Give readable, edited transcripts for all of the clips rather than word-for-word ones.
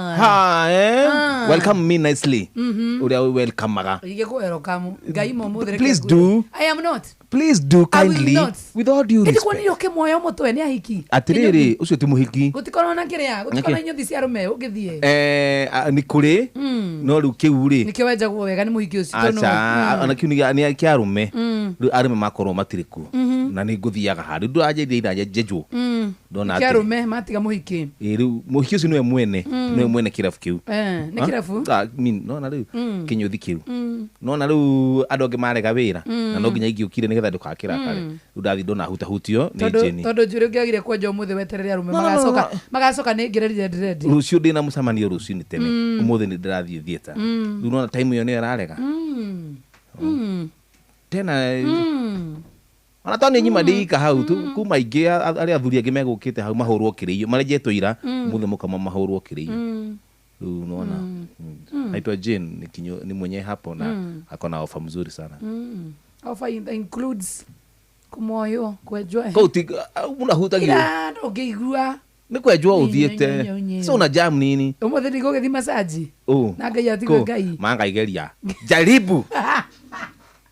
Ha, eh? Welcome me nicely. Ũrĩa welcome-aga. Igĩkũ welcome. Ngai mũmũthĩ reke Please ngwĩre. do. I am not. Please do I will kindly not. with all due Ĩndĩ respect. kuonire ũkĩmuoya mũtwe nĩ ahiki. Atĩrĩrĩ, ũcio ti mũhiki. Gũtikorwo na kĩrĩa, gũtikorwo na Nĩkĩ? inyuthi cia arũme ũngĩthiĩ. Eh, nĩ kũrĩ no rĩu kĩu rĩ Nĩkĩo wenjagwo wega nĩ mũhiki ũcio. tondũ aca ona kĩu nĩ kĩa arũme. Rĩu arũme makorwo matirĩ kuo na nĩ ngũthiaga handũ ndũranjĩria ira njenjwo ndona Kĩa atĩ arũme matiga mũhiki. ĩ rĩu mũhiki ũcio nĩwe mwene, nĩwe mwene kĩrabu kĩu. Eh, nĩ Ha? kĩrabu? Ah, I mean, nona rĩu kĩnyũthi kĩu, nona rĩu andũ angĩ marega wĩra na no nginya ingĩũkire nĩgetha ndũgakĩrakare. Rĩu ndathiĩ ndona hutahutio nĩ Tondũ Jane. tondũ njuĩrĩ ũngĩagire kwenja ũmũthĩ weterere arũme No, no, no, magacoka no. magacoka nĩ ngĩrerire dread. Rũciũ ndĩna mũcemanio rũcinĩ tene, ũmũthĩ nĩ ndĩrathiĩ theatre. Rĩu nona time ĩyo nĩyo ĩrarega tena ona to nĩ nyima ndĩika hau tu kuma aingĩ arĩa athuri angĩ megũkĩte hau mahũrwo kĩrĩio marenjetwo ira mũthĩ mũkama mahũrwo kĩrĩio. Rĩu unaona, naitwa Jane ni, kinyo, ni mwenye hapo na ako na ofa mzuri sana. Offer includes kũmoywo kwenjwo. Kũu ti unahutagio. Ira ndũngĩigua. Nĩ kwenjwo Nyi, ũthiĩte. nyi, nyi, nyi. So una jam nini? Ũmũthĩ ndigũgĩthiĩ massage. Ũ. Na Ngai atigwe Kũ? Ngai. Mangaigeria jaribu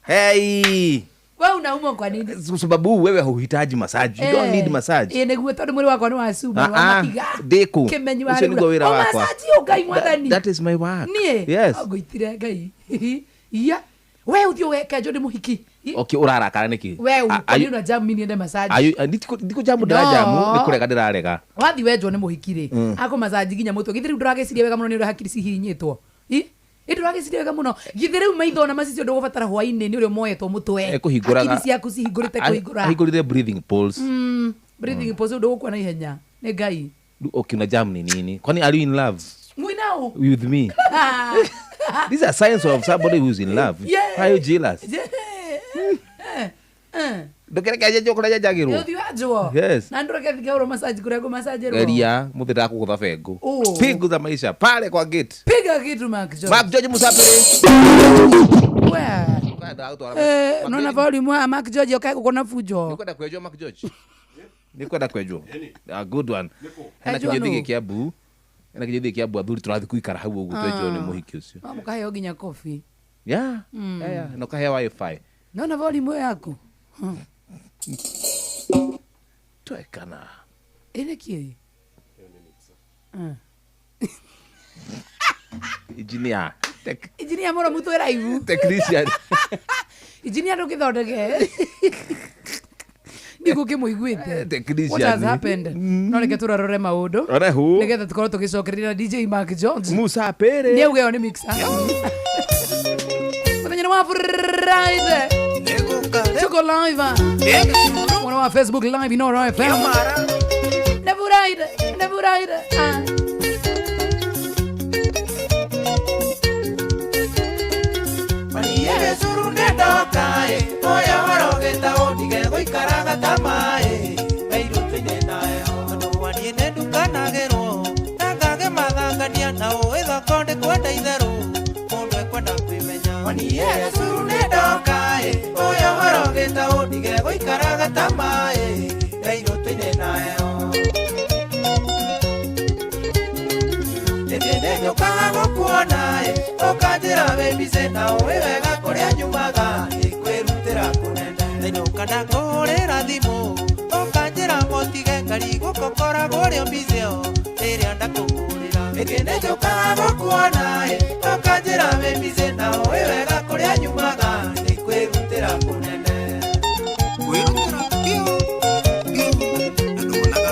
hey. We unaumwa kwa nini? Sababu wewe hauhitaji massage, you don't need massage. Ĩ nĩguo tondũ mwĩrĩ wakwa nĩ wa cuma Ah, wa ah, mahiga. ndĩkũ. Kĩmenyi Ũcio nĩguo wĩra O wakwa. massage ũ Ngai mwathani. That is my work. Niĩ? Yes. Ngũitire Ngai. Iya. We ũthiĩ ũgekenjwo nĩ mũhiki. Okay, ũrarakara nĩkĩ? We Are kwani you- una jam mimi niende massage. are you- ndikũ jamu ndĩrajamu No. nĩ kũrega ndĩrarega. Wathi wenjwo nĩ mũhiki rĩ, akũ massage nginya mũtwe. Githĩ rĩu ndũragĩciria wega mũno nĩ ũrĩa hakiri cihihinyĩtwo? Ĩ? Ĩ ndũragĩciria wega mũno. Githĩ rĩu maitho na macicio ndũgũbatara hwainĩ nĩ ũrĩa moyetwo mũtwe. Ekũhingũraga. Hakiri ciaku cihingũrĩte kũhingũra. Ahingũrire breathing pulse. Breathing pose ndũgũkua na ihenya. Nĩ Ngai. Okay, una jam ni nini? Kwani are you in love Mwinao. with me? These are signs of somebody who's in love. Yeah. Why are you jealous? Yeah. Ndũkĩreke njenjwo kũrĩa njenjagĩrwo. Ũthiĩ wanjwo. Yes. Na ndũreke thikahũrwo massage kũrĩa ngũmassagĩrwo. Geria mũthĩ ndakũgũtha bengo. Oh. Pingu za maisha pale kwa gate. Piga kitu Mark George. Mark George Musafiri. We. Eh, unaona volume wa Mark George ukae kuko fujo. Nikwenda kwenjwo Mark George. Nikwenda kwenjwo. A good one. Hena Enjwo kinyũthi nũ? gĩkĩ Kiambu. Hena kinyũthi gĩkĩ Kiambu athuri tũrathiĩ kũikara hau ũguo twenjwo nĩ mũhiki ũcio. No mũkaheo nginya coffee. Yeah. Yeah, yeah. Na ũkaheo wifi. Naona volume ĩyo yaku. Twekana. Ĩnĩ kĩ? Engineer. Tech Engineer mũro mũtwe live. technician. Engineer ndũgĩthondeke. Ndigũkĩmũiguĩte. Technician. What has happened? No reke tũrorore maũndũ. Orehu. Nĩgetha tũkorwo tũgĩcokereria na DJ Mark George. Musa Pere. Nĩ auge ĩyo nĩ mixer. Mũthenya nĩ wa Friday. Tuko live. Mwana wa Facebook live Inoro FM. Nĩ Friday, nĩ Friday. Ah. Gĩcuru nĩndokaĩ ũyũ ũrogĩta ũndige gũikaraga ta maĩ mairutu-inĩ nayo tondũ waniĩ nĩndukanagĩrwo na ngagĩmathangania na ũĩ thoko ndĩkwenda itherũ mũndũ ekwenda kwĩmenya waniĩ gĩcuru nĩndokaĩ ũyũ ũrogĩta ũndige gũikaraga ta maĩ mairutu-inĩ nayo Rĩngĩ nĩnjũkaga gũkuona ĩ ũkanjĩra wĩ busy na ũĩ wega kũrĩa nyumaga nĩkwĩrutĩra kũnene ndainũka ndakũhũrĩra thimũ ũkanjĩra mũtige ngarigwo ngũkoragwo ũrĩ busy o rĩrĩa ndakũhũrĩra Rĩngĩ nĩnjũkaga gũkuona ĩ ũkanjĩra wĩ busy na ũĩ wega kũrĩa nyumaga nĩkwĩrutĩra kũnene Kwĩrutĩra biũ biũ na ndũonaga.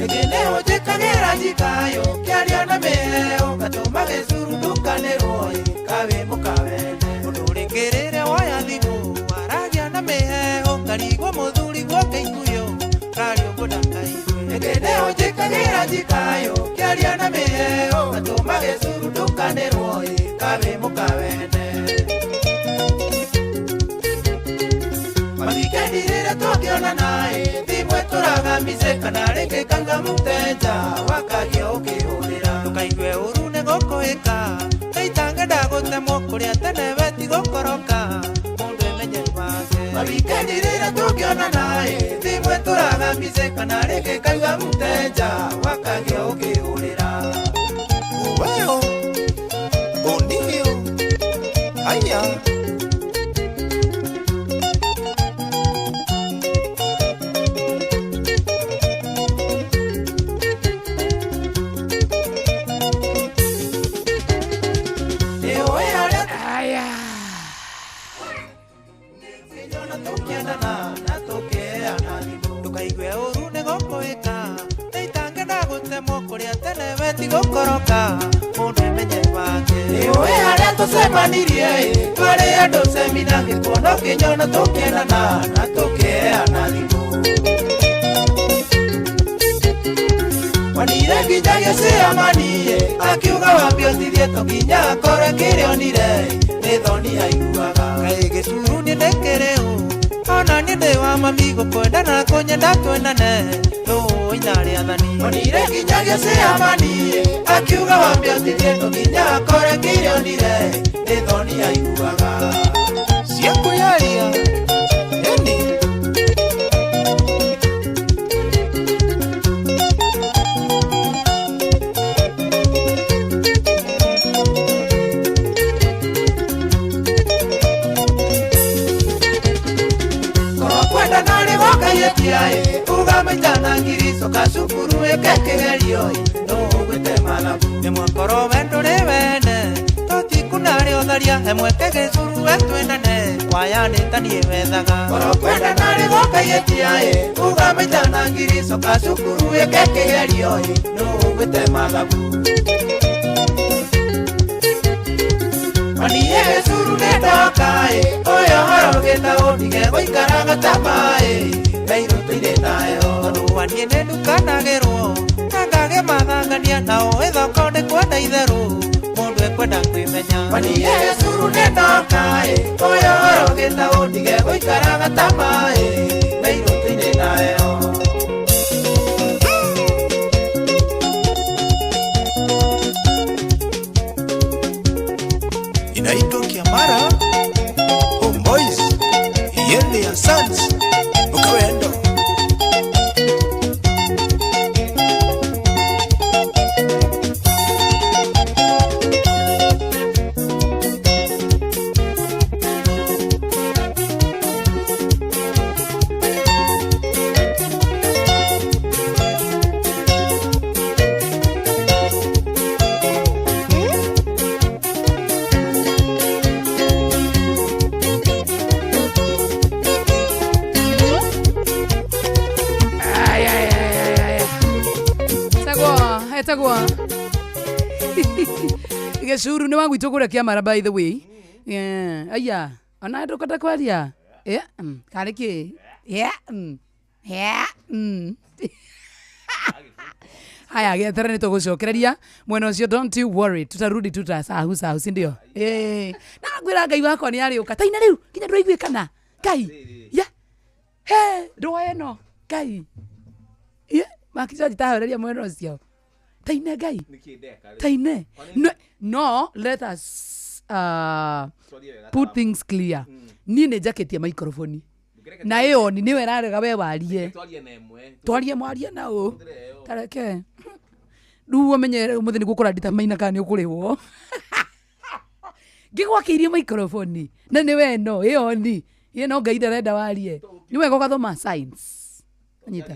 Ĩngĩ nĩũnjĩkagĩra njikayo kĩaria na mĩheo ngatũma gĩcuru ndukanĩrwo ĩ kawĩ mũkawene Ũndũ rĩngĩ rĩrĩa woya thimũ waragia na mĩheehũ ngarigwo mũthuri guoka ikuyo raria ũguo ndakaigue. Ĩngĩ nĩũnjĩkagĩra njikayo kĩaria na mĩheo ngatũma gĩcuru ndukanĩrwo ĩ kawĩ mũkawene Mawikendi rĩrĩa tũngĩonana ĩ thimũ ĩtũraga mbice kana rĩngĩ kanga mũtenja wakagia ũkĩhũrĩra Ndũkaigue ũru nĩ gũkũhĩka Gũtemwo kũrĩa tene weti gũkoroka mũndũ emenye wake. Mawikendi rĩrĩa tũngĩonana ĩ thimũ ĩtũraga mbice kana rĩngĩ kaigua mũteja wakagĩa ũkĩhũrĩra. Oweo, onio, aya. Nĩũĩ harĩa Aya. tũkĩnyona tũkĩendana na tũkĩheana thimũ. Ndũkaigue ũru nĩ gũkũĩka nĩitangĩenda gũtemwo kũrĩa tene weti gũkoroka mũndũ emenye wake. Nĩũĩ harĩa tũcemanirie ĩ twarĩ andũ semina ngĩkuona ũkĩnyona tũkĩendana na tũkĩheana thimũ. Wanire nginya gĩciamanie akiuga wambe ũtithie tũkinya akorwe kĩrĩa onire nĩ thoni aiguaga. Kaĩ gĩcuru niĩ ndĩkĩrĩ ũ ona niĩ ndĩ wa mami gũkwenda na kũnyenda twendane rũĩ-inĩ rĩathani. Onire nginya gĩciamanie akiuga wambe ũtithie tũkinya akorwe kĩrĩa onire nĩ thoni aiguaga. Cia kwĩyaria, ĩni. Korwo kwenda narĩ gũkaiyĩtia ĩ uga maita na ngiri coka cukuru wĩke kĩgerio ĩ nũ ũgwĩte mathabu. Rĩmwe korwo we ndũrĩ wene tũtikunarĩ ũtharia he mweke gĩcuru we twendane waya nĩ ta niĩ wethaga. Korwo kwenda narĩ gũkaiyĩtia ĩ uga maita na ngiri coka cukuru wĩke kĩgerio ĩ nũ ũgwĩte mathabu. Waniĩ gĩcuru nĩ ndoka ĩ ũyũ ũhoro ũgĩtagwo ndige gũikaraga ta maĩ ngairũtũire nayo. Tondũ waniĩ nĩ ndukanagĩrwo na ngagĩa mathangania na ũĩ thoko nĩ kwenda itherũ mũndũ ekwenda kwĩmenya. Waniĩ gĩcuru nĩ ndoka ĩ ũyũ ũhoro ũgĩtagwo ndige gũikaraga ta maĩ ngairũtũire nayo. Inaitwa Kiamara, Homeboys, Yende and Sons, Ukawendo. Ay, ay, ay, ay, ay. Etagwo etagwo gĩcuru nĩ wa gwitũ kũrĩa Kĩamara by the way. Yeah. Aya ona ndũkwenda kwaria. Yeah. Karĩ kĩ? Yeah. Yeah. Haya, gĩeterere nĩ tũgũcokereria mwena ũcio, don't you worry, tutarudi tutasahu sahu, si ndio? Eh, na ngwĩra Ngai wakwa nĩ arĩũka taina rĩu nginya ndũraiguĩkana Ngai ya he ndũa ĩno Ngai ye makicoji tahoreria mwena ũcio taine Ngai taine no, no let us put things clear. Niĩ nĩ njakĩtie microphone na ĩyo ni nĩwe ĩrarega we warie twarie mwarie na ũ tareke rĩu ũmenye ũmũthĩ nĩguo kũrandita maina kana nĩ ũkũrĩhwo ngĩgwakĩirie microphone na nĩwe ĩno ĩyo ni ĩ no Ngai ndarenda warie nĩ wega ũgathoma science nyita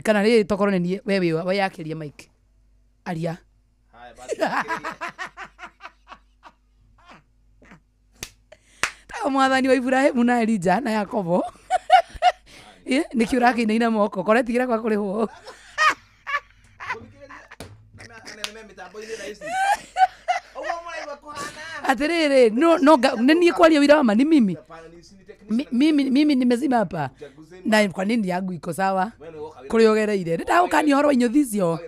kana rĩ tokorwo nĩ niĩ we wĩ weyakĩrie mic aria ta mwathani wa Ibrahimu na Elija na Yakobo. Ĩ, nĩkĩ ũrakĩinaina moko koretigĩra kwa kũrĩhwo atiriri no no nĩ niĩ kwaria wira wa ma ni mimi. Mimi nimezima hapa na kwa nini yangu iko sawa kũrĩa ũgereire nĩ ndagũkania ũhoro wa inyũthi icio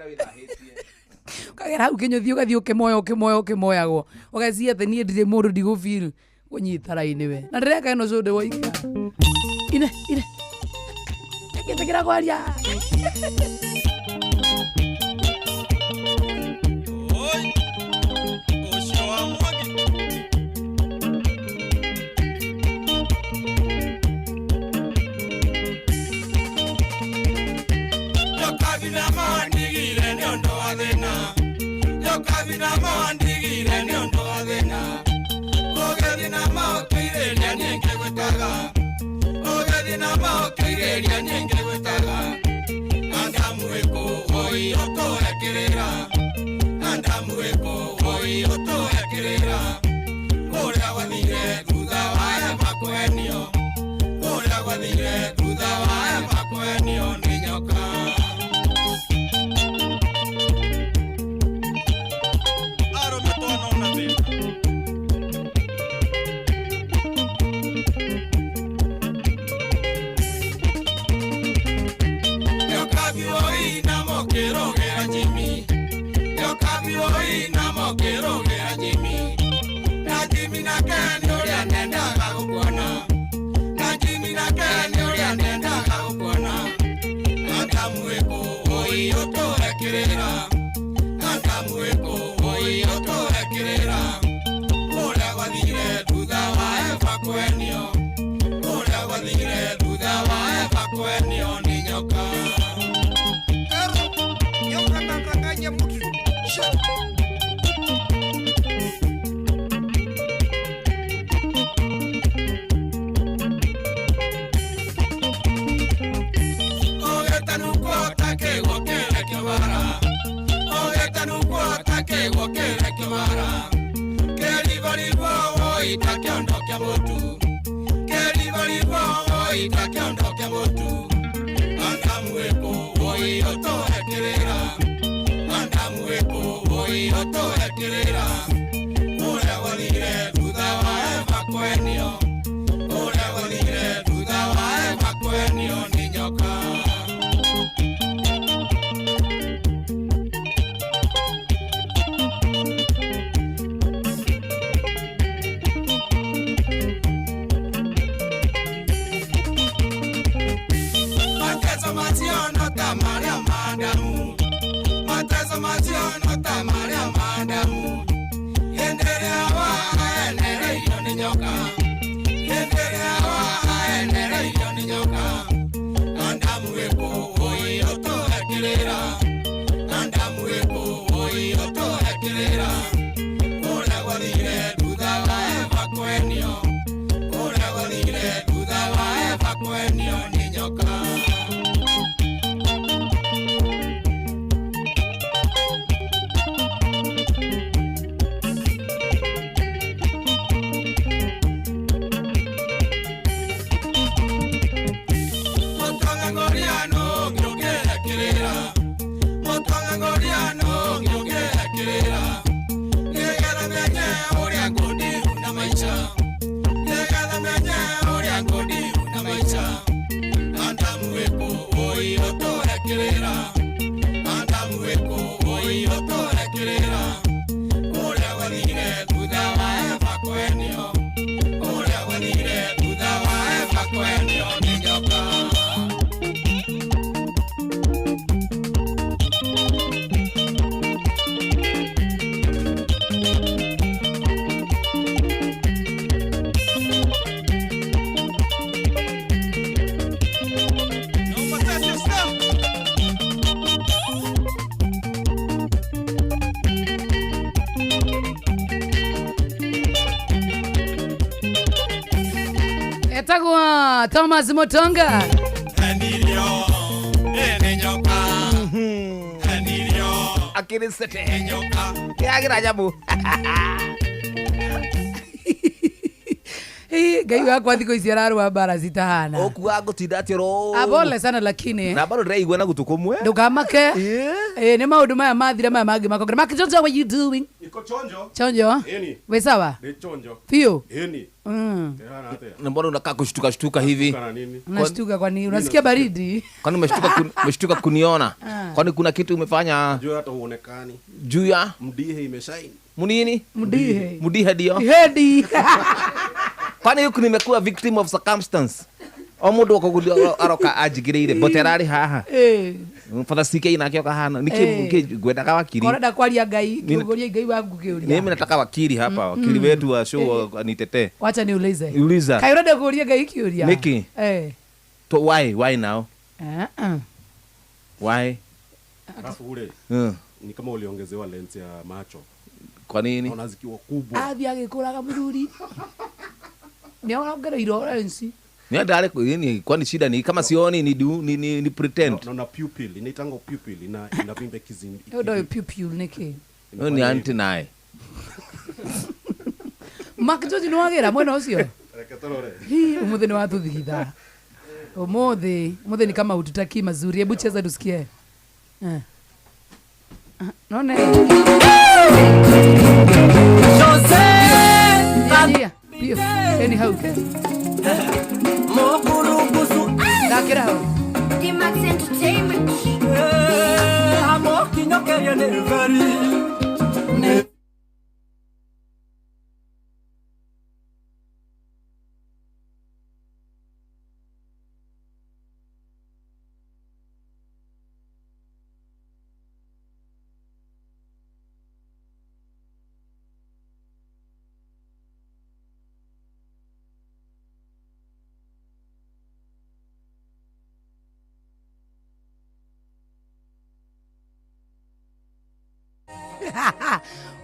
ũkagera hau kĩnyũthi ũgathiĩ ũkĩmoya ũkĩmoya ũkĩmoyagwo ũgeciria atĩ niĩ ndirĩ mũndũ ndigũfeel kũnyita raini we na ndĩreka ĩno show ndĩ woika ine ine ngĩtĩkĩra kwaria. Oi, ũcio wa Mwangi. na mawandigire nĩ ũndũ wa thĩna ũgĩthiĩ na maũkĩirĩria niĩ ngĩgwĩtaga ũgĩthiĩ na maũkĩirĩria niĩ ngĩgwĩtaga Adamu wĩkũ woi ũtũhe kĩrĩra Adamu wĩkũ woi ũtũhe kĩrĩra ũrĩa gwathire thutha wa Eva kwenio ũrĩa gwathire thutha wa Eva kwenio nĩ nyoka. Etagwa Thomas Mutonga. Akirisete. Yagira nyamu. Ngai wakwa thikũ ici ararũa mbara citahana. Ũkuga ngũtinda atĩ ro. Abole sana lakini. Na bado ndĩraigua na gũtũ kũmwe. Ndũkamake. Nĩ maũndũ maya mathira maya mangĩ makongera. Mark Jones, how are you doing? Niko chonjo. Chonjo? Eni. We sawa? Ni chonjo. Fio? Eni. Na mbona unakaa kushtuka shtuka hivi? Unashtuka kwani unasikia baridi? Kwani umeshtuka kuniona? Kwani kuna kitu umefanya? Juu hata huonekani. Juu ya mdihe imeshine. Munini? Mdihe. Mdihe ndio. Hedi. Kwani huku nimekuwa victim of circumstance. O mundu akoguria aroka anjigiriire but arari haha. Father CK nake okahana niki ngwendaga wakiri. Korenda kwaria Ngai kiuguria Ngai wangu kiuria. Mimi nataka wakili hapa, wakili wetu wa show anitetee. Wacha niulize. Uliza. Kai urenda kuuria Ngai kiuria. Niki? To why now? Why? Alafu ule. Ni kama uliongezewa lens ya macho. Kwa nini? Naona zikiwa kubwa. Athiĩ agĩkũraga mũthuri nĩ ongereirwo lensi. Ni ndare nini, kwani shida ni kama sioni ni du, ni pretend. Naona pupil inaitangwa pupil inavimba kizindi. Ndio pupil nĩkĩ? Huyo ni anti naye. Mark George nĩ wagĩra mwena ũcio? Reke tũrore. Hii umuthi ni watuthigitha. Umuthi, umuthi ni kama ututaki mazuri. Hebu cheza tusikie. Eh. None. Jose Pio. Anyhow. Mokurubusu. Dakira hau. D-Max Entertainment. Amokinyokeria nĩ very.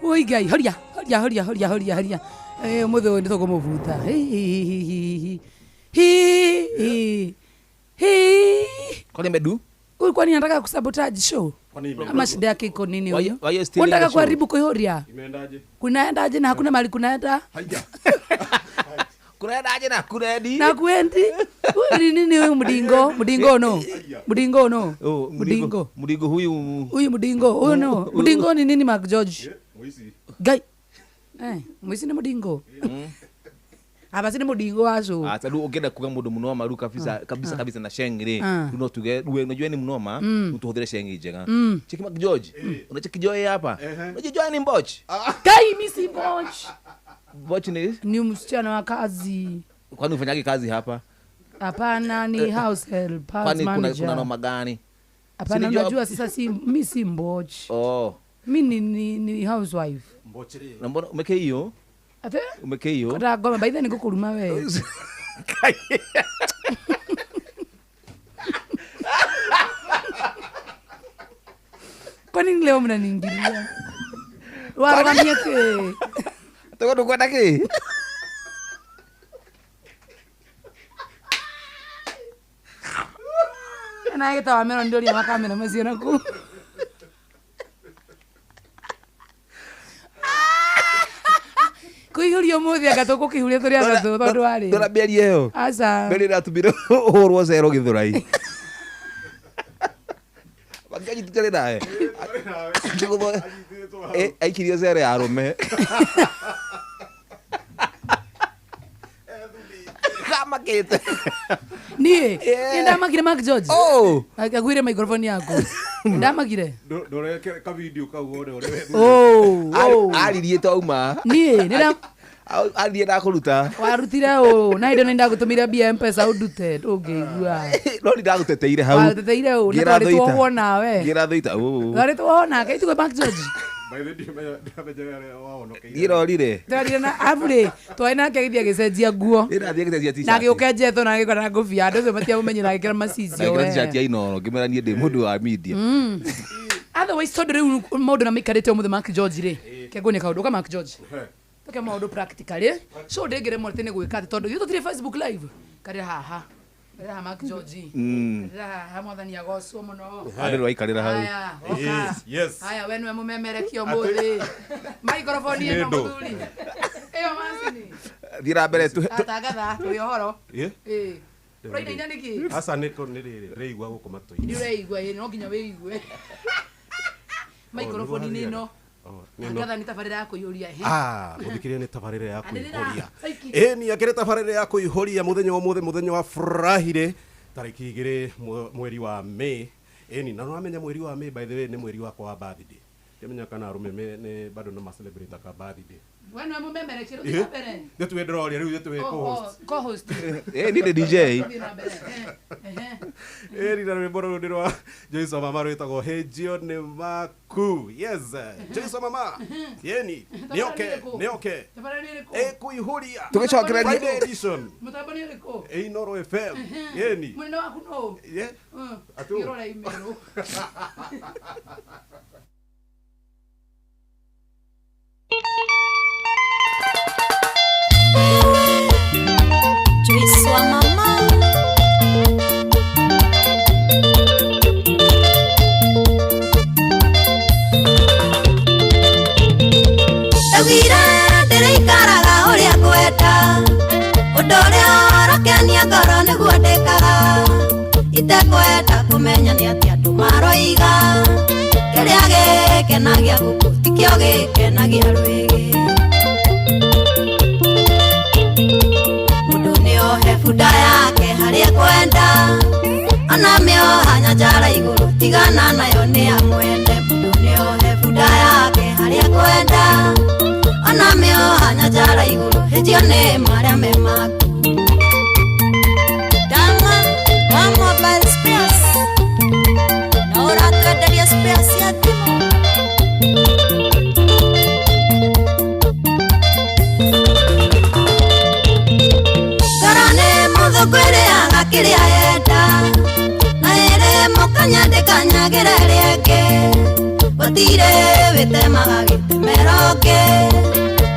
Oi Ngai, horia, horia, horia, horia, horia, horia. Eh, umuthi ũyũ nĩtũkũmũbuta. Hi, hi, hi, hi. Kwani medu? Huyu kwani anataka kusabotage show? Kwani imeenda? Ama shida yake iko nini huyu? Why you stealing Unataka the show? kuharibu kuihoria? Imeendaje? Kunaendaje na hakuna mahali kunaenda? Haija. Kunaendaje na kunaendi? Na kuendi. Huyu ni nini huyu mdingo? Mdingo no. Mdingo no. Oh, Mdingo. Mdingo huyu. Huyu mdingo, huyu no. Mdingo ni nini Mark George? Mwisi. Ngai. Eh, mwisi ni mdingo. Aba si ni mdingo wacu. Ah, tadu ũngĩenda kuga mũndũ mũnoma rĩu kabisa kabisa kabisa na sheng rĩ. Ah. Rĩu no tuge rĩu unajua ni mnoma, utuhũthĩre sheng njega. Cheki Mark George. Unacheki Joy hapa. Unajua Joy ni mboch. Ngai mimi si mboch. Mboch ni Ni msichana wa kazi. Kwani ufanyage kazi hapa? Hapana, ni house help, house Kwani manager. kuna noma gani? Hapana, Sini job- unajua sasa si mimi si mboch. Oh. Mimi ni housewife. Mbochiri. Na mbona umeke hiyo? Ate? Umeke hiyo? Kata goma by then nikukuruma we. Kwa nini leo mnaniingilia? Warugamie ke. Tuko tukwenda ki? Na gita wa mero ndio wa kamera macio naku. Kuihuria umuthi anga tũkũkĩhuria tũrĩ atatũ tondũ warĩ. Ndora mĩario ĩyo. Aca. Mĩario ĩratũmire ũhũrwo cero Gĩthũrai. Wanganyi tũtarĩ nawe. Aikirio cero ya arũme. Kamakĩte. Niĩ nĩndamakire Mark George. Oh. Agwire microphone yaku. Ndamakire. Ndore ka video kau wone ũrĩa. Oh, oh. Aririe twauma. Niĩ nĩnda Aririe ndakũruta. Warutire ũ na hĩndĩ nĩndagũtũmĩire mbia M-Pesa ũndute ndũngĩigua. No nĩndagũteteire hau. Wateteire ũ na Ngĩra twarĩ Thũita. tuohwo nawe. Ngĩra Thũita, ũ. Twarĩ tuohwo nake itiguo Mark George. By the way, ndiramenya ũrĩa wahonokeire. Ngĩrorire. Twarire na abu rĩ twarĩ nake agĩthiĩ agĩcenjia nguo. Ĩrathiĩ agĩcenjia t-shirt. Na agĩũka enjetwo na agĩkora na ngũbia andũ acio matiamũmenyire agĩkĩra macicio Agĩkĩra we. t-shirt ya Inooro ngĩmwĩra niĩ ndĩ mũndũ wa media. Otherwise tondũ rĩu maũndũ na maikarĩte ũmũthĩ Mark George rĩ kengũnia kaũndũ ka Mark George. Tuke maũndũ practically. So ndĩngĩremwo atĩ nĩ gwĩka atĩ tondũ ithuĩ tũtirĩ Facebook live. Karĩra haha. Karĩra haha Mark George. Karĩra haha mwathani agocwo mũno. Andũ rwaikarĩra hau. Haya, oka. Yes, yes. Haya, we nĩwe mũmemerekia ũmũthĩ. Microphone ĩno Nĩ ndũ. mũthuri. Ĩyo macini. Thiĩ na mbere Tatangatha tũrĩ ũhoro. Ĩ? Ĩ. Ũrainaina nĩkĩ? Aca nĩ rĩrĩ ndĩraigua gũkũ matũ-inĩ. Nĩ ũreigua ĩ no nginya wĩigue. Microphone nĩ ĩno. Oh, nĩ ĩno. Tangatha nĩ tabarĩra ya kũiyũria. Ah, mũthikĩrĩria nĩ tabarĩra ya Anĩrĩra. kũihũria. Thank you. Ĩ ni akĩrĩ tabarĩra ya kũihũria mũthenya wa ũmũthĩ mũthenya wa Friday tarĩki 2 mweri wa May. Ĩ ni na nĩwamenya mweri wa May by the way nĩ mweri wakwa wa birthday. Ndimenya kana arũme nĩ bado no ma celebrate ka birthday. We nĩwe mũmemerekia rĩu thiĩ na mbere. Nĩ tuwe ndĩroria rĩu nĩ tuwe co-host. Oh, co-host. Ĩ niĩ ndĩ DJ. Thiĩ na mbere. Ĩ ni na rwĩmbo rũrũ nĩ rwa Joyce wa Mama rwĩtagwo Hĩnjio nĩ maku. Yes, Joyce wa Mama. Yeni, nĩoke, nĩoke. Tabarĩra nĩ ĩrĩkũ? Ĩkũihũria. Tũgĩcokereria. Friday edition. Mũtambo nĩ ũrĩkũ? Ĩ Inooro FM. Yeni. Mũnene waku nũ? Ye. Atũ. Ĩrora email. Joyce wa mama. Ndaugire ndĩrĩikaraga ũrĩa ngwenda, ũndũ ũrĩa ũrakenia ngoro nĩguo ndĩkaga, itekwenda kũmenya nĩ atĩa andũ maroiga, kĩrĩa gĩkenagia gũkũ tikĩo gĩkenagia rwĩgĩ. Mũndũ nĩohe bunda yake harĩa ekwenda, ona mĩoha nyanjara igũrũ tigana nayo nĩ ya mwene. Mũndũ nĩohe bunda yake harĩa ekwenda, ona mĩoha nyanjara igũrũ hĩtio nĩ marĩa me maku. Dama wa mobile spares na ũratwenderia spares cia thimũ. Ngoro nĩ mũthũngũ ĩrĩaga kĩrĩa yenda, na ĩrĩ mũkanya ndĩkanyagĩra ĩrĩa ĩngĩ, gũtirĩ wĩtemaga gĩtemero ũngĩ,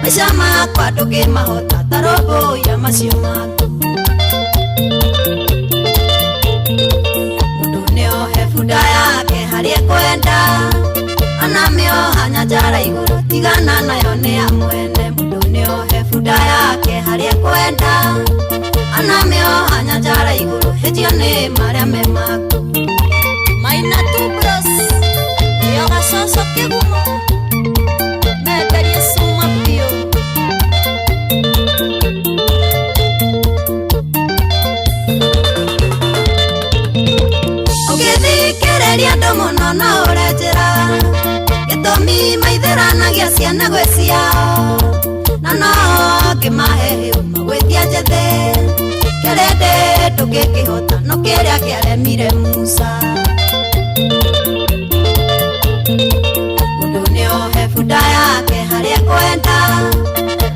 maica makwa ndũngĩmahota ta rũmbũiya macio maku. Mũndũ nĩohe bunda yake harĩa ekwenda, ona mĩoha nyanjara igũrũ tigana nayo nĩ ya mwene. Mũndũ nĩohe bunda yake harĩa ekwenda, ona mĩoha nyanjara igũrũ hĩtio nĩ marĩa me maku. Maina tu bros nĩo gacoco kĩgumo menderie cuma biũ. Ũngĩthikĩrĩria andũ mũno no ũre njĩra, gĩtũmi maithĩranagia ciana gwĩ ciao, na no ngĩmahe hĩu magwĩtia njĩthĩ, kĩrĩndĩ ndũngĩkĩhota no kĩrĩa kĩaremire Musa. Mũndũ nĩohe bunda yake harĩa ekwenda,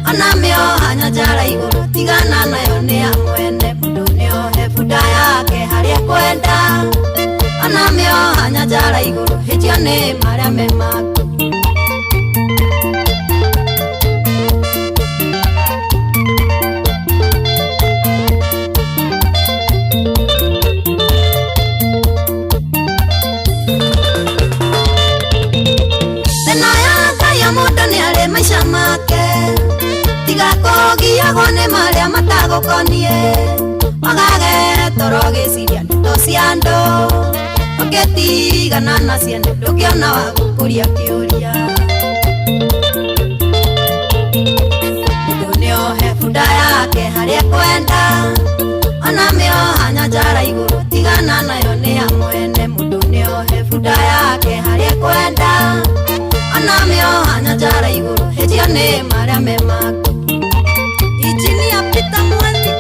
ona mĩoha nyanjara igũrũ tigana nayo nĩ ya mwene. Mũndũ nĩohe bunda yake harĩa ekwenda, ona mĩoha nyanjara igũrũ hĩtio nĩ marĩa me maku. Thĩna ya Ngai o mũndũ nĩarĩ maica make, tiga kũgiagwo nĩ marĩa matagũkoniĩ, wagage toro gĩciria ndeto cia andũ, ũngĩtigana na ciene ndũngĩona wa gũkũria kĩũria. Mũndũ nĩohe bunda yake harĩa ekwenda, ona mĩoha nyanjara igũrũ tigana nayo nĩ ya mwene. Mũndũ nĩohe bunda yake harĩa ekwenda, ona mĩoha nyanjara igũrũ hĩtio nĩ marĩa me maku. Engineer Peter Mwangi,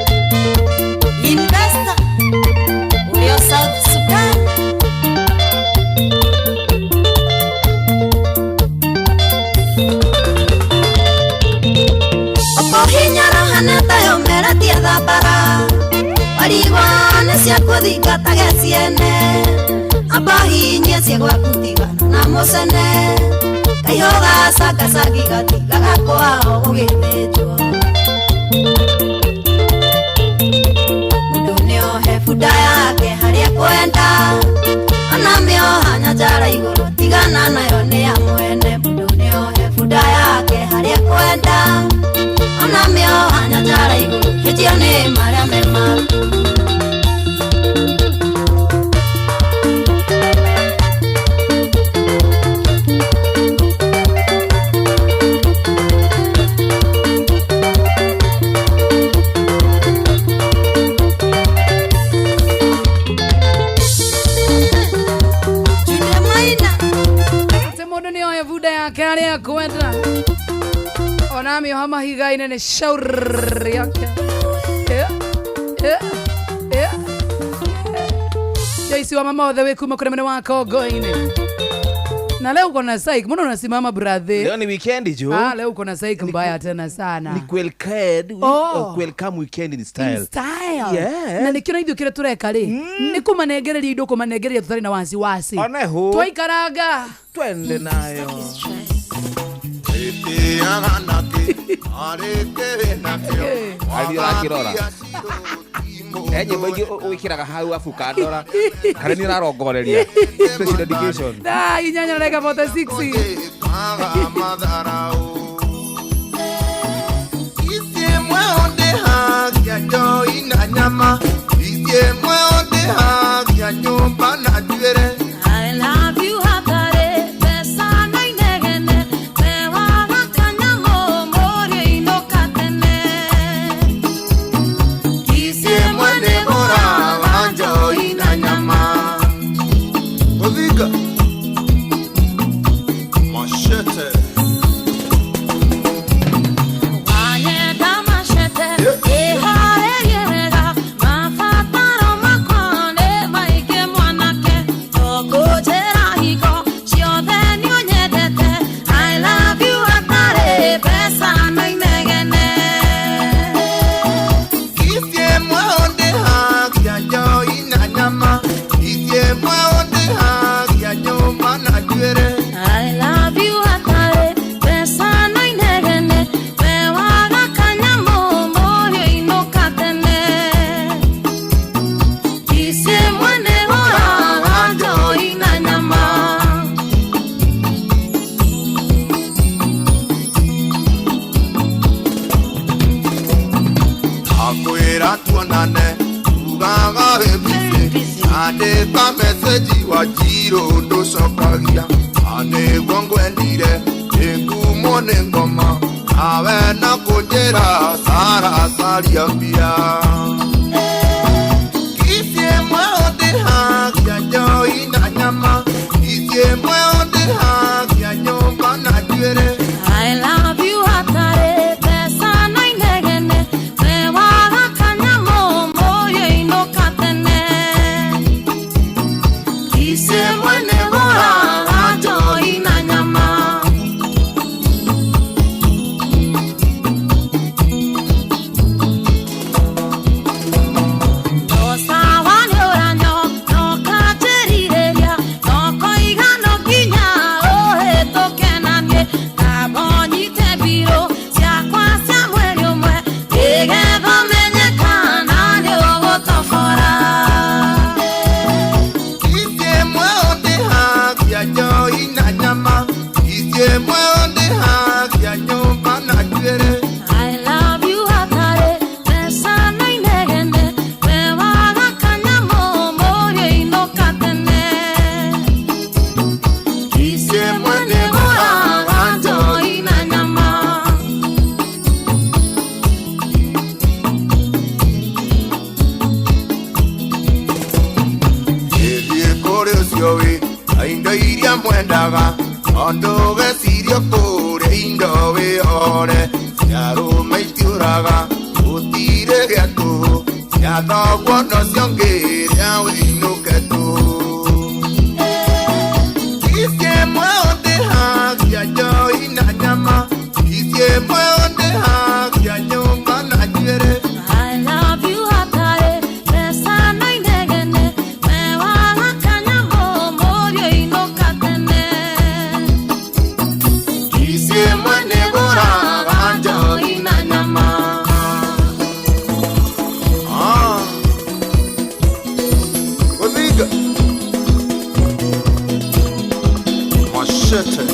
investor ũrĩa South Sudan. Ũkũhinyara hana ta yũmĩrĩtie thambara, warigwo nĩ cia kũthingatage ciene, amba hinyie cia gwaku tigana na mũcene, kaihũ gacangacagi gatigaga kwao gũgĩthĩnjwo. Mũndũ nĩohe bunda yake harĩa ekwenda, ona mĩoha nyanjara igũrũ tigana nayo nĩ ya mwene. Mũndũ nĩohe bunda yake harĩa ekwenda, ona mĩoha nyanjara igũrũ hĩtio nĩ marĩa me maku. Jude Maina. Atĩ mũndũ nĩohe bunda yake harĩa ekwenda, ona mĩoha mahiga-inĩ nĩ shauri yake. Joyce wa mama othe wĩ kuma kũrĩ mwena wa Kongo-inĩ. Na leo uko na psych, mbona unasimama brother? Leo ni weekend jo. Ah, leo uko na psych mbaya tena sana. Ni kwelked, Oh. welcome weekend in style. In style. Yes. Na nikio na ithuĩ kĩrĩa tũreka rĩ, nĩ kũmanengereria indo kũmanengereria tũtarĩ na wasiwasi. Oneho. Twaikaranga. Twende nayo. Wĩtĩaga nakĩ arĩ kĩrĩ nakĩo Arĩ ũrakĩrora. He nyĩmbo ingĩ wĩkĩraga hau abu kandora kana nĩ ũrarongoreria special education. Thaa inyanya na ndagĩka 46. Kwaga matharau Ici ĩmwe ũndĩhagia njoi na nyama Ici ĩmwe ũndĩhagia nyũmba na njuĩrĩ I love you hatarĩ mbeca na inegene mewaga kanyamũ mũriũ inũka tene Ici ĩmwe nĩgũraga njoi na nyama Gũthinga Machete Wanyenda macete ĩharĩrie wega mabataro makwa nĩ maingĩ mwanake tũkũnjĩra hingo ciothe nĩũnyendete I love you hatarĩ mbeca na inegene Ici ĩmwe ũndĩhagia njoi na nyama Ici ĩmwe ũndĩhagia nyũmba na njuĩrĩ I love you hatarĩ mbeca na inegene mewaga kanyamũ mũriũ inũka tene Ici ĩmwe nĩgũraga njohi na nyama Akwĩra tuonane ugaga wĩ busy andĩka message wa njirũ ndũcokagia anĩguo ngwendire nĩngumwo nĩ ngoma nawe na kũnjĩra sara caria mbia Ici ĩmwe ũndĩhagia njoi na nyama Ici ĩmwe ũndĩhagia nyũmba na njuĩrĩ I love you hatarĩ mbeca na inegene mewaga kanyamũ mũriũ inũka tene Ici ĩmwe nĩgũraga njohi na nyama Sawa nĩũranyo nokanjĩrirĩria nokoiga no nginya ũhĩtũke naniĩ ngamba ũnyite mbirũ ciakwa cia mweri ũmwe nĩgetha menye kana nĩũgũtobora Ici ĩmwe ũndĩhagia njoi na nyama Ici ĩmwe ũndĩhagia nyũmba na njuĩrĩ I love you hatarĩ mbeca na inegene mewaga kanyamũ mũriũ inũka tene Ici ĩmwe nĩgũraga njohi na nyama Ĩthiĩ kũrĩ ũcio wĩ na indo iria mwendaga tondũ gecirio kũrĩa indo wĩhore ciarũme itiũraga gũtirĩ gĩa tũhũ cia thoguo nocio ngĩrĩa wĩinũke tũhũ Ici ĩmwe ũndĩhagia njoi na nyama Ici ĩmwe ũndĩhagia nyũmba na njuĩrĩ I love you hatarĩ mbeca na inegene mewaga kanyamũ mũriũ inũka tene Ici ĩmwe nĩgũraga njohi njohi na nyama Ah. Gũthinga. Machete.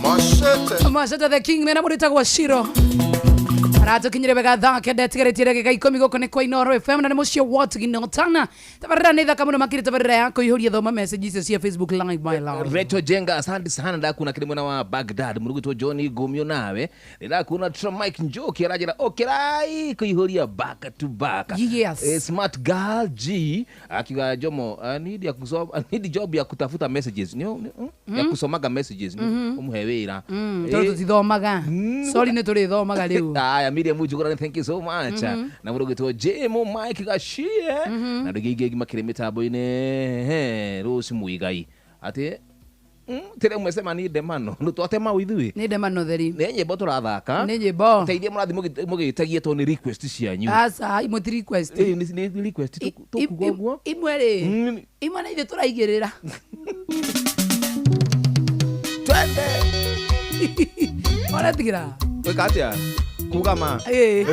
Machete. Machete the king mena mũrĩtagwo Shiro aratũkinyire wega thaa kenda ĩtigarĩtie ndagĩka ikũmi gũkũ nĩ kwa Inooro FM na nĩ mũciĩ wa Tũginotana tabarĩra nĩ thaka mũno makĩria tabarĩra ya kũihũria thoma message icio cia Facebook live my love Reto Jenga asante sana ndakuna kiri mwena wa Baghdad murugitwo John Gomio nawe ndakuna Trump Mike Njoki arajira okirai kuihuria back to back. Yes. Smart girl G akiga Jomo I need ya kusoma I need job ya kutafuta messages ni ya kusomaga messages ni umuhe wira. Tondũ tũtithomaga sorry nĩ tũrĩthomaga rĩu. Aya Miriam Mujugura thank you so much. Na murugitwo Jemo Mike Gashie na ndå ingĩ makĩrĩ mĩtambo-inĩ Rose Muigai atĩ Tĩrĩ mwecema ni ndemano nũ twatema ithuĩ. Nĩ ndemano theri. Nĩ nyĩmbo tũrathaka. Nĩ nyĩmbo. Teithie mũrathiĩ mũgĩtagie tondũ nĩ request cianyu. Aca imwe ti request. Ĩĩ, nĩ request tũkuga ũguo. Imwe rĩ, imwe na ithuĩ tũraigĩrĩra. Twende. Ũretigira. Gwĩka atĩa? Kuga ma. Ĩĩ.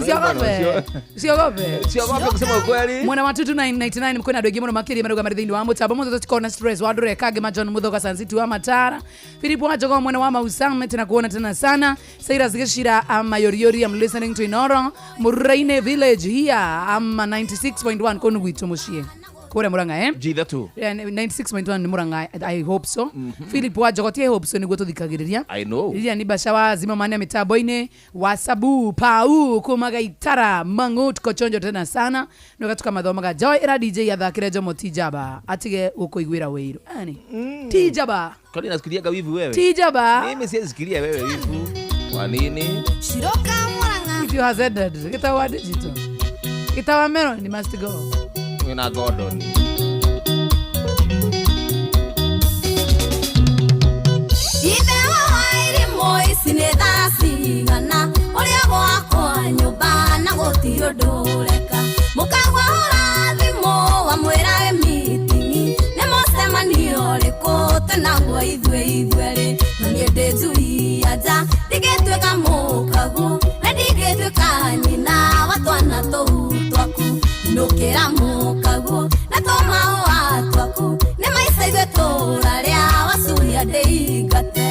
Usiogope. Usiogope. Usiogope kusema ukweli. Mwena wa 2999 mkwena andũ aingĩ mũno makĩria marauga marĩ thĩinĩ wa mũtambo mũthĩ tũtikorwo na stress wa ndũreka ngĩma John Muthoka Sansitu wa Matara Philip Wajogo mwena wa Mausame tena kuona tena sana Cyrus Gishira ama Yoriori I'm listening to Inoro Murraine village here ama 96.1 konu gwitũ mũciĩ kũrĩa Murang'a G3 Yeah, 96.1 nĩ Murang'a I hope so. Philip Wajogo ti I hope so nĩguo tũthikagĩrĩria. I know. Iria ni basha wa zimamania mitambo-inĩ wa Sabu Pau kuma Gaitara Mangut kochonjo tena sana nĩga tukamathomaga Joy ĩra DJ athakĩre Jomo Tijaba atige gũkũiguĩra wĩiru yani Tijaba. Kwani nasikiliaga wivu wewe? Tijaba. Mimi siwezi sikilia wewe wivu. Kwa nini? Shiroka Murang'a. If you has ended gĩtawa digital gĩtawa melon must go. Wena Gordon. Ithe wa irimũ ici nĩ thaa cigana ũrĩa gwakwa nyũmba na gũtirĩ ũndũ ũreka mũkagwa hũra thimũ wamwĩra wĩ mitingi nĩ mũcemanio ũrĩkũ twĩnaguo ithuĩ ithuerĩ no niĩ ndĩ njui ya nja ndingĩtuĩka mũkaguo na ndingĩtuĩka nyina wa twana tũu twaku nũkĩra mũkaguo na tũmahũa twaku nĩ maica ithuĩ tũrarĩa wacuria ndĩingate.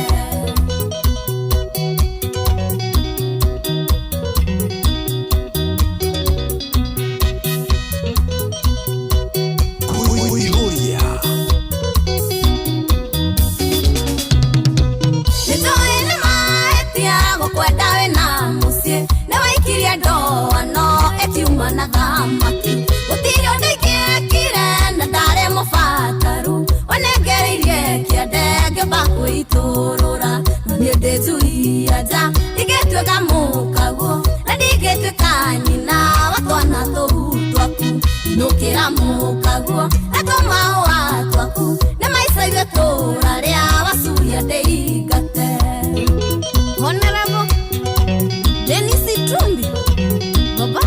Iturura no niĩ ndĩ njui ya nja ndingĩtuĩka mũkaguo na ndingĩtuĩka nyina wa twana tũu twaku nũkĩra mũkaguo na tũmahũa twaku nĩ maica ithuĩ tũrarĩa wacuria ndĩingate. Honorable Dennis Itumbi baba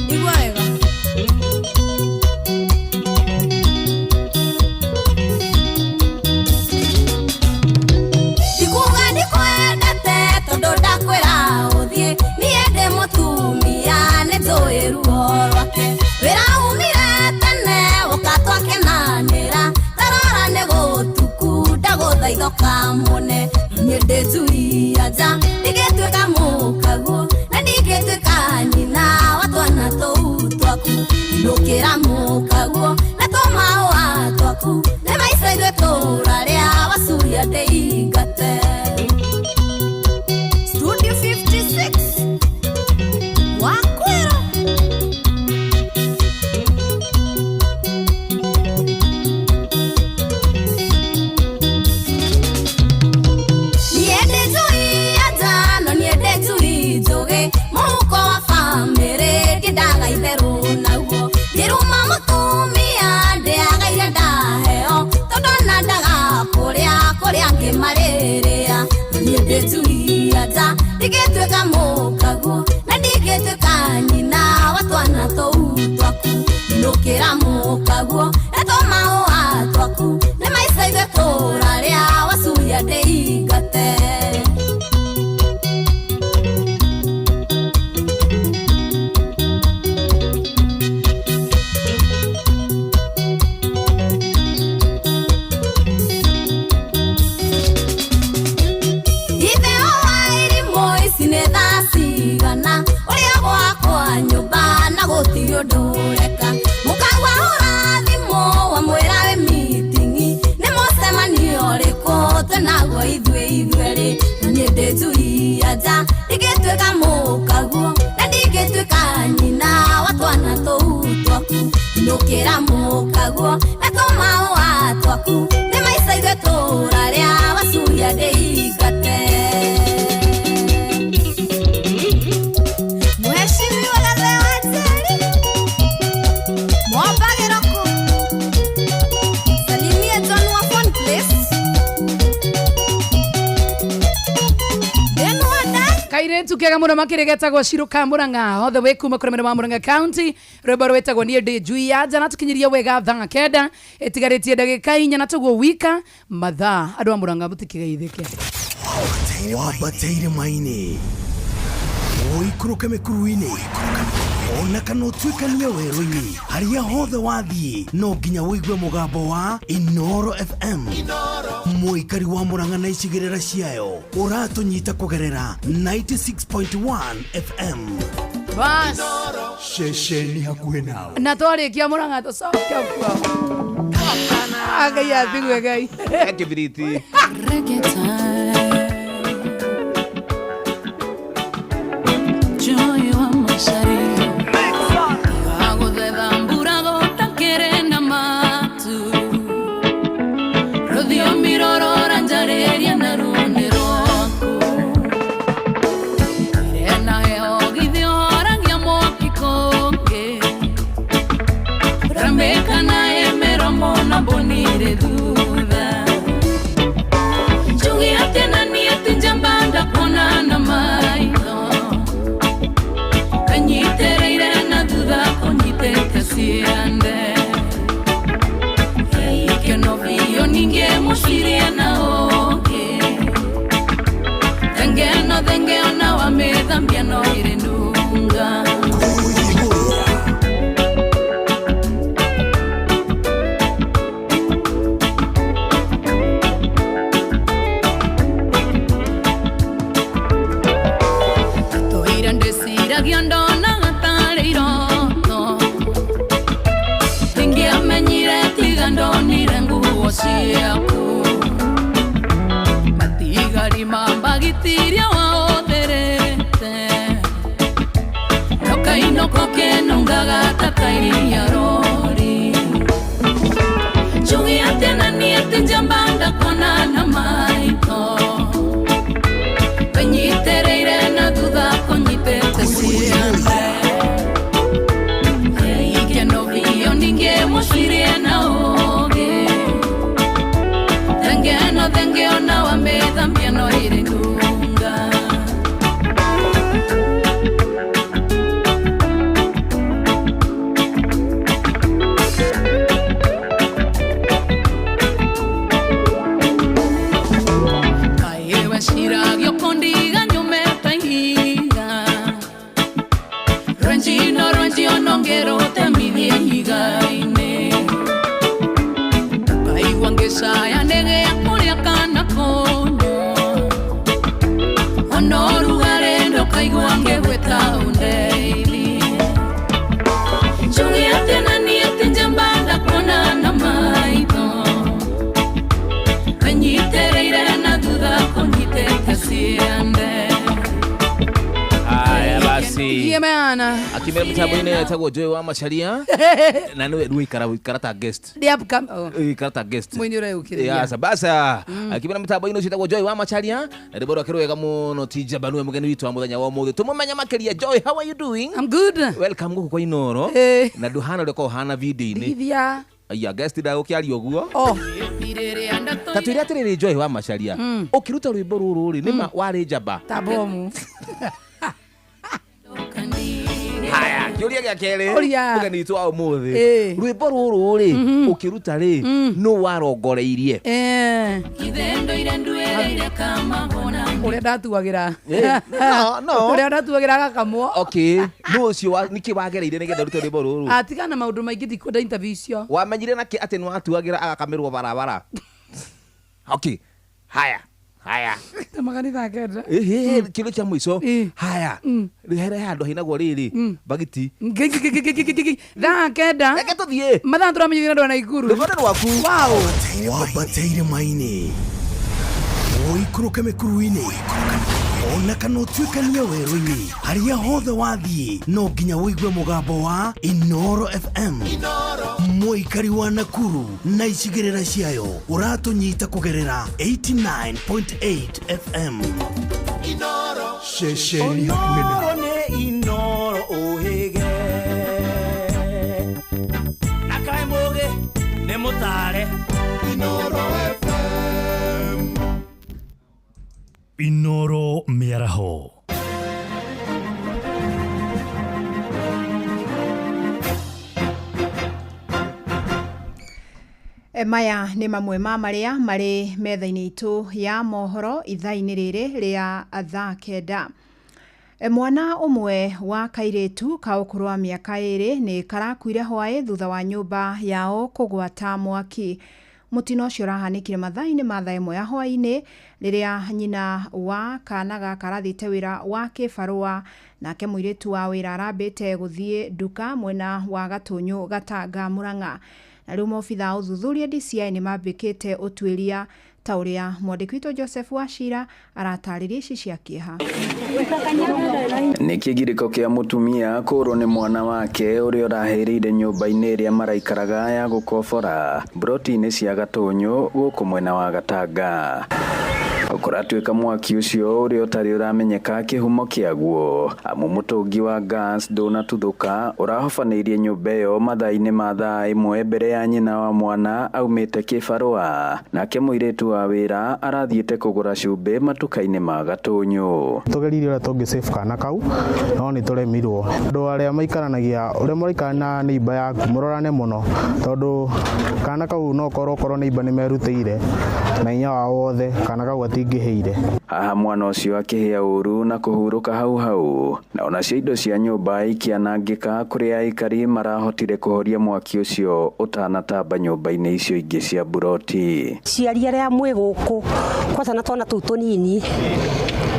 igua wega. Kamone niĩ ndĩ njui ya nja ndingĩtuĩka mũkaguo na ndingĩtuĩka nyina wa twana tũu twaku nũkĩra mũkaguo na tũmahũa twaku nĩ maica ithuĩ tũrarĩa wacuria ndĩingate. Studio 56 wakwĩra. Ndingĩtuĩka mũkaguo na ndingĩtuĩka nyina wa twana tũu twaku nũkĩra mũkaguo na tũmahũa twaku nĩ maica ithuĩ tũrarĩa wacuria ndĩingate. Ndingĩtuĩka mũkaguo na ndingĩtuĩka nyina wa twana tũu twaku nũkĩra mũkaguo na tũmahũa twaku nĩ maica ithuĩ tũrarĩa wacuria ndĩingate. Mheshimiwa Gathe wa Njeri Mwambagĩroko salimia John wa Phone. Kega mũno makĩria getagwo Ciru ka Murang'a othe wĩ kuma kũrĩ mwena wa Murang'a County, rwĩmbo rwĩtagwo niĩ ndĩ njui ya nja, na tũkinyirie wega thaa 9 ĩtigarĩtie ndagĩka 4 na tũguo wika mathaa. Andũ a Murang'a mũtikĩgeithĩke. Wambate irĩma-inĩ, ũikũrũke mĩkuru-inĩ, ona kana ũtuĩkanie werũ-inĩ, harĩa hothe wathiĩ no nginya ũigue mũgambo wa Inoro FM. Mũikari wa Murang'a na icigĩrĩra ciayo ũratũnyita kũgerera 96.1 FM. Bas. Ceceni hakuhĩ nawe. Na twarĩkia Murang'a tũcoke kuo. Ngai athigue Ngai. Kibiriti. Reggae time. Joy wa macaria. Aguthetha mbura gũtakĩrĩ na matu. Rũthiomi rũrora njarĩria na ruo nĩ rwaku. Ire na heho githĩ ũhoragia mwaki kũngĩ. Ramĩka na ĩ mĩromo na mbũni irĩ thutha. Njuge atĩ na niĩ ti njamba ndakuona na maitho. Kanyitĩrĩire na thutha kũnyitĩte ciande. Ikeno biũ ningĩ mũcirie na ũngĩ. Thenge no thenge ona wamĩthambia no ĩrĩ nunga. Tũire ndĩciragia ndonaga tarĩ iroto. Ndingĩamenyire tiga ndonire nguo ciaku. Matigari ma mbagitiria wahũthĩrĩte. Nokainũka ũkĩnungaga ta tairia rori. Njuge atĩ na niĩ ti njamba ndakuona na maitho. Wĩnyitĩrĩire na thutha kũnyitĩte ciande. Ikeno biũ ningĩ mũcirie na ũũgĩ. Thenge no thenge ona wamĩthambia no ĩrĩ nunga. Kaĩ weciragia ũkũndiga nyume ta ihiga. Rwenji no rwenji ona ũngĩrũtemithia ihiga-inĩ. Ũkaigua ngĩcaya nĩgĩa kũrĩa kana kũnyua. Ona ũrugarĩ ndũkaigua ngĩgwĩta ũndeithie. Njuge atĩ na niĩ ti njamba ndakuona na maitho. Wĩnyitĩrĩire na thutha kũnyitĩte ciande. Haya basi. Yemeana. Akimera mtambo-inĩ etagwo Joy wa Macharia na nĩwe rĩu ikara ta guest. The upcoming. Oh. Ikara ta guest. Mũini ũreũkĩrĩria. Yes, basa. Akimera mtambo-inĩ ũcio etagwo Joy wa Macharia na rĩmbo rwake rwega mũno ti njamba nĩwe mũgeni witũ wa mũthenya wa ũmũthĩ. Tũmũmenya makĩria. Joy, how are you doing? I'm good. Welcome gũkũ kwa Inoro. Na ndũhana ũrĩa ũkoragwo ũhana video-inĩ. Ndigithia. Aya guest ndagũkĩaria ũguo. Oh. Ta twĩre atĩrĩrĩ Joy wa Macharia, ũkĩruta rwĩmbo rũrũ rĩ, nĩma warĩ njamba? Ta bomu. Haya, kĩũria gĩa kerĩ Ũria. mũgeni witũ wa ũmũthĩ, Ĩ. rwĩmbo rũrũ rĩ ũkĩruta rĩ, nũ warongoreirie? Ithe ndoire nduĩrĩire kamahona. Ũrĩa ndatuagĩra. No, no. Ũrĩa ndatuagĩra agakamwo. Okay, nũ ũcio nĩkĩ wagereire nĩgetha ũrute rwĩmbo rũrũ? Atigana maũndũ maingĩ ndikwenda interview icio. Wamenyire nakĩ atĩ nĩ watuagĩra agakamĩrwo barabara? Okay, haya. Haya. Ta makanitha 9. Ĩhĩ, kĩndũ kĩa mũico. Haya. Rĩhere handũ hainagwo rĩrĩ. Bagiti. Thaa 9. Reke tũthiĩ. Mathaa tũramenyithia andũ a Naikuru. Rwĩmbo nĩ rwaku. Wow. Wambate irĩma-inĩ, ũikũrũke mĩkuru-inĩ, ona kana ũtuĩkanie werũ-inĩ, harĩa hothe wathiĩ no nginya ũigue mũgambo wa Inoro FM. Mũikari wa Nakuru na icigĩrĩra ciayo ũratũnyita kũgerera 89.8 FM. Ceceni hakuhĩ nawe. Inoro nĩ Inoro ũhĩge. Na kaĩ mũgĩ nĩ mũtare. Inoro FM. Inoro mĩaraho. Maya nĩ mamwe ma marĩa marĩ metha-inĩ itũ ya mohoro ithaa-inĩ rĩrĩ rĩa thaa 9. Mwana ũmwe wa kairĩtu ka ũkũrũ wa mĩaka 2 nĩ karakuire hwaĩ thutha wa nyũmba yao kũgwata mwaki. Mũtino ũcio ũrahanĩkire mathaa-inĩ ma thaa 1 ya hwaĩ-inĩ rĩrĩa nyina wa kana gaka arathiĩte wĩra wa kĩbarũa, nake mũirĩtu wa wĩra arambĩte gũthiĩ nduka mwena wa Gatũnyũ Gatanga Murang'a. Na rĩu maobitha a ũthuthuria DCI nĩ mambĩkĩte ũtuĩria ta ũrĩa mwandĩki witũ Joseph Wachira aratarĩria ici cia kĩeha. Nĩ kĩgirĩko kĩa mũtumia kũrwo nĩ mwana wake ũrĩa ũrahĩrĩire nyũmba-inĩ ĩrĩa maraikaraga ya gũkobora broti-inĩ cia Gatũnyũ gũkũ mwena wa Gatanga. Kũratuĩka mwaki ũcio ũrĩa ũtarĩ ũramenyeka kĩhumo kĩaguo, amu mũtũngi wa gas ndũnatuthũka ũrahobanĩirie nyũmba ĩyo mathaa-inĩ ma thaa 1 mbere ya nyina wa mwana aumĩte kĩbarũa, nake mũirĩtu wa wĩra arathiĩte kũgũra cumbĩ matuka-inĩ ma Gatũnyũ. Tũgeririe ũrĩa tũngĩ save kana kau no nĩ tũremirwo. Andũ arĩa maikaranagia ũrĩa mũraikara na neighbor yaku mũrorane mũno, tondũ kana kau no korwo neighbor nĩ merutĩire na hinya wao wothe, kana kau gatingĩhĩire. Haha mwana ũcio akĩhĩa ũru na kũhurũka hau hau, na onacio indo cia nyũmba ikĩanangĩka kũrĩa aikari marahotire kũhoria mwaki ũcio ũtanatamba nyũmba-inĩ icio ingĩ cia buroti. Ciari arĩa mwĩ gũkũ kwata na twana tũu tũnini,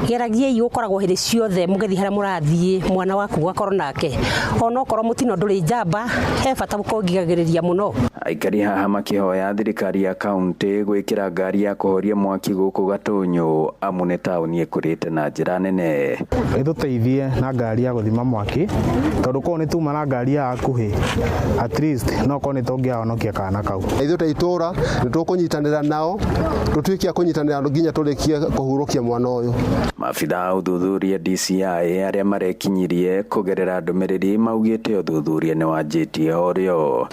geragiei gũkoragwo hĩndĩ ciothe mũgĩthiĩ harĩa mũrathiĩ mwana waku ũgakorwo nake, onokorwo mũtino ndũrĩ njamba, he bata gũkongigagĩrĩria mũno. Aikari haha makĩhoya thirikari ya kaunti gwĩkĩra ngari ya kũhoria mwaki gũkũ Gatũnyũ, amu nĩ taũni ĩkũrĩte na njĩra nene. Ĩtũteithie na ngari ya gũthima mwaki, tondũ korwo nĩ tuma na ngari ya hakuhĩ at least no korwo nĩ tũngĩahonokia kana kau. Ithuĩ ta itũra nĩ tũkũnyitanĩra nao, tũtuĩke a kũnyitanĩra nginya tũrĩkie kũhurũkia mwana ũyũ. Maabitha a ũthuthuria DCI arĩa marekinyirie kũgerera ndũmĩrĩri maugĩte ũthuthuria nĩ wanjĩtie o rĩo.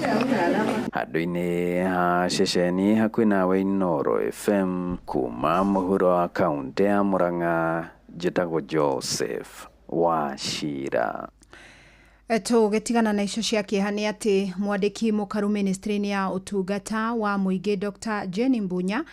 Handũ-inĩ ha ceceni hakuhĩ nawe Inooro FM kuma mũhuro wa kaunti ya Murang'a, njĩtagwo Joseph Wachira. Tũgĩtigana na icio cia kĩeha nĩ atĩ mwandĩki mũkaru ministry-inĩ ya ũtungata wa mũingĩ Dr. Jane Mbunya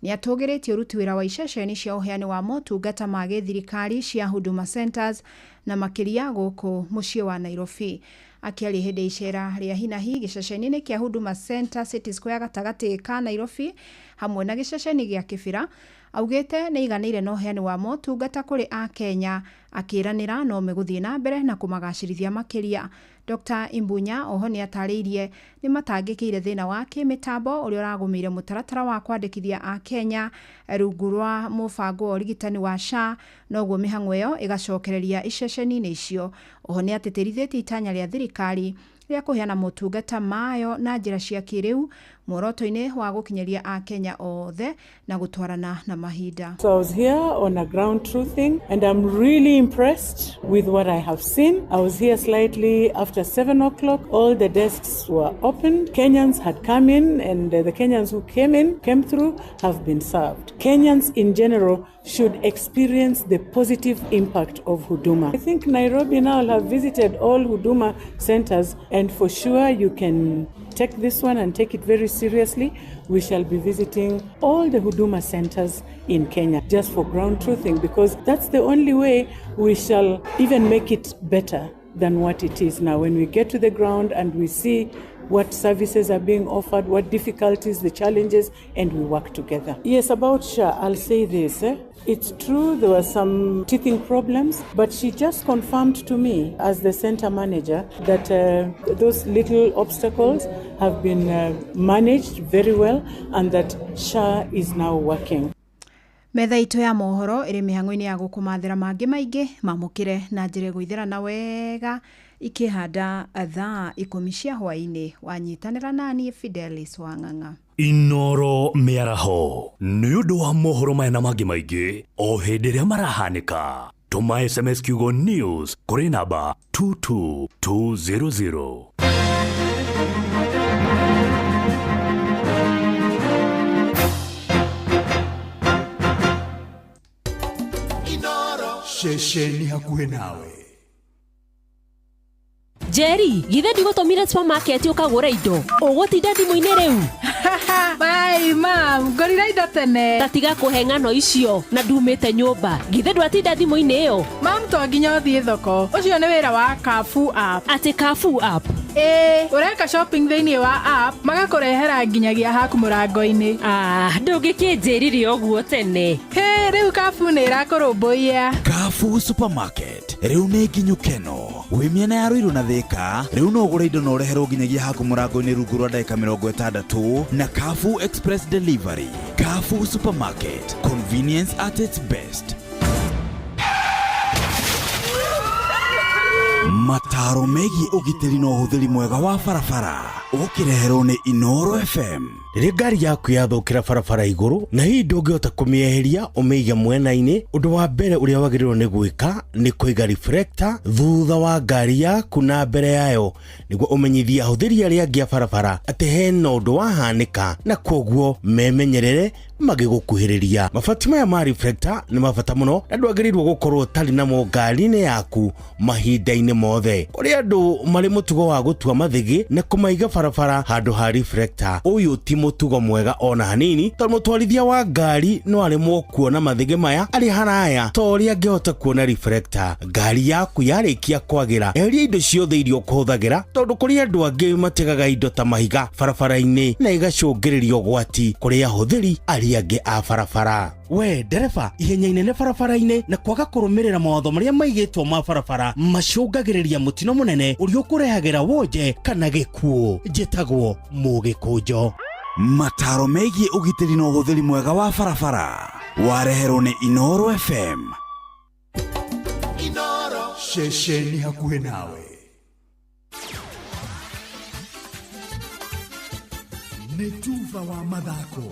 nĩ atũgĩrĩtie ũruti wĩra wa iceceni cia ũheani wa motungata ma gĩthirikari cia Huduma Centers na makĩria gũkũ mũciĩ wa Nairobi. Akĩaria hĩndĩ icera rĩa hinahi gĩceceni-inĩ kĩa Huduma Center City Square gatagatĩ ka Nairobi hamwe na gĩceceni gĩa Kĩbĩra, augĩte nĩ iganĩire na ũheani wa motungata kũrĩ Akenya, akĩranĩra no megũthiĩ na mbere na kũmagacĩrithia makĩria. Dr. Imbunya oho nĩ atarĩirie nĩ matangĩkĩire thĩna wa kĩmĩtambo ũrĩa ũragũmĩire mũtaratara wa kwandĩkithia Akenya rungu rwa mũbango wa ũrigitani wa SHA, noguo mĩhang'o ĩyo ĩgacokereria iceceni-inĩ icio. Oho nĩ atĩtĩrithĩtie itanya rĩa thirikari rĩa kũheana motungata mayo na njĩra cia kĩrĩu muoroto-inĩ wa gũkinyĩria Akenya othe na gũtwarana na mahinda. So I was here on a ground truthing and I'm really impressed with what I have seen. I was here slightly after 7 o'clock. All the desks were open. Kenyans had come in, and the Kenyans who came through have been served. Kenyans in general should experience the positive impact of Huduma. I think Nairobi now have visited all Huduma centers, and for sure you can take this one and take it very seriously. We shall be visiting all the Huduma centers in Kenya just for ground truthing, because that's the only way we shall even make it better than what it is now. When we get to the ground and we see what services are being offered, what difficulties, the challenges, and we work together. Yes, about SHA, I'll say this. It's true there were some teething problems, but she just confirmed to me as the center manager that those little obstacles have been managed very well and that SHA is now working. Metha itũ ya mohoro ĩrĩ mĩhang'o-inĩ ya gũkũmathĩra mangĩ maingĩ mamũkĩre na njĩra ĩgũithĩrana wega ikĩhanda thaa 10 cia hwaĩ-inĩ. Wanyitanĩra naniĩ Fidelis Wang'ang'a. Inooro mĩaraho nĩ ũndũ wa mohoro maya na mangĩ maingĩ o hĩndĩ ĩrĩa marahanĩka. Tũma SMS kiugo news kũrĩ namba 22200. Ceceni hakuhĩ nawe. Njeri, githĩ ndigũtũmire supermarket ũkagũre indo ũgũtinda thimũ-inĩ rĩu? Bai mam, ngorire indo tene. Ta tiga kũhe ng'ano icio na ndumĩte nyũmba. Githĩ ndwatinda thimũ-inĩ ĩyo? Mam, to nginya ũthiĩ thoko. Ũcio nĩ wĩra wa Carrefour app. Atĩ Carrefour app? Ĩĩ, ũreka shopping thĩinĩ wa app magakũrehera nginyagia haku mũrango-inĩ. Ah, ndũngĩkĩnjĩrire ũguo tene. Hĩ, rĩu Carrefour nĩ ĩrakũrũmbũiya. Carrefour Supermarket rĩu nĩ nginyu keno wĩ mĩena ya Ruiru na Thika. Rĩu no ũgũre indo na ũreherwo nginyagia haku mũrango-inĩ rungu rwa ndagĩka 60 na Carrefour Express Delivery. Carrefour Supermarket, convenience at its best. Mataro megiĩ ũgitĩri na ũhũthĩri mwega wa barabara ũkĩreherwo nĩ Inoro FM. Rĩrĩa ngari yaku yathũkĩra barabara igũrũ na hihi ndũngĩhota kũmĩeheria ũmĩige mwena-inĩ, ũndũ wa mbere ũrĩa wagĩrĩirwo nĩ gwĩka nĩ kũiga reflector thutha wa ngari yaku na mbere yayo nĩguo ũmenyithie ahũthĩri arĩa angĩ a barabara atĩ hena ũndũ wahanĩka na kwoguo memenyerere magĩgũkuhĩrĩria. Mabati maya ma reflector nĩ mabata mũno na ndwagĩrĩirwo gũkorwo ũtarĩ namo ngari-inĩ yaku mahinda-inĩ mothe. Kũrĩ andũ marĩ mũtugo wa gũtua mathĩgĩ na kũmaiga barabara handũ ha reflector. Ũyũ ti mũtugo mwega ona hanini tondũ mũtwarithia wa ngari no aremwo kuona mathĩgĩ maya arĩ haraya ta ũrĩa angĩhota kuona reflector. Ngari yaku yarĩkia kwagĩra, eheria indo ciothe iria ũkũhũthagĩra tondũ kũrĩ andũ angĩ mategaga indo ta mahiga barabara-inĩ na igacũngĩrĩria ũgwati kũrĩ ahũthĩri arĩa angĩ a barabara. We ndereba, ihenya inene barabara-inĩ na kwaga kũrũmĩrĩra mawatho marĩa maigĩtwo ma barabara macũngagĩrĩria mũtino mũnene ũrĩa ũkũrehagĩra wonje kana gĩkuũ. Njĩtagwo Mũgĩkũnjo. Mataro megiĩ ũgitĩri na ũhũthĩri mwega wa barabara wareherwo nĩ Inoro FM. Inoro ceceni hakuhĩ nawe. Nĩ tuba wa mathako.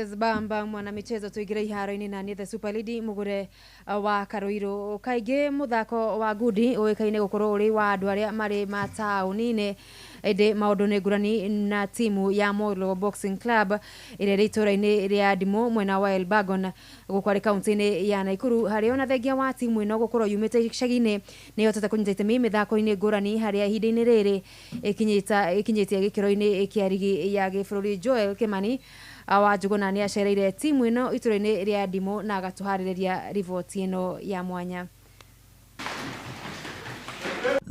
Zbamba mwana michezo tuigire iharo-inĩ na nĩ the Super Lady mugure wa Karuiru. Kaingĩ muthako wa ngundi ũĩkaine gũkorwo ũrĩ wa andũ arĩa marĩ mataũni-inĩ, ĩndĩ maũndũ nĩ ngũrani na timu ya Molo Boxing Club ĩrĩa ĩrĩ itũũra-inĩ rĩa Ndimũ mwena wa Elbagon gũkũ arĩ kaunti-inĩ ya Nakuru, harĩa ona thengia wa timu ĩno gũkorwo yumĩte icagi-inĩ nĩ ĩhotete kũnyita itemi mĩthako-inĩ ngũrani, harĩa ihinda-inĩ rĩrĩ ĩkinyĩtie gĩkĩro-inĩ kĩa rigi ya gĩbũrũri. Joel Kimani wa Njuguna nĩ acereire timu ĩno itũũra-inĩ rĩa Ndimũ na agatũharĩrĩria riboti ĩno ya mwanya.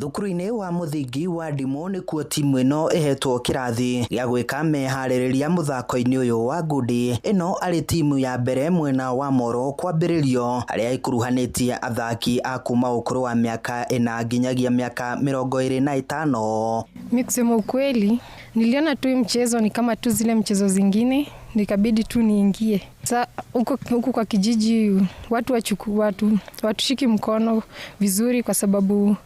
Thukuru-inĩ wa mũthingi wa Ndimũ nĩkuo timu ĩno ĩhetwo kĩrathi gĩa gwĩka meharĩrĩria mũthako-inĩ ũyũ wa ngundi. Ĩno arĩ timu ya mbere mwena wa Moro kwambĩrĩrio, arĩa ĩkuruhanĩtie athaki a kuma ũkũrũ wa mĩaka 4 nginyagia mĩaka 25. Mimi kusema ukweli, niliona tu mchezo ni kama tu zile mchezo zingine, nikabidi tu niingie. Sasa huko kwa kijiji watu watushiki mkono vizuri kwa sababu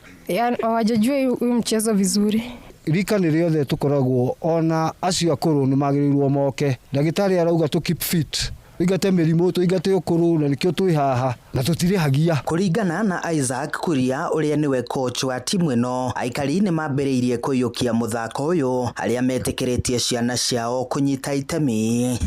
hawajajua huyu mchezo vizuri. Rika nĩ rĩothe tũkoragwo ona acio akũrũ nĩ magĩrĩirwo moke. Ndagĩtarĩ arauga tũ keep fit, tũingate mĩrimũ, tũingate ũkũrũ, na nĩkĩo twĩ haha na tũtirĩhagia. Kũringana na Isaac Kuria ũrĩa nĩwe coach wa timu ĩno, aikari nĩ mambĩrĩirie kũiyũkia mũthako ũyũ arĩa metĩkĩrĩtie ciana ciao kũnyita itemi.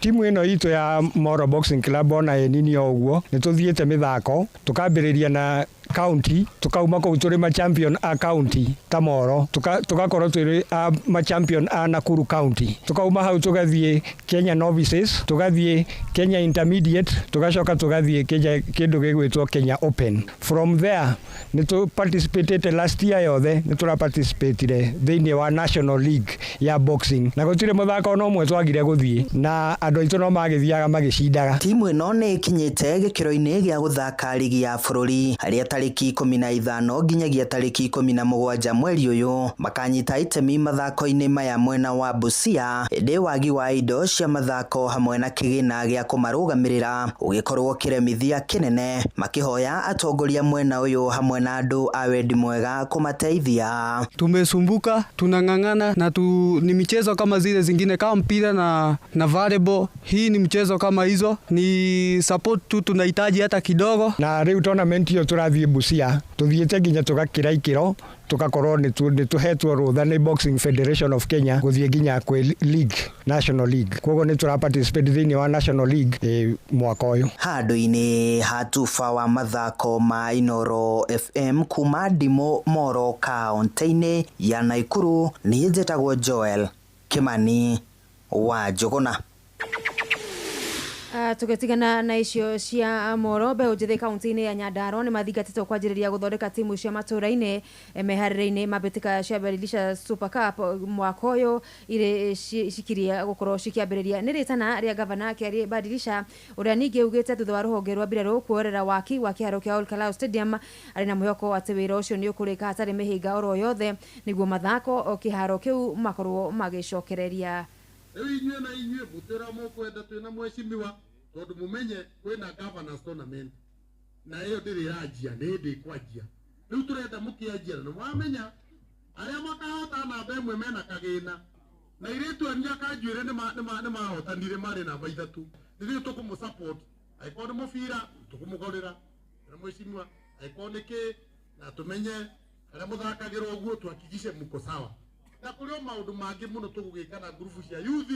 Timu ĩno itũ ya Moro Boxing Club ona ĩ nini o ũguo nĩ tũthiĩte mĩthako tũkambĩrĩria na county, tukauma kũu tũrĩ ma champion a county ta Moro, tugakorwo tũrĩ a ma champion a Nakuru county, tukauma hau tugathiĩ Kenya novices, tugathiĩ Kenya intermediate, tugacoka tugathiĩ Kenya kĩndũ gĩgwĩtwo Kenya Open. From there nĩ tũ participated last year yothe, nĩ tũra participatire thĩinĩ wa National League ya boxing na gũtirĩ mũthako ona ũmwe twagire gũthiĩ na andũ aitũ no magĩthiaga magĩcindaga. Timu ĩno nĩ ĩkinyĩte gĩkĩro-inĩ gĩa gũthaka rigi ya bũrũri harĩa tarĩki 15 nginyagia tarĩki 17 mweri ũyũ makanyita itemi mathako-inĩ maya mwena wa Busia, ĩndĩ wagi wa indo cia mathako hamwe na kĩgĩna gĩa kũmarũgamĩrĩra ũgĩkorwo kĩremithia kĩnene, makĩhoya atongoria mwena ũyũ hamwe na andũ a wendi mwega kũmateithia. Tumesumbuka, tunang'ang'ana na ni michezo kama zile zingine kama mpira na volleyball. Hii ni mchezo kama hizo, ni support tu tunahitaji hata kidogo. Na rĩu tournament iyo tũrathiĩ Busia, tũthiĩte nginya tũgakĩra ikĩro, tũgakorwo nĩ tũhetwo rũtha nĩ Boxing Federation of Kenya gũthiĩ nginya kwĩ league, National League. Koguo nĩ tũra participate thĩinĩ wa National League mwaka ũyũ. Handũ-inĩ ha tuba wa mathako ma Inoro FM kuma Ndimũ Moro kaũntĩ-inĩ ya Naikuru, niĩ njĩtagwo Joel Kimani wa Njũgũna. Tũgĩtigana na icio cia Moro, mbeũ njĩthĩ kaunti-inĩ ya Nyandarua nĩ mathingatĩtwo kwanjĩrĩria gũthondeka timu cia matũũra-inĩ meharĩrĩinĩ ma mbĩtĩka cia Badilisha Super Cup mwaka ũyũ irĩ cikirie gũkorwo cikĩambĩrĩria. Nĩ rĩtana rĩa gavana Kĩarĩ Badilisha ũrĩa ningĩ ugĩte thutha wa rũhonge rwa mbirarũ kuoerera waki wa kĩharo kĩa Ol Kalou Stadium arĩ na mwĩhoko atĩ wĩra ũcio nĩ ũkũrĩka hatarĩ mĩhĩnga oro yothe nĩguo mathako kĩharo kĩu makorwo magĩcokereria. Rĩu inyuĩ na inyuĩ mũtĩra mũkwenda twĩna mheshimiwa tondu mumenye kwĩna governors tournament na ĩyo ndĩrĩ ĩranjia nĩ hĩndĩ ĩkwanjia. Rĩu tũrenda mũkĩanjia na mwamenya arĩa makahota namba ĩmwe mena kagĩna na airĩtu anyu akanjuĩrĩ nĩmahotanire marĩ namba 3. Ithuĩ tũkũmũ support, angĩkorwo nĩ mũbira tũkũmũgũrĩra na mheshimiwa, angĩkorwo nĩ kĩ na tũmenye arĩa mũthakagĩra ũguo tuhakikishe mko sawa. Na kũrĩ o maũndũ mangĩ mũno tũgũgĩka na ngurubu cia youth,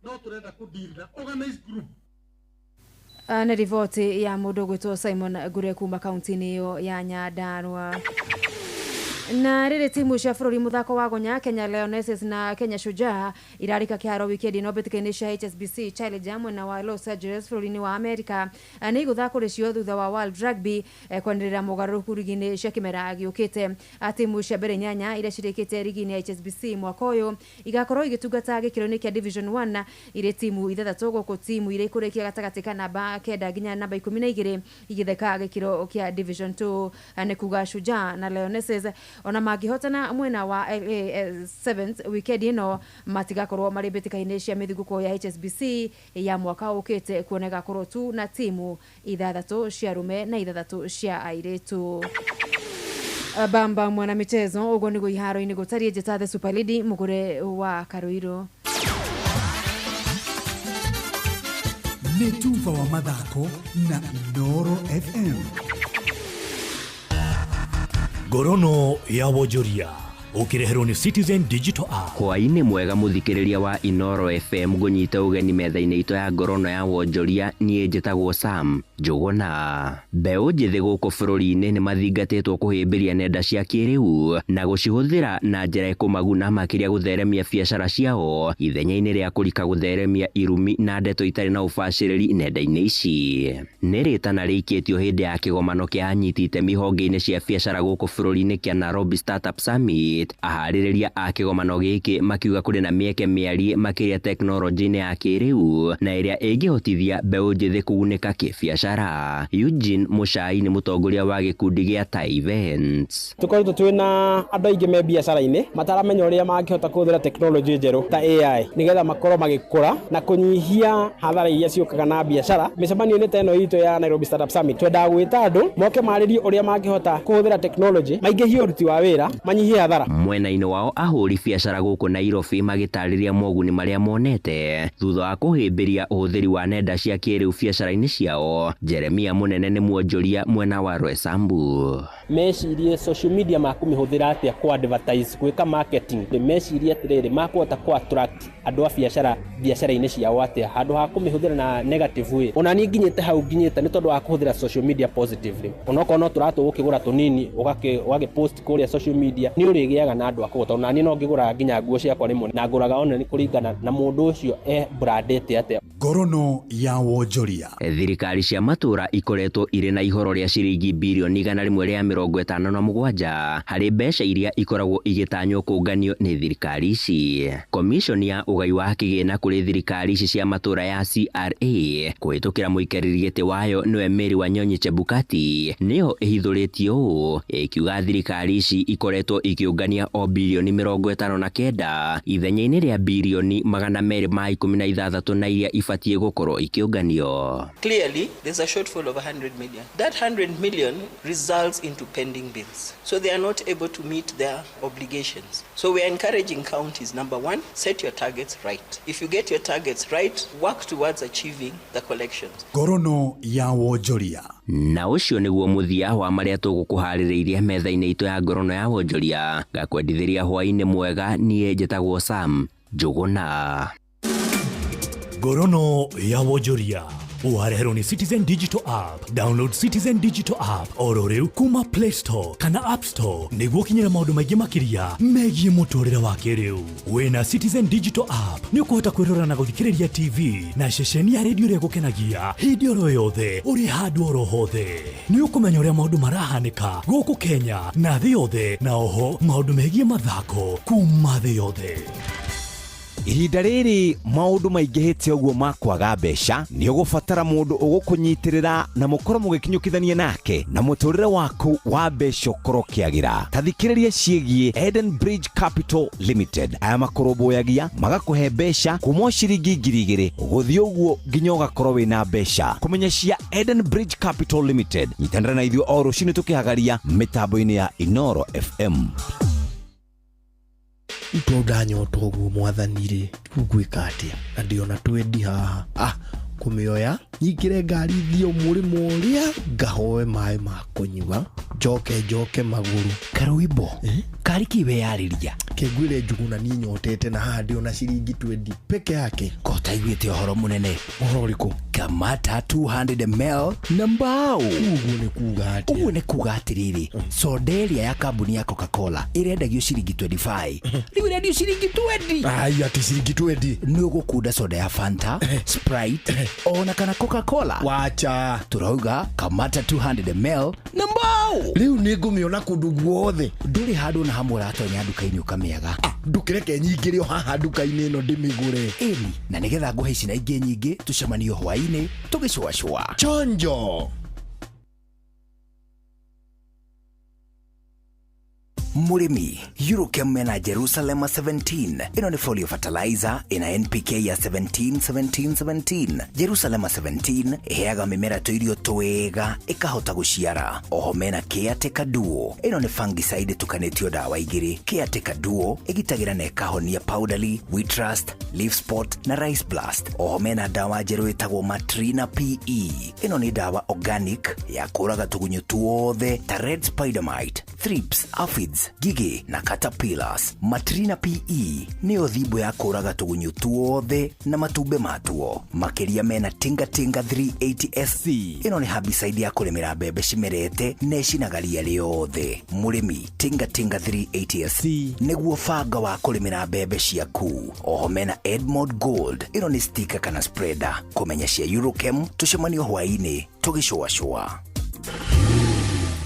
no tũrenda kũ deal na organized group. Nĩ riboti ya mũndũ ũgwĩtwo Simon Ngure kuma kaunti-inĩ ĩyo ya Nyandarua. Na rĩrĩ timu cia bũrũri mũthako wa gonya Kenya Lionesses na Kenya Shujaa irarika kĩharo wikendi ĩno mbĩtĩka-inĩ cia HSBC Challenger mwena wa Los Angeles bũrũri-inĩ wa Amerika. Nĩ igũthaka kũrĩ cio thutha wa World Rugby kwanĩrĩra mogarũrũku rigi-inĩ cia kĩmera gĩũkĩte. Timu cia mbere 8 iria cirĩkĩte rigi-inĩ ya HSBC mwaka ũyũ igakorwo igĩtungata gĩkĩro-inĩ kĩa Division 1 irĩ timu 6 gũkũ timu iria ikũrĩkia gatagatĩ ka namba 9 nginya namba 12 igĩtheka gĩkĩro kĩa Division 2. Nĩ kuga Shujaa na Lionesses ona mangĩhotana mwena wa LA 7 weekend ĩno matigakorwo marĩ mbĩtĩka-inĩ cia mĩthiguko ya HSBC ya mwaka ũkĩte kuona ĩgakorwo tu na timu 6 cia arũme na 6 cia airĩtu. Bamba mwana michezo ũguo nĩguo iharo-inĩ gũtariĩ. Njĩta The Super Lady mũgũre wa Karuiru. Nĩ tuba wa mathako na Inoro FM. Ngorono ya wonjoria ũkĩreherwo nĩ Citizen Digital App. Hwaĩ-inĩ mwega mũthikĩrĩria wa Inoro FM, ngũnyite ũgeni metha-inĩ itũ ya ngorono ya wonjoria. Niĩ njĩtagwo Sam Njũgũna. Mbeũ njĩthĩ gũkũ bũrũri-inĩ nĩ mathingatĩtwo kũhĩmbĩria nenda cia kĩrĩu na gũcihũthĩra na njĩra ĩkũmaguna makĩria gũtheremia biacara ciao ithenya-inĩ rĩa kũrika gũtheremia irumi na ndeto itarĩ na ũbacĩrĩri nenda-inĩ ici. Nĩ rĩtana rĩikĩtio hĩndĩ ya kĩgomano kĩa anyiti itemi honge-inĩ cia biacara gũkũ bũrũri-inĩ kĩa Nairobi Startup Summit. Aharĩrĩria a kĩgomano gĩkĩ makiuga kũrĩ na mĩeke mĩariĩ makĩria tekinoronjĩ-inĩ ya kĩrĩu na ĩrĩa ĩngĩhotithia mbeũ njĩthĩ kũgunĩka kĩbiacara. Eugene Mũcai nĩ mũtongoria wa gĩkundi gĩa Tai Events. Tũkoretwo twĩna andũ aingĩ me biacara-inĩ mataramenya ũrĩa mangĩhota kũhũthĩra tekinoronjĩ njerũ ta AI nĩgetha makorwo magĩkũra na kũnyihia hathara iria ciũkaga na biacara. Mĩcemanio-inĩ ta ĩno itũ ya Nairobi Startup Summit twendaga gwĩta andũ moke marĩrie ũrĩa mangĩhota kũhũthĩra tekinoronjĩ maingĩhie ũruti wa wĩra, manyihie hathara. Mwena-inĩ wao ahũri biacara gũkũ Nairobi magĩtarĩria moguni marĩa monete thutha wa kũhĩmbĩria ũhũthĩri wa nenda cia kĩrĩu biacara-inĩ ciao. Jeremia Mũnene nĩ mwonjoria mwena wa Roysambu. Mecirie social media makũmĩhũthĩra atĩa kũ advertise, gwĩka marketing. Mecirie atĩrĩrĩ makũhota kũ attract andũ a biacara biacara-inĩ ciao atĩa handũ ha kũmĩhũthĩra na negative way. Ona niĩ nginyĩte hau nginyĩte nĩ tondũ wa kũhũthĩra social media positively. Onokorwo no tũratũ gũkĩgũra tũnini ũgakĩ post kũrĩa social media nĩ ũrĩgĩaga na andũ a kũgũra. Tondũ naniĩ no ngĩgũraga nginya nguo ciakwa rĩmwe na ngũraga ona nĩ kũringana na mũndũ ũcio e brandĩte atĩa. Ngorono ya wonjoria. Thirikari cia matũra ikoretwo irĩ na ihoro rĩa ciringi birioni 157 harĩ mbeca iria ikoragwo igĩtanywo kũnganio nĩ thirikari ici. Komishoni ya ũgai wa kĩgĩna kũrĩ thirikari ici cia matũra ya CRA kũhĩtũkĩra mũikarĩri gĩtĩ wayo nĩwe Mary Wanyonyi Chebukati nĩyo ĩhithũrĩtie ũũ ĩkiuga thirikari ici ikoretwo ikĩũngania o birioni 59 ithenya-inĩ rĩa birioni 216 na iria ibatiĩ ibatiĩ gũkorwo ikĩũnganio. Clearly, there's a shortfall of 100 million. That 100 million results into pending bills. So they are not able to meet their obligations. So we are encouraging counties, number one, set your targets right. If you get your targets right, work towards achieving the collections. Ngorono ya wonjoria. Na ũcio nĩguo mũthia wa marĩa tũgũkũharĩrĩirie metha-inĩ itũ ya ngorono ya wonjoria. Ngakwendithĩria hwaĩ-inĩ mwega. Niĩ njĩtagwo Sam Njũgũna. Ngorono ya wonjoria wareherwo nĩ Citizen Digital App. Download Citizen Digital App oro rĩu kuma Play Store kana App Store nĩguo ũkinyĩre maũndũ maingĩ makĩria megiĩ mũtũrĩre wa kĩrĩu. Wĩna Citizen Digital App nĩ ũkũhota kwĩrora na gũthikĩrĩria TV na ceceni ya redio ĩrĩa ĩgũkenagia hĩndĩ oro yothe ũrĩ handũ oro hothe. Nĩ ũkũmenya ũrĩa maũndũ marahanĩka gũkũ Kenya na thĩ yothe, na oho maũndũ megiĩ mathako kuma thĩ yothe. Ihinda rĩrĩ maũndũ maingĩhĩte ũguo ma kwaga mbeca, nĩ ũgũbatara mũndũ ũgũkũnyitĩrĩra na mũkorwo mũgĩkinyũkithania nake na mũtũrĩre waku wa mbeca ũkorwo ũkĩagĩra. Ta thikĩrĩria ciĩgiĩ Eden Bridge Capital Limited. Aya makũrũmbũyagia magakũhe mbeca kuma o ciringi 2,000 gũthiĩ ũguo nginya ũgakorwo wĩna mbeca. Kũmenya cia Eden Bridge Capital Limited, nyitanĩra na ithuĩ o rũcinĩ tũkĩhagaria mĩtambo-inĩ ya Inoro FM. Tondũ ndanyota ũguo mwathani rĩ, rĩu ngwĩka atĩa? Na ndĩona twendi haha. Kũmĩoya nyingĩre ngari thiĩ mũrĩmo ũrĩa ngahoe maĩ ma kũnyua, njoke njoke magũrũ. Karũimbo kari kĩ weyarĩria? Kĩngwĩre Njuguna niĩ nyotete na haha ndĩona ciringi 20 peke yake. Ko taiguĩte ũhoro mũnene? Ũhoro ũrĩkũ? Kamata 200 ml na mbao. Ũguo nĩ kuga atĩa? Ũguo nĩ kuga atĩrĩrĩ, soda ĩrĩa ya kambuni ya Coca-Cola ĩrendagio ciringi 25, rĩu ĩrendio ciringi 20. Ai, atĩ ciringi 20? Nĩ ũgũkunda soda ya Fanta, Sprite ona kana Coca-Cola. Wacha. Turauga kamata 200 ml na mbao. Rĩu nĩ ngũmĩona kũndũ guothe. Ndũrĩ handũ na hamwe ũratonya nduka-inĩ ũkamĩaga. Ndũkĩreke nyingĩre o haha nduka-inĩ ĩno ndĩmĩgũre. Ĩni, na nĩgetha ngũhe ici na ingĩ nyingĩ tũcemanio hwaĩ-inĩ tũgĩcũacũa. Chonjo. Mũrĩmi, Eurochem mena Jerusalem 17. Ĩno nĩ folio fertilizer ĩna NPK ya 17 17 17. Jerusalem 17 ĩheaga mĩmera tũirio twega ĩkahota gũciara. Oho mena Caretaker Duo. Ĩno nĩ fungicide ĩtukanĩtio ndawa igĩrĩ. Caretaker Duo ĩgitagĩra na ĩkahonia powdery, wheat rust, leaf spot na rice blast. Oho mena ndawa njerũ ĩtagwo Matrina PE. Ĩno nĩ ndawa organic ya kũraga tũgunyũ tuothe ta red spider mite, thrips, aphids, ngigĩ na caterpillars. Matrina PE nĩyo thimbo ya kũraga tũgunyũ tuothe na matumbĩ matuo. Makĩria mena Tinga Tinga 380 SC. Ĩno nĩ herbicide ya kũrĩmĩra mbembe cimerete na ĩcinaga ria rĩothe. Mũrĩmi, Tinga Tinga 380 SC nĩguo banga wa kũrĩmĩra mbembe ciaku. Oho mena Edmond Gold. Ĩno nĩ sticker kana spreader. Kũmenya cia Eurochem tũcemanio hwaĩ-inĩ tũgĩcũacũa.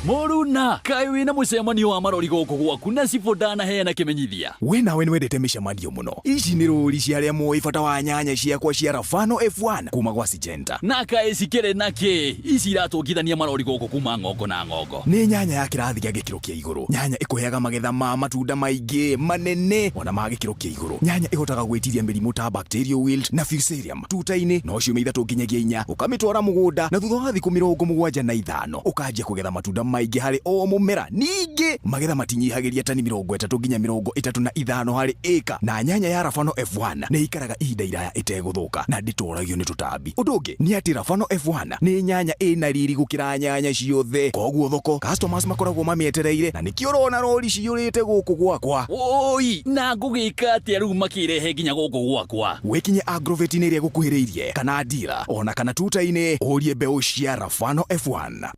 Mũruna, kaĩ wĩna mũcemanio wa marori gũkũ gwaku na cibũ ndanaheana kĩmenyithia. We nawe nĩwendete mĩcemanio mũno. Ici nĩ rũri cia arĩa moĩ bata wa nyanya ciakwa cia Rafano F1 kuma gwa Syngenta. Na kaĩ cikĩrĩ na kĩ? Ici iratũngithania marori gũkũ kuma ng'ongo na ng'ongo. Nĩ nyanya ya kĩrathi gĩa gĩkĩro kĩa igũrũ. Nyanya ĩkũheaga magetha ma matunda maingĩ manene ona ma gĩkĩro kĩa igũrũ. Nyanya ĩhotaga gwĩtiria mĩrimũ ta bacterial wilt na fusarium. Tuta-inĩ no ciumia 3 nginyagia 4 ũkamĩtwara mũgũnda na thutha wa thikũ 75 ũkanjia kũgetha matunda maingĩ harĩ o mũmera. Ningĩ magetha matinyihagĩria tani 30 nginya 35 harĩ ĩka. Na nyanya ya Rafano F1 nĩ ikaraga ihinda iraya ĩtegũthũka na ndĩtoragio nĩ tũtambi. Ũndũ ũngĩ nĩ atĩ Rafano F1 nĩ nyanya ĩna riri gũkĩra nyanya ciothe, koguo thoko customers makoragwo mamĩetereire na nĩkĩo ũrona rori ciyũrĩte gũkũ gwakwa. Oi, na ngũgĩka atĩa rĩu makĩrehe nginya gũkũ gwakwa? Wĩkinye agrovet-inĩ ĩrĩa ĩgũkuhĩrĩirie kana dira ona kana tuta-inĩ ũrie mbeũ cia Rafano F1.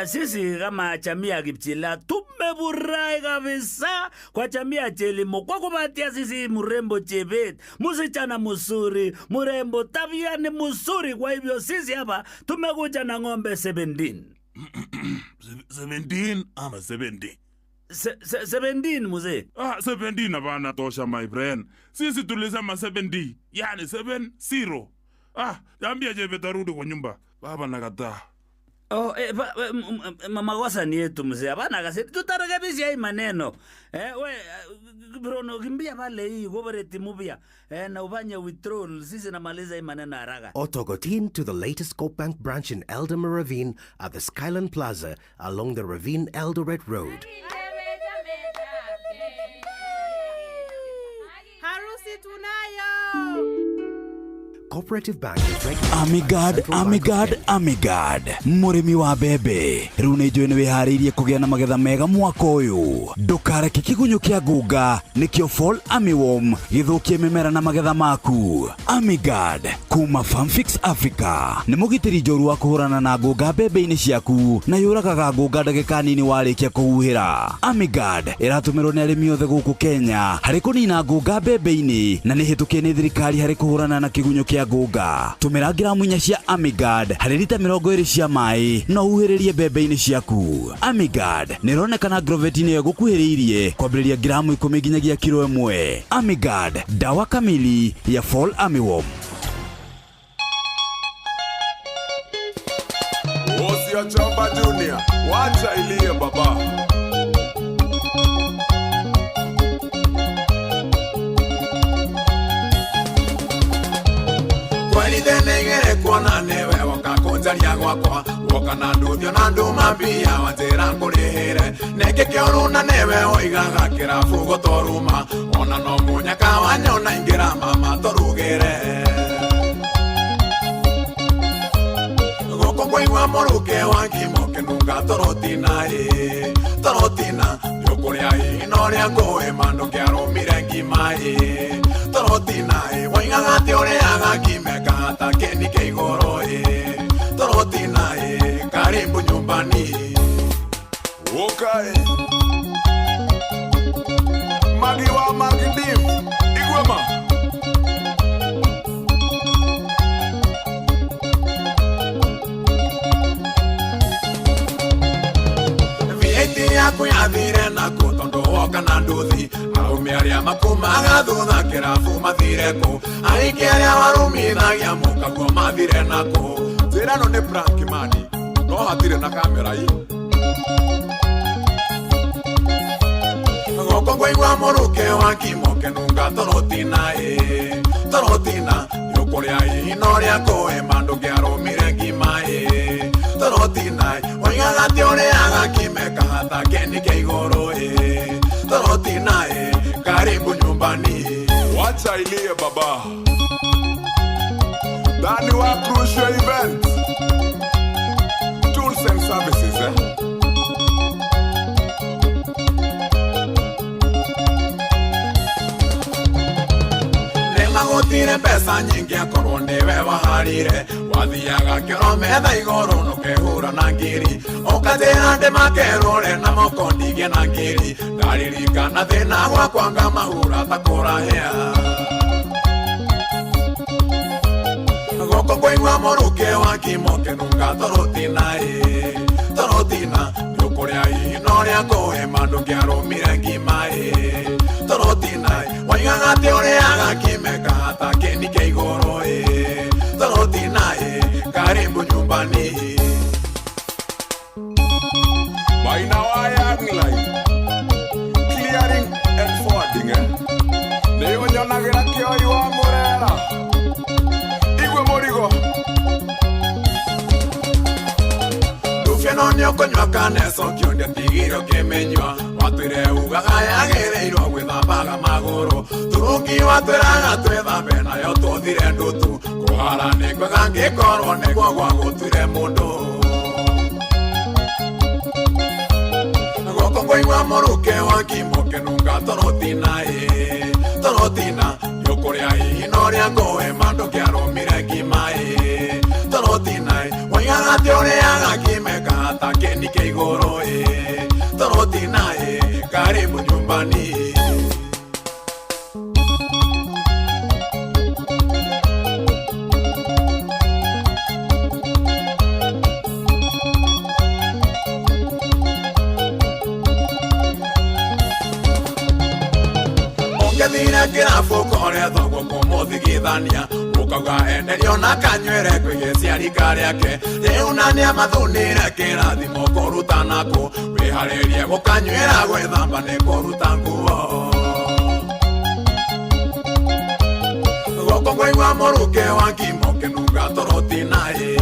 Sisi kama jamii ya Kipchila tumefurahi kabisa kwa jamii ya Chelimo kwa kupatia sisi mrembo Chebet, msichana mzuri, mrembo, tabia ni mzuri. Kwa hivyo sisi hapa tumekuja na ng'ombe 17. 17 ama 70? 17 mzee. 17 hapana tosha my friend. Sisi tulisema 70, yani 70. Ambia Chebet arudi kwa nyumba. Baba nakataa. Oh, makosa ni yetu mzee. Hapana kasiri. Tutarekebisha hii maneno. We Bruno kimbia pale hii cooperative mpya. Na ufanye withdrawal. Sisi namaliza hii maneno haraka. Otogotin to the latest Co-op Bank branch in Eldama Ravine at the Skyland Plaza along the Ravine Eldoret Road. Harusi tunayo. Cooperative Bank is regulated Amigad, by the Central Bank of Amigad, Kenya. Amigad. Mũrĩmi wa mbembe rĩu nĩ njũĩ nĩ wĩharĩirie kũgĩa na magetha mega mwaka ũyũ. Ndũkareke kĩgunyũ kĩa ngunga nĩkĩo Fall Armyworm gĩthũkie mĩmera na magetha maku. Amigad kuma Farmfix Africa nĩ mũgitĩri njorua wa kũhũrana na ngunga mbembe-inĩ ciaku na yũragaga ngunga ndagĩka nini warĩkia kũhuhĩra. Amigad ĩratũmĩrwo nĩ arĩmi othe gũkũ Kenya harĩ kũnina ngunga mbembe-inĩ na nĩ hĩtũkie nĩ thirikari harĩ kũhũrana na kĩgunyũ kĩa ngunga. Tũmĩra ngiramu 4 cia Amigad harĩ rita 20 cia maĩ na ũhuhĩrĩrie mbembe-inĩ ciaku. Amigad nĩ ĩronekana Agrovet-inĩ ĩyo ĩgũkuhĩrĩirie kwambĩrĩria ngiramu 10 nginyagia kiro 1. Amigad, dawa kamili ya Fall Armyworm. Osia Chamba Junior, wacha ilie baba. Kweli kuona newe wakakunjaria gwakwa woka na nduthio na nduma mbia wanjĩra ngũrĩhĩre nĩkĩ kĩũru na nĩwe woigaga kĩrabu gũtũruma ona no mũnyaka wanyona ingĩra mama tũrugĩre gũkũ ngũigua mũrukĩ wa ngima ũkĩnunga tũrũtina ĩ tũrũtina nĩũkũrĩa ĩ no ũrĩa ngũĩ ma ndũngĩarũmire ngima ĩ tũrũtina ĩ woigaga atĩ ũrĩaga ngima ĩkahata kĩni kĩa igũrũ ĩ tũrũtina ĩ karibu nyumbani. Okay. Magi wa Magi Div, Igwema. VAT yaku yathire naku tondu woka na nduthi arũme arĩa makumaga thutha kĩrabu mathire kũ aingĩ arĩa warumithagia mũkaguo mathire nakũ. Njĩra ĩno nĩ prank mani no hatirĩ na kamera ĩ. Gũkũ ngũigua mũrukĩ wa ngima ũkĩnunga tũrũtina ĩ tũrũtina nĩũkũrĩa ĩ no ũrĩa ngũĩ ma ndũngĩarũmire ngima ĩ tũrũtina ĩ woigaga atĩ ũrĩaga ngima ĩkahata kĩni kĩa igũrũ ĩ tũrũtina ĩ karibu nyumbani. Wacha ilie baba. Dani wa Crucial Event Tools and Services Nĩmagũtire mbeca nyingĩ akorwo nĩwe waharire wathiaga kĩoro metha igũrũ nũkehũra na ngiri ũkanjĩra ndĩmakerũre na moko ndigĩe na ngiri ndaririkana thĩna gwakwa ngamahura ta kũrahĩa gũkũ ngũigua mũrukĩ wa ngima ũkĩnunga tũrũtina ĩ tũrũtina nĩũkũrĩa ĩ no ũrĩa ngũĩ ma ndũngĩarũmire ngima ĩ tũrũtina ĩ woigaga atĩ ũrĩaga ngima ĩkahata kĩni kĩa igũrũ ĩ tũrũtina ĩ karibu nyumbani. Maina wa Young Life Clearing and Forwarding nĩ ũnyonagĩra kĩoi wa mũrera igwe mũrigo. Ndubia no nĩũkũnyua kaneco kĩo ndĩatigire ũkĩmĩnyua watwĩre ugaga yagĩrĩirwo gwĩthambaga magũrũ turungi watwĩraga twĩthambe nayo tũthire ndutu kũhara nĩ kwega ngĩkorwo nĩguo gwagũtuire mũndũ gũkũ ngũigua mũrukĩ wa ngima ũkĩnunga tũrũtina ĩ tũrũtina nĩũkũrĩa ĩ no ũrĩa ngũĩ ma ndũngĩarũmire ngima ĩ tũrũtina ĩ woigaga atĩ ũrĩaga ngima ĩkahata kĩni kĩa igũrũ ĩ tũrũtina ĩ karibu nyumbani. Ũngĩthire kĩrabu ũkore thoguo kũmũthigithania Ukauga enderio na kanywĩre kwĩ gĩciarika rĩake. Rĩu na nĩamathunire kĩrathimo kũruta nako. Wĩharĩrie gũkanywĩra gwĩthamba nĩ kũruta nguo. Gũkũ ngũigua mũrukĩ wa ngima ũkĩnunga torotina ĩ.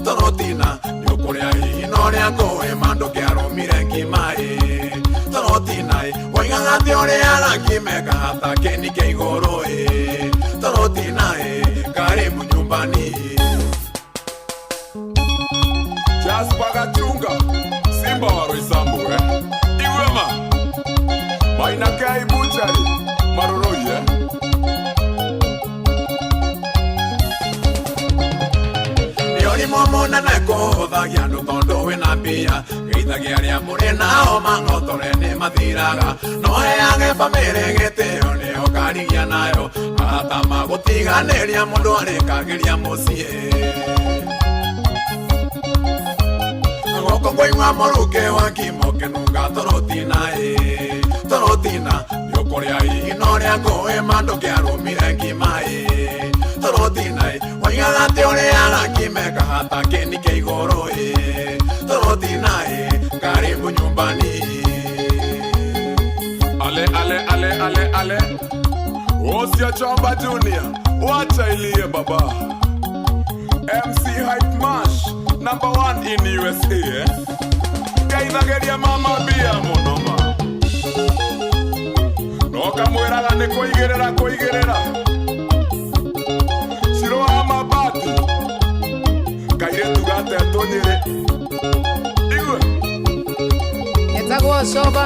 Torotina nĩũkũrĩa ihino rĩa ngũĩ ndũkĩarũmire ngima ĩ. Torotina ĩ woigaga atĩ ũrĩaga ngima ĩkahata kĩni kĩa igũrũ ĩ. Torotina ĩ karibu nyumbani. Jasper Gachunga Simba wa Roysambu Iwema Maina Kai Butchery Maroroi Nĩ mũnene kũhũthagia andũ tondũ wĩna mbia. Geithagia arĩa mũrĩ nao mang'otore nĩ mathiraga. No heage bamĩrĩ gĩtĩo nĩyo ũkarigia nayo. Arata magũtiganĩria mũndũ arĩkagĩria mũciĩ. Gũkũ ngũigua mũrukĩ wa ngima ũkĩnunga torotina ĩ. Torotina nĩũkũrĩa ihino rĩa ngũĩ ndũkĩarũmire ngima ĩ. Torotina ĩ woigaga atĩ ũrĩaga ngima ĩkahata kĩni kĩa igũrũ ĩ. Torotina ĩ karibu nyumbani. Ale ale ale ale ale Osia Chamba Junior wacha ilie baba. MC Hype Mash number 1 in USA Geithageria mama bia mũno ma. No kamwĩraga nĩ kũigĩrĩra kũigĩrĩra. Ciro wa mabati kairĩtu gatetwo Nyĩrĩ. Igue Etagwo Shoba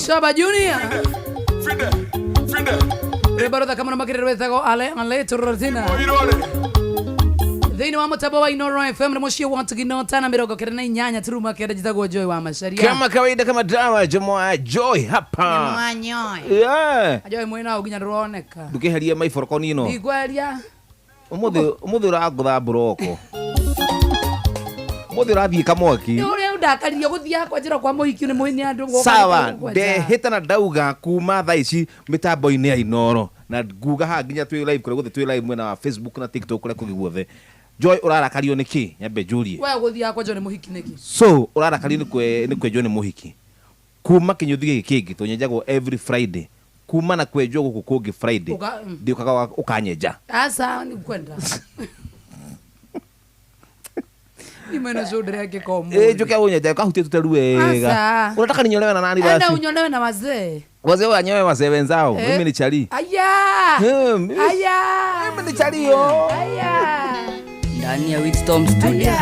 Shoba Junior. Fide Fide Rwĩmbo rũthaka mũno makĩria rwĩtagwo Ale Ale Torotina. Thĩinĩ wa mũtambo wa Inoro FM nĩ mũciĩ wa Tugino tana 98 turuma kenda njĩtagwo Joy wa Macharia. Kama kawaida kama dawa Jomoa Joy hapa. Jomoa Joy. Yeah. Joy mwena nginya ndũroneka. Ndũkĩherie maiborokoni ĩno. Ndikweheria. Ũmũthĩ ũrangũtha mburoko. Ũmũthĩ ũrathiĩ kamwaki. Nĩ ũrĩa ũndakaririe gũthiĩ kwanjĩra kwa mũhiki nĩ mũini andũ goka. Sawa, ndehĩta na ndauga kuma thaa ici mĩtambo-inĩ ya Inoro na nguga haha nginya twĩ live kũrĩa guothe twĩ live mwena wa Facebook na TikTok kũrĩa kũngĩ guothe. Joy ũrarakario nĩ kĩ? Nyambe njũrie. We gũthiĩ kwenjwo nĩ mũhiki nĩkĩ? So ũrarakario nĩ kwenjwo nĩ mũhiki. Kuma kĩnyũthi gĩkĩ kĩngĩ tũnyenjagwo every Friday. Kuma na kwenjwo gũkũ kũngĩ Friday. Ndiũkaga ũkanyenja. Aca nĩ kwenda. Ni mwena ũcio ndĩrekĩka ũmũthĩ. Ĩ njũke ũnyenje ũkahutie tũteru wega. Unataka ninyolewe na nani basi? Enda unyolewe na wazee. Wazee wanyoe wazee wenzao. Mimi ni chali. Aya. Aya. Mimi ni chali yo. Aya. Ndani ya Wisdom Studios.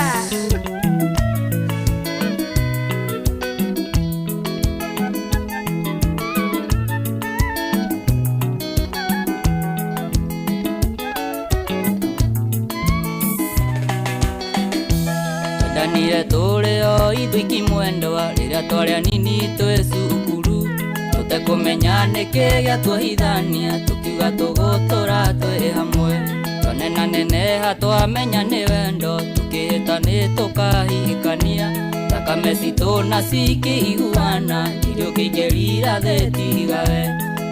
Twendanire tũrĩ o ithuiki mwendwa rĩrĩa twarĩ anini twĩ cukuru tũtekũmenya nĩkĩ gĩatuohithania tũkiuga tũgũtũra twĩ hamwe twanenaneneha twamenya nĩ wendo tũkĩhĩta nĩ tũkahikania thakame citũ na cikĩiguana irio kĩingĩrira thĩ tigawe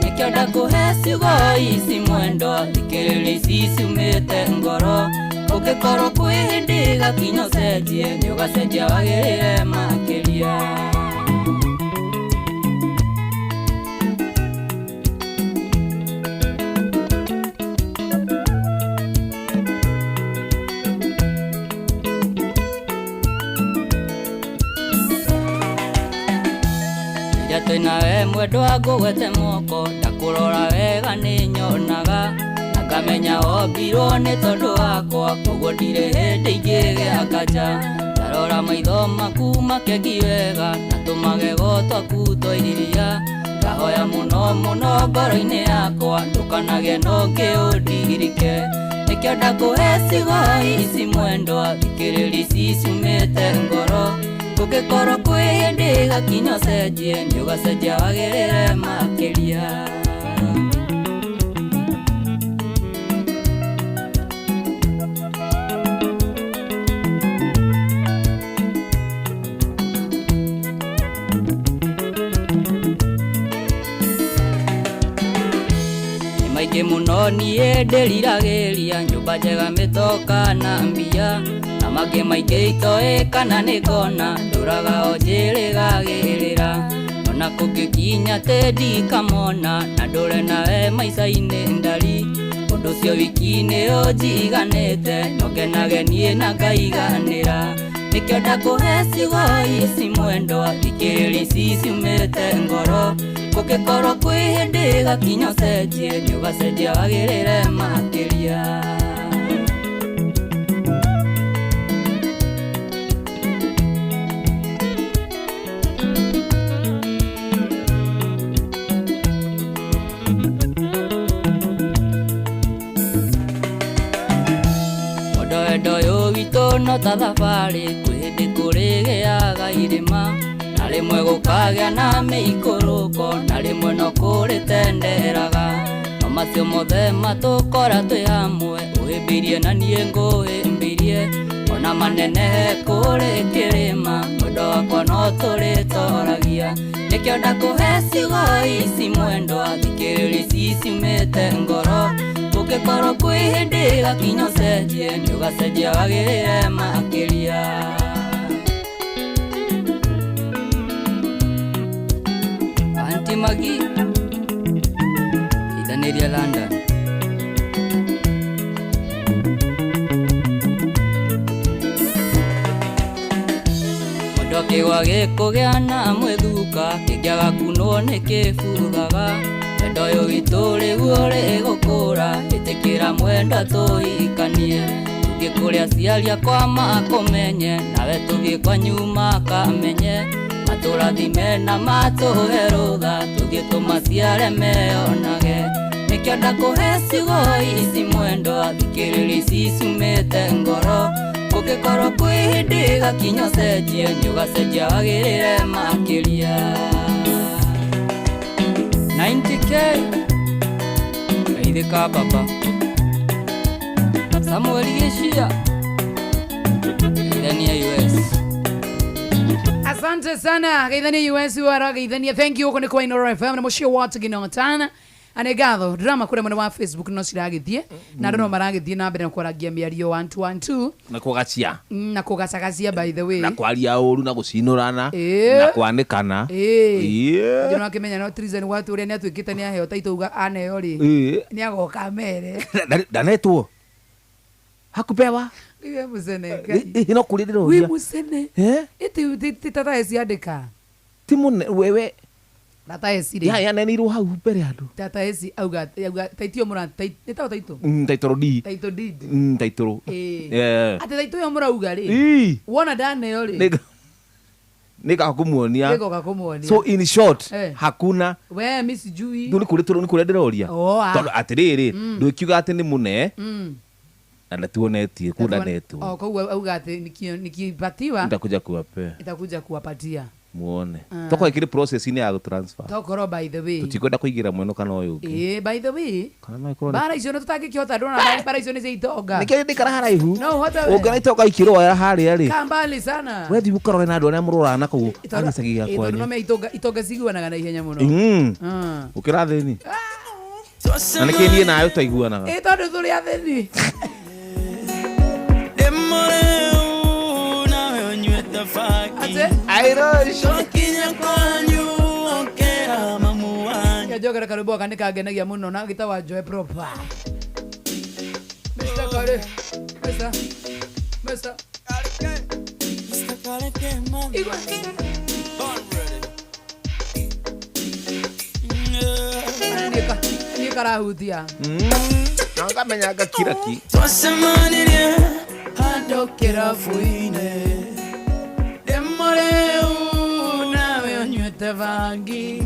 nĩkĩo ndakũhe ciugo ici mwendwa thikĩrĩria ici ciumĩte ngoro ũngĩkorwo kwĩ hĩndĩ gakinya ũcenjie nĩ ũgacenjia wagĩrĩre makĩria. Rĩrĩa twĩnawe mwendwa ngũgwete moko ndakũrora wega nĩ nyonaga ngamenya wombirwo nĩ tondũ wakwa koguo ndirĩ hĩndĩ ingĩgĩa nganja ndarora maitho maku makengi wega na tũmagego twaku twa iria ngahoya mũno mũno ngoro-inĩ yakwa ndũkanagĩe na ũngĩ ũndirike nĩkĩo ndakũhe ciugo ici mwendwa thikĩrĩria ici ciumĩte ngoro ũngĩkorwo kwĩ hĩndĩ gakinya ũcenjie nĩ ũgacenjia wagĩrĩre makĩria. Maingĩ mũno niĩ ndĩriragĩria nyũmba njega mĩtoka na mbia na mangĩ maingĩ itoĩ kana nĩ ngona ndũraga o njĩrĩgagĩrĩra ona kũngĩkinya atĩ ndikamona na ndũre nawe maica-inĩ ndari ũndũ ũcio wiki nĩ ũnjiganĩte no ngenage niĩ na ngaiganĩra nĩkĩo ndakũhe ciugo ici mwendwa thikĩrĩria ici ciumĩte ngoro gũkĩkorwo kwĩ hĩndĩ gakinya ũcenjie nĩũgacenjia wagĩrĩre makĩria. Wendo ũyũ witũ no ta thabarĩ kwĩ hĩndĩ kũrĩgĩaga irĩma na rĩmwe gũkagĩa na mĩikũrũko na rĩmwe no kũrĩtenderaga no macio mothe matũkora twĩ hamwe ũhĩmbĩirie na niĩ ngũhĩmbĩirie ona manenehe kũrĩ kĩrĩma mwendo wakwa no tũrĩtoragia nĩkĩo ndakũhe ciugo ici mwendwa thikĩrĩria ici ciumĩte ngoro gũkĩkorwo kwĩ hĩndĩ gakinya ũcenjie nĩũgacenjia wagĩrĩre makĩria. Aunty Maggie ithanĩria London. Mwendwa kĩgwa gĩkũgĩa na mwĩthuka kĩngĩaga kunwo nĩ kĩbuthaga wendo ũyũ witũ rĩu ũrĩgũkũra ĩtĩkĩra mwendwa tũhikanie tũthiĩ kũrĩa aciari akwa makũmenye nawe tũthiĩ kwanyu makamenye matũrathime na matũhe rũtha tũthiĩ tũmaciare meyonage nĩkĩo ndakũhe ciugo ici mwendwa thikĩrĩria ici ciumĩte ngoro gũkĩkorwo kwĩ hĩndĩ gakinya ũcenjie nĩũgacenjia wagĩrĩre makĩria. 90K Geithĩka baba Samuel Gĩcia Geithania US. Asante sana geithania US wara geithania thank you gũkũ nĩ kwa Inooro FM na mũciĩ wa Tũgĩnotana ane ngatho drama kũrĩa mwena wa Facebook no ciragĩthiĩ na andũ no maragĩthiĩ na mbere na kwaragia mĩario 1212 Na kũgacia na kũgacagacia by the way na kwaria ũru na gũcinũrana na kwanĩkana. Ĩĩ no akĩmenya no treason watu ũrĩa nĩatuĩkĩte nĩaheo taitũ uga aneo rĩ nĩagoka mere Ndanetwo hakupewa iwe mũcene Ngai. No kũrĩ wi ndĩroria mũcene ĩti tata eci andĩka ti mũne wewe tata eci rĩ yanenirwo hau mbere andũ tata eci auga taitio mũra nĩtagwo taitũ taitũrũ di taitũ deed taitũrũ Ĩĩ. Atĩ taitũ ĩyo mũrauga rĩ Ĩĩ. wona ndaneo rĩ Nĩngoka kũmuonia nĩngoka kũmuonia so in short hakuna we mi sijui rĩu nĩ kũrĩ nĩ kũrĩa ndĩroria Oh, ah. tondũ atĩrĩrĩ ndũkiuga atĩ nĩ mũne na ndatuonetie kuu ndanetwo Oh, koguo auga atĩ nikipatiwa nitakuja kuwapea itakuja kuwapatia muone Ah. tokorwo ĩkĩrĩ process-inĩ ya gũtransfer tokorwo by the way tũtikwenda kũigĩra mwena kana ũyũ ũngĩ ĩĩ by the way kana no ĩkorwo nĩ mbara icio nĩ tũtangĩkĩhota ndũrona mbara icio nĩ cia itonga nĩkĩo ndĩkara haraihu no ũhote we ũngĩona itonga ikĩrũa harĩa rĩ kaa mbali sana we thiĩ ũkarore na andũ arĩa mũrũraga na kũu Tondũ- agĩcagi gĩa ĩĩ, tondũ kwanyu no me itonga ciguanaga na ihenya mũno ũkĩra thĩni na nĩkĩ niĩ nawe tũtaiguanaga ĩĩ tondũ tũrĩ athĩni Njogera karwĩmbo gaka nĩkangenagia mũno na gĩtagwa Joy Proper. Mr. Kare, Mr. Mr. Igua. Niĩ karahutia. Na ngamenya ngakira ki Twacemanirie handũ kĩrabu-inĩ ndĩmũrĩu nawe ũnyuĩte bangi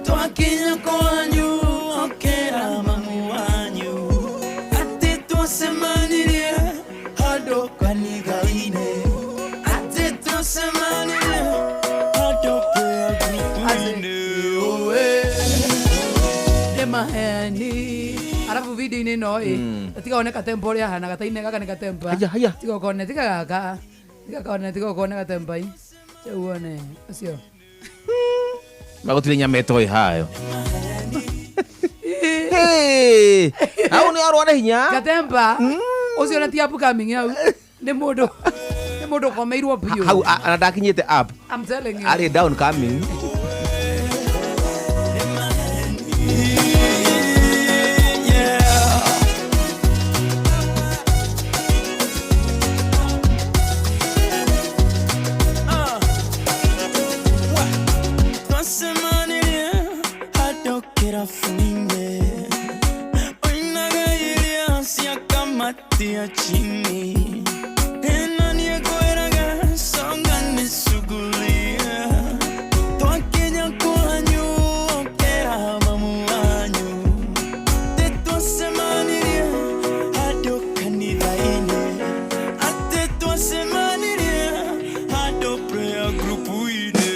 twakinya kwanyu okĩra mamu wanyu atĩ twacemanirie handũ kanitha-inĩ atĩ twacemanirie handũ kĩrabu-inĩ Nĩ maheni arabu video-inĩ ĩno ĩ tiga one katempo ũrĩa ahana gataine gaka nĩ katempa Haya, haya. tiga ũkone tiga gaka tiga kone tiga ũkone katempa i Rĩu wone ũcio magũtirĩ nyama ĩtoĩ hayo Hey, hau nĩ arwa na hinya. Gatemba ũcio na ti upcoming hau nĩ mũndũ nĩ mũndũ ũkomeirwo biũ. Hau na ndakinyĩte up. I'm telling you. Arĩ down coming. Twasemanirie handũ kĩrabu-inĩ Oinaga irio cia kamati ya chini Ĩno niĩ ngwĩraga songa nĩcugulie Twakinya kwanyu ũkĩra mamu wanyu Atĩ twacemanirie handũ kanitha-inĩ Atĩ twacemanirie handũ prayer group-inĩ.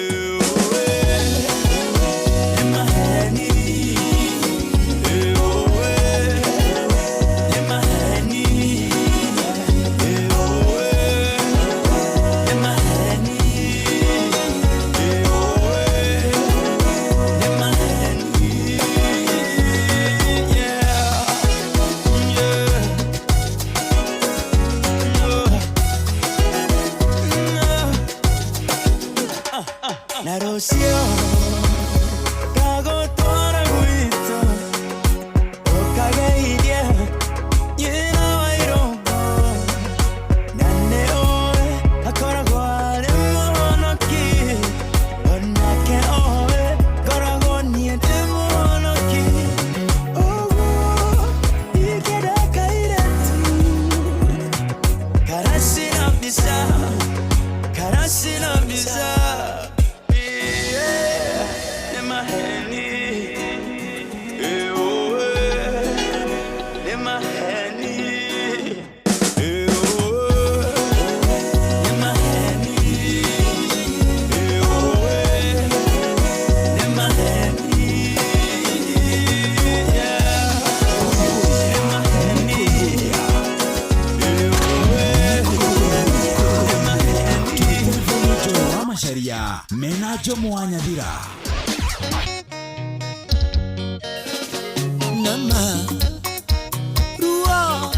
Na rũciũ ngagũtwara gwitũ ũkageithie nyina wa irũngũ na nĩ ũĩ akoragwo arĩ mũhonoki onake oĩ ngoragwo niĩ ndĩ mũhonoki ũguo ingĩenda kairĩtu karacina mbica karacina mbica. Wa Macharia mena Jomo wa Nyathira. Nama ruo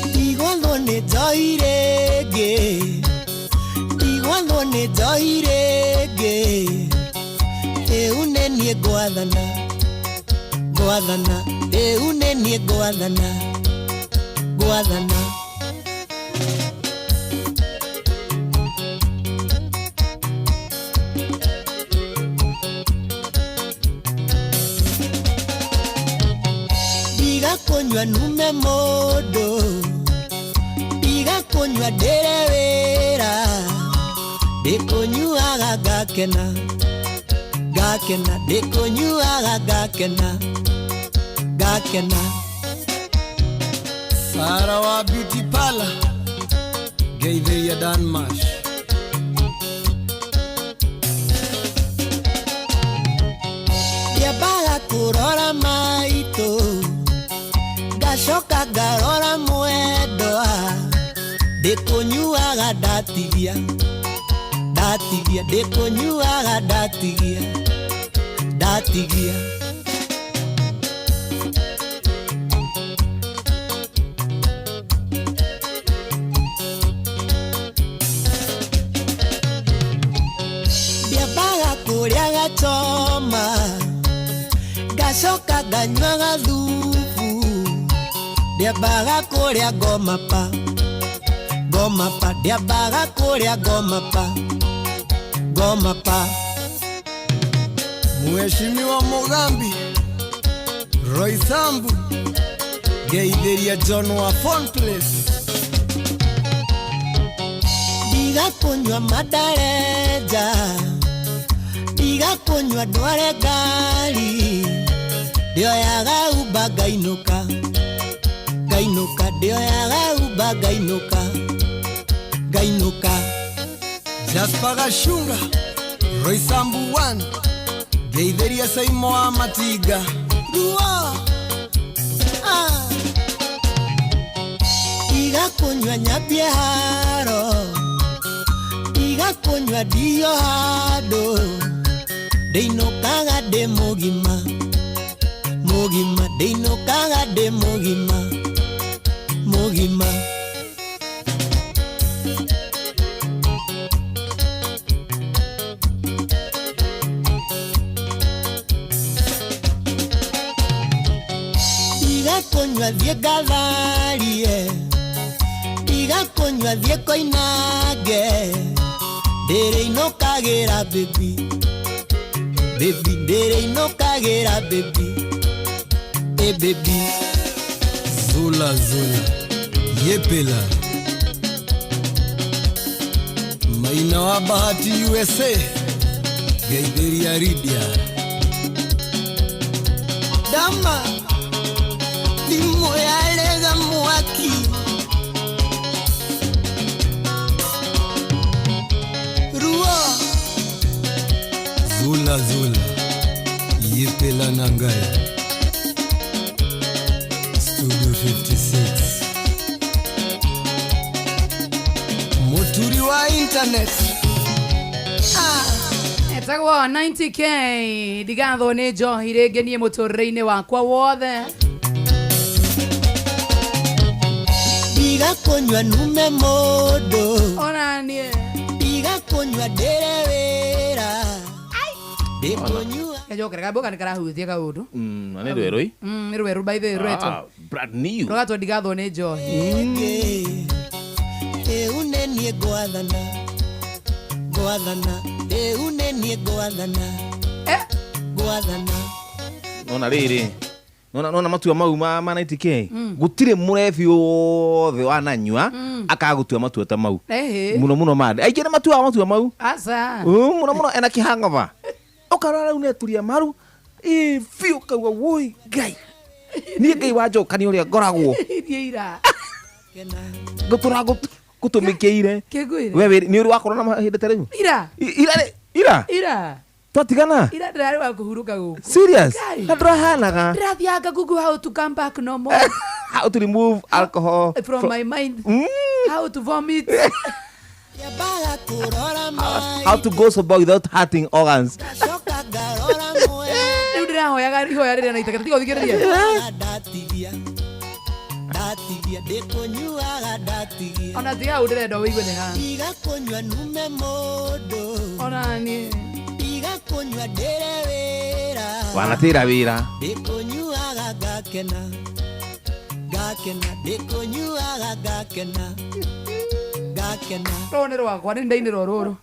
Ndigwatwo nĩ njohi rĩngĩ Ndigwatwo nĩ njohi rĩngĩ Rĩu nĩ niĩ ngwathana ngwathana Rĩu nĩ niĩ ngwathana ngwathana. Ndiga kũnyua nume mũndũ Ndiga kũnyua ndĩre wĩra Ndĩkũnyuaga ngakena ngakena Ndĩkũnyuaga ngakena ngakena. Sara wa Beauty Parlor geithĩria Dan Mash. Ndiambaga kũrora maitũ ngacoka ngarora mwendwa Ndĩkũnyuaga ndatigia ndatigia Ndĩkũnyuaga ndatigia ndatigia. Ndiambaga kũrĩa gachoma ngacoka nganyua gathubu Ndiambaga kũrĩa ngoma pa ngoma pa Ndiambaga kũrĩa ngoma pa ngoma pa. Mheshimiwa Mugambi Roy Sambu geithĩria John wa Phone Place. Ndiga kũnyua mandarenja Ndiga kũnyua ndware ngari Ndĩoyaga Uber ngainũka ngainũka Ndĩoyaga Uber ngainũka ngainũka. Jasper Gashunga Roy Sambu 1 geithĩria Saimo wa Matiga Ruo Tiga kunywa nyambie haro Ndiga kũnyua ndio handũ ndĩinũkaga ndĩ mũgima mũgima ndĩinũkaga ndĩ mũgima mũgima. Ndiga kũnyua thiĩ ngatharie ndiga kũnyua thiĩ koinange ndĩrĩinũkagĩra baby baby ndĩrĩinũkagĩra baby e baby. Zola Zola Yepela Maina wa Bahati USA Gaiberia Ridia Dama thimũ yarega mwaki ruo. Zola Zola Yepela Nangai Studio 56 Muturi wa internet. Etagwo 90K ndigathwo nĩ njohi rĩngĩ niĩ mũtũrĩre-inĩ wakwa wothe. Ndiga kũnyua nume mũndũ ona niĩ ndiga kũnyua ndĩre wĩra ndĩkũnyua. Kajokera kamboga nĩ karahutia kaũndũ. Na nĩ rwerũ ĩ? Nĩ rwerũ by the way rwetwo. Brand new. Rũgatwo ndigathwo nĩ njohi. Rĩu nĩ niĩ ngwathana ngwathana rĩu nĩ niĩ ngwathana ngwathana. Nona rĩrĩ nona matua mau ma 90K gũtirĩ mũrebi wothe wananyua akagũtua matua ta mau mũno mũno mande aingĩ nĩ matuaga matua mau aca mũno mũno ena kĩhang'ova ũkarora rĩu nĩaturia maru ĩ biũ ũkauga wũi Ngai niĩ Ngai wanjokania ũrĩa ngoragwo iria ira ngũtũra ngũtũmĩkĩire kĩngwĩre we nĩ ũrĩ wakorwo na hĩndĩ ta rĩu ira ira ira ira twatigana ira ndĩrarĩ wa kũhurũka gũkũ serious na ndũrahanaga ndĩrathianga Google how to come back no more how to remove alcohol from my mind how to vomit how to go sober without hurting organs. Rĩu ndĩrahoyaga ihoya rĩrĩa naitaka tiga ũthikĩrĩrie. Ndatigia ndĩkũnyuaga ndatigia ona tiga hau ndĩrenda ũigue nĩ ha ndiga kũnyua nume mũndũ ona niĩ ndiga kũnyua ndĩre wĩra wanatĩra wĩra ndĩkũnyuaga ngakena ngakena ndĩkũnyuaga ngakena ngakena. Rũũ nĩ rwakwa nĩ ndainĩrwo rũrũ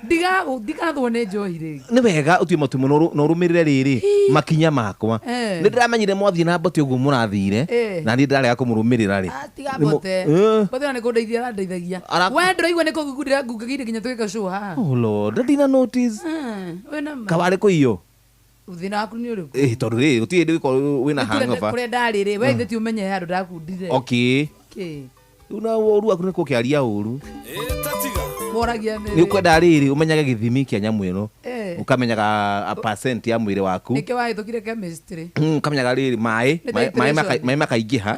ndigathwo nĩ njohi rĩngĩ. Nĩ wega ũtue matua na ũrũmĩrĩre rĩrĩ makinya makwa. Nĩ ndĩramenyire mwathiĩ na mbote ũguo mũrathire na niĩ ndĩrarega kũmũrũmĩrĩra rĩ. Tiga mbote mbote ona nĩ kũndeithia arandeithagia we ndũraigua nĩ kũngugundĩra ngungagire nginya tũgĩka show haha. Oh Lord, ndina notice wĩna ma kawarĩ kũiywo thĩna waku nĩ ũrĩkũ? Tondũ rĩ gũtirĩ hĩndĩ ũgĩkorwo wĩna hangover kũrĩa ndarĩ rĩ we ithe ti ũmenye handũ ndakundire. Okay kĩ rĩu na ũru waku nĩ kũkĩaria ũru nĩ ũkwenda rĩrĩ ũmenyage gĩthimi kĩa nyamũ ĩno ũkamenyaga a percent ya mwĩrĩ waku nĩkĩo wahĩtũkire chemistry ũkamenyaga rĩrĩ maĩ maĩ makaingĩha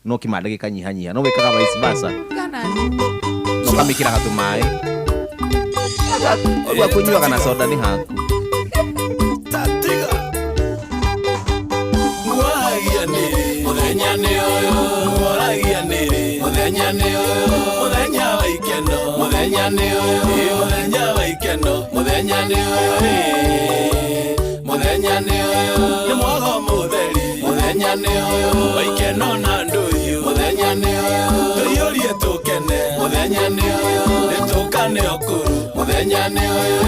no kĩmande gĩkanyihanyiha no wĩkaga vice versa no ũkamĩkĩraga tũmaĩ ũguo kũnyuaga na soda nĩ haku. Mũthenya nĩ ũyũ ngũragia nĩrĩ mũthenya nĩ ũyũ mũthenya wa ikeno mũthenya nĩ ũyũ mũthenya wa ikeno mũthenya nĩ ũyũ mũthenya nĩ ũyũ nĩ mwago mũtheri mũthenya nĩ ũyũ wa ikeno na ndũhiũ mũthenya nĩ ũyũ tũiyũrie tũkene mũthenya nĩ ũyũ nĩ tũkane ũkũrũ mũthenya nĩ ũyũ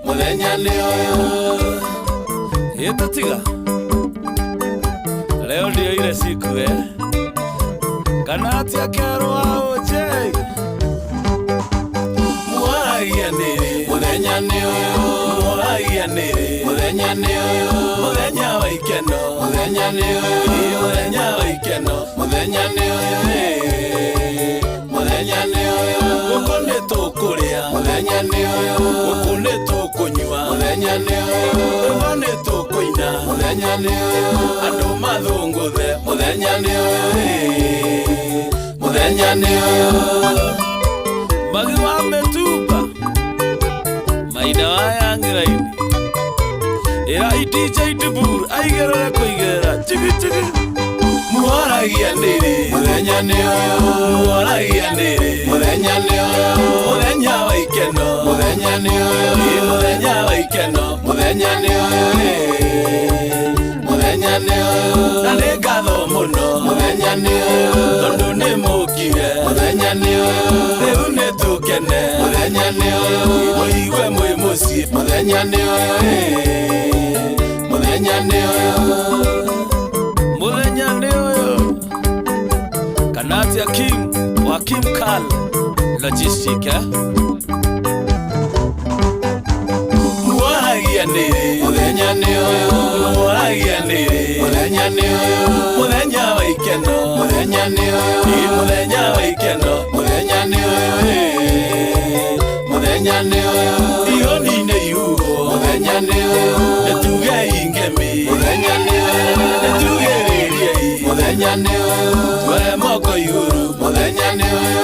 mũthenya nĩ ũyũ ĩtatiga leo ndio ile siku kana atia kerwa oje muoragia nĩrĩ mũthenya nĩ ũyũ muoragia nĩrĩ mũthenya nĩ ũyũ mũthenya wa ikeno mũthenya nĩ ũyũ mũthenya wa ikeno mũthenya nĩ ũyũ mũthenya nĩ ũyũ gũkũ nĩ tũkũrĩa mũthenya nĩ ũyũ gũkũ nĩ tũkũnyua mũthenya nĩ ũyũ rwĩmbo nĩ tũkũina mũthenya nĩ ũyũ andũ mathũngũthe mũthenya nĩ ũyũ mũthenya nĩ ũyũ Magi wa Metumba Maina wa Yangiraini Ĩra DJ Dibur aigerere kũigĩrĩra chigi chigi Muoragia nĩrĩ mũthenya nĩ ũyũ Muoragia nĩrĩ mũthenya nĩ ũyũ Mũthenya wa ikeno mũthenya nĩ ũyũ Mũthenya wa ikeno mũthenya nĩ ũyũ Mũthenya nĩ ũyũ Na nĩ ngatho mũno mũthenya nĩ ũyũ Tondũ nĩ mũkire mũthenya nĩ ũyũ Rĩu nĩ tũkene mũthenya nĩ ũyũ Mũigue mwĩ mũciĩ mũthenya nĩ ũyũ Mũthenya nĩ ũyũ Mũthenya nĩ ũyũ Kanatia Kim wa Kim Kal Logistic Muoragia nĩrĩ mũthenya nĩ ũyũ Muoragia nĩrĩ mũthenya nĩ ũyũ Mũthenya wa ikeno mũthenya nĩ ũyũ Mũthenya wa ikeno mũthenya nĩ ũyũ Mũthenya nĩ ũyũ Ihoni-inĩ ihuho mũthenya nĩ ũyũ Nĩtuge ingemi mũthenya nĩ ũyũ Nĩtugĩrĩrie mũthenya nĩ ũyũ Tuoe moko igũrũ mũthenya nĩ ũyũ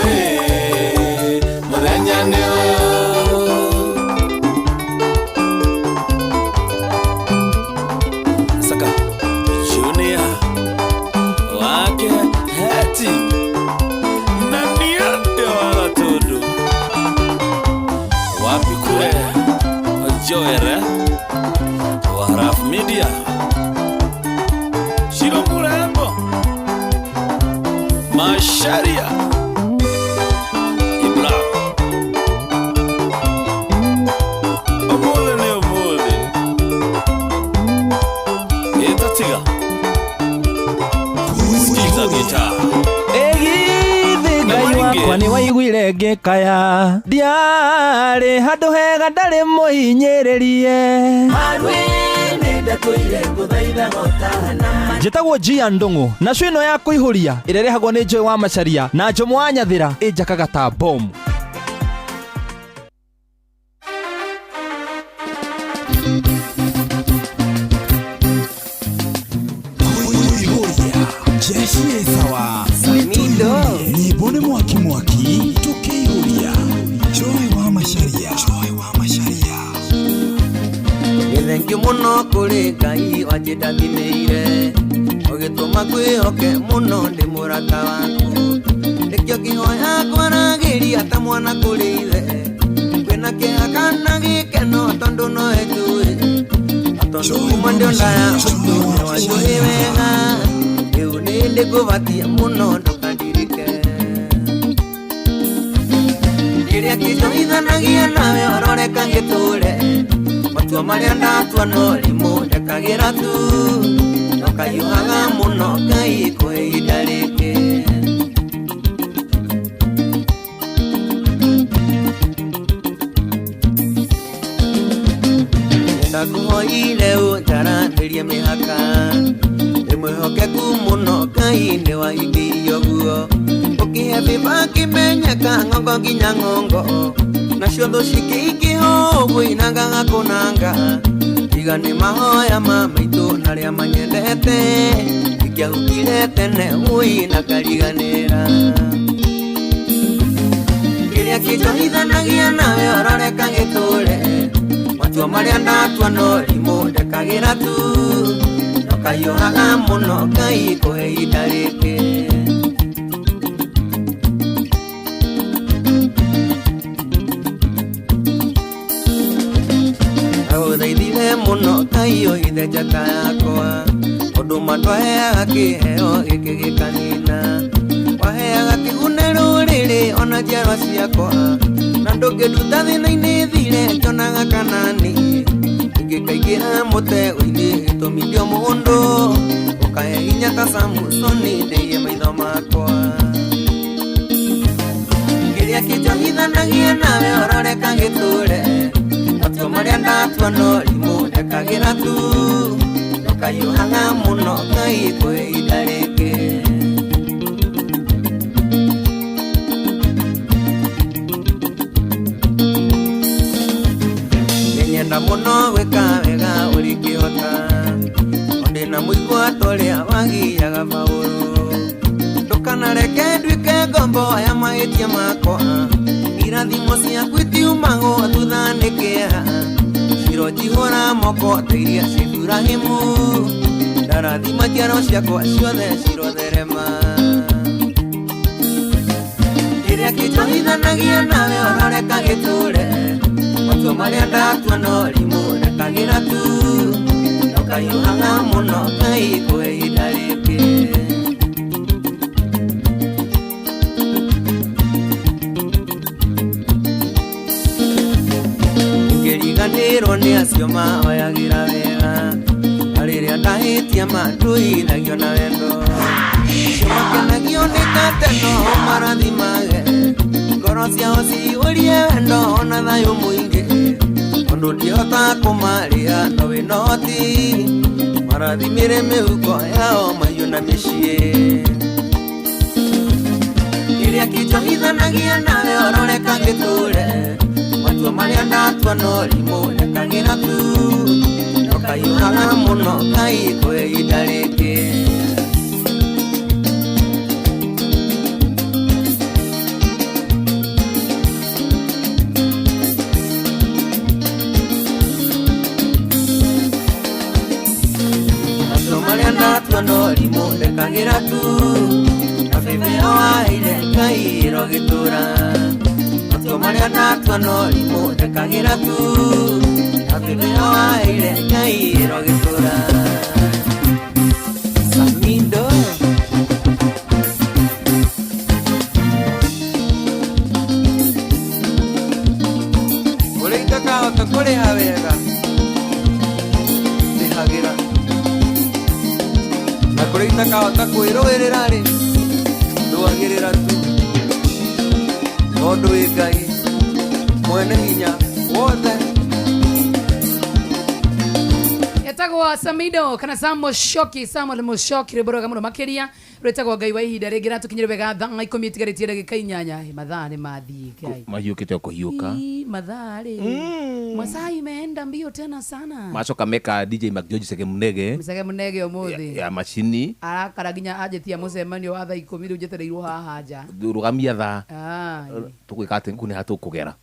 Mũthenya nĩ ũyũ Saka Junior wake heti na niende wa Gatundu wapi kule Joere wa Raf Media Shiro Murembo Masharia Ibra Omothe nĩ ũmũthĩ Ĩtatiga Sikiza gita Ĩgithĩ Ngai wakwa nĩ waiguire ngĩkaya ndiarĩ handũ hega ndarĩ mũhinyĩrĩrie Njĩtagwo Gia Ndung'u na cũ ĩno ya kũihũria ĩrĩa ĩrehagwo nĩ Joy wa Macharia na Njomo wa Nyathĩra ĩnjakaga ta bomu. Jeshi sawa nyimbo nĩ mwaki mwaki tũkĩihũria Joy wa Macharia Joy wa Macharia Nĩ thengiũ mũno kũrĩ Ngai wanjĩndathimĩire ũgĩtũma ngwĩhoke mũno ndĩ mũrata waku nĩkĩo ngĩhoya ngwaragĩria ta mwana kũrĩ ithe kwĩna kĩeha kana gĩkeno tondũ nowe njũĩ tondũ kuma ndĩ ndaya maitũ nĩwanjũĩ wega rĩu nĩ ndĩkũbatie mũno ndũkandirike kĩrĩa kĩnjohithanagia nawe ororeka gĩtũre matua marĩa ndatua no rimũ ndekagĩra tu ndũkahiũhaga mũno Ngai kũhe ihinda rĩngĩ Nĩndakũhoire ũnjaranĩrie mĩhaka ndĩ mwĩhokeku mũno Ngai nĩwahingĩirie ũguo ũkĩhe bĩba kĩmenyeka ng'ongo nginya ng'ongo nacio thũ cikĩingĩha ũguo inangaga kũnanga tiga nĩ mahoya ma maitũ na arĩa manyendete ingĩahukire tene ũi na ngariganĩra kĩrĩa kĩnjohithanagia nawe ororeka gĩtũre matua marĩa ndatua no rimũ ndekagĩra tu ndũkahiũhaga mũno Ngai kũhe ihinda rĩngĩ Ndagũthaithire mũno Ngai ũhithe njata yakwa ũndũ matwaheaga kĩheo gĩkĩ gĩkanina waheaga kĩgune rũrĩrĩ ona njiarwa ciakwa na ndũngĩnduta thĩna-inĩ thire njonaga kanani ingĩkaingĩra mũtego-inĩ gĩtũmi ndio mũndũ ũkahe hinya ta Samusoni ndĩie maitho makwa kĩrĩa kĩnjohithanagia nawe ororeka gĩtũre matua marĩa ndatua no rimũ ndekagĩra tu ndũkahiũhaga mũno Ngai kũhe ihinda rĩngĩ Nĩnyenda mũno gwĩka wega ũrĩngĩhota ndĩna mũigua ta ũrĩa wagiaga Paũlũ ndũkanareke nduĩke ngombo ya mahĩtia makwa ira Irathimo ciaku itiumagwo thutha nĩ kĩeha ciro njihũra moko ta iria cia Iburahĩmu ndarathima njiaro ciakwa ciothe cirotherema kĩrĩa kĩnjohithanagia nawe ororeka gĩtũre matua marĩa ndatua no rimũ rekagĩra tu ndũkahiũhaga mũno Ngai kũhe ihinda rĩngĩ. Ngĩriganĩrwo nĩ acio mahoyagĩra wega na rĩrĩa ndahĩtia mandũithagio na wendo acio makenagio nĩ tateno marathimage ngoro ciao ciyũrie wendo na thayũ mũingĩ tondũ ndihota kũmarĩa no wĩnoti marathimĩre mĩhuko yao mahiũ na mĩciĩ kĩrĩa kĩnjohithanagia nawe ororeka gĩtũre matua marĩa ndatua no rimũ rekagĩra tu ndũkahiũhaga mũno Ngai kũhe ihinda rĩngĩ. Matua marĩa ndatua no rimũ rekagĩra tu na bebe waheire Ngai ĩrogĩtũra matua marĩa ndatua no rimũ rekagĩra tu na bebe waheire Ngai ĩrogĩtũra. Samido kũrĩa itakahota kũrĩha wega ndĩhagĩra na kũrĩa itakahota kwĩrũĩrĩra rĩ ndũagĩrĩra tu tondũ wĩ Ngai mwene hinya wothe. Etagwo Samido kana Sam Mushoki, Samuel Mushoki rwĩmbo rwega mũno makĩria rwĩtagwo Ngai wa ihinda rĩngĩ ratũkinyĩre wega thaa 10 itigarĩtie ndagĩka 8. Mathaa nĩ mathiĩ Ngai mahiũkĩte o kũhiũka. Ii, mathaa rĩ masaa imeenda mbio tena sana macoka meka DJ McGeorge Sege Munege Msege Munege ũmũthĩ ya macini arakara nginya anjĩtia mũcemanio wa thaa 10 rĩu njetereirwo haha nja rugamia thaa Ah, tũgwĩka atĩ kũ nĩ ha tũkũgera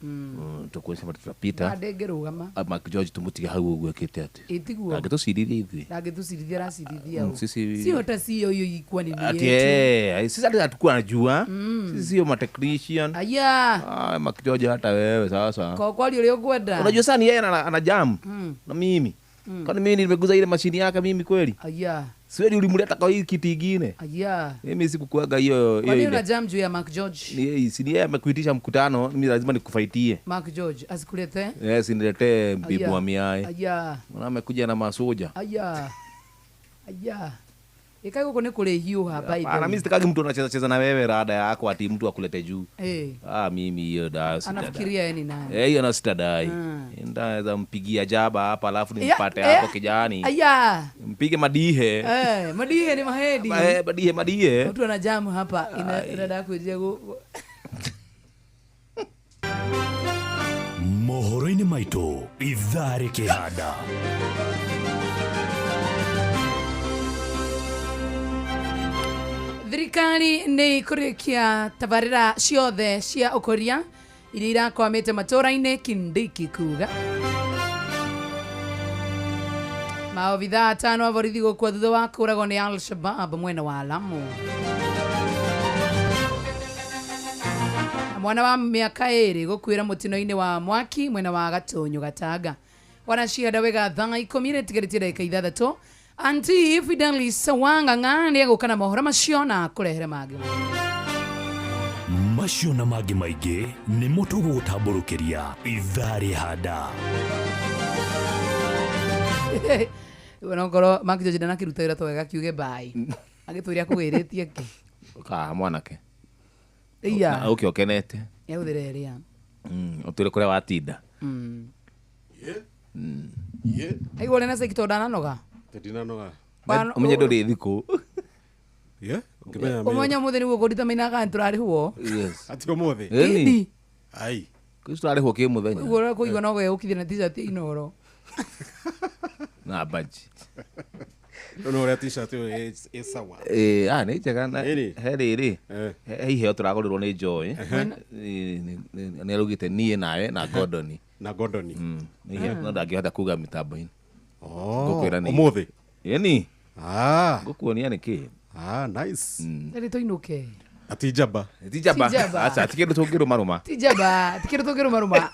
tũkwĩcema tutapita ndĩngĩrũgama McGeorge tũmũtige hau ũguo ĩkĩte atĩ ĩtiguo angĩtũcirithia ithuĩ ndangĩtũcirithia aracirithia ũ sisi sio ta sio hiyo ilikuwa ni ati yetu sisi hata hatukuwa najua sisi sio ma technician. Aya ah McGeorge hata wewe sasa kwa kweli ũrĩa ũkwenda unajua sana yeye ana jam na mimi kwani mimi nimeguza ile mashini yake mimi kweli? Aya siwezi ulimleta kwa hii kiti ingine. Aya mimi sikukuaga hiyo kwa hiyo nini una ile jam juu ya Mark George? Ni yeye si ni yeye amekuitisha mkutano mimi lazima nikufaitie. Mark George asikulete yes niletee mbibu wa miai. Aya na amekuja na masoja. Aya aya ikai guku ni kũrĩhiũha by the Ana way. mimi sitakagi mtu anacheza cheza na wewe rada yako ati mtu akulete juu. Ah mimi hiyo da sitadai. Anafikiria yeye ni nani? Hiyo na sitadai. Ndaweza mpigia jaba hapa alafu nimpate hapo kijani. Aya. Mpige madihe. Madihe ni mahedi. Madihe madihe. Mtu ana jamu hapa inada kujia Mohoro-inĩ maitũ ithaa rĩkĩhanda. Thirikari nĩ ikũrĩkia tabarĩra ciothe cia ũkũria iria irakwamĩte matũra-inĩ Kindiki kuga maobithaa atano a borithi gũkua thutha wa kũragwo nĩ Al-Shabab mwena wa Lamu. Na mwana wa mĩaka 2 gũkuĩra mũtino-inĩ wa mwaki mwena wa Gatonyo Gatanga. Wanacihanda wega thaa 10 ĩtigarĩtie ndagĩka 6. Auntie Fidelis Wangang'a nĩ egũka na mohoro macio na kũrehere mangĩ. Macio na mangĩ maingĩ nĩmo tũgũgũtambũrũkĩria ithaa rĩhanda. Onokorwo Mark George ndanakĩruta wĩra twega kiuge bye agĩtwĩre akũgĩrĩtie kĩ Ka mwanake. Iya. Na ũke ũkenete. Egũthĩra ĩrĩa. Ũtwĩre kũrĩa watinda. Aigua ũrĩa na Saiki ndananoga. Ndinanoga. Ũmenye ndũrĩ thikũ. Ũmenye ũmũthĩ nĩguo kũndita mainaga nĩtũrarĩhwo. Yes. Ati ũmũthĩ? Ĩni. Ai. Kũu tũrarĩhwo kĩ mũthenya. Ũguo ũrĩa kũigua no gwĩũkithia na t-shirt ya Inooro. Na baji. No ũrĩa t-shirt ĩyo ĩ sawa. Ĩ, ah, nĩ njega na Ĩrĩ. he rĩrĩ he iheo tũragũrĩrwo nĩ Joy. Ehe. Nĩ araugĩte niĩ nawe na Gordon. Na Gordon. Nĩ iheo no ndangĩhota kuga mĩtambo-inĩ. Oh, Ngũkwĩra nĩ. Ũmũthĩ? Ĩni. Ah. Ngũkuonia nĩ kĩ. Ah, nice. Rĩrĩ tũinũke. Ati njamba. Ti njamba. Ti njamba. Aca, ti kĩndũ tũngĩrũmarũma. Ti njamba, ti kĩndũ tũngĩrũmarũma.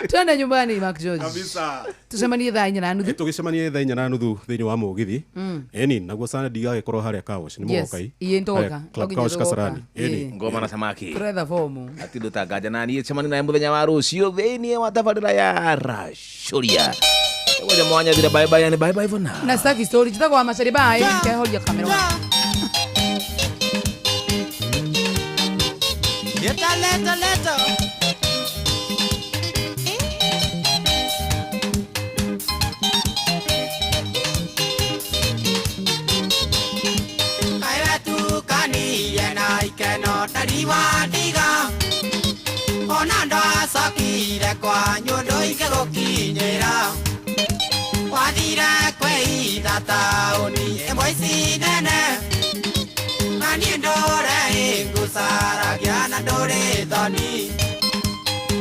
Twende nyumbani Mark George. Kabisa. Tucemanie thaa 4:30. Tũgĩcemanie thaa 4:30 thĩinĩ wa mũgithi. Ĩni, naguo sana ndigagĩkorwo harĩa car wash, nĩ Yes, mũgoka i. iĩ nĩtũgoka. Harĩa Club No nginya Car Wash tũgoka. Kasarani. Ĩni. Ĩĩ. Ngoma na samaki. Tũretha fomu. Ati ndũtanganja na niĩ cemani naye mũthenya wa rũciũ thĩinĩ wa tabarĩra ya Racũria. Ngoja mwanyathire bye bye and bye bye for now. Na sitaki story. Njĩtagwo wa Macharia, bye. Kehoria kamera. Leta, leta, leta. Kaiwe tukanirie na ikeno ndari wandiga ona ndacokire kwanyu ndũingĩgũkinyĩra wathire kwĩitha taũni ĩmwe ici nene na niĩ ndũre ĩngũcaragia na ndũrĩ thoni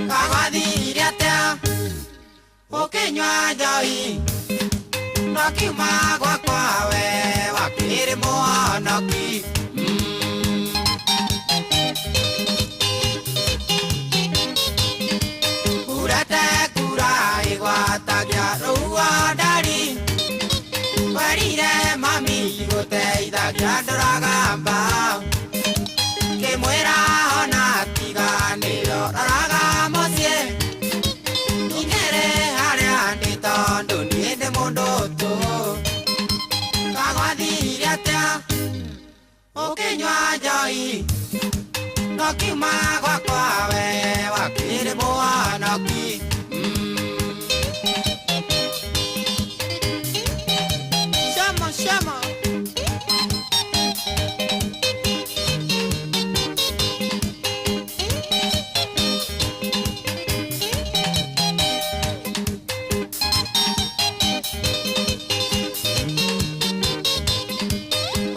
kagwathire atĩa ũkĩnyua njohi no kiuma gwakwa we wakĩrĩ mũhonoki. Urete kura ĩgwatagia rũhuho ndari werire mami gũteithagia ndũragamba kĩmwĩra ona tiganĩro roraga mũciĩ ningĩrĩ harĩa ndĩ tondũ niĩ ndĩ mũndũ tũ kagwathire atĩa ũkĩnyua njohi no kiuma gwakwa we wakĩrĩ mũhonoki. Shama, shama.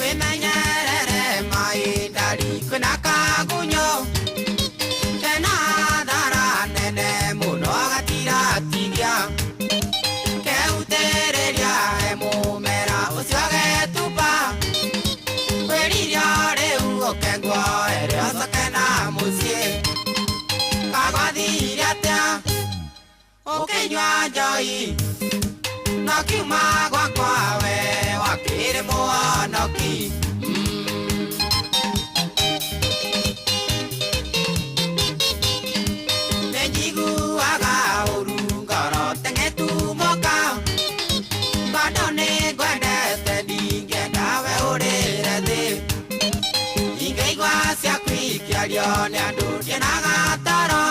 Wĩmenyerere maĩ ndari kwĩna kagunyũ kena thara nene mũno gatiratigia keutĩrĩria he mũmera ũcio getupa kwĩririo rĩu ũkenguoere ũcoke na mũciĩ kagwathire atĩa ũkĩnyua njohi no kiuma gwakwa we wakĩrĩ mũhonoki. Nĩnjiguaga ũru ngoro teng'etumũka tondũ nĩngwendete ndingĩenda we ũrĩre thĩ ingĩigua ciaku ikĩario nĩ andũ ndionaga toro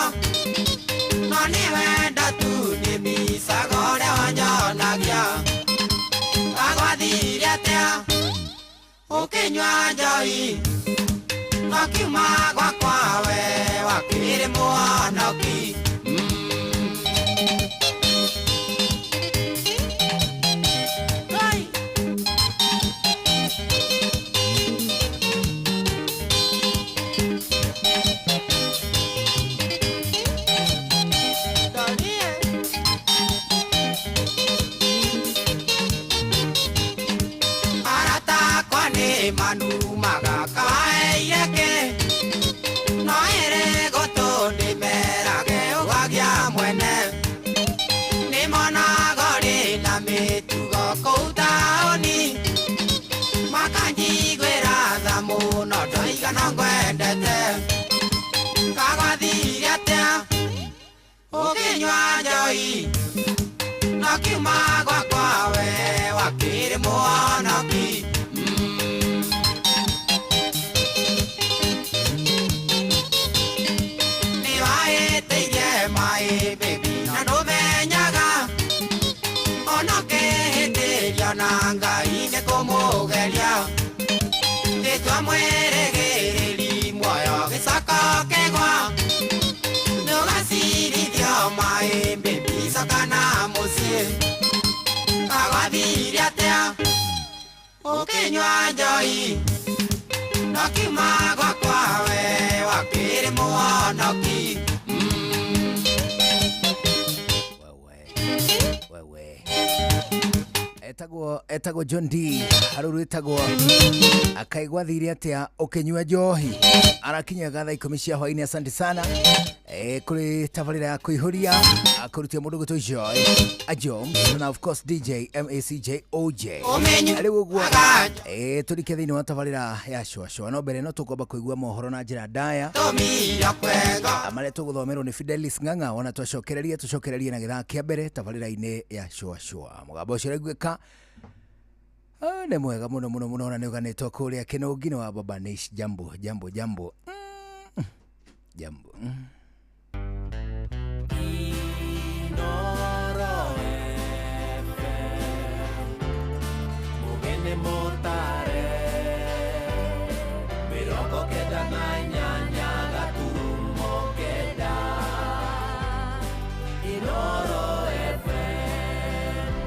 no nĩ wendo tu nĩmbicaga ũrĩa wanyonagia kagwathire atĩa ũkĩnyua njohi no kiuma gwakwa we wakĩrĩ mũhonoki. Hey! Arata akwa nĩ manumaga kawaheire kĩ no ĩrĩ gũtũ ndĩmerage ũgagia mwene nĩmonaga ũrĩ na mĩtugo kũu taũni makanjiguĩra tha mũno ndoiga no ngwendete kagwathire atĩa ũkĩnyua njohi no kiuma gwakwa we wakĩrĩ mũhonoki. Nĩwahĩtĩirie maĩ baby na ndũmenyaga ona ũkĩhĩtĩrio na Ngai nĩ kũmũgeria ĩtua mwĩrĩgĩrĩri muoyo gĩcoka ũkĩgwa nĩũgacirithio maĩ baby coka na mũciĩ kagwathire atĩa Ũkĩnyua njohi no kiuma gwakwa we wakĩrĩ mũhonoki. Wewe etagwo John D haruru etagwo akaigwa thire atia ukinyua njohi arakinyaga thaa 10 cia hwaini. Asante sana kuri tabarira ya kuihuria akurutia mundu gwitwo Joy Ajom na of course DJ MACJ OJ riu uguo turike thiini wa tabarira ya shwashwa no mbere no tukwamba kuigua mohoro na njira ndaya maria tuguthomerwo ni Fidelis Ng'ang'a ona twacokereria tucokererie na githaa kia mbere tabarira-ini ya shwashwa mugambo ucio ũraiguĩka nĩ mwega muno muno muno na nĩ ũganĩtwo kũrĩa kĩnũngi-inĩ wa Baba Nish. Jambo jambo jambo jambo. Mugene motare 98 gaturumo kenda Inoro FM.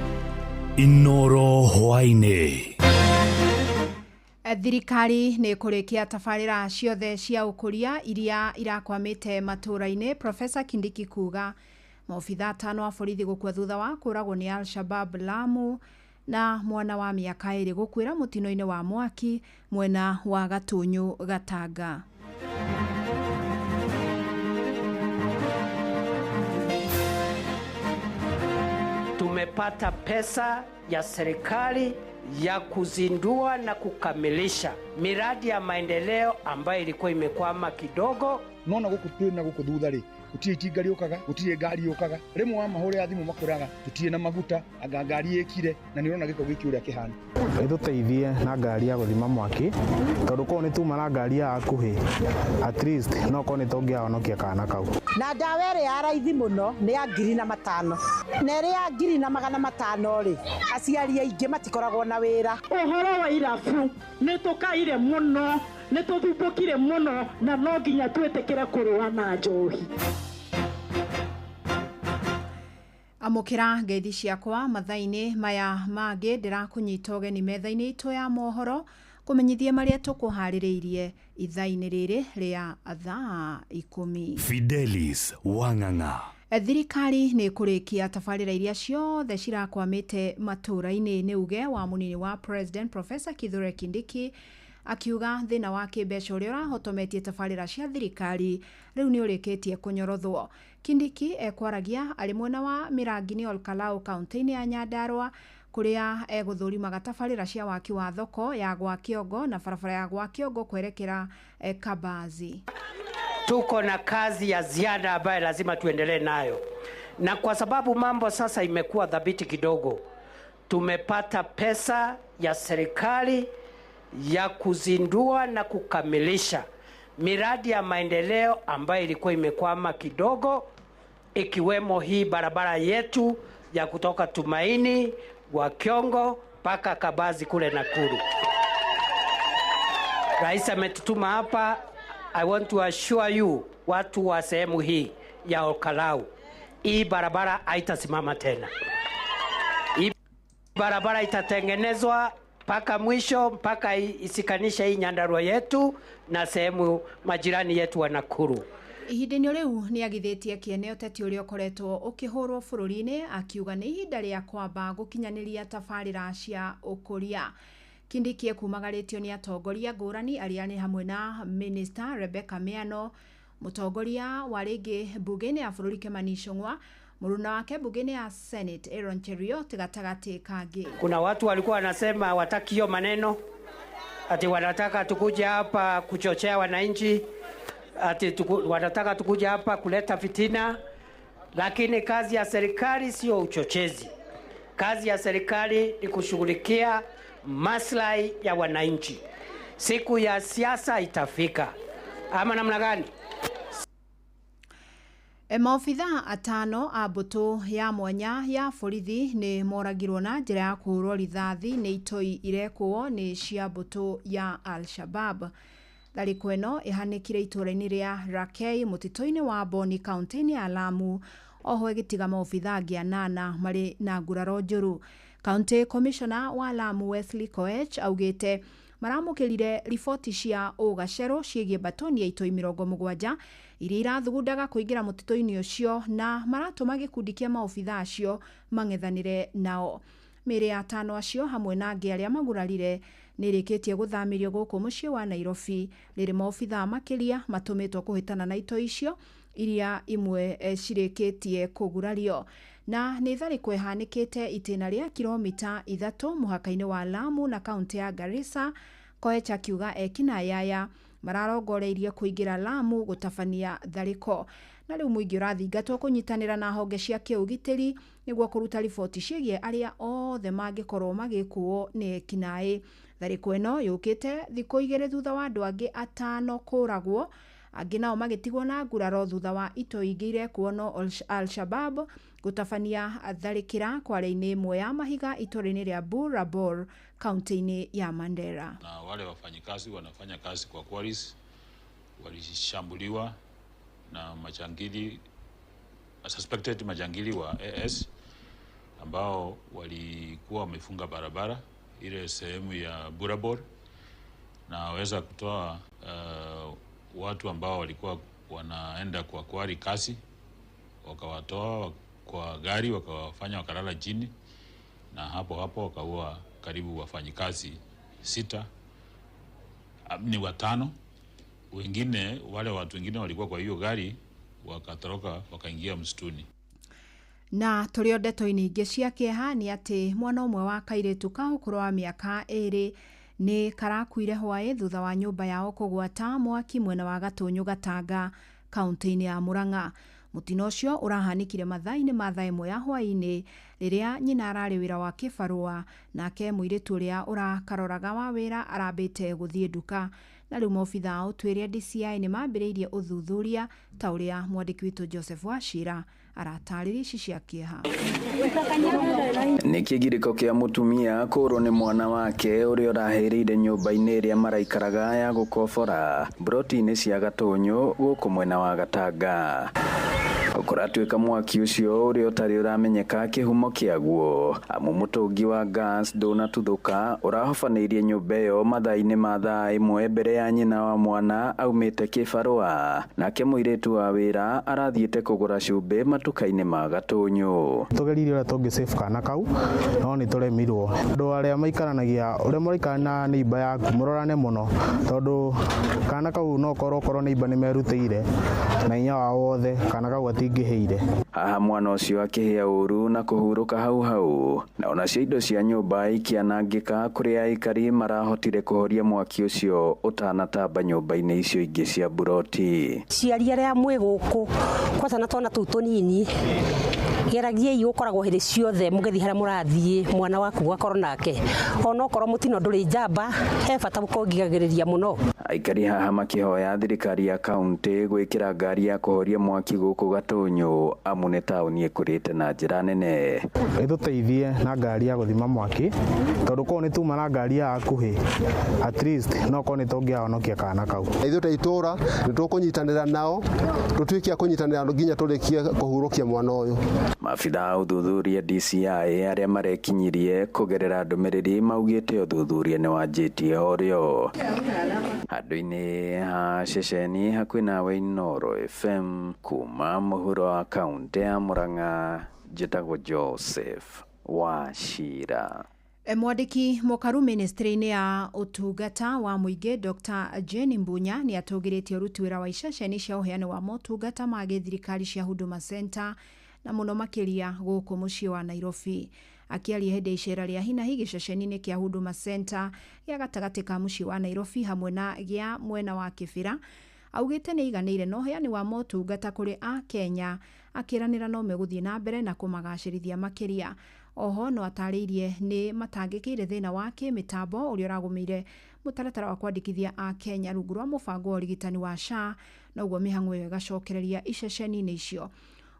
Inoro hwaini. Thirikari nĩ kũrĩkia tabarĩra ciothe cia ũkũria iria irakwamĩte matũũra-inĩ. Profesa Kindiki kuga maobitha 5 a borithi gũkua thutha wa kũragwo nĩ Al-Shabab Lamu, na mwana wa mĩaka 2 gũkuĩra mũtino-inĩ wa mwaki mwena wa Gatunyu Gatanga. Tumepata pesa ya serikali ya kuzindua na kukamilisha miradi ya maendeleo ambayo ilikuwa imekwama kidogo. Nona guku twi na guku thutha ri gutire itinga riukaga gutire ngari yukaga rimwe wa mahũre thimu makwiraga tutire na maguta anga ngari ikire na ni urona giko giki uria kihana. Ituteithie na ngari ya guthima mwaki tondu korwo ni tuma na ngari ya hakuhi at least no korwo ni tũngĩahonokia kana kau. Na ndawa ĩrĩa ya raithi mũno nĩ ya 5,000 na ĩrĩa ya 1,500 rĩ aciari aingĩ matikoragwo na wĩra. Ũhoro wa irabu nĩ tũkaire mũno nĩ tũthumbũkire mũno na no nginya twĩtĩkĩre kũrũa na njohi. Amũkĩra ngeithi ciakwa mathaa-inĩ maya mangĩ ndĩrakũnyita ũgeni metha-inĩ itũ ya mohoro kũmenyithie marĩa tũkũharĩrĩirie ithaa-inĩ rĩrĩ rĩa thaa 10. Fidelis Wang'ang'a. Thirikari nĩ kũrĩkia tabarĩra iria ciothe cirakwamĩte matũũra-inĩ nĩ uge wa mũnini wa President Professor Kithure Kindiki akiuga thĩna wa kĩmbeca ũrĩa ũrahotometie tabarĩra cia thirikari rĩu nĩ ũrĩkĩtie kũnyorothwo. Kindiki ekwaragia arĩ mwena wa Mĩrangi-inĩ Olkalau kaunti-inĩ ya Nyandarua kũrĩa egũthũrimaga tabarĩra cia waki wa thoko ya gwa Kĩongo na barabara ya gwa Kĩongo kwerekera Kabazi. Tuko na kazi ya ziada ambayo lazima tuendelee nayo, na kwa sababu mambo sasa imekuwa dhabiti kidogo, tumepata pesa ya serikali ya kuzindua na kukamilisha miradi ya maendeleo ambayo ilikuwa imekwama kidogo, ikiwemo hii barabara yetu ya kutoka Tumaini wa Kiongo mpaka Kabazi kule Nakuru. Rais ametutuma hapa. I want to assure you watu wa sehemu hii ya Olkalau, hii barabara haitasimama tena. Hii barabara itatengenezwa mpaka mwisho, mpaka isikanishe hii Nyandarua yetu na sehemu majirani yetu wa Nakuru. Ihinda-inĩ rĩu nĩ agithĩtie kĩene ũteti ũrĩa ũkoretwo ũkĩhũrwo bũrũri-inĩ akiuga nĩ ihinda rĩa kwamba gũkinyanĩria tabarĩra cia ũkũria. Kindiki ekumagarĩtio nĩ atongoria ngũrani arĩa nĩ hamwe na Minister Rebecca Miano, mũtongoria wa rĩngĩ mbunge-inĩ ya bũrũri Kimani Ichung'wa, mũruna wake mbunge-inĩ ya Senate Aaron Cheruiyot gatagatĩ kangĩ. Kuna watu walikuwa wanasema wataki hiyo maneno, ati wanataka tukuje hapa kuchochea wananchi, ati wanataka tukuje hapa kuleta fitina, lakini kazi ya serikali sio uchochezi. Kazi ya serikali ni kushughulikia maslahi ya wananchi. Siku ya siasa itafika, ama namna gani? Maobitha 5 a mbũtũ ya mwanya ya borithi nĩ moragirwo na njĩra ya kũhũrwo rithathi nĩ itoi irekwo nĩ cia mbũtũ ya Al-Shabab. Tharĩko ĩno ĩhanĩkire itũũra-inĩ rĩa Rakei mũtitũ-inĩ wa Boni kaunti-inĩ ya Lamu, oho ĩgĩtiga maobitha angĩ 8 marĩ na nguraro njũru. County Commissioner wa Lamu Wesley Koech augĩte maramũkĩrire riboti cia ũgacerũ ciĩgiĩ batoni ya itoi 70 iria irathugundaga kũingĩra mũtitũ-inĩ ũcio na maratũma gĩkundi kĩa maobitha acio mang'ethanĩre nao. Mĩĩrĩ ya atano acio hamwe na angĩ arĩa magurarire nĩ ĩrĩkĩtie gũthamĩrio gũkũ mũciĩ wa Nairobi rĩrĩ maobitha makĩria matũmĩtwo kũhĩtana na itoi icio iria imwe cirĩkĩtie kũgurario. Na nĩ tharĩko ĩhanĩkĩte itĩna rĩa kilomita 3 mũhaka-inĩ wa Lamu na kaunti ya Garissa. Koech akiuga ekinaĩ aya mararongoreirie kũingĩra Lamu gũtabania tharĩko. Na rĩu mũingĩ ũrathingatwo kũnyitanĩra na honge cia kĩũgitĩri nĩguo kũruta riboti ciĩgiĩ arĩa othe mangĩkorwo magĩkuo nĩ ekinaĩ. Tharĩko ĩno yũkĩte thikũ 2 thutha wa andũ angĩ 5 kũragwo, angĩ nao magĩtigwo na nguraro thutha wa itoi ingĩ irekuo no Al-Shabab gũtabania tharĩkĩra kware-inĩ ĩmwe ya mahiga itũũra-inĩ rĩa Burabor kaunti-inĩ ya Mandera. Na wale wafanyikazi wanafanya kazi kwa quarries walishambuliwa na majangili, suspected majangili wa AS ambao walikuwa wamefunga barabara ile sehemu ya Burabor, na waweza kutoa watu ambao walikuwa wanaenda kwa quarry kasi, wakawatoa kwa gari wakawafanya wakalala chini, na hapo hapo wakaua karibu wafanyikazi 6 ni 5. Wengine wale watu wengine walikuwa kwa hiyo gari wakatoroka wakaingia msituni. Na tũrĩ o ndeto-inĩ ingĩ cia kĩeha nĩ atĩ mwana ũmwe wa kairĩtu ka ũkũrũ wa mĩaka 2 nĩ karakuire hwaĩ thutha wa nyũmba yao kũgwata mwaki mwena wa Gatũnyũ Gatanga kaunti-inĩ ya Murang'a. Mũtino ũcio ũrahanĩkire mathaa-inĩ ma thaa 1 ya hwaĩ-inĩ rĩrĩa nyina ararĩ wĩra wa kĩbarũa nake mũirĩtu ũrĩa ũrakaroraga wa wĩra arambĩte gũthiĩ nduka. Na rĩu maobitha a ũtuĩria DCI nĩ mambĩrĩirie ũthuthuria ta ũrĩa mwandĩki witũ Joseph Wachira aratarĩria ici cia kĩeha. Nĩ kĩgirĩko kĩa mũtumia kũũrwo nĩ mwana wake ũrĩa ũrahĩrĩire nyũmba-inĩ ĩrĩa maraikaraga ya gũkobora broti-inĩ cia Gatũnyũ gũkũ mwena wa Gatanga. Kũratuĩka mwaki ũcio ũrĩa ũtarĩ ũramenyeka kĩhumo kĩaguo amu mũtũngi wa gas ndũnatuthũka ũrahobanĩirie nyũmba ĩyo mathaa-inĩ ma thaa 1 mbere ya nyina wa mwana aumĩte kĩbarũa, nake mũirĩtu wa wĩra arathiĩte kũgũra cumbĩ matuka-inĩ ma Gatũnyũ. Tũgeririe ũrĩa tũngĩ save kana kau no nĩ tũremirwo. Andũ arĩa maikaranagia ũrĩa mũraikara na neighbor yaku mũrorane mũno tondũ kana kau no korwo neighbor nĩ merutĩire na hinya wao wothe kana kau gatingĩhĩire. Haha mwana ũcio akĩhĩa ũru na kũhurũka hau hau, na onacio indo cia nyũmba ikĩanangĩka kũrĩa aikari marahotire kũhoria mwaki ũcio ũtanatamba nyũmba-inĩ icio ingĩ cia buroti. Ciari arĩa mwĩ gũkũ kwata na twana tũu tũnini geragiei gũkoragwo hĩndĩ ciothe mũgĩthiĩ harĩa mũrathiĩ mwana waku ũgakorwo nake onokorwo mũtino ndũrĩ njamba he bata gũkongigagĩrĩria mũno. Aikari haha makĩhoya thirikari ya kaunti gwĩkĩra ngari ya kũhoria mwaki gũkũ Gatũnyũ amu nĩ taũni ĩkũrĩte na njĩra nene. Ĩtũteithie na ngari ya gũthima mwaki tondũ korwo nĩ tuma na ngari ya hakuhĩ at least no korwo nĩ tũngĩahonokia kana kau. Ithuĩ ta itũra nĩ tũkũnyitanĩra nao tũtuĩke a kũnyitanĩra nginya tũrĩkie kũhurũkia mwana ũyũ. Maabitha a ũthuthuria DCI arĩa marekinyirie kũgerera ndũmĩrĩri maugĩte ũthuthuria nĩ wanjĩtie o rĩo. Handũ-inĩ ha ceceni hakuhĩ nawe Inooro FM kuma mũhuro wa kaunti ya Murang'a, njĩtagwo Joseph Wachira. Mwandĩki mũkaru ministry-inĩ ya ũtungata wa mũingĩ Dr. Jane Mbunya nĩ atũgĩrĩtie ũruti wĩra wa iceceni cia ũheani wa motungata ma gĩthirikari cia Huduma Center na mũno makĩria gũkũ mũciĩ wa Nairobi. Akĩaria hĩndĩ ya icera rĩa hinahi gĩceceni-inĩ kĩa Huduma Center gĩa gatagatĩ ka mũciĩ wa Nairobi hamwe na gĩa mwena wa Kĩbĩra, augĩte nĩ aiganĩire na ũheani wa motungata kũrĩ Akenya, akĩranĩra no megũthiĩ na mbere na kũmagacĩrithia makĩria. Oho no atarĩirie nĩ matangĩkĩire thĩna wa kĩmĩtambo ũrĩa ũragũmĩire mũtaratara wa kwandĩkithia Akenya rungu rwa mũbango wa ũrigitani wa SHA, na ũguo mĩhang'o ĩyo ĩgacokereria iceceni-inĩ icio.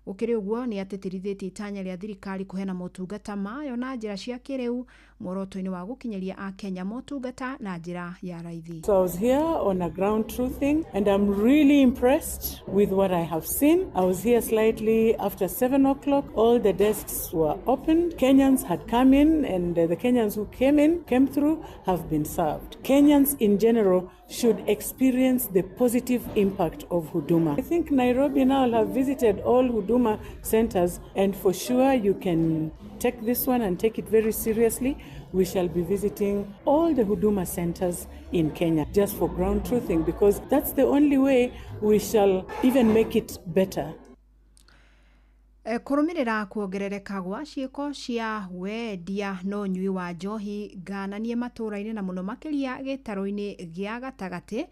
Gũkĩrĩ ũguo nĩ atĩtĩrithĩtie itanya rĩa thirikari kũheana motungata mayo na njĩra cia kĩrĩu muoroto-inĩ wa gũkinyĩria akenya motungata na njĩra ya raithi. So I was here on a ground truthing and I'm really impressed with what I have seen. I was here slightly after 7 o'clock. All the desks were opened. Kenyans had come in, and the Kenyans who came through have been served. Kenyans in general should experience the positive impact of Huduma. I think Nairobi now have visited all Huduma centers, and for sure you can take this one and take it very seriously. We shall be visiting all the Huduma centers in Kenya just for ground truthing, because that's the only way we shall even make it better. Kũrũmĩrĩra kuongerereka gwa ciĩko cia wendia na ũnyui wa njohi ngananie matũũra-inĩ na mũno makĩria gĩtarũ-inĩ gĩa gatagatĩ,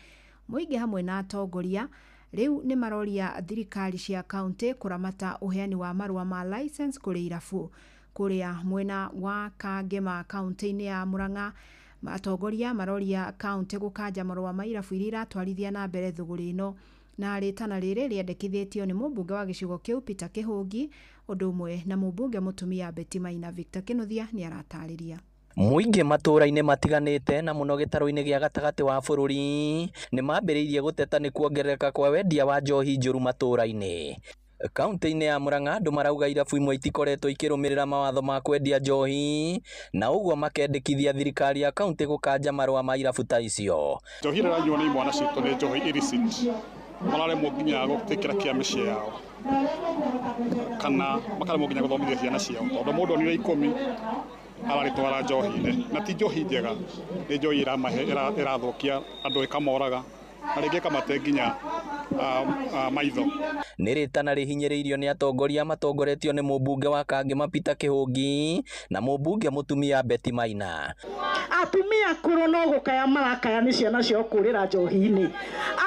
mũingĩ hamwe na atongoria rĩu nĩ maroria thirikari cia kaunti kũramata ũheani wa marũa ma license kũrĩ irabu. Kũrĩa mwena wa Kangema kaunti-inĩ ya Murang'a, atongoria maroria kaunti gũkanja marũa ma irabu iria iratwarithia na mbere thũgũrĩ ĩno. Na rĩtana rĩrĩ rĩendekithĩtio nĩ mũmbunge wa gĩcigo kĩu Peter Kĩhũngi, ũndũ ũmwe na mũmbunge mũtumia Betty Maina. Victor Kĩnuthia nĩ aratarĩria. Mũingĩ matũũra-inĩ matiganĩte na mũno gĩtarũ-inĩ gĩa gatagatĩ wa bũrũri nĩ mambĩrĩirie gũteta nĩ kuongerereka kwa wendia wa njohi njũru matũũra-inĩ. Kaunti-inĩ ya Murang'a andũ marauga irabu imwe itikoretwo ikĩrũmĩrĩra mawatho ma kwendia njohi na ũguo makendekithia thirikari ya kaunti gũkanja marũa ma irabu ta icio. Njohi ĩrĩa ĩranyuo nĩ imwana citũ nĩ njohi illicit, mararemwo nginya gũtĩkĩra kĩa mĩciĩ yao kana makaremwo nginya gũthomithia ciana ciao, tondũ mũndũ onire 10 ararĩtwara njohi-inĩ, na ti njohi njega, nĩ njohi ĩrathũkia andũ, ĩkamoraga na rĩngĩ ĩkamate nginya maitho. Nĩ rĩtana rĩhinyĩrĩirio nĩ atongoria matongoretio nĩ mũmbunge wa Kangema Peter Kĩhũngi na mũmbunge mũtumia Betty Maina. Atumia akũrũ no gũkaya marakaya nĩ ciana ciao kũrĩra njohi-inĩ,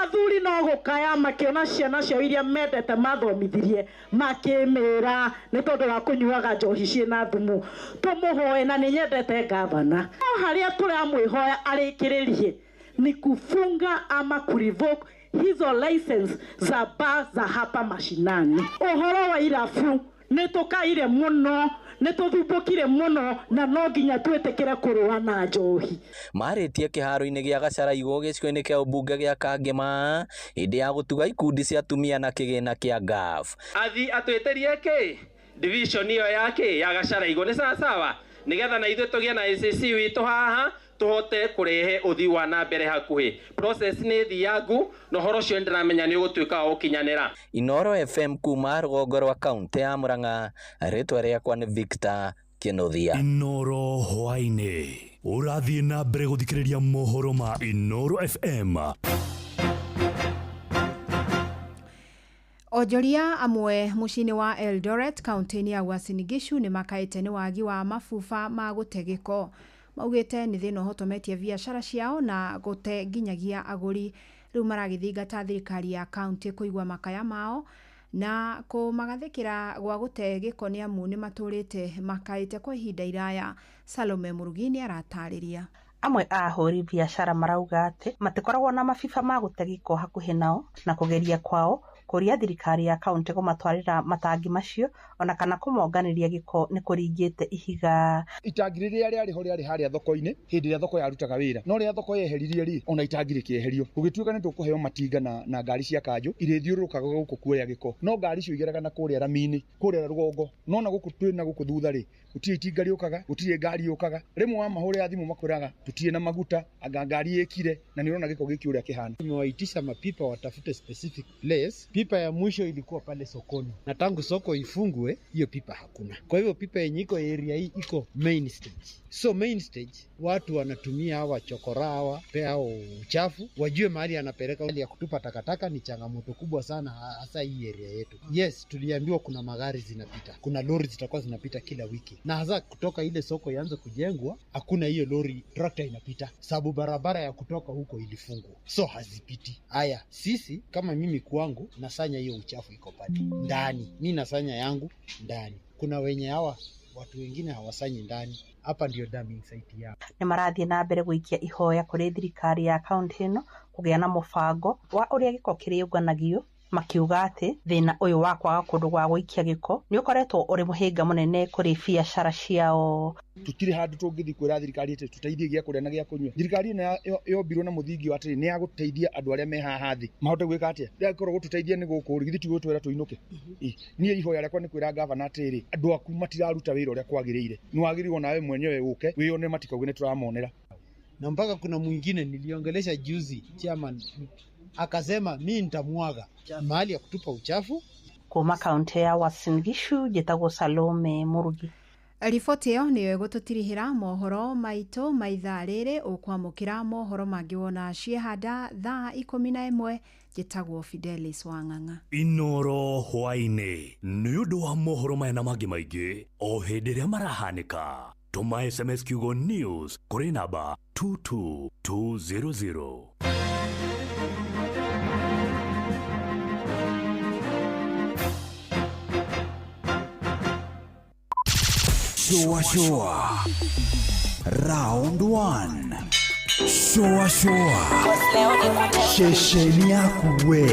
athuri no gũkaya makĩona ciana ciao iria mendete mathomithirie makĩmĩra nĩ tondũ wa kũnyuaga njohi ciĩna thumu. Tũmũhoe, na nĩ nyendete gavana, no harĩa tũramwĩhoya arĩkĩrĩrie ni kufunga ama kurevoke hizo license za bar za hapa mashinani. Ũhoro wa irabu nĩ tũkaire mũno, nĩ tũthumbũkire mũno, na no nginya twĩtĩkĩre kũrũa na njohi. Marĩtie kĩharo-inĩ gĩa Gacaraigũ gĩcigo-inĩ kĩa ũmbunge gĩa Kangema hĩndĩ ya gũtuga ikundi cia atumia na kĩgĩna kĩa GAF. Athi atwĩtĩrie kĩ division ĩyo ya kĩ ya Gacaraigũ nĩ sawasawa, nĩgetha na ithuĩ tũgĩe na ACC witũ haha tũhote kũrehe ũthii wa na mbere hakuhĩ. Process nĩ thiangu na ũhoro ũcio nĩndĩramenya nĩ ũgũtuĩka wa gũkinyanĩra. Inooro FM kuma rũgongo rwa kaunti ya Murang'a, rĩtwa rĩakwa nĩ Victor Kĩnuthia. Inooro hwaĩ-inĩ ũrathiĩ na mbere gũthikĩrĩria mohoro ma Inooro FM. Onjoria amwe mũciĩ-inĩ wa Eldoret kaunti-inĩ ya Uasin Gishu nĩ makaĩte nĩ wagi wa mabuba ma gũte gĩko. Maugĩte nĩ thĩna ũhotometie biacara ciao na gũte nginyagia agũri. Rĩu maragĩthingata thirikari ya kaunti kũigua makaya mao na kũmagathĩkĩra gwa gũte gĩko nĩ amu nĩ matũrĩte makaĩte kwa ihinda iraya. Salome Mũrugi nĩ aratarĩria. Amwe a ahũri biacara marauga atĩ matikoragwo na mabiba ma gũte gĩko hakuhĩ nao, na kũgeria kwao kũria thirikari ya kaunti kũmatwarĩra matangi macio ona kana kũmonganĩria gĩko nĩ kũringĩte ihiga. Itangi rĩrĩa rĩarĩ ho rĩarĩ harĩa thoko-inĩ hĩndĩ ĩrĩa thoko yarutaga wĩra, no rĩrĩa thoko yeheririe rĩ, ona itangi rĩkĩeherio, gũgĩtuĩka nĩ tũkũheo matinga na ngari cia kanjũ irĩthiũrũrũkaga gũkũ kuoya gĩko, no ngari icio igeraga na kũrĩa rami-inĩ kũrĩa rũgongo, no na gũkũ twĩ na gũkũ thutha rĩ, gũtirĩ itinga rĩũkaga, gũtirĩ ngari yũkaga. Rĩmwe wamahũrĩra thimũ makwĩraga tũtirĩ na maguta, anga ngari ĩkire, na nĩ ũrona gĩko gĩkĩ ũrĩa kĩhana. Tumewaitisha mapipa watafute specific place. Pipa ya mwisho ilikuwa pale sokoni, na tangu soko ifungwe hiyo pipa hakuna. Kwa hivyo pipa yenye iko area hii iko main stage. So main stage watu wanatumia hawa chokora hawa pea uchafu, wajue mahali anapeleka ya kutupa takataka. Ni changamoto kubwa sana hasa hii area yetu. Yes, tuliambiwa kuna magari zinapita, kuna lori zitakuwa zinapita kila wiki, na hasa kutoka ile soko ianze kujengwa hakuna hiyo lori tractor inapita, sababu barabara ya kutoka huko ilifungwa, so hazipiti. Haya, sisi kama mimi kwangu nasanya hiyo uchafu iko pale ndani, mi nasanya yangu ndani. Kuna wenye hawa watu wengine hawasanyi ndani, hapa ndio dumping site yao. Nĩ marathiĩ na mbere gũikia ihoya kũrĩ thirikari ya kaunti ĩno kũgĩa na mũbango wa ũrĩa gĩko kĩrĩũnganagio Makiuga atĩ thĩna ũyũ wa kwaga kũndũ gwa gũikia gĩko nĩ ũkoretwo ũrĩ mũhĩnga mũnene kũrĩ biacara ciao. Tutire handu tũngĩthiĩ kwĩra thirikari atĩ tũteithie gĩa kũrĩa na gĩa kũnyua. Thirikari ĩno yombirwo na mũthingi wa atĩrĩ, nĩ ya gũteithia andũ arĩa me haha thĩ mahote gwĩka atĩa. Rĩrĩa gũtũteithia nĩ gũkũ rĩ, githĩ ti gũtwĩra tũinũke? Niĩ ihoya rĩakwa nĩ kwĩra gavana atĩrĩrĩ, andũ aku matiraruta wĩra ũrĩa kwagĩrĩire, nĩ wagĩrĩirwo nawe mwenyewe ũke wĩyone, matikauge nĩ tũramonera. Na mpaka kuna mwingine niliongelesha juzi chairman akasema mi nitamwaga mahali ya kutupa uchafu. Kuma kaunti ya Uasin Gishu njĩtagwo Salome Murugi. Riboti ĩyo nĩyo ĩgũtũtirihĩra mohoro maitũ ma ithaa rĩrĩ. Ũkwamũkĩra mohoro mangĩ wona ciehanda thaa 11. Njĩtagwo Fidelis Wang'ang'a. Inoro hwaĩ-inĩ nĩ ũndũ wa mohoro maya na mangĩ maingĩ o hĩndĩ ĩrĩa marahanĩka, tũma SMS kiugo news kũrĩ namba 22200. Shua Shua Round 1. Shua Shua Shesheni yaku we.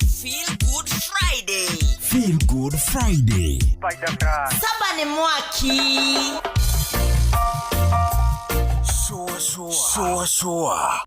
Feel Good Friday. Feel Good Friday. Saba ni mwaki. Shua Shua. Shua Shua.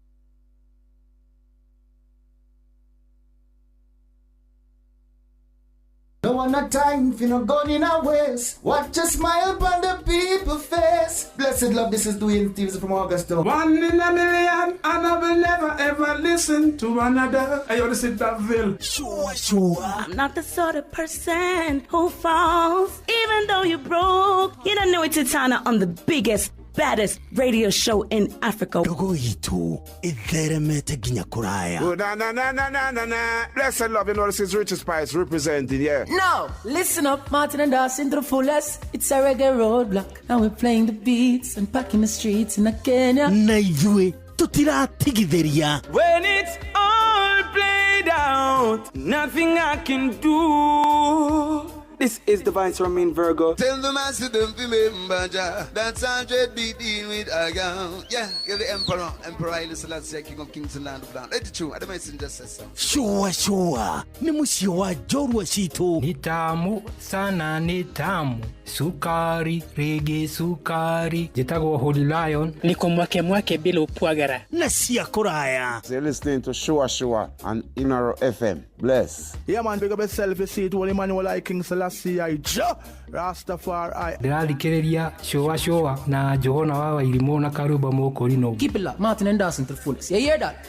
No one a time for no gun in a waste. Watch a smile upon the people face. Blessed love, this is Dwayne Stevens from Augusta. One in a million, and I will never ever listen to another. I ought to sit that ville. Sure, sure. I'm not the sort of person who falls, even though you're broke. You don't know it's Titana on the biggest, baddest radio show in Africa. Ndogo itu itheremete nginya kuraya. Oh, na na na na na na na. Blessed love, you know this is Richard Spice representing, yeah. No, listen up, Martin and Dawson to the fullest. It's a reggae roadblock, and we're playing the beats and packing the streets in Kenya. Na ithuĩ tutiratigithĩria. When it's all played out, nothing I can do. This is Divine Romain Virgo. Tell the master don't remember Jah. That's 100 be dealing with a girl. Yeah, you're the emperor. Emperor Haile Selassie, King of Kings and Land of Land. Let it true. I don't just say so. Shua shua. Ni mũciĩ wa njorua citũ. Ni tamu sana, ni tamu. Sukari, rege sukari. Njĩtagwo Holy Lion. Niko mwake mwake bila upwagara. Na cia kũraya. So you're listening to Shua Shua on Inoro FM. Bless. Yeah man, big up yourself. You see it, Holy Emmanuel I King Selassie I Jah Rastafari. Ndĩrathikĩrĩria Shua Shua na Johana wa Wairimũ na Karũmba Mũkũrinũ. Keep it locked, Martin and Dawson to the fullest. You hear that?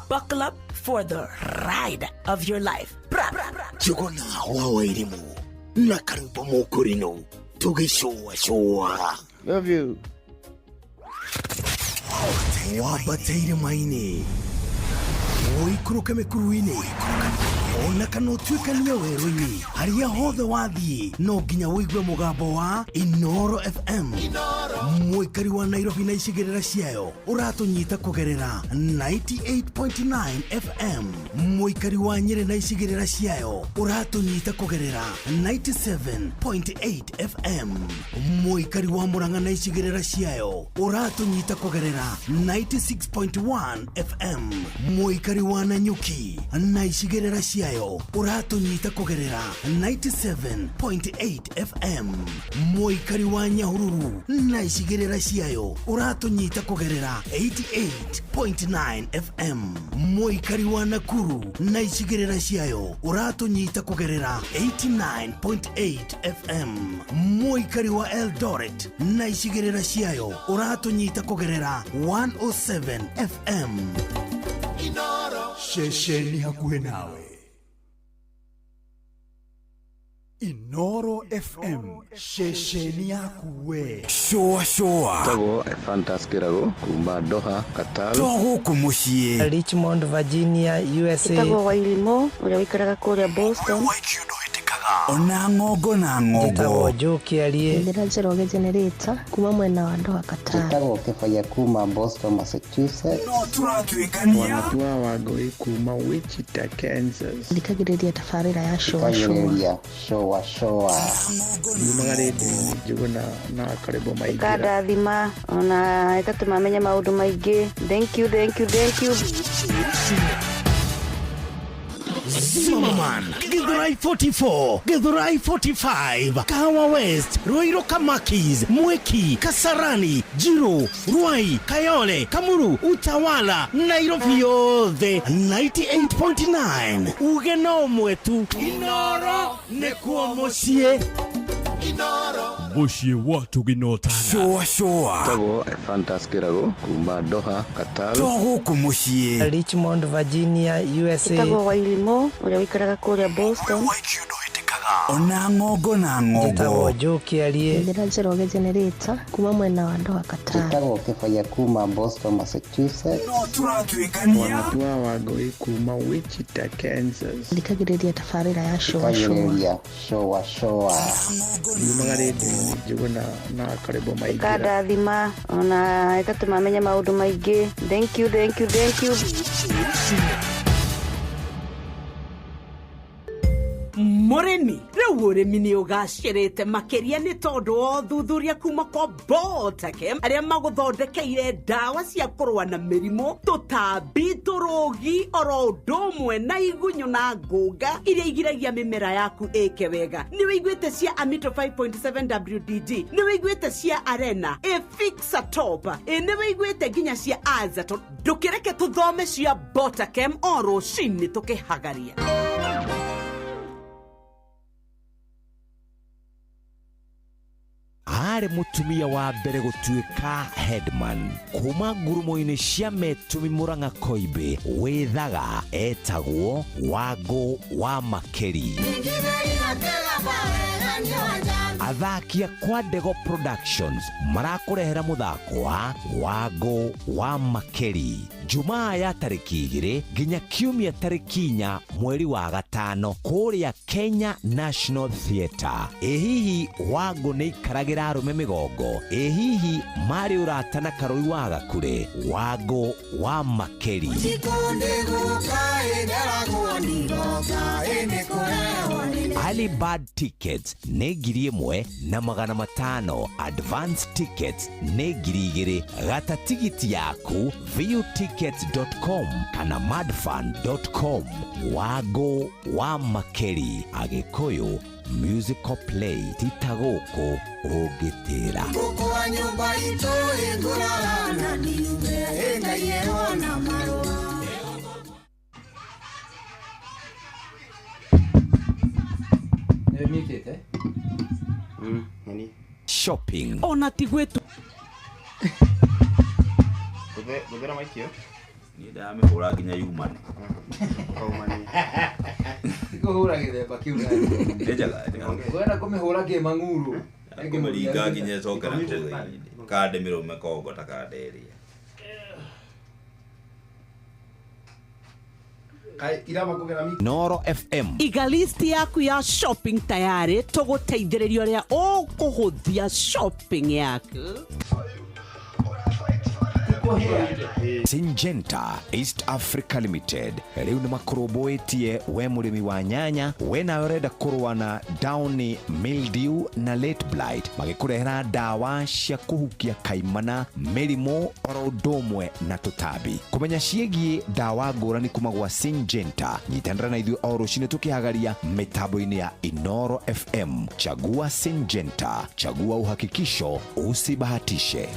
Buckle up for the ride of your life. Njũgũna wa Wairimũ na Karũmba Mũkũrinũ tũgĩcũa cũa. Love you. Wambate irĩma-inĩ, ũikũrũke mĩkuru-inĩ, ona kana ũtuĩkanie werũ-inĩ, harĩa hothe wathiĩ no nginya ũigue mũgambo wa Inoro FM. Mũikari wa Nairobi na icigĩrĩra ciayo ũratũnyita kũgerera 98.9 FM. Mũikari wa Nyĩrĩ na icigĩrĩra ciayo ũratũnyita kũgerera 97.8 FM. Mũikari wa Murang'a na icigĩrĩra ciayo ũratũnyita kũgerera 96.1 FM. Mũikari wa Nanyuki na icigĩrĩra ciayo ũratũnyita kũgerera 97.8 FM. Mũikari wa Nyahururu na icigĩrĩra ciayo ũratũnyita kũgerera 88.9 FM. Mũikari wa Nakuru na icigĩrĩra ciayo ũratũnyita kũgerera 89.8 FM. Mũikari wa Eldoret na icigĩrĩra ciayo ũratũnyita kũgerera 107 FM. Ceceni hakuhĩ nawe. Inoro FM, ceceni yaku we. Shua shua. Tagwo Fantas Kirago kuma Doha, Qatar. To gũkũ mũciĩ. Richmond, Virginia, USA. Tagwo Wairimũ ũrĩa ũikaraga kũrĩa Boston. Ona ng'ongo na ng'ongo. Njĩtagwo Joe Kĩarie. Ndĩra Njoroge Generator kuma mwena wa Doha, Qatar. Njĩtagwo Kĩbaya kuma Boston, Massachusetts. No tũratuĩkania. Wanatua Wangũi kuma Wichita, Kansas. Thikagĩrĩria tabarĩra ya Shua Shua. Thikagĩrĩria Shua Shua. Yumaga rĩndiũ-inĩ Njũgũna na Karĩbo Maingĩra. Ĩkandathima ona ĩgatũma menye maũndũ maingĩ. Thank you, thank you, thank you. Zimmerman, Githurai 44, Githurai 45, Kahawa West, Ruiru Kamakis, Mwiki, Kasarani, Jiru, Ruai, Kayole, Kamuru, Utawala, Nairobi yothe 98.9 uge no mwetu Inoro nĩkuo mũciĩ. Mũciĩ wa tũginotana. Shũa shũa. Tagwo Fantas Kĩrago kuma Doha, Qatar. To gũkũ mũciĩ. Richmond, Virginia, USA. Njĩtagwo Wairimũ ũrĩa ũikaraga kũrĩa Boston. Ona ng'ongo na ng'ongo. Njĩtagwo Joe Kĩarie. Njĩra Njoroge Generator kuma mwena wa Doha Qatar. Njĩtagwo Kĩbaya kuma Boston, Massachusetts. No tũratuĩkania. Wanatua Wangũi kuma Wichita, Kansas. Thikagĩrĩria tabarĩra ya Shũa Shũa. Thikagĩrĩria Shũa Shũa. Yumaga rĩndiũ-inĩ Njũgũna na Karĩbo Maingĩra. Ĩkandathima ona ĩgatũma menye maũndũ maingĩ. Thank you, thank you, thank you. Mũrĩmi rĩu ũrĩmi nĩ ũgacĩrĩte makĩria nĩ tondũ wa ũthuthuria kuma kwa Botakem arĩa magũthondekeire ndawa cia kũrũa na mĩrimũ, tũtambi, tũrũgi oro ũndũ ũmwe na igunyũ na ngũnga iria igiragia mĩmera yaku ĩke wega. Nĩ wĩiguĩte cia Amito 5.7 WDG, nĩ wĩiguĩte cia Arena, Efixa Top, nĩ wĩiguĩte nginya cia Azaton. Ndũkĩreke tũthome cia Botakem o rũcinĩ tũkĩhagaria. Arĩ mũtumia wa mbere gũtuĩka headman kuma ngurumo-inĩ cia Metumi Murang'a Koimbĩ wĩthaga etagwo Wangũ wa Makeri. Athaki a kwa Ndego Productions marakũrehera mũthako wa Wangũ wa Makeri Jumaa ya tarĩki 2 nginya Kiumia tarĩki 4 mweri wa 5 kũrĩa Kenya National Theatre. Ĩ hihi Wangũ nĩ ikaragĩra arũme mĩgongo? Ĩ hihi marĩ ũrata na Karũri wa Gakure? Wangũ wa Makeri. Early bird tickets nĩ 1,500, advance tickets nĩ 2,000. Gata tigiti yaku viewtickets.com kana madfun.com. Wangũ wa Makeri, Agĩkũyũ musical play tita gũkũ ũngĩtĩra. Shopping. Ona ti gwĩtu. Gũthera maiki ĩyo? Niĩ ndamĩhũra nginya yumane. Kũhũra gĩthemba kĩu. Nĩ njega. Wenda kũmĩhũra kĩmang'uru. Kũmĩringa nginya ĩcoke na kũu thĩinĩ. Kande mĩrũme kongo ta kande ĩrĩa. Noro FM. Iga list yaku ya shopping tayari tũgũteithĩrĩria ũrĩa ũkũhũthia shopping yaku. Syngenta East Africa Limited rĩu nĩ makũrũmbũĩtie we mũrĩmi wa nyanya, we nawe ũrenda kũrũa na downy mildew na late blight, magĩkũrehera ndawa cia kũhukia kaimana, mĩrimũ oro ũndũ ũmwe na tũtambi. Kũmenya ciĩgiĩ ndawa ngũrani kuma gwa Syngenta, nyitanĩra na ithuĩ o rũcinĩ tũkĩhagaria mĩtambo-inĩ ya Inoro FM. Chagua Syngenta, chagua uhakikisho, usibahatishe.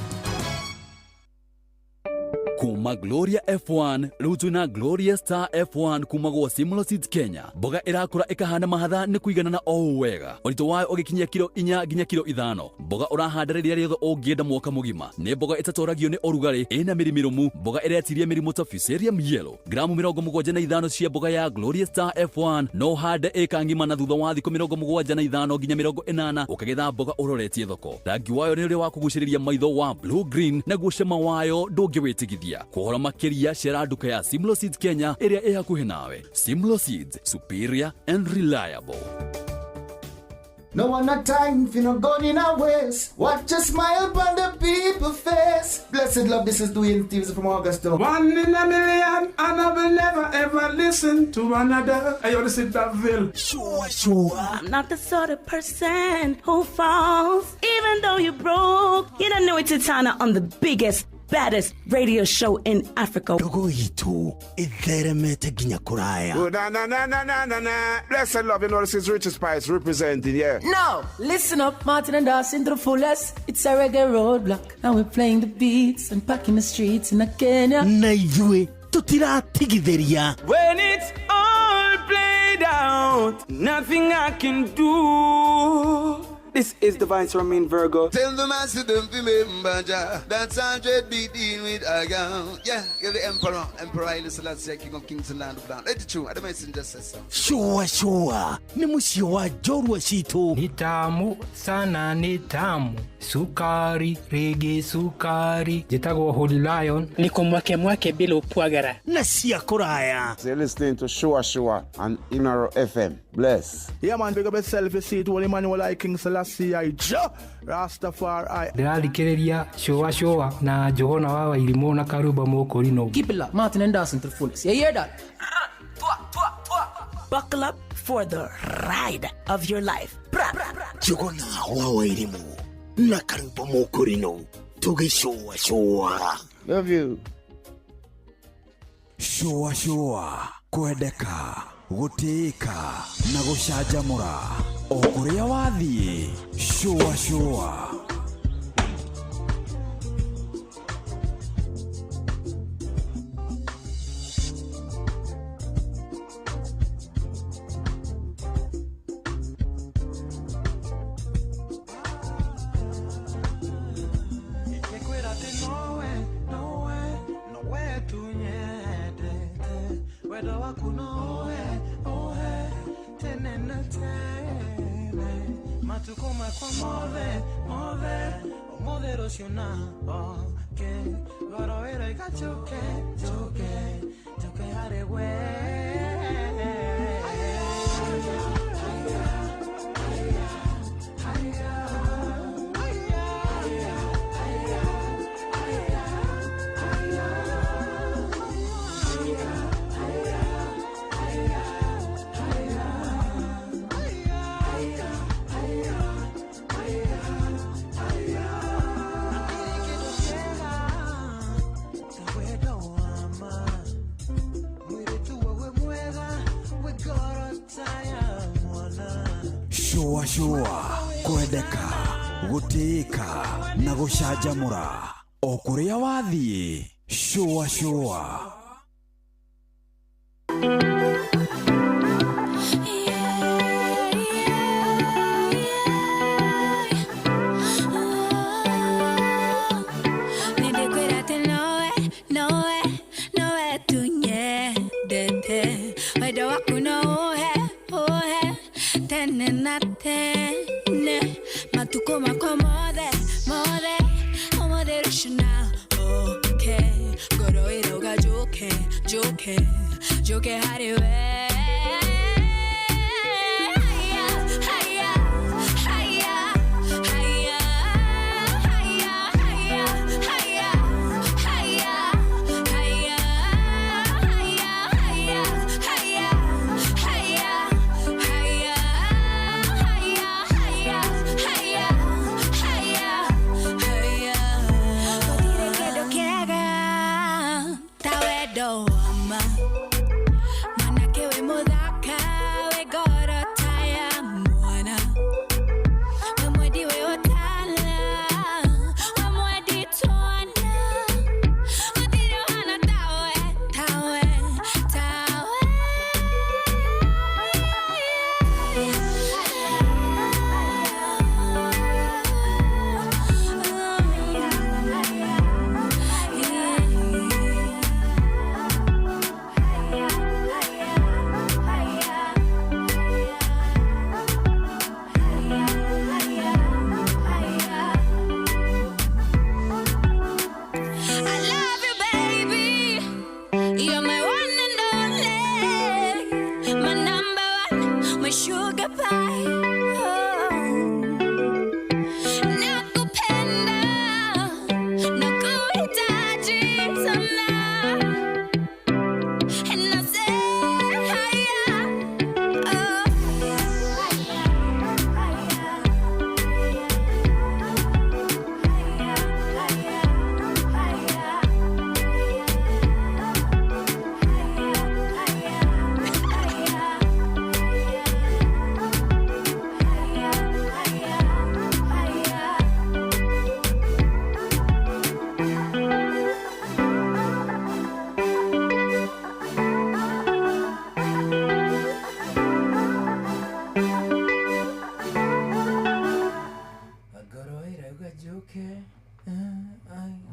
Kuma Gloria F1 rĩu twĩna Gloria Star F1 kuma gwa Simlo Seeds Kenya. Mboga ĩrakũra ĩkahana mahatha nĩ kũiganana o ũũ wega, ũritũ wayo ũgĩkinyia kiro 4 nginya kiro 5. Mboga ũrahanda rĩrĩa rĩothe ũngĩenda mwaka mũgima. Nĩ mboga ĩtatoragio nĩ ũrugarĩ, ĩna mĩri mĩrũmu, mboga ĩretiria mĩrimũ ta Fusarium yellow. Gramu 75 cia mboga ya Gloria Star F1 no ũhande ĩka ng'ima na thutha wa thikũ 75 nginya 80 ũkagetha mboga ũroretie thoko. Rangi wayo nĩ ũrĩa wa kũgucĩrĩria maitho wa blue green, naguo cama wayo ndũngĩwĩtigithia. Kũhora makĩria cera nduka ya Simlo Seeds Kenya ĩrĩa ĩ hakuhĩ nawe. Simlo Seeds, superior and reliable. No one not time for no gun in our waist. Watch a smile upon the people face. Blessed love, this is Dwayne Stevens from Augusta. One in a million, and I will never ever listen to another. I want to sit that bill. Sure, sure. I'm not the sort of person who falls, even though you broke. You don't know it's Titana on the biggest, baddest radio show in Africa. Ndogo itũ ĩtheremete nginya kũraya. Oh, na na na na na na na. Blessed love, you know this is Richard Spice representing, yeah. No, listen up, Martin and Dawson to the fullest. It's a reggae roadblock, and we're playing the beats and packing the streets in Kenya. Na ithuĩ tũtiratigithĩria. When it's all played out, nothing I can do. This is the Vice Romain Virgo. Tell the master don't remember Jah. That's 100 be dealing with a gun. Yeah, you're the emperor. Emperor Haile Selassie, King of Kings and Land of Land. Let it true. I the messenger says so. Shua shua nĩ mũciĩ wa njorua citũ. Ni tamu sana, ni tamu sukari, rege sukari. Njĩtagwo Holy Lion. Niko mwake mwake bila upwagara na cia kũraya. So you're listening to Shua Shua on Inoro FM. Bless. Yeah, man, big up yourself. You see it, Holy Emmanuel I, King Selassie I, Jah Rastafari. Ndĩrathikĩrĩria Shua Shua na Johana wa Wairimũ na Karuba Mũkũrinũ. Keep it locked, Martin and Dawson to the fullest. You hear that? Buckle up for the ride of your life. Bra, bra, bra. Njũgũna wa Wairimũ na Karuba Mũkũrinũ tũgĩcũa cũa. Love you. Shua shua kwendeka gũtĩĩka na gũcanjamũra o kũrĩa wathiĩ. Shua shua. Shua shua kwendeka gũtĩĩka na gũcanjamũra o kũrĩa wathiĩ. Shua shua.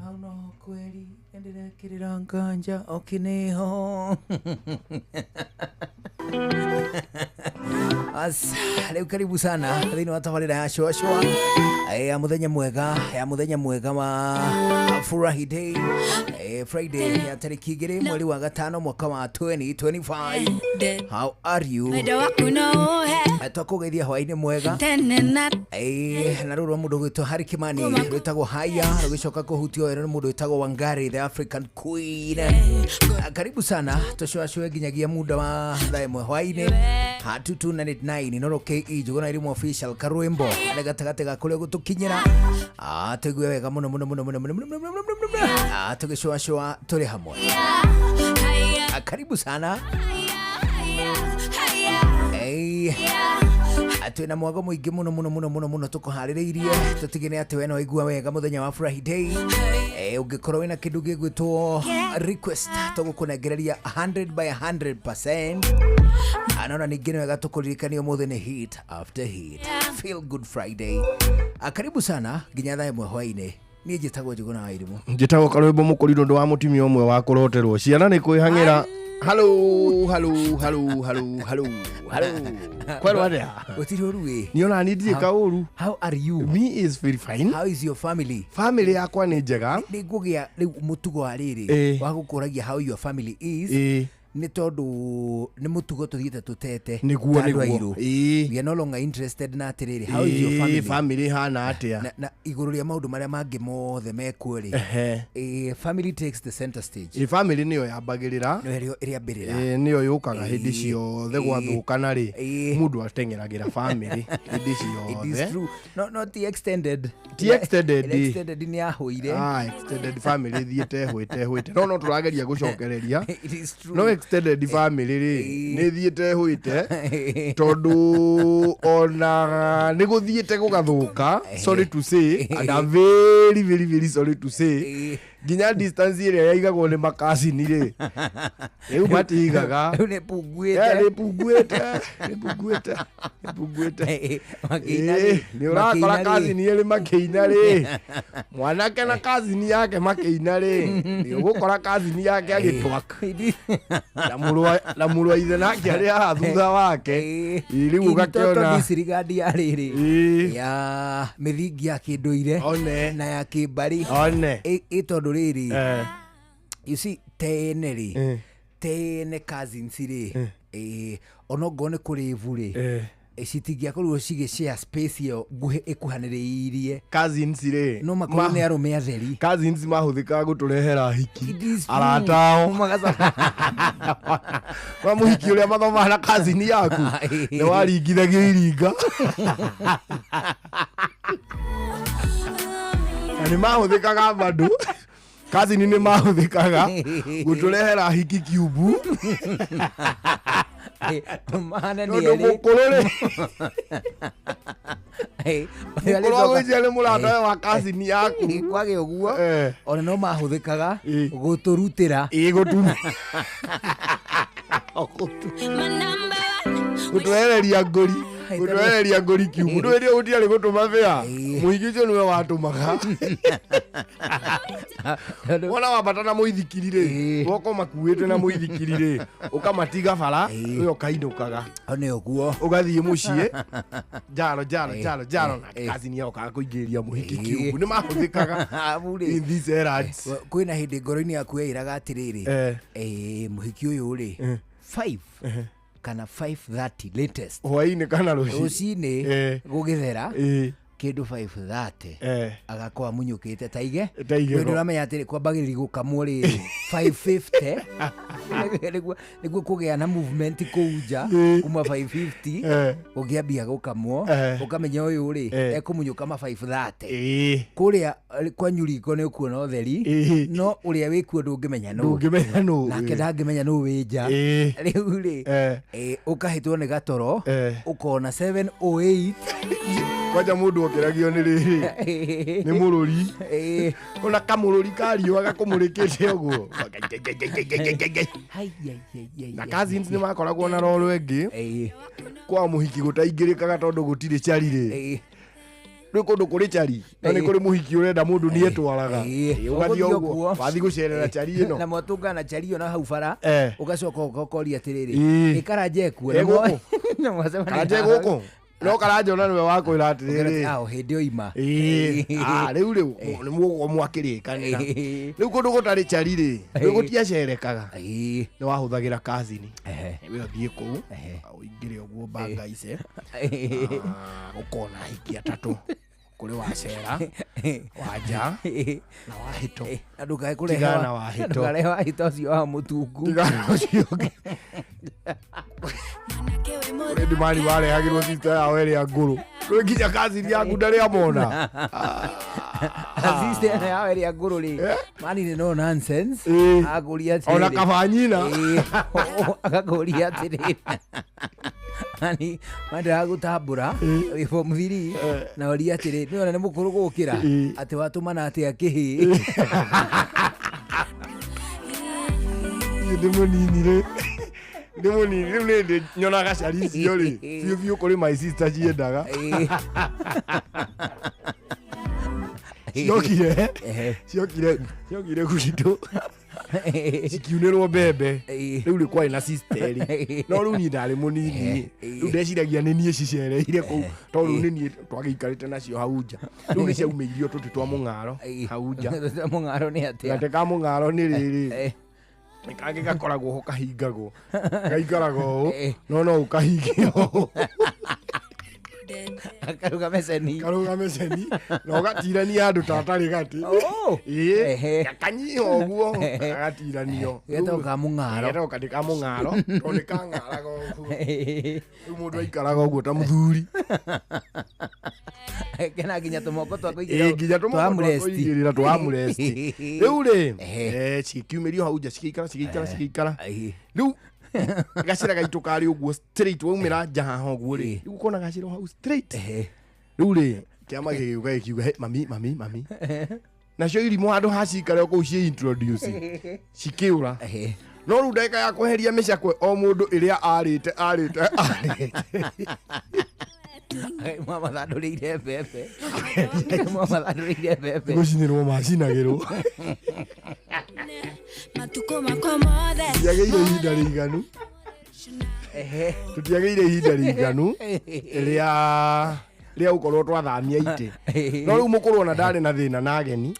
Hau no kweli nĩndĩrekĩrĩra nganja okĩnĩho. As, rĩu karibu sana thĩinĩ wa tabarĩra ya shwashwa ya mũthenya mwega ya mũthenya mwega wa Furahi Day, Friday ya tarĩki 2 mweri wa gatano mwaka wa 2025. How are you? Wendo waku no ũhe Twakũgeithia hwaĩ-inĩ mwega. Tene na Na rũrũ rwa mũndũ gwĩtwo Harry Kimani rwĩtagwo Haya, rũgĩcoka kũhutio wega nĩ mũndũ wĩtagwo Wangari the African Queen. Karibu sana tũcwacwe nginyagia muda wa thaa 1 hwaĩ-inĩ ha 2299 Inooro KE Njũgũna Irimũ official karwĩmbo nĩ gatagatĩ ga kũrĩa gũtũkinyĩra. Tũigue wega mũno mũno mũno mũno mũno mũno mũno mũno mũno. Tũgĩcwacwa tũrĩ hamwe. Karibu sana. Twĩna mwago mũingĩ mũno mũno mũno mũno mũno tũkũharĩrĩirie tũtigĩre atĩ we no waigua wega mũthenya wa Furahi Day. Ũngĩkorwo wĩna kĩndũ gĩgwĩtwo request tũgũkũnengereria 100 by 100%. Anona ningĩ nĩ wega tũkũririkania ũmũthĩ nĩ hit after hit, feel good Friday. Karibu sana nginya thaa 1 hwaĩ-inĩ. Niĩ njĩtagwo Njũgũna wa Irimũ. Njĩtagwo karwĩmbo mũkũrirũ ndũ wa mũtumia ũmwe wa kũroterwo ciana nĩ kwĩhang'ĩra. Halo halo halo halo halo halo, kwerwo atĩa? Gũtirĩ ũru ĩ. Niĩ ona niĩ ndirĩ kaũru. How are you? Me is very fine. How is your family? Family yakwa nĩ njega. Nĩ ngũgĩa rĩu mũtugo wa rĩrĩ Ĩ. wa gũkũragia how your family is Ĩ. nĩ tondũ nĩ mũtugo tũthiĩte tũtete Nĩguo, ta andũ nĩguo. airũ. Ĩ. We are no longer interested na atĩrĩrĩ how is your Ĩ, family? family hana atĩa? Na igũrũ rĩa maũndũ marĩa mangĩ mothe mekuo rĩ, Ehe. Family takes the center stage. Ĩ, family nĩyo yambagĩrĩra. Nĩyo ĩrĩambĩrĩra. Ĩ, nĩyo yũkaga hĩndĩ Ĩ, ciothe ĩ, gwathũkana rĩ, ĩ. mũndũ ateng'eragĩra family hĩndĩ It is ciothe. true. No, no, ti extended. Ti extended. Ĩrĩa extended nĩ yahũire. Extended family thiĩte ĩhũĩte ĩhũĩte, no tũrageria gũcokereria. It is true. No extended family rĩ nĩ thiĩte ĩhũĩte tondũ ona nĩ gũthiĩte gũgathũka. Sorry to say, and I'm very very very sorry to say, nginya distance ĩrĩa yaigagwo nĩ makacini rĩ, rĩu matiigaga. Rĩu nĩ punguĩte. Nĩ punguĩte, nĩ punguĩte, nĩ punguĩte. Makĩina rĩ, Nĩ ũrakora makĩina rĩ. kazini erĩ makĩina rĩ, mwanake na kazini yake makĩina rĩ, nĩ ũgũkora kazini yake agĩtwak na mũrũ wa ithe nake arĩ haha thutha wake. Ĩ, rĩu In total ũgakĩona disregard ya rĩrĩ Ĩ. ya mĩthingi ya kĩndũire One. na ya kĩmbarĩ. One. Ĩ tondũ rĩrĩ, Eh. you see tene rĩ, Eh. tene cousins rĩ, onokorwo nĩ kũrĩvu rĩ, Eh. citingĩakorirwo cigĩ share space ĩyo nguhĩ ĩkuhanĩrĩirie. Cousins rĩ, No makorwo nĩ arũme atheri. Cousins mahũthĩkaga gũtũrehera hiki It is true. arata ao. Magacoka- Wa mũhiki ũrĩa mathomaga na cousin yaku nĩ waringithagio iringa na nĩ mahũthĩkaga bado. Cousin nĩ mahũthĩkaga gũtũrehera hiki kiumbu Mahana nĩ tondũ erĩ. mũkũrũ rĩ, Ũyũ mũkũrũ wa agĩcoka- gwĩciria nĩ mũrata we wa cousin yaku. Kwagĩa ũguo Eh. ona no mahũthĩkaga Ĩ. gũtũrutĩra. Ĩ, gũtwehereria ngũri, gũtwehereria ngũri kiumbu. Ndũĩ rĩo gũtiarĩ gũtũma bĩa, mũhiki ũcio nĩwe watũmaga. Wona wambata na mũithikiri rĩ, woka makuĩte na mũithikiri rĩ, ũkamatiga bara ũyũ ũkainũkaga. Nĩ ũguo. Ũgathiĩ mũciĩ njaro njaro njaro njaro, na kazini yao kaga kũingĩria mũhiki kiumbu. Nĩ mahũthĩkaga Amu rĩ, in these errands. Kwĩna hĩndĩ ngoro-inĩ yaku yairaga atĩrĩrĩ, Eh. mũhiki ũyũ rĩ, 5 kana 5:30 latest hwaĩ-inĩ kana rũcinĩ, rũcinĩ Eh. gũgĩthera Ĩ. kĩndũ 5:30 Eh. agakorwo amunyũkĩte ta ige. Ta igego. Nĩ ũramenya atĩrĩ kwambagĩrĩria gũkamwo rĩrĩ 5:50 nĩguo kũgĩa na movement kũu nja kuma 5:50 Eh. ũngĩambia gũkamwo Eh. ũkamenya ũyũ rĩ Eh. ekũmunyũka ma 5:30 Ĩ. kũrĩa kwanyu riko nĩ ũkuona ũtheri Ĩ. no ũrĩa wĩkuo ndũngĩmenya nũ. Ndũngĩmenya nũ, Nake ĩ. ndangĩmenya nũ wĩ nja. Ĩ. Rĩu rĩ Eh. ũkahĩtwo nĩ gatoro Eh. ũkona 7:08. Kwanja mũndũ okĩragio nĩ rĩrĩ nĩ mũrũri, ona kamũrũri ka riũa gakũmũrĩkĩte ũguo. Na cousins nĩ makoragwo na roro ĩngĩ kwa mũhiki gũtaingĩrĩkaga tondũ gũtirĩ cari rĩ, Rä kå ndå kå rä cari na nä kå rä må hiki å renda må ndå nä etwaraga. Å gathiä å guo wathiä gå cerera cari ä no. Na mwatũngana cari ĩyo na hau bara. Eh. Ũgacoka ũkoria atĩrĩrĩ, Ĩĩ. ĩ karanja ekuo? Ĩ gũkũ? Na mwacemania Karanja gå kå no karanja ona nä we wakwä ra atä rä rä. Ao hĩndĩ oima. Rä u rä u nä muoguo mwakä rä kanä ra rä u kå ndå gå tarä cari rä rä gå tiacerekaga nä wahå thagä ra kazini we å thiä kå u å ingä re å guo banga ice å kona hiki atatå kå rä wacera wanja na wahĩto. Na ndũkae kũrehe Tigana na wahĩto. Ndũkarehe wahĩto ũcio wa mũtungu. Tigana na ũcio ũngĩ. Kũrĩ ndimani warehagĩrwo sister yao ĩrĩa ngũrũ rĩ nginya kazini yaku ndarĩ amona. Sister yao ĩrĩa ngũrũ rĩ, mani nĩ no nonsense akũria atĩrĩrĩ. Ona kaba nyina. Ĩĩ, agakũria atĩrĩrĩ, mani ndĩragũtambũra wĩ form 3 na ũria atĩrĩ nĩ ona nĩ mũkũrũ gũkĩra atĩ watũmana atĩa kĩhĩ. Niĩ ndĩ mũnini rĩ, ndĩ mũnini rĩu nĩ ndĩ nyonaga cari icio rĩ biũ biũ kũrĩ my sister ciendaga ciokire ciokire ciokire gwitũ cikiunĩrwo mbembe rĩu rĩ kwarĩ na sister erĩ no rĩu niĩ ndarĩ mũnini rĩu ndeciragia nĩ niĩ cicereire kũu tondũ rĩu nĩ niĩ twagĩikarĩte nacio hau nja rĩu nĩ ciaumĩirio tũtĩ twa mũng'aro hau nja. Mũng'aro nĩ atĩa? Gatĩ ka mũng'aro nĩ rĩrĩ nĩ kangĩ gakoragwo ho kahingagwo gaikaraga ũũ no no ũkahinge ũũ. Karuga meceni. Karuga meceni na ũgatirania andũ ta atarĩ gatĩ. Ĩĩ gakanyiha ũguo gagatiranio. Getagwo ka mũng'aro. Getagwo katĩ ka mũng'aro tondũ nĩ kang'araga ũguo rĩu mũndũ aikaraga ũguo ta mũthuri. Kena nginya tũmoko twa Ĩĩ, kũigĩrĩra nginya tũmoko twa twa armrest. kũigĩrĩra twa armrest. Rĩu rĩ cikiumĩrio hau nja cigĩikara cigĩikara cigĩikara rĩu gacĩra gaitũ karĩ ũguo straight waumĩra nja haha ũguo rĩ rĩu ũkona gacĩra hau straight rĩu rĩ kĩama gĩgĩũka gĩkiuga "Hey, mami mami mami," nacio irimũ handũ ha cikare o kũu ciĩ introduce cikĩũra no rĩu ndagĩka ya kweheria mĩcakwe o mũndũ ĩrĩa arĩte arĩte arĩte. Mwamathandũrĩire mbembe. Mwamathandũrĩire mbembe. Gũcinĩrwo macinagĩrwo. Matukũ makwa mothe. Tũtiagĩire ihinda rĩiganu tũtiagĩire ihinda rĩiganu rĩa rĩa gũkorwo twathamia itĩ no rĩu mũkũrũ ona ndarĩ na thĩna na ageni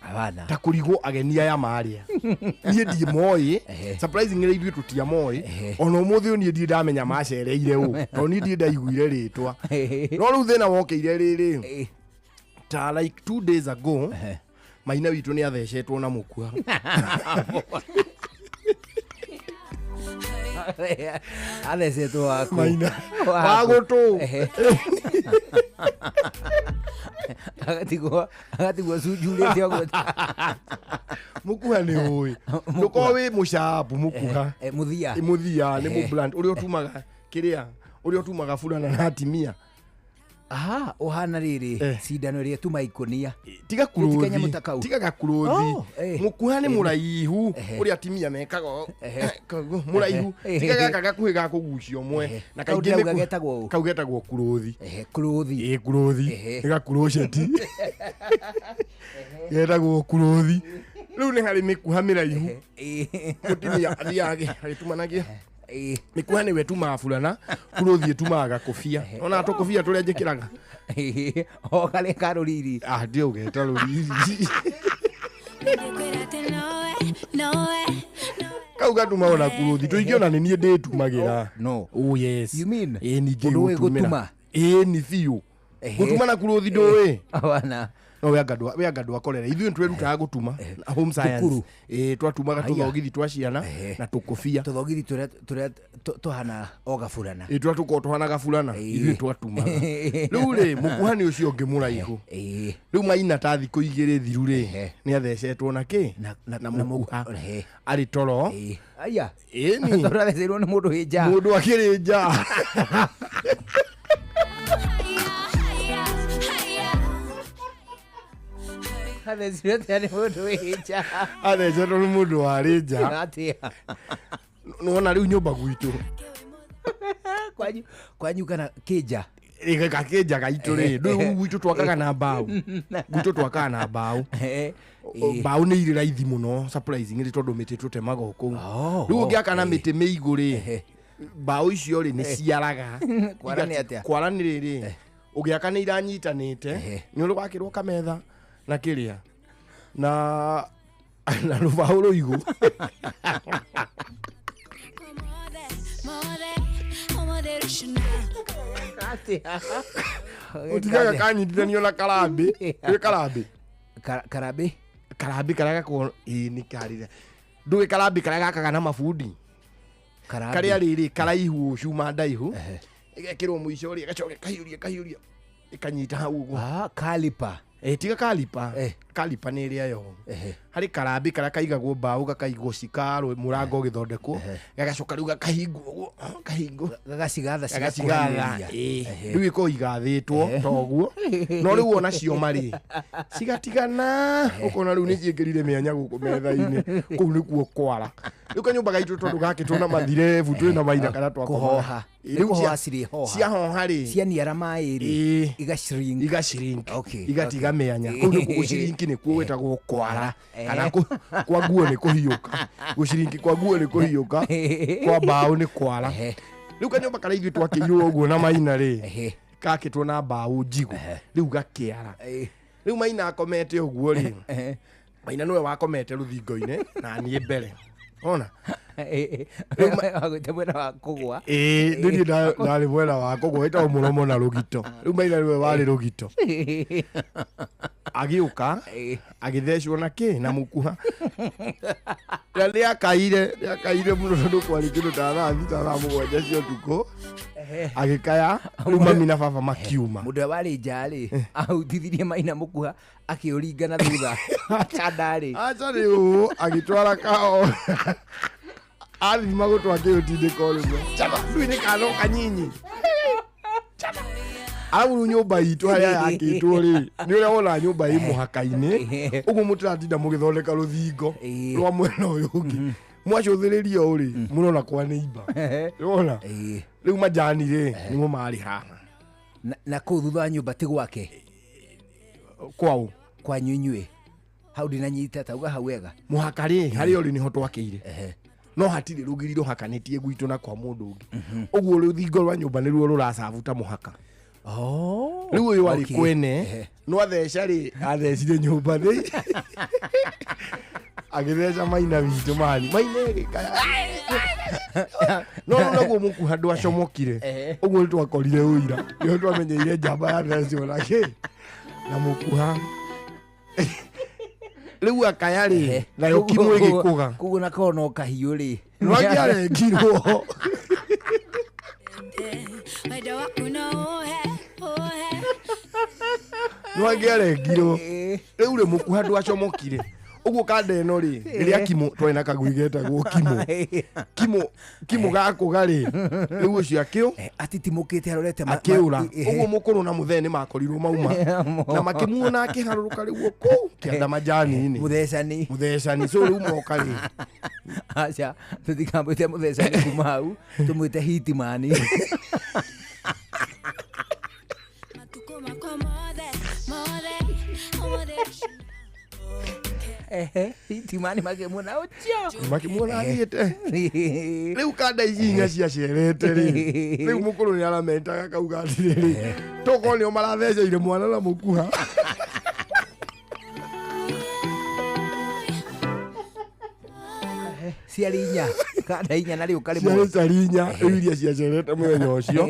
ta kũrigwo ageni aya marĩa niĩ ndimoĩ surprisingly ithuĩ tũtiamoĩ ona ũmũthĩ ũyũ niĩ ndirĩ ndamenya macereire ũ tondũ niĩ ndirĩ ndaiguire rĩtwa no rĩu thĩna wokĩire rĩrĩ ta like 2 days ago maina witũ nĩ athecetwo na mũkua. Athecetwo waku. Maina. Wa gũtũ. Agatigwo agatigwo cunjurĩte ũguo. Mũkuha nĩ ũĩ ndũkorwo wĩ mũcabu mũkuha. Mũthia. Mũthia nĩ Ehe. mũbland ũrĩa ũtumaga kĩrĩa ũrĩa ũtumaga burana na atimia. Aha, ũhana rĩrĩ cindano ĩrĩa ĩtuma ikũnia. Tiga Ti kanyamũ ta kuruthi kau. tiga gakuruthi. Oh, eh. Mũkuha nĩ mũraihu Ehe. ũrĩa atimia mekaga ũũ. Koguo, mũraihu tiga gaka gakuhĩ ga kũgucio mwe na Kau kaingĩ ndĩrauga mĩku- getagwo ũũ? kau getagwo kuruthi. Kuruthi. Ĩ kuruthi nĩ gakuruceti getagwo kuruthi rĩu nĩ harĩ mĩkuha mĩraihu mũtumia athiaga agĩtumanagia mĩkuha nĩwe ĩtumaga burana kuruthi ĩtumaga gakũbia ona tũkũbia tũrĩa njĩkĩraga. O karĩa ka rũriri. Ah ndio ũgeta rũriri. Nowe. Kau gatuma ona kuruthi tũingĩona nĩ niĩ ndĩtumagĩra. No. Oh yes. You mean? Ĩ ningĩ Ũndũ ũĩ gũtumĩra. gũtuma? Ĩ nĩ biũ gũtuma na kuruthi ndũĩ. Wana. No we anga we anga ndwakorera ithuĩ nĩtwerutaga gũtuma home science. Thukuru. Ĩ twatumaga Aya. tũthogithi twa ciana na tũkũbia. Tũthogithi tũrĩa tũrĩa tũhana o gaburana. Ĩ tũrĩa tũkoragwo tũhana gaburana ithuĩ twatumaga rĩu rĩ mũkuha nĩ ũcio ũngĩ mũraihu rĩu maina ta thikũ igĩrĩ thiru rĩ nĩ athecetwo na kĩ na mũkuha arĩ toro. Aya. Ĩni. Tondũ atheceirwo nĩ mũndũ wĩ nja. Mũndũ akĩrĩ nja. Athecirwo atĩa nĩ mũndũ wĩ nja? Athecetwo nĩ mũndũ warĩ nja. Atĩa? Nĩwona rĩu nyũmba gwitũ Kwanyu kwanyu kana kĩnja? Gakĩnja gaitũ rĩ, ndũĩ gwitũ twakaga na mbaũ. Gwitũ twakaga na mbaũ. Mbaũ nĩ irĩ raithi mũno surprisingly tondũ mĩtĩ tũtemaga o kũu. Rĩu ũngĩaka na mĩtĩ mĩigũ rĩ, mbaũ icio rĩ nĩ ciaraga. Kwara nĩ atĩa? Kwara nĩ rĩrĩ, ũgĩaka nĩ iranyitanĩte, nĩ ũrĩ wakĩrwo kametha na kĩrĩa na na rũbaũ rũigũ. Ũtigaga kanyitithanio na karambĩ. Wĩ karambĩ? Karambĩ? Karambĩ karĩa gakoragwo ĩĩ nĩ karĩrĩa. Ndũĩ karambĩ karĩa gakaga na mabundi? Karambĩ. Karĩa rĩrĩ karaihu cuma ndaihu. Ĩgekĩrwo mũico rĩ, ĩgacoka ĩkahiũria ĩkahiũria ĩkanyita hau ũguo. Ah, kalipa. Tiga kalipa. Kalipa nĩ ĩrĩa yo. Harĩ karambĩ karĩa kaigagwo mbaũ gakaigwo cikarũ mũrango ũgĩthondekwo. Gagacoka rĩu gakahingwo ũguo, kahingwo. Gagacigatha Gagacigatha. cigakuhanĩrĩria. Ĩĩ. Rĩu ĩkoragwo igathĩtwo ta ũguo. No rĩu ona cioma rĩ, cigatigana. Ũkona rĩu nĩ ciĩkĩrire mĩanya gũkũ metha-inĩ. Kũu nĩkuo kwara. Rĩu kanyũmba gaitũ tondũ gakĩtwo na mathirebu twĩ na maina kana twakomaga. Kũhoha. Ĩĩ, Nĩ rĩu kũhoha cirĩhoha. ciahoha rĩ, Cianiara maĩ rĩ, iga-shrink. Iga-shrink. Okay, Igatiga okay. mĩanya. Kũu nĩkuo gũcirinki nĩkuo gwĩtagwo kwara. Kana kwa nguo nĩ kũhiũka. Gũcirinki kwa nguo nĩ kũhiũka. Kwa mbaũ nĩ kwara. Rĩu kanyũmba karĩa ithuĩ twakĩirwo ũguo na maina rĩ, gakĩtwo na mbaũ njigũ. Rĩu gakĩara. Rĩu maina akomete ũguo rĩ, maina nĩwe wakomete rũthingo-inĩ na niĩ mbere. Ona? Wagwĩte mwena wa kũgwa. Ĩĩ, nĩ niĩ ndarĩ mwena wa kũgwa, ĩtagwo mũromo na rũgito. Rĩu maina nĩwe warĩ rũgito. Agĩũka, agĩthecwo na kĩ? Na mũkuha. Na nĩakaire, nĩakaire mũno tondũ kwarĩ kĩndũ ta thaa thita, thaa mũgwanja cia ũtukũ. Agĩkaya, rĩu mami na baba makiuma. Mũndũ ũrĩa warĩ nja rĩ, ahutithirie maina mũkuha, akĩũringa na thutha. Kanda rĩ. Aca rĩ ũũ, agĩtwara kao. Athima gũtũ akĩũtindĩka o rĩmwe. Chama, ndũĩ nĩ kana o kanyinyi. Chama. Arabu rĩu nyũmba itũ harĩa yakĩtwo rĩ, nĩ ũrĩa wona nyũmba ĩ mũhaka-inĩ, ũguo mũtiratinda mũgĩthondeka rũthingo rwa mwena ũyũ ũngĩ. Mwacũthĩrĩria ũũ rĩ, mũrona kwa neighbor. Nĩwona? Rĩu majani rĩ, nĩmo marĩ haha. Na kũu thutha wa nyũmba ti gwake? Kwaũ? Kwanyu inyuĩ. Hau ndinanyita, tauga hau wega. Mũhaka rĩ, harĩa ũrĩ nĩho twakĩire. No hatirĩ rũgiri rũhakanĩtie gwitũ na kwa mũndũ ũngĩ. Ũguo rũthingo rwa nyũmba nĩruo rũracabu ta mũhaka. Rĩu ũyũ arĩ kwene, no atheca rĩ, athecire nyũmba thĩ. Agĩtheca maina witũ mani. Maina ĩgĩkaya. No rĩu naguo mũkuha ndwacomokire. Ũguo nĩtwakorire ũira. Nĩho twamenyeire njamba yathecwo na kĩ? Na mũkuha. Rĩu akaya rĩ, nayo kimũ ĩgĩkũga. Koguo na korwo no kahiũ rĩ. Nĩwangĩarengirwo. Nĩwangĩarengirwo. Rĩu rĩ mũkuha ndwacomokire. Ũguo kanda ĩno rĩ, rĩrĩa kimũ twarĩ na kagui getagwo kimũ. Kimũ, kimũ gakũga rĩ, rĩu ũcio akĩũ. Atitimũkĩte arorete Akĩũra. Ũguo mũkũrũ na mũthee nĩ makorirwo mauma. Na makĩmuona akĩharũrũka rĩu kũu kĩanda majani-inĩ. Mũthecani. Mũthecani. So rĩu moka rĩ. Aca, tũtikamwĩte mũthecani kuma hau, tũmwĩte hitimani. Hitimani makĩmuona ũcio. Makĩmuona athiĩte. Rĩu kanda ici inya ciacerete rĩ, rĩu mũkũrũ nĩ aramentaga kauga atĩrĩrĩ, tokorwo nĩo maratheceire mwana na mũkuha. Ciarĩ inya, kanda inya na rĩu karĩmwe. Ciarĩ cari inya, rĩu iria ciacerete mũthenya ũcio.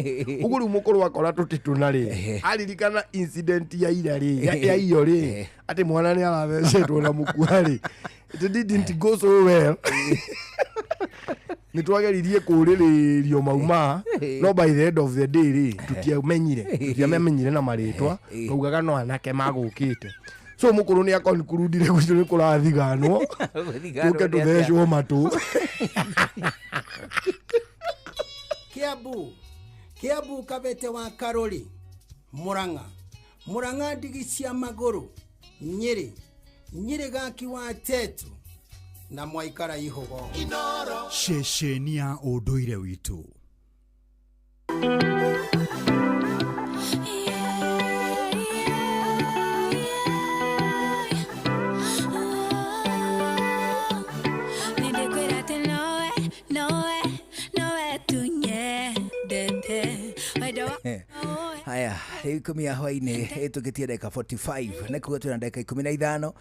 Ũguo rĩu mũkũrũ akora tũtĩ tũna rĩ, aririkana incident ya ira rĩ, ya iyo rĩ, atĩ mwana nĩ arathecetwo na mũkuha rĩ. It didn't go so well. Nĩ twageririe kũũrĩrĩrio mauma, no by the end of the day rĩ, tũtiamenyire. Tũtiamenyire na marĩtwa, twaugaga no anake magũkĩte. So mũkũrũ nĩ akonkurudire gwitũ nĩ kũrathiganwo, tũke tũthecwo matũ. Kiambu, Kiambu Kabete wa Karori, Murang'a, Murang'a ndigi cia magũrũ, Nyĩrĩ, Nyĩrĩ gaki wa Tetu na Mwaikara Ihũgo. Ceceni ya ũndũire witũ. Rĩu 10 ya hwainĩ ĩtũkĩtie ndagĩka 45 nĩ kuga twĩna ndagĩka 15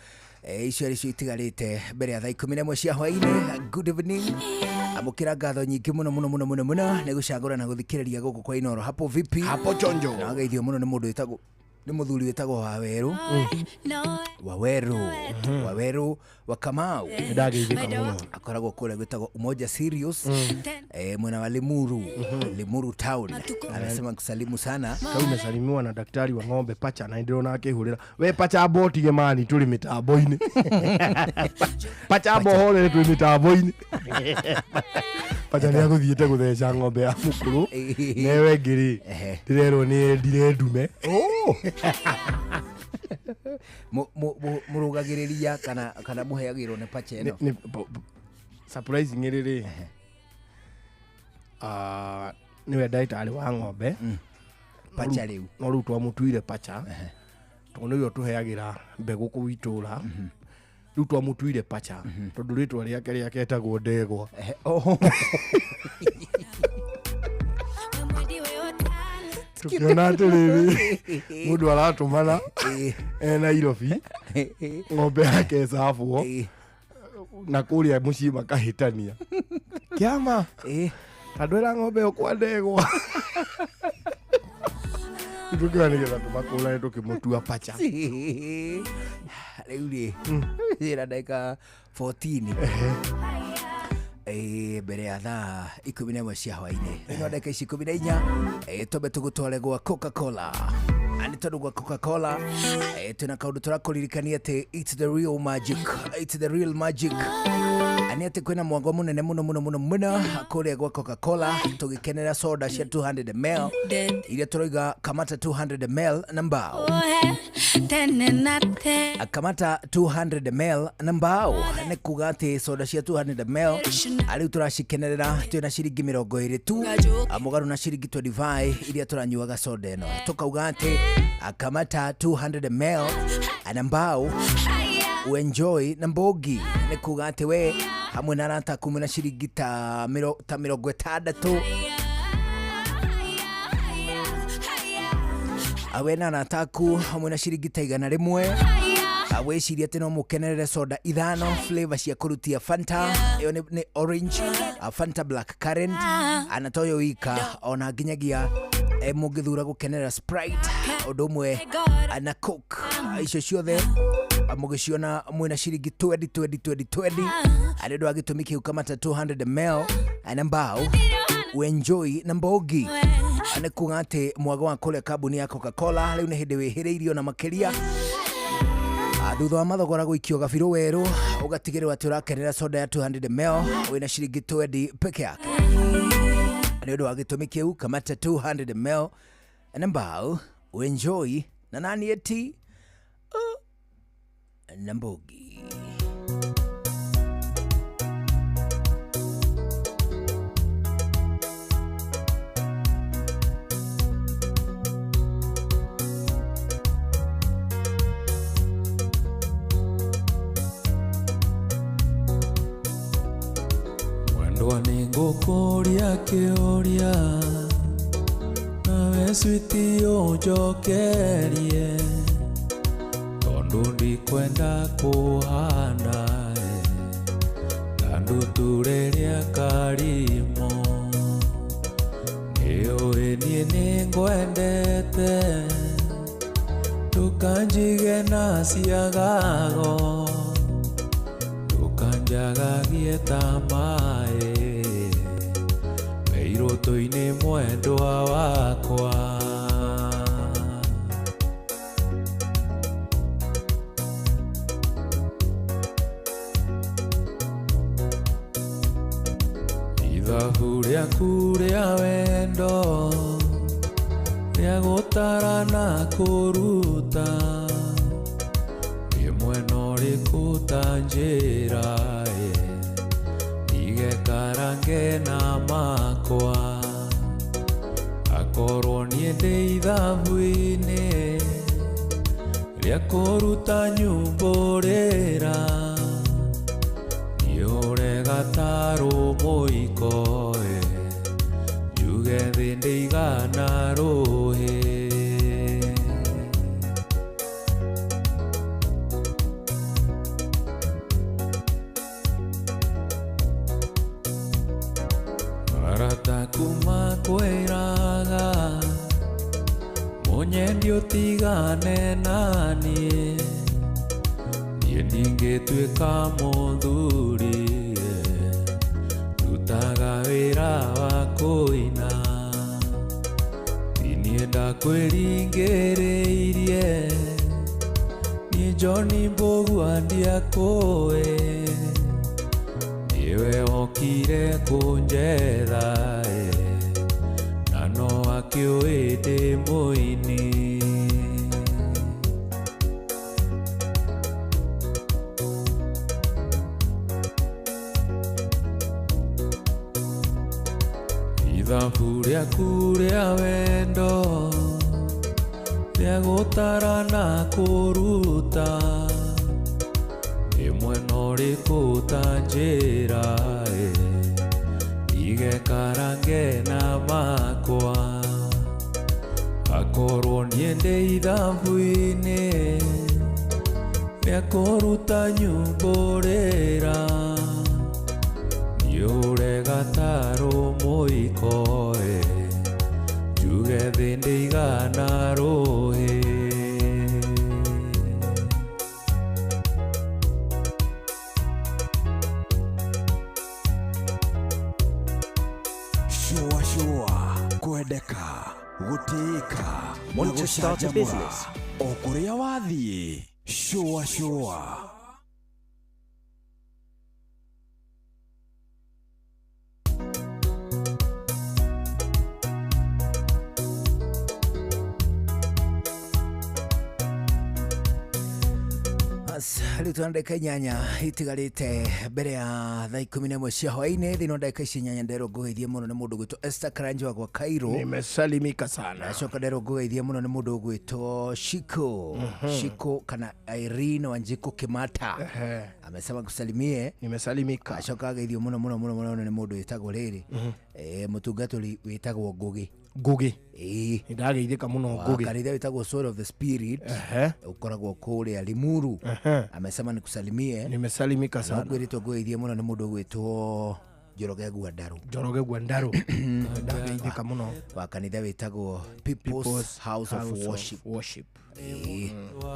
icio nĩcio itigarĩte mbere ya thaa 11 cia hwainĩ. Good evening, amũkĩra ngatho nyingĩ mũno mũno mũno mũno mũno nĩ gũcagũra na gũthikĩrĩria gũkũ kwa Inoro. Hapo vipi? Hapo chonjo. Na wageithio mũno nĩ mũndũ wĩtagwo, nĩ mũthuri wĩtagwo Waweru, Waweru, Waweru wa Kamau. Nĩndageithĩka mũno. Akoragwo kũrĩa gwĩtagwo Umoja Sirius, mwena wa Limuru, Limuru town. Anasema kusalimu sana. Kau umesalimiwa na daktari wa ng'ombe pacha na ndĩrona akĩhũrĩra we pacha amba ũtige mani tũrĩ mĩtambo-inĩ. Pacha amba ũhorere twĩ mĩtambo-inĩ. Pacha nĩ agũthiĩte gũtheca ng'ombe ya mũkũrũ newe ngĩrĩ ndĩrerwo nĩ endire ndume. Mũrũgagĩrĩria kana mũheagĩrwo nĩ pacha ĩno? Surprising rĩrĩ, nĩwe ndagĩtarĩ wa ng'ombe pacha rĩu, no rĩu twamũtuire pacha tondũ nĩwe ũtũheagĩra mbegũ kũu itũra. Rĩu twamũtuire pacha tondũ rĩtwa rĩake rĩake etagwo ndegwa. Tukiona atĩrĩrĩ, mũndũ aratũmana e Nairobi ng'ombe yake ĩcabwo na kũrĩa mũciĩ makahĩtania kĩama tandwĩra ng'ombe ĩyo kwa ndegwa. Tũkiona nĩgetha tũmakũrane tũkĩmũtua pacha. Rĩu rĩ ĩna ndagĩka 14 mbere ya thaa 11 cia hwainĩ. Rĩu ndagĩka ici 14 twambe tũgũtware gwa Coca-Cola. Nĩ tondũ gwa Coca-Cola twĩna kaũndũ tũrakũririkania atĩ it's the real magic, it's the real magic. Nĩ atĩ kwĩna mwango mũnene mũno mũno mũno mũno kũrĩa gwa Coca-Cola tũgĩkenera soda cia 200 ml iria tũroiga kamata 200 ml na mbao. Kamata 200 ml na mbao nĩ kuga atĩ soda cia 200 ml rĩu tũracikenerera twĩna ciringi 20 tu mũgarũ na ciringi 25 iria tũranyuaga soda ĩno. Tũkauga atĩ kamata 200 ml na mbao uenjoy na mbogi nĩ kuga atĩ we hamwe na arata aku mwĩna ciringi ta 60 awe na arata aku hamwe na ciringi ta 100 wĩcirie atĩ no mũkenerere soda 5 flavor cia kũrutia Fanta ĩyo nĩ orange, Fanta black currant ana toyo wika ona nginyagia mũngĩthura gũkenerera Sprite ũndũ ũmwe na Coke. Icio ciothe mũgĩciona mwĩna ciringi 20 20 20 20 arĩ ũndũ wa gĩtũmi kĩu kamata 200 ml na mbao uenjoy na mbogi. Nĩ kuga atĩ mwago wa kũrĩa kambuni ya Coca-Cola rĩu nĩ hĩndĩ wĩhĩrĩirio na makĩria thutha wa mathogora gũikio gabirũ werũ ũgatigĩrĩrwo atĩ ũrakenera soda ya 200 ml wĩna ciringi 20 peke yake. Nĩ ũndũ wa gĩtũmi kĩu kamata 200 ml na mbao uenjoy na nani eti na mbogi. Mwendwa nĩngũkũria kĩũria nawe switi ũnjokerie tondũ ndikwenda kũhana ta ndutura ĩrĩa karimo. Nĩũĩ niĩ nĩngwendete ndũkanjige na ciagago ndũkanjagagie ta maĩ mĩirũtũ-inĩ mwendwa wakwa. Ithabu rĩaku rĩa wendo rĩa gũtara na kũruta rĩmwe no rĩkũta njĩra ndige karange na makwa akorwo niĩ ndĩ ithabu-inĩ rĩa kũruta nyumbũrĩra niũre gatarũ mũiko njuge thĩ ndĩigana rũhĩ. Andũ taku makwĩraga mũnyendi ũtigane naniĩ, niĩ ndingĩtuĩka mũthuri, ndutaga wĩra wa kũina. Ti niĩ ndakwĩringĩrĩirie, niĩ John Mbũgua ndiakũĩ, niwe wokire kũnjetha, na no akĩũĩ ndĩ mũini. Ithabu rĩaku rĩa wendo rĩa gũtara na kũruta, nĩ mwena ũrĩkũ ũtanjĩra, ndige karange na makwa, akorwo niĩ ndĩ ithabu-inĩ rĩa kũruta nyumbũrĩra, niĩ ũregatarwo mũiko, njuge thĩ ndĩigana rũhĩ. Shua shua kwendeka gũtĩĩka na Want to start a gũcanjamũra. business? O kũrĩa wathiĩ, shua shua. Rĩu twana ndagĩka 8 itigarĩte mbere ya thaa 11 cia hwaĩ-inĩ. Thĩinĩ wa ndagĩka ici 8 nderwo ngũgeithie mũno nĩ mũndũ ũgwĩtwo Esther Karanja wa gwa Cairo. Nimesalimika sana. Nacoka nderwo ngũgeithie mũno nĩ mũndũ ũgwĩtwo Shiko. Shiko kana Irene Wanjiku Kimata. Amesema kusalimie. Nimesalimika. Acoka ageithio mũno mũno mũno mũno nĩ mũndũ wĩtagwo rĩrĩ, mũtungatĩri wĩtagwo Ngugi. Ngugi. Ĩĩ. Nĩndageithĩka mũno Ngugi. Kanitha wĩtagwo Sword of the Spirit ũkoragwo kũrĩa Limuru. Amesema nikusalimie. Nimesalimika sana. Kwĩrĩtwo ngũgeithie mũno nĩ mũndũ ũgwĩtwo Njoroge Gwandaru. Njoroge Gwandaru. Ndageithĩka mũno. Wa kanitha wĩtagwo People's House of Worship. Worship. Ĩĩ.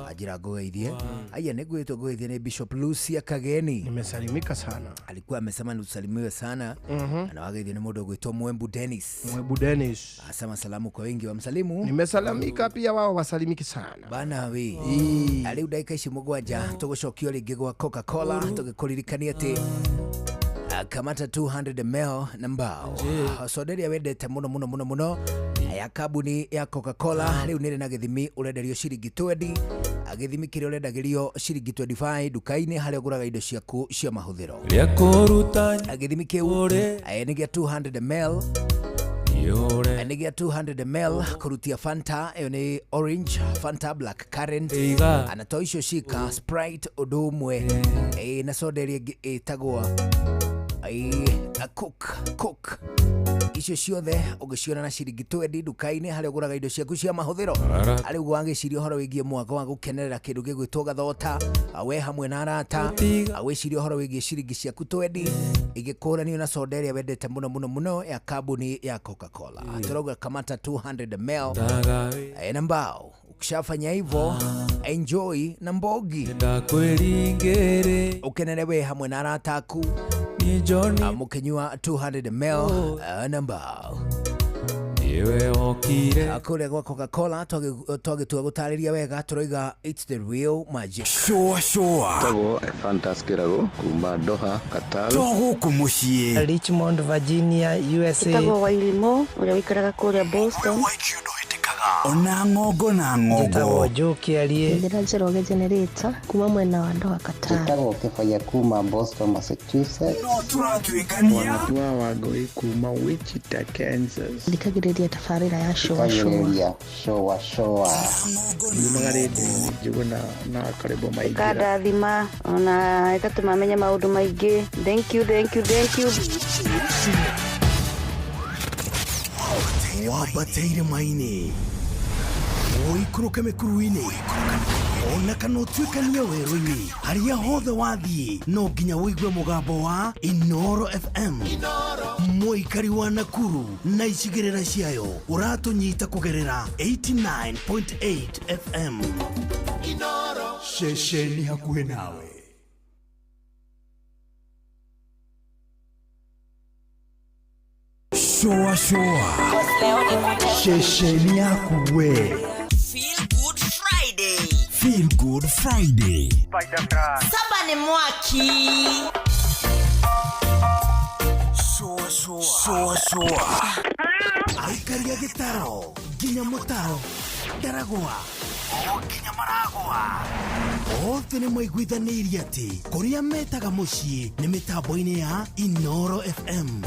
Anjĩra ngũgeithie. Aya nĩ ngwĩtwo ngũgeithie nĩ Bishop Lucia Kageni. Nimesalimika sana. Alikuwa amesema niusalimiwe sana. Na wageithio nĩ mũndũ ũgwĩtwo Mwembu Dennis. Mwembu Dennis. Asema salamu kwa wengi wamsalimu. Nimesalamika pia wao wasalimiki sana. Bana we. Rĩu ndagĩka ici 7 tũgũcokio rĩngĩ gwa Coca-Cola tũgĩkũririkania atĩ kamata 200 ml na mbao. Soda ĩrĩa wendete mũno mũno mũno mũno ya kambuni ya Coca-Cola rĩu nĩrĩ na gĩthimi ũrenderio ciringi 20, gĩthimi kĩrĩa ũrendagĩrio ciringi 25 nduka-inĩ harĩa ũgũraga indo ciaku cia mahũthĩro. Rĩa kũruta Gĩthimi kĩu nĩ gĩa 200 ml. Nĩ gĩa 200 ml kũrutia Fanta, ĩyo nĩ orange, Fanta black currant, ana to icio cika Sprite ũndũ ũmwe, na soda ĩrĩa ĩngĩ ĩtagwo Coke. Icio ciothe ũngĩciona na ciringi 20 nduka-inĩ harĩa ũgũraga indo ciaku cia mahũthĩro. Arĩ ũguo wagĩciria ũhoro wĩgiĩ mwaka wa gũkenerera kĩndũ gĩgwĩtwo gathota, we hamwe na arata, wĩcirie ũhoro wĩgiĩ ciringi ciaku 20 igĩkũranio na soda ĩrĩa wendete mũno mũno mũno ya kambuni ya Coca-Cola. Tũrauga kamata 200 ml na mbao. Ukishafanya hivyo, enjoy na mbogi. Ndakwĩringĩrĩ Ukenere we hamwe na arata aku mũkĩnyua 200 ml na mbao. Niwe wokire Kũrĩa gwa Coca-Cola twagĩtua gũtarĩria wega tũroiga it's the real magic. Shua shua. Tagwo Fantas Kĩrago kuma Doha, Qatar. To gũkũ mũciĩ. Richmond, Virginia, USA. Ĩtagwo Wairimo ũrĩa wĩikaraga kũrĩa Boston. Ona ng'ongo na ng'ongo. Njĩtagwo Joe Kĩarie. Njĩra Njoroge Generator kuma mwena wa Doha, Qatar. Njĩtagwo Kĩbaya kuma Boston, Massachusetts. No tũratuĩkania. Wanatua Wangũi kuma Wichita, Kansas. Thikagĩrĩria tabarĩra ya Shua Shua. Thikagĩrĩria Shua Shua. Nyumaga rĩndiũ-inĩ Njũgũna na Karĩbo Maingĩra. Ĩkandathima ona ĩgatũma menye maũndũ maingĩ. Thank you, thank you, thank you. Wambate irĩma-inĩ, ũikũrũke mĩkuru-inĩ, Ona kana ũtuĩkanie werũ-inĩ, harĩa hothe wathiĩ no nginya ũigue mũgambo wa Inoro FM. Mũikari wa Nakuru na icigĩrĩra ciayo ũratũnyita kũgerera 89.8 FM. Ceceni hakuhĩ nawe. Shoa shoa. Ceceni yaku we. Feel Good Friday. Feel Good Friday. Saba ni mwaki. Shoa shoa. Shoa shoa. Aikaria gĩtaro nginya mũtaro ndaragwa o nginya maragwa othe nĩ maiguithanĩirie atĩ kũrĩa metaga mũciĩ nĩ mĩtambo-inĩ ya Inoro FM.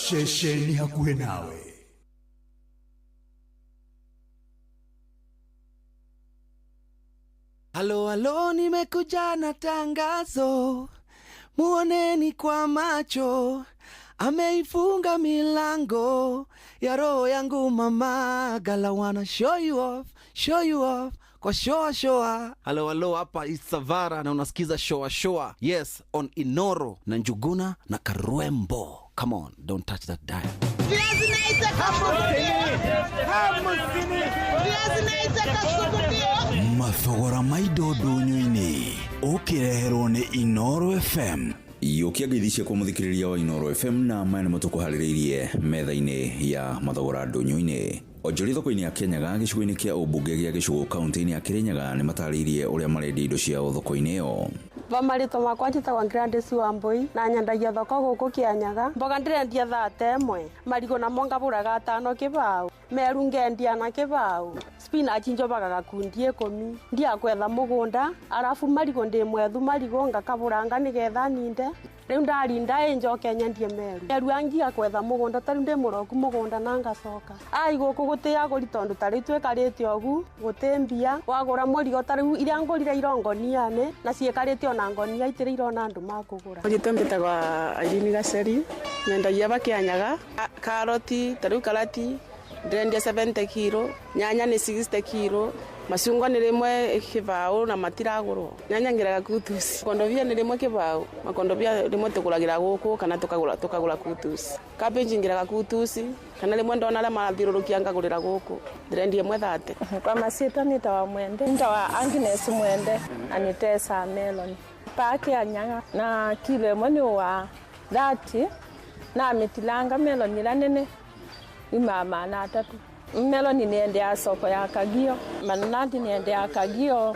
Ceceni hakuhĩ nawe. Halo halo, nimekuja na tangazo, muoneni kwa macho, ameifunga milango ya roho yangu mama. Gala wanna show you off, show you off kwa shoa shoa. Halo halo, hapa Isavara na unasikiza shoa shoa, yes, on Inoro na Njuguna na Karwembo. Come on, don't touch that dial. Mathogora ma indo ndũnyũ-inĩ ũkĩreherwo nĩ Inoro FM. Yũkia ngeithi ciakwa mũthikĩrĩria wa Inoro FM, na maya nĩmo tũkũharĩrĩirie metha-inĩ ya mathogora ndũnyũ-inĩ. Onjoria thoko-inĩ ya Kĩanyaga gĩcigo-inĩ kĩa ũmbunge gĩa Gĩcũgũ kaunti-inĩ ya Kĩrĩnyaga nĩ matarĩirie ũrĩa marendia indo ciao thoko-inĩ ĩyo. Va marĩtwa makwa njĩtagwo Gladys Wambui na nyendagia thoko gũkũ Kĩanyaga. Mboga ndĩrendia thate ĩmwe, marigũ namo ngabũraga atano kĩbaũ, meru ngendia na kĩbaũ, spinach njobaga gakundi 10, ndiakwetha mũgũnda, arabu marigũ ndĩ mwethu marigũ ngakabũranga nĩgetha ninde. Rĩu ndarinda ĩ njoke nyendie meru. Meru angia kwetha mũgũnda ta rĩu ndĩ mũroku mũgũnda na ngacoka. Ai gũkũ gũtĩ agũri tondũ ta rĩu twĩkarĩte ũgu gũtĩ mbia, wagũra mũrigo ta rĩu iria ngũrire irongonianĩ na ciĩkarĩte ona ngonia itirĩ irona andũ makũgũra. Rĩtwa mbĩtagwa Irene Gaceri, nyendagia Bakĩanyaga, karoti ta rĩu karati ndĩrendia 70 kilo, nyanya nĩ 60 kilo, macungwa nĩ rĩmwe kĩbaũ na matiragũrwo. Nyanya ngĩraga kutusi, makondobia nĩ rĩmwe kĩbaũ, makondobia rĩmwe tũgũragĩra gũkũ kana tũkagũra kutusi. Cabbage ngĩraga kutusi kana rĩmwe ndona arĩa marathiũrũrũkia ngagũrĩra gũkũ, ndĩrendia ĩmwe 30. Kwa masita nitawa Mwende, nitawa Agnes Mwende na nitesa melon paki ya nyaga na kilo ĩmwe nĩ wa 30 na mĩtilanga melon ĩrĩa nene imama na 3. Meloni niende ya soko ya Kagio, mananati niende ya Kagio,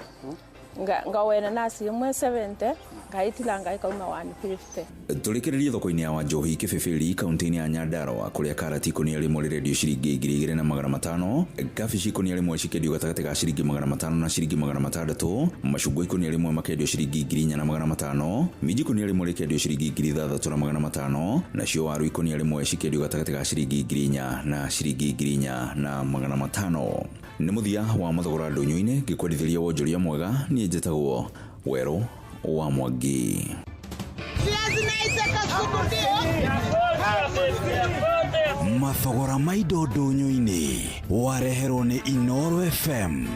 ngawena nasi imwe 70, ngaitilanga ikauma 150. Tũrĩkĩrĩrie thoko-inĩ ya Wanjohi Kĩbĩbĩri kaunti-inĩ ya Nyandarua kũrĩa karati ikũnia rĩmwe rĩrendio ciringi 2500, kabici ikũnia rĩmwe cikĩendio gatagatĩ ga ciringi 500 na ciringi 600, macungwa ikũnia rĩmwe makendio ciringi 4500, minji ikũnia rĩmwe rĩkendio ciringi 6500, nacio waru ikũnia rĩmwe cikĩendio gatagatĩ ga ciringi 4000 na ciringi 4500. Nĩ mũthia wa mathogora ndũnyũ-inĩ, ngĩkwendithĩria wonjoria mwega. Niĩ njĩtagwo Werũ wa Mwangi. Mathogora ma indo ndũnyũ-inĩ wareherwo nĩ Inoro FM.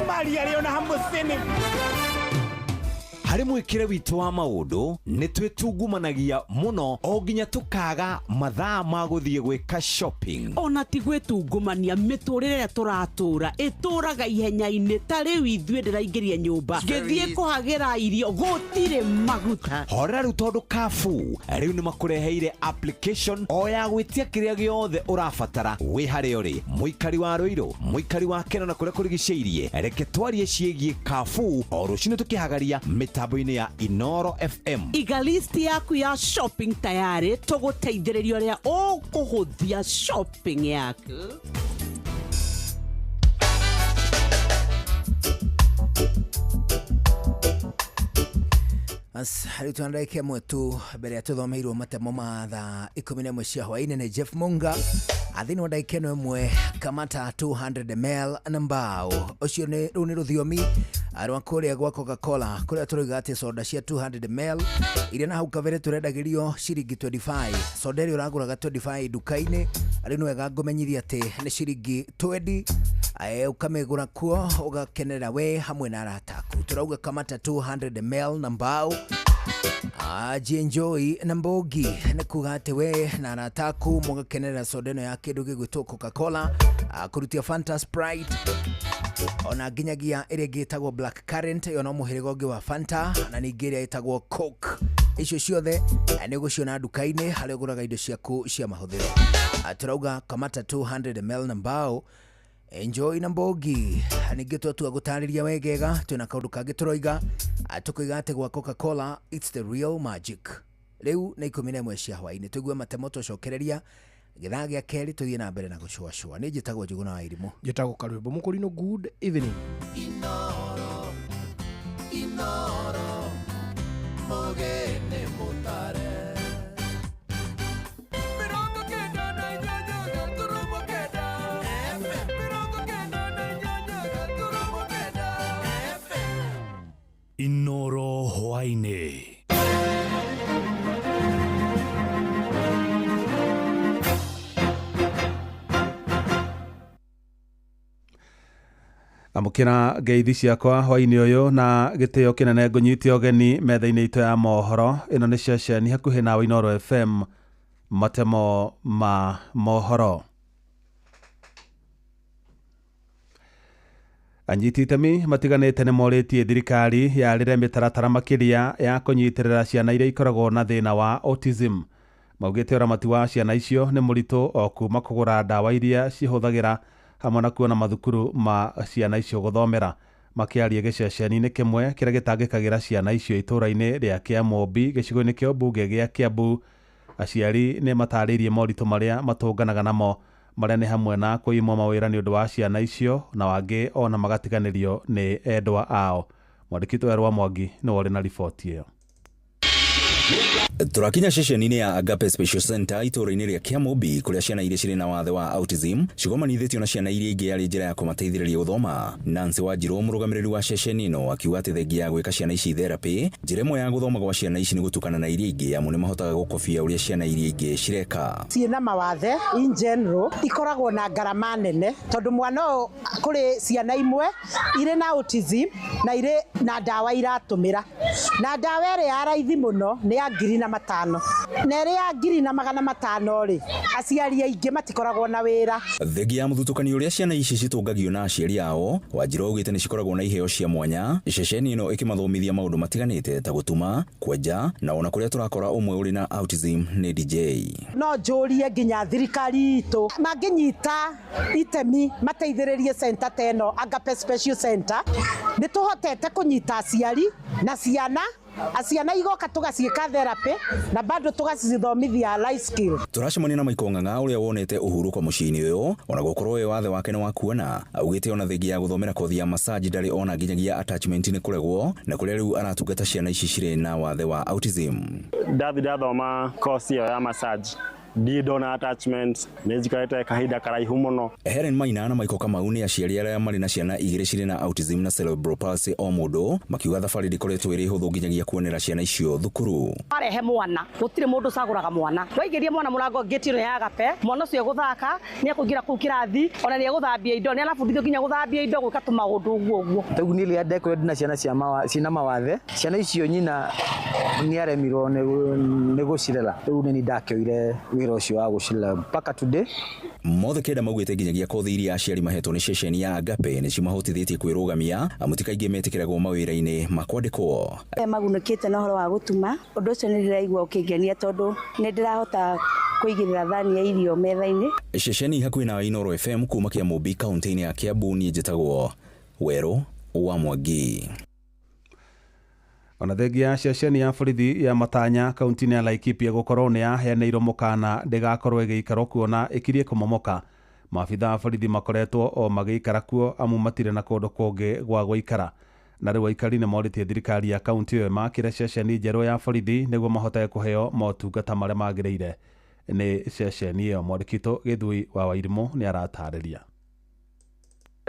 Harĩ mwĩkĩre witũ wa maũndũ nĩ twĩtungumanagia mũno o nginya tũkaga mathaa ma gũthiĩ gwĩka shopping. Ona ti gwĩtungumania, mĩtũrĩre ĩrĩa tũratũra ĩtũraga ihenya-inĩ. Ta rĩu ithuĩ ndĩraingĩria nyũmba ngĩthiĩ kũhagĩra irio gũtirĩ maguta. Horera rĩu tondũ Carrefour rĩu nĩ makũreheire application o ya gwĩtia kĩrĩa gĩothe ũrabatara wĩ harĩa ũrĩ, mũikari wa Rũirũ, mũikari wa Keno na kũrĩa kũrigicĩirie. Reke twarie ciĩgiĩ Carrefour o rũcinĩ tũkĩhagaria mĩtambo-inĩ ya Inoro FM. Iga list yaku ya shopping tayari, tũgũteithĩrĩria ũrĩa ũkũhũthia shopping yaku. As rĩu twana ndagĩka ĩmwe tu mbere ya tũthomeirwo matemo ma thaa 11 cia hwaĩ-inĩ nĩ Jeff Munga. Thĩinĩ wa ndagĩka ĩno ĩmwe kamata 200 ml na mbao. Ũcio nĩ rũu nĩ rũthiomi rwa kũrĩa gwa Coca-Cola kũrĩa tũroiga atĩ soda cia 200 ml iria na hau kabere tũrendagĩrio ciringi 25. Soda ĩrĩa ũragũraga 25 nduka-inĩ rĩu nĩ wega ngũmenyithia atĩ nĩ ciringi 20. Ũkamĩgũra kuo ũgakenera we hamwe na arata aku. Tũrauga kamata 200 ml na mbao ajienjoy na mbogi nĩ kuga atĩ we na arata aku mũgakenera soda ĩno ya kĩndũ gĩgwĩtwo Coca-Cola, kũrutia Fanta, Sprite, ona nginyagia ĩrĩa ĩngĩ ĩtagwo Black Currant, ĩyo no mũhĩrĩga ũngĩ wa Fanta, na ningĩ ĩrĩa ĩtagwo Coke. Icio ciothe nĩ ũgũciona nduka-inĩ harĩa ũgũraga indo ciaku cia mahũthĩro. Tũrauga kamata 200 ml na mbao enjoy na mbogi. Ningĩ twatua gũtarĩria wegega, twĩna kaũndũ kangĩ tũroiga, tũkoiga atĩ gwa Coca-Cola it's the real magic. Rĩu nĩ 11 cia hwaĩ-inĩ, tũigue matemo tũcokereria gĩthaa gĩa kerĩ tũthiĩ na mbere na gũcũacũa. Nĩ njĩtagwo Njũgũna wa Irimũ. Njĩtagwo Karwĩmbo Mũkũrinũ. Good evening. Inoro, Inoro, mũgeni mũtare. 98.9 FM. 98.9 FM. Inoro hwaĩ-inĩ. Amũkĩra ngeithi ciakwa hwaĩ-inĩ ũyũ na gĩtĩo kĩnene ngũnyite ũgeni metha-inĩ itũ ya mohoro. Ĩno nĩ ceceni hakuhĩ nawe Inooro FM, matemo ma mohoro. Anyiti itemi matiganĩte nĩ morĩtie thirikari yarĩre mĩtaratara makĩria ya kũnyitĩrĩra ciana iria ikoragwo na thĩna wa autism. Maugĩte ũramati wa ciana icio nĩ mũritũ o kuma kũgũra ndawa iria cihũthagĩra hamwe na kuona mathukuru ma ciana icio gũthomera. Makĩaria gĩceceni-inĩ kĩmwe kĩrĩa gĩtangĩkagĩra ciana icio itũũra-inĩ rĩa Kĩamũmbi gĩcigo-inĩ kĩa ũmbunge gĩa Kĩambu, aciari nĩ matarĩirie moritũ marĩa matũnganaga namo, marĩa nĩ hamwe na kũimwo mawĩra nĩ ũndũ wa ciana icio na wangĩ ona magatiganĩrio nĩ endwa ao. Mwandĩki witũ Werũ wa Mwangi nĩwe ũrĩ na riboti ĩyo. Tũrakinya ceceni-inĩ ya Agape Special Center itũũra-inĩ rĩa Kĩamũmbi kũrĩa ciana iria cirĩ na wathe wa autism cigomanithĩtio na ciana iria ingĩ yarĩ njĩra ya kũmateithĩrĩria gũthoma. Nancy Wanjirũ, mũrũgamĩrĩri wa ceceni ĩno, akiuga atĩ thengia ya gwĩka ciana ici therapy, njĩra ĩmwe ya gũthoma gwa ciana ici nĩ gũtukana na iria ingĩ amu nĩ mahotaga gũkobia ũrĩa ciana iria ingĩ cireka. Ciĩna mawathe in general ikoragwo na ngarama nene tondũ mwana ũyũ kũrĩ ciana imwe irĩ na autism na irĩ na ndawa iratũmĩra, na ndawa ĩrĩa ya raithi mũno nĩ ya 5,000 na ĩrĩ ya 1,500 rĩ, aciari aingĩ matikoragwo na wĩra. Thengia ya mũthutũkanio ũrĩa ciana ici citũngagio na aciari ao, Wanjirũ augĩte nĩ cikoragwo na iheo cia mwanya, ceceni ĩno ĩkĩmathomithia maũndũ matiganĩte ta gũtuma, kwenja na ona kũrĩa tũrakora ũmwe ũrĩ na autism nĩ DJ. No njũrie nginya thirikari itũ mangĩnyita itemi mateithĩrĩrie center ta ĩno Agape Special Center, nĩ tũhotete kũnyita aciari na ciana, aciana igoka tũgaciĩka therapy na bado tũgacithomithia life skill. Tũracemania na Michael Ng'ang'a ũrĩa wonete ũhurũko mũciĩ-inĩ ũyũ ona gũkorwo we wathe wake nĩ wa kuona. Augĩte ona thengia ya gũthomera kothi ya massage ndarĩ ona nginyagia attachment nĩ kũregwo na kũrĩa rĩu aratungata ciana ici cirĩ na wathe wa autism. Ndathi ndathoma course ĩyo ya massage ndirĩ ndona attachment, nĩ njikarĩte kahinda karaihu mũno. Helen Maina na Michael Kamau nĩ aciari arĩa marĩ na ciana igĩrĩ cirĩ na autism na cerebral palsy o mũndũ, makiuga thabarĩ ndĩkoretwo ĩrĩ hũthũ nginyagia kuonera ciana icio thukuru. Warehe mwana gũtirĩ mũndũ ũcagũraga mwana, waigĩria mwana mũrango ngĩti ĩno ya Agape, mwana ũcio egũthaka, nĩ ekũingĩra kũu kĩrathi, ona nĩ egũthambia indo, nĩ arabundithio nginya gũthambia indo, gwĩka tũmaũndũ ũguo ũguo. Rĩu niĩ rĩrĩa ndekorire ndĩna ciana ciĩna mawathe, ciana icio nyina nĩ aremirwo nĩ gũcirera, rĩu nĩ niĩ ndakĩoire wĩra ũcio wa gũcirera mpaka today. Mothe kenda maugĩte nginyagia kothi iria aciari mahetwo nĩ ceceni ya Agape nĩ cimahotithĩtie kwĩrũgamia amu ti kaingĩ metĩkĩragwo mawĩra-inĩ ma kwandĩkwo. Magunĩkĩte na ũhoro wa gũtuma, ũndũ ũcio nĩ ndĩraigua ũkĩngenia tondũ nĩ ndĩrahota kũigĩrĩra thani ya irio metha-inĩ. Ceceni hakuhĩ na Inooro FM kuma Kĩamũmbi kaunti-inĩ ya Kĩambu, niĩ njĩtagwo Werũ wa Mwangi. Ona thengia ya ceceni ya borithi ya Matanya kaunti-inĩ ya Laikipia gũkorwo nĩ yaheanĩirwo mũkana ndĩgakorwo ĩgĩikarwo kuona ĩkirie kũmomoka, maabitha a borithi makoretwo o magĩikara kuo amu matirĩ na kũndũ kũngĩ gwa gũikara. Na rĩu aikari nĩ morĩtie thirikari ya kaunti ĩyo ĩmakĩre ceceni njerũ ya borithi nĩguo mahote kũheo motungata marĩa magĩrĩire nĩ ceceni ĩyo. Mwandĩki witũ Gĩthui wa Wairimũ nĩ aratarĩria.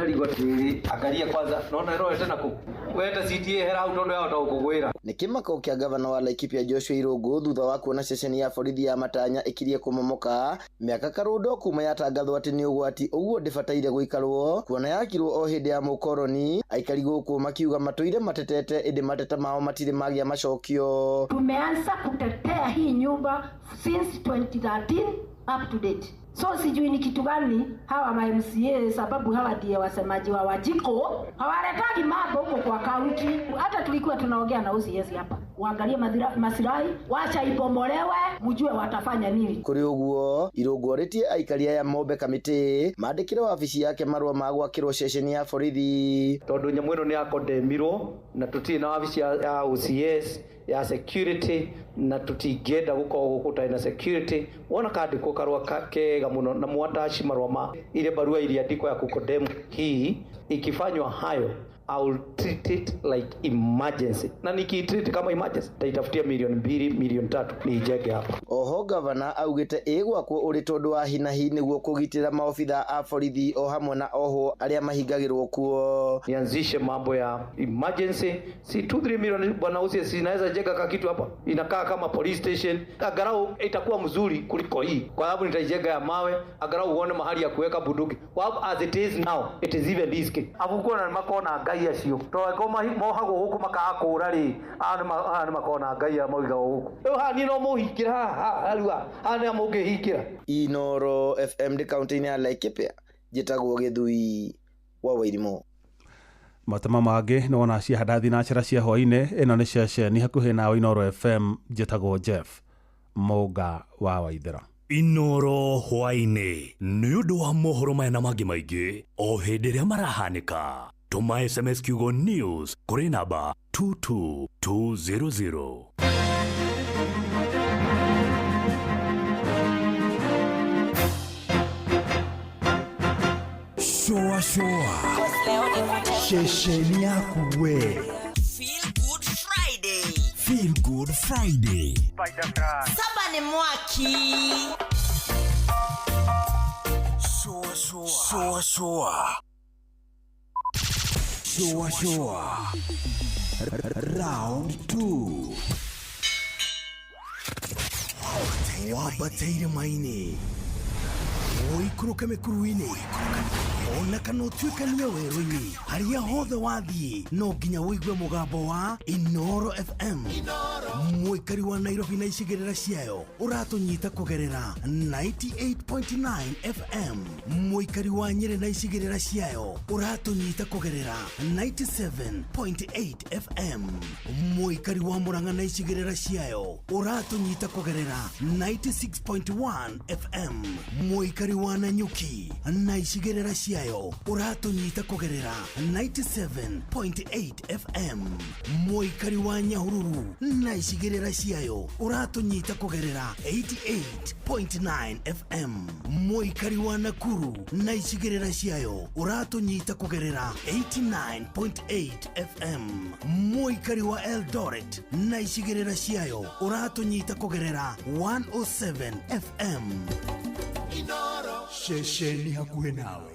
Ndarigwo atiriri, angalia kwanza, naona ĩrorete na kũ weta CTA hera hau tondu yahota gũkũgwĩra. Nĩ kĩmako kĩa gavana wa Laikipia Joshua Irũngũ thutha wa kuona ceceni ya borithi ya Matanya ĩkirie kũmomoka mĩaka karũndo kuma yatangathwo atĩ nĩ ũgwati ũguo ndĩbataire gũikarwo kuona yakirwo o hĩndĩ ya mũkoroni. Aikari gũkũ makiuga matũire matetete ĩndĩ mateta mao matirĩ magĩa macokio. Tumeanza kutetea hii nyumba since 2013 up to date. So sijui ni kitu gani hawa ma MCA, sababu hawa ndiye wasemaji wa Wajiko, hawaletagi mambo huko kwa kaunti. Hata tulikuwa tunaongea na OCS hapa, waangalie masilahi, wacha ibomolewe, mjue watafanya nini. Kũrĩ ũguo Irũngũ orĩtie aikari aya mombe kamĩtĩ mandĩkĩre wabici yake marũa ma gwakĩrwo ceceni ya borithi. Tondu nyamũ ĩno nĩ yakondemirwo na tũtirĩ na wabici ya OCS ya security na tũtingĩenda gũkorwo gũkũ ũtarĩ na security. Wona kandĩkwo karũa kega mũno na mwataci marũa ma ile barua iliandikwa ya kukondemu hii, ikifanywa hayo I will treat it like emergency, na nikiitreat kama emergency taitafutia milioni 2 milioni 3 niijenge hapa. Oho gavana augĩte ĩgwakwo ũrĩ tondũ wa hinahi nĩguo kũgitĩra maobitha a borithi o hamwe na ohwo arĩa mahingagĩrwo kuo. Nianzishe mambo ya emergency, si 2-3 milioni bwana usie, si naweza jenga ka kitu hapa inakaa kama police station, angalau itakuwa mzuri kuliko hii, kwa sababu nitaijenga ya mawe, angalau uone mahali ya kuweka bunduki. Kwa as it is now it is even risky. Abuko na makona ngai acio to angĩkorwo mohagwo gũkũ makaga kũra rĩ, aya nĩ makona ngai aya maigagwo gũkũ. Rĩu haha niĩ no mũhingĩre haha, haha rĩu haha, haha nĩho mũngĩhingĩra. Inoro FM ndĩ kaunti-inĩ ya Laikipia, njĩtagwo Gĩthui wa Wairimũ. Matema mangĩ nĩ wona ciahanda thinacera cia hwainĩ. Ĩno nĩ ceceni hakuhĩ nawe Inoro FM, njĩtagwo Jeff Mũnga wa Waithera. Inoro hwainĩ nĩ ũndũ wa mohoro maya na mangĩ maingĩ o hĩndĩ ĩrĩa marahanĩka. Tũma SMS kiugo news kũrĩ namba 22200. Shoa shoa ceceni yaku we. Feel Good Friday. Feel Good Friday. Saba ni mwaki. Shoa shoa shoa shoa shoa shoa round 2. Wabataire maini ũikũrũke mĩkuru-inĩ ona kana ũtuĩkanie werũ-inĩ harĩa hothe wathiĩ no nginya ũigue mũgambo wa Inoro FM. Mũikari wa Nairobi na icigĩrĩra ciayo ũratũnyita kũgerera 98.9 FM. Mũikari wa Nyĩrĩ na icigĩrĩra ciayo ũratũnyita kũgerera 97.8 FM. Mũikari wa Murang'a na icigĩrĩra ciayo ũratũnyita kũgerera 96.1 FM. Mũikari wa Nanyuki na icigĩrĩra ciayo ũratũnyita kũgerera 97.8 FM. Mũikari wa Nyahururu na icigĩrĩra ciayo ũratũnyita kũgerera 88.9 FM. Mũikari wa Nakuru na icigĩrĩra ciayo ũratũnyita kũgerera 89.8 FM. Mũikari wa Eldoret na icigĩrĩra ciayo ũratũnyita kũgerera 107 FM. Ceceni hakuhĩ nawe.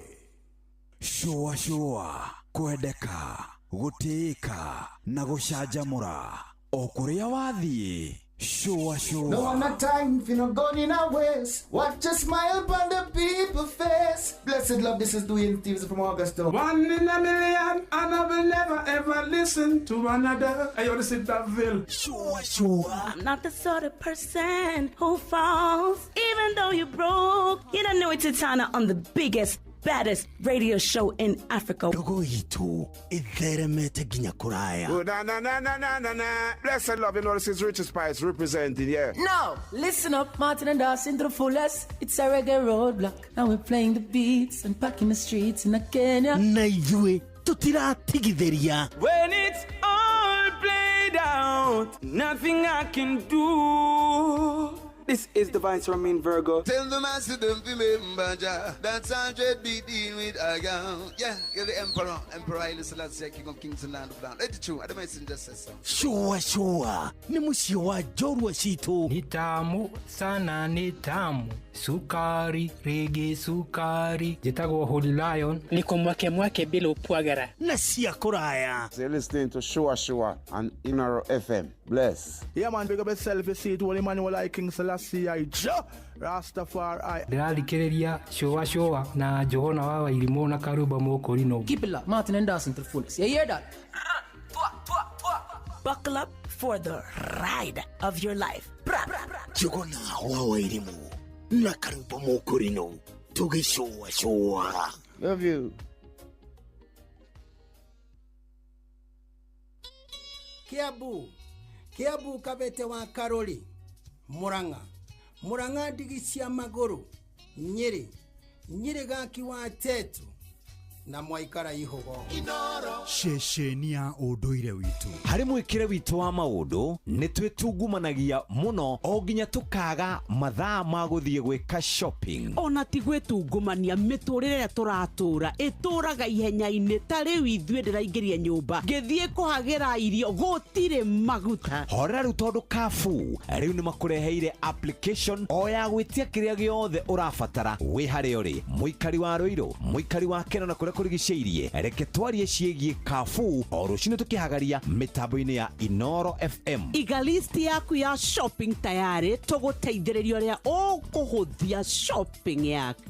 Shoa shoa kwendeka gũtĩĩka na gũcanjamũra o kũrĩa wathiĩ. Shoa shoa. No one a time for no gun in a waist. Watch a smile upon the people face. Blessed love, this is Dwayne Stevens from Augusta. One in a million, and I will never ever listen to another. I ought to sit that Ville. Shoa shoa. I'm not the sort of person who falls, even though you broke. You don't know it's Titana on the biggest, baddest radio show in Africa. Ndogo itu itheremete nginya kuraya. Oh, na na na na na na na. Blessed love, you know this is Richard Spice representing, yeah. No, listen up, Martin and Dawson to the fullest. It's a reggae roadblock. Now we're playing the beats and packing the streets in Kenya. Na ithuĩ tũtiratigithĩria. When it's all played out, nothing I can do. This is Divine Ramin Virgo. Tell the master don't remember Jah. That's 100 be dealing with a girl. Yeah, you're the emperor. Emperor Haile Selassie, King of Kings and Land of Land. Let it true. I the messenger says so. Shua shua nĩ mũciĩ wa njorua citũ. Ni tamu sana, ni tamu sukari rigi sukari. Njĩtagwo Holy Lion. Niko mwake mwake bila upwagara na cia kũraya. So you're listening to Shua Shua on Inoro FM. Bless. Yeah, man, big up yourself. You see it, Holy Emmanuel I King Selassie I Jah Rastafari. Ndĩrathikĩrĩria Shua Shua na Njũgũna wa Wairimũ na Karumba Mũkũrinũ. Keep it locked, Martin and Dawson to the fullest. You hear that? Buckle up for the ride of your life. Njũgũna wa Wairimũ na Karumba Mũkũrinũ tũgĩcũa cũa. Love you. Kiambu Kiambu Kabete wa Karori Murang'a Murang'a ndigi cia magũrũ Nyĩrĩ Nyĩrĩ gaki wa Tetu na mwaikara ihugo Ceceni ya ũndũire witũ. Harĩ mwĩkĩre witũ wa maũndũ nĩ twĩtungumanagia mũno o nginya tũkaga mathaa ma gũthiĩ gwĩka shopping. Ona ti gwĩtungumania mĩtũrĩre ĩrĩa tũratũra ĩtũraga ihenya-inĩ. Ta rĩu ithuĩ ndĩraingĩria nyũmba ngĩthiĩ kũhagĩra irio gũtirĩ maguta. Horera rĩu tondũ Carrefour rĩu nĩ makũreheire application o ya gwĩtia kĩrĩa gĩothe ũrabatara wĩ harĩa ũrĩ, mũikari wa Rũirũ, mũikari wa Keno na kũrĩa kũrigicĩirie. Reke twarie ciĩgiĩ Carrefour o rũcinĩ tũkĩhagaria mĩtambo-inĩ ya Inoro FM. Iga list yaku ya shopping tayarĩ tũgũteithĩrĩria ũrĩa ũkũhũthia shopping yaku.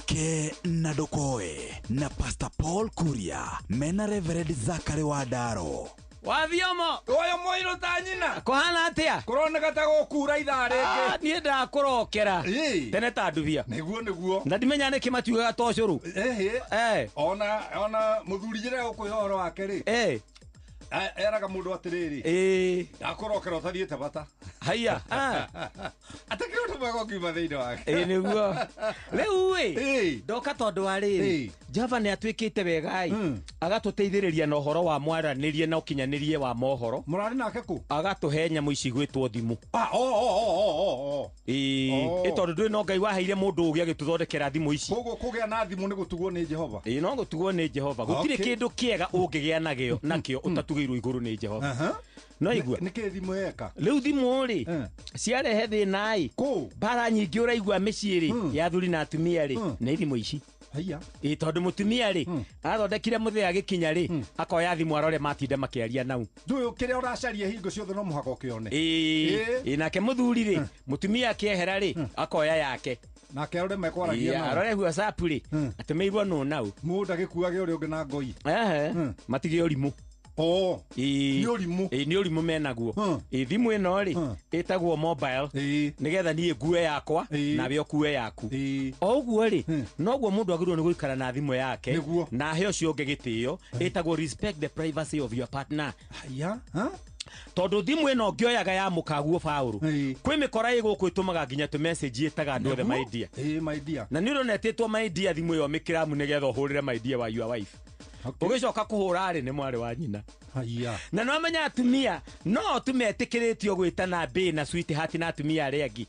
Ke na Ndokoe na Pastor Paul Kuria mena Reverend Zachary Wandaro. Wathiomo ũyũ mũirũ ta nyina kũhana atĩa kũroneka ta gũkura ithaa rĩngĩ. Niĩ ndakũrokera tene ta ndubia. Nĩguo nĩguo na ndimenya nĩkĩ matiugaga ta ũcũrũ. Ona mũthuri njĩra gũkwĩha ũhoro wake rĩ, eraga mũndũ atĩrĩrĩ, ndakũrokera ũthathiĩte bata. Haiya atakĩrĩ ũndũ mwega ũngiuma thĩinĩ wake. Ĩ nĩguo rĩu ĩ ndoka tondũ wa rĩrĩ Jehova nĩ atuĩkĩte wega-ĩ, agatũteithĩrĩria na ũhoro wa mwaranĩrie na ũkinyanĩrie wa mohoro. Mũrarĩ nake kũ? Agatũhe nyamũ ici gwĩtwo thimũ. Ĩ tondũ ndũĩ no Ngai waheire mũndũ ũgĩ agĩtũthondekera thimũ ici. Koguo kũgĩa na thimũ nĩ gũtugwo nĩ Jehova. Ĩ no gũtugwo nĩ Jehova. Gũtirĩ kĩndũ kĩega ũngĩgĩa nakĩo ũtatugĩirwo igũrũ nĩ Jehova. No igua nĩkĩ thimũ yeka rĩu thimũ rĩ ciarehe thĩna ĩ mbara nyingĩ ũraigua mĩciĩ rĩ ya athuri na atumia rĩ nĩ thimũ ici. Ĩ tondũ mũtumia rĩ athondekire mũthee agĩkinya rĩ akoya thimũ arore matinda makĩaria nau. Ndũĩ kĩrĩa ũracaria hingo ciothe no mũhaka ũkĩone. Ĩ nake mũthuri rĩ mũtumia akĩehera rĩ akoya yake nake arore mekwaragia nao. Arore WhatsApp rĩ atũmĩirwo nũ nau mũndũ agĩkuage ũrĩa ũngĩ na ngoi. Matige ũrimũ. Nĩ ũrimũ. Nĩ ũrimũ menaguo. Thimũ ĩno rĩ ĩtagwo mobile nĩgetha niĩ ngue yakwa nawe ũkue yaku. O ũguo rĩ noguo mũndũ agĩrĩirwo nĩ gũikara na thimũ yake na ahe ũcio ũngĩ gĩtĩo. Ĩtagwo respect the privacy of your partner. Tondũ thimũ ĩno ngĩoyaga ya mũkaguo Paũlũ kwĩ mĩkora ĩ gũkũ ĩtũmaga nginya tũ message ĩtaga andũ othe my dear. Na nĩ ũrona ĩtĩtwo my dear thimũ ĩyo mĩkĩramu nĩgetha ũhũrĩre my dear wa your wife. Ũgĩcoka kũhũra rĩ nĩ mwarĩ wa nyina. Na no amenya atumia no tumetĩkĩrĩtio gwĩtana mbĩ na sweetheart na atumia arĩa angĩ.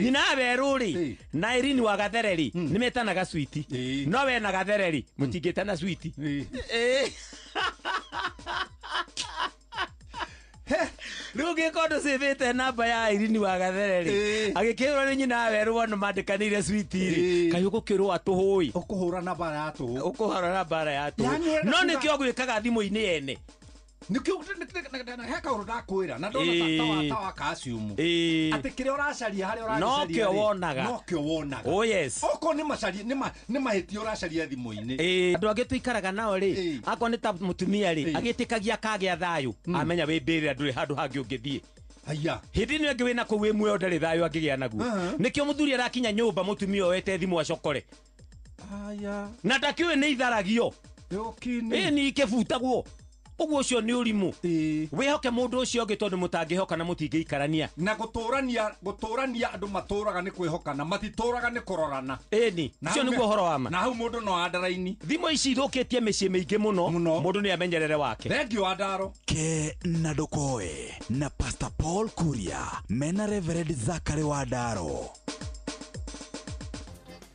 Nyina werũ rĩ na Irene wa Gathere rĩ nĩ metanaga sweet. No we na Gathere rĩ mũtingĩtana sweet. Rĩu ũngĩkorwo ndũcĩbĩte namba ya Irene wa Gathere rĩ agĩkĩrwo nĩ nyina werũ wona mandĩkanĩire sweet rĩ kaĩ ũgũkĩrwo atũhũĩ ũkũhũra na mbara ya tũhũ. Ũkũhũra na mbara ya tũhũ. No nĩkĩo gwĩkaga thimũ-inĩ ene. Nĩkĩo he kaũndũ ndakwĩra na ndona ta wa calcium atĩ kĩrĩa ũracaria harĩa ũragĩcaria nokĩo wonaga. Nokĩo wonaga. Oh yes. Okorwo nĩ macaria nĩ mahĩtia ũracaria thimũ-inĩ. Andũ angĩ tũikaraga nao rĩ akorwo nĩ ta mũtumia rĩ agĩtĩkagia akagĩa thayũ amenya wĩ mbĩrĩra ndũrĩ handũ hangĩ ũngĩthiĩ. Hĩndĩ ĩno ĩngĩ wĩna kũu wĩ muoyo ndarĩ thayũ angĩgĩa naguo. Nĩkĩo mũthuri arakinya nyũmba mũtumia oete thimũ acokore. Na ndakĩũĩ nĩ itharagio. Ĩ nĩ ikĩbutagwo. Ũguo ũcio nĩ ũrimũ. Wĩhoke mũndũ ũcio ũngĩ tondũ mũtangĩhoka na mũtingĩikarania. Na gũtũrania gũtũrania andũ matũraga nĩ kwĩhokana, matitũraga nĩ kũrorana. Ĩni, Na ũcio hau nĩguo ũhoro wa ma. Na hau mũndũ no andaraini. Thimũ ici ithũkĩtie mĩciĩ mĩingĩ mũno. Mũndũ nĩ amenyerere wake. Thengiũ wa ndaro. Ke na ndũkoe na Pastor Paul Kuria mena Reverend Zachary Wandaro.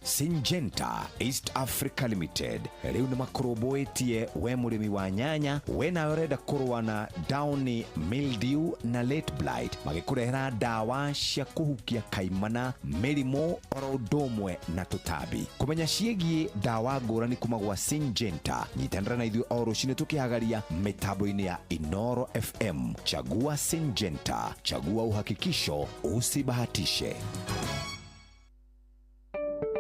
Syngenta East Africa Limited rĩu nĩ makũrũmbũĩtie we mũrĩmi wa nyanya, we nawe ũrenda kũrũa na downy mildew na late blight, magĩkũrehera ndawa cia kũhukia kaimana, mĩrimũ oro ũndũ ũmwe na tũtambi. Kũmenya ciĩgiĩ ndawa ngũrani kuma gwa Syngenta, nyitanĩra na ithuĩ o rũcinĩ tũkĩhagaria mĩtambo-inĩ ya Inoro FM. Chagua Syngenta, chagua uhakikisho, usibahatishe.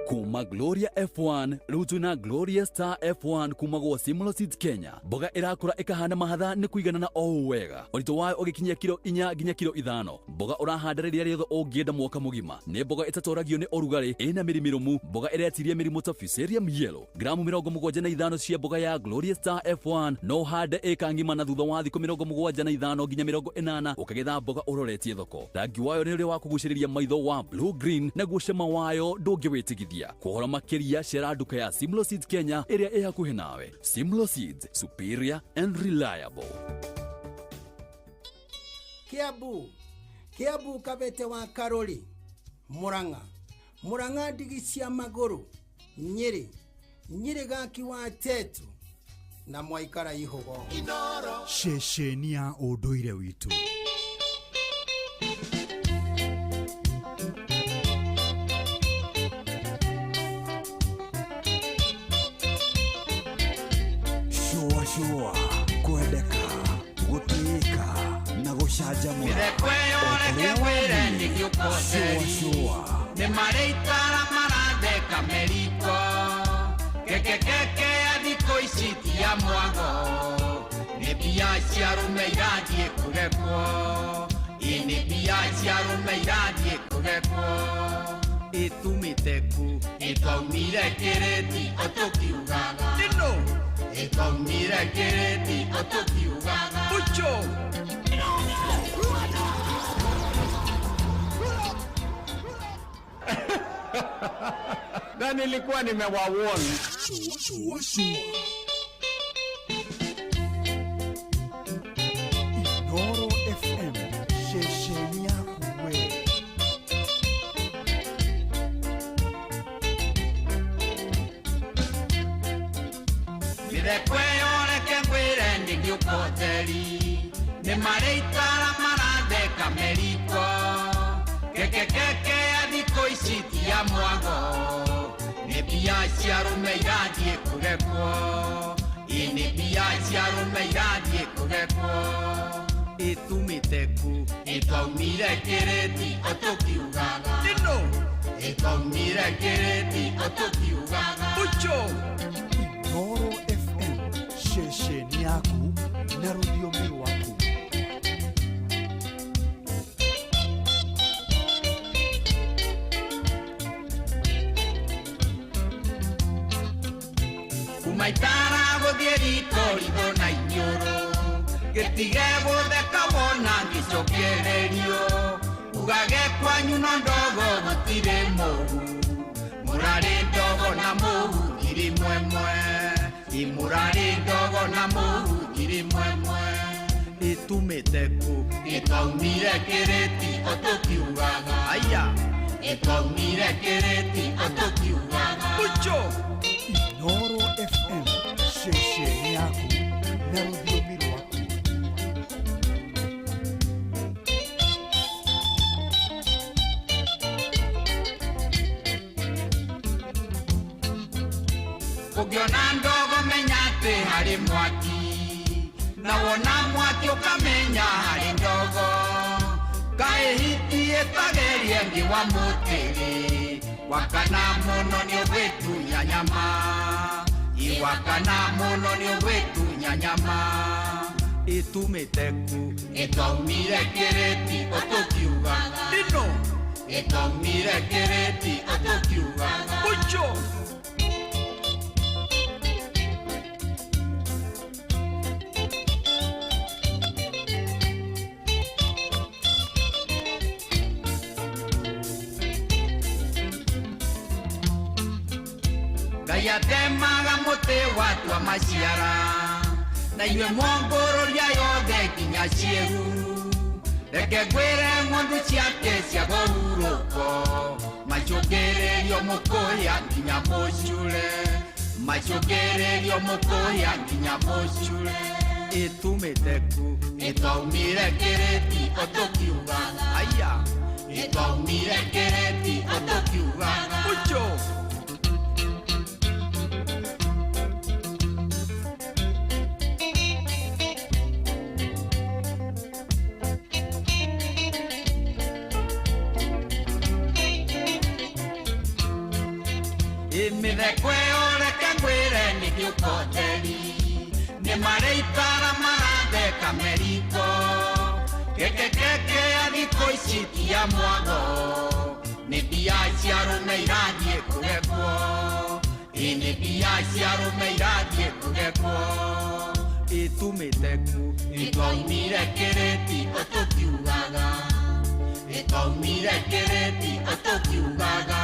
Kuma Gloria F1 rĩu twĩna Gloria Star F1 kuma gwa Simlo Seeds Kenya. Mboga ĩrakũra ĩkahana mahatha nĩ kũiganana o ũũ wega, ũritũ wayo ũgĩkinyia kiro 4 nginya kiro 5. Mboga ũrahanda rĩrĩa rĩothe ũngĩenda mwaka mũgima. Nĩ mboga ĩtatoragio nĩ ũrugarĩ, ĩna mĩri mĩrũmu, mboga ĩretiria mĩrimũ ta Fusarium yellow. Gramu 75 cia mboga ya Gloria Star F1 no ũhande ĩka ng'ima, na thutha wa thikũ 75 nginya 80 ũkagetha mboga ũroretie thoko. Rangi wayo nĩ ũrĩa wa kũgucĩrĩria maitho wa blue green, naguo cama wayo ndũngĩwĩtigithia. Kũhoro makĩria cera nduka ya Simlo Seeds Kenya ĩrĩa ĩ hakuhĩ nawe. Simlo Seeds, superior and reliable. Kiambu, Kiambu Kabete wa Karori, Murang'a, Murang'a ndigi cia magũrũ, Nyĩrĩ, Nyĩrĩ gaki wa Tetu na mwaikara ihũgo. Ceceni ya ũndũire witũ. Shua shua, kwendeka, gũtĩĩka na gũcanjamũra. Mĩtheko ĩyo reke ngwĩre nĩ Shua shua. Nĩ marĩ itara maratheka meriko kekekeke ya thikũ ici ti ya mwago, nĩ mbia cia arũme irathiĩ kũrekwo, ĩ nĩ mbia cia arũme irathiĩ kũrekwo, ĩtumĩte kũ ĩtwaumire kĩrĩti o tũkiugaga ĩno ĩtwaumire kĩrĩti o tũkiugaga Ucho. Na nilikuwa nimewawarn. Shua shua. Inoro FM, ceceni yaku we. Mĩtheko ĩyo reke ngwĩre nĩ gĩũkoteri, nĩ marĩ itara maratheka meriko kekekeke ya thikũ ici ti ya mwago, nĩ mbia cia arũme irathiĩ kũrekwo, ĩ nĩ mbia cia arũme irathiĩ kũrekwo, ĩtumĩte kũ ĩtwaumire kĩrĩti o tũkiugaga ĩno ĩtwaumire kĩrĩti o tũkiugaga Ucho. Inoro FM, ceceni yaku na rũthiomi rwaku. Kuma itara gũthiĩ riko ritho na iniũrũ, gĩtige gũtheka wona ngĩcokererio, ugage kwanyu no ndogo gũtirĩ mũhu, mũrarĩ ndogo na mũhu ngiri mwemwe, ĩ mũrarĩ ndogo na mũhu ngiri mwemwe, ĩtumĩte kũ ĩtwaumire kĩrĩti o tũkiugaga aya ĩtwaumire kĩrĩti o tũkiugaga Ucho. Inoro FM, ceceni yaku na rũthiomi rwaku. Ũngĩona ndogo menya atĩ harĩ mwaki, na wona mwaki ũkamenya harĩ ndogo, kaĩ hiti ĩtagerie ngĩ wa mũtĩrĩ, wakana mũno nĩ ũgwĩtunya nyama, ĩ wakana mũno nĩ ũgwĩtunya nyama, ĩtumĩte kũ ĩtwaumire kĩrĩti o tũkiugaga ĩno ĩtwaumire kĩrĩti o tũkiugaga Ucho. Ngai atemaga mũtĩ watua maciara na inyuĩ mwongũrũria yothe nginya ciĩruru reke ngwĩre ng'ondu ciake cia kũhurũko macũngĩrĩrio mũkũya nginya mũcure macũngĩrĩrio mũkũya nginya mũcure ĩtumĩte ku ĩtwaumire kĩrĩti ũtũkiugaga aya ĩtwaumire kĩrĩti ũtũkiugaga ucho. Mĩtheko ĩyo reke ngwĩre nĩ gĩũkoteri nĩ marĩikara maratheka meriko kekekeke ya thikũ ici ti ya mwago nĩ mbia cia arũme irathiĩ kũgekwo ĩ nĩ mbia cia arũme irathiĩ kũgekwo ĩtumĩte ku ĩtwaumire kĩrĩti ũtũkiugaga ĩtwaumire kĩrĩti ũtũkiugaga.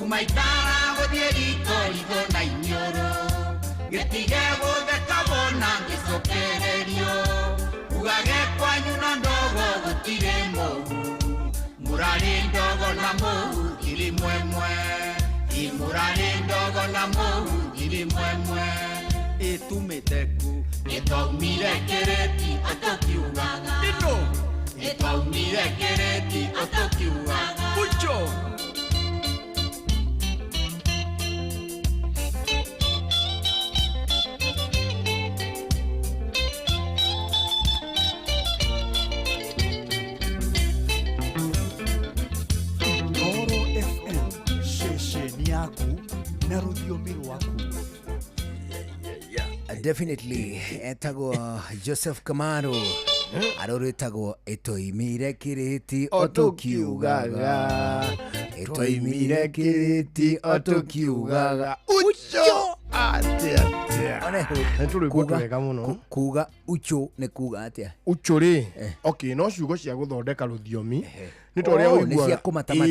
Maitara gũthiĩ riko ritho na iniũrũ gĩtige gũtheka wona ngĩcokererio ugage kwanyu na ndogo gũtirĩ mũhu mũrarĩ ndogo na mũhu ngiri mwemwe ĩ mũrarĩ ndogo na mũhu ngiri mwemwe ĩtumĩte ku ĩtwaumire kĩrĩti ũtũkiugaga ĩno ĩtwaumire kĩrĩti ũtũkiugaga ucho. Na rũthiomi rwaku. Definitely etagwo Joseph Kamaru arũrĩtagwo ĩtũimire kĩrĩti ũtũkiugaga ĩtũimire kĩrĩti ũtũkiugaga ucho atia atia kuga ucho nĩ kuga atia ucho rĩ okay no ciugo cia gũthondeka rũthiomi nĩ ta ũrĩa ũiguaga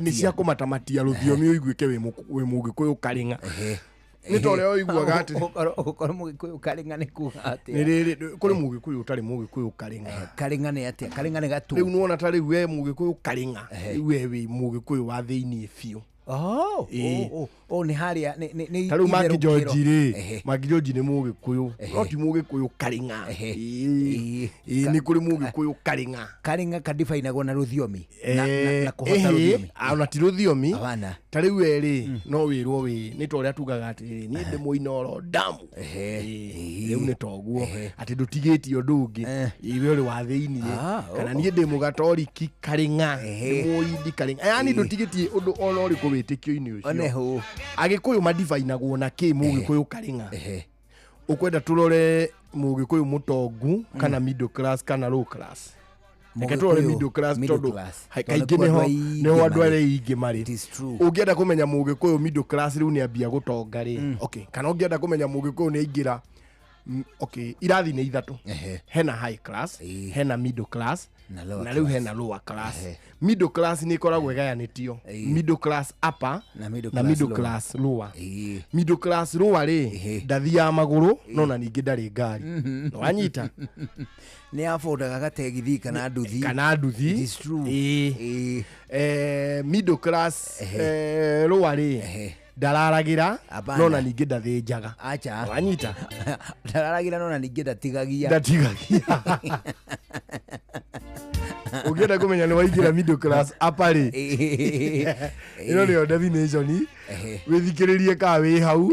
nĩ cia kũmatamatia rũthiomi ũiguĩke wĩ mũgĩkũyũ karĩng'a nĩ ta ũrĩa ũiguaga atĩ ũkorwo mũgĩkũyũ karĩng'a nĩ kuga atĩa nĩ rĩrĩ kũrĩ mũgĩkũyũ ũtarĩ mũgĩkũyũ karĩng'a karĩng'a nĩ atĩa karĩng'a nĩ gatũ rĩu nĩwona ta rĩu we mũgĩkũyũ karĩng'a rĩu we wĩ mũgĩkũyũ wa thĩiniĩ biũ. Oh, nĩ harĩa nĩ ta rĩu Maki George rĩ Maki George nĩ mũgĩkũyũ no ti mũgĩkũyũ karĩng'a nĩ kũrĩ mũgĩkũyũ karĩng'a karĩng'a kadibainagwo na rũthiomi na kũhota rũthiomi ona ti rũthiomi ta rĩu we rĩ no wĩrwo wĩ nĩ ta ũrĩa tugaga atĩrĩrĩ niĩ ndĩ mũinoro damu rĩu nĩ toguo atĩ ndũtigĩtie ũndũ ũngĩ iwe ũrĩ wa thĩiniĩ kana niĩ ndĩ mũgatoriki karĩng'a ndĩ mũindi karĩng'a yani ndũtigĩtie ũndũ ona ũrĩkũ wĩtĩkio-inĩ ũcio. Agĩkũyũ madivainagwo na kĩ mũgĩkũyũ karĩng'a ũkwenda tũrore mũgĩkũyũ mũtongu kana middle class kana low class reke tũrore middle class tondũ kaingĩ nĩho andũ arĩa aingĩ marĩ. Ũngĩenda kũmenya mũgĩkũyũ middle class rĩu nĩ ambia gũtonga rĩ okay kana ũngĩenda kũmenya mũgĩkũyũ nĩ aingĩra okay irathi nĩ ithatũ hena high class hena middle class na rĩu hena lower class. Middle class nĩ ĩkoragwo ĩgayanĩtio middle class upper na middle class lower. Middle class lower rĩ ndathiaga magũrũ no na ningĩ ndarĩ ngari wanyita nĩ afondaga gategithi kana nduthi It is true. Middle class lower rĩ ndararagira no na ningĩ ndathĩnjaga acha wanyita ndararagira no na ningĩ ndatigagia ũngĩenda kũmenya nĩ waingĩra middle class upper rĩ ĩno nĩyo definition wĩthikĩrĩrie ka wĩ hau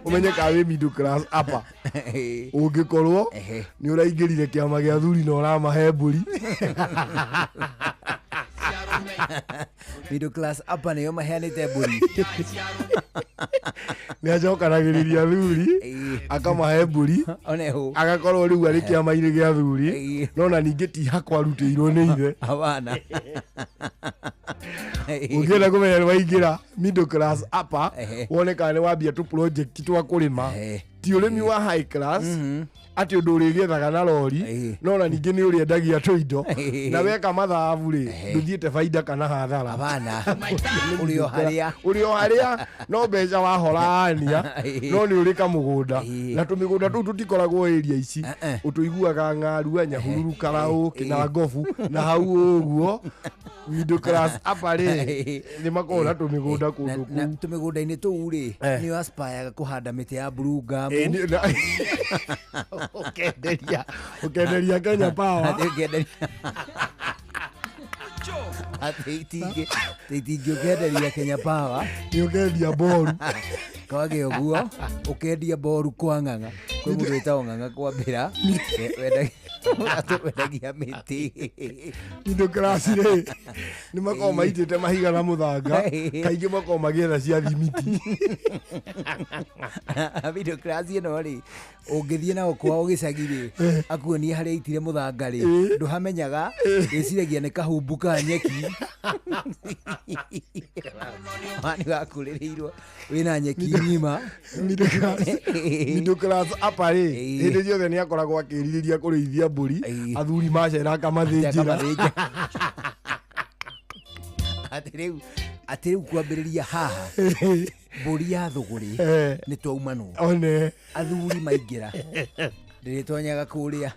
ũmenye ka wĩ middle class upper ũngĩkorwo nĩ ũraingĩrire kĩama gĩa athuri na ũramahe mbũri middle class upper nĩyo maheanĩte mbũri nĩ acokanagĩrĩria athuri akamahe mbũri agakorwo rĩu arĩ kĩama-inĩ gĩa athuri no na ningĩ ti hakwa arutĩirwo nĩ ithe abana. Ũngĩenda kũmenya nĩ waingĩra middle class upper, wone kana nĩ wambia tũ project twa kũrĩma, ti ũrĩmi wa high class atĩ ũndũ ũrĩgethaga na rori, no na ningĩ nĩ ũrĩendagia tũindo na weka mathabu rĩ, ndũthiĩte baida kana hathara. Hapana. Ũrĩ o harĩa. Ũrĩ o harĩa, no mbeca wahorania, no nĩ ũrĩ kamũgũnda, na tũmĩgũnda tũu tũtikoragwo area ici ũtũiguaga ng'arua, Nyahururu, Karaũ, Kĩnangobu na hau ũguo. Middle class upper rĩ, nĩ makoragwo na tũmĩgũnda kũndũ Na kũu. Tũmĩgũnda-inĩ tũu rĩ, nĩ aspireaga kũhanda mĩtĩ ya blue gum. Ũkenderia Kenya Power. Atĩ atĩ itingĩ ũkenderia Kenya Power. Nĩ ũkendia boru. Kwage ũguo ũkendia boru kwa Ng'ang'a, kwĩ mũndũ wĩtagwo Ng'ang'a kwambĩra wendagia mĩtĩ. Middle class rĩ, nĩ makoragwo maitĩte mahiga na mũthanga, kaingĩ makoragwo magĩetha cia thimiti. Middle class ĩno rĩ, ũngĩthiĩ nao kwao gĩcagi rĩ, akuonie harĩa aitire mũthanga rĩ, ndũhamenyaga, wĩciragia nĩ kahumbu ka nyeki. Nĩ wakũrĩrĩirwo wĩna nyeki ng'ima. Middle class upper rĩ, hĩndĩ ciothe nĩ akoragwo akĩrirĩria kũrĩithia mbũri, athuri macera akamathĩnjĩra. Atĩ rĩu kwambĩrĩria haha mbũri ya thũgũrĩ nĩ twaumanwo. One. Athuri maingĩra ndĩrĩtonyaga kũrĩa.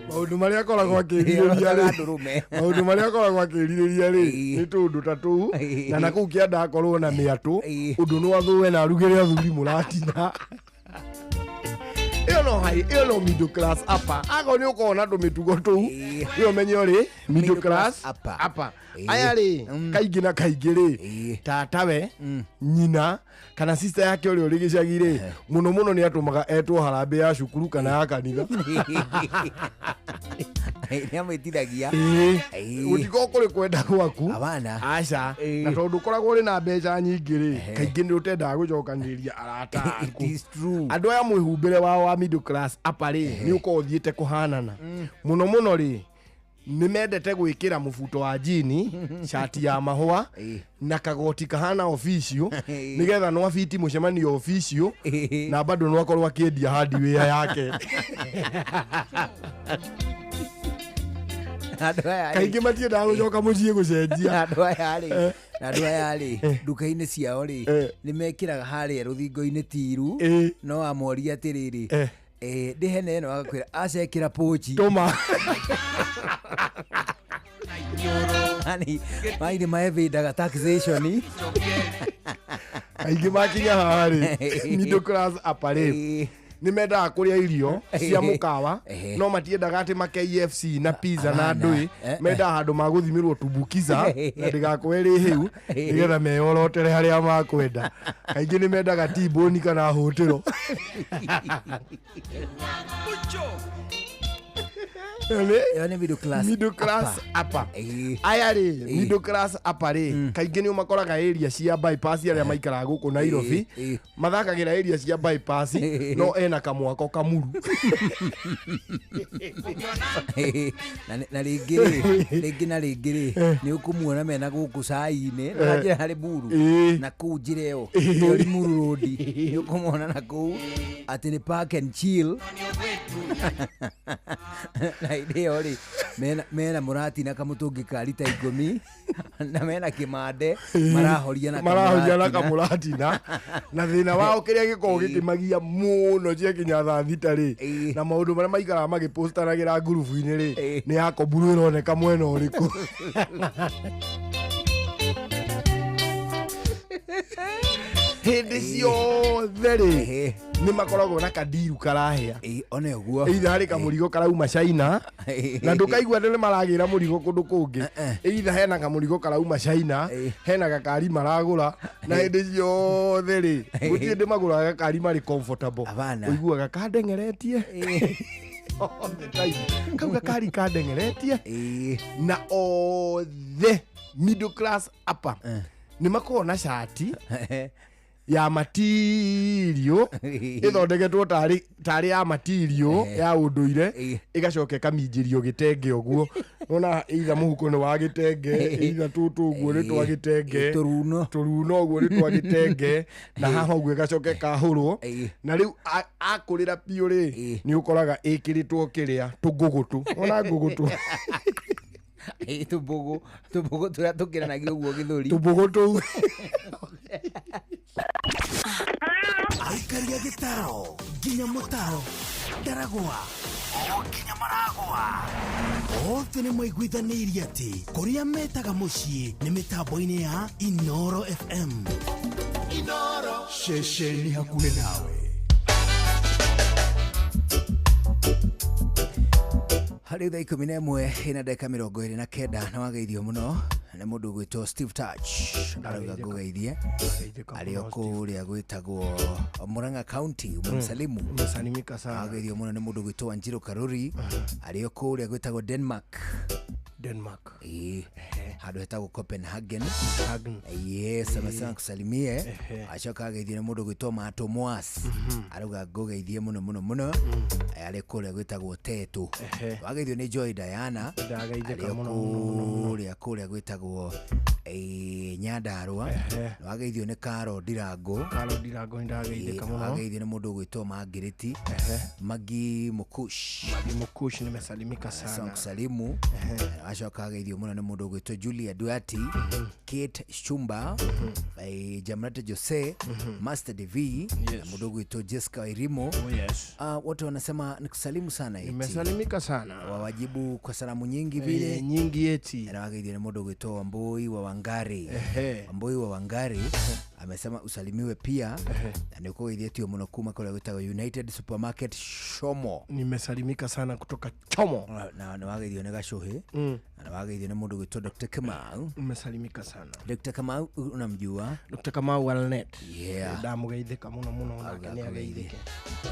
Maũndũ marĩa akoragwo akĩrirĩria rĩ, Ndũrũme. Maũndũ marĩa akoragwo akĩrirĩria rĩ, nĩ tũũndũ ta tũu, na nakũu kĩanda akorwo na mĩatũ, ũndũ no athũe na arugĩre athuri mũratina. Ĩyo no high, ĩyo no middle class upper. Akorwo nĩ ũkoragwo na tũmĩtugo tũu, ĩyo menye ũrĩ middle class upper. Aya rĩ, kaingĩ na kaingĩ rĩ, tatawe, nyina kana sister yake ũrĩa ũrĩ gĩcagi rĩ, mũno mũno nĩ atũmaga etwo harambĩ ya cukuru kana ya kanitha. Nĩ amwĩtithagia. Gũtikorwo kũrĩ kwenda gwaku. Aca. Na tondũ ũkoragwo ũrĩ na mbeca nyingĩ rĩ, kaingĩ nĩ ũtendaga gũcokanĩrĩria arata aku. Andũ aya mwĩhumbĩre wao wa middle class upper rĩ, nĩ ũkoragwo ũthiĩte kũhanana. Mũno mũno rĩ, nĩ mendete gwĩkĩra mũbuto wa jini, cati ya mahũa na kagoti kahana official, nĩgetha no abiti mũcemanio official na bado no akorwo akĩendia hardware yake. Andũ aya rĩ- Kaingĩ matiendaga gũcoka mũciĩ gũcenjia. Andũ aya rĩ, na andũ aya rĩ, nduka-inĩ ciao rĩ, nĩ mekĩraga harĩa rũthingo-inĩ tiru, no amoria atĩrĩrĩ, ndĩhene ĩno, agakwĩra acekĩra pochi. Tũma. Yani mairĩ maevĩndaga taxation. Kaingĩ makinya haha rĩ, middle class upper rĩ, nĩ mendaga kũrĩa irio cia mũkawa, no matiendaga atĩ ma KFC na pizza na Hapana. ndũĩ. Mendaga handũ ma gũthimĩrwo tumbukiza na ndĩgakorwo ĩrĩ hĩu, nĩgetha meyorotere harĩa makwenda. Kaingĩ nĩ mendaga T-bone kana hũtĩro. Ĩyo nĩ middle class Middle class upper. Aya rĩ, middle class upper rĩ, kaingĩ nĩ ũmakoraga area cia bypass, arĩa maikaraga gũkũ Nairobi mathakagĩra area cia bypass, no ena kamwako kamuru. Na rĩngĩ rĩ, rĩngĩ na rĩngĩ rĩ, nĩ ũkũmuona mena gũkũ cai-inĩ na njĩra harĩ Limuru, na kũu njĩra ĩyo ĩyo Limuru Road, nĩ ũkũmuona na kũu atĩ nĩ park and chill, na hĩndĩ ĩyo rĩ, mena mũratina kamũtũngi ka rita 10 na mena kĩmande marahoria na Marahoria na kamũratina. Kamũratina. Na thĩna wao kĩrĩa gĩkoragwo gĩkĩmagia mũno ciakinya thaa 6 rĩ, na maũndũ marĩa maikaraga magĩpostanagĩra ngurubu-inĩ rĩ, nĩ Yakoburu ĩroneka mwena ũrĩkũ. Hĩndĩ ciothe rĩ, nĩ makoragwo na kandiru karahĩa. One ũguo. Either harĩ kamũrigo karauma China, na ndũkaigua atĩ nĩ maragĩra mũrigo kũndũ kũngĩ. Either hena kamũrigo karauma China, hena gakari maragũra, na hĩndĩ ciothe rĩ, gũtirĩ hĩndĩ magũraga gakari marĩ comfortable. Ũiguaga kandengeretie all the time. Kau gakari kandengeretie. Na othe middle class upper nĩ makoragwo na cati ya matirio ĩthondeketwo tarĩ ya matirio ya ũndũire, ĩgacoka ĩkaminjĩrio gĩtenge ũguo, Nona either mũhuko nĩ wa gĩtenge, either tũtũ ũguo nĩ twa gĩtenge, tũruno tũruno ũguo nĩ twa gĩtenge, na haha ũguo ĩgacoka ĩkahũrwo. Na rĩu akũrĩra biũ rĩ, nĩ ũkoraga ĩkĩrĩtwo kĩrĩa tũngũgũtũ. Ona ngũgũtũ. Tũmbũgũ tũmbũgũ tũrĩa tũkĩranagia ũguo gĩthũri. Tũmbũgũ tũu. Aikaria gĩtaro nginya mũtaro ndaragwa o nginya maragwa othe nĩ maiguithanĩirie atĩ kũrĩa metaga mũciĩ nĩ mĩtambo-inĩ ya Inoro FM. Inoro ceceni hakuhĩ nawe. Harĩ thaa 11 ĩna ndagĩka 29 na wageithio mũno nĩ mũndũ ũgwĩtwo Steve Touch arauga ngũgeithie arĩ o kũrĩa gwĩtagwo Murang'a County umemsalimu. Umesalimika sana. Wageithio mũno nĩ mũndũ ũgwĩtwo Wanjiru Karuri arĩ o kũrĩa gwĩtagwo Denmark. Denmark. Handũ hetagwo Copenhagen. Yes, amesema kusalimie. Acoka ageithio nĩ mũndũ ũgwĩtwo Mato Mwas arauga ngũgeithie mũno mũno mũno arĩ kũrĩa gwĩtagwo Tetu. Wageithio nĩ Joy Diana arĩ o kũrĩa gwĩtagwo Nyandarua. Wageithio nĩ Karo Ndirango. Karo Ndirango nĩndageithĩka mũno. Wageithio nĩ mũndũ ũgwĩtwo Mangiriti Magi Mukush. Magi Mukush nimesalimika sana. Kusalimu. Acoka ageithio mũno nĩ mũndũ ũgwĩtwo Julia Duati, Kate Chumba, Jamrate Jose, Master DV, na mũndũ ũgwĩtwo Jessica Irimo. Wote wanasema nikusalimu sana eti. Nimesalimika sana. Wawajibu kwa salamu nyingi vile. Nyingi eti. Na wageithio nĩ mũndũ ũgwĩtwo Wambui wa Wangari. Wambui wa Wangari amesema usalimiwe pia na nĩ ũkũgeithĩtio mũno kuma kũrĩa gwĩtagwo United Supermarket Chomo. Nimesalimika sana kutoka Chomo. Na nĩ wageithio nĩ Gacuhi. Na wageithio nĩ mũndũ ũgwĩtwo Dr. Kamau. Umesalimika sana. Dr. Kamau unamjua? Dr. Kamau Walnet. Yeah. Ndamugeithĩka mũno mũno nake nĩ ageithĩke.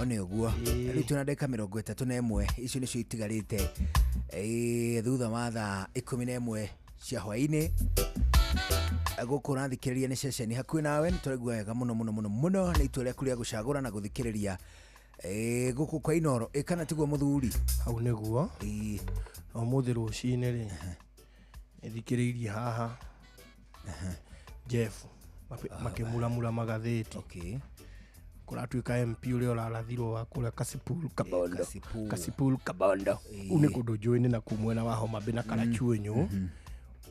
One ũguo. Rĩu twĩna ndagĩka 31 icio nĩcio itigarĩte thutha wa thaa 11 cia hwaĩ-inĩ. Gũkũ ũrathikĩrĩria nĩ ceceni hakuhĩ nawe nĩ tũraigua wega mũno mũno mũno mũno nĩ itua rĩaku rĩa gũcagũra na gũthikĩrĩria gũkũ kwa Inoro. Kana tiguo mũthuri? Hau nĩguo. Ũmũthĩ rũcinĩ rĩ nĩthikĩrĩirie haha Jeff makĩmuramura magathĩti. Kũratuĩka MP ũrĩa ũrarathirwo wa kũrĩa Kasipul Kabondo. Kasipul Kabondo. Kũu nĩ kũndũ njũĩ na kũu mwena wa Homa Bay na Karachuonyo.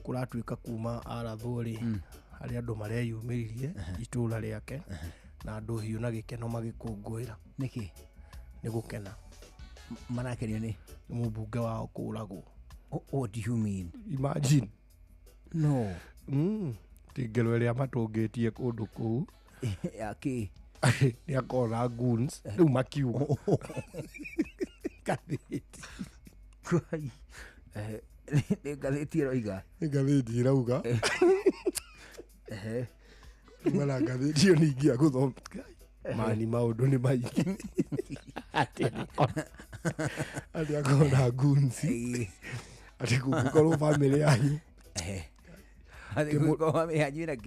Kũratuĩka kuma arathwo rĩ harĩ andũ mareyumĩririe itũra rĩake na andũ hiũ na gĩkeno magĩkũngũĩra. Nĩkĩ? Nĩ gũkena. Marakenio nĩ? Nĩ mũmbunge wao kũragwo. What do you mean? Imagine. No. Ti ngero ĩrĩa matũngĩtie kũndũ kũu. Yakĩ? Nĩ akona goons rĩu makiuga. Ngathĩti. Nĩ ngathĩti ĩroiga. Nĩ ngathĩti ĩrauga. Kuma na ngathĩti ĩyo ningĩ agũthoma. Mani maũndũ nĩ maingĩ. Atĩ akona goons. Atĩ kũngĩkorwo bamĩrĩ yanyu.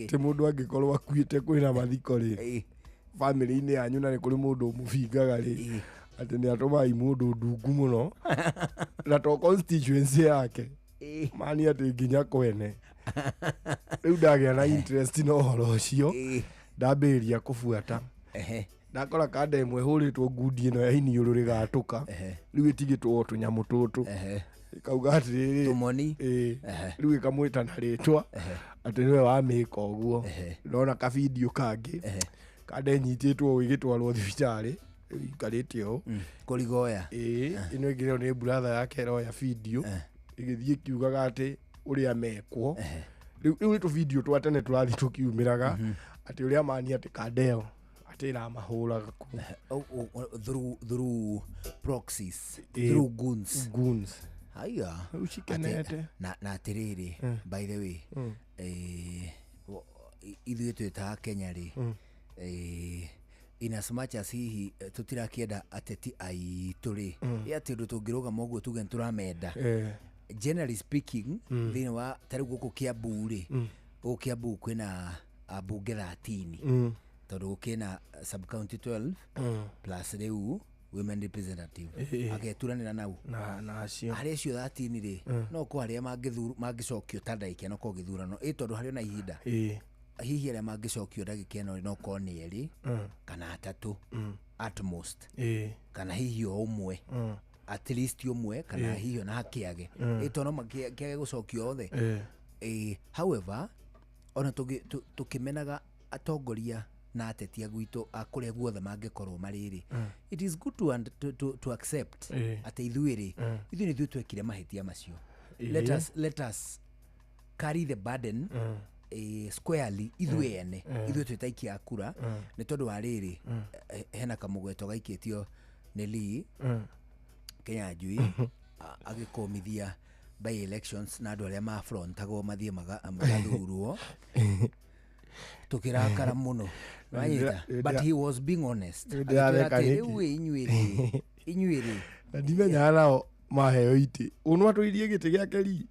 Ti mũndũ angĩkorwo akuĩte kwĩna mathiko rĩ bamĩrĩ-inĩ yanyu na nĩ kũrĩ mũndũ ũmũbingaga rĩ atĩ nĩ atũmaga mũndũ ndungu mũno na to constituency yake mani atĩ nginya kwene. Rĩu ndagĩa na interest na ũhoro ũcio ndambĩrĩria kũbuata. Ndakora kanda ĩmwe ĩhũrĩtwo ngundi ĩno ya iniũrũ rĩgatũka rĩu ĩtigĩtwo o tũnyamũ tũtũ ĩkauga atĩrĩrĩ tũmoni rĩu ĩkamwĩta na rĩtwa atĩ nĩwe wamĩka ũguo. Ndona kabidio kangĩ kanda ĩnyitĩtwo ũũ ĩgĩtwarwo thibitarĩ ĩikarĩte ũũ kũrigoya. Ĩno ĩngĩ nayo nĩ brother yake ĩroya bindio ĩgĩthiĩ ĩkiugaga atĩ ũrĩa mekwo. Rĩu nĩ tũbindio twa tene tũrathiĩ tũkiumĩraga atĩ ũrĩa mani atĩ kanda ĩyo atĩ ĩramahũraga kũu. Through proxies, through goons. Goons. Haya. Rĩu cikenete. Na atĩrĩrĩ, by the way, ithuĩ twĩ ta Kenya rĩ, in as much as hihi tũtirakĩenda ateti aitũ rĩ, ĩ atĩ ũndũ tũngĩrũgama ũguo tuge nĩtũramenda. Generally speaking, thĩinĩ wa ta rĩu gũkũ Kiambu rĩ, gũkũ Kiambu kwĩna ambunge 13 tondũ gũkĩna sub county 12 plus rĩu Women representative Ĩĩ. ageturanĩra nau na acio harĩ acio 13 rĩ no ko arĩa mangĩcokio ta ndagĩka ĩno korwo gĩthurano ĩ tondũ harĩ ona ihinda Ĩĩ. hihi arĩa mangĩcokio ndagĩka ĩno no korwo nĩ erĩ kana atatũ at most Ĩĩ. kana hihi o ũmwe at least ũmwe kana Ĩĩ. hihi ona hakĩage ĩ tondũ no makĩage gũcokio othe. Ĩĩ. However ona tũkĩmenaga atongoria na ateti a gwitũ a kũrĩa guothe mangĩkorwo marĩ rĩ, it is good to accept Ĩĩ. atĩ ithuĩ rĩ, ithuĩ nĩ ithuĩ twekire mahĩtia macio. Ĩĩ. Let us carry the burden squarely ithuĩ ene, ithuĩ twĩ ta aikia a kura, nĩ tondũ wa rĩrĩ, hena kamũgweto gaikĩtio nĩ Lee Kenya Njui agĩkũmithia by elections na andũ arĩa mafrontagwo mathiĩ magathurwo, tũkĩrakara mũno. Wanyita? But he was being honest. Ndĩratheka Agĩtwĩra atĩ, nĩkĩ? rĩu ĩ, inyuĩ rĩ, inyuĩ rĩ, Na ndimenyaga nao maheo itĩ ũnũ atũirie gĩtĩ gĩake ri.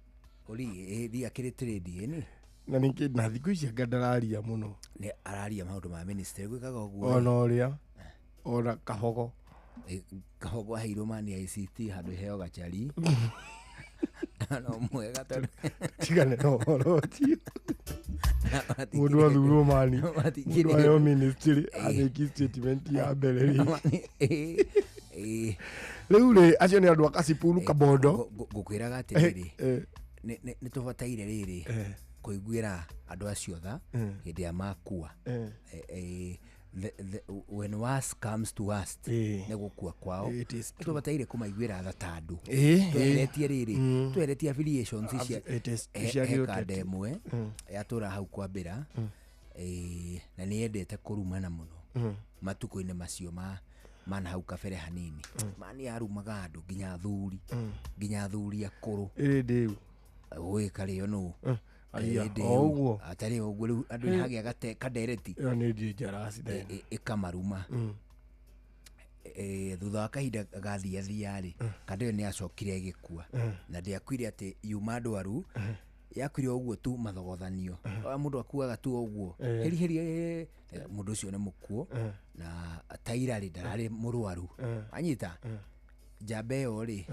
Ori ri akĩrĩ trade ĩni. Na nĩkĩ na thikũ ici anga ndararia mũno. Nĩ araria maũndũ ma ministry gwĩkaga ũguo. Ona ũrĩa ona kahogo. Kahogo aheirwo mani ICT handũ iheo gachari no mwega tondũ tigane na ũhoro ũcio, mũndũ athurwo mani, mũndũ aheo ministry amĩki statement ya mbere rĩ. Rĩu rĩ, acio nĩ andũ a Kasipulu Kabondo. Ngũkwĩraga atĩrĩrĩ, nĩ tũbataire rĩrĩ kũiguĩra andũ acio tha hĩndĩ ya makua. When worst comes to worst, nĩ gũkua kwao, It is nĩ tũbataire kũmaiguĩra tha ta andũ Ĩĩ. Tweheretie rĩrĩ, tweheretie affiliations cia It is cia he gĩũteti. kanda ĩmwe yatũra hau kwambĩra, na nĩ yendete kũrumana mũno matukũ-inĩ macio ma mana hau kabere hanini, mani yarumaga andũ nginya athuri, nginya athuri akũrũ. Ĩrĩ ndĩu. Gwĩka rĩo nũ. Aya, Ĩĩ, ndĩu. o ũguo. Atarĩ o ũguo, rĩu andũ nĩ hagĩa kandereti Ĩyo nĩ dangerous then. Ĩkamaruma. Thutha wa kahinda gathiathia rĩ, kanda ĩyo nĩ yacokire ĩgĩkua, na ndĩakuire atĩ yuma ndwaru, yakuire o ũguo tu mathogothanio. Mũndũ akuaga tu o ũguo, heri heri, mũndũ ũcio nĩ mũkuo. Na taira rĩ, ndararĩ mũrwaru. Anyita njamba ĩyo rĩ,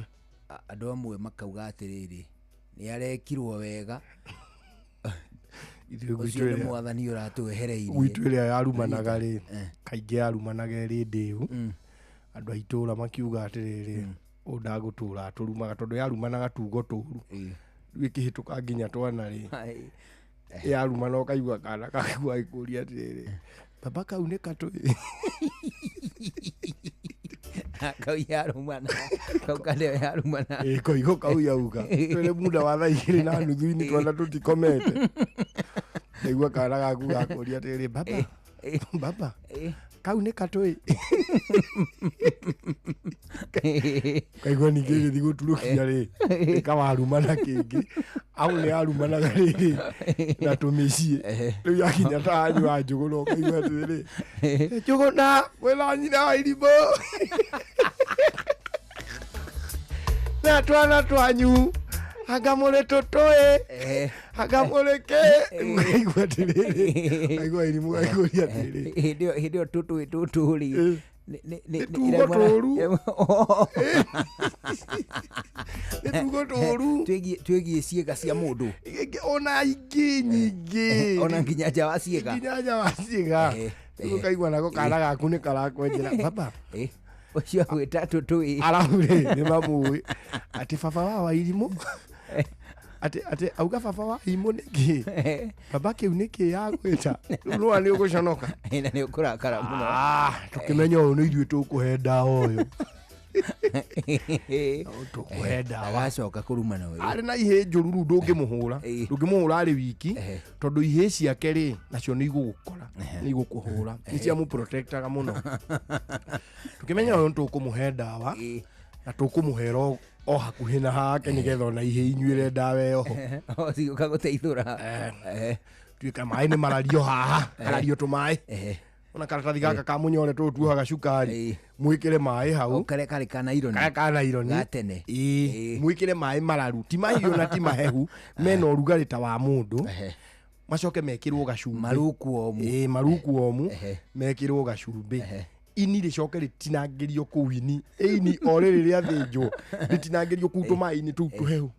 andũ amwe makauga atĩrĩrĩ, nĩ arekirwo wega. Ithuĩ ũcio gwitũ nĩ mwathani ũratwehereirie. Gwitũ ĩrĩa yarumanaga rĩ, Eh. kaingĩ yarumanaga ĩrĩ ndĩu, andũ a itũra makiuga atĩrĩrĩ, ũũ ndagũtũra atũrumaga tondũ yarumanaga tugo tũru. Rĩu ĩkĩhĩtũka nginya twana rĩ, Ai. yarumana ũkaigua kana gaku agĩkũria atĩrĩrĩ, baba kau nĩ katũĩ? Kau yarumana, kau kandeo yarumana. Ĩ, koigo kau yauga twĩrĩ muda wa thaa 2:30-inĩ twana tũtikomete, ndaigua kana gaku gakũria atĩrĩrĩ, baba, baba kau nĩ katũĩ? Kaigua ningĩ ĩgĩthiĩ gũturũkia rĩ, ĩkawarumana kĩngĩ au nĩ yarumanaga rĩrĩ na tũmĩciĩ. Rĩu yakinya ta hanyu wa Njũgũna, ũkaigua atĩrĩrĩ, Njũgũna mwĩna nyina wa irimũ na twana twanyu anga mũrĩ tũtũĩ, anga mũrĩ kĩ? Ũkaigua atĩrĩrĩ, ũkaigua irimũ gaikũria atĩrĩrĩ, Hĩndĩ ĩyo tũtũĩ tũtũ rĩ, Nĩ tugo tũru. Nĩ tugo tũru. Twĩgiĩ ciĩga cia mũndũ. Ona ingĩ nyingĩ. Ona nginya nja wa ciĩga. Nginya nja wa ciĩga. Rĩu ũkaigua nako kana gaku nĩ karakwenjera baba ũcio agwĩta tũtũĩ. Arabu rĩ, nĩ mamũĩ atĩ baba wa wairimũ, atĩ auga baba wa irimũ nĩkĩ, baba kĩu nĩkĩ yagwĩta? Rĩu nĩwona nĩ ũgũconoka. Na nĩ ũkũrakara mũno. Ah, tũkĩmenya ũyũ nĩ ithuĩ tũkũhe ndawa, ũyũ tũkũhe ndawa. Agacoka kũrumana ũyũ. Arĩ na ihĩ njũru, rĩu ndũngĩmũhũra, ndũngĩmũhũra arĩ wiki, tondũ ihĩ ciake rĩ, nacio nĩ igũgũkora, nĩ igũkũhũra, nĩ ciamũprotectaga mũno. Tũkĩmenya ũyũ nĩ tũkũmũhe ndawa na tũkũmũhera o hakuhĩ na hake, nĩgetha ona ihĩ inyuĩre ndawa ĩyo ho. O cigũka gũteithũra. Tuĩka maĩ nĩ marario haha, harario tũmaĩ, ona karatathi gaka ka mũnyore tũũ tuohaga cukari, mwĩkĩre maĩ hau. Karĩa karĩ ka naironi. Karĩa ka naironi. Ga tene. Ĩĩ, mwĩkĩre maĩ mararu, ti mahiũ na ti mahehu, mena ũrugarĩ ta wa mũndũ, macoke mekĩrwo gacumbĩ. Maruku omu. Ĩĩ, maruku omu, mekĩrwo gacumbĩ. Ini rĩcoke rĩtinangĩrio kũu ini ĩini o rĩrĩ rĩathĩnjwo rĩtinangĩrio kũu tũmaĩ-inĩ tũu tũhehu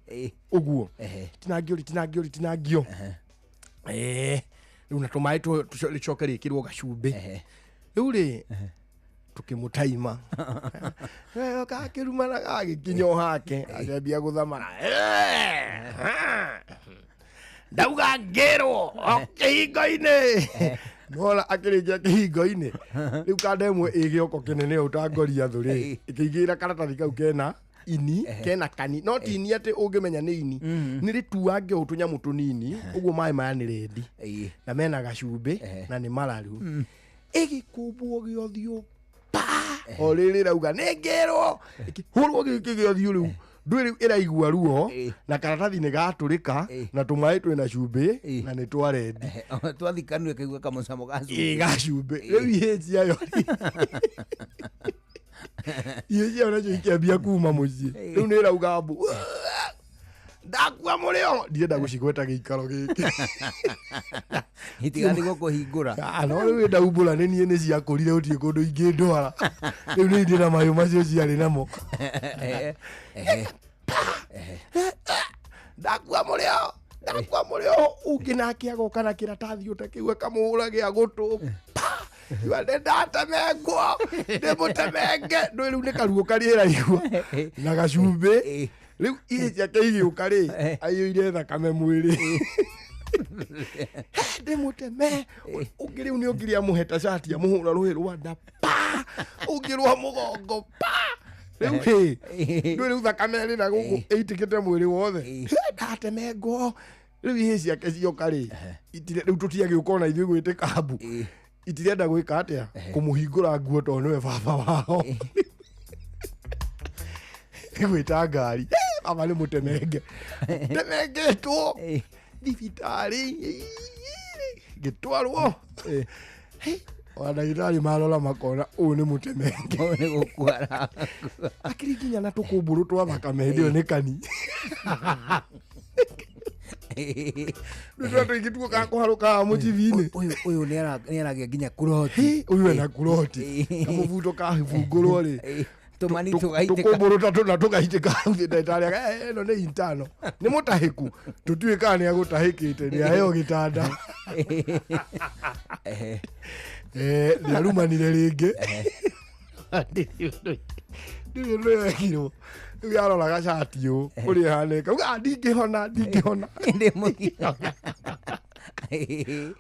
ũguo rĩtinangio rĩtinangio rĩtinangio rĩu na tũmaĩ rĩcoke rĩkĩrwo gacumbĩ rĩu rĩ tukimutaima gakĩrumana gagĩkinya o hake akĩambia gũthamara ndauga ngĩrwo o kĩhingo-inĩ nona akĩrĩkia kĩhingo-inĩ rĩu kanda ĩmwe ĩ gĩoko kĩnene ũũ ta ngoriathũ rĩ ĩkĩigĩrĩra karatathi kau kena ini kena kani no ti ini atĩ ũngĩmenya nĩ ini nĩ rĩtuange ũũ tũnyamũ tũnini ũguo maĩ maya nĩ rendi na mena gacumbĩ na nĩ mararu ĩgĩkũmbwo gĩothiũ o rĩrĩ rauga nĩ ngĩrwo ĩkĩhũrwo gĩkĩ gĩothiũ rĩu ndũĩ rĩu ĩraigua ruo na karatathi nĩ gatũrĩka na tũmaĩ twĩna cumbĩ na nĩ twa rendi twathi kanua ĩkaigua kamũcamo ga ĩ gacumbĩ rĩu ihĩ ciayo ihĩ ciayo nacio ikĩambia kuma mũciĩ rĩu nĩ ĩrauga mbu ndakua mũrĩo ndirenda gũcigweta gĩikaro gĩkĩ itigathiĩ gũkũhingũra no rĩu ndaumbũra nĩ niĩ nĩ ciakũrire gũtirĩ kũndũ ingĩndwara rĩu nĩ ndĩ na mayũ macio ciarĩ namo ndakua mũrĩo ndakua mũrĩo ũngĩ nake agoka na kĩratathi ũta kĩu akamũhũra gĩa gũtũ iwa nĩ ndatemengwo ndĩmũtemenge ndũĩ rĩu nĩ karuo karĩa ĩraigua na gacumbĩ rĩu ihĩ ciake igĩũka rĩ aiyũire thakame mwĩrĩ ndĩmũteme ũngĩ rĩu nĩ ũngĩrĩ amũheta cati amũhũra rũhĩ rwa nda pa ũngĩ rwa mũgongo pa rĩu rĩ ndũĩ rĩu thakame ĩrĩ na gũkũ ĩitĩkĩte mwĩrĩ wothe ndatemengwo rĩu ihĩ ciake cioka rĩ rĩu tũtiagĩũka ona ithuĩ gwĩtĩka mbu itirenda gwĩka atĩa kũmũhingũra nguo tondũ nĩwe baba wao gwĩta ngari baba nĩ mũtemenge temengetwo thibitarĩ ngĩtwarwo ona ndagĩtarĩ marora makona ũyũ nĩ mũtemenge nĩ gũkua akĩrĩ nginya na tũkũmbũrũ twa thakame hĩndĩ ĩyo nĩ kani rĩu tũingĩ tuokaga kũharũka haha mũcibi-inĩ ũyũ nĩ aragia nginya kuroti ũyũ ena kuroti kamũbuto kahingũrwo rĩ tũmani tũgaitĩka tũkũmbũrũ ta tũna tũgaitĩka ndagĩtarĩ ĩno nĩ intano nĩ mũtahĩku tũtiũĩ kana nĩ agũtahĩkĩte nĩ aheo gĩtanda nĩ arumanire rĩngĩ ndirĩ ũndũ yekirwo rĩu yarora gacati ũũ ũrĩa ĩhanĩka uga ndingĩhona ndingĩhona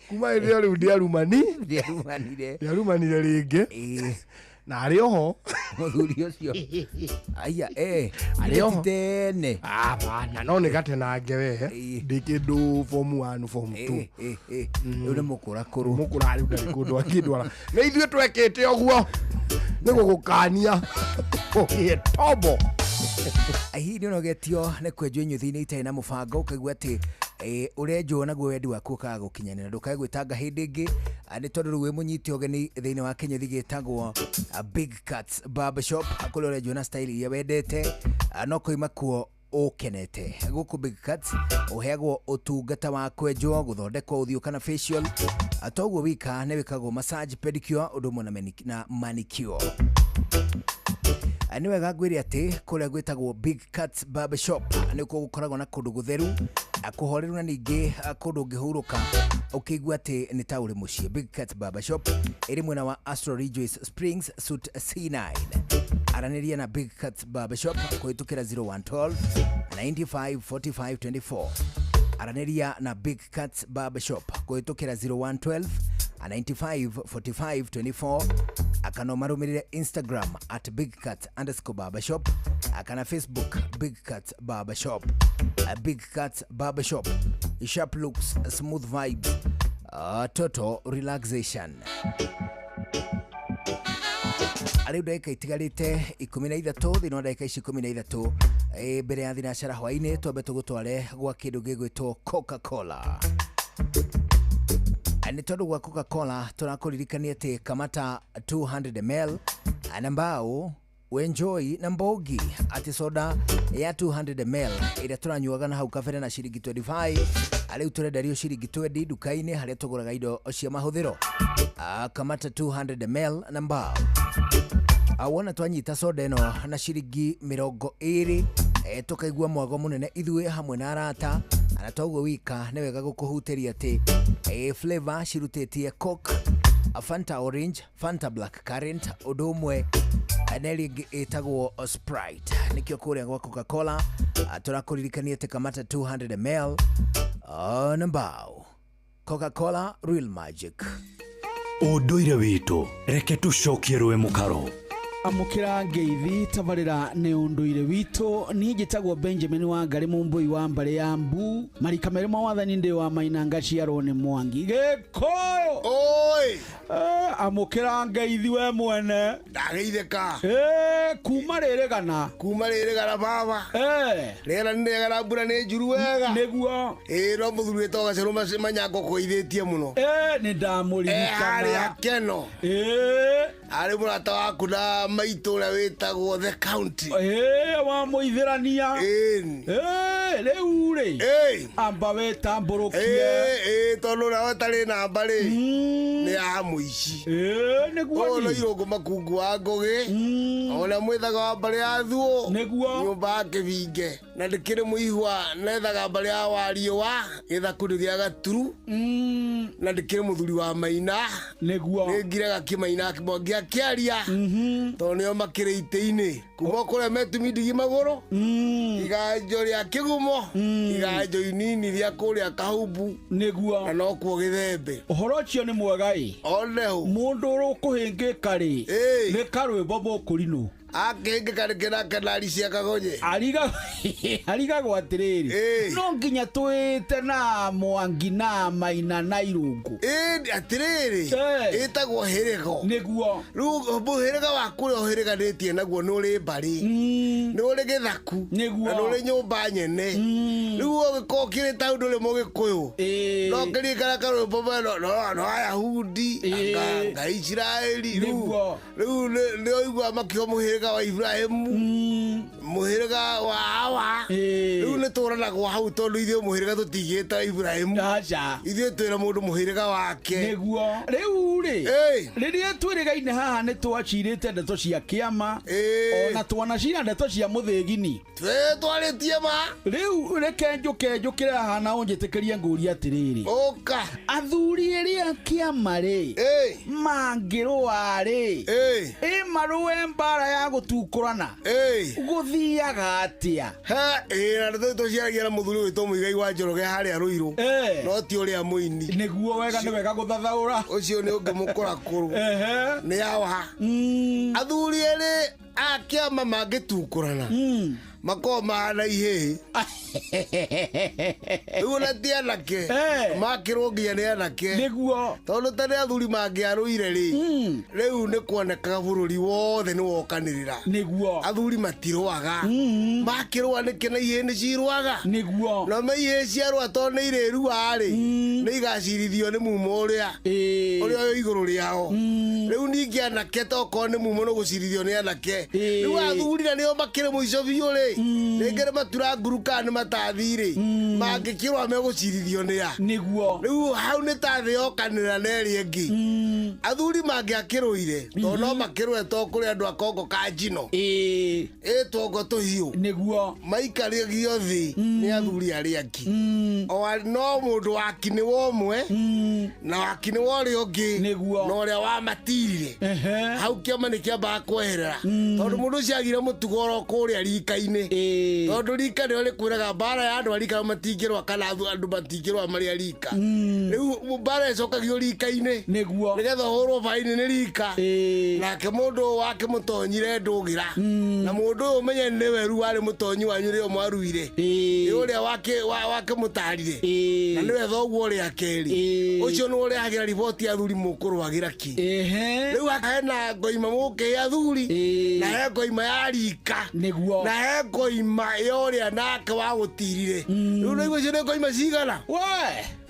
kuma hĩndĩ ĩyo rĩu ndiarumanire rĩngĩ na arĩ oho mũthuri ũcio aya arĩ oho tene hapana no nĩ gatenange we ndĩ kĩndũ form 1 form 2 rĩu nĩ mũkũrakũrũ mũkũra rĩu ndarĩ kũndũ akĩndwara nĩ ithuĩ twekĩte ũguo nĩ gũgũkania ũgĩe tombo hihi nĩ ũnogetio nĩ kwenjwo inyuthi-inĩ itarĩ na mũbango ũkaigua atĩ ũrenjwo naguo wendi waku ũkaga gũkinyanĩra ndũkae gwĩtanga hĩndĩ ĩngĩ nĩ tondũ rĩu wĩ mũnyite ũgeni thĩinĩ wa kĩnyũthi gĩtagwo Big Cuts Barbershop kũrĩa ũrenjwo na style iria wendete no kũima kuo ũkenete gũkũ Big Cuts ũheagwo ũtungata wa kwenjwo gũthondekwo ũthiũ kana facial toguo wika nĩ wĩkagwo massage pedicure ũndũ ũmwe na manicure nĩ wega ngwĩre atĩ kũrĩa gwĩtagwo Big Cuts Barbershop nĩkuo gũkoragwo na kũndũ gũtheru kũhoreru na ningĩ kũndũ ũngĩhurũka ũkĩigua atĩ nĩ ta ũrĩ mũciĩ. Big Cuts Barbershop ĩrĩ mwena wa Astro Rejoice Springs Suite C9 aranĩria na Big Cuts Barbershop kũhĩtũkĩra 0112 95 45 24 aranĩria na Big Cuts Barbershop kũhĩtũkĩra 0112 95 45 24 akano marũmĩrĩre Instagram at bigcut_barbershop akana Facebook Big Cut Barbershop. Big Cut Barbershop, sharp looks, smooth vibes, total relaxation. Rĩu ndagĩka itigarĩte 13 thĩinĩ wa ndagĩka ici 13 mbere ya thinacara hwaĩ-inĩ twambe tũgũtware gwa kĩndũ gĩgwĩtwo Coca-Cola. Nĩ tondũ gwa Coca-Cola tũrakũririkania atĩ kamata 200 ml na mbao Wenjoi na mbogi atĩ soda ya 200 ml ĩrĩa tũranyuaga na hau kabere na ciringi 25, rĩu tũrenderio ciringi 20 nduka-inĩ harĩa tũgũraga indo cia mahũthĩro. Kamata 200 ml na mbao. Wona twanyita soda ĩno na ciringi 20, tũkaigua mwago mũnene ithuĩ hamwe na arata na toguo wika. Nĩ wega gũkũhutĩria atĩ flavor cirutĩtie Coke, Fanta Orange, Fanta Black Currant, ũndũ ũmwe na ĩrĩa ĩngĩ ĩtagwo Sprite. Nĩkĩo kũrĩa gwa Coca-Cola tũrakũririkania atĩ kamata 200 ml na mbao. Coca-Cola, real magic. Ũndũire witũ, reke tũcokie rũĩ mũkaro. Amũkĩra ngeithi, tabarĩra nĩ ũndũire witũ. Niĩ njĩtagwo Benjamin Wangari Mũmbũi wa mbarĩ ya Mbu, marika merĩ ma wathani, ndĩ wa Maina, ngaciarwo nĩ Mwangi Gĩkũyũ. Oi. Amũkĩra ngeithi we mwene. Ndageithĩka. Kuma rĩrĩgana. Kuma rĩrĩgana baba. Rĩera nĩ rĩega na mbura nĩ njuru wega. Nĩguo. Ĩĩ, no mũthuri wĩtagwo Gacũrũ Manyango kũgeithĩtie mũno. Nĩ ndamũririkana. Harĩa Keno. Arĩ mũrata waku na maitũ ũrĩa wĩtagwo The County. Wa mũithĩrania. Rĩu rĩ, amba wĩtambũrũkie. Tondũ ũrĩa ũtarĩ namba rĩ nĩ ya mũici. Nĩguo. Ũyũ nĩ Irũngũ Makungu wa Ngũgĩ, ũrĩa mwĩthaga wa mbarĩ ya Thuo. Nĩguo. Nyũmba ya Kĩbinge, na ndĩkĩrĩ mũihwa nethaga mbarĩ ya Wariũa, gĩthaku gĩa Gaturu, na ndĩkĩrĩ mũthuri wa Maina. Nĩguo. Nĩ ngiraga kĩmaina Mwangi akĩaria, tondũ nĩo makĩrĩ itĩ-inĩ kuma kũrĩa metumi ndigi magũrũ, iganjo rĩa kĩgumo, iganjo inini rĩa kũrĩa Kahumbu. Nĩguo. Na nokuo Gĩthembe. Ũhoro ũcio nĩ mwega ĩ. Oneho. Mũndũ ũkũhĩngĩka rĩ, nĩ karwĩmbo mũkũrinũ. Akĩhĩngĩka nĩ kĩrakenari cia Kagonye. Arigagwo atĩrĩrĩ, no nginya twĩte na Mwangi na Maina na Irũngũ. Atĩrĩrĩ, ĩtagwo hĩrĩgo. Nĩguo. Rĩu mũhĩrĩga waku ũrĩa ũhĩrĩganĩtie naguo nĩ ũrĩ mbarĩ, nĩ ũrĩ gĩthaku, nĩguo, na nĩ ũrĩ nyũmba nyene. Rĩu ũgĩkorwo ũkĩrĩ ta ndũrĩ mũgĩkũyũ, no kĩririkana karwĩmbo no Ayahudi anga Isiraeli. Nĩguo. Rĩu nĩ ũiguaga makiuga mũhĩrĩga wa Ibrahimu, mũhĩrĩga wa Hawa. Rĩu nĩ tũranagwo hau tondũ ithuĩ mũhĩrĩga tũtigĩte Ibrahimu. Ithuĩ twĩra mũndũ mũhĩrĩga wake. Nĩguo. Rĩu rĩ, rĩrĩa twĩrĩgaine haha nĩ twacirĩte ndeto cia kĩama, ona twanacira ndeto cia mũthĩgini. Twarĩtie ma. Rĩu reke njũke njũkĩre haha na ũnjĩtĩkĩrie ngũrie atĩrĩrĩ. Ũka. Athuri ĩrĩa kĩama rĩ, mangĩrũa rĩ, ĩ marũe mbara ya gũtukũrana, gũthiaga atĩa? Na nĩ tũciaragia na mũthuri wĩtwo Mũigai wa Njoroge harĩa Rũirũ, no ti ũrĩa mũini. Nĩguo, wega nĩ wega gũthathaũra. Ũcio nĩ ũngĩ mũkũrakũrũ. Nĩ awa. Athuri erĩ a kĩama mangĩtukũrana makoragwo mahana ihĩĩ. Rĩu ona ti anake makĩrwo nginya nĩ anake. Nĩguo. Tondũ ta nĩ athuri mangĩarũire rĩ, rĩu nĩ kuonekaga bũrũri wothe nĩ wokanĩrĩra. Nĩguo. Athuri matirũaga. Makĩrũa nĩkĩ na ihĩĩ nĩ cirũaga. Nĩguo. Na ma ihĩĩ ciarũa tondũ nĩ irĩrua rĩ, nĩ igacirithio nĩ mumo ũrĩa ũrĩa wĩ igũrũ rĩao. Rĩu ningĩ anake tokorwo nĩ mumo nĩ gũcirithio nĩ anake. Rĩu athuri na nĩo makĩrĩ mũico biũ rĩ, rĩngĩ nĩ matura nguru kana nĩ matathi rĩ, mangĩkĩrũa megũcirithio nĩ a. Nĩguo. Rĩu hau nĩ ta thĩ yokanĩra na ĩrĩa ĩngĩ. Athuri mangĩakĩrũire, tondũ no makĩrũe to kũrĩ andũ a kongo ka njino, ĩ tuongo tũhiũ. Nĩguo. Maikaragio thĩ nĩ athuri arĩa angĩ. No mũndũ waki nĩ wa ũmwe na waki nĩ wa ũrĩa ũngĩ. Nĩguo. Na ũrĩa wamatirire. Hau kĩama nĩ kĩambaga kweherera, tondũ mũndũ ũcio agire mũtugo oro kũrĩa rika-inĩ. Tondũ rika nĩo rĩkwĩraga mbara ya andũ a rika matingĩrũa kana andũ matingĩrũa marĩ a rika. Rĩu mbara ĩcokagio rika-inĩ. Nĩguo. Nĩgetha ũhũrwo baini nĩ rika. Nake mũndũ ũyũ wake mũtonyire ndũgĩra, na mũndũ ũyũ ũmenye nĩwe rĩu warĩ mũtonyi wanyu rĩo mwaruire, nĩ ũrĩa wake mũtarire, na nĩwe thoguo ũrĩa kerĩ. Ũcio nĩ ũrehagĩra riboti athuri mũkũrũagĩra kĩ. Rĩu hena ngoima mũkĩhe athuri, na he ngoima ya rika. Nĩguo. Na he ngoima ya ũrĩa nake wagũtirire. Rĩu nĩ icio nĩ ngoima cigana? We.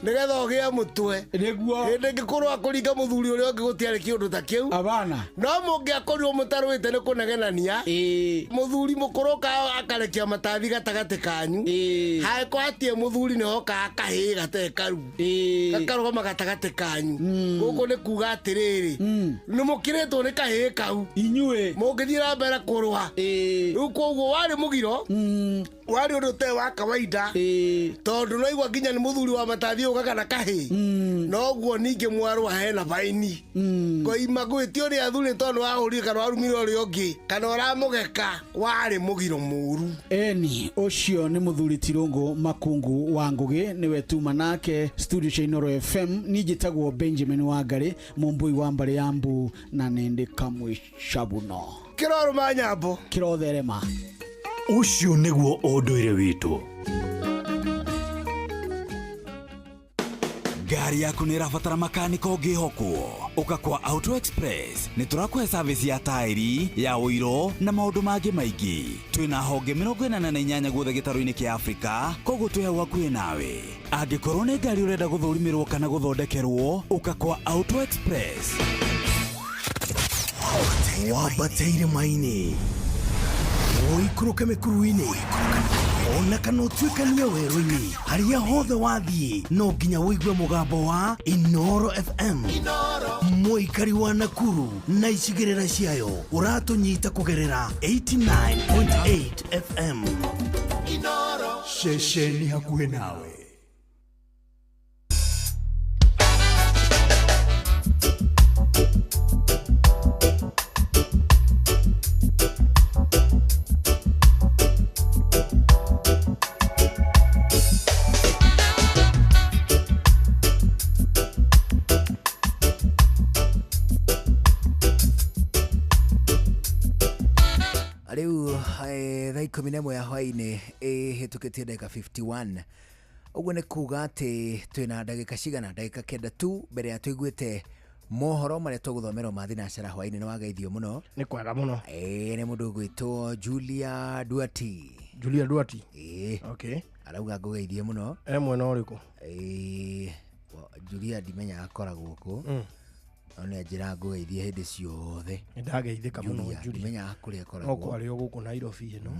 Nĩgetha ũgĩe mũtwe. Nĩguo. Hĩndĩ ĩngĩ kũrũa kũringa mũthuri ũrĩa ũngĩ gũtiarĩ kĩũndũ ta kĩu. Abana. No mũngĩakorirwo mũtarũĩte nĩ kũnegenania. Mũthuri mũkũrũ oka akarekia matathi gatagatĩ kanyu. Hangĩkorwo hatirĩ mũthuri nĩ hokaga kahĩĩ gatarĩ karu. Gakarũgama gatagatĩ kanyu. Gũkũ nĩ kuga atĩrĩrĩ. Nĩ mũkĩrĩtwo nĩ kahĩĩ kau. Inyuĩ. Mũngĩthiĩ na mbere kũrũa. Rĩu koguo warĩ mũgiro. Warĩ ũndũ ũtarĩ wa kawaida. Tondũ no igua nginya nĩ mũthuri wa matathi ũkaga na kahĩĩ. Noguo ningĩ mwarũa hena baini. Koima gwĩtio nĩ athuri tondũ wahũrire kana warumire ũrĩa ũngĩ kana ũramũgeka warĩ mũgiro mũru. Eni ũcio nĩ mũthuri Tirũngũ Makungu wa Ngũgĩ nĩwe tuma nake studio cia Inooro FM. Niĩ njĩtagwo Benjamin Wangari mũmbũi wa mbarĩ ya mbu na nĩndĩ kamwe cabuno. Kĩrorũma nyambo. Kĩrotherema. Ũcio nĩguo ũndũire witũ. Ngari yaku nĩ ĩrabatara makanika ũngĩhokwo. Ũka kwa Auto Express nĩ tũrakũhe service ya taĩri ya ũiro na maũndũ mangĩ maingĩ. Twĩna honge 48 guothe gĩtarũ-inĩ kĩa Afrika, koguo twĩ hau hakuhĩ nawe. Angĩkorwo nĩ ngari ũrenda gũthũrimĩrwo kana gũthondekerwo, ũka kwa Auto Express. Wambate irĩma-inĩ, ũikũrũke mĩkuru-inĩ, ona kana ũtuĩkanie werũ-inĩ, harĩa hothe wathiĩ no nginya ũigue mũgambo wa Inooro FM. Mũikari wa Nakuru na icigĩrĩra ciayo ũratũnyita kũgerera 89.8 FM. Ceceni hakuhĩ nawe. Rĩu thaa 11 ya hwainĩ ĩhĩtũkĩtie ndagĩka 51 ũguo nĩ kuga atĩ twĩna ndagĩka cigana ndagĩka 9 tu mbere ya tũiguĩte mohoro marĩa tũgũthomerwo ma thinacara hwainĩ. Nĩ wageithio mũno. Nĩ kwega mũno. Nĩ mũndũ ũgwĩtwo Julia Duati. Julia Duati. Okay. Arauga ngũgeithie mũno. E mwena ũrĩkũ? Julia ndimenya akoragwo kũ. No nĩ anjĩra ngũgeithie hĩndĩ ciothe. Nĩ ndageithĩka mũno Julia. Julia. Ndimenya kũrĩa akoragwo. No kwarĩ o gũkũ Nairobi ĩno.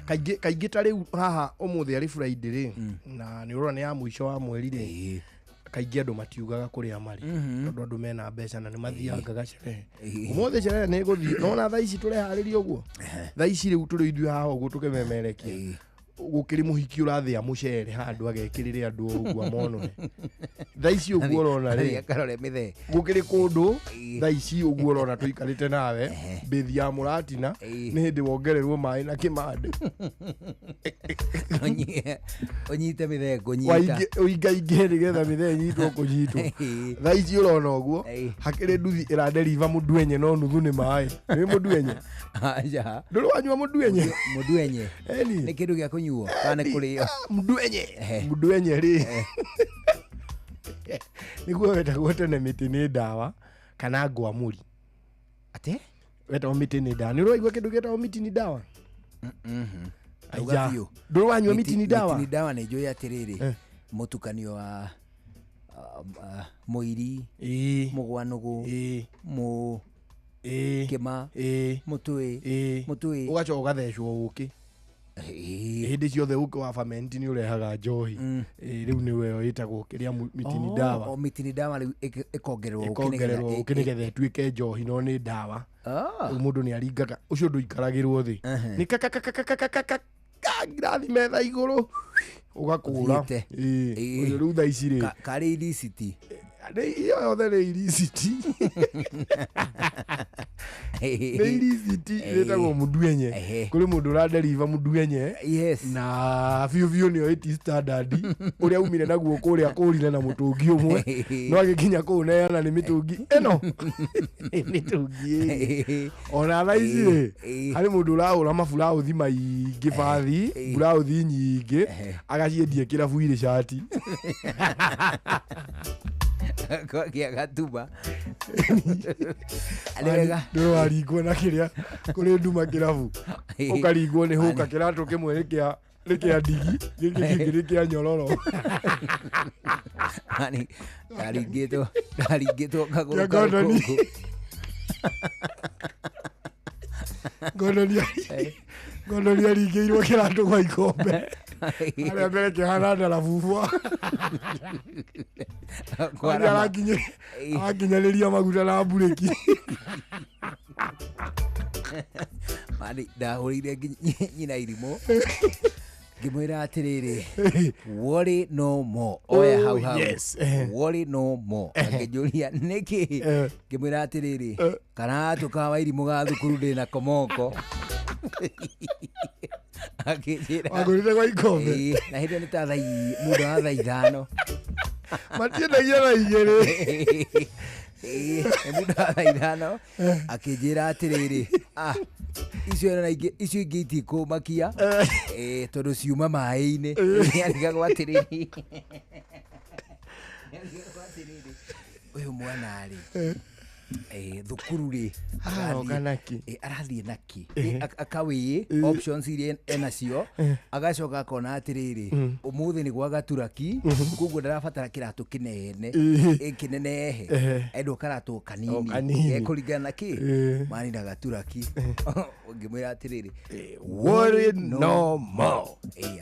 Kaingĩ kaingĩ ta rĩu haha ũmũthĩ arĩ Friday rĩ, na nĩ ũrona nĩ ya mũico wa mweri rĩ, kaingĩ andũ matiugaga kũrĩa marĩ tondũ andũ mena mbeca na nĩ mathiangaga sherehe. Ũmũthĩ sherehe nĩ ĩgũthiĩ. Nona thaa ici tũreharĩria ũguo. Thaa ici rĩu tũrĩ ithuĩ haha ũguo tũkĩmemerekia. Gũkĩrĩ mũhiki ũrathĩa mũcere handũ agekĩrĩre andũ ũguo amonore. Thaa ici ũguo ũrona rĩ, Akarore mĩthee. Gũkĩrĩ kũndũ thaa ici ũguo ũrona tũikarĩte nawe mbĩthi ya mũratina nĩ hĩndĩ wongererwo maĩ na kĩmande. Ũnyite mĩthee ngũnyita. Ũingaingĩ nĩgetha mĩthee ĩnyitwo kũnyitwo. Thaa ici ũrona ũguo hakĩrĩ nduthi ĩraderiva mũndwenye no nuthu nĩ maĩ. Nĩ mũndwenye? Aca. Ndũrĩ wanyua mũndwenye? Mũndwenye. Nĩ kĩndũ gĩa kũnyuo kana nĩ kũrĩo? Mũndwenye. Mũndwenye rĩ nĩguo wetagwo tene mĩtĩ nĩ ndawa kana ngwamũri. Atĩ? Wetagwo mĩtĩ nĩ ndawa. Nĩ ũraigua kĩndũ gĩtagwo mĩtĩ nĩ ndawa? Auga Aija. biũ. Ndũrĩ wanyua mĩtĩ nĩ ndawa? Mĩtĩ nĩ ndawa nĩ njũĩ atĩrĩrĩ, mũtukanio wa mũiri, mũgwanũgũ, mũ kĩma, mũtũĩ, mũtũĩ. Ũgacoka ũgathecwo ũkĩ. Hĩndĩ ciothe ũkĩ wa ferment nĩ ũrehaga njohi. Rĩu nĩwe ĩtagwo kĩrĩa mĩtĩ nĩ ndawa. O mĩtĩ nĩ ndawa rĩu ĩkongererwo ũkĩ Ĩkongererwo ũkĩ nĩgetha ĩtuĩke njohi no nĩ ndawa. Rĩu mũndũ nĩ aringaga ũcio ndũikaragĩrwo thĩ. Nĩ kakakakakakaka ngirathi metha igũrũ ũgakũra. Ũcio rĩu thaa ici rĩ karĩ iliciti. Iyo yothe nĩ iliciti. Nĩ iliciti ĩtagwo mũndwenye. Kũrĩ mũndũ ũraderiva mũndwenye na biũ biũ nĩyo ĩti standard ũrĩa umire naguo kũrĩa kũrire na mũtũngi ũmwe no agĩkinya kũu neana nĩ mĩtũngi ĩno mĩtũngi ĩrĩ. Ona thaa ici rĩ harĩ mũndũ ũrahũra maburauthi maingĩ bathi burauthi nyingĩ agaciendia kĩrabu irĩ cati. Kwagia gatuma. Nĩ Ndũrĩ warringwo na kĩrĩa kũrĩ nduma kĩrabu ũkaringwo nĩ hũka kĩratũ kĩmwe nĩ kĩa Nĩ kĩa ndigi, gĩkĩ kĩngĩ nĩ kĩa nyororo. Mani ndaringĩtwo kagũrũ Kĩa ngondoni. karũkũngũ. Ngondoni aringĩirwo kĩratũ gwa ikombe. Harĩa mbere kĩhana ndarabubwa. Kwarama. Arakinyanĩria maguta na mburĩki. Mani ndahũrĩire nyina irimũ ngĩmwĩra atĩrĩrĩ, worry no more, oya hau hau. Yes. Worry no more. Akĩnjũria nĩkĩ, ngĩmwĩra atĩrĩrĩ, karatũ ka wairimũ ga thukuru ndĩ nako moko. Akĩnjĩra Wagũrire gwa ikombe? Ĩĩ, na hĩndĩ ĩyo nĩ ta mũndũ wa thaa 5. Matiendagia thaa 2. Ĩĩ, nĩ mũndũ wa thaa 5. Akĩnjĩra atĩrĩrĩ, icio na ingĩ, icio ingĩ itikũmakia, tondũ ciuma maĩ-inĩ. Nĩarigagwo atĩrĩrĩ, ũyũ mwana rĩ, thukuru rĩ, Aroka naki? Arathiĩ naki? Akawĩ options iria enacio, agacoka akona atĩrĩrĩ, ũmũthĩ nĩ gwa gaturaki, koguo ndarabatara kĩratũ kĩnene, kĩnenehe, endwo karatũ kanini, kanini. Gekũringana na kĩ mani na gaturaki. Ngĩmwĩra atĩrĩrĩ, Worry no more.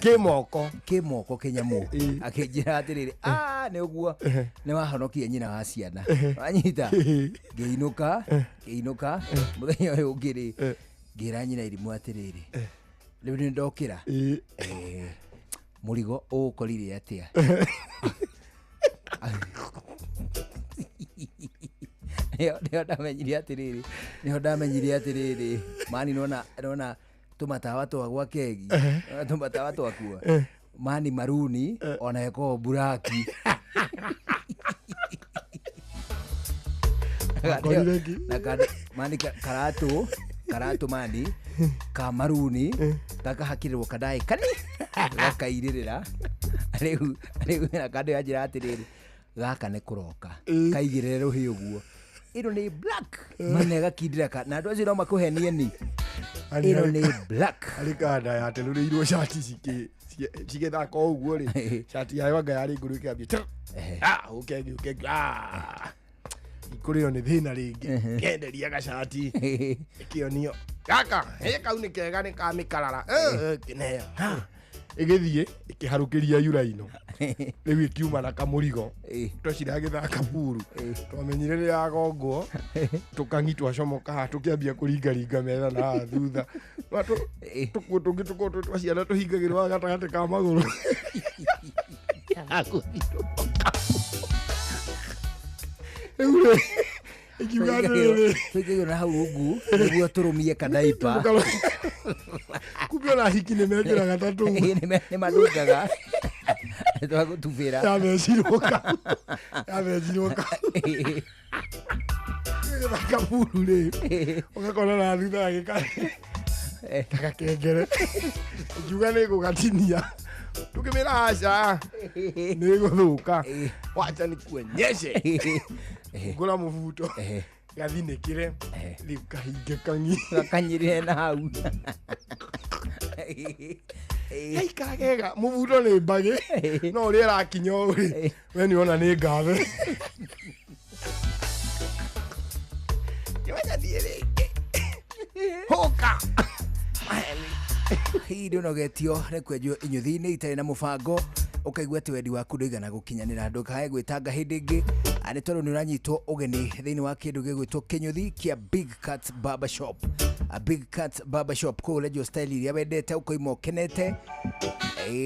Kĩmoko. Kĩmoko kĩnyamũ. Akĩnjĩra atĩrĩrĩ, nĩ ũguo nĩ wahonokia nyina wa ciana. Wanyita? Ngĩinũka, ngĩinũka mũthenya ũyũ ũngĩ rĩ, ngĩra nyina irimũ atĩrĩrĩ, rĩu nĩ ndokĩra. Mũrigo ũũkorire atĩa? Nĩho ndamenyire atĩrĩrĩ, nĩho ndamenyire atĩrĩrĩ, mani nona tũmatawa twa gwa kegi, nona tũmatawa twakuo, mani maruni, ona ĩkoragwo buraki. Akorire kĩ? Na mani karatũ mani ka maruni gakahakĩrĩrwo kadaĩ kani gakairĩrĩra. Rĩu na kando ya njĩra atĩrĩrĩ, gaka nĩ kũroka kaigĩrĩre rũhĩ ũguo, ĩno nĩ black mane gakindĩra ka, na andũ acio no makũhenie ni ĩno nĩ black. Harĩ kanda yaterũrĩirwo cati cigĩthaka o ũguo rĩ, cati yayo anga yarĩ ngũrũ ĩkĩambia ũkenge ũkenge, ikũrĩo nĩ thĩna rĩngĩ, kenderia gacati ĩkĩonio gaka, kau nĩ kega nĩ ka mĩkarara, kĩneo. Ĩgĩthiĩ ĩkĩharũkĩria yuraino, rĩu ĩkiuma na kamũrigo, twecira gĩthaka buru, twamenyire nĩ yagongwo, tũkang'i twacomoka haha tũkĩambia kũringaringa metha na haha thutha. Tũkuo tũngĩ tũkorwo twĩ twa ciana tũhingagĩrwo haha gatagatĩ ka magũrũ. Rĩu rĩ, ikiuga atĩrĩrĩ, Tũingagĩrwo na hau rungu nĩguo tũrũmie kadaipa. Kumbe ona hiki nĩ mekĩraga ta tũu. Nĩ mandungaga. Twagũtubĩra. Yathecirwo kau. Yathecirwo kau. Gĩthaka buru rĩ, ũgakora na thutha gagĩka ta gakengere. Ikiuga nĩ gũgatinia. Tũkĩmĩra aca, nĩ gũthũka. Wacha nikuonyeshe. Ngũra mũbuto. Gathinĩkĩre. Rĩu kahinge kang'i. Gakanyĩrĩre na hau. Gaikara kega, mũbuto nĩ mbagĩ. No ũrĩa ĩrakinya ũũ rĩ, we nĩ wona nĩ ngathe. Kĩmenya thiĩ rĩngĩ. Hũka. Hihi ndũnogetio nĩ kwenjwo inyuthi-inĩ itarĩ na mũbango, ũkaigua atĩ wendi waku ndũigana gũkinyanĩra, ndũkae gwĩtanga hĩndĩ ĩngĩ, nĩ tondũ nĩ ũranyitwo ũgeni thĩinĩ wa kĩndũ gĩgwĩtwo kĩnyuthi kĩa Big Cat Barber Shop. A Big Cat Barber Shop kũu ũrenjwo style iria wendete ũkoima ũkenete.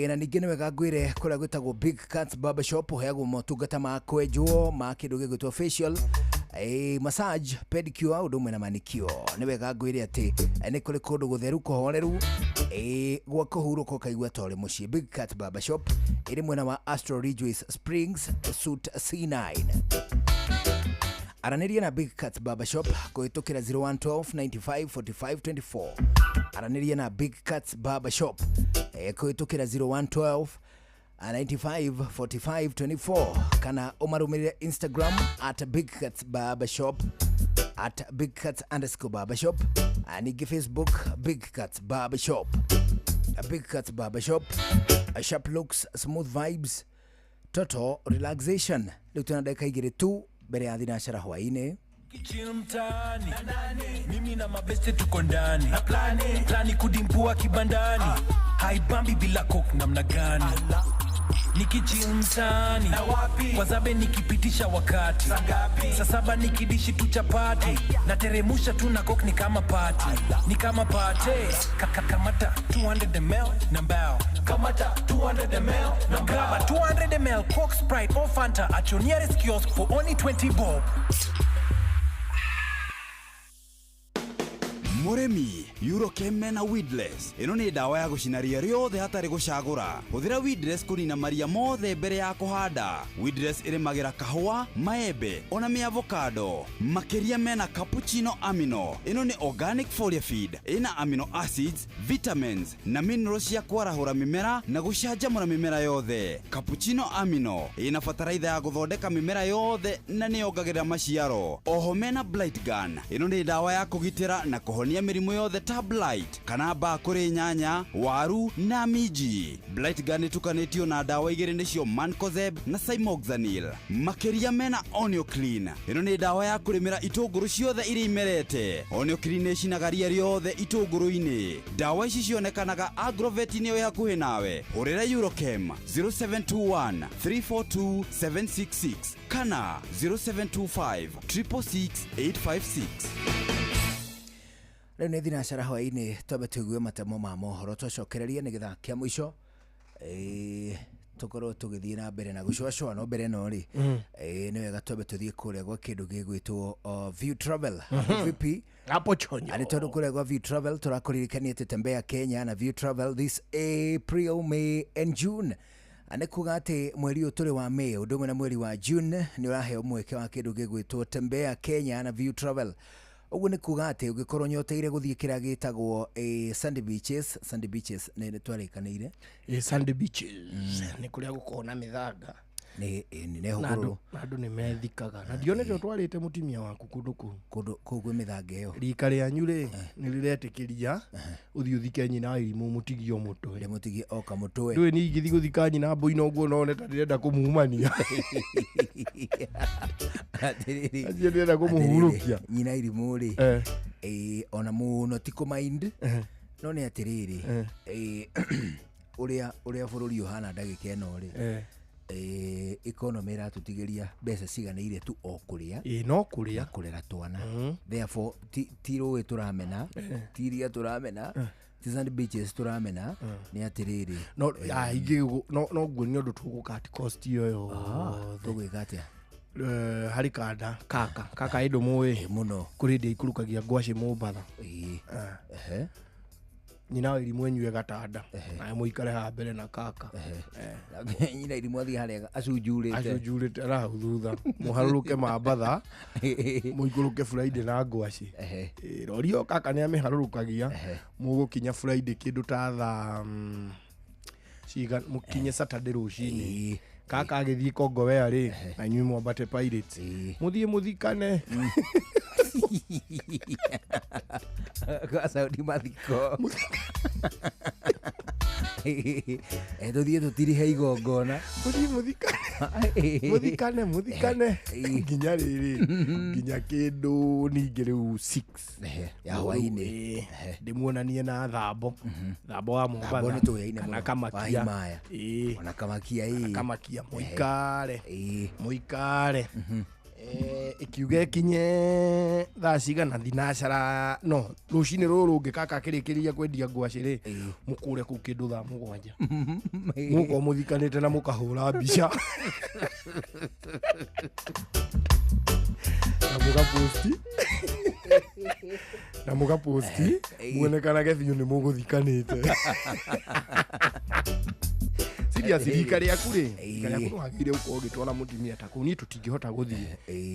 Na ningĩ nĩ wega ngwĩre kũrĩa gwĩtagwo Big Cat Barber Shop ũheagwo motungata ma kwenjwo ma kĩndũ gĩgwĩtwo facial, massage, pedicure, ũndũ ũmwe na manicure. Nĩ wega ngwĩre atĩ nĩ kũrĩ kũndũ gũtheru kũhoreru, gwa kũhurũka ũkaigua ta ũrĩ mũciĩ. Big Cat Barber Shop ĩrĩ mwena wa Astro Ridgeways Springs, Suite C9. Aranĩria na Big Cat Barber Shop kũhĩtũkĩra 0112 95 45 24. Aranĩria na Big Cat Barber Shop kũhĩtũkĩra 0112 95 45 24 kana ũmarũmĩrĩre Instagram at Big Cat Barber Shop, at Big Cat underscore Barber Shop, ningĩ Facebook Big Cat Barber Shop. A Big Cut Barbershop, a Sharp Looks, Smooth Vibes, Total Relaxation. Rĩu twĩna ndagĩka igĩrĩ tu mbere ya thinacara hwaĩ-inĩ. Chill mtaani, mimi na mabeste tuko ndani, plani kudimbua kibandani, haibambi bila coke namna gani? Nikichill mtaani, kwa zabe nikipitisha wakati, saa saba nikidishi tu chapati, nateremusha tu na coke ni kama party, ni kama party. Kamata 200 ml na mbao, kamata 200 ml na mbao, 200 ml Coke, Sprite or Fanta at your nearest kiosk for only 20 bob. Mũrĩmi Eurochem na Weedless ĩno nĩ ndawa ya gũcina ria rĩothe hatarĩ gũcagũra. Hũthĩra Weedless kũnina maria mothe mbere ya kũhanda. Weedless ĩrĩmagĩra kahũa, maembe ona mĩavocado. Makĩria mena cappuccino amino. Ĩno nĩ organic foliar feed ĩna amino acids, vitamins na minerals cia kwarahũra mĩmera na gũcanjamũra mĩmera yothe. Cappuccino amino ĩna bataraitha ya gũthondeka mĩmera yothe na nĩyongagĩrĩra maciaro. Oho mena blight gun. Ĩno nĩ ndawa ya kũgitĩra na kũhonia mĩrimũ yothe ta blight kana mbaa kũrĩ nyanya, waru na minji. Blight gun ĩtukanĩtio na ndawa igĩrĩ nĩcio Mancozeb na Cymoxanil. Makĩria mena Onioclean. Ĩno nĩ ndawa ya kũrĩmĩra itũngũrũ ciothe iria imerete. Onioclean ĩcinaga ria rĩothe itũngũrũ-inĩ. Ndawa ici cionekanaga agrovet-inĩ ĩ hakuhĩ nawe. Hũrĩra Eurochem 0721 342 766 kana 0725 666 856. Rĩu nĩ thinacara hwaĩ-inĩ, twambe tũigue matemo ma mohoro twacokererie nĩ gĩthaa kĩa mũico, tũkorwo tũgĩthiĩ na mbere na gũcũacũa. No mbere no rĩ, nĩ wega twambe tũthiĩ kũrĩa gwa kĩndũ gĩgwĩtwo View Travel. Vipi hapo chonyo? Ani tondũ kũrĩa gwa View Travel tũrakũririkania atĩ Tembea Kenya na View Travel this April, May and June. Nĩ kuga atĩ mweri ũyũ tũrĩ wa May ũndũ ũmwe na mweri wa June nĩ ũraheo mweke wa kĩndũ gĩgwĩtwo Tembea Kenya na View Travel. Ũguo nĩ kuga atĩ ũngĩkorwo nyoteire gũthiĩ kĩrĩa gĩtagwo Sandy Beaches, Sandy Beaches nĩ twarĩkanĩire. Sandy Beaches nĩ kũrĩa gũkoragwo na mĩthanga. Nĩ nĩ hũgũrũrũ. Na andũ nĩ methikaga. Na ndionete ũtwarĩte mũtumia waku kũndũ kũu. Kũndũ kũu kwĩ mĩthanga ĩyo. Rika rĩanyu rĩ nĩ rĩretĩkĩria ũthiĩ ũthike nyina wa irimũ mũtigio mũtwe. Ndĩmũtigie oka mũtwe. Ndũĩ niĩ ingĩthiĩ gũthika nyina mbũi ũguo none ta ndĩrenda kũmumania. Atĩrĩrĩ. Acio ndĩrenda kũmũhurũkia. Nyina irimũ rĩ. Ona mũno ti kũmind. No nĩ atĩrĩrĩ. Ũrĩa bũrũri ũhana ndagĩka ĩno rĩ. Economy ĩratũtigĩria mbeca ciganĩire tu o kũrĩa. No kũrĩa. Kũrera twana. Therefore ti rũĩ tũramena, ti iria tũramena, ti Sandy Beaches tũramena, nĩ atĩrĩrĩ. No no nguo nĩ ũndũ tũgũka cost ĩyo yothe. Tũgwĩka atĩa? Harĩ kanda kaka ĩndũ mũĩ mũno kũrĩ ndĩ ikũrũkagia ngwacĩ Mombatha. Nyina wa irimũ enyue gatanda nawe mũikare haha mbere na kaka. Nyina irimũ athiĩ harĩa acunjurĩte arahau thutha mũharũrũke Mambatha mũikũrũke Friday na ngwacĩ. Rorio kaka nĩ amĩharũrũkagia mũgũkinya Friday kĩndũ ta thaa cigana mũkinye Saturday rũcinĩ. Kaka agĩthiĩ Kongowea rĩ na inyuĩ mwambate Pirates mũthiĩ mũthikane. Kwa Saudi mathiko. Tũthiĩ tũtirihe igongona. Mũthiĩ mũthikane mũthikane nginya rĩrĩ nginya kĩndũ ningĩ rĩu 6 ya hwaĩ-inĩ ndĩmuonanie na thambo wa Mombatha kana Kamakia. Ona Kamakia Kamakia mũikare mũikare ikiuga ikinye thaa cigana thinacara no rũcinĩ rũrũ rũngĩ kaka akĩrĩkĩrĩria kwendia ngwacĩ rĩ mũkũre kũu kĩndũ thaa 7 mũkorwo mũthikanĩte na mũkahũra mbica na mũgaposti na mũgaposti muonekanage biũ nĩ mũgũthikanĩte. Serious rika rĩaku rĩ rika rĩaku nĩwagĩrĩire gũkorwo ũgĩtwara mũtumia ta kũu. Niĩ tũtingĩhota gũthiĩ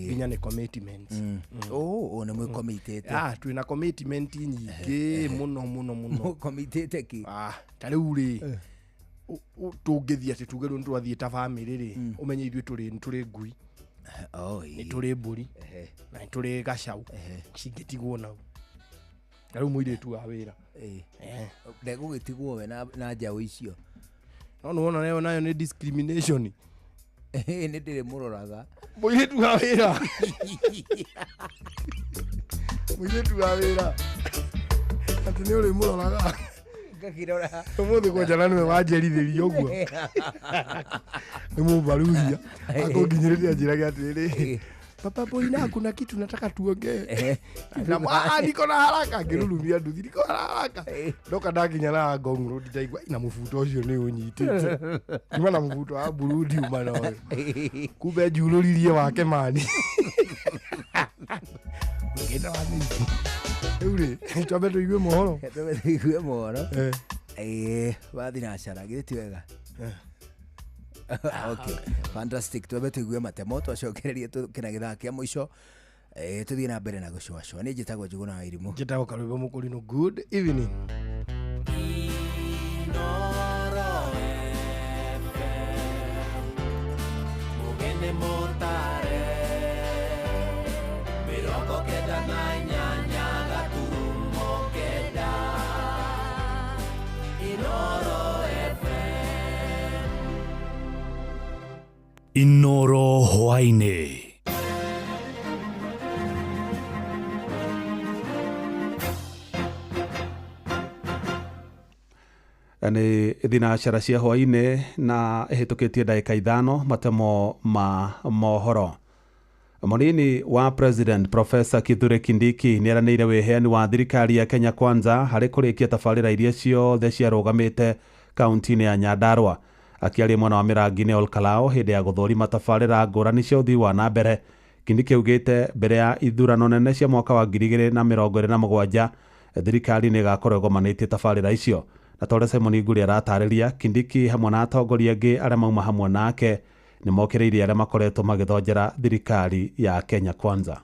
nginya nĩ commitment. Nĩ mwĩkomitĩte? Twĩna commitment nyingĩ mũno mũno mũno. Mũkomitĩte kĩ? Ta rĩu rĩ tũngĩthiĩ atĩ tuge rĩu nĩtwathiĩ ta bamĩrĩ rĩ ũmenye ithuĩ tũrĩ ngui, nĩ tũrĩ mbũri na nĩ tũrĩ gacau cingĩtigwo nau. Na rĩu mũirĩtu wa wĩra Ndegũgĩtigwo we na njaũ icio. No nĩwona nayo nayo nĩ discrimination. Nĩ ndĩrĩmũroraga. Mũirĩtu wa wĩra. Mũirĩtu wa wĩra. Atĩ nĩ ũrĩmũroraga. Ngakĩrora. Ũmũthĩ kwanja na nĩwe wanjerithĩria ũguo. Nĩ mũmbaruhia. Akũnginyĩrĩria anjĩrage atĩrĩrĩ. Papa Boina, kuna kitu nataka tuongee. Na niko na haraka ngĩrurumia nduthi niko na haraka. Ndoka ndakinya na Ngong Road ndaigua na mũbuto ũcio nĩ ũnyitĩte. Nyuma na mũbuto wa blue ndiuma na ũyũ. Kumbe njurũririe wake mani. Ngĩenda wa nĩici. Rĩu rĩ, twambe tũigue mohoro. Twambe tũigue mohoro. Wa thinacara githĩ ti wega? Okay, fantastic. Twambe tũigue matemo twacokererie tũkĩna gĩthaa kĩa mũico. Tũthiĩ na mbere na gũcũacũa. Niĩ njĩtagwo Njũgũna wa Irimũ. Njĩtagwo Karwĩmbo Mũkũrinũ. Good evening. Mũgeni mũtare 98 gaturumo kenda Inoro FM. Inoro hwaĩ-inĩ. Nĩ thinacara cia hwaĩ-inĩ na ĩhĩtũkĩtie ndagĩka 5 matemo ma mohoro. Mũnini wa President Professor Kithure Kindiki nĩeranĩire wĩheani wa thirikari ya Kenya Kwanza harĩ kũrĩkia tabarĩra iria ciothe ciarũgamĩte kaunti-inĩ ya Nyandarua. Akĩaria mwena wa Mĩrangi-inĩ Olkalou hĩndĩ ya gũthũrima tabarĩra ngũrani cia ũthii wa na mbere, Kindiki augĩte mbere ya ithurano nene cia mwaka wa 2027 thirikari nĩ ĩgakorwo ĩgomanĩtie tabarĩra icio. Na ta ũrĩa Simon Nguri aratarĩria, Kindiki hamwe na atongoria angĩ arĩa mauma hamwe nake nĩ mokĩrĩirie arĩa makoretwo magĩthonjera thirikari ya Kenya Kwanza.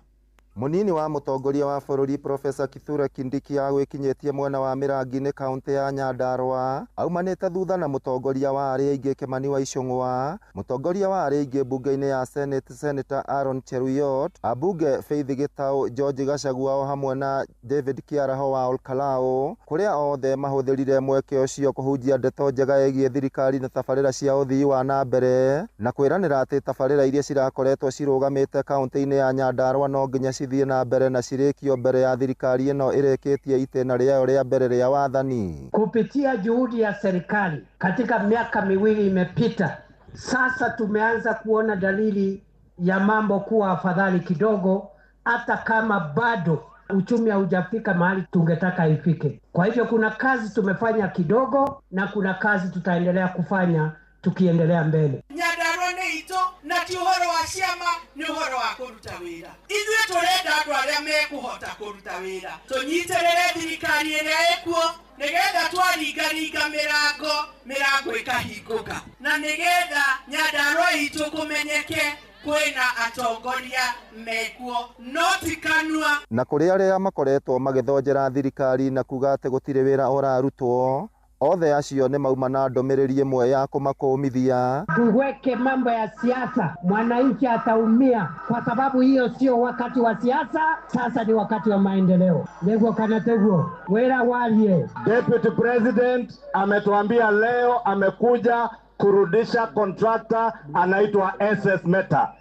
Mũnini wa mũtongoria wa bũrũri Professor Kithure Kindiki agwĩkinyĩtie mwena wa Mĩrangi-inĩ kaunti ya Nyandarua aumanĩte thutha na mũtongoria wa arĩa aingĩ Kimani wa Ichung'wa, mũtongoria wa arĩa aingĩ mbunge-inĩ ya Senate Senator Aaron Cheruiyot, ambunge Faith Gitau, George Gachagua o hamwe na David Kiaraho wa Olkalou, kũrĩa othe mahũthĩrire mweke ũcio kũhunjia ndeto njega ĩgiĩ thirikari na tabarĩra cia ũthii wa na mbere na kwĩranĩra atĩ tabarĩra iria cirakoretwo cirũgamĩte kaunti-inĩ ya Nyandarua no nginya cithiĩ na mbere na cirĩkio mbere ya thirikari ĩno ĩrĩkĩtie itĩna rĩayo rĩa mbere rĩa wathani. Kupitia juhudi ya serikali katika miaka miwili imepita, sasa tumeanza kuona dalili ya mambo kuwa afadhali kidogo, hata kama bado uchumi haujafika mahali tungetaka ifike. Kwa hivyo kuna kazi tumefanya kidogo na kuna kazi tutaendelea kufanya tukiendelea mbele. Nyandarua nĩ itũ na ti ũhoro wa ciama, nĩ ũhoro wa kũruta wĩra. Ithuĩ tũrenda andũ arĩa mekũhota kũruta wĩra, tũnyitĩrĩre thirikari ĩrĩa ĩkuo nĩgetha twaringaringa mĩrango, mĩrango ĩkahingũka, na nĩgetha Nyandarua itũ kũmenyeke kwĩna atongoria mekuo no ti kanua. Na kũrĩ arĩa makoretwo magĩthonjera thirikari na kuga atĩ gũtirĩ wĩra ũrarutwo, othe acio nĩ mauma na ndũmĩrĩri ĩmwe ya kũmakũmithia. Tuweke mambo ya siasa, mwananchi ataumia, kwa sababu hiyo sio wakati wa siasa, sasa ni wakati wa maendeleo. Nĩguo kana tiguo? Wĩra warie. Deputy President ametuambia leo amekuja kurudisha contractor anaitwa SS Meta.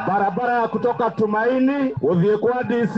Barabara ya kutoka Tumaini gũthiĩ kwa DC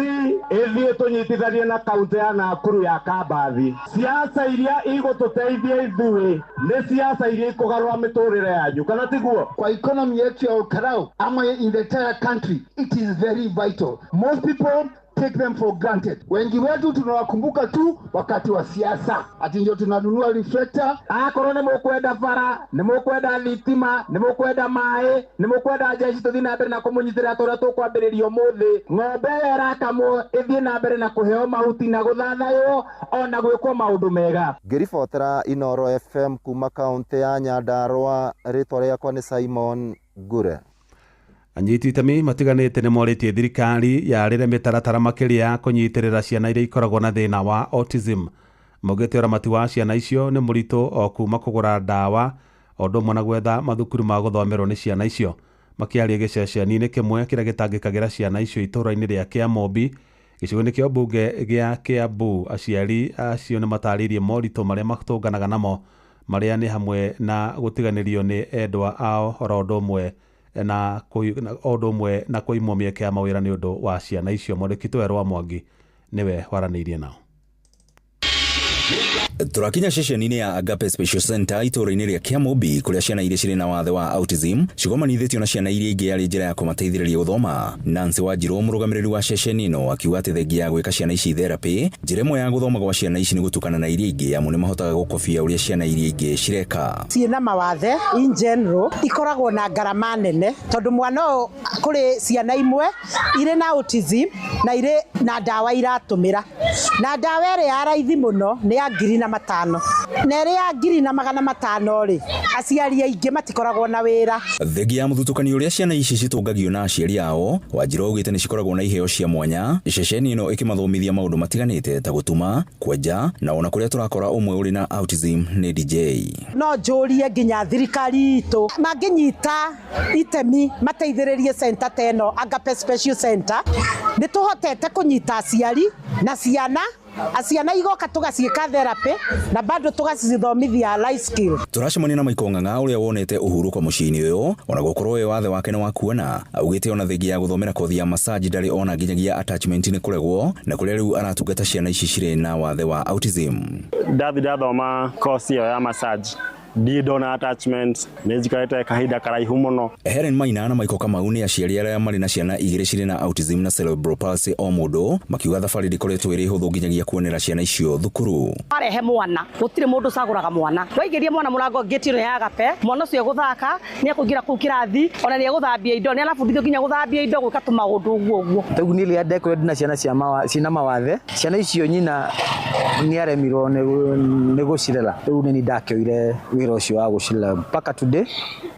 ĩthiĩ tũnyitithanie na kaunti ya Nakuru ya Kabathi. Siasa iria igũtũteithia ithuĩ nĩ siasa iria ikũgarũra mĩtũrĩre yanyu, kana tiguo? Kwa economy yetu ya Olkalou ama in the entire country, it is very vital. Most people take them for granted. Wengi wetu tunawakumbuka tu wakati wa siasa, ati ndio tunanunua reflector. Akorwo nĩ mũkwenda bara, nĩ mũkwenda thitima, nĩ mũkwenda maĩ, nĩ mũkwenda jeshi tũthiĩ na mbere na kũmũnyitĩrĩra ta ũrĩa tũkwambĩrĩria ũmũthĩ. Ng'ombe ĩyo ĩrakamwo ĩthiĩ na mbere na kũheo mahuti na gũthathaywo ona gwĩkwo maũndũ mega. Ngĩribotera Inoro FM kuma kaunti ya Nyandarua, rĩtwa rĩakwa nĩ Simon Ngure. Anyiti itemi matiganĩte nĩ morĩtie thirikari yarĩre mĩtaratara makĩria ya kũnyitĩrĩra ciana iria ikoragwo na thĩna wa autism. Maugĩte ũramati wa ciana icio nĩ mũritũ o kuma kũgũra ndawa o ũndũ ũmwe na gwetha mathukuru ma gũthomerwo nĩ ciana icio. Makĩaria gĩceceni-inĩ kĩmwe kĩrĩa gĩtangĩkagĩra ciana icio itũũra-inĩ rĩa Kĩamũmbi, Gĩcigo-inĩ kĩa mbunge gĩa Kiambu aciari acio nĩ matarĩirie moritũ marĩa matũnganaga namo marĩa nĩ hamwe na gũtiganĩrio nĩ endwa ao oro ũndũ ũmwe na ũndũ ũmwe na kũimwo mĩeke ya mawĩra nĩ ũndũ wa ciana icio. Mwandĩki Werũ wa Mwangi nĩwe waranĩirie nao. Tũrakinya ceceni-inĩ ya Agape Special Center itũũra-inĩ rĩa Kĩamũmbi kũrĩa ciana iria cirĩ na wathe wa autism cigomanithĩtio na ciana iria ingĩ arĩ njĩra ya kũmateithĩrĩria gũthoma. Nancy Wanjirũ, mũrũgamĩrĩri wa ceceni ĩno, akiuga atĩ thengia ya gwĩka ciana ici therapy, njĩra ĩmwe ya gũthoma gwa ciana ici nĩ gũtukana na iria ingĩ amu nĩ mahotaga gũkobia ũrĩa ciana iria ingĩ cireka. Ciĩna mawathe in general ikoragwo na ngarama nene tondũ mwana ũyũ kũrĩ ciana imwe irĩ na autism na irĩ na ndawa iratũmĩra na ndawa ĩrĩa ya raithi mũno nĩ ya 5,000 na ĩrĩa ya 1,500 rĩ aciari aingĩ matikoragwo na wĩra. Thengia ya mũthutũkanio ũrĩa ciana ici citũngagio na aciari ao, Wanjirũ augĩte nĩ cikoragwo na iheo cia mwanya, ceceni ĩno ĩkĩmathomithia maũndũ matiganĩte ta gũtuma, kwenja na ona kũrĩa tũrakora ũmwe ũrĩ na autism nĩ DJ. No njũrie nginya thirikari itũ mangĩnyita itemi mateithĩrĩrie center ta ĩno Agape Special Center, nĩ tũhotete kũnyita aciari na ciana aciana igoka tugaciĩka therapy na bado tugacithomithia life skill. Turacemania na Michael Ng'ang'a ũrĩa wonete ũhurũko mũciĩ-inĩ ũyũ ona gũkorwo we wathe wake nĩ wa kuona, augĩte ona thengia ya gũthomera kothi ya massage ndarĩ ona nginyagia attachment nĩ kũregwo na kũrĩa rĩu aratungata ciana ici cirĩ na wathe wa autism. Ndathi ndathoma kosi ĩyo ya massage ndirĩ ndona attachment, nĩ njikarĩte kahinda karaihu mũno. Helen Maina na Michael Kamau nĩ aciari arĩa marĩ na ciana igĩrĩ cirĩ na autism na cerebral palsy o mũndũ, makiuga thabarĩ ndĩkoretwo ĩrĩ hũthũ nginyagia kuonera ciana icio thukuru. Warehe mwana gũtirĩ mũndũ ũcagũraga mwana, waigĩria mwana mũrango ngĩti ĩno ya Agape, mwana ũcio egũthaka nĩ ekũingĩra kũu kĩrathi ona nĩ egũthambia indo, nĩ arabundithio nginya gũthambia indo gwĩka tũmaũndũ ũguo ũguo. Rĩu niĩ rĩrĩa ndekorire ndĩna ciana ciina mawathe, ciana icio nyina nĩ aremirwo nĩ gũcirera, rĩu nĩ niĩ ndakĩoire wĩra ũcio wa gũcirera mpaka today.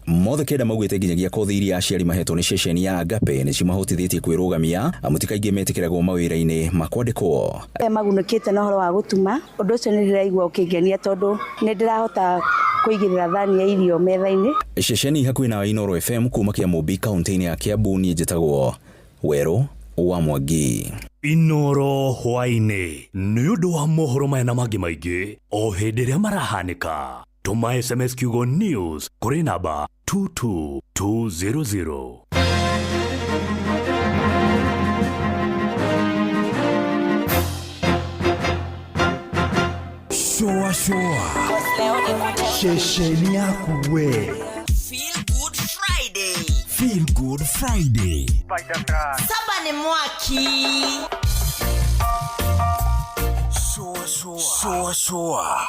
Mothe kenda maugĩte nginyagia kothi iria aciari mahetwo nĩ ceceni ya Agape nĩ cimahotithĩtie kwĩrũgamia amu ti kaingĩ metĩkĩragwo mawĩra-inĩ ma kwandĩkwo. Magunĩkĩte na ũhoro wa gũtuma, ũndũ ũcio nĩ ndĩraigua ũkĩngenia tondũ nĩ ndĩrahota kũigĩrĩra thani ya irio metha-inĩ. Ceceni hakuhĩ na Inooro FM kuma Kĩamũmbi kaunti-inĩ ya Kiambu, niĩ njĩtagwo Werũ wa Mwangi. Inooro hwaĩ-inĩ nĩ ũndũ wa mohoro maya na mangĩ maingĩ o hĩndĩ ĩrĩa marahanĩka. Tũma SMS kiugo news kũrĩ namba 22200. Shoa shoa ceceni yaku we. Feel Good Friday. Feel Good Friday. Saba ni mwaki. Shoa shoa. Shoa shoa.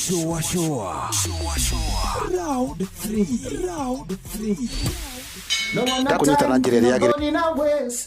Shoa shoa. Shoa shoa. Round 3. Round 3. No one not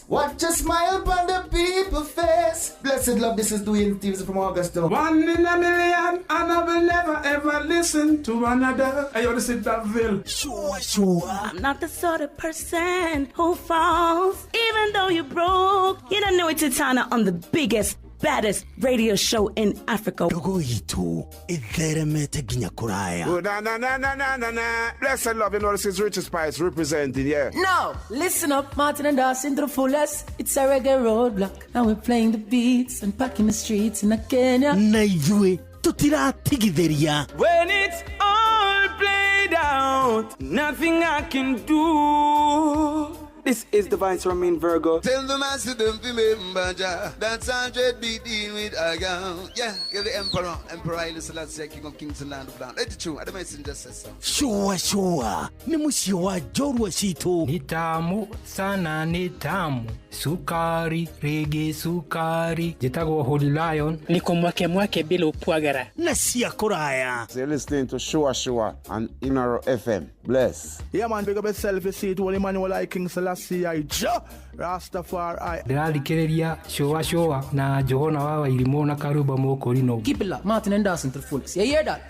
watch a smile upon the people's face. Blessed love, this is Dwayne Stevens from Augusta. One in a million, and I will never ever listen to another. I want to sit that bill. Sure, sure. I'm not the sort of person who falls, even though you're broke. You don't know it's Titana on the biggest, baddest radio show in Africa. Ndogo itu itheremete nginya kuraya. Oh, na na na na na na na. Blessed love, you know this is Richard Spice representing, yeah. No, listen up, Martin and Dawson to the fullest. It's a reggae roadblock. Now we're playing the beats and packing the streets in Kenya. Na ithuĩ tutiratigithĩria. When it's all played out, nothing I can do. This is the Vice Romain Virgo. Tell the master don't remember Jah. That's 100 be dealing with a girl. Yeah, you're the emperor. Emperor Haile Selassie, King of Kings and Land of Land. Let it true. I don't messenger says so. Sure, sure. Ni mũciĩ wa njorua citũ. Ni tamu sana, ni tamu. Sukari, rege sukari. Njĩtagwo Holy Lion. Niko mwake mwake bila upwagara. Na cia kũraya. So you're listening to Sure Sure on Inooro FM. Bless. Yeah man, big up yourself, you see it. Holy Emmanuel I King Selassie I Jah Rastafari. Ndĩrathikĩrĩria Sure Sure na Johana wa Wairimũ na Karuba Mũkũrinũ. Keep it locked, Martin and Dawson to the fullest. You hear that?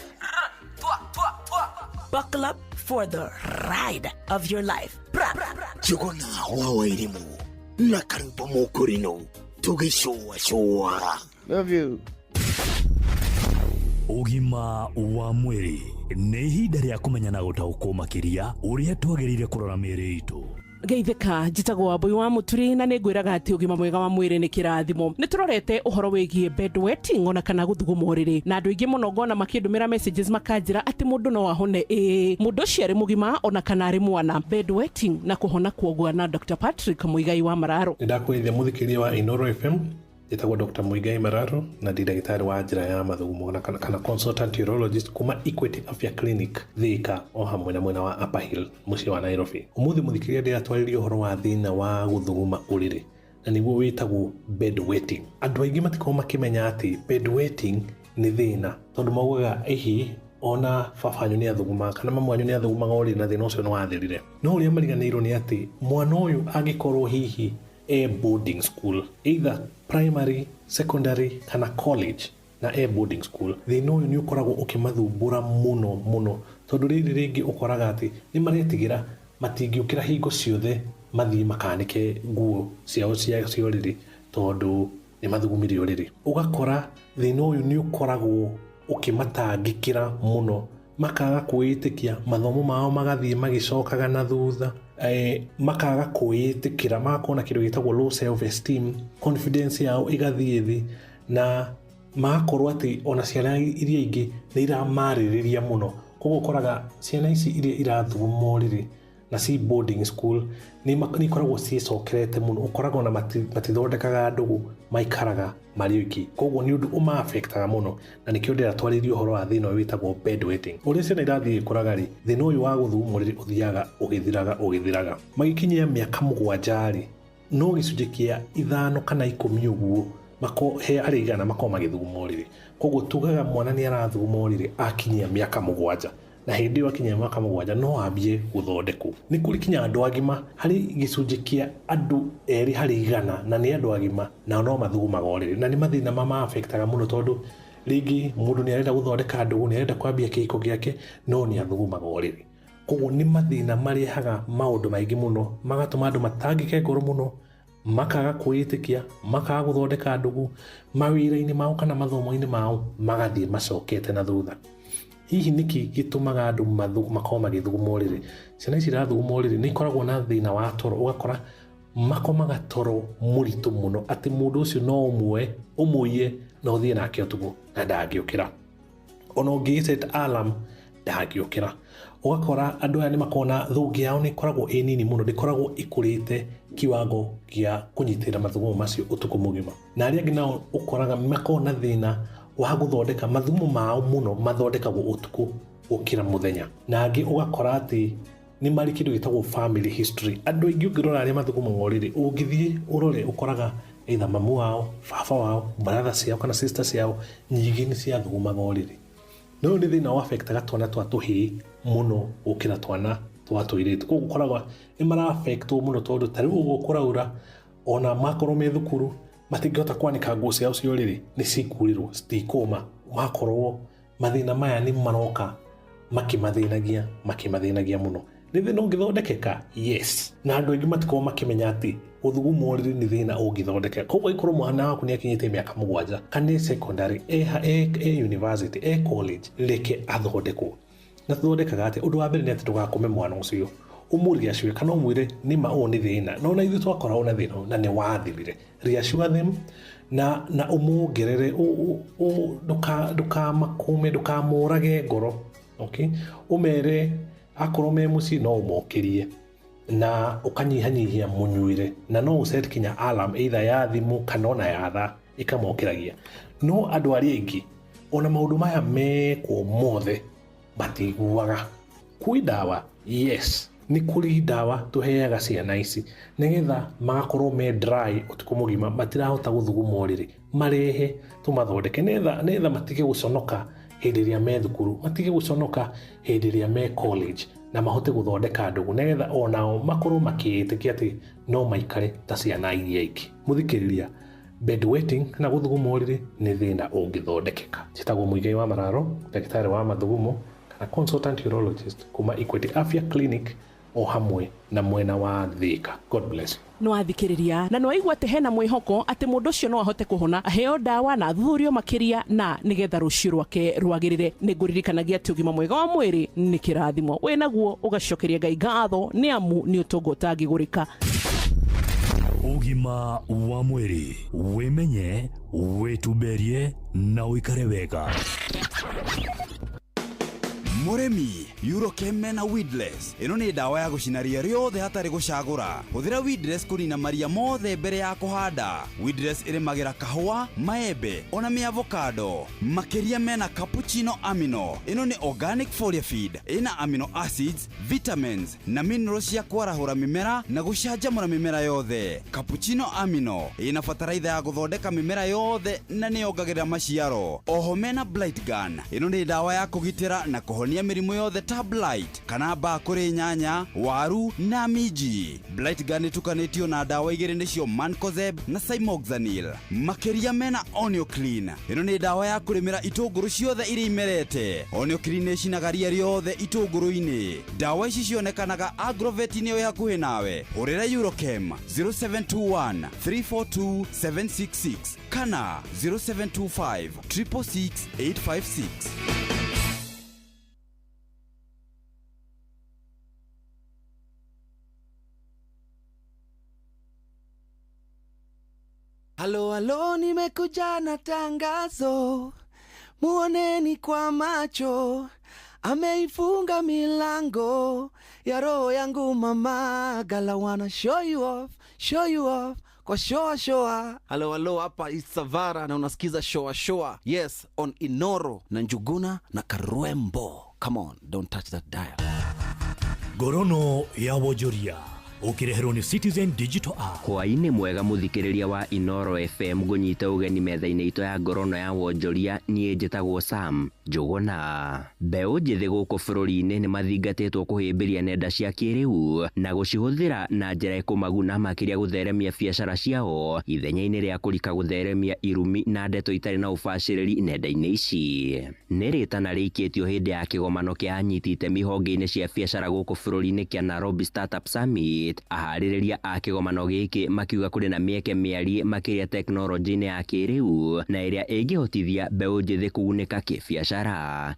Buckle up for the ride of your life. Johana wa Wairimũ na Karuba Mũkũrinũ tũgĩcũa cũa. Love you. Ũgima wa mwĩrĩ nĩ ihinda rĩa kũmenya na gũtaũkwo makĩria ũrĩa twagĩrĩire kũrora mĩĩrĩ itũ. Geithĩka, njĩtagwo Wambui wa Mũturi na nĩ ngwĩraga atĩ ũgima mwega wa mwĩrĩ nĩ kĩrathimo. Nĩ tũrorete ũhoro wĩgiĩ bedwetting ona kana gũthuguma ũrĩrĩ, na andũ aingĩ mũno ngona makĩndũmĩra messages makanjĩra atĩ mũndũ no ahone, ĩĩ, mũndũ ũcio arĩ mũgima ona kana arĩ mwana. Bedwetting na kũhona kuogua na Dr. Patrick Muigai wa Mararo. Nĩ ndakwĩrithia mũthikĩria wa Inoro FM. Njĩtagwo Dr. Muigai Mararo na ndĩ ndagĩtarĩ wa njĩra ya mathugumo na kana consultant urologist kuma Equity Afya Clinic, Thika, o hamwe na mwena wa Upper Hill, mũciĩ wa Nairobi. Ũmũthĩ, mũthikĩria, ndĩratwarĩria ũhoro wa thĩna wa gũthuguma ũrĩrĩ, na nĩguo wĩtagwo bedwetting. Andũ aingĩ matikoragwo makĩmenya atĩ bedwetting nĩ thĩna, tondũ maugaga ĩhi ona baba wanyu nĩ athugumaga kana mamu wanyu nĩ athugumaga ũrĩrĩ na thĩna ũcio nĩ wathirire. No ũrĩa mariganĩirwo nĩ atĩ mwana ũyũ angĩkorwo hihi e boarding school, either primary, secondary kana college, na e boarding school, thĩna ũyũ nĩ ũkoragwo ũkĩmathumbũra mũno mũno, tondũ rĩrĩ rĩngĩ ũkoraga atĩ nĩ maretigĩra matingĩũkĩra hingo ciothe mathiĩ makanĩke nguo ciao cia ũrĩrĩ tondũ nĩ mathugumire ũrĩrĩ. Ũgakora thĩna ũyũ nĩ ũkoragwo ũkĩmatangĩkĩra mũno, makaga kwĩĩtĩkia, mathomo mao magathiĩ magĩcokaga na thutha, makaga kwĩĩtĩkĩra, magakorwo na kĩndũ gĩtagwo low self esteem, confidence yao ĩgathiĩ thĩ, na magakorwo atĩ ona ciana iria ingĩ nĩ iramarĩrĩria mũno. Koguo ũkoraga ciana ici iria irathuguma ũrĩrĩ na ci boarding school nĩ ikoragwo ciĩcokerete mũno. Ũkoraga ona matithondekaga ndũgũ, maikaraga marĩ oiki. Koguo nĩ ũndũ ũma-affectaga mũno, na nĩkĩo ndĩratwarĩria ũhoro wa thĩna ũyũ wĩtagwo bedwetting. Ũrĩa ciana irathiĩ ikũraga rĩ, thĩna ũyũ wa gũthuguma ũrĩrĩ ũthiaga ũgĩthiraga ũgĩthiraga. Magĩkinyia mĩaka 7 rĩ, no gĩcunjĩ kĩa 5 kana 10 ũguo mako he arĩ 100 makorwo magĩthuguma ũrĩrĩ. Koguo tugaga mwana nĩ arathuguma ũrĩrĩ akinyia mĩaka 7, na hĩndĩ ĩyo akinyia mĩaka 7 no ambie gũthondekwo. Nĩ kũrĩ kinya andũ agima, harĩ gĩcunjĩ kĩa andũ 2 harĩ 100 na nĩ andũ agima, nao no mathugumaga ũrĩrĩ, na nĩ mathĩna mama-affectaga mũno, tondũ rĩngĩ mũndũ nĩ arenda gũthondeka ndũgũ, nĩ arenda kwambia kĩhiko gĩake, no nĩ athugumaga ũrĩrĩ. Koguo nĩ mathĩna marehaga maũndũ maingĩ mũno, magatũma andũ matangĩke ngoro mũno, makaga kwĩĩtĩkia, makaga gũthondeka ndũgũ, mawĩra-inĩ mao kana mathomo-inĩ mao magathiĩ macokete na thutha. Hihi nĩkĩ gĩtũmaga andũ makorwo magĩthuguma ũrĩrĩ? Ciana ici irathuguma ũrĩrĩ nĩ ikoragwo na thĩna wa toro. Ũgakora makomaga toro mũritũ mũno atĩ mũndũ ũcio no ũmuoe ũmũiye na ũthiĩ nake ũtukũ na ndangĩũkĩra. Ona ũngĩ set alarm, ndangĩũkĩra. Ũgakora andũ aya nĩ makoragwo na thũngĩ yao nĩ ĩkoragwo ĩ nini mũno, ndĩkoragwo ĩkũrĩte kiwango gĩa kũnyitĩrĩra mathugumo macio ũtukũ mũgima. Na arĩa angĩ nao ũkoraga makoragwo na thĩna wa gũthondeka mathugumo mao mũno, mathondekagwo ũtukũ gũkĩra mũthenya. Na angĩ ũgakora atĩ nĩ marĩ kĩndũ gĩtagwo family history. Andũ aingĩ ũngĩrora arĩa mathugumaga ũrĩrĩ, ũngĩthiĩ ũrore, ũkoraga either mamu wao, baba wao, brother ciao kana sister ciao nyingĩ nĩ ciathugumaga ũrĩrĩ. No ũyũ nĩ thĩna wa-affectaga twana twa tũhĩĩ mũno gũkĩra twana twa tũirĩtu. Koguo ũkoraga nĩ mara-affectwo mũno, tondũ ta rĩu ũguo kũraura, ona makorwo me thukuru matingĩhota kwanĩka nguo ciao cia ũrĩrĩ, nĩ cikurĩrwo, citikũma. Makorwo mathĩna maya nĩ maroka makĩmathĩnagia makĩmathĩnagia mũno. Nĩ thĩna ũngĩthondekeka? Yes. Na andũ aingĩ matikoragwo makĩmenya atĩ gũthuguma ũrĩrĩ nĩ thĩna ũngĩthondekeka. Koguo angĩkorwo mwana waku nĩ akinyĩtie mĩaka 7, kana e secondary, e university, e college, reke athondekwo. Na tũthondekaga atĩa? Ũndũ wa mbere nĩ atĩ ndũgakome mwana ũcio, ũmũ-reassure kana ũmwĩre nĩma ũyũ nĩ thĩna, no na ithuĩ twakoragwo na thĩna ũyũ na nĩ wathirire. Reassure them na ũmuongerere, ndũkamakũme, ndũkamũrage ngoro, okay? Ũmere akorwo me mũciĩ no ũmokĩrie na ũkanyihanyihia mũnyuĩre, na no ũset kinya alarm either ya thimũ kana ona ya thaa ĩkamokĩragia. No andũ arĩa aingĩ, ona maũndũ maya mekwo mothe, matiguaga. Kwĩ ndawa? Yes, nĩ kũrĩ ndawa tũheaga ciana ici nĩgetha magakorwo me dry ũtukũ mũgima, matirahota gũthuguma ũrĩrĩ. Marehe tũmathondeke nĩgetha matige gũconoka hĩndĩ ĩrĩa me thukuru, matige gũconoka hĩndĩ ĩrĩa me college, na mahote gũthondeka ndũgũ, nĩgetha onao makorwo makĩĩtĩkia atĩ no maikare ta ciana iria ingĩ. Mũthikĩrĩria, bedwetting kana gũthuguma ũrĩrĩ nĩ thĩna ũngĩthondekeka. Njĩtagwo Muigai wa Mararo, ndagĩtarĩ wa mathugumo kana consultant urologist kuma Equity Afya Clinic, o hamwe na mwena wa Thika. God bless you. Nĩ wathikĩrĩria na nĩ waigua atĩ hena mwĩhoko atĩ mũndũ ũcio no ahote kũhona, aheo ndawa na athuthurio makĩria na nĩgetha rũciũ rwake rwagĩrĩre. Nĩ ngũririkanagia atĩ ũgima mwega wa mwĩrĩ nĩ kĩrathimo, wĩ naguo ũgacokeria Ngai ngatho nĩ amu nĩ ũtonga ũtangĩgũrĩka. Ũgima wa mwĩrĩ, wĩmenye, wĩtumberie na ũikare wega. Mũrĩmi, Eurochem mena weedless. Ĩno nĩ ndawa ya gũcina ria rĩothe hatarĩ gũcagũra. Hũthĩra weedless kũnina maria mothe mbere ya kũhanda. Weedless ĩrĩmagĩra kahũa, maembe ona mĩavocado. Makĩria mena cappuccino amino. Ĩno nĩ organic foliar feed, ĩna amino acids, vitamins na minerals cia kwarahũra mĩmera na gũcanjamũra mĩmera yothe. Cappuccino amino ĩna bataraitha ya gũthondeka mĩmera yothe na nĩyongagĩrĩra maciaro. Oho mena blight gun. Ĩno nĩ ndawa ya kũgitĩra na kũhonia mĩrimũ yothe ta blight kana mbaa kũrĩ nyanya, waru na minji. Blight gun ĩtukanĩtio na ndawa igĩrĩ nĩcio mancozeb na cymoxanil. Makĩria mena Onioclean. Ĩno nĩ ndawa ya kũrĩmĩra itũngũrũ ciothe iria imerete. Onioclean ĩcinaga ria rĩothe itũngũrũ-inĩ. Ndawa ici cionekanaga agrovet-inĩ ĩ hakuhĩ nawe. Hũrĩra Eurochem 0721 342 766 kana 0725 666 856. Halo, halo, nimekuja na tangazo, muoneni kwa macho, ameifunga milango ya roho yangu mama, gala wanna show you off, show you off kwa shoa shoa. Halo halo, hapa Isavara na unasikiza shoa shoa. Yes, on Inoro na Njuguna na Karwembo. Come on, don't touch that dial. Ngorono ya wonjoria ũkĩreherwo nĩ Citizen Digital App. Hwaĩ-inĩ mwega mũthikĩrĩria wa Inoro FM, ngũnyite ũgeni metha-inĩ itũ ya ngorono ya wonjoria. Niĩ njĩtagwo Sam Njũgũna. Mbeũ njĩthĩ gũkũ bũrũri-inĩ nĩ mathingatĩtwo kũhĩmbĩria nenda cia kĩrĩu na gũcihũthĩra na njĩra ĩkũmaguna makĩria gũtheremia biacara ciao ithenya-inĩ rĩa kũrika gũtheremia irumi na ndeto itarĩ na ũbacĩrĩri nenda-inĩ ici. Nĩ rĩtana rĩikĩtio hĩndĩ ya kĩgomano kĩa anyiti itemi honge-inĩ cia biacara gũkũ bũrũri-inĩ kĩa Nairobi Startup Summit. Aharĩrĩria a kĩgomano gĩkĩ makiuga kũrĩ na mĩeke mĩariĩ makĩria tekinoronjĩ-inĩ ya kĩrĩu na ĩrĩa ĩngĩhotithia mbeũ njĩthĩ kũgunĩka kĩbiacara.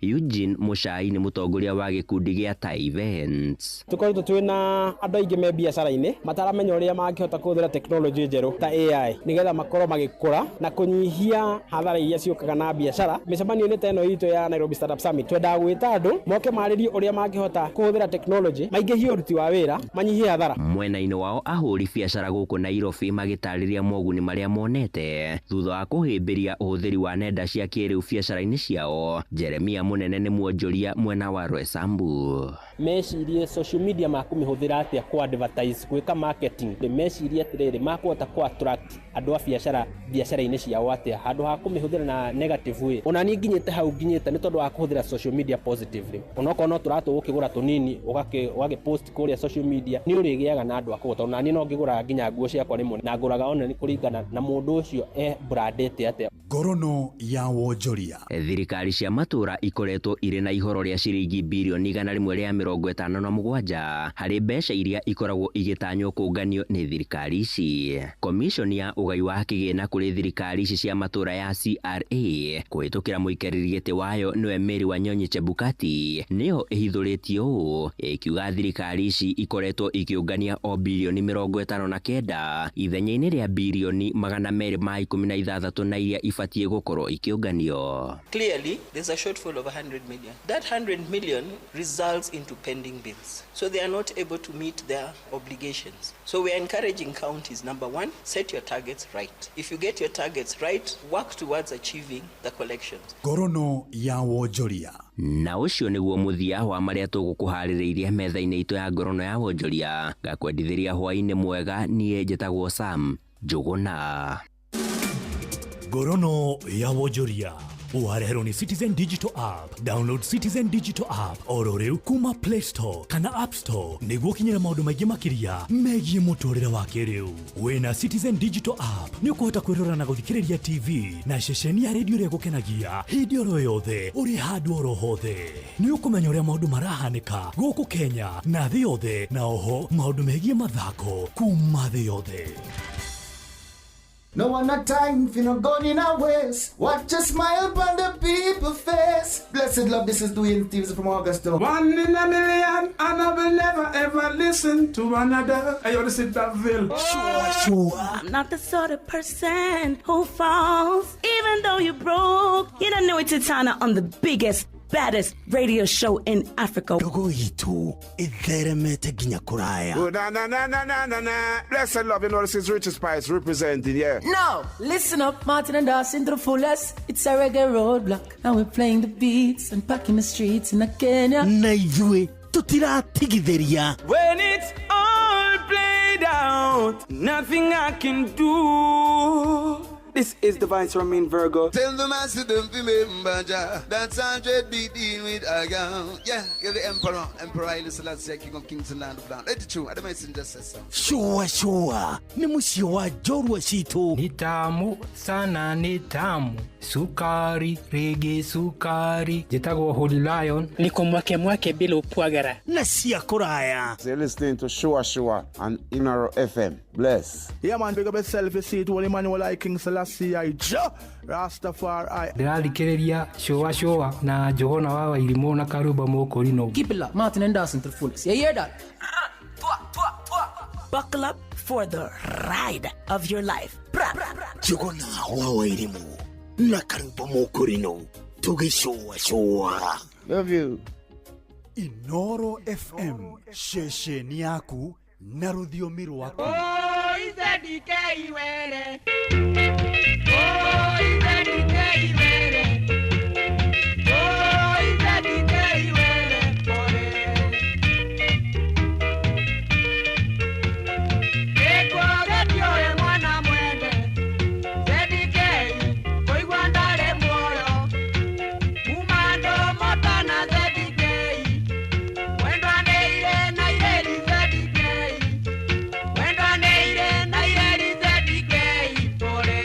Eugene Mũcai nĩ mũtongoria wa gĩkundi gĩa Tai Events. Tũkoretwo twĩna andũ aingĩ me biacara-inĩ mataramenya ũrĩa mangĩhota kũhũthĩra tekinoronjĩ njerũ ta AI nĩgetha makorwo magĩkũra na kũnyihia hathara iria ciũkaga na biacara. Mĩcemanio-inĩ ta ĩno itũ ya Nairobi Startup Summit twendaga gwĩta andũ moke marĩrie ũrĩa mangĩhota kũhũthĩra tekinoronjĩ, maingĩhie ũruti wa wĩra, manyihie hathara. Mwena-inĩ wao ahũri biacara gũkũ Nairobi magĩtarĩria moguni marĩa monete thutha wa kũhĩmbĩria ũhũthĩri wa nenda cia kĩrĩu biacara-inĩ ciao. Jeremia Mũnene nĩ mwonjoria mwena wa Roysambu. Mecirie social media makũmĩhũthĩra atĩa kũ advertise, gwĩka marketing, mecirie atĩrĩrĩ makũhota kũ attract andũ a biacara biacara-inĩ ciao atĩa handũ ha kũmĩhũthĩra na negative way. Ona niĩ nginyĩte hau nginyĩte nĩ tondũ wa kũhũthĩra social media positively. Onokorwo no tũratũ gũkĩgũra tũnini ũgakĩ post kũrĩa social media nĩ ũrĩgĩaga na andũ a kũgũra, tondũ naniĩ no ngĩgũraga nginya nguo ciakwa rĩmwe na ngũraga ona nĩ kũringana na mũndũ ũcio e brandĩte atĩa. Ngorono ya wonjoria. Thirikari cia matũra ikoretwo irĩ na ihoro rĩa ciringi birioni 157 harĩ mbeca iria ikoragwo igĩtanywo kũnganio nĩ thirikari ici. Komishoni ya ũgai wa kĩgĩna kũrĩ thirikari ici cia matũra ya CRA kũhĩtũkĩra mũikarĩri gĩtĩ wayo nĩwe Mary Wanyonyi Chebukati nĩyo ĩhithũrĩtie ũũ ĩkiuga thirikari ici ikoretwo ikĩũngania o birioni 59 ithenya-inĩ rĩa birioni 216 na iria ibatiĩ gũkorwo ikĩũnganio. Clearly, there's a shortfall of 100 million. That 100 million results into pending bills. So they are not able to meet their obligations. So we are encouraging counties, number one, set your targets right. If you get your targets right, work towards achieving the collections. Ngorono ya wonjoria. Na ũcio nĩguo mũthia wa marĩa tũgũkũharĩrĩirie metha-inĩ itũ ya ngorono ya wonjoria. Ngakwendithĩria hwaĩ-inĩ mwega. Niĩ njĩtagwo Sam Njũgũna. Ngorono ya wonjoria Wareherwo nĩ Citizen Digital App. Download Citizen Digital App oro rĩu kuma Play Store kana App Store nĩguo ũkinyĩre maũndũ maingĩ makĩria megiĩ mũtũrĩre wa kĩrĩu. Wĩna Citizen Digital App nĩ ũkũhota kwĩrora na gũthikĩrĩria TV na ceceni ya redio ĩrĩa ĩgũkenagia hĩndĩ oro yothe ũrĩ handũ oro hothe. Nĩ ũkũmenya ũrĩa maũndũ marahanĩka gũkũ Kenya na thĩ yothe, na oho maũndũ megiĩ mathako kuma thĩ yothe. No one a time for no gun in a waste. Watch a smile upon the people face. Blessed love, this is Dwayne Stevens from Augusta. One in a million, and I will never ever listen to another. I ought to sit that Ville. Sure. I'm not the sort of person who falls, even though you're broke. You don't know it's Tana on the biggest, baddest radio show in Africa. Ndogo itu itheremete nginya kuraya. Oh, na na na na na na na. Blessed love, you know this is Richard Spice representing, yeah. Now, listen up, Martin and Dawson to the fullest. It's a reggae roadblock. Now we're playing the beats and packing the streets in Kenya. Na ithuĩ tũtiratigithĩria. When it's all played out, nothing I can do. This is the Vice Romain Virgo. Tell the master them remember Jah. That's 100 be deal with a girl. Yeah, you're the emperor, Emperor Haile Selassie, King of Kings and Land of Land. Let it true. I don't messenger says so. Sure, sure. Ni mũciĩ wa njorua citũ. Ni tamu sana, ni tamu sukari rege sukari. Njĩtagwo Holy Lion. Niko mwake mwake bila upwagara na cia kũraya. So you're listening to Shua Shua on Inoro FM. Bless. Yeah, man, big up yourself. You see it, Holy Emmanuel I, King Selassie I, Jah Rastafari. Ndĩrathikĩrĩria Shua Shua na Njũgũna wa Wairimũ na Karumba Mũkũrinũ. Keep it locked, Martin and Dawson to the fullest. You hear that? Buckle up for the ride of your life. Njũgũna wa Wairimũ na Karumba Mũkũrinũ tũgĩcũa cũa. Love you. Inoro FM, ceceni yaku na rũthiomi rwaku. Oh, izedike iwere. Oh, izedike iwere. Oh, izedike iwere. Pore. Ekwoge tioe mwana mwende. Zedike, koigwa ndare muoyo. Umando motana zedike. Wendwa neire na ireri zedike. Wendwa neire na ireri zedike. Pore.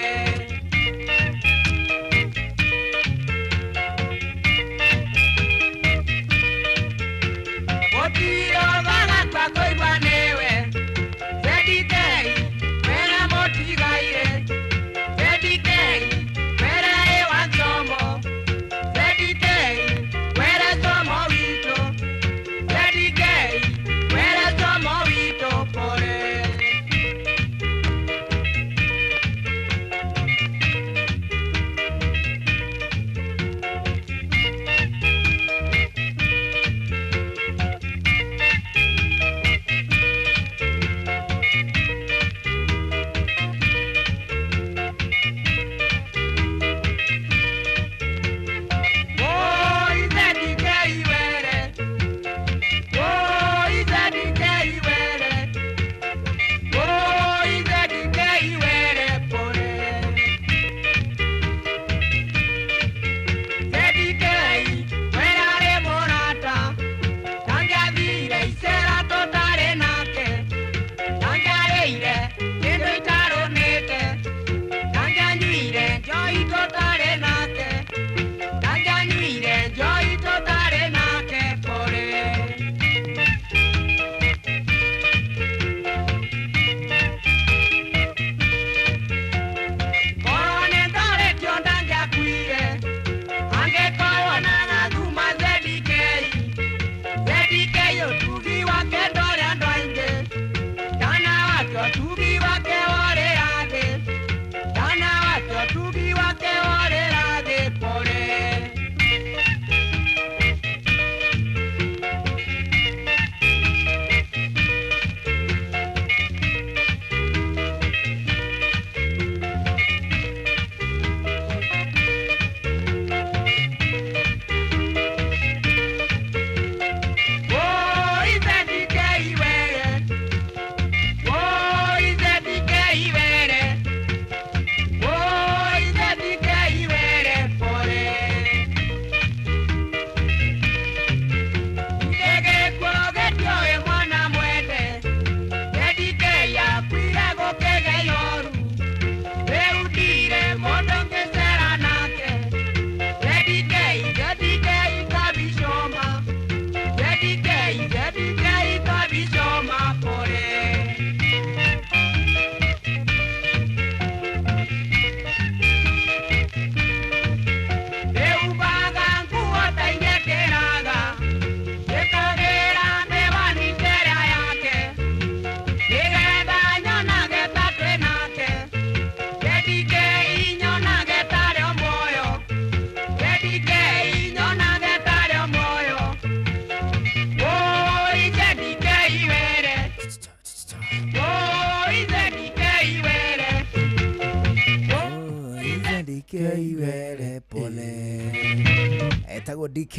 Etagwo DK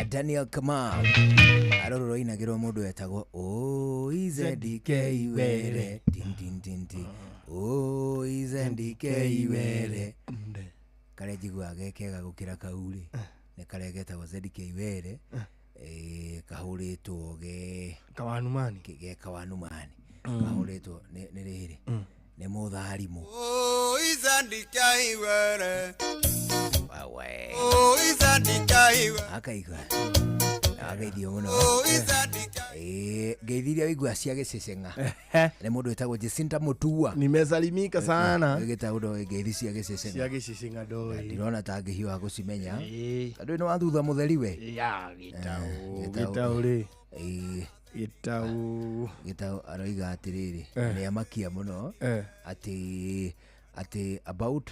Daniel Kamau, arũrũ rũinagĩrwo mũndũ etagwo OZDK were tin tin tin tin OZDK were. Karĩa njiguaga ge kega gũkĩra kau rĩ nĩ karĩa getagwo ZK were, kahũrĩtwo ge Kawanumani, ge Kawanumani, kahũrĩtwo nĩ rĩrĩ nĩ mũtharimũ. Akaigua agaithio mũno. Ngeithi iria wĩigua cia gĩceceng'a nĩ mũndũ wĩtagwo Jacinta Mutua. Nimesalimika sana. Gĩtagwo ngeithi cia gĩceceng'a. Cia gĩceceng'a ndoi. Ndirona ta ngĩhiũha gũcimenya tondũ nĩ wa thutha mũtheri we. Ya gĩtaũ rĩ. Gĩtaũ aroiga atĩrĩrĩ, nĩ amakia mũno atĩ about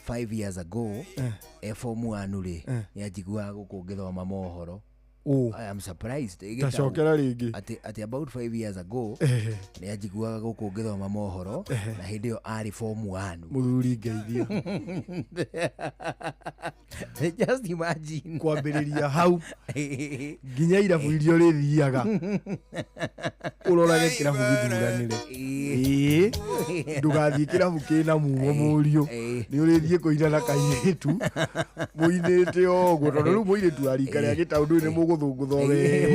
5 years ago form 1 rĩ nĩ anjiguaga gũkũ ngĩthoma mohoro. I am surprised. Tacokera rĩngĩ. Atĩ about 5 years ago nĩ anjiguaga gũkũ ngĩthoma mohoro na hĩndĩ ĩyo arĩ form 1. Mũthuri ngeithia. Just imagine. Kwambĩrĩria hau nginya irabu iria ũrĩthiaga ũrorage kĩrabu gĩthuranĩre. Ĩĩ, ndũgathiĩ kĩrabu kĩna mumo mũriũ, nĩ ũrĩthiĩ kũina na kairĩtu mũinĩte o ũguo, tondũ rĩu mũirĩtu wa rika rĩa gĩtaũ ndũĩ nĩ mũgũthũngũtha wega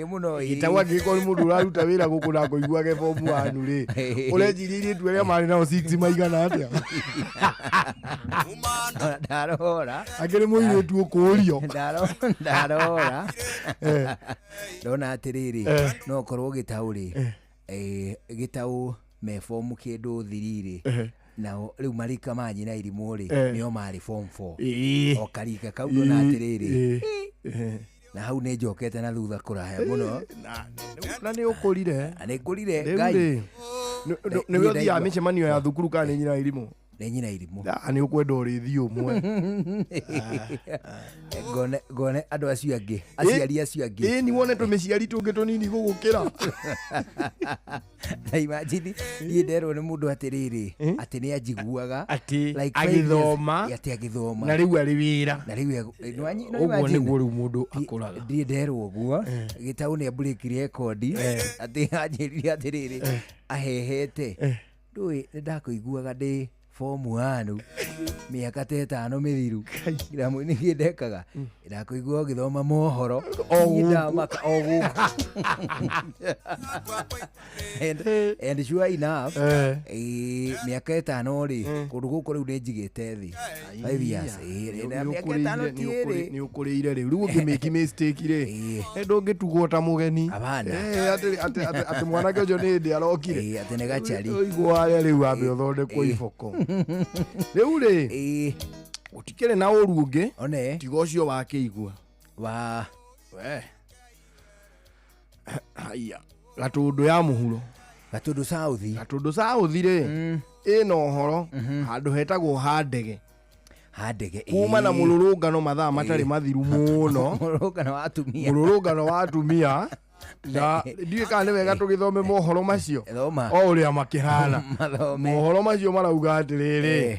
mũno. Gĩtaũ angĩkorwo nĩ mũndũ ũraruta wĩra gũkũ na akũiguage form 1 rĩ, ũreciria airĩtu arĩa marĩ nao 6 maigana atĩa? Ndarora akĩrĩ mũirĩtu ũkũũrio. Ndarora ndona atĩrĩrĩ, no ũkorwo gĩtaũ rĩ, gĩtaũ me form kĩndũ 3 rĩ, nao rĩu marika ma nyina irimũ rĩ nĩo marĩ form 4 o karika kau ndona atĩrĩrĩ, na hau nĩ njokete na thutha kũraya mũno. Na nĩ ũkũrire. Nĩ ngũrire Ngai. Nĩwe ũthiaga mĩcemanio ya thukuru kana nĩ nyina irimũ? Nĩ nyina irimũ. Nĩ ũkwenda ũrĩthi ũmwe. Ngone andũ acio angĩ, aciari acio angĩ. Ĩĩ, nĩ wone tũmĩciari tũngĩ tũnini gũgũkĩra. Na imagine niĩ nderwo nĩ mũndũ atĩrĩrĩ, atĩ nĩ anjiguaga atĩ agĩthoma, atĩ agĩthoma na rĩu arĩ wĩra, na rĩu ũguo nĩguo rĩu mũndũ akũraga. Ndiĩ nderwo ũguo gĩtaũ nĩ ambũrĩkirie rekondi atĩ anjĩrire atĩrĩrĩ ahehete ndũĩ nĩ ndakũiguaga ndĩ form 1 mĩaka ta ĩtano mĩthiru kĩramu-inĩ niĩ ndekaga ndakũigua ũgĩthoma mohoro ndamaka o gũkũ. And sure enough mĩaka ĩtano rĩ kũndũ gũkũ rĩu nĩ njigĩte thĩ 5 years. Mĩaka ĩtano ti ĩrĩ. Nĩ ũkũrĩire rĩu. Rĩu ũngĩmĩki mistake rĩ ndũngĩtugwo ta mũgeni atĩ mwanake ũcio nĩ hĩndĩ arokire atĩ nĩ gachari ũigua harĩa rĩu wambe ũthondekwo iboko. Rĩu rĩ gũtikĩrĩ na ũru ũngĩ tiga ũcio wa kĩigua wa we haiya Gatũndũ ya mũhuro, Gatũndũ South, Gatũndũ South rĩ ĩna ũhoro handũ hetagwo Handege. Handege kuma na mũrũrũngano mathaa matarĩ mathiru mũno, mũrũrũngano wa atumia, mũrũrũngano wa atumia. Na ndiũĩ kana nĩ wega tũgĩthome mohoro macio o ũrĩa makĩhana. Mohoro macio marauga atĩrĩrĩ,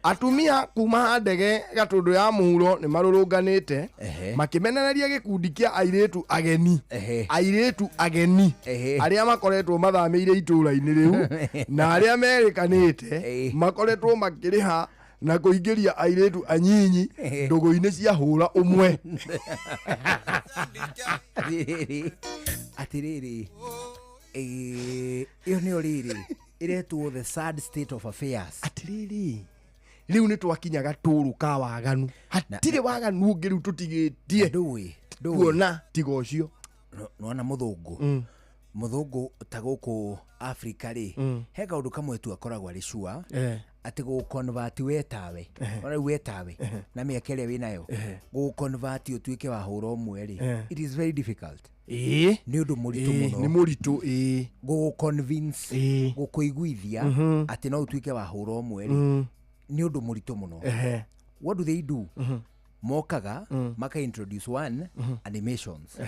atumia kuma Handege Gatũndũ ya mũhuro nĩ marũrũnganĩte makĩmenereria gĩkundi kĩa airĩtu ageni, airĩtu ageni arĩa makoretwo mathamĩire itũũra-inĩ rĩu na arĩa merĩkanĩte makoretwo makĩrĩha na kũingĩria airĩtu anyinyi ndũgũ-inĩ cia hũra ũmwe. Atĩrĩrĩ, ĩyo nĩyo rĩrĩ ĩretwo the sad state of affairs. Atĩrĩrĩ, rĩu nĩ twakinya gatũrũ ka waganu, hatirĩ waganu ũngĩ rĩu tũtigĩtie kuona tiga ũcio. Nĩwona mũthũngũ, mũthũngũ ta gũkũ Afrika rĩ he kaũndũ kamwe tu akoragwo arĩ sure atĩ gũconvert we tawe, ona rĩu we tawe na mĩaka ĩrĩa wĩnayo gũconvert ũtuĩke wa hũra ũmwe rĩ it is very difficult. Nĩ ũndũ mũritũ mũno, nĩ mũritũ gũgũconvince, gũkũiguithia atĩ no ũtuĩke wa hũra ũmwe rĩ nĩ ũndũ mũritũ mũno. What do they do? Mokaga maka introduce 1 animations,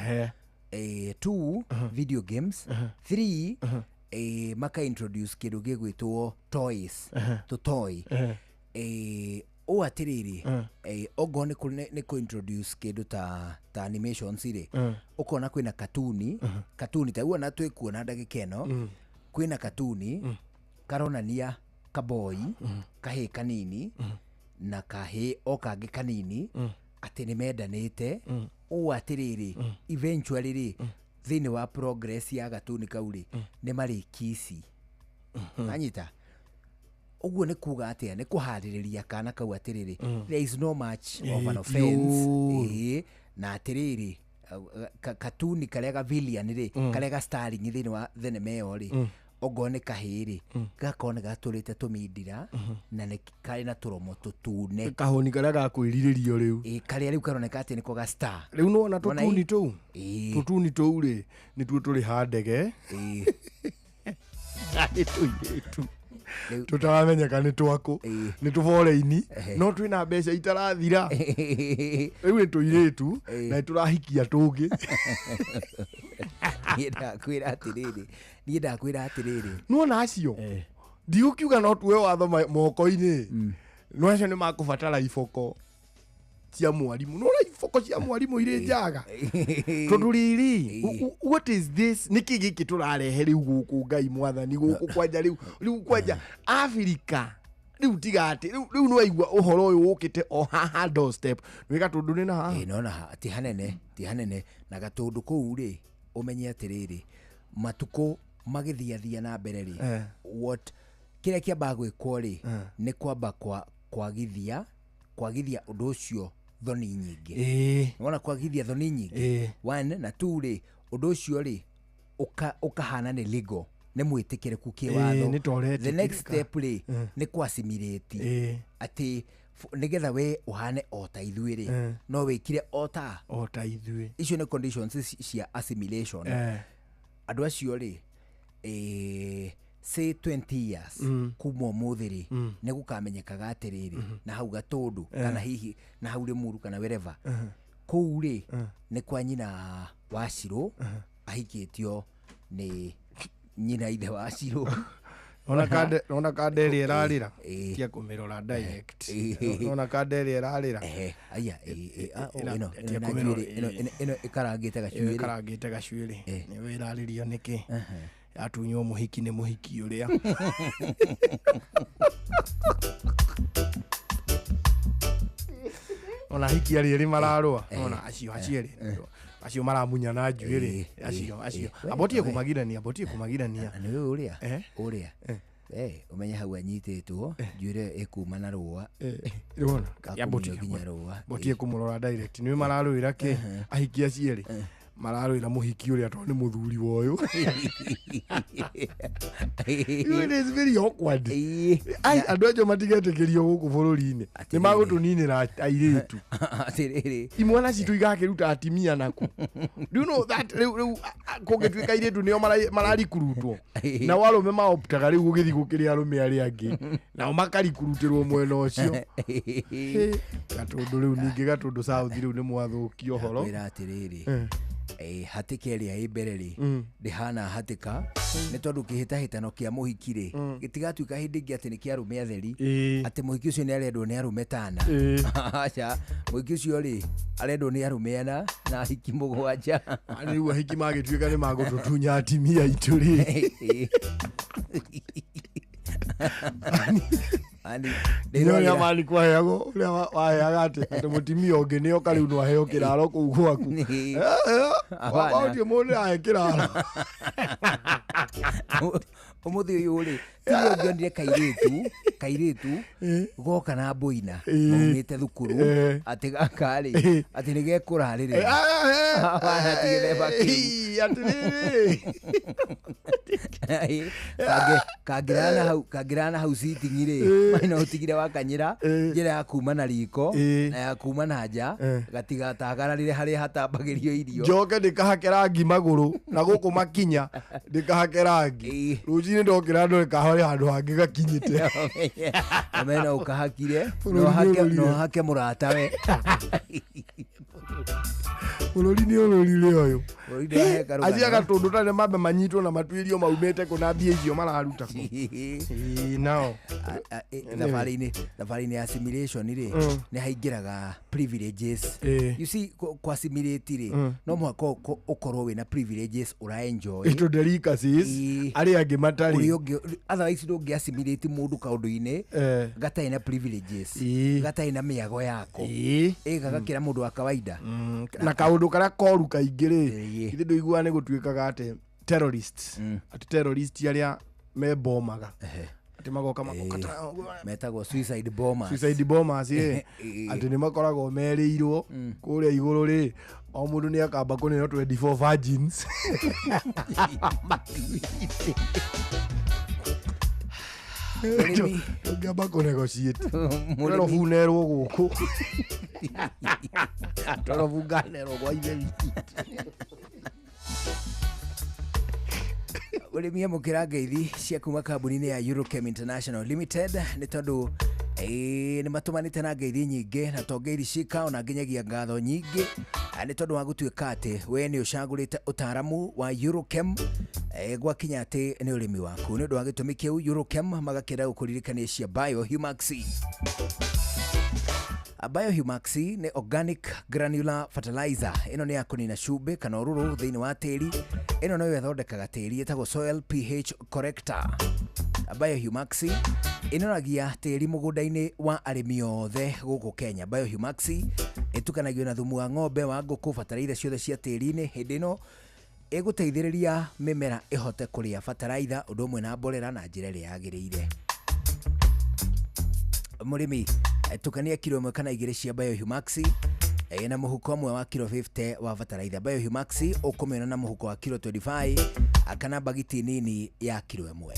2 video games, 3 maka introduce kĩndũ gĩgwĩtwo toys, tũtoy. Ũũ atĩrĩrĩ, Mm. ongorwo nĩ nĩ kũ introduce kĩndũ ta animations rĩ, Mm. ũkona kwĩna katuni, katuni ta guo na twĩkuona ndagĩka ĩno, kwĩna katuni karonania kaboi, kahĩĩ kanini na kahĩĩ o kangĩ kanini, atĩ nĩ mendanĩte. Ũũ atĩrĩrĩ, eventually rĩ, thĩinĩ wa progress ya gatuni kau rĩ, nĩ marĩkici. Anyita ũguo nĩ kuga atĩa? Nĩ kũharĩrĩria kana kau atĩrĩrĩ, there is no much of an Ĩĩ, offense. ti ũũru. Ĩĩ, na atĩrĩrĩ, katuni karĩa ga villain rĩ, karĩa ga starring thĩinĩ wa thenema ĩyo rĩ, ongorwo nĩ kahĩĩ rĩ, gakorwo nĩ gatũrĩte tũmindira na nĩ karĩ na tũromo tũtune. Kahũni karĩa gakwĩrirĩrio rĩu. Ĩĩ, karĩa rĩu karoneka atĩ nĩko ga star. Rĩu nĩwona Wona tũtuni tũu, Ĩĩ. tũtuni tũu rĩ, nĩtuo tũrĩ ha ndege. Ĩĩ. Nĩ tũirĩtu tũtaramenyeka nĩ twakũ, nĩ tũboreini, no twĩna mbeca itarathira. Rĩu nĩ tũirĩtu na nĩ tũrahikia tũngĩ. Niĩ ndakwĩra atĩrĩrĩ, niĩ ndakwĩra atĩrĩrĩ, Nĩwona acio, ndigũkiuga no tuoe watho moko-inĩ, no acio nĩ makũbatara iboko cia mwarimũ. Nĩwona iboko cia mwarimũ irĩ njaga, tondũ rĩrĩ, what is this? Nĩkĩ gĩkĩ tũrarehe rĩu gũkũ? Ngai mwathani, gũkũ kwanja rĩu, rĩu kwanja Afrika rĩu, tiga atĩ rĩu, rĩu nĩwaigua ũhoro ũyũ ũkĩte o haha doorstep, nĩ Gatũndũ nĩ na haha. Ĩĩ, nona ha ti hanene, ti hanene na Gatũndũ kũu rĩ, ũmenye atĩrĩrĩ, matukũ magĩthiathia na mbere rĩ, what kĩrĩa kĩambaga gwĩkwo rĩ, nĩ kwamba kwagithia ũndũ ũcio thoni nyingĩ. Wona kwagithia thoni nyingĩ, one na two rĩ, ũndũ ũcio rĩ, ũkahana nĩ legal, nĩ mwĩtĩkĩrĩku kĩwatho. Nĩ ta The next ũretĩkĩrĩka. step rĩ, nĩ kwasimilate, atĩ nĩgetha we ũhane o ta ithuĩ rĩ, no wĩkire o ta o ta ithuĩ. Icio nĩ conditions cia assimilation. Andũ acio rĩ, say 20 years kuma ũmũthĩ rĩ, nĩ gũkamenyekaga atĩrĩrĩ, na hau Gatũndũ, kana hihi na hau Rĩmuru, kana wherever, kũu rĩ, nĩ kwa nyina wa Cirũ, ahikĩtio nĩ nyina ithe wa Cirũ. Ona kande, ona kande ĩrĩa ĩrarĩra, tia kũmĩrora direct. Ona kande ĩrĩa ĩrarĩra. Aya, oh, ĩno tia na kũmĩrora, njuĩrĩ, ĩno ĩkarangĩte ĩyo gacuĩrĩ. Ĩkarangĩte gacuĩrĩ, nĩwe ĩrarĩrio nĩkĩ? Yatunywo mũhiki nĩ mũhiki ũrĩa. Ona hiki arĩa erĩ mararũa, ona acio erĩ acio maramunyana njuĩrĩ, acio abotie kũmagirania, abotie kũmagirania. Nĩ ũyũ ũrĩa ũrĩa, ũmenye hau anyitĩtwo njuĩrĩ ĩyo ĩkuma na rũa. Nĩwona? Gakumunyo nginya rũa. Botie kũmũrora direct, nĩwe mararũĩra kĩ? Ahiki acio erĩ mararũĩra mũhiki ũrĩa tondũ nĩ mũthuri wa ũyũ. It is very awkward. Ai, andũ acio matigetĩkĩrio gũkũ bũrũri-inĩ, nĩ magũtũninĩra airĩtu. Atĩrĩrĩ, Imwana citũ igakĩruta atimia naku. Do you know that rĩu kũngĩtuĩka airĩtu nĩo mararikurutwo, nao arũme maoptaga rĩu gũgĩthiĩ gũkĩrĩ arũme arĩa angĩ, nao makarikurutĩrwo mwena ũcio. Hĩ, Gatũndũ rĩu ningĩ, Gatũndũ South rĩu nĩ mwathũkia ũhoro. Kwĩra atĩrĩrĩ, hatĩka ĩrĩa ĩ mbere rĩ, ndĩhana hatĩka, nĩ tondũ kĩhĩtahĩtano kĩa mũhiki rĩ, gĩtigatuĩka hĩndĩ ĩngĩ atĩ nĩ kĩa arũme atheri, atĩ mũhiki ũcio nĩ arendwo nĩ arũme tana. Aca, mũhiki ũcio rĩ, arendwo nĩ arũme ana na ahiki 7. Rĩu ahiki magĩtuĩka nĩ magũtũtunya atimia aitũ rĩ. Ani, Nĩ ũrĩa mani kwaheagwo, ũrĩa waheaga atĩ mũtimia ũngĩ nĩ oka rĩu no aheo kĩraro kũu gwaku. Hapana. Waũtie mũndũ ahe kĩraro. Ũmũthĩ ũyũ rĩ, tiwe ũngĩonire kairĩtu goka na mboina maumĩte thukuru, atĩ gaka rĩ, atĩ nĩ gekũrarĩrĩra. Hapana, ti gĩthemba kĩu. Atĩrĩrĩ. Kangĩrara na hau sitting rĩ, maina ũtigire wakanyĩra njĩra ya kuma na riko na ya kuma na nja, gatigatagararĩre harĩa hatambagĩrio irio. Njoke ndĩkahake rangi magũrũ na gũkũ makinya ndĩkahake rangi, rũcinĩ ndokĩra ndore kahore handũ hangĩ gakinyĩte. Amena ũkahakire, Bũrũri no hake, nĩ ũrũrire. no hake mũratawe. Bũrũri nĩ ũrũrire ũyũ. Bũrũri ndũraheka rũgano. Acio a Gatũndũ tarĩ mambe manyitwo na matuĩrio maumĩte kũ na mbia icio mararuta kũ. Ĩĩ, nao Thabarĩ-inĩ, thabarĩ-inĩ ya assimilation rĩ, nĩ haingĩraga privileges. You see, kũ assimilate rĩ, no mũhaka ũkorwo wĩna privileges ũra enjoy. Ĩtũ delicacies arĩa angĩ matarĩ. Ũrĩa ũngĩ, otherwise ndũngĩ assimilate mũndũ kaũndũ-inĩ gatarĩ na privileges, gatarĩ na mĩago yako, ĩ gagakĩra mũndũ wa kawaida. Na kaũndũ karĩa koru kaingĩ rĩ, ithe ndũiguaga nĩ gũtuĩkaga atĩ terrorists, atĩ terrorist arĩa membomaga, atĩ magoka magoka metagwo suicide bombers. Suicide bombers ĩ, atĩ nĩ makoragwo merĩirwo kũrĩa igũrũ rĩ, o mũndũ nĩ akamba kũneo 24 virgins. Ũngĩamba kũnegotiate twelve nerwo gũkũ, twelve nganerwo gwa ithe witũ. Ũrĩmi, amũkĩra ngeithi cia kuma kambuni-inĩ ya Eurochem International Limited, nĩ tondũ nĩ matũmanĩte na ngeithi nyingĩ na to ngeithi cika, ona nginyagia ngatho nyingĩ, nĩ tondũ wa gũtuĩka atĩ we nĩ ũcagũrĩte ũtaaramu wa Eurochem, gwakinya atĩ nĩ ũrĩmi waku. Nĩ ũndũ wa gĩtũmi kĩu, Eurochem magakĩenda gũkũririkania cia Biohumax. Biohumax nĩ organic granular fertilizer. Ĩno nĩ ya kũnina cumbĩ kana ũrũrũ thĩinĩ wa tĩri. Ĩno noyo ĩthondekaga tĩri, ĩtagwo soil pH corrector. Biohumax ĩnoragia tĩri mũgũnda-inĩ wa arĩmi othe gũkũ Kenya. Biohumax ĩtukanagio na thumu wa ng'ombe, wa ngũkũ, bataraitha ciothe cia tĩri-inĩ. Hĩndĩ ĩno ĩgũteithĩrĩria mĩmera ĩhote kũrĩa bataraitha ũndũ ũmwe na mborera na njĩra ĩrĩa yagĩrĩire. Mũrĩmi, tukania kiro 1 kana 2 cia Biohumax na mũhuko ũmwe wa kiro 50 wa bataraitha. Biohumax ũkũmĩona na mũhuko wa kiro 25 kana bagiti nini ya kiro 1.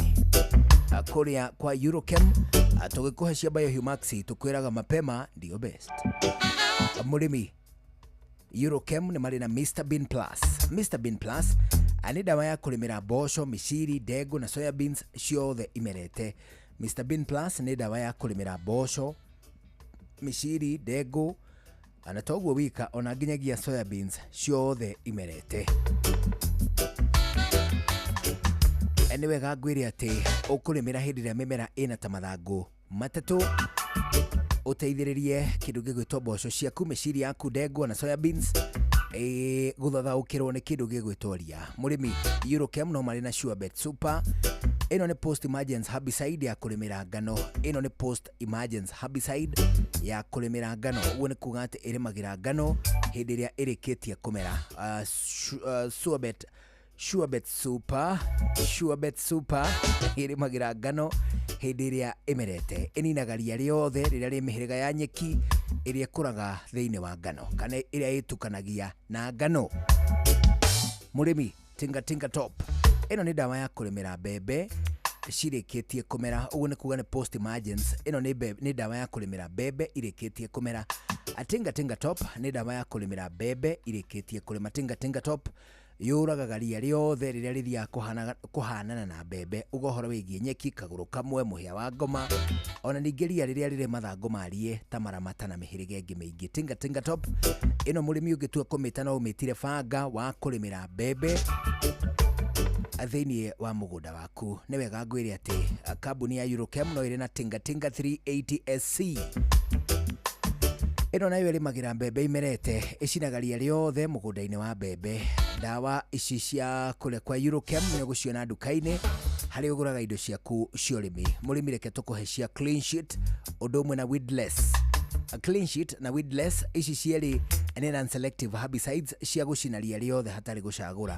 Kũrĩa kwa Eurochem, tũgĩkũhe cia Biohumax tũkwĩraga mapema ndio best. Mũrĩmi, Eurochem nĩ marĩ na Mr Bean Plus. Mr Bean Plus nĩ ndawa ya kũrĩmĩra mboco, mĩciri, ndengũ na soya beans ciothe imerete. Mr Bean Plus nĩ ndawa ya kũrĩmĩra mboco, mĩciri, ndengũ na toguo wika, ona nginyagia soya beans ciothe imerete. Nĩ wega ngwĩre atĩ ũkũrĩmĩra hĩndĩ ĩrĩa mĩmera ĩna ta mathangũ matatũ, ũteithĩrĩrie kĩndũ gĩgwĩtwo mboco ciaku, mĩciri yaku, ndengũ na soya beans gũthathaũkĩrwo nĩ kĩndũ gĩgwĩtwo ria. Mũrĩmi, Eurochem no marĩ na Surebet Super. Ĩno nĩ post emergence herbicide ya kũrĩmĩra ngano. Ĩno nĩ post emergence herbicide ya kũrĩmĩra ngano. Ũguo nĩ kuga atĩ ĩrĩmagĩra ngano hĩndĩ ĩrĩa ĩrĩkĩtie kũmera. Surebet Super, Surebet Super ĩrĩmagĩra ngano hĩndĩ ĩrĩa ĩmerete. Ĩninaga ria rĩothe rĩrĩa rĩ mĩhĩrĩga ya nyeki ĩrĩa ĩkũraga thĩinĩ wa ngano kana ĩrĩa ĩtukanagia na ngano. Mũrĩmi, Tinga Tinga Top. Ĩno nĩ ndawa ya kũrĩmĩra mbembe cirĩkĩtie kũmera. Ũguo nĩ kuga nĩ post emergence. Ĩno nĩ ndawa ya kũrĩmĩra mbembe irĩkĩtie kũmera. Tinga Tinga Top nĩ ndawa ya kũrĩmĩra mbembe irĩkĩtie kũrĩma. Tinga Tinga Top yũragaga ria rĩothe rĩrĩa rĩthiaga kũhanana na mbembe. Uga ũhoro wĩgiĩ nyeki, kagũrũ kamwe, mũhĩa wa ngoma, ona ningĩ ria rĩrĩa rĩrĩ mathangũ marie ta maramata na mĩhĩrĩga ĩngĩ mĩingĩ. Tinga Tinga Top ĩno mũrĩmi ũngĩtua kũmĩta no ũmĩtire banga wa kũrĩmĩra mbembe thĩinĩ wa mũgũnda waku. Nĩ wega ngwĩre atĩ kambuni ya Eurochem no ĩrĩ na Tinga Tinga 380 SC. Ĩno nayo ĩrĩmagĩra mbembe imerete, ĩcinaga ria rĩothe mũgũnda-inĩ wa mbembe. Ndawa ici cia kũrĩa kwa Eurochem nĩ ũgũciona nduka-inĩ harĩa ũgũraga indo ciaku cia ũrĩmi. Mũrĩmi, reke tũkũhe cia Clean Sheet ũndũ ũmwe na Weedless. Clean Sheet na Weedless ici cierĩ nĩ non-selective herbicides cia gũcina ria rĩothe hatarĩ gũcagũra.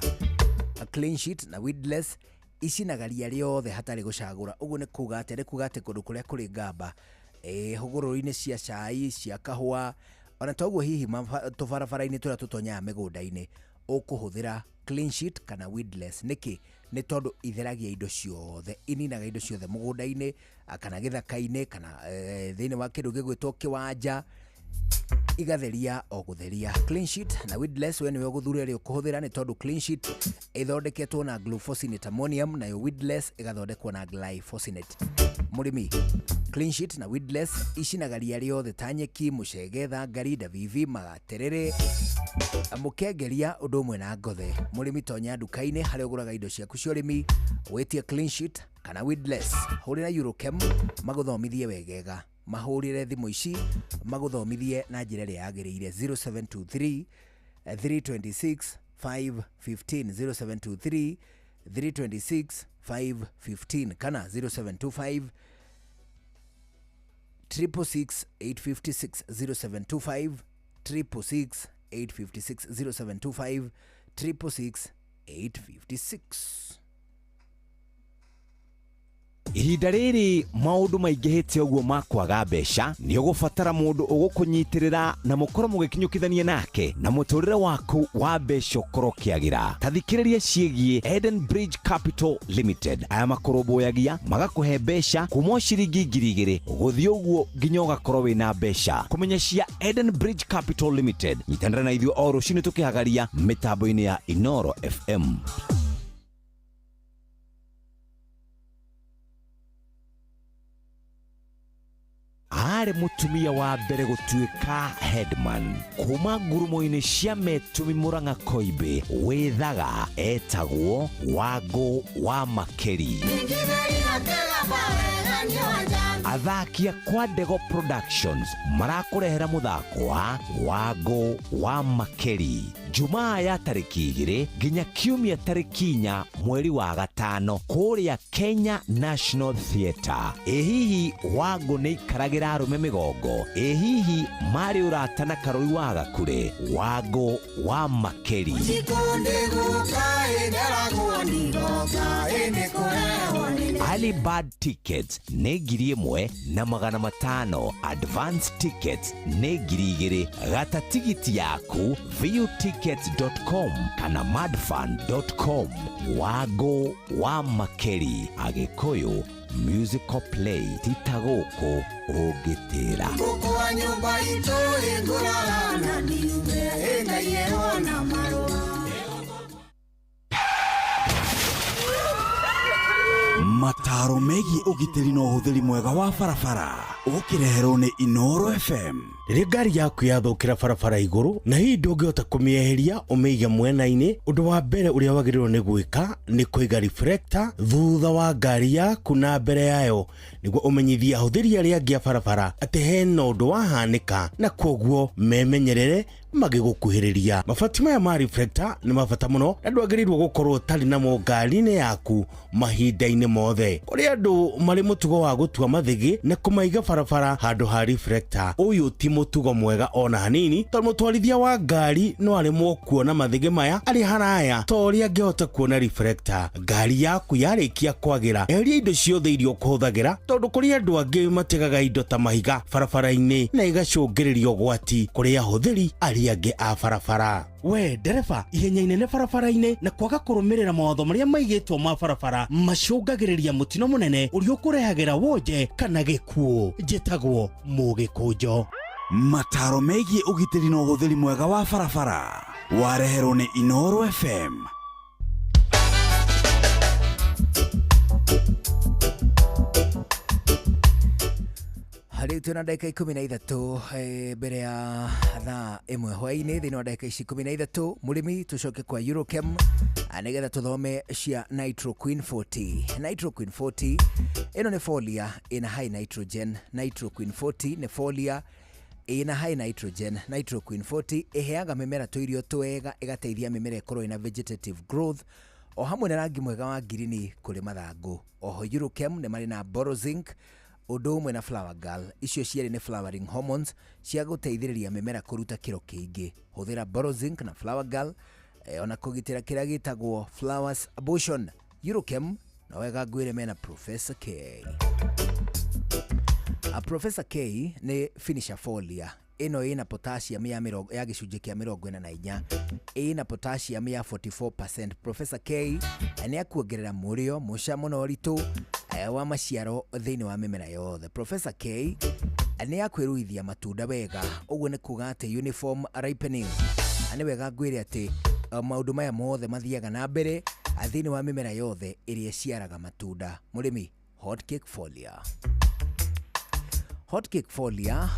Clean Sheet na Weedless icinaga ria rĩothe hatarĩ gũcagũra. Ũguo nĩ kuga atĩ, nĩ kuga atĩ kũndũ kũrĩa kũrĩ ngamba, hũgũrũrũ-inĩ cia cai, cia kahũa, ona toguo hihi tũbarabara-inĩ tũrĩa tũtonyaga mĩgũnda-inĩ, ũkũhũthĩra Clean Sheet kana Weedless. Nĩkĩ? Nĩ tondũ itheragia indo ciothe, ininaga indo ciothe mũgũnda-inĩ kana gĩthaka-inĩ kana thĩinĩ wa kĩndũ gĩgwĩtwo kĩwanja. Igatheria o gutheria. Clean sheet na weedless we niwe ũgũthura ĩrĩa ũkũhũthĩra, nĩ tondũ clean sheet ĩthondeketwo na glufosinate ammonium, nayo weedless ĩgathondekwo na glyphosate. Mũrĩmi, clean sheet na weedless icinaga ria rĩothe ta nyeki, mũcege, thangari, ndavivi, magaterere, mũkengeria ũndũ ũmwe na ngothe. Mũrĩmi, tonya nduka-inĩ harĩa ũgũraga indo ciaku cia ũrĩmi, wĩtie clean sheet kana weedless. Hũrĩra Eurochem magũthomithie wegega, mahũrĩre thimũ ici magũthomithie na njĩra ĩrĩa yagĩrĩire: 0723 326 515, 0723 326 515, kana 0725 666 856, 0725 666 856, 0725 666 856. Ihinda rĩrĩ maũndũ maingĩhĩte ũguo ma kwaga mbeca, nĩ ũgũbatara mũndũ ũgũkũnyitĩrĩra na mũkorwo mũgĩkinyũkithania nake na mũtũrĩre waku wa mbeca ũkorwo ũkĩagĩra. Ta thikĩrĩria ciĩgiĩ Eden Bridge Capital Limited. Aya makũrũmbũyagia magakũhe mbeca kuma o ciringi 2,000 gũthiĩ ũguo nginya ũgakorwo wĩna mbeca. Kũmenya cia Eden Bridge Capital Limited, nyitanĩra na ithuĩ o rũcinĩ tũkĩhagaria mĩtambo-inĩ ya Inoro FM. Arĩ mũtumia wa mbere gũtuĩka headman kuma ngurumo-inĩ cia Metumi Murang'a Koimbĩ wĩthaga, etagwo Wangũ wa Makeri. Athaki a kwa Ndego Productions marakũrehera mũthako wa Wangũ wa Makeri Jumaa ya tarĩki 2 nginya Kiumia tarĩki 4 mweri wa gatano kũrĩa Kenya National Theatre. Ĩ hihi Wangũ nĩ ikaragĩra arũme mĩgongo? Ĩ hihi marĩ ũrata na Karũri wa Gakure? Wangũ wa Makeri. Early bird tickets nĩ 1,500, advance tickets nĩ 2,000. Gata tigiti yaku viewtickets.com kana madfun.com. Wangũ wa Makeri, Agĩkũyũ musical play, tita gũkũ ũngĩtĩra. Ngũkũ nyũmba itũ ĩngũrara na ndiuge ĩngaiyerwo na marũa. Mataro megiĩ ũgitĩri na ũhũthĩri mwega wa barabara ũkĩreherwo nĩ Inoro FM. Rĩrĩa ngari yaku yathũkĩra barabara igũrũ na hihi ndũngĩhota kũmĩeheria ũmĩige mwena-inĩ, ũndũ wa mbere ũrĩa wagĩrĩirwo nĩ gwĩka nĩ kũiga reflector thutha wa ngari yaku na mbere yayo, nĩguo ũmenyithie ahũthĩri arĩa angĩ a barabara atĩ hena ũndũ wahanĩka na kwoguo memenyerere magĩgũkuhĩrĩria. Mabati maya ma reflector nĩ mabata mũno na ndwagĩrĩirwo gũkorwo ũtarĩ namo ngari-inĩ yaku mahinda-inĩ mothe. Kũrĩ andũ marĩ mũtugo wa gũtua mathĩgĩ na kũmaiga barabara handũ ha reflector. Ũyũ ti mũtugo mwega ona hanini, tondũ mũtwarithia wa ngari no aremwo kuona mathĩgĩ maya arĩ haraya ta ũrĩa angĩhota kuona reflector. Ngari yaku yarĩkia kwagĩra, eheria indo ciothe iria ũkũhũthagĩra, tondũ kũrĩ andũ angĩ mategaga indo ta mahiga barabara-inĩ na igacũngĩrĩria ũgwati kũrĩ ahũthĩri arĩa angĩ a barabara. We ndereba, ihenya inene barabara-inĩ na kwaga kũrũmĩrĩra mawatho marĩa maigĩtwo ma barabara macũngagĩrĩria mũtino mũnene ũrĩa ũkũrehagĩra wonje kana gĩkuũ. Njĩtagwo Mũgĩkũnjo. Mataro megiĩ ũgitĩri na ũhũthĩri mwega wa barabara wareherwo nĩ Inoro FM. Rĩu twĩna ndagĩka 13 mbere ya thaa 1 hwaĩ-inĩ. Thĩinĩ wa ndagĩka ici 13, mũrĩmi, tũcoke kwa Eurochem nĩgetha tũthome cia Nitro Queen 40. Nitro Queen 40 ĩno nĩ folia ĩna high nitrogen. Nitro Queen 40 nĩ folia ĩna high nitrogen. Nitro Queen 40 ĩheaga mĩmera tũirio twega, ĩgateithia mĩmera ĩkorwo ĩna vegetative growth o hamwe na rangi mwega wa ngirini kũrĩ mathangũ. Oho Eurochem nĩ marĩ na Borozinc ũndũ ũmwe na Flower Girl. Icio cierĩ nĩ flowering hormones cia gũteithĩrĩria mĩmera kũruta kĩro kĩingĩ. Hũthĩra Borozinc na Flower Girl ona kũgitĩra kĩrĩa gĩtagwo flowers abortion. Eurochem no wega ngwĩre mena Professor K. A Professor K nĩ finisher folia ĩno ĩna potassium ya ya gĩcunjĩ kĩa 44, ĩna potassium ya 44%. Professor K nĩ akuongerera mũrĩo, mũcamo na ũritũ wa maciaro thĩinĩ wa mĩmera yothe. Professor K Nĩ ya kwĩruithia matunda wega, ũguo nĩ kuga atĩ uniform ripening. Nĩ wega ngwĩre atĩ maũndũ maya mothe mathiaga na mbere thĩinĩ wa mĩmera yothe ĩrĩa ĩciaraga matunda. Mũrĩmi, hot cake folia. Hot cake folia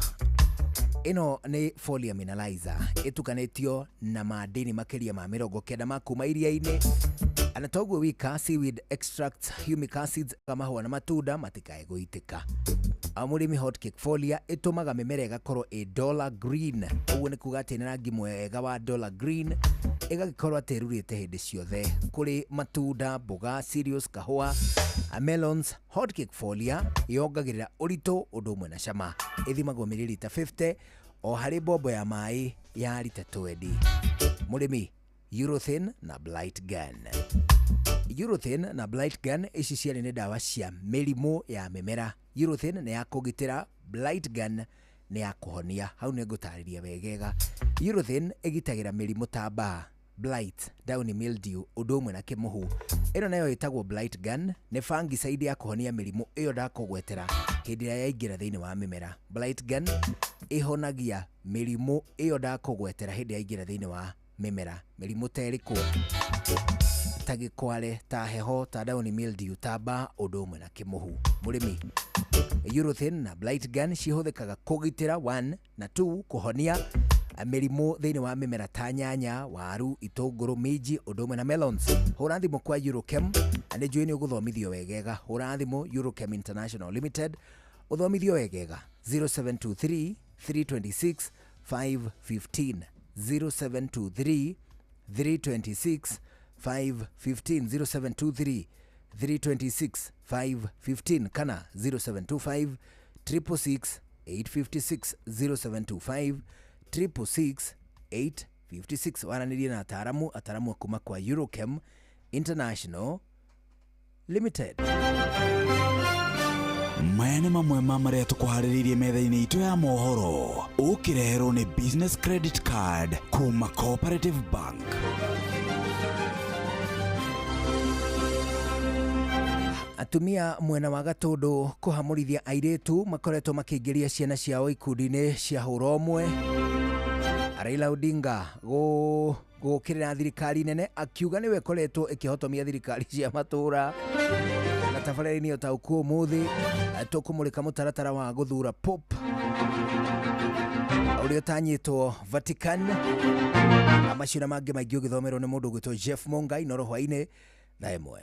ĩno nĩ folia mineralizer ĩtukanĩtio na madini makĩria ma 90 ma kuma iria-inĩ, na toguo wika seaweed extracts, humic acids, mahũa na matunda matikae gũitĩka. Mũrĩmi, hot cake folia ĩtũmaga mĩmera ĩgakorwo ĩ dollar green, ũguo nĩ kuga atĩ nĩ rangi mwega wa dollar green, ĩgagĩkorwo atĩ ĩrurĩte hĩndĩ ciothe kũrĩ matunda, mboga, cereals, kahũa, melons. Hot cake folia yongagĩrĩra ũritũ ũndũ ũmwe na cama. Ĩthimagwo mililita 50 o harĩ mbombo ya maĩ ya rita 20. Mũrĩmi, Urethane na Blight Gun. Urethane na Blight Gun ici cierĩ nĩ ndawa cia mĩrimũ ya mĩmera. Urethane nĩ ya kũgitĩra, Blight Gun nĩ ya kũhonia. Hau nĩ ngũtarĩria wegega. Urethane ĩgitagĩra mĩrimũ ta mbaa, blight, downy mildew, ũndũ ũmwe na kĩmũhu. Ĩno nayo ĩtagwo Blight Gun, nĩ fungicide ya kũhonia mĩrimũ ĩyo ndakũgwetera hĩndĩ ĩrĩa yaingĩra thĩinĩ wa mĩmera. Blight Gun ĩhonagia mĩrimũ ĩyo ndakũgwetera hĩndĩ yaingĩra thĩinĩ wa mĩmera. Mĩrimũ ta ĩrĩkũ? Ta gĩkware, ta heho, ta downy mildew, ta mbaa, ũndũ ũmwe na kĩmũhu. Mũrĩmi, Urethane na Blight Gun cihũthĩkaga kũgitĩra 1 na 2 kũhonia mĩrimũ thĩinĩ wa mĩmera ta nyanya, waru, itũngũrũ, minji, ũndũ ũmwe na melons. Hũra thimũ kwa Eurochem, na nĩ njũĩ nĩ ũgũthomithio wegega. Hũra thimũ Eurochem International Limited ũthomithio wegega, 0723 326 515, 0723 326 515, 0723 326 515 kana 0725 666 856, 0725 666 856. Waranĩrie na ataramu kuma kwa Eurochem International Limited. Maya nĩ mamwe ma marĩa tũkũharĩrĩirie metha-inĩ itũ ya mohoro, ũkĩreherwo nĩ business credit card kuma Cooperative Bank. Atumia mwena wa Gatũndũ kũhamũrithia airĩtu makoretwo makĩingĩria ciana ciao ikundi-inĩ cia hũra ũmwe. Raila Odinga gũkĩrĩra thirikari nene akiuga nĩwe ĩkoretwo ĩkĩhotomia thirikari cia matũra. Na tabarĩra-inĩ ũtaũku ũmũthĩ tũkũmũrĩka mũtaratara wa gũthura Pope ũrĩa ũtanyĩtwo Vatican. Macio na mangĩ maingĩ ũgĩthomerwo nĩ mũndũ ũgwĩtwo Jeff Mungai noro hwainĩ thaa 1.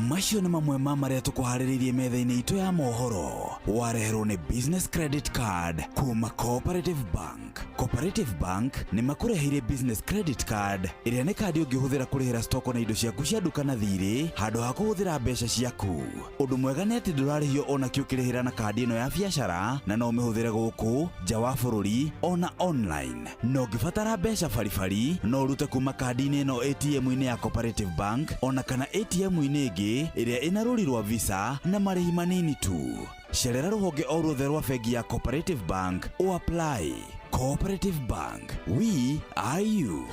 Macio nĩ mamwe ma marĩa tũkũharĩrĩirie metha-inĩ itũ ya mohoro, wareherwo nĩ business credit card kuma Cooperative Bank. Cooperative Bank nĩ makũreheire business credit card ĩrĩa nĩ kandi ũngĩhũthĩra kũrĩhĩra stoko na indo ciaku cia nduka na thirĩ handũ ha kũhũthĩra mbeca ciaku. Ũndũ mwega nĩ atĩ ndũrarĩhio ona kĩ ũkĩrĩhĩra na kandi ĩno ya biacara, na no ũmĩhũthĩre gũkũ nja wa bũrũri ona online. Na ũngĩbatara mbeca baribari no ũrute kuma kandi-inĩ ĩno ATM-inĩ ya Cooperative Bank ona kana ATM-inĩ ĩngĩ ĩrĩa ĩna rũri rwa Visa na marĩhi manini tu. Cerera rũhonge o ruothe rwa bengi ya Cooperative Bank o apply. Cooperative Bank, we are you.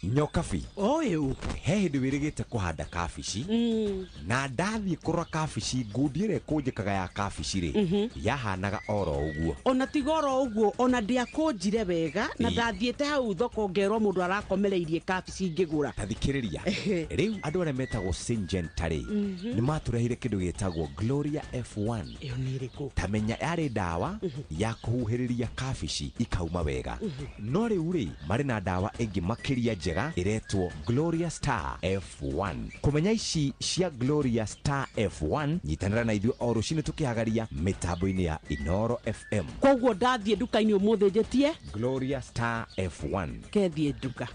Nyokabi. Ũyũ. He hĩndĩ wĩrĩgĩte kũhanda kabici, na ndathiĩ kũrora kabici, ngundi ĩrĩa ĩkũnjĩkaga ya kabici rĩ, yahanaga oro ũguo. Ona tiga oro ũguo, ona ndiakũnjire wega na ndathiĩte hau thoko ngerwo mũndũ arakomereirie kabici ngĩgũra. Ta thikĩrĩria, rĩu andũ arĩa metagwo Syngenta rĩ, nĩ matũreheire kĩndũ gĩtagwo Gloria F1. Ĩyo nĩ ĩrĩkũ? Ta menya yarĩ ndawa ya kũhuhĩrĩria kabici ikauma wega. No rĩu rĩ, marĩ na ndawa ĩngĩ makĩria njega ĩretwo Gloria Star F1. Kũmenya ici cia Gloria Star F1, nyitanĩra na ithuĩ o rũcinĩ tũkĩhagaria mĩtambo-inĩ ya Inoro FM. Koguo ndathiĩ nduka-inĩ ũmũthĩ njĩtie Gloria Star F1. Kethiĩ nduka.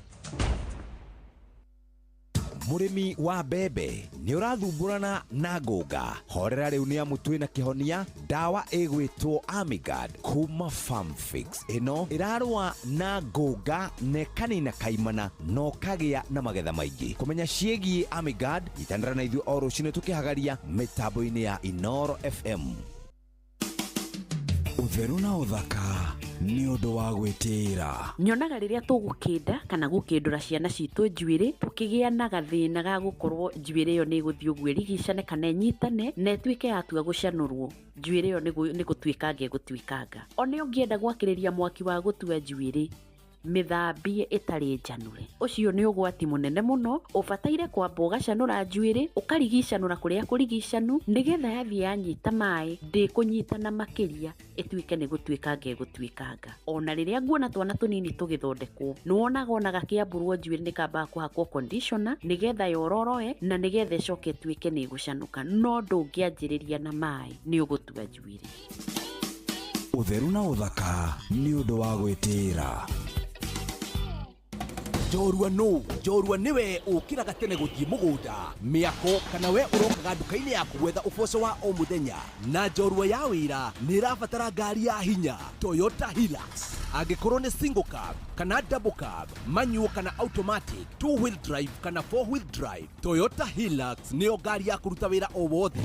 Mũrĩmi wa mbembe nĩ ũrathumbũrana na ngũnga, horera rĩu nĩ amu twĩna kĩhonia, ndawa ĩgwĩtwo Amigard kuma Farmfix. Ĩno ĩrarũa na ngũnga na ĩkanina kaimana na ũkagĩa na magetha maingĩ. Kũmenya ciĩgiĩ Amigard, nyitanĩra na ithuĩ o rũcinĩ tũkĩhagaria mĩtambo-inĩ ya Inoro FM. Ũtheru na ũthaka Nĩ ũndũ wa gwĩtĩĩra. Nyonaga rĩrĩa tũgũkĩnda kana gũkĩndũra ciana citũ njuĩrĩ, tũkĩgĩa na gathĩna ga gũkorwo njuĩrĩ ĩyo nĩ ĩgũthiĩ ũguo ĩrigicane kana ĩnyitane na ĩtuĩke yatua gũcanũrwo. Njuĩrĩ ĩyo nĩ gũtuĩkanga ĩgũtuĩkanga. Ona ũngĩenda gwakĩrĩria mwaki wa gũtua njuĩrĩ, mĩthambie ĩtarĩ njanũre. Ũcio nĩ ũgwati mũnene mũno. Ũbataire kwamba ũgacanũra njuĩrĩ, ũkarigicanũra kũrĩa kũrigicanu, nĩgetha yathiĩ yanyita maĩ ndĩkũnyitana makĩria, ĩtuĩke nĩ gũtuĩkanga ĩgũtuĩkanga. Ona rĩrĩa nguona twana tũnini tũgĩthondekwo, nĩwonaga ona gakĩambũrwo njuĩrĩ nĩ kambaga kũhakwo conditioner nĩgetha yororoe na nĩgetha ĩcoke ĩtuĩke nĩ ĩgũcanũka. No ndũngĩanjĩrĩria na maĩ, nĩ ũgũtua njuĩrĩ. Ũtheru na ũthaka nĩ ũndũ wa gwĩtĩĩra. Njorua nũ? Njorua nĩwe ũkĩraga tene gũthiĩ mũgũnda, mĩako, kana we ũrokaga nduka-inĩ yaku gwetha ũboco wa o mũthenya. Na njorua ya wĩra nĩ ĩrabatara ngari ya hinya, Toyota Hilux. Angĩkorwo nĩ single cab kana double cab, manual kana automatic, two wheel drive kana four wheel drive, Toyota Hilux nĩyo ngari ya kũruta wĩra o wothe.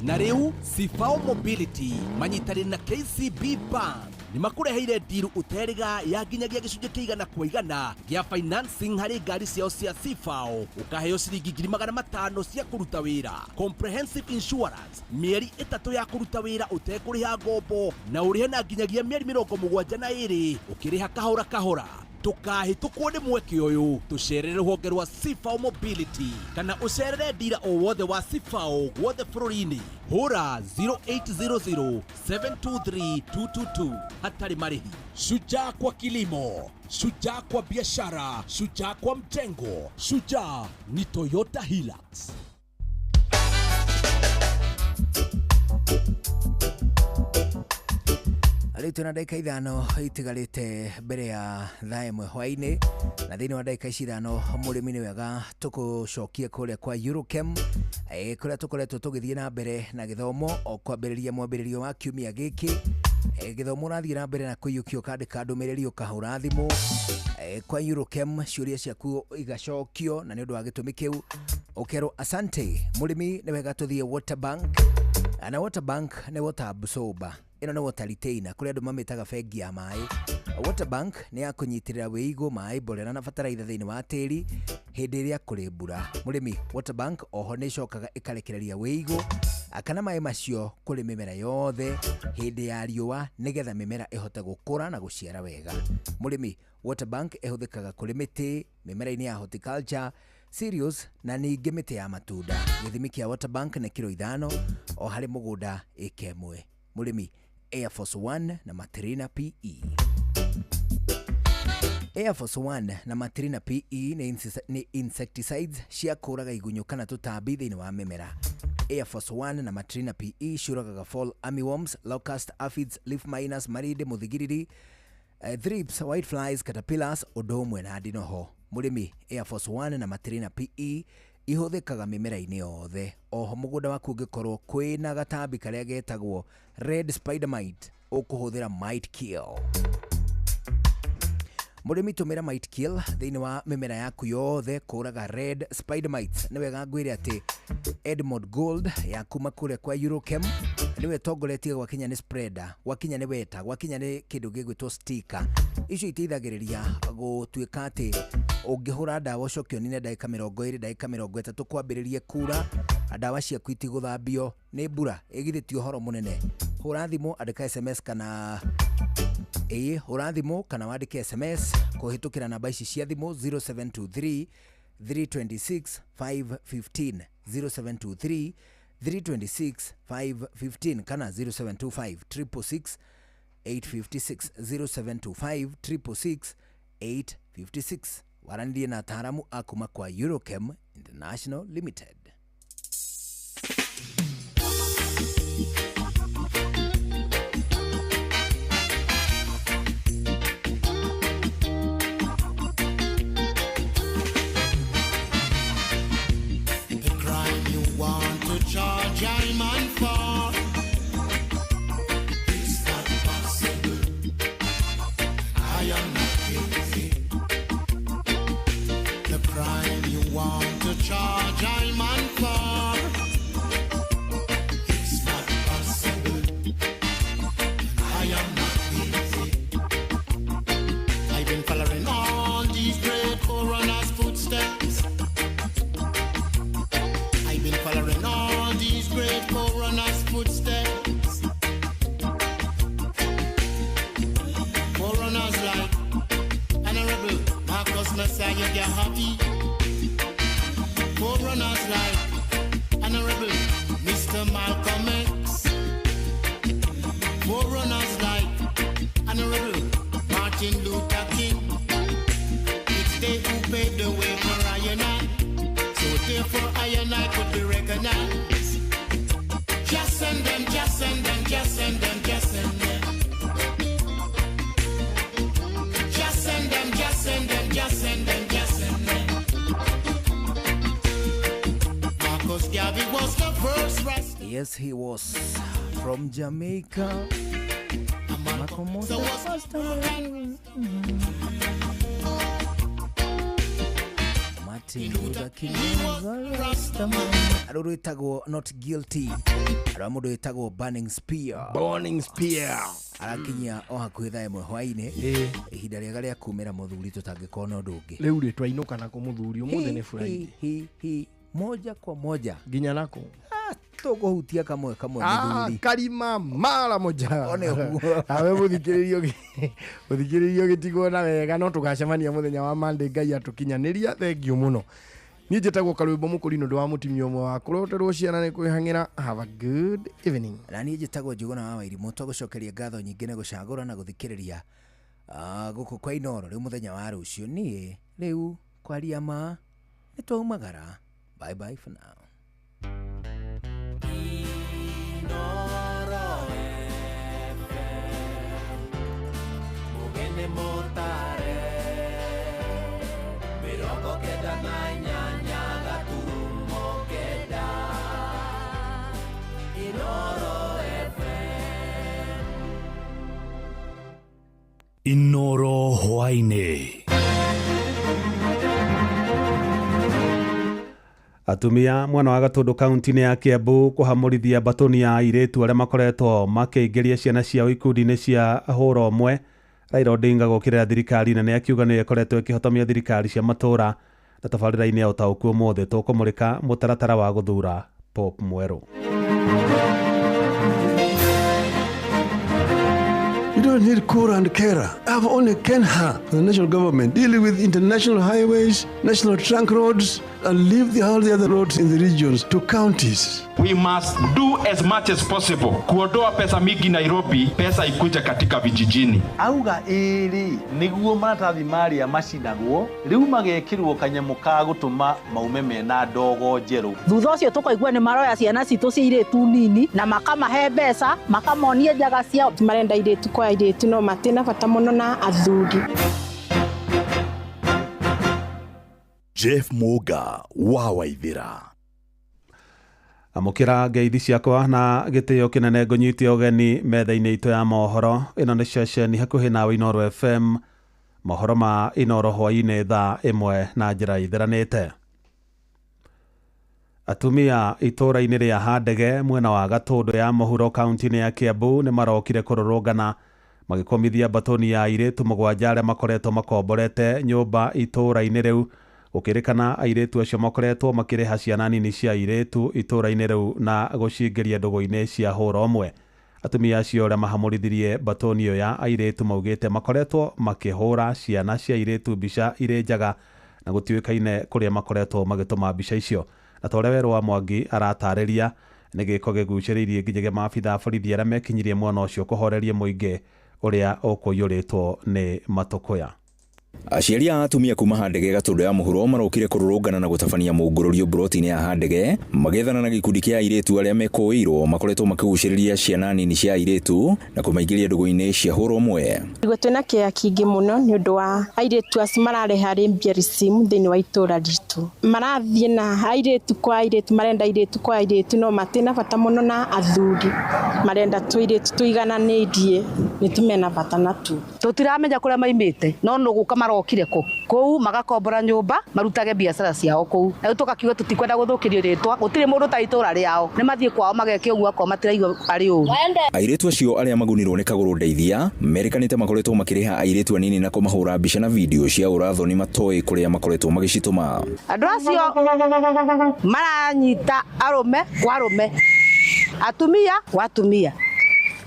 Na rĩu Sifao Mobility manyitanĩire na KCB Bank nĩ makũreheire ndiru ũterĩga ya nginyagia gĩcunjĩ kĩa 100% gĩa financing harĩ ngari ciao cia Sifao, ũkaheo ciringi 500,000 cia kũruta wĩra, comprehensive insurance, mĩeri 3 ya kũruta wĩra ũtekũrĩha ngombo, na ũrĩhe na nginyagia mĩeri 72 ũkĩrĩha kahora kahora. Tũkahĩtũkwo nĩ mweke ũyũ, tũcerere rũhonge rwa Sifao Mobility kana ũcerere ndira o wothe wa Sifao guothe bũrũri-inĩ. Hũra 0800 723 222 hatarĩ marĩhi. Shujaa kwa kilimo, shujaa kwa biashara, shujaa kwa mjengo, shujaa ni Toyota Hilux. Rĩu twĩna ndagĩka 5 itigarĩte mbere ya thaa 1 hwaĩ-inĩ, na thĩinĩ wa ndagĩka ici 5 mũrĩmi nĩ wega tũkũcokie kũrĩa kwa Eurochem, kũrĩa tũkoretwo tũgĩthiĩ na mbere na gĩthomo o kwambĩrĩria mwambĩrĩrio wa kiumia gĩkĩ. Gĩthomo ũrathiĩ na mbere na kũiyũkia, ũkandĩka ndũmĩrĩri, ũkahũra thimũ kwa Eurochem, ciũria ciaku igacokio, na nĩ ũndũ wa gĩtũmi kĩu ũkerwo asante. Mũrĩmi nĩ wega tũthiĩ Water Bank, na Water Bank nĩ water absorber. Ĩno nĩ water retainer, kũrĩa andũ mamĩtaga bengi ya maĩ. Water Bank nĩ ya kũnyitĩrĩra wĩigũ, maĩ, mborera na bataraitha thĩinĩ wa tĩri hĩndĩ ĩrĩa kũrĩ mbura. Mũrĩmi, Water Bank oho nĩ ĩcokaga ĩkarekereria wĩigũ kana maĩ macio kũrĩ mĩmera yothe hĩndĩ ya riũa, nĩgetha mĩmera ĩhote gũkũra na gũciara wega. Mũrĩmi, Water Bank ĩhũthĩkaga kũrĩ mĩtĩ, mĩmera-inĩ ya horticulture, cereals na ningĩ mĩtĩ ya matunda. Gĩthimi kĩa Water Bank nĩ kiro 5 o harĩ mũgũnda ĩka 1. Mũrĩmi, Air Force 1 na Matrina PE. Air Force 1 na Matrina PE nĩ insecticides cia kũraga igunyũ kana tũtambi thĩinĩ wa mĩmera. Air Force 1 na Matrina PE ciũragaga fall armyworms, locust, aphids, leaf miners, marinde, mũthigiriri, thrips, white flies, caterpillars, ũndũ ũmwe na ndinoho. Mũrĩmi, Air Force 1 na Matrina PE ihũthĩkaga mĩmera-inĩ yothe. Oho mũgũnda waku ũngĩkorwo kwĩna gatambi karĩa getagwo red spider mite, ũkũhũthĩra mite kill. Mũrĩmi, tũmĩra mite kill thĩinĩ wa mĩmera yaku yothe kũraga red spider mites. Nĩ wega ngwĩre atĩ Edmond Gold ya kuma kũrĩa kwa Eurochem nĩwe ĩtongoretie gwakinya nĩ spreader, gwakinya nĩ weta, gwakinya nĩ kĩndũ gĩgwĩtwo sticker. Icio iteithagĩrĩria gũtuĩka atĩ ũngĩhũra ndawa ũcoke ũnine ndagĩka 20, ndagĩka 30 kwambĩrĩrie kura, ndawa ciaku itigũthambio nĩ mbura. Ĩgithĩ ti ũhoro mũnene. Hũra thimũ, andĩka SMS kana hũra thimũ kana wandĩke SMS kũhĩtũkĩra namba ici cia thimũ 0723 326 515, 0723 326 515 kana 0725 666 856, 0725 666 856. Waranĩrie na ataaramu a kuma kwa Eurochem International Limited. The crime you want to charge I man for, it's not possible. I am not guilty. The crime you want to charge I man Micah Garvey. Forerunners like Honorable Mr. Malcolm X. Forerunners like Honorable Martin Luther King. It's they who paved the way for I and I. So therefore I and I could be recognized. Just send them, just send them, just send them, just send them. Just send them, just send them, just send them, just send them. Marcus Garvey was the first Rasta. Yes, he was from Jamaica. Malcolm was So the was first man. Martin Luther King was a Rasta man. Arå rwĩtagwo Not Guilty, arå mũndũ wĩtagwo Burning Spear. Burning Spear Arakinyia o hakuhĩ thaa 1 hwainĩ, ihinda rĩega rĩa kumĩra mũthuri tũtangĩkorwo na ũndũ ũngĩ. Rĩu rĩ twainũka nako mũthuri ũmũthĩ nĩ Friday. Hi, hi, moja kwa moja nginya nako tũkũhutia kamwe kamwe Ah, mũthuri. Karima mara moja. One ũguo. Nawe mũthikĩrĩrio gĩtigwo na wega, no tũgacemania mũthenya wa Monday Ngai atũkinyanĩria. Thengiũ mũno. Niĩ njĩtagwo Karwĩmbo Mũkũrinũ, ndĩ wa mũtumia ũmwe wa kũroterwo ciana nĩ kwĩhang'ĩra. Have a good evening. Na niĩ njĩtagwo Njũgũna wa Wairimũ, twagũcokeria ngatho nyingĩ nĩ gũcagũra na gũthikĩrĩria gũkũ kwa Inoro. Rĩu mũthenya wa rũciũ niĩ rĩu kwaria ma nĩ twaumagara. Bye bye for now. Mugene motare 98 gaturumo 9 Inoro FM. Inoro hwainĩ. Atumia mwena wa Gatũndũ kaunti-inĩ ya Kiambu kũhamũrithia mbatũni ya airĩtu arĩa makoretwo makĩingĩria ciana ciao ikundi-inĩ cia hũra ũmwe. Raila Odinga gũkĩrĩra thirikari nene akiuga nĩyo ĩkoretwo ĩkĩhotomia thirikari cia matũũra. Na tabarĩra-inĩ ya ũtaũku ũmũthĩ tũkũmũrĩka mũtaratara wa gũthura Pope mwerũ. You don't need Kura and Kera. I have only Kenha, the national government, dealing with international highways, national trunk roads, and leave all the other roads in the regions to counties. We must do as much as possible kuondoa pesa mingi Nairobi, pesa ikuje katika vijijini. Auga ĩrĩ nĩguo maratathi marĩa macinagwo rĩu magekĩrwo kanyamũ ka gũtũma maume mena ndogo njerũ. Thutha ũcio tũkaigua nĩ maroya ciana citũ cia irĩtu nini na makamahe mbeca, makamonia njaga ciao. Marenda irĩtu kwa airĩtu no matina bata mũno na athuri. Jeff Muga wa Waithira. Amũkĩra ngeithi ciakwa na gĩtĩo kĩnene, ngũnyite ũgeni metha-inĩ itũ ya mohoro. Ĩno nĩ ceceni hakuhĩ nawe Inoro FM, mohoro ma Inoro hwainĩ thaa 1 na njĩra itheranĩte. Atumia itũũra-inĩ rĩa Handege mwena wa Gatũndũ ya mũhuro kaunti-inĩ ya Kiambu nĩ marokire kũrũrũngana magĩkomithia mbatũni ya airĩtu 7 arĩa makoretwo makomborete nyũmba itũũra-inĩ rĩu. Gũkĩrĩkana airĩtu acio makoretwo makĩrĩha ciana nini cia airĩtu itũũra-inĩ rĩu na gũcingĩria ndũgũ-inĩ cia hũra ũmwe. Atumia acio arĩa mahamũrithirie mbatũni ĩyo ya airĩtu maugĩte makoretwo makĩhũra ciana cia airĩtu mbica irĩ njaga na gũtiũĩkaine kũrĩa makoretwo magĩtũma mbica icio. Na ta ũrĩa Werũ wa Mwangi aratarĩria, nĩ gĩko gĩgucĩrĩirie nginyagia maabitha a borithi arĩa mekinyirie mwena ũcio kũhoreria mũingĩ ũrĩa ũkũiyũrĩtwo nĩ matũkũya. Aciari a atumia kuma Handege Gatũndũ ya mũhuro marokire kũrũrũngana na gũtabania mũngũrũrio mburoti-inĩ ya Handege magĩethana na gĩkundi kĩa airĩtu arĩa mekũĩirwo makoretwo makĩgucĩrĩria ciana nini cia airĩtu na kũmaingĩria ndũgũ-inĩ cia hũra ũmwe. Igwe twĩna kĩeha kĩingĩ mũno nĩ ũndũ wa airĩtu acio marareha lesbianism thĩinĩ wa itũũra ritũ. Marathiĩ na airĩtu kwa airĩtu, marenda airĩtu kwa airĩtu no matina bata mũno na athuri. Marenda tũirĩtu tũigananĩirie nĩ tũmena bata natuo. Tũtiramenya kũrĩa maimĩte no nũ gũka marokire kũ kũu magakombora nyũmba marutage biacara ciao kũu. Na rĩu tũkakiuga tũtikwenda gũthũkĩrio rĩtwa, gũtirĩ mũndũ ta itũũra rĩao, nĩ mathiĩ kwao mageke ũguo akorwo matiraigua arĩ ũru. Airĩtu acio arĩa magunirwo nĩ kagũrũ ndeithia merĩkanĩte makoretwo makĩrĩha airĩtu anini na kũmahũra mbica na video cia ũrathoni matoĩ kũrĩa makoretwo magĩcitũma. Andũ acio maranyita arũme kwa arũme, atumia kwa atumia.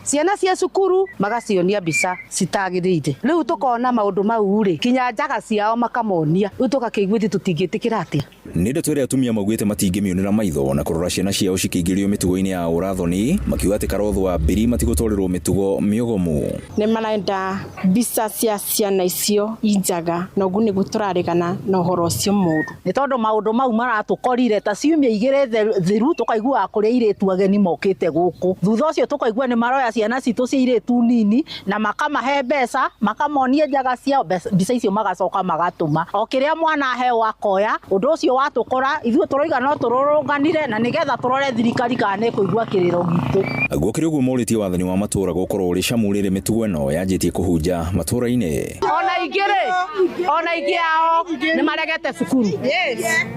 Ciana cia cukuru magacionia mbica citagĩrĩire. Rĩu tũkona maũndũ mau rĩ, kinya njaga ciao makamonia. Rĩu tũgakĩigua ithuĩ tũtingĩtĩkĩra atĩa. Nĩ ndeto ĩrĩa atumia maugĩte matingĩmĩonera maitho na kũrora ciana ciao cikĩingĩrio mĩtugo-inĩ ya ũrathoni, makiuga atĩ Karotho wa Mbiri matigũtwarĩrwo mĩtugo mĩogomu. Nĩ marenda mbica cia ciana icio injaga na ũguo nĩguo tũraregana na ũhoro ũcio mũru. Nĩ tondũ maũndũ mau maratũkorire ta ciumia igĩrĩ thiru tũkaiguaga kũrĩ airĩtu ageni mokĩte gũkũ. Thutha ũcio tũkaigua nĩ maroya ciana citũ cia airĩtu nini na makamahe mbeca, makamonia njaga ciao, mbica icio magacoka magatũma. O kĩrĩa mwana aheo akoya, ũndũ ũcio watũkora ithuĩ tũroiga no tũrũrũnganire na nĩgetha tũrore thirikari kana nĩ ĩkũigua kĩrĩro gitũ. Gũkĩrĩ ũguo morĩtie wathani wa matũũra gũkorwo ũrĩ camu rĩrĩ mĩtugo ĩno yanjĩtie kũhunja matũũra-inĩ. Ona aingĩ rĩ, ona aingĩ ao nĩ maregete cukuru.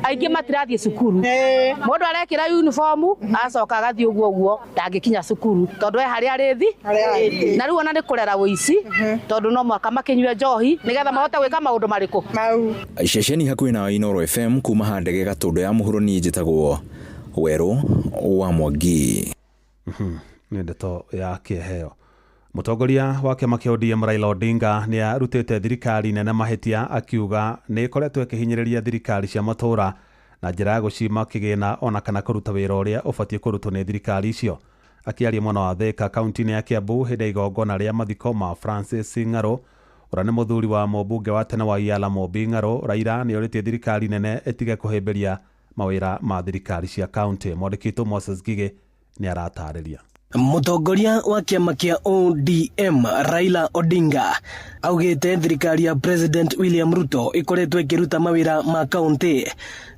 Aingĩ matirathiĩ cukuru. Mũndũ arekĩra uniform acoka agathiĩ ũguo ũguo ndangĩkinya cukuru tondũ e harĩa arĩthi. Na rĩu ona nĩ kũrera ũici tondũ no mũhaka makĩnyue njohi nĩgetha mahote gwĩka maũndũ marĩkũ. Ceceni hakuhĩ na Inooro FM kuma Handege Gatũndũ ya mũhuro niĩ njĩtagwo Werũ wa Mwangi. Nĩ ndeto ya kĩheo. Mũtongoria wa kĩama kĩa ODM Raila Odinga nĩ arutĩte thirikari nene mahĩtia akiuga nĩ ĩkoretwo ĩkĩhinyĩrĩria thirikari cia matũũra na njĩra ya gũcima kĩgĩna ona kana kũruta wĩra ũrĩa ũbatiĩ kũrutwo nĩ thirikari icio. Akĩaria mwena wa Thika kaunti-inĩ ya Kiambu hĩndĩ ya igongona rĩa mathiko ma Francis Ng'aro ũrĩa nĩ mũthuri wa mũmbunge wa tene wa Iala Mumbi Ng'aro, Raila nĩ orĩtie thirikari nene ĩtige kũhĩmbĩria mawĩra ma thirikari cia kaunti. Mwandĩki witũ Moses Ngigĩ nĩ aratarĩria. Mũtongoria wa kĩama kĩa ODM Raila Odinga augĩte thirikari ya President William Ruto ĩkoretwo ĩkĩruta mawĩra ma kaunti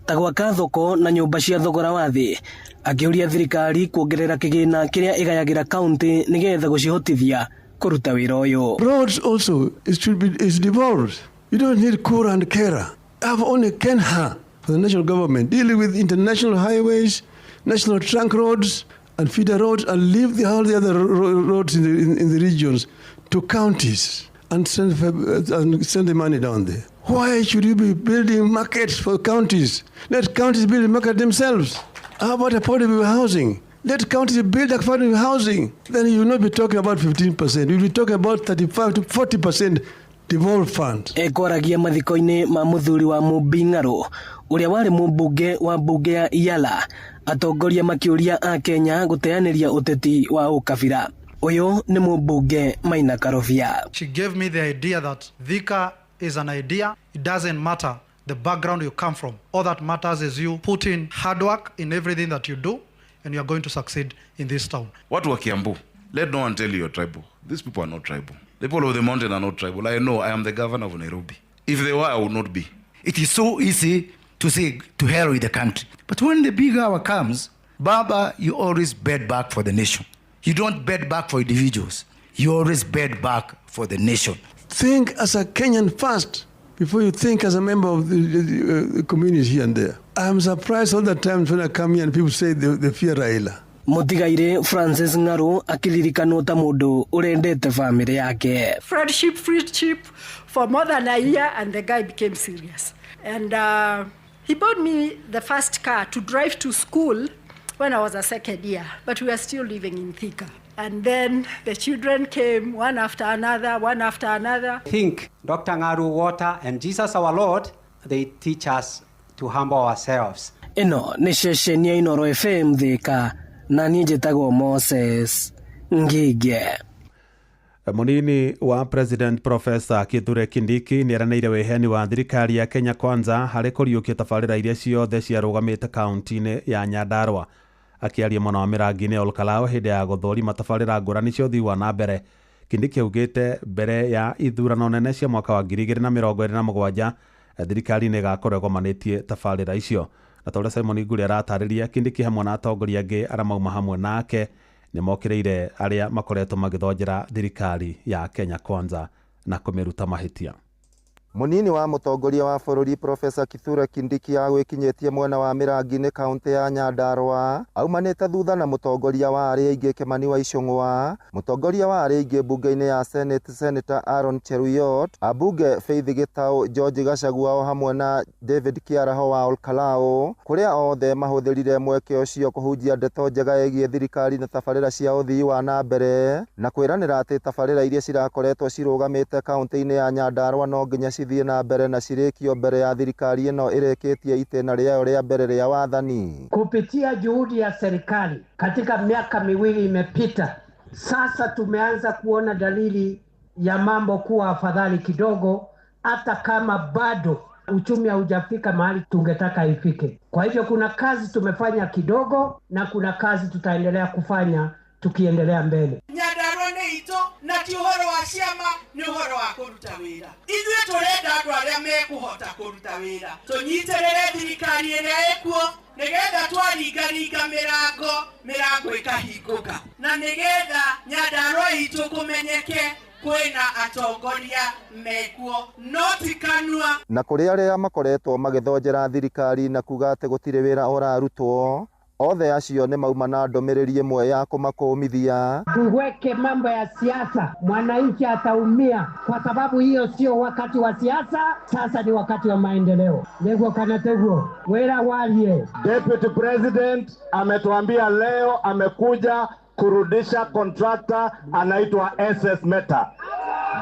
ta gwaka thoko na nyũmba cia thogora wa thĩ, akĩũria thirikari kuongerera kĩgĩna kĩrĩa ĩgayagĩra kaunti nĩgetha gũcihotithia kũruta wĩra ũyũ. Roads also it should be is devolved. You don't need Kura and Kera. I have only Kenha for the national government dealing with international highways, national trunk roads and feeder roads, and leave all the other roads in the regions to counties and send the money down there. Why should you be building markets for counties? Let counties build the market themselves. How about affordable housing? Let counties build affordable housing. Then you will not be talking about 15%. You'll be talking about 35 to 40% devolved funds. Ekwaragia mathiko-inĩ ma mũthuri wa Mumbi Ng'aro ũrĩa warĩ mũmbunge wa mbunge ya Iala, atongoria makĩũria a Kenya gũteanĩria ũteti wa ũkabira. Ũyũ nĩ mũmbunge Maina Karobia. She gave me the idea that Thika is an idea. It doesn't matter the background you come from. All that matters is you put in hard work in everything that you do and you are going to succeed in this town. Watu wa Kiambu, let no one tell you you're tribal. These people are not tribal. The people of the mountain are not tribal. I know I am the governor of Nairobi. If they were, I would not be. It is so easy to say to hell with the country. But when the big hour comes, Baba, you always bed back for the nation. You don't bed back for individuals. You always bed back for the nation. Think as a Kenyan first before you think as a member of the community here and there. I'm surprised all the times when I come here and people say they fear Raila. Mũtigaire Francis Ng'aro akĩririkanwo ta mũndũ ũrendete famĩlĩ yake. Friendship for more than a year, and the guy became serious. And he bought me the first car to drive to school when I was a second year, but we were still living in Thika. And then the children came one after another, one after another. I think Dr. Ngaru Water and Jesus our Lord, they teach us to humble ourselves. Ĩno nĩ ceceni ya Inooro FM Thika, na niĩ njĩtagwo Moses Ngige. Mũnini wa President Professor Kithure Kindiki nĩeranĩire wĩheani wa thirikari ya Kenya Kwanza harĩ kũriũkia tabarĩra iria ciothe ciarũgamĩte kaunti-inĩ ya Nyandarua. Akĩaria mwena wa Mĩrangi-inĩ Olkalou hĩndĩ ya gũthũrima tabarĩra ngũrani cia ũthii wa na mbere, Kindiki augĩte mbere ya ithurano nene cia mwaka wa 2027 thirikari nĩ ĩgakorwo ĩgomanĩtie tabarĩra icio. Na ta ũrĩa Simon Nguri aratarĩria, Kindiki hamwe na atongoria angĩ arĩa mauma hamwe nake nĩ mokĩrĩire arĩa makoretwo magĩthonjera thirikari ya Kenya Kwanza na kũmĩruta mahĩtia. Munini wa mutongoria wa bururi Profesa Kithure Kindiki agwikinyĩtie mwena wa Mĩrangi-inĩ kaunti ya Nyandarua aumanĩte thutha na mutongoria wa arĩa aingĩ Kimani wa Ichung'wa, mutongoria wa arĩa aingĩ mbunge-inĩ ya Senate Senator Aaron Cheruiyot, ambunge Faith Gitau, George Gachagua o hamwe na David Kiaraho wa Olkalau, kũrĩa othe mahũthĩrire mweke ũcio kũhunjia ndeto njega ĩgiĩ thirikari na tabarĩra cia ũthii wa na mbere na kwĩranĩra atĩ tabarĩra iria cirakoretwo cirũgamĩte kaunti-inĩ ya Nyandarua no nginya cithiĩ na mbere na cirĩkio mbere ya thirikari ĩno ĩrĩkĩtie itĩna rĩayo rĩa mbere rĩa wathani. Kupitia juhudi ya serikali katika miaka miwili imepita, sasa tumeanza kuona dalili ya mambo kuwa afadhali kidogo, hata kama bado uchumi haujafika mahali tungetaka ifike. Kwa hivyo kuna kazi tumefanya kidogo na kuna kazi tutaendelea kufanya tukiendelea mbele. Nyandarua nĩ itũ na ti ũhoro wa ciama, nĩ ũhoro wa kũruta wĩra. Ithuĩ tũrenda andũ arĩa mekũhota kũruta wĩra, tũnyitĩrĩre thirikari ĩrĩa ĩkuo nĩgetha twaringaringa mĩrango, mĩrango ĩkahingũka, na nĩgetha Nyandarua itũ kũmenyeke kwĩna atongoria mekuo no ti kanua. Na kũrĩ arĩa makoretwo magĩthonjera thirikari na kuga atĩ gũtirĩ wĩra ũrarutwo, othe acio nĩ mauma na ndũmĩrĩri ĩmwe ya kũmakũmithia. Tuweke mambo ya siasa, mwananchi ataumia, kwa sababu hiyo sio wakati wa siasa, sasa ni wakati wa maendeleo. Nĩguo kana tiguo wĩra warie. Deputy President ametuambia leo amekuja kurudisha contractor anaitwa SS Meta.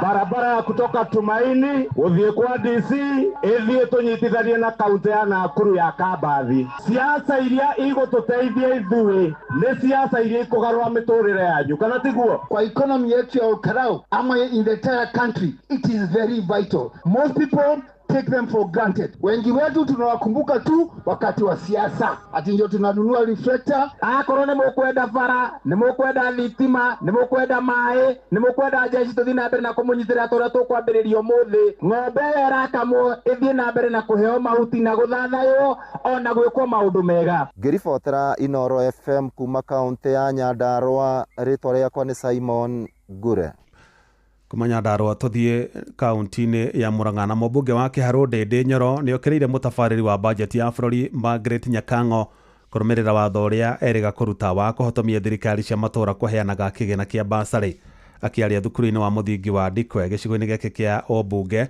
Barabara ya kutoka Tumaini uthie kwa DC ithie tunyitithanie na kaunti ya Nakuru ya Kabathi. Siasa iria igututeithia ithuĩ nĩ siasa iria ikugarũra mĩtũrĩre yanyu, kana tiguo? Kwa economy yetu ya Olkalau ama in the entire country, it is very vital. Most people take them for granted. Wengi wetu tunawakumbuka tu wakati wa siasa, ati ndio tunanunua reflector. Akorwo nĩ mũkwenda bara, nĩ mũkwenda thitima, nĩ mũkwenda maĩ, nĩ mũkwenda jeshi tũthiĩ na mbere na kũmũnyitĩrĩra ta ũrĩa tũkwambĩrĩria ũmũthĩ. Ng'ombe ĩyo ĩrakamwo ĩthiĩ na mbere na kũheo mahuti na gũthathaywo ona gwĩkwo maũndũ mega. Ngĩribotera Inooro FM kuma kaunti ya Nyandarua, rĩtwa rĩakwa nĩ Simon Ngure. Kuma Nyandarua tũthiĩ kaunti-inĩ ya Murang'a na mũmbunge wa Kĩharũ Ndĩndĩ Nyoro nĩokĩrĩire mũtabarĩri wa bajeti ya bũrũri Margaret Nyakang'o kũrũmĩrĩra watho ũrĩa erĩga kũruta wa kũhotomia thirikari cia matũũra kũheanaga kĩgĩna kĩa basarĩ. Akĩaria thukuru-inĩ wa mũthingi wa Ndikwe gĩcigo-inĩ gĩake kĩa ũmbunge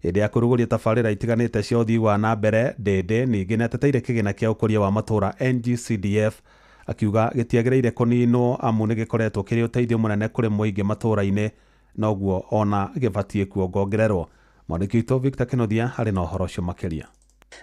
hĩndĩ ya kũrugũria tabarĩra itiganĩte cia ũthii wa na mbere, Ndĩndĩ ningĩ nĩateteire kĩgĩna kĩa ũkũria wa matũũra NGCDF akiuga gĩtiagĩrĩire kũninwo amu nĩgĩkoretwo kĩrĩ ũteithio mũnene kũrĩ mũingĩ matũũra-inĩ noguo ona gĩbatiĩ kuongongererwo. Mwandĩki witũ Victor Kĩnuthia arĩ na ũhoro ũcio makĩria.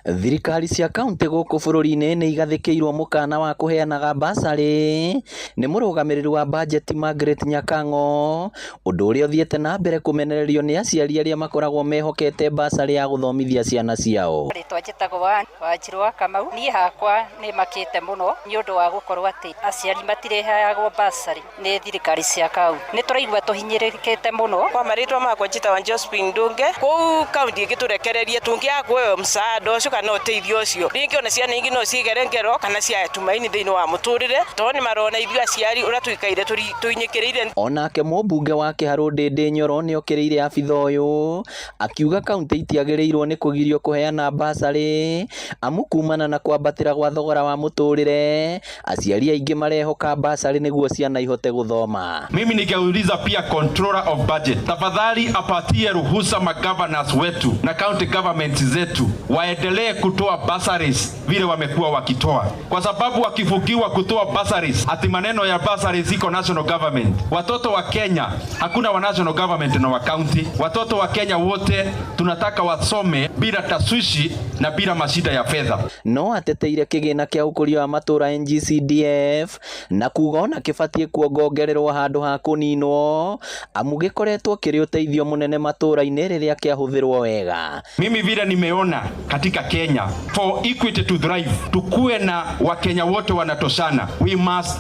Thirikari cia kaunti gũkũ bũrũri-inĩ nĩ igathĩkĩirwo mũkana wa kũheanaga basarĩ nĩ mũrũgamĩrĩri wa bajeti Margaret Nyakang'o, ũndũ ũrĩa ũthiĩte na mbere kũmenererio nĩ aciari arĩa makoragwo mehokete basarĩ ya gũthomithia ciana ciao. Rĩtwa njĩtagwo Wanjirũ wa Kamau. Niĩ hakwa nĩ makĩte mũno nĩ ũndũ wa gũkorwo atĩ aciari matireheagwo basarĩ nĩ thirikari cia kaunti. Nĩ tũraigua tũhinyĩrĩrĩkĩte mũno. Kwa marĩtwa makwa njĩtagwo Josephine Ndunge. Kũu kaunti ĩngĩtũrekererie tũngĩaga kuoya msaada ũcio kana ũteithio ũcio, rĩngĩ ona ciana ingĩ no cigere ngero kana ciae tumaini thĩinĩ wa mũtũrĩre, tondũ nĩ marona ithuĩ aciari ũrĩa tũikaire tũinyĩkĩrĩire. Onake mũmbunge wa Kĩharũ Ndĩndĩ Nyoro nĩokĩrĩire abitha ũyũ akiuga kaunti itiagĩrĩirwo nĩ kũgirio kũheana basarĩ amu kumana na kwambatĩra gwa thogora wa mũtũrĩre aciari aingĩ marehoka basarĩ nĩguo ciana ihote gũthoma. Mimi ningeuliza pia controller of budget, tafadhali apatie ruhusa magovernors wetu na county governments zetu waendelee kutoa bursaries vile wamekuwa wakitoa, kwa sababu wakifukiwa kutoa bursaries, ati maneno ya bursaries iko national government. Watoto wa Kenya hakuna wa national government na wa county. Watoto wa Kenya wote tunataka wasome bila taswishi na bila mashida ya fedha. No ateteire kĩgĩna kĩa ũkũria wa matũũra NGCDF na kuga ona kĩbatiĩ kuongongererwo handũ ha kũninwo amu gĩkoretwo kĩrĩ ũteithio mũnene matũũra-inĩ rĩrĩa kĩahũthĩrwo wega. Mimi vile nimeona katika Kenya, for equity to thrive, tukue na Wakenya wote wanatoshana. We must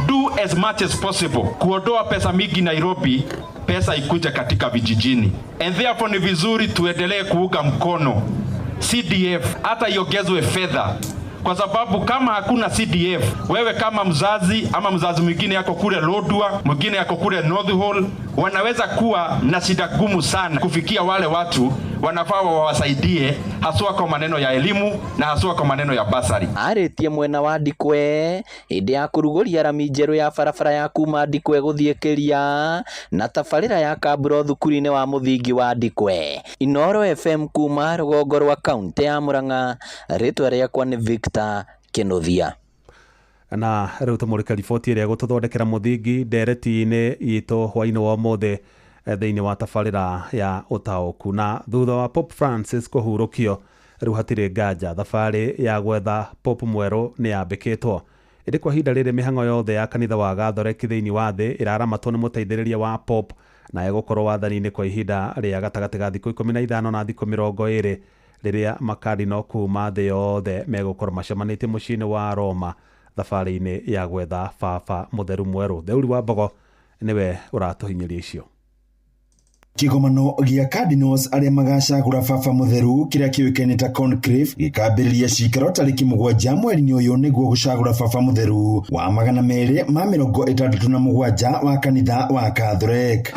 do as much as possible kuondoa pesa mingi Nairobi, pesa ikuje katika vijijini. And therefore ni vizuri tuendelee kuunga mkono CDF, hata iongezwe fedha, kwa sababu kama hakuna CDF, wewe kama mzazi ama mzazi mwingine yako kule Lodwar, mwingine yako kule North Hall, Wanaweza kuwa na shida gumu sana kufikia wale watu wanafaa wawasaidie, haswa kwa maneno ya elimu na haswa kwa maneno ya basari. Arĩtie mwena wa Ndikwe hĩndĩ ya kũrugũria rami njerũ ya barabara ya kuma Ndikwe gũthiĩ Kĩria na tabarĩra ya Kaburo thukuru-inĩ wa mũthingi wa Ndikwe. Inooro FM kuma rũgongo rwa kaũntĩ ya Murang'a, rĩtwa rĩakwa nĩ Victor Kĩnuthia. Na rĩu tũmũrĩke riboti ĩrĩa ĩgũtũthondekera mũthingi ndereti-inĩ itũ hwaĩ-inĩ wa ũmũthĩ thĩinĩ wa tabarĩra ya ũtaũku. Na thutha wa Pope Francis kũhurũkio, rĩu hatirĩ nganja thabarĩ ya gwetha Pope mwerũ nĩ yambĩkĩtwo. Ĩndĩ kwa ihinda rĩrĩ mĩhang'o yothe ya kanitha wa Gathoreki thĩinĩ wa thĩ ĩraramatwo nĩ mũteithĩrĩria wa Pope na egũkorwo wathani-inĩ kwa ihinda rĩa gatagatĩ ga thikũ 15 na thikũ 20 rĩrĩa makardino kuma thĩ yothe megũkorwo macemanĩtie mũciĩ-inĩ wa Roma thabarĩ-inĩ ya gwetha baba mũtheru mwerũ. Theuri wa Mbogo nĩwe ũratũhinyĩria icio. Kĩgomano gĩa Cardinals arĩa magacagũra baba mũtheru kĩrĩa kĩũĩkaine ta conclave gĩkambĩrĩria cikaro tarĩki 7 mweri-inĩ ũyũ nĩguo gũcagũra baba mũtheru wa 267 wa kanitha wa Catholic.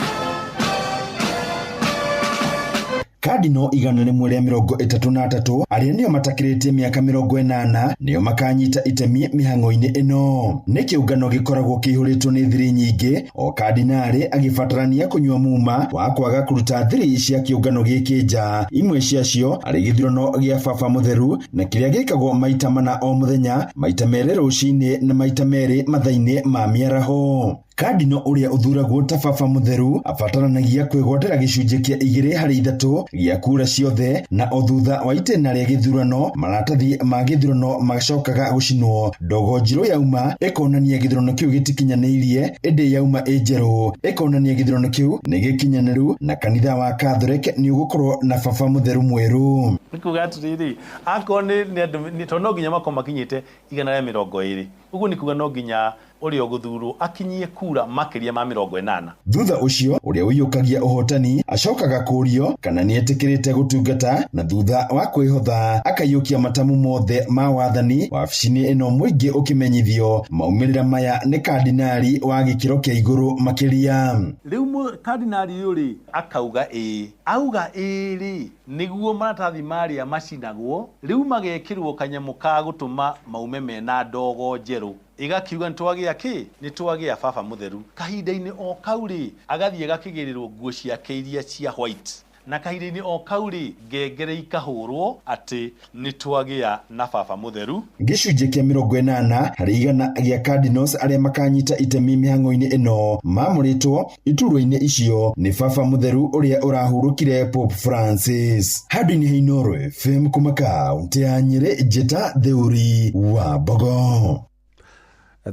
Cardinal 133 arĩa nĩo matakĩrĩtie mĩaka 80 nĩo makanyita itemi mĩhang'o-inĩ ĩno. Nĩ kĩũngano gĩkoragwo kĩihũrĩtwo nĩ thiri nyingĩ, o kardinali agĩbatarania kũnyua muma wa kwaga kũruta thiri cia kĩũngano gĩkĩ nja, imwe ciacio arĩ gĩthurano gĩa baba mũtheru na kĩrĩa gĩkagwo maita 4 o mũthenya, maita 2 rũcinĩ na maita 2 mathaa-inĩ ma mĩaraho. Cardinal ũrĩa ũthuragwo ta baba mũtheru abataranagia kwĩgwatĩra gĩcunjĩ kĩa 2 harĩ 3 gĩa kura ciothe, na o thutha wa itĩna rĩa gĩthurano maratathi ma gĩthurano macokaga gũcinwo. Ndogo njirũ yauma ĩkonania gĩthurano kĩu gĩtikinyanĩirie, ĩndĩ yauma ĩ njerũ ĩkonania gĩthurano kĩu nĩ gĩkinyanĩru na kanitha wa Catholic nĩ ũgũkorwo na baba mũtheru mwerũ. Nĩ kuga atĩrĩrĩ, akorwo nĩ andũ tondũ no nginya makorwo makinyĩte 120, ũguo nĩ kuga no nginya ũrĩa ũgũthurwo akinyie kura makĩria ma 80. Thutha ũcio ũrĩa ũiyũkagia ũhotani acokaga kũrio kana nĩetĩkĩrĩte gũtungata, na thutha wa kwĩhotha akaiyũkia matamu mothe ma wathani wabici-inĩ ĩno mũingĩ ũkĩmenyithio maumĩrĩra maya nĩ kardinali wa gĩkĩro kĩa igũrũ makĩria. Rĩu kardinali ũyũ rĩ akauga ĩĩ, auga ĩĩ rĩ nĩguo maratathi marĩa macinagwo rĩu magekĩrwo kanyamũ ka gũtũma maume mena ndogo njerũ, ĩgakiuga nĩtwagĩa kĩ, nĩtwagĩa baba mũtheru. Kahinda-inĩ o kau rĩ agathiĩ agakĩgĩrĩrwo nguo ciake iria cia white, na kahinda-inĩ o kau rĩ ngengere ikahũrwo atĩ nĩtwagĩa na baba mũtheru. Gĩcunjĩ kĩa 80 harĩ 100 gĩa Cardinals arĩa makanyita itemi mĩhang'o-inĩ ĩno mamũrĩtwo iturwa-inĩ icio nĩ baba mũtheru ũrĩa ũrahurũkire Pope Francis. Handũ-inĩ ha Inooro FM kuma kaũntĩ ya Nyĩrĩ, Njĩta Theuri wa Mbogo.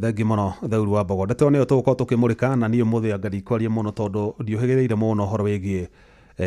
Thengi mũno Theuri wa Mbogo. Ndeto nĩyo tũgũkorwo tũkĩmũrĩka na niĩ ũmũthĩ anga ndikwaria mũno tondũ ndiũhĩgĩrĩire mũno ũhoro wĩgiĩ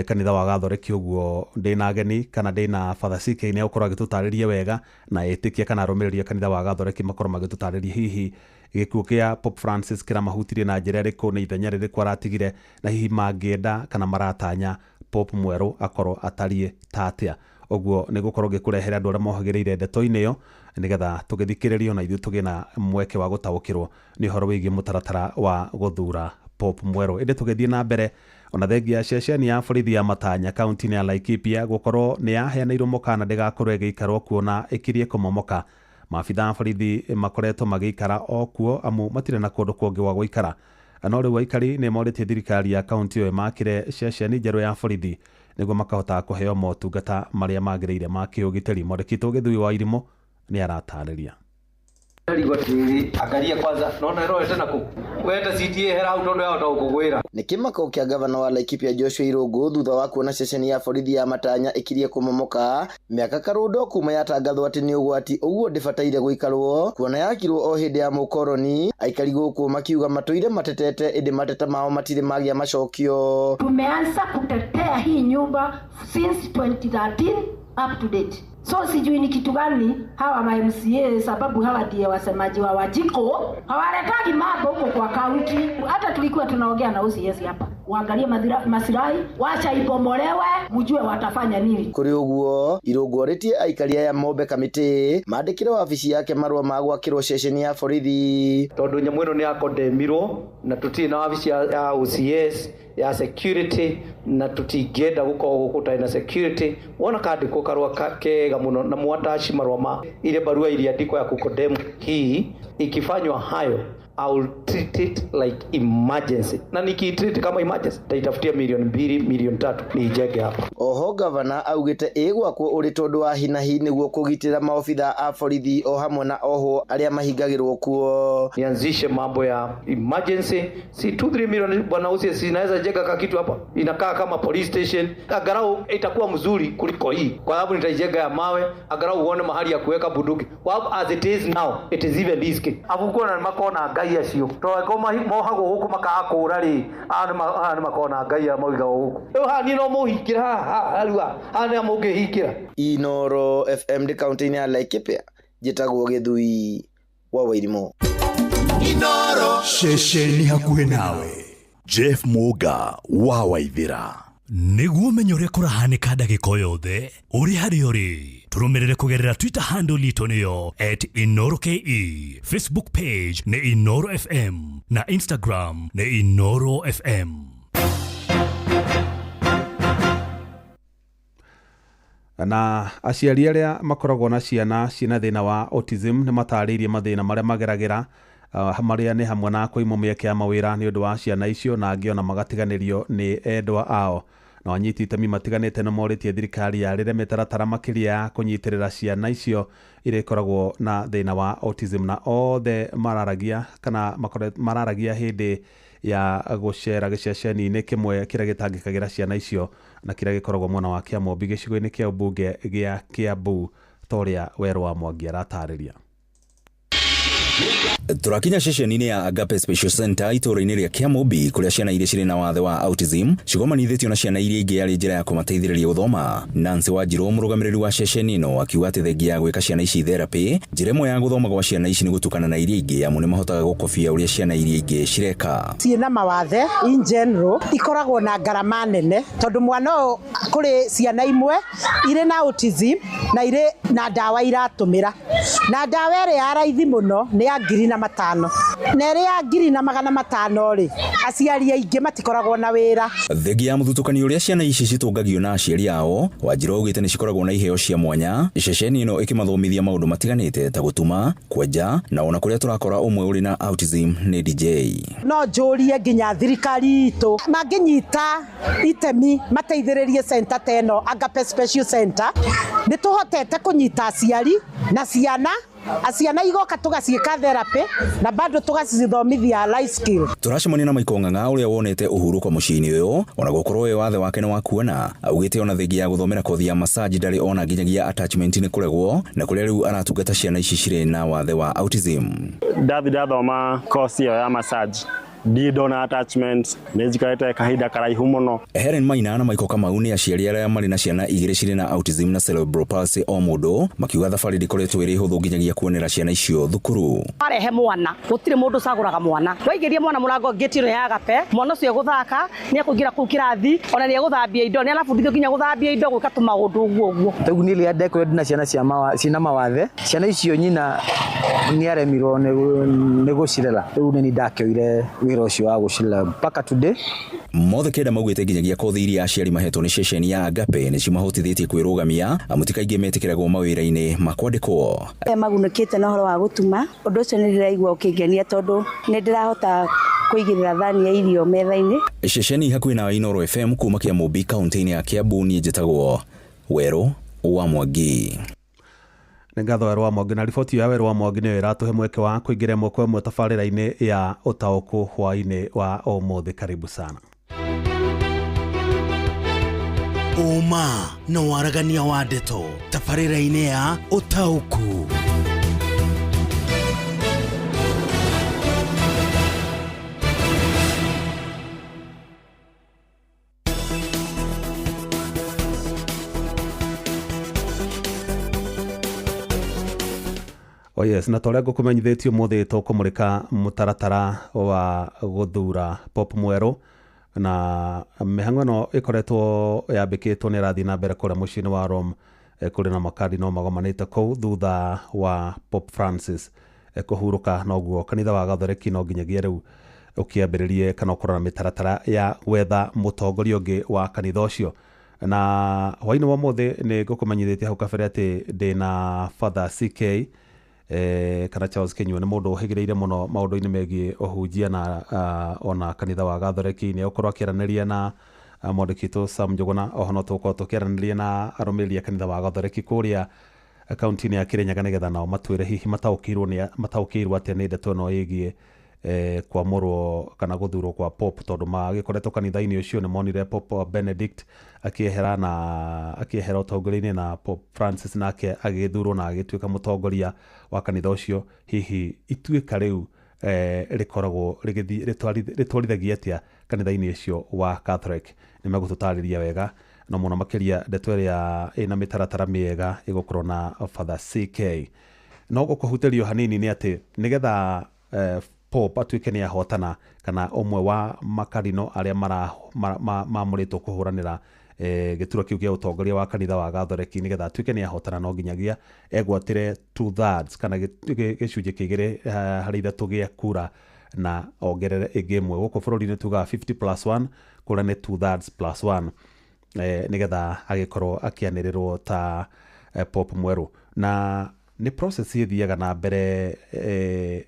kanitha wa Gathoreki, ũguo ndĩna ageni kana ndĩna Father CK nĩ egũkorwo agĩtũtarĩria wega na etĩkia kana arũmĩrĩri a kanitha wa Gathoreki makorwo magĩtũtarĩria hihi gĩkuũ kĩa Pope Francis kĩramahutirie na njĩra ĩrĩkũ, nĩ ithenya rĩrĩkũ aratigire, na hihi mangĩenda kana maratanya Pope mwerũ akorwo atariĩ ta atĩa. Ũguo nĩ gũkorwo ngĩkũrehere andũ arĩa mohagĩrĩire ndeto-inĩ ĩyo nĩgetha tũgĩthikĩrĩrio na ithuĩ tũgĩe na mweke wa gũtaũkĩrwo nĩ ũhoro wĩgiĩ mũtaratara wa gũthura Pope mwerũ. Ĩndĩ tũgĩthiĩ na mbere, ona thengia ya ceceni ya borithi ya Matanya kaunti-inĩ ya Laikipia gũkorwo nĩ yaheanĩirwo mũkana ndĩgakorwo ĩgĩikarwo kuo na ĩkirie kũmomoka. Maabitha a borithi makoretwo magĩikara o kuo amu matirĩ na kũndũ kũngĩ gwa gũikara. No rĩu aikari nĩ morĩtie thirikari ya kaunti ĩyo ĩmakĩre ceceni njerũ ya borithi nĩguo makahota kũheo motungata marĩa magĩrĩire ma kĩũgitĩri. Mwandĩki witũ Gĩthui wa Irimũ nĩ aratarĩria. Angalia kwanza naona roho tena ku weta CTA hera au tondu yahota gukugwira. Nĩ kĩmako kĩa gavana wa Laikipia Joshua Irũngũ thutha wa kuona ceceni ya borithi ya Matanya ĩkirie kũmomoka mĩaka karũndo kuma yatangathwo atĩ nĩ ũgwati ũguo ndĩbataire gũikarwo kuona yakirwo o hĩndĩ ya mũkoroni. Aikari gũkũ makiuga matũire matetete ĩndĩ mateta mao matirĩ magĩa macokio. Tumeanza kutetea hii nyumba since 2013 up to date. So sijui ni kitu gani hawa ma MCA, sababu hawa ndiye wasemaji wa Wajiko, hawaletagi mambo huko kwa kaunti. Hata tulikuwa tunaongea na OCS hapa, Waangalie masilahi, wacha ibomolewe, mjue watafanya nini. Kũrĩ ũguo Irũngũ orĩtie aikari aya mombe kamĩtĩ mandĩkĩre wabici yake marũa ma gwakĩrwo ceceni ya borithi. Tondũ nyamũ ĩno nĩ yakondemirwo na tũtirĩ na wabici ya OCS ya security na tũtingĩenda gũkorwo gũkũ tũtarĩ na security. Wona kandĩkwo karũa kega mũno na mwataci marũa ma ile barua iliandikwa ya kukondemu hii, ikifanywa hayo I will treat it like emergency, na nikiitreat kama emergency taitafutia milioni 2 milioni 3 niijenge hapa. Oho gavana augĩte ĩgwakwo ũrĩ tondũ wa hinahi nĩguo kũgitĩra maobitha a borithi o hamwe na ohwo arĩa mahingagĩrwo kuo. Nianzishe mambo ya emergency, si 2-3 milioni bwana usi sinaweza jenga ka kitu hapa inakaa kama police station, angalau itakuwa mzuri kuliko hii, kwa sababu nitaijenga ya mawe, angalau uone mahali ya kuweka bunduki. Well, as it is now it is even risky. Abuko na makona ngai acio to mohagwo guku makaga kura ri aya ni makona ngai a maigagwo guku riu haha ni no muhingire haha riu haha ni mungihingira. Inoro FM ndi kaunti-inĩ ya Laikipia, njĩtagwo Gĩthui wa Wairimu. Inoro ceceni hakuhĩ nawe. Jeff Muga wa Waithira. Nĩguo ũmenye ũrĩa kũrahanĩka ndagĩka o yothe ũrĩ harĩa ũrĩ, tũrũmĩrĩre kũgerera Twitter handle itũ nĩyo @InoroKE, Facebook page nĩ Inoro FM na Instagram nĩ Inoro FM. Na aciari arĩa makoragwo na ciana ciĩna thĩna wa autism nĩ matarĩirie mathĩna marĩa mageragĩra, marĩa nĩ hamwe na kũimwo mĩeke ya mawĩra nĩ ũndũ wa ciana icio na angĩ ona magatiganĩrio nĩ endwa ao. Na anyiti itemi matiganĩte nĩ morĩtie thirikari yarĩre mĩtaratara makĩria ya kũnyitĩrĩra ciana icio iria ikoragwo na thĩna wa autism, na othe mararagia kana mararagia hĩndĩ ya gũcera gĩceceni-inĩ kĩmwe kĩrĩa gĩtangĩkagĩra ciana icio na kĩrĩa gĩkoragwo mwena wa Kĩamũmbi gĩcigo-inĩ kĩa ũmbunge gĩa Kiambu, ta ũrĩa Werũ wa Mwangi aratarĩria. Tũrakinya ceceni-inĩ ya Agape Special Center itũũra-inĩ rĩa Kĩamũmbi kũrĩa ciana iria cirĩ na wathe wa autism cigomanithĩtio na ciana iria ingĩ yarĩ njĩra ya kũmateithĩrĩria gũthoma. Nancy Wanjirũ, mũrũgamĩrĩri wa ceceni ĩno, akiuga atĩ thengia ya gwĩka ciana ici therapy, njĩra ĩmwe ya gũthoma gwa ciana ici nĩ gũtukana na iria ingĩ, amu nĩ mahotaga gũkobia ũrĩa ciana iria ingĩ cireka. Ciĩna mawathe in general ikoragwo na ngarama nene tondũ mwana ũyũ kũrĩ ciana imwe irĩ na autism na irĩ na ndawa iratũmĩra, na ndawa ĩrĩa ya raithi mũno nĩ ya 500 na ĩrĩa ya 500 rĩ, aciari aingĩ matikoragwo na wĩra. Thengia ya mũthutũkanio ũrĩa ciana ici citũngagio na aciari ao, Wanjirũ augĩte nĩ cikoragwo na iheo cia mwanya, ceceni ĩno ĩkĩmathomithia maũndũ matiganĩte ta gũtuma, kwenja na ona kũrĩa tũrakora ũmwe ũrĩ na autism nĩ DJ. No njũrie nginya thirikari itũ mangĩnyita itemi mateithĩrĩrie center ta ĩno Agape Special Center, nĩ tũhotete kũnyita aciari na ciana, aciana igoka tugaciĩka therapy na bado tugacithomithia life skill. Tũracemania na Michael Ng'ang'a ũrĩa wonete ũhurũko mũciĩ-inĩ ũyũ, ona gũkorwo we wathe wake nĩ wa kuona, augĩte ona thengia ya gũthomera kothi ya massage ndarĩ ona nginyagia attachment nĩ kũregwo, na kũrĩa rĩu aratungata ciana ici cirĩ na wathe wa autism. Ndathi ndathoma course ĩyo ya massage ndirĩ ndona attachment, nĩ njikarĩte kahinda karaihu mũno. Helen Maina na Michael Kamau nĩ aciari arĩa marĩ na ciana igĩrĩ cirĩ na autism na cerebral palsy o mũndũ, makiuga thabarĩ ndĩkoretwo ĩrĩ hũthũ nginyagia kuonera ciana icio thukuru. Warehe mwana, gũtirĩ mũndũ ũcagũraga mwana. Waigĩria mwana mũrango ngĩti ĩno ya Agape, mwana ũcio egũthaka, nĩ ekũingĩra kũu kĩrathi, ona nĩ egũthambia indo, nĩ arabundithio nginya gũthambia indo, gwĩka tũmaũndũ ũguo ũguo. Rĩu niĩ rĩrĩa ndekorire ndĩna ciana ciĩna mawathe, ciana icio nyina nĩ aremirwo nĩ gũcirera. Rĩu nĩ niĩ ndakĩoire wĩra ũcio wa gũcirera mpaka today. Mothe kenda maugĩte nginyagia kothi iria aciari mahetwo nĩ ceceni ya Agape nĩ cimahotithĩtie kwĩrũgamia, amu ti kaingĩ metĩkĩragwo mawĩra-inĩ ma kwandĩkwo. Arĩa magunĩkĩte na ũhoro wa gũtuma, ũndũ ũcio nĩ ndĩraigua ũkĩngenia tondũ nĩ ndĩrahota kũigĩrĩra thani ya irio metha-inĩ. Ceceni hakuhĩ na Inoro FM kuma Kĩamũmbi kaunti-inĩ ya Kiambu, niĩ njĩtagwo Werũ wa Mwangi. Nĩ ngatho Werũ wa Mwangi, na riboti ya Werũ wa Mwangi nĩyo ĩratũhe mweke wa kũingĩra ĩmwe kwa ĩmwe tabarĩra-inĩ ya ũtaũku hwaĩ-inĩ wa ũmũthĩ. Karibu sana. Ũma na waragania wa ndeto tabarĩra-inĩ ya ũtaũku. Oh yes, na torĩa ngũkũmenyithĩtie ũmũthĩ tũkũmũrĩka mũtaratara wa gũthura pop mwerũ Na mĩhang'o ĩno ĩkoretwo yambĩkĩtwo nĩ ĩrathiĩ na mbere kũrĩa mũciĩ-inĩ wa Rome, kũrĩ na makardino magomanĩte kũu thutha wa Pope Francis kũhurũka. Noguo kanitha wa Gathoreki no nginyagia rĩu ũkĩambĩrĩrie kana ũkorwo na mĩtaratara ya gwetha mũtongoria ũngĩ wa kanitha ũcio. Na hwainĩ wa ũmũthĩ nĩ ngũkũmenyithĩtie hau kabere atĩ ndĩna Father CK, kana Charles Kinyua. Nĩ mũndũ ũhĩgĩrĩire mũno maũndũ-inĩ megiĩ ũhunjia na ona kanitha wa Gathoreki. Nĩ egũkorwo akĩaranĩria na mwandĩki witũ Sam Njũgũna. Oho no tũgũkorwo tũkĩaranĩria na arũmĩrĩri a kanitha wa Gathoreki kũrĩa kaunti-inĩ ya Kĩrĩnyaga, nĩgetha nao matwĩre hihi mataũkĩirwo atĩa nĩ ndeto ĩno ĩgiĩ kwamũrwo kana gũthurwo kwa Pope, tondũ magĩkoretwo kanitha-inĩ ũcio nĩ monire Pope Benedict akĩehera na akĩehera ũtongoria-inĩ, na Pope Francis nake agĩthurwo na agĩtuĩka mũtongoria wa kanitha ũcio. Hihi ituĩka rĩu rĩkoragwo rĩgĩthiĩ rĩtwarithagia atĩa kanitha-inĩ ũcio wa Catholic? Nĩ megũtũtarĩria wega, no mũno makĩria ndeto ĩrĩa ĩna mĩtaratara mĩega ĩgũkorwo na Father CK. No gũkũhutĩrio hanini nĩ atĩ nĩgetha Pope atuĩke nĩ ahotana, kana ũmwe wa makarino arĩa mamũrĩtwo kũhũranĩra gĩturwa kĩu kĩa ũtongoria wa kanitha wa Gathoreki, nĩgetha atuĩke nĩ ahotana, no nginyagia egwatĩre 2/3 kana gĩcunjĩ kĩa igĩrĩ harĩ ithatũ gĩa kura na ongerere ĩngĩ ĩmwe. Gũkũ bũrũri-inĩ tugaga 50 plus 1, kũrĩa nĩ 2/3 plus 1, nĩgetha agĩkorwo akĩanĩrĩrwo ta Pope mwerũ. Na nĩ process ĩthiaga na mbere.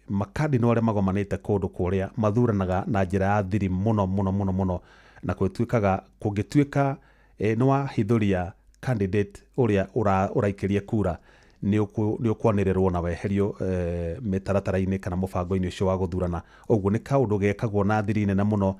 Makardino arĩa magomanĩte kũndũ kũrĩa mathuranaga na njĩra ya thiri mũno mũno mũno mũno, na gwĩtuĩkaga kũngĩtuĩka nĩ wahithũria candidate ũrĩa ũraikĩria kura, nĩ ũkwanĩrĩrwo na weherio mĩtaratara-inĩ kana mũbango-inĩ ũcio wa gũthurana. Ũguo nĩ kaũndũ gekagwo na thiri nene mũno,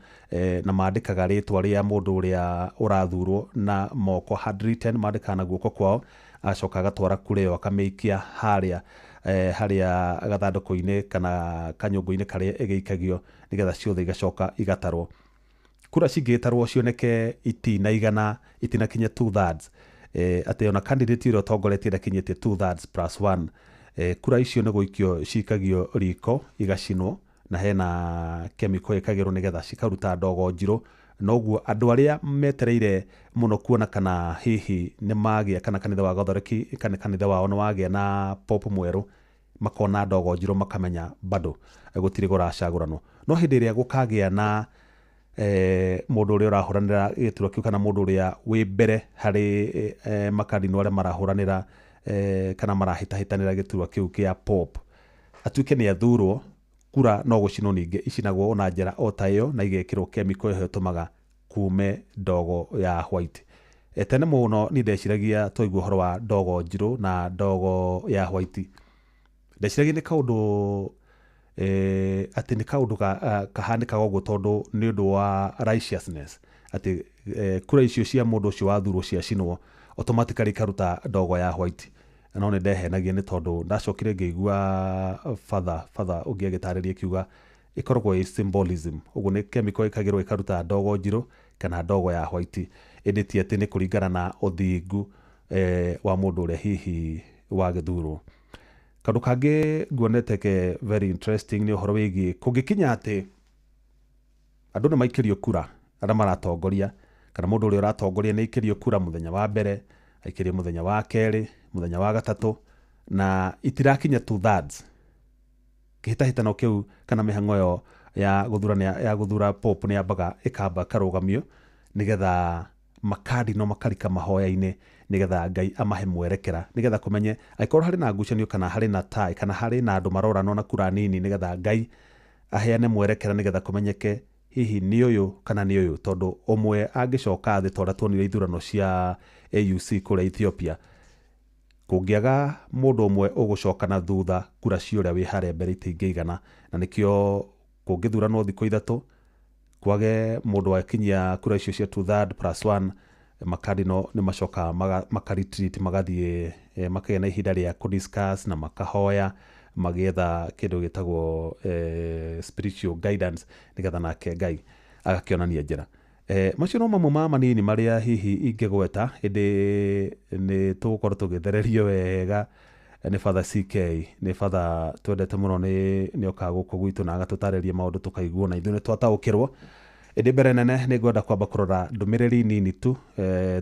na mandĩkaga rĩtwa rĩa mũndũ ũrĩa ũrathurwo na moko, handwritten, mandĩkaga na guoko kwao, agacoka agatwara kura ĩyo akamĩikia harĩa harĩa gathandũkũ-inĩ kana kanyũngũ-inĩ karĩa ĩgĩikagio, nĩgetha ciothe igacoka igatarwo. Kura cingĩtarwo cioneke itinaigana, itinakinya 2/3, atĩ ona candidate ũrĩa ũtongoretie ndakinyĩtie 2/3 plus 1, kura icio nĩ gũikio cikagio riko igacinwo, na hena chemical ĩkagĩrwo nĩgetha cikaruta ndogo njirũ. Noguo andũ arĩa metereire mũno kuona kana hihi nĩ magĩa kana kanitha wa Gathoreki kana kanitha wao nĩ wagĩa na Pope mwerũ, makona ndogo njirũ makamenya bado gũtirĩ kũracagũranwo. No hĩndĩ ĩrĩa gũkagĩa na mũndũ ũrĩa ũrahũranĩra gĩturwa kĩu kana mũndũ ũrĩa wĩ mbere harĩ makardino arĩa marahũranĩra kana marahĩtahĩtanĩra gĩturwa kĩu kĩa Pope atuĩke nĩ athurwo, kura no gũcinwo ningĩ icinagwo ona njĩra o ta ĩyo, na igekĩrwo chemical ĩyo ĩtũmaga kume ndogo ya white. Tene mũno niĩ ndeciragia twaigua ũhoro wa ndogo njirũ na ndogo ya white, ndeciragia nĩ kaũndũ atĩ nĩ kaũndũ kahanĩkaga ũguo tondũ nĩ ũndũ wa righteousness, atĩ kura icio cia mũndũ ũcio wathurwo ciacinwo automatically ikaruta ndogo ya white. No nĩ ndehenagia, nĩ tondũ ndacokire ngĩigua father ũngĩ agĩtarĩria akiuga ĩkoragwo ĩ symbolism. Ũguo nĩ chemical ĩkagĩrwo ĩkaruta ndogo njirũ kana ndogo ya white, ĩndĩ ti atĩ nĩ kũringana na ũthingu wa mũndũ ũrĩa hihi wagĩthurwo. Kaũndũ kangĩ nguonete ke very interesting nĩ ũhoro wĩgiĩ kũngĩkinya atĩ andũ nĩ maikĩrio kura arĩa maratongoria, kana mũndũ ũrĩa ũratongoria nĩ aikĩrio kura mũthenya wa mbere, aikĩrio mũthenya wa kerĩ, mũthenya wa gatatũ, na itirakinya 2/3, kĩhĩtahĩtano kĩu kana mĩhang'o ĩyo ya gũthura ya gũthura Pope nĩ yambaga ĩkamba ĩkarũgamio, nĩgetha makardino makarika mahoya-inĩ, nĩgetha Ngai amahe mwerekera, nĩgetha kũmenye angĩkorwo harĩ na ngucanio kana harĩ na tie kana harĩ na andũ maroranwo na kura nini, nĩgetha Ngai aheane mwerekera, nĩgetha kũmenyeke hihi nĩ ũyũ kana nĩ ũyũ. Tondũ ũmwe angĩcoka thĩ ta ũrĩa tuonire ithurano cia AUC kũrĩa Ethiopia, kũngĩaga mũndũ ũmwe ũgũcoka na thutha, kura cia ũrĩa wĩ harĩa mbere itingĩigana. Na nĩkĩo kũngĩthuranwo thikũ ithatũ kwage mũndũ wakinyia kura icio cia 2/3 plus 1, makardino nĩ macokaga makaretreat, magathiĩ makagĩa na ihinda rĩa kũdiscuss na makahoya magĩetha kĩndũ gĩtagwo spiritual guidance, nĩgetha nake Ngai agakĩonania njĩra. Macio no mamwe ma manini marĩa hihi ingĩgweta, ĩndĩ nĩ tũgũkorwo tũgĩthererio wega nĩ Father CK. Nĩ father twendete mũno, nĩ okaga gũkũ gwitũ na agatũtarĩria maũndũ tũkaigua na ithuĩ nĩ twataũkĩrwo. Ĩndĩ mbere nene nĩ ngwenda kwamba kũrora ndũmĩrĩri nini tu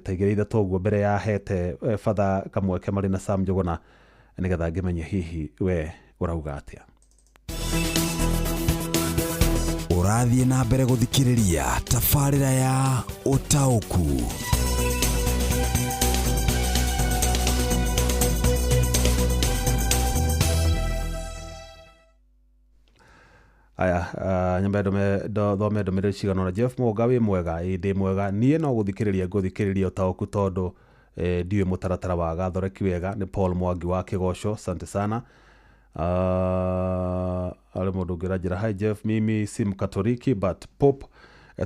ta igĩrĩ ithatũ ũguo mbere ya hete Father kamweke marĩ na Sam Njũgũna nĩgetha ngĩmenye hihi we ũrauga atĩa. Ũrathiĩ na mbere gũthikĩrĩria tabarĩra ya ũtaũku. Aya, nyambe thome ndũmĩrĩri cigana ũna. Jeff Mũga wĩ mwega? Ĩĩ ndĩ mwega. Niĩ no gũthikĩrĩria ngũthikĩrĩria ũtaũku tondũ ndiũĩ mũtaratara wa gathoreki wega. Nĩ Paul Mwangi wa Kĩgoco, asante sana. Arĩ mũndũ ũngĩ ũranjĩra hi Jeff, mimi si mkatoliki but Pope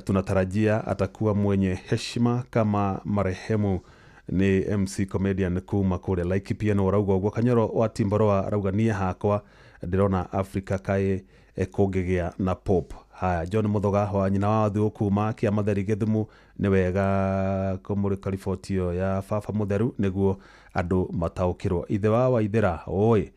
tunatarajia atakuwa mwenye heshima kama marehemu. Nĩ MC comedian kuma kũrĩa Laikipia no arauga ũguo. Kanyoro wa Timboroa arauga niĩ hakwa ndĩrona Africa kaĩ kũngĩgĩa na Pope. Haya, John Muthoga wa nyina wa Wathuũ kuma Kĩamatheri Gĩthumu, nĩ wega kũmũrĩka riboti ĩyo ya baba mũtheru nĩguo andũ mataũkĩrwo. Ithe wa Waithĩra oi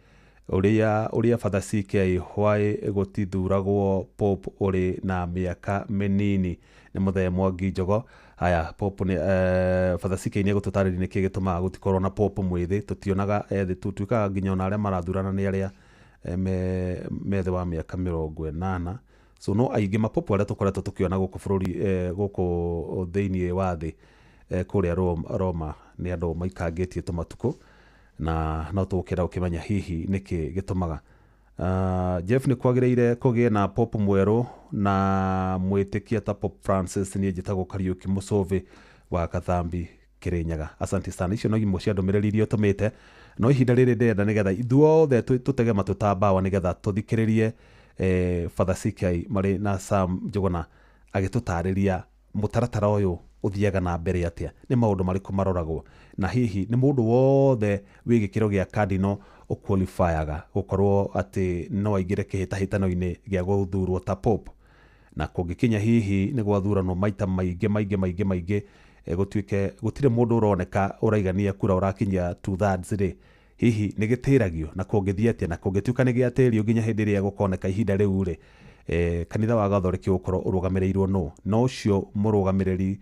ũrĩa Father CK why gũtithuragwo Pope ũrĩ na mĩaka mĩnini? Nĩ Mũthee Mwangi Njogo. Haya, Pope nĩ Father CK nĩ egũtũtarĩria nĩkĩ gĩtũmaga gũtikorwo na Pope mwĩthĩ. Tũtionaga ethĩ tu, tuĩkaga nginya ona arĩa marathurana nĩ arĩa me thĩ wa mĩaka 80. So no aingĩ mapopu arĩa tũkoretwo tũkĩona gũkũ bũrũri, gũkũ thĩinĩ wa thĩ, kũrĩa Roma nĩ andũ maikangĩtie tũmatukũ na no tũgũkĩenda gũkĩmenya hihi nĩkĩ gĩtũmaga. Jeff, nĩ kwagĩrĩire kũgĩe na Pope mwerũ na mwĩtĩkia ta Pope Francis. Niĩ njĩtagwo Kariũki Mũcũvĩ wa Kathambi Kĩrĩnyaga. Asante sana. Icio no imwe cia ndũmĩrĩri iria ũtũmĩte, no ihinda rĩrĩ ndĩrenda nĩgetha ithuothe tũtege matũ ta mbawa nĩgetha tũthikĩrĩrie Father CK marĩ na Sam Njũgũna agĩtũtarĩria mũtaratara ũyũ ũthiaga na mbere atĩa, nĩ maũndũ marĩkũ maroragwo, na hihi nĩ mũndũ wothe wĩ gĩkĩro gĩa cardinal ũqualifyaga gũkorwo atĩ no aingĩre kĩhĩtahĩtano-inĩ gĩa gũthurwo ta Pope, na kũngĩkinya hihi nĩ gwathuranwo maita maingĩ maingĩ maingĩ maingĩ, gũtuĩke gũtirĩ mũndũ ũroneka ũraigania kura ũrakinyia 2/3 rĩ, hihi nĩ gĩtĩragio na kũngĩthiĩ atĩa, na kũngĩtuĩka nĩ gĩatĩrio nginya hĩndĩ ĩrĩa gũkoneka ihinda rĩu rĩ, kanitha wa Gathoreki ũgũkorwo ũrũgamĩrĩirwo nũ, no ũcio mũrũgamĩrĩri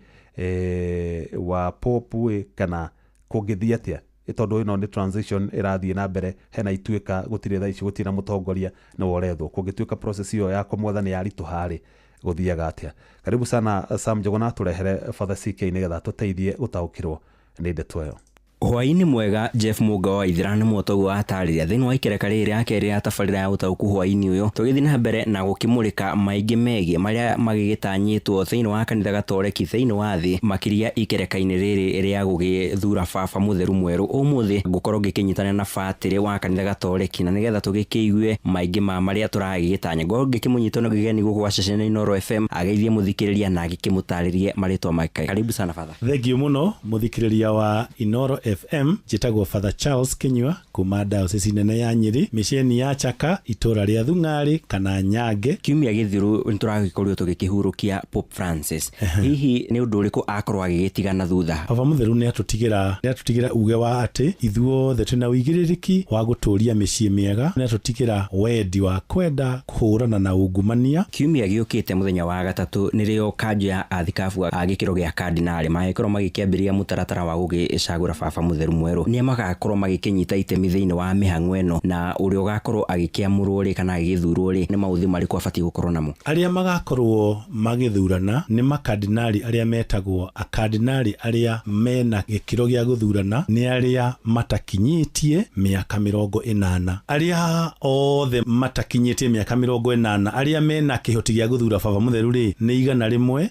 wa Pope kana kũngĩthiĩ atĩa, tondũ ĩno nĩ transition ĩrathiĩ na mbere, hena ituĩka gũtirĩ thaa ici gũtirĩ na mũtongoria nĩwe ũrethwo, kũngĩtuĩka process ĩyo ya kũmwetha nĩ yaritũha rĩ, gũthiaga atĩa? Karibu sana Sam Njũgũna, tũrehere Father CK nĩgetha tũteithie gũtaũkĩrwo nĩ ndeto ĩyo. Hwaĩ-inĩ mwega Jeff Mũnga wa Waithĩra nĩ mũtoguo watarĩria thĩinĩ wa ikereka rĩrĩ rĩa kerĩ rĩa tabarĩra ya ũtaũku hwaĩ-inĩ ũyũ tũgĩthiĩ na mbere na gũkĩmũrĩka maingĩ megiĩ marĩa magĩgĩtanyĩtwo thĩinĩ wa kanitha gatoreki thĩinĩ wa thĩ makĩria ikereka-inĩ rĩrĩ rĩa gũgĩthura baba mũtheru mwerũ. Ũmũthĩ ngũkorwo ngĩkĩnyitanĩra na batĩrĩ wa kanitha gatoreki na nĩgetha tũgĩkĩigue maingĩ ma marĩa tũragĩgĩtanya. Ngorwo ngĩkĩmũnyita na kĩgeni gũkũ gwa ceceni Inooro FM ageithie mũthikĩrĩria na agĩkĩmũtarĩrie marĩtwa make. Karibu sana Father. Thengiũ mũno mũthikĩrĩria wa Inooro FM. Njĩtagwo Father Charles Kinyua kuma diocese nene ya Nyeri, mĩciĩ ya Chaka, itũra rĩa Thung'arĩ kana Nyange. Kiumia gĩthiru nĩtũragĩkorirwo tũgĩkĩhurũkia Pope Francis. Hihi nĩ ũndũ ũrĩkũ akorwo agĩgĩtigana thutha? Baba mũtheru nĩatũtigĩra uge wa atĩ ithuothe twĩna ũigĩrĩrĩki wa gũtũria mĩciĩ mĩega, nĩatũtigĩra wendi wa kwenda kũhũrana na ungumania. Kiumia gĩũkĩte mũthenya wa gatatũ nĩrĩo kanjũ ya athikabu a gĩkĩro gĩa kardinali magĩkorwo magĩkĩambĩrĩria mũtaratara wa gũgĩcagũra baba mũtheru mwerũ. Nĩa magakorwo magĩkĩnyita itemi thĩinĩ wa mĩhang'o ĩno na ũrĩa ũgakorwo agĩkĩamũrwo rĩ kana agĩgĩthurwo rĩ nĩ maũthĩ marĩkũ abatiĩ gũkorwo namo? Arĩa magakorwo magĩthurana nĩ makardinali arĩa metagwo akardinali arĩa mena gĩkĩro gĩa gũthurana nĩ arĩa matakinyĩtie mĩaka 80. Arĩa othe matakinyĩtie mĩaka 80 arĩa mena kĩhoti gĩa gũthura baba mũtheru rĩ nĩ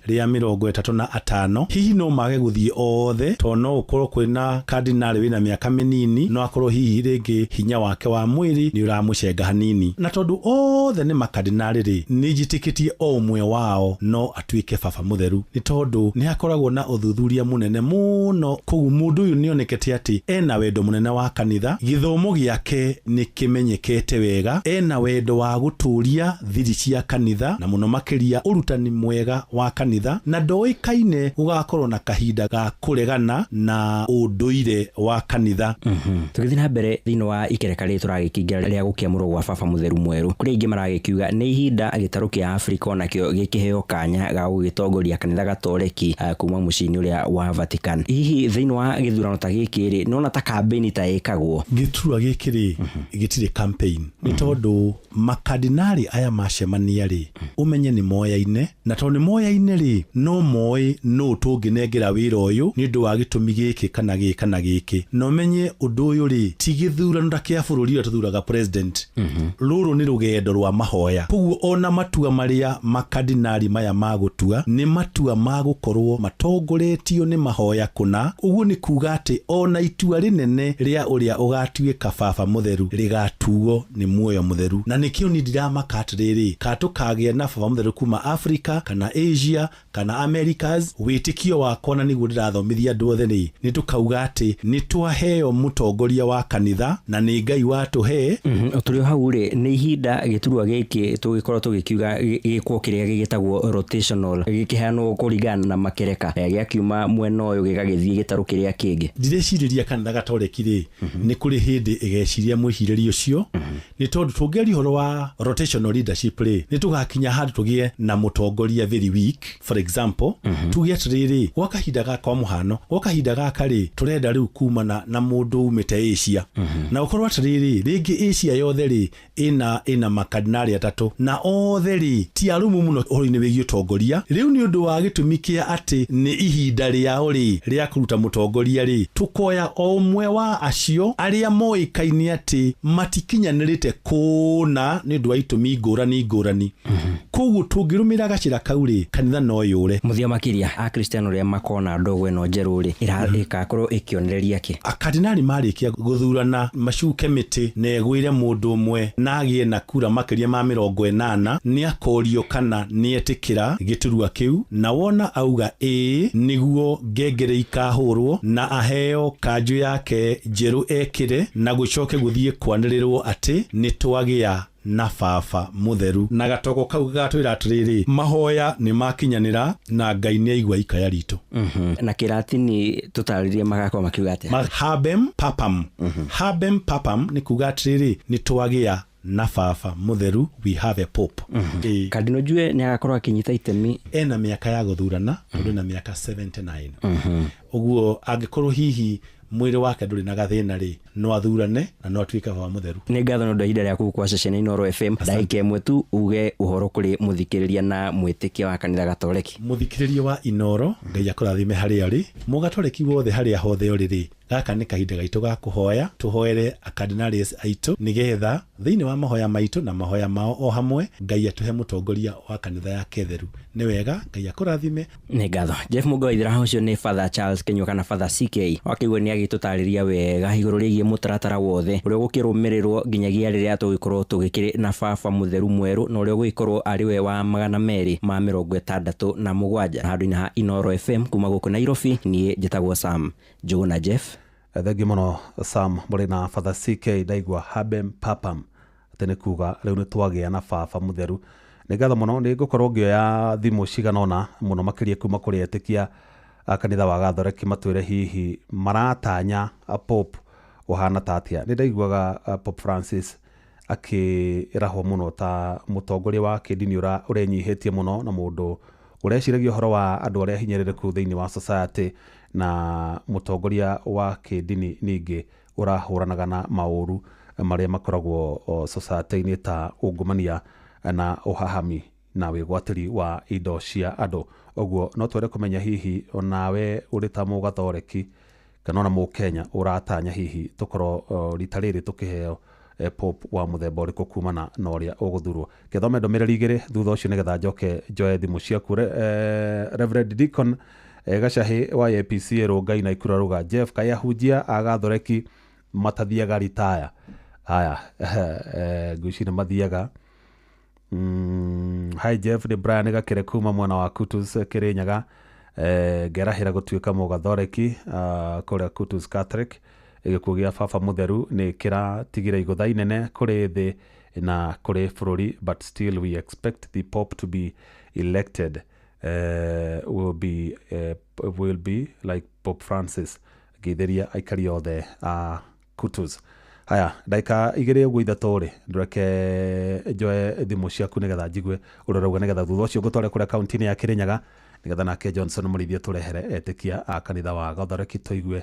135. Hihi no mage gũthiĩ othe tondũ no ũkorwo kwĩna kardinali wĩna mĩaka mĩnini no akorwo hihi rĩngĩ hinya wake wa mwĩrĩ nĩ ũramũcenga hanini, na tondũ othe nĩ makardinali rĩ nĩ njĩtĩkĩtie o ũmwe wao no atuĩke baba mũtheru, nĩ tondũ nĩ hakoragwo na ũthuthuria mũnene mũno. Koguo mũndũ ũyũ nĩonekete atĩ ena wendo mũnene wa kanitha, gĩthomo gĩake nĩ kĩmenyekete wega, ena wendo wa gũtũria thiri cia kanitha na mũno makĩria ũrutani mwega wa kanitha, na ndoĩkaine gũgakorwo na kahinda ga kũregana na ũndũire. ũndũire wa kanitha. Tũgĩthiĩ na mbere thĩinĩ wa ikereka rĩrĩ tũragĩkĩingĩra rĩa gũkĩamũrwo gwa baba mũtheru mwerũ, kũrĩ aingĩ maragĩkiuga nĩ ihinda gĩtarũ kĩa Afrika onakĩo gĩkĩheo kanya ga gũgĩtongoria kanitha gatoreki kuma mũciĩ-inĩ ũrĩa wa Vatican. Hihi thĩinĩ wa gĩthurano ta gĩkĩ rĩ, nĩwona ta kambĩini ta ĩkagwo? Gĩturwa gĩkĩ rĩ, gĩtirĩ campaign, nĩ tondũ makardinali aya macemania rĩ, ũmenye nĩ moyaine, na tondũ nĩ moyaine rĩ, no moĩ nũ tũngĩnengera wĩra ũyũ nĩ ũndũ wa gĩtũmi gĩkĩ kana gĩkĩ kana gĩkĩ. Na ũmenye ũndũ ũyũ rĩ, ti gĩthurano ta kĩa bũrũri ũrĩa tũthuraga president. Rũrũ nĩ rũgendo rwa mahoya. Koguo ona matua marĩa makardinali maya magũtua nĩ matua magũkorwo matongoretio nĩ mahoya kũna. Ũguo nĩ kuga atĩ ona itua rĩnene rĩa ũrĩa ũgatuĩka baba mũtheru rĩgatuo nĩ muoyo mũtheru. Na nĩkĩo niĩ ndiramaka atĩrĩrĩ, ka tũkagĩa na baba mũtheru kuma Africa kana Asia kana Americas, wĩtĩkio wakwa na nĩguo ndĩrathomithia andũ othe rĩ, nĩ tũkauga atĩ nĩ twaheo mũtongoria wa kanitha na nĩ Ngai watũhe. Tũrĩ o hau rĩ, nĩ ihinda gĩturwa gĩkĩ tũgĩkorwo tũgĩkiuga gĩkwo kĩrĩa gĩgĩtagwo rotational, gĩkĩheanwo kũringana na makereka, gĩakiuma mwena ũyũ gĩgagĩthiĩ gĩtarũ kĩrĩa kĩngĩ. Ndireciria kanitha gatoreki rĩ, nĩ kũrĩ hĩndĩ ĩgeciria mwĩcirĩrie ũcio, nĩ tondũ tũngĩaria ũhoro wa rotational leadership rĩ, nĩ tũgakinya handũ tũgĩe na mũtongoria very weak. For example, tuge atĩrĩrĩ, gwa kahinda gaka, kwa mũhano, gwa kahinda gaka rĩ, tũrenda rĩu kumana na mũndũ umĩte Asia, na ũkorwo atĩrĩrĩ, rĩngĩ Asia yothe rĩ ĩna makardinali atatũ, na othe rĩ ti arũmu mũno ũhoro-inĩ wĩgiĩ ũtongoria. Rĩu nĩ ũndũ wa gĩtũmi kĩa atĩ nĩ ihinda rĩao rĩ rĩa kũruta mũtongoria rĩ, tũkoya o ũmwe wa acio arĩa moĩkaine atĩ matikinyanĩrĩte kũna nĩ ũndũ wa itũmi ngũrani ngũrani. Koguo tũngĩrũmĩrĩra gacĩra kau rĩ, kanitha no yũre. Mũthia makĩria akristiano arĩa makona ndogo ĩno njerũ rĩ, ĩgakorwo ĩkĩonereria kĩ? Akardinali marĩkia gũthurana macuke mĩtĩ na ĩgwĩre mũndũ ũmwe na agĩe na kura makĩria ma 80, nĩ akorio kana nĩ etĩkĩra gĩturwa kĩu, na wona auga ĩĩ, nĩguo ngengere ikahũrwo na aheo kanjũ yake njerũ ekĩre, na gũcoke gũthiĩ kwanĩrĩrwo atĩ nĩ twagĩa na baba mũtheru. Na gatoko kau gatwĩra atĩrĩrĩ, mahoya nĩ makinyanĩra na Ngai nĩ aigua ikaya ritũ. Na kĩratini tũtarĩrie magakorwo makiuga atĩa? Habem papam. Habem papam nĩ kuga atĩrĩrĩ, nĩ twagĩa na baba mũtheru, we have a pope. Kardinal Njue nĩ agakorwo akĩnyita itemi. Ena mĩaka ya gũthurana, tondũ ena mĩaka 79. Ũguo angĩkorwo hihi mwĩrĩ wake ndũrĩ na gathĩna rĩ, no athurane na no atuĩke baba mũtheru. Nĩ ngatho nĩ ũndũ wa ihinda rĩaku kwa ceceni Inooro FM. Ndagĩka ĩmwe tu uge ũhoro kũrĩ mũthikĩrĩria na mwĩtĩkia wa kanitha gatoreki. Mũthikĩrĩria wa Inooro, Ngai akũrathime harĩa ũrĩ. Mũgatoreki wothe harĩa hothe ũrĩ rĩ, gaka nĩ kahinda gaitũ ga kũhoya, tũhoere akardinali aitũ nĩgetha thĩinĩ wa mahoya maitũ na mahoya mao o hamwe, Ngai atũhe mũtongoria wa kanitha yake theru. Nĩ wega, Ngai akũrathime. Nĩ ngatho. Jeff Mũgo Waithera ũcio nĩ Father Charles Kinyua kana Father CK. Wakĩigua nĩ agĩtũtarĩria wega igũrũ rĩgiĩ mũtaratara wothe ũrĩa ũgũkĩrũmĩrĩrwo nginyagia rĩrĩa tũgũgĩkorwo tũgĩkĩrĩ na baba mũtheru mwerũ, na ũrĩa ũgũgĩkorwo arĩ we wa 267 handũ-inĩ ha Inooro FM kuma gũkũ Nairobi. Niĩ njĩtagwo Sam Njũgũna Jeff. Thengiũ mũno Sam mũrĩ na Father CK. Ndaigua habem papam, atĩ nĩ kuga rĩu nĩ twagĩa na baba mũtheru. Nĩ ngatho mũno, nĩ ngũkorwo ngĩoya thimũ cigana ũna mũno makĩria kuma kũrĩ etĩkia a kanitha wa gathoreki matwĩre hihi maratanya Pope ũhana ta atĩa. Nĩ ndaiguaga Pope Francis akĩrahwo mũno ta mũtongoria wa kĩndini ũrenyihĩtie mũno na mũndũ ũreciragia ũhoro wa andũ arĩa hinyĩrĩrĩku thĩinĩ wa society, na mũtongoria wa kĩndini ningĩ ũrahũranaga na maũru marĩa makoragwo society-inĩ ta ungumania na ũhahami na wĩgwatĩri wa indo cia andũ. Ũguo no twende kũmenya hihi onawe ũrĩ ta mũgathoreki kana ona mũkenya ũratanya hihi tũkorwo rita rĩrĩ tũkĩheo Pope wa mũthemba ũrĩkũ kumana na ũrĩa ũgũthurwo. Kĩthome ndũmĩrĩri igĩrĩ thutha ũcio nĩgetha njoke njoe thimũ ciaku. Reverend Deacon Gacahi wa APC Rũngai na Ikura Ruga. Jeff, kaĩ ahunjia a gathoreki matathiaga ritaya? Haya, ngwĩciria mathiaga. Hi Jeff, nĩ Brian Gakĩre kuma mwena wa Kutus Kĩrĩnyaga. Ngerahĩra gũtuĩka mũgathoreki kũrĩa Kutus Catholic. Gĩkuũ gĩa baba mũtheru nĩ kĩratigire igũtha inene kũrĩ thĩ na kũrĩ bũrũri, but still we expect the Pope to be elected. Will be like Pope Francis. Ngeithĩria aikari othe a Kutus. Haya, ndagĩka 2 ũguo 3 rĩ, ndũreke njoe thimũ ciaku nĩgetha njigue ũrĩa ũrauga, nĩgetha thutha ũcio ngũtware kũrĩa kaunti-inĩ ya Kĩrĩnyaga, nĩgetha nake Johnson Mũrĩithi tũrehere etĩkia a kanitha wa Gathoreki tũigue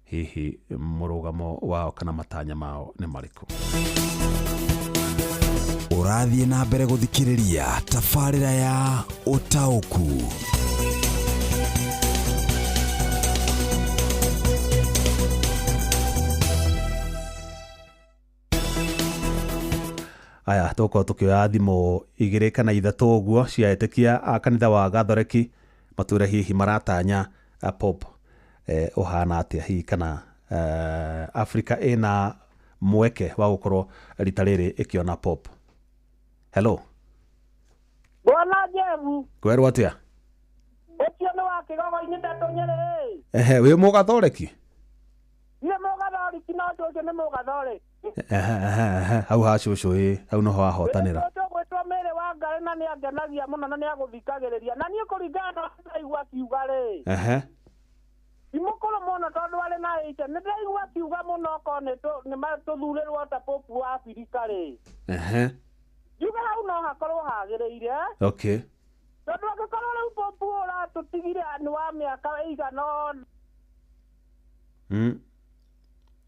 hihi mũrũgamo wao kana matanya mao nĩ marĩkũ. Ũrathiĩ na mbere gũthikĩrĩria tabarĩra ya ũtaũku. Aya, tũgũkorwo tũkĩoya thimũ 2 kana 3 ũguo cia etĩkia a kanitha wa Gathoreki matwĩre hihi maratanya Pope ũhana atĩa, hihi kana Afrika ĩna mweke wa gũkorwo rita rĩrĩ ĩkĩona Pope. Hello. Bwana Jebu. Kwerwo atĩa? Ũcio nĩ wa Kĩgogo-inĩ Ndatũnyĩrĩ. Ehe, wĩ mũgathoreki? Nĩ mũgathoreki, no ũcio nĩ mũgathoreki. Ehe, hau ha cũcũ ĩ, hau noho ahotanĩra. Gwĩtwo Mary wa Ngarĩ na nĩangenagia mũno na nĩagũthikagĩrĩria. Na niĩ kũringana na ũrĩa ndaigua akiuga rĩ. Ehe. Ti mũkũrũ mũno tondũ arĩ na ĩte. Nĩ ndaigua akiuga mũno okorwo nĩ tũthurĩrwo ta Pope wa Abirika rĩ. Ehe. Njuge hau no hakorwo hagĩrĩire. Okay. Tondũ angĩkorwo rĩu Pope ũratũtigire nĩ wa mĩaka ĩigana ũna.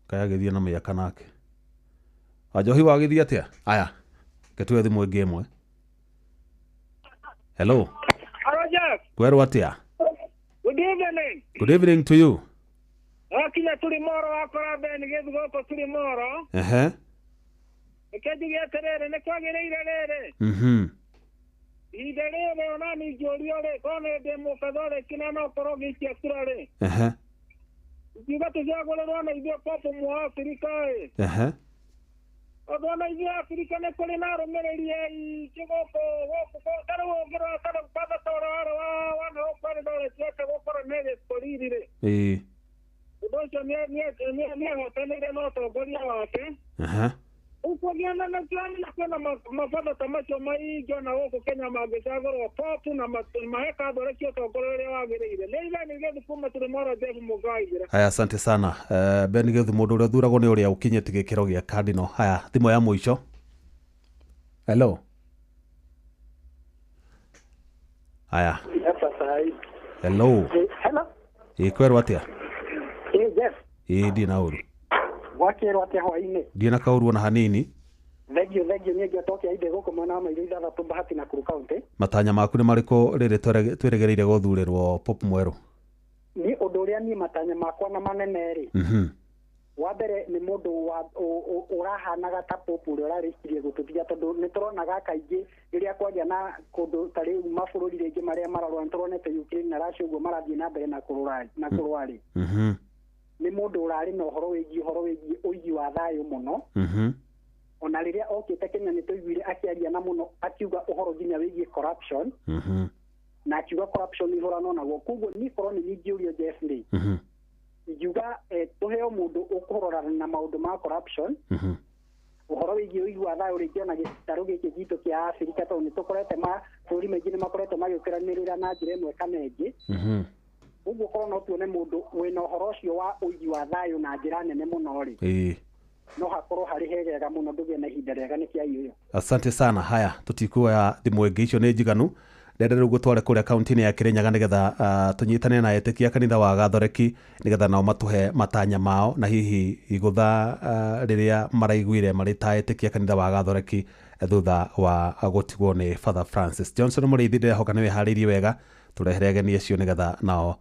Kaya agĩthiĩ na mĩaka nake. Wanjohi wagĩthiĩ atĩa? Aya, reke tuoe thimũ ĩngĩ ĩmwe. Hello. Hello, Jeff. Kwerwo atĩa? Good evening. Good evening to you. Wakinya tũrĩ moro wakora Ben gĩthu gũkũ tũrĩ moro. Ehe. Reke njuge atĩrĩrĩ, nĩ kwagĩrĩire rĩrĩ. Ihinda rĩrĩ ona niĩ ngĩũrio rĩ, korwo nĩ ndĩ mũkathoreki na no korwo ngĩikia kura rĩ. Ehe. Ingiuga tũcagũrĩrwo na ithuĩ Pope mwa Abirika ĩ. Ehe. Tondũ ona ithuĩ Abirika nĩ kũrĩ na arũmĩrĩri aingĩ gũkũ gũkũ, ta rĩu ũngĩrora ta rĩu baba ta ũrĩa warĩ wa na gũkũ Eldoret gũkorwo nĩ gĩkoriri rĩ. Ĩĩ. Ũndũ ũcio nĩahotanĩire na ũtongoria wake. Ehe. Rĩu kũngĩona na kwĩna mabatho ta macio maingĩ ona gũkũ Kenya mangĩcagũrwo Pope na mahe Kathoreki ũtongoria ũrĩa wagĩrĩire. Nĩ Ithe nĩ Gĩthu kuma Tũrĩmoro, Jeff Mũgaithĩra. Haya, asante sana. Ben Gĩthu, mũndũ ũrĩa ũthuragwo nĩ ũrĩa ũkinyĩtie gĩkĩro gĩa cardinal. Haya, thimũ ya mũico. Hello. Haya. Hello. Hello. Ĩ, kwerwo atĩa? Ĩ, Jeff. Ĩ, ndirĩ na ũru. Gwakĩrwo atĩa hwaĩ-inĩ? Ndirĩ na kaũru ona hanini. Thengio, thengio, niĩ ngĩotokia inde gũkũ mwena wa Mairũ 6 Bahati na Nakuru County. Matanya maku nĩ marĩkũ rĩrĩ twĩrĩgĩrĩire gũthurĩrwo Pope mwerũ? Niĩ ũndũ ũrĩa niĩ matanya makwa na manene rĩ. Wa mbere nĩ mũndũ ũrahanaga ta Pope ũrĩa ũrarĩkirie gũtũtiga, tondũ nĩ tũronaga kaingĩ rĩrĩa kwagĩa na kũndũ ta rĩu mabũrũri rĩngĩ marĩa mararũa, nĩ tũronete Ukraine na Russia ũguo marathiĩ na mbere na kũrũa rĩ. Nĩ mũndũ ũrarĩ na ũhoro wĩgiĩ ũigi wa thayũ mũno. Ona rĩrĩa okĩte Kenya nĩ tũiguire akĩaria na mũno akiuga ũhoro nginya wĩgiĩ corruption. Na akiuga corruption ihũranwo naguo. Koguo niĩ korwo nĩ niĩ ingĩũrio Jeff rĩ, ingiuga tũheo mũndũ ũkũrorana na maũndũ ma corruption. Ũhoro wĩgiĩ ũigi wa thayũ rĩngĩ ona gĩtarũ gĩkĩ gitũ kĩa Abirika, tondũ nĩ tũkorete mabũrũri maingĩ nĩ makoretwo magĩũkĩranĩrĩra na njĩra ĩmwe kana ĩngĩ. Ũguo korwo no tuone mũndũ wĩna ũhoro ũcio wa ũigi wa thayũ na njĩra nene mũno rĩ, no hakorwo harĩ hegega mũno, ndũgĩe na ihinda rĩega nĩ kĩa ũyũ. Asante sana. Haya, tũtikuoya thimũ ĩngĩ, icio nĩ njiganu. Ndenda rĩu gũtware kũrĩa kaunti-inĩ ya Kĩrĩnyaga nĩgetha tũnyitane na etĩkia kanitha wa Gathoreki nĩgetha nao matũhe matanya mao na hihi igũtha rĩrĩa maraiguire marĩ ta etĩkia kanitha wa Gathoreki thutha wa gũtigwo nĩ Father Francis. Johnson Mũrĩithi, ndĩrehoka nĩ wĩharĩirie wega, tũrehere ageni acio nĩgetha nao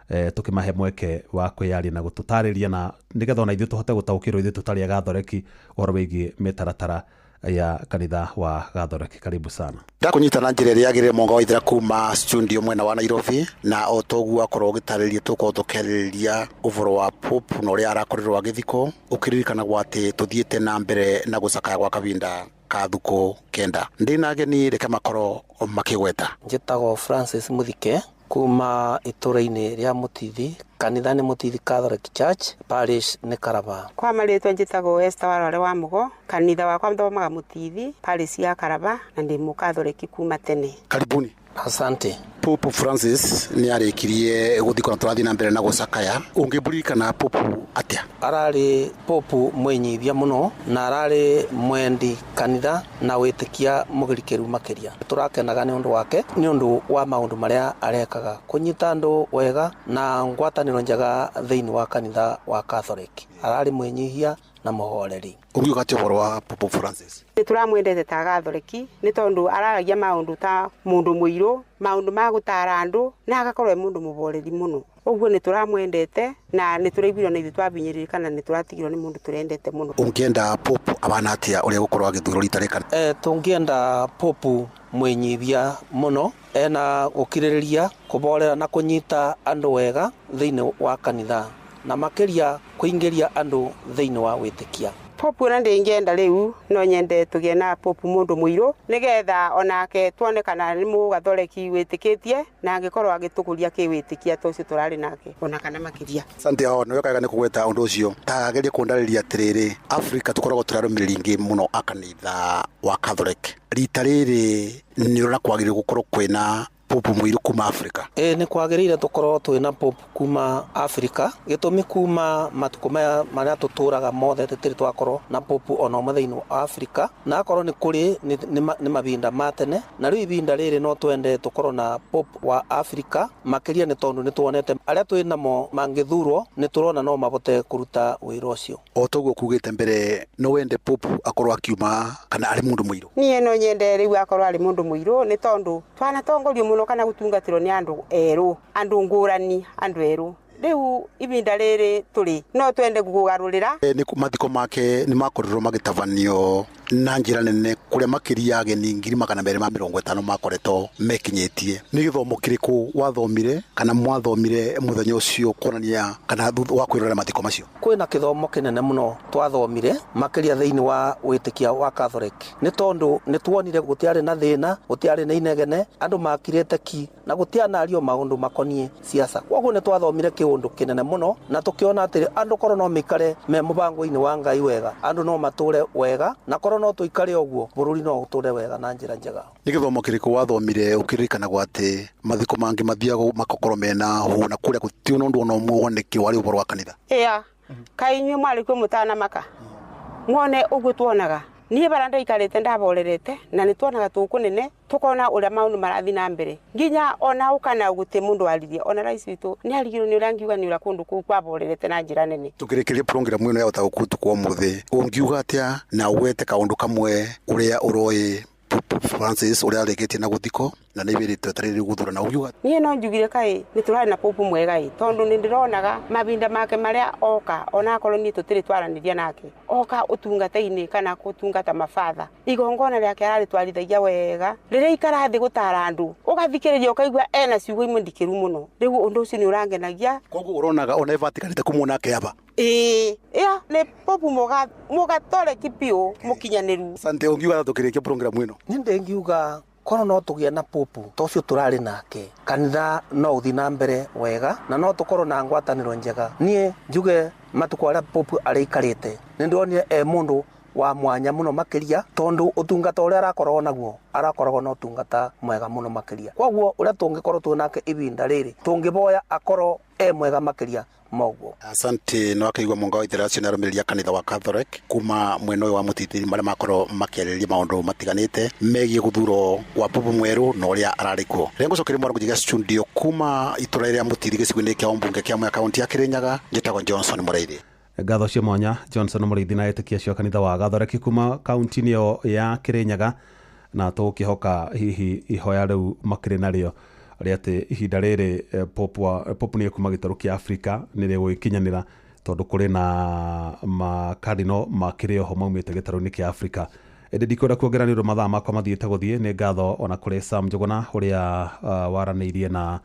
tũkĩmahe mweke wa kwĩyaria na gũtũtarĩria na nĩgetha ona ithuĩ tũhote gũtaũkĩrwo ithuĩ tũtarĩ a Gathoreki ũhoro wĩgiĩ mĩtaratara ya kanitha wa Gathoreki. Karibu sana. Ndakunyita na njĩra ĩrĩa yagĩrĩire Mwanga wa Ithira kuma studio mwena wa Nairobi, na o toguo akorwo ũgĩtarĩria tũkorwo tũkĩarĩrĩria ũhoro wa Pope na ũrĩa arakorirwo agĩthikwo, ũkĩririkanagwo atĩ tũthiĩte na mbere na gũcakaya gwa kahinda ka thukũ 9. Ndĩna ageni reke makorwo makĩgweta. Njĩtagwo Francis Muthike kuma itũra-inĩ rĩa Mũtithi, kanitha nĩ Mũtithi Catholic Church, parish nĩ Karaba. Kwa marĩtwa njĩtagwo Esther Warore wa Mũgo, kanitha wakwa nthomaga Mũtithi, parish ya Karaba, na ndĩ mũkathoreki kuma tene. Karibuni. Asante. Pope Francis nĩ arĩkirie gũthikwo na tũrathiĩ na mbere na gũcakaya. Ũngĩmũririkana Pope atĩa? Ararĩ Pope mwĩnyihia mũno na ararĩ mwendi kanitha na wĩtĩkia mũgirikĩru makĩria. Tũrakenaga nĩ ũndũ wake nĩ ũndũ wa maũndũ marĩa arekaga, kũnyita andũ wega na ngwatanĩro njega thĩinĩ wa kanitha wa Catholic. Ararĩ mwĩnyihia na mũhoreri. Ũngiuga atĩa ũhoro wa Pope Francis? Nĩ tũramwendete ta Gatholeki nĩ tondũ araragia maũndũ ta mũndũ mũirũ, maũndũ ma gũtara andũ, na agakorwo e mũndũ mũboreri mũno. Ũguo nĩ tũramwendete na nĩ tũraiguire na ithuĩ twabinyĩrĩrĩka na nĩ tũratigirwo nĩ mũndũ tũrendete mũno. Ũngĩenda Pope abana atĩa ũrĩa gũkorwo agĩthurwo rita rĩka? Tũngĩenda Pope mwĩnyihia mũno, ena gũkirĩrĩria, kũborera na kũnyita andũ wega thĩinĩ wa kanitha, na makĩria kũingĩria andũ thĩinĩ wa wĩtĩkia. Pope ona ndĩngĩenda rĩu no nyende tũgĩe na Pope mũndũ mũirũ nĩgetha onake tuone kana nĩ mũgatholeki wĩtĩkĩtie na angĩkorwo agĩtũkũria kĩwĩtĩkia ta ũcio tũrarĩ nake ona kana makĩria. Asante o nĩwe kaega nĩ kũgweta ũndũ ũcio. Ta geria kũndarĩria atĩrĩrĩ, Afrika tũkoragwo tũrĩ arũmĩrĩri aingĩ mũno a kanitha wa Catholic. Rita rĩrĩ nĩ ũrona kwagĩrĩire gũkorwo kwĩna Pope mũirũ kuma Afrika? Nĩ kwagĩrĩire tũkorwo twĩna Pope kuma Afrika, gĩtũmi kuma matukũ maya marĩa tũtũraga mothe tũtirĩ twakorwo na Pope ona ũmwe thĩinĩ wa Afrika, na akorwo nĩ kũrĩ nĩ mahinda ma tene, na rĩu ihinda rĩrĩ no twende tũkorwo na Pope wa Afrika makĩria nĩ tondũ nĩ tuonete arĩa twĩ namo mangĩthurwo nĩ tũrona no mahote kũruta wĩra ũcio. O toguo kugĩte mbere, no wende Pope akorwo akiuma kana arĩ mũndũ mũirũ? Niĩ no nyende rĩu akorwo arĩ mũndũ mũirũ nĩ tondũ twanatongorio mũno kana gũtungatĩrwo nĩ andũ erũ, andũ ngũrani, andũ erũ. Rĩu ibinda rĩrĩ tũrĩ no twende kũgarũrĩra. Nĩ mathiko make nĩ makorirwo magĩtabanio na njĩra nene kũrĩa makĩria ageni 250,000 makoretwo mekinyĩtie. Nĩ gĩthomo kĩrĩkũ wathomire kana mwathomire mũthenya ũcio kuonania kana thutha wa kwĩrorera mathiko macio? Kwĩna kĩthomo kĩnene mũno twathomire makĩria thĩinĩ wa wĩtĩkia wa Catholic, nĩ tondũ nĩ tuonire gũtiarĩ na thĩna, gũtiarĩ na inegene, andũ makirĩte ki na gũtianario maũndũ makoniĩ siasa. Koguo nĩ twathomire kĩũndũ kĩnene mũno na tũkĩona atĩrĩ andũ korwo no mĩikare me mũbango-inĩ wa Ngai wega, andũ no matũre wega, na korwo no tũikare ũguo bũrũri no ũtũre wega na njĩra njega. Nĩ gĩthomo kĩrĩkũ wathomire ũkĩririkanagwo atĩ mathiko mangĩ mathiaga magakorwo mena hũ na kũrĩa gũtirĩ ũndũ ona ũmwe wonekire warĩ ũhoro wa kanitha? Ĩa, kaĩ inyuĩ mwarĩ kuo mũtanamaka mwone ũguo tuonaga. Niĩ bara ndaikarĩte ndaborerete na nĩ tuonaga tũkũnene tukona ũrĩa maũndũ marathiĩ na mbere nginya ona ũkana gũtĩ mũndũ aririe ona rais witũ nĩ arigirwo nĩ ũrĩa ngiuga nĩ ũrĩa kũndũ kũu kwaborerete na njĩra nene. Tũkĩrĩkĩria program ĩno ya ũtaũku ũtukũ wa ũmũthĩ, ũngiuga atĩa na ũgwete kaũndũ kamwe ũrĩa ũroĩ Pope Francis ũrĩa arĩkĩtie na gũthiko na nĩ wĩrĩtwo etereire gũthurana, ũngiuga? Niĩ no njugire kaĩ nĩ tũrarĩ na Pope mwega ĩ, tondũ nĩ ndĩronaga mahinda make marĩa oka ona akorwo niĩ tũtirĩ twaranĩria nake, oka ũtungata-inĩ kana gũtungata mabatha, igongona rĩake ararĩtwarithagia wega, rĩrĩa ikara thĩ gũtara andũ ũgathikĩrĩria ũkaigua ena ciugo imwe ndikĩru mũno. Rĩu ũndũ ũcio nĩ ũrangenagia. Koguo ũronaga ona Vatican te kũmuona akĩaba? Ĩĩ, ĩa nĩ Pope mũgatoreki biũ mũkinyanĩru. Asante. Ũngiuga tũkĩrĩkia program ĩno? Niĩ ndĩngiuga korwo no tũgĩe na Pope ta ũcio tũrarĩ nake, kanitha no ũthiĩ na mbere wega na no tũkorwo na ngwatanĩro njega. Niĩ njuge matukũ arĩa Pope arĩikarĩte nĩ ndĩronire e mũndũ wa mwanya mũno makĩria, tondũ ũtungata ũrĩa arakoragwo naguo arakoragwo na ũtungata mwega mũno makĩria. Koguo ũrĩa tũngĩkorwo twĩ nake ibinda rĩrĩ tũngĩboya akorwo e mwega makĩria moguo. Asante. No akaigua Mũnga wa Ithera acio nĩ arũmĩrĩri a kanitha wa Catholic kuma mwena ũyũ wa Mũtitiri marĩa makorwo makĩarĩrĩria maũndũ matiganĩte megiĩ gũthurwo kwa Pope mwerũ na ũrĩa ararĩ kuo. Rĩrĩa ngũcokeria mwana kũnjiga studio kuma itũra rĩa Mũtitiri gĩcigo-inĩ kĩa ũmbunge kĩa Mwea kaunti ya Kĩrĩnyaga, njĩtagwo Johnson Mũraithi. Ngatho cia mwanya Johnson Mũraithi na etĩkia acio a kanitha wa Gathoreki kuma kaunti-inĩ ĩyo ya Kĩrĩnyaga, na tũgũkĩhoka hihi ihoya rĩu makĩrĩ narĩo rĩa atĩ ihinda rĩrĩ Pope nĩ ekuma gĩtarũ kĩa Afrika nĩ rĩgũgĩkinyanĩra, tondũ kũrĩ na makardino makĩrĩ oho maumĩte gĩtarũ-inĩ kĩa Afrika. Ĩndĩ ndikwenda kuongerera nĩ ũndũ mathaa makwa mathiĩte gũthiĩ. Nĩ ngatho ona kũrĩ Sam Njũgũna ũrĩa waranĩirie na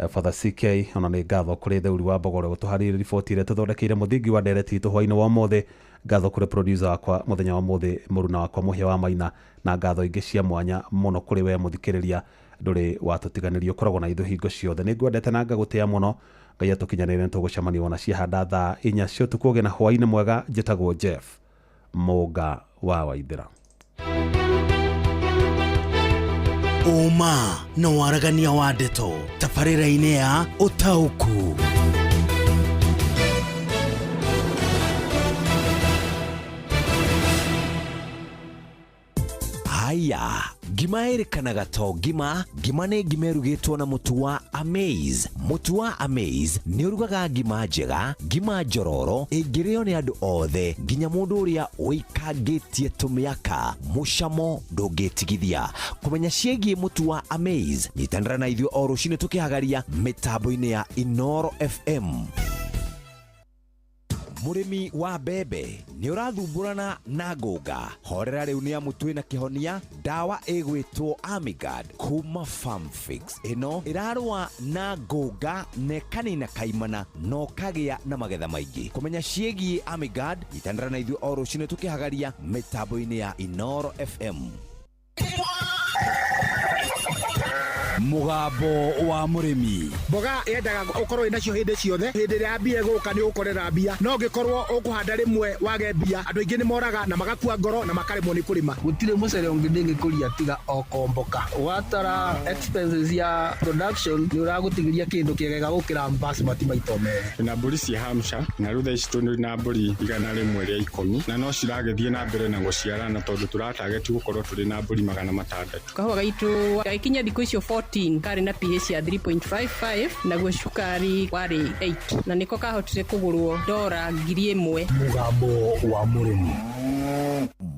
Father CK, ona nĩ ngatho kũrĩ Theuri wa Mbogoro gũtũharĩria riboti ĩrĩa tũthondekeire mũthingi wa ndereti itũ hwaĩ-inĩ wa ũmũthĩ. Ngatho kũrĩ producer wakwa mũthenya wa ũmũthĩ mũruna wakwa Mũhĩa wa Maina, na ngatho ingĩ cia mwanya mũno kũrĩ we mũthikĩrĩria ndũrĩ watũtiganĩria, ũkoragwo na ithuĩ hingo ciothe. Nĩ ngwendete na ngagũtĩa mũno. Ngai atũkinyanĩre, nĩ tũgũcemania ona ciahanda thaa 4 cia ũtukũ. Ũgĩe na hwaĩ-inĩ mwega. Njĩtagwo Jeff Mũnga wa Waithĩra. Ũma na waragania wa ndeto tabarĩra-inĩ ya Ũtaũku. Haya, ngima ĩrĩkanaga to ngima. Ngima nĩ ngima ĩrugĩtwo na mũtu wa Amaze. Mũtu wa Amaze nĩ ũrugaga ngima njega, ngima njororo ĩngĩrĩo nĩ andũ othe, nginya mũndũ ũrĩa ũikangĩtie tũmĩaka. Mũcamo ndũngĩtigithia. Kũmenya ciĩgiĩ mũtu wa Amaze, nyitanĩra na ithuĩ o rũcinĩ tũkĩhagaria mĩtambo-inĩ ya Inoro FM. Mũrĩmi wa mbembe, nĩ ũrathumbũrana na ngũnga? Horera rĩu, nĩ amu twĩna kĩhonia, ndawa ĩgwĩtwo Amigard kuma Farmfix. Ĩno ĩrarũa na ngũnga na ĩkanina kaimana na ũkagĩa na magetha maingĩ. Kũmenya ciĩgiĩ Amigard, nyitanĩra na ithuĩ o rũcinĩ tũkĩhagaria mĩtambo-inĩ ya Inoro FM. Mũgambo wa Mũrĩmi. Mboga yendaga ũkorwo wĩnacio hĩndĩ ciothe. Hĩndĩ ĩrĩa mbia ĩgũka nĩ ũgũkorera mbia, no ũngĩkorwo ũkũhanda rĩmwe wage mbia, andũ aingĩ nĩ moraga na magakua ngoro na makaremwo nĩ kũrĩma. Gũtirĩ mũcere ũngĩ ndĩngĩkũria tiga o Komboka. Watara expenses ya production, nĩ ũragũtigĩria kĩndũ kĩega gũkĩra basmati maita merĩ. Na mbũri cia Hampshire, na rĩu thaa ici tũrĩ na mbũri 110, na no ciragĩthiĩ na mbere na gũciarana, tondũ tũratageti gũkorwo tũrĩ na mbũri 600. Kahũa gaitũ gagĩkinya thikũ icio 14 karĩ na pH ya 3.55, naguo cukari warĩ 8, na nĩko kahotire kũgũrwo $1,000. Mũgambo wa Mũrĩmi.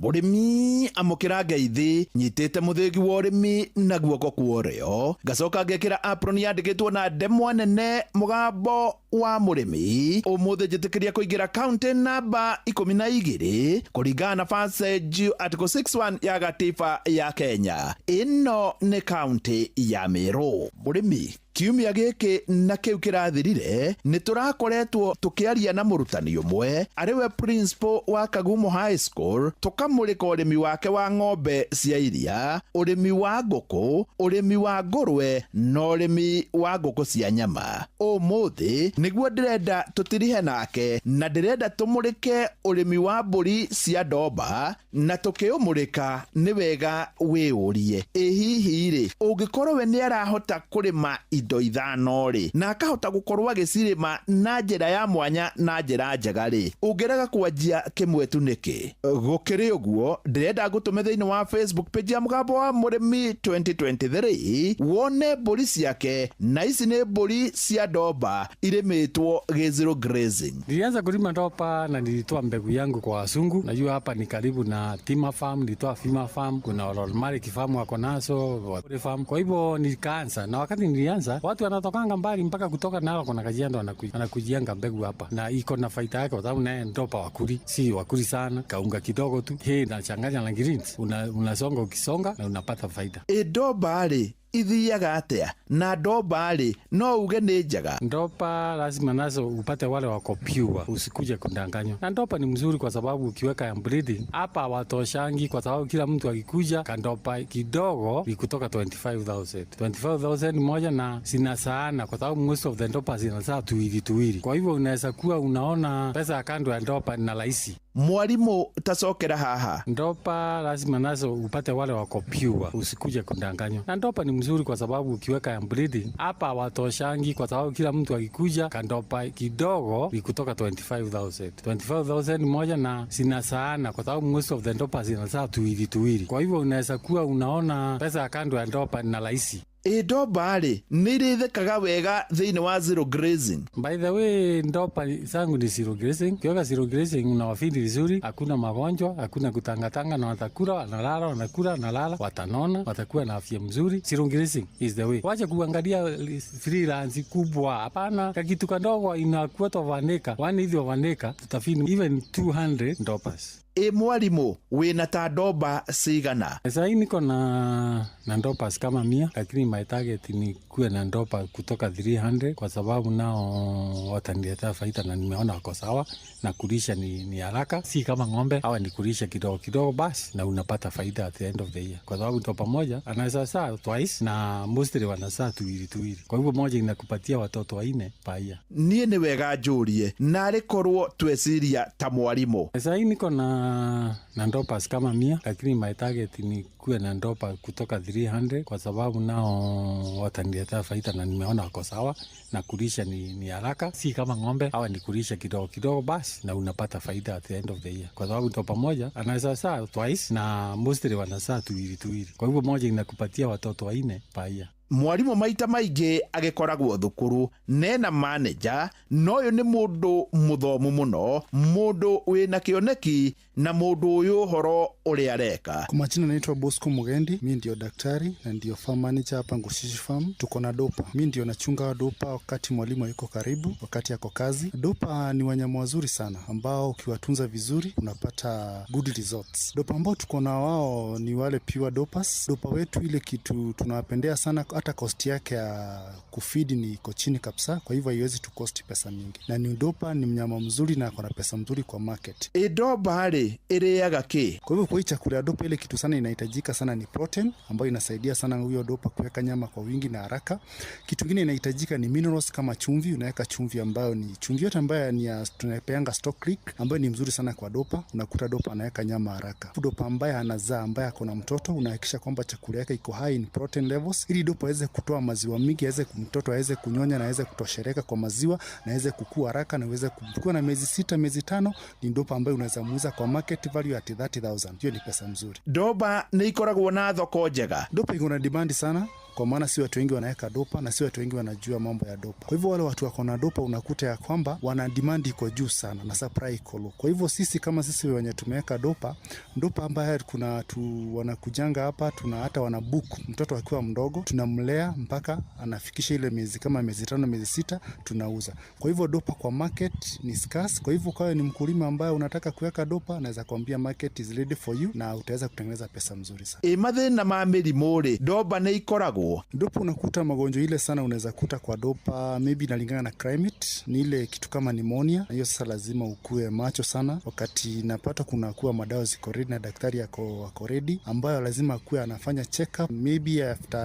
Mũrĩmi, amũkĩra ngeithi. Nyitĩte mũthĩgi wa ũrĩmi na guoko kwa ũrĩo, ngacoka ngekĩra apron yandĩkĩtwo na ndemwa nene, Mũgambo wa Mũrĩmi. Ũmũthĩ njĩtĩkĩria kũingĩra kaunti namba 12 kũringana na passage article 61 ya gatiba ya Kenya. Ĩno nĩ kaunti ya Meru. Mũrĩmi, kiumia gĩkĩ na kĩu kĩrathirire nĩ tũrakoretwo tũkĩaria na mũrutani ũmwe arĩ we principal wa Kagumo High School, tũkamũrĩka ũrĩmi wake wa ng'ombe cia iria, ũrĩmi wa ngũkũ, ũrĩmi wa ngũrwe na ũrĩmi wa ngũkũ cia nyama. Ũmũthĩ nĩguo ndĩrenda tũtirihe nake, na ndĩrenda tũmũrĩke ũrĩmi wa mbũri cia ndomba. Na tũkĩũmũrĩka, nĩ wega wĩũrie, ĩ hihi rĩ, ũngĩkorwo we nĩ arahota kũrĩma indo ithano rĩ, na akahota gũkorwo agĩcirĩma na njĩra ya mwanya na njĩra njega rĩ, ũngĩrega kwanjia kĩmwe tu nĩkĩ? Gũkĩrĩ ũguo, ndĩrenda ngũtũme thĩinĩ wa Facebook page ya Mũgambo wa Mũrĩmi 2023 wone mbũri ciake, na ici nĩ mbũri cia ndomba irĩmĩtwo gĩ grazing. Nilianza kulima ndopa na nilitoa mbegu yangu kwa wasungu. Najua hapa ni karibu na Tima Farm, nilitoa Fima Farm, kuna Ololmarik Farm wako nazo, Wapore Farm. Kwa hivyo nikaanza, na wakati nilianza watu wanatokanga mbali mpaka kutoka Narok na Kajiado wanakujianga mbegu hapa, na iko na faida yake kwa sababu naye ndopa wakuli, si wakuli sana, kaunga kidogo tu, hii nachanganya na greens, unasonga ukisonga na unapata faida. Ĩ ndomba rĩ, ithiaga atĩa? Na ndomba rĩ, no uge nĩ njega? Ndopa lazima nazo upate wale wako pure, usikuje kudanganywa. Na ndopa ni mzuri kwa sababu ukiweka ya breeding hapa watoshangi, kwa sababu kila mtu akikuja kandopa kidogo ni kutoka 25,000. 25,000 moja, na zinasaana kwa sababu most of the ndopa zinazaa tuwili tuwili. Kwa hivyo unaweza kuwa unaona pesa ya kando ya ndopa na rahisi. Mwarimu, tacokera haha. Ndopa lazima nazo upate wale wako pure, usikuje kudanganywa. Na ndopa ni mzuri kwa sababu ukiweka ya breeding hapa watoshangi, kwa sababu kila mtu akikuja kandopa kidogo ni kutoka 25,000. 25,000 moja, na zinasaana kwa sababu most of the ndopa zinazaa tuwili tuwili. Kwa hivyo unaweza kuwa unaona pesa ya kando ya ndopa na rahisi. Ĩ ndomba rĩ, nĩ irĩthĩkaga wega thĩinĩ wa zero grazing? By the way, ndopa zangu ni zero grazing. Ukiweka zero grazing unawafidi vizuri, hakuna magonjwa, hakuna kutangatanga, na watakula, wanalala, wanakula, wanalala, watanona, watakuwa na afya mzuri. Zero grazing is the way. Wacha kuangalia freelance kubwa, hapana. Kakitu kadogo inakuwa tovaneka, one hivi ovaneka, tutafidi even 200 ndopas. Ĩ mwarimũ, wĩna ta ndomba cigana? Sasa niko na ndopas kama 100, lakini my target ni kuwe na ndopa kutoka 300, kwa sababu nao wataniletea faida na nimeona wako sawa, na kulisha ni haraka, si kama ng'ombe hawa ni kulisha kidogo kidogo basi, na unapata faida at the end of the year, kwa sababu ndopa moja anaweza saa twice na mostly wanazaa tuwili tuwili, kwa hivyo moja inakupatia watoto 4 per year. Niĩ nĩ wega njũrie, narĩ korwo tweciria ta mwarimũ. Sasa niko na na Dorpers kama 100, lakini my target ni kuwe na Dorper kutoka 300 kwa sababu nao wataniletea faida na nimeona wako sawa na kulisha ni haraka, si kama ng'ombe hawa ni kulisha kidogo kidogo basi na unapata faida at the end of the year, kwa sababu Dorper moja anaweza saa twice na mostly wanazaa tuwili tuwili, kwa hivyo moja inakupatia watoto 4 per year. Mwarimu maita maingĩ agĩkoragwo thukuru nena manager no ũyũ nĩ mũndũ mũthomu mũno, mũndũ wĩna kĩoneki na mũndũ ũyũ ũhoro ũrĩa areka. Kwa majina naitwa Bosco Mugendi, mi ndio daktari na ndio farm manager hapa Ngushishi Farm. Tuko na Dorper. Mi ndio nachunga Dorper wakati mwalimu yuko karibu, wakati ako kazi. Dorper ni wanyama wazuri sana ambao ukiwatunza vizuri unapata good results. Dorper ambao tuko na wao ni wale pure Dorpers. Dorper wetu ile kitu tunawapendea sana, hata cost yake ya kufeed ni iko chini kabisa, kwa hivyo haiwezi tu cost pesa mingi. Na ni Dorper ni mnyama mzuri na akona pesa mzuri kwa market. Ĩ Dorper rĩ ĩrĩaga kĩ? Kwa hivyo kwa hii chakula ya Dorper ile kitu sana inahitajika sana ni protein ambayo inasaidia sana huyo Dorper kuweka nyama kwa wingi na haraka. Kitu kingine inahitajika ni minerals kama chumvi, unaweka chumvi ambayo ni chumvi yote ambayo ni ya tunapeanga Stock Creek ambayo ni mzuri sana kwa Dorper, unakuta Dorper anaweka nyama haraka. Dorper ambaye anazaa ambaye ako na mtoto unahakikisha kwamba chakula yake iko high in protein levels ili Dorper aweze kutoa maziwa mingi, aweze mtoto aweze kunyonya na aweze kutoshereka kwa maziwa na aweze kukua haraka na aweze kukua na miezi 6 miezi 5 ni Dorper ambayo unaweza muuza kwa market value at 30,000. Hiyo ni pesa mzuri. Dorper nĩ ikoragwo na thoko njega. Dorper iko na demand sana kwa maana si watu wengi wanaweka Dorper na si watu wengi wanajua mambo ya Dorper. Kwa hivyo wale watu wako na Dorper unakuta ya kwamba wana demand iko juu sana na supply iko low. Kwa hivyo sisi kama sisi wenye tumeweka Dorper, Dorper ambaye kuna tu wanakujanga hapa, tuna hata wana book mtoto akiwa mdogo tunamlea mpaka anafikisha ile miezi kama miezi 5 miezi 6 tunauza. Kwa hivyo Dorper kwa market ni scarce. Kwa hivyo kwa ni mkulima ambaye unataka kuweka Dorper naweza kuambia market is ready for you na utaweza kutengeneza pesa mzuri sana. Ĩ mathĩna ma mĩrimũ rĩ, Dorper nĩ ikoragwo? Dorper unakuta magonjwa ile sana unaweza kuta kwa Dorper, maybe inalingana na climate, ni ile kitu kama pneumonia. Hiyo sasa lazima ukue macho sana. Wakati napata kuna kuwa madawa ziko ready na daktari ako ready ambayo lazima akue anafanya check up maybe after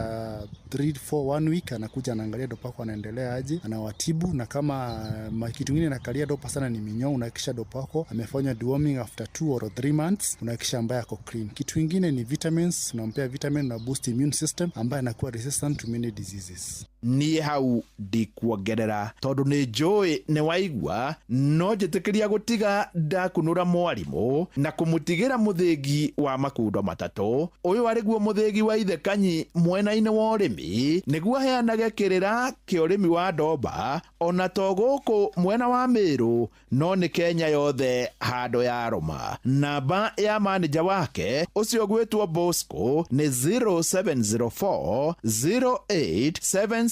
3 4 1 week anakuja anaangalia Dorper wako anaendelea aje, anawatibu. Na kama kitu kingine nakalia Dorper sana ni minyoo, unahakikisha Dorper wako amefanya deworming after 2 or 3 months, unahakikisha ambaye ako clean. Kitu kingine ni vitamins, unampea vitamin na boost immune system ambaye anakuwa resistant to many diseases. Niĩ hau ndikuongerera tondũ nĩ njũĩ nĩ waigua, no njĩtĩkĩria gũtiga ndakunũra mwarimũ na kũmũtigĩra mũthĩgi wa makundo matatũ. Ũyũ arĩ guo mũthĩgi wa ithe Kanyi mwena-inĩ wa ũrĩmi nĩguo aheanage kĩrĩra kĩa ũrĩmi wa Dorper ona to gũkũ mwena wa Meru no nĩ Kenya yothe handũ ya rũma. Namba ya manĩja wake ũcio gwĩtwo Bosco nĩ 0704 0876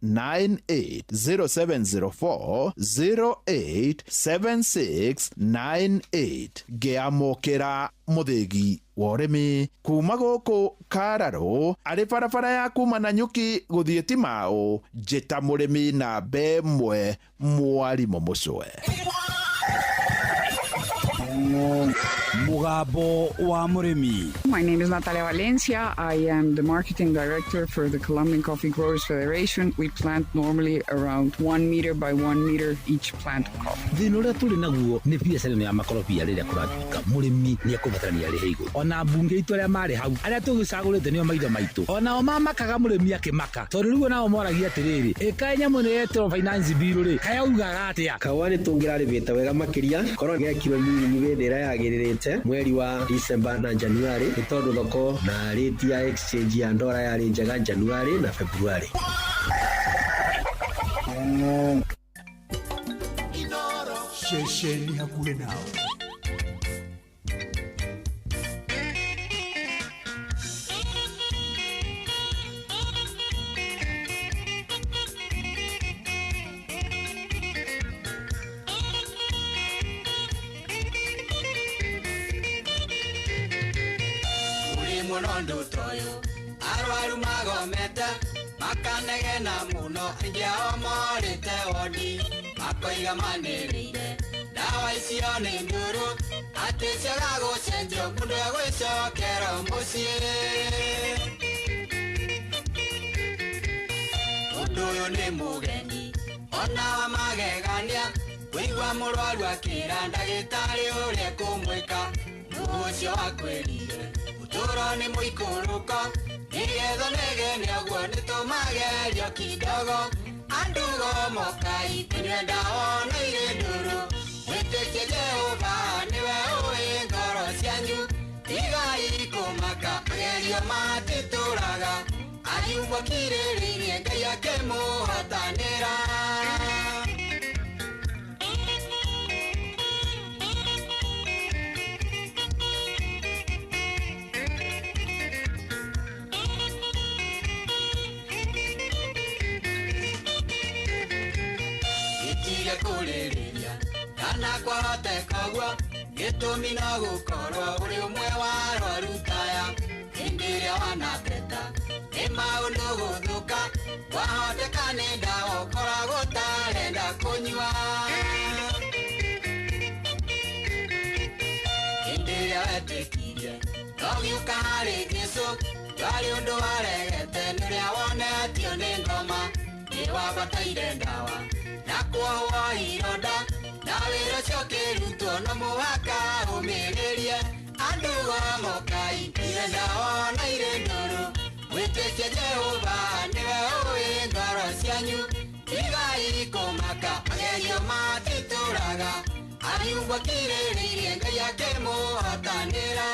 98 0704 0876 98. Ngĩamũkĩra mũthĩgi wa ũrĩmi kuma gũkũ Kararũ arĩ barabara ya kuma Nanyuki gũthiĩ Timau, njĩta mũrĩmi namba 1 mwarimũ mũcwe. Mugambo wa Mũrĩmi. My name is Natalia Valencia. I am the marketing director for the Colombian Coffee Growers Federation. We plant normally around 1 meter by 1 meter each plant of coffee. Thĩna ũrĩa tũrĩ naguo nĩ biacara ĩno ya makorobia rĩrĩa kũratuĩka mũrĩmi nĩ ekũbatarania arĩhe igũrũ. Ona mbunge itũ arĩa marĩ hau arĩa tũgĩcagũrĩte nĩo maitho maitũ, onao mamakaga mũrĩmi akĩmaka, tondũ rĩu onao moragia atĩrĩrĩ, ĩkaĩ nyamũ ĩno yetĩrwo finance bill rĩ, kaĩ augaga atĩa? Kahũa nĩ tũngĩrarĩmĩte wega makĩria korwo gekirwo meaning hĩndĩ ĩrĩa yagĩrĩrĩte mweri wa December na January, nĩ tondũ thoko na rate ya exchange ya ndora yarĩ njega January na February. Ceceni hakuhĩ nawe. Arwaru magomete makanegena muno aingĩ ao morĩte wodi makoiga manĩrĩire ndawa icio nĩ ndũrũ atĩ ciaga gũcenjio mũndũ egwĩcokera mũciĩ. Ũndũ ũyũ nĩ mũgeni ona wa magegania. Waigua mũrwaru akĩra ndagĩtarĩ ũrĩa kũmwĩka nũ ũcio akwĩrire ũtũũro nĩ mũikũrũko nĩgetha negene ũguo nĩtũmagerio kidogo andũ gomokai kũnyua ndawa na irĩ ndũrũ mwĩtĩkie Jehova nĩwe ũĩ ngoro cianyu tigai kũmaka magerio matitũraga Ayubu akirĩrĩirie Ngai akĩmũhotanĩra. Gĩtige kũrĩrĩria kana kwahoteka ũguo gĩtũmi no gũkorwo ũrĩ ũmwe wa arwaru taya hĩndĩ ĩrĩa wanateta nĩ maũndũ gũthũka wahoteka nĩ ndawa ũkoragwo ũtarenda kũnyua hĩndĩ ĩrĩa wetĩkirie no gĩũka harĩ Jesũ ndwarĩ ũndũ waregete nĩ ũrĩa wonetio nĩ ngoma nĩ wabataire ndawa na kuohwo ironda na wĩra ũcio ũkĩrutwo no mũhaka ũmĩrĩrie andũ gomokai kũnyua ndawa na irĩ ndũrũ mwĩtĩkie Jehova nĩwe ũĩ ngoro cianyu tigai kũmaka magerio matitũraga Ayubu akirĩrĩirie Ngai akĩmũhotanĩra.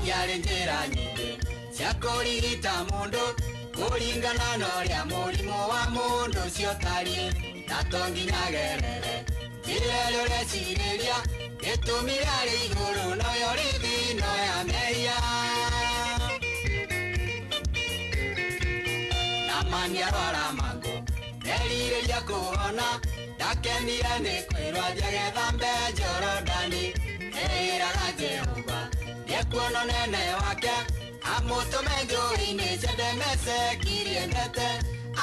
Ngai arĩ njĩra nyingĩ cia kũrigita mũndũ kũringana na ũrĩa mũrimũ wa mũndũ ũcio ũtariĩ na to nginya agerere njĩra ĩrĩa ũrecirĩria gĩtũmi rĩarĩ igũrũ noyo rĩthi no ya mehia na mani arwara mangũ erirĩria kũhona ndakenire nĩ kwĩrwo njegethambe Jorodani eĩraga Jehova nĩekuona ũnene wake amũtũme njũĩ-inĩ cia Dameski ndete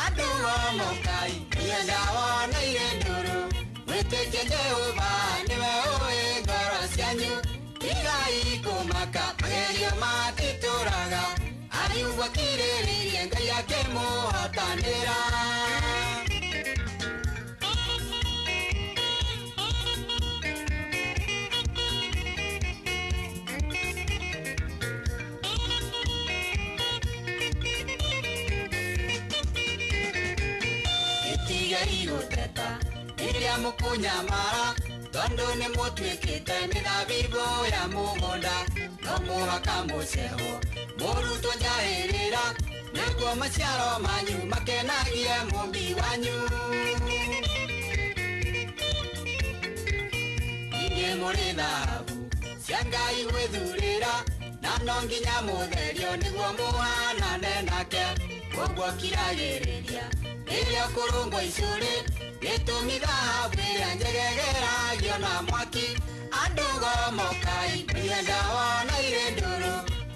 andũ gomokai kũnyua ndawa na irĩ ndũrũ mwĩtĩkie Jehova nĩwe ũĩ ngoro cianyu tigai kũmaka magerio matitũraga Ayubu akirĩrĩirie Ngai akĩmũhotanĩra. Gũteta rĩrĩa mũkũnyamara tondũ nĩ mũtuĩkĩte mĩthabibũ ya mũgũnda no mũhaka mũcehwo mũrutwo njahĩrĩra nĩguo maciaro manyu makenagie mũmbi wanyu ningĩ mũrĩ thahabu cia Ngai gwĩthurĩra na no nginya mũtherio nĩguo mũhanane nake koguo kiragĩrĩria rĩrĩa kũrũngwo icũrĩ gĩtũmi thahabu ĩrĩa njegegeragio na mwaki andũ gomokai kũnyua ndawa na irĩ ndũrũ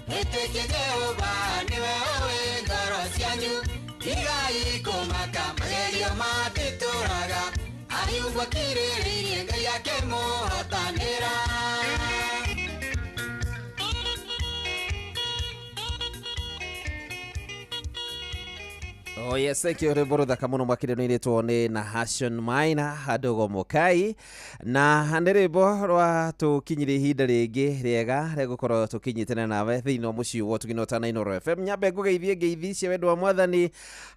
mwĩtĩkie Jehova nĩwe ũĩ ngoro cianyu tigai kũmaka magerio matitũraga Ayubu akirĩrĩirie Ngai akĩmũhotanĩra. Oh yes, thank you rwĩmbo rũthaka mũno makĩria nĩirĩtwo nĩ Nahashon Maina andũ gomokai na nĩ rwĩmbo rwa tũkinyirie ihinda rĩngĩ rĩega rĩa gũkorwo tũkĩnyitana nawe thĩinĩ wa mũciĩ wa Ũtugi na Inooro FM. Nyambe ngũgeithie ngeithi cia wendo wa Mwathani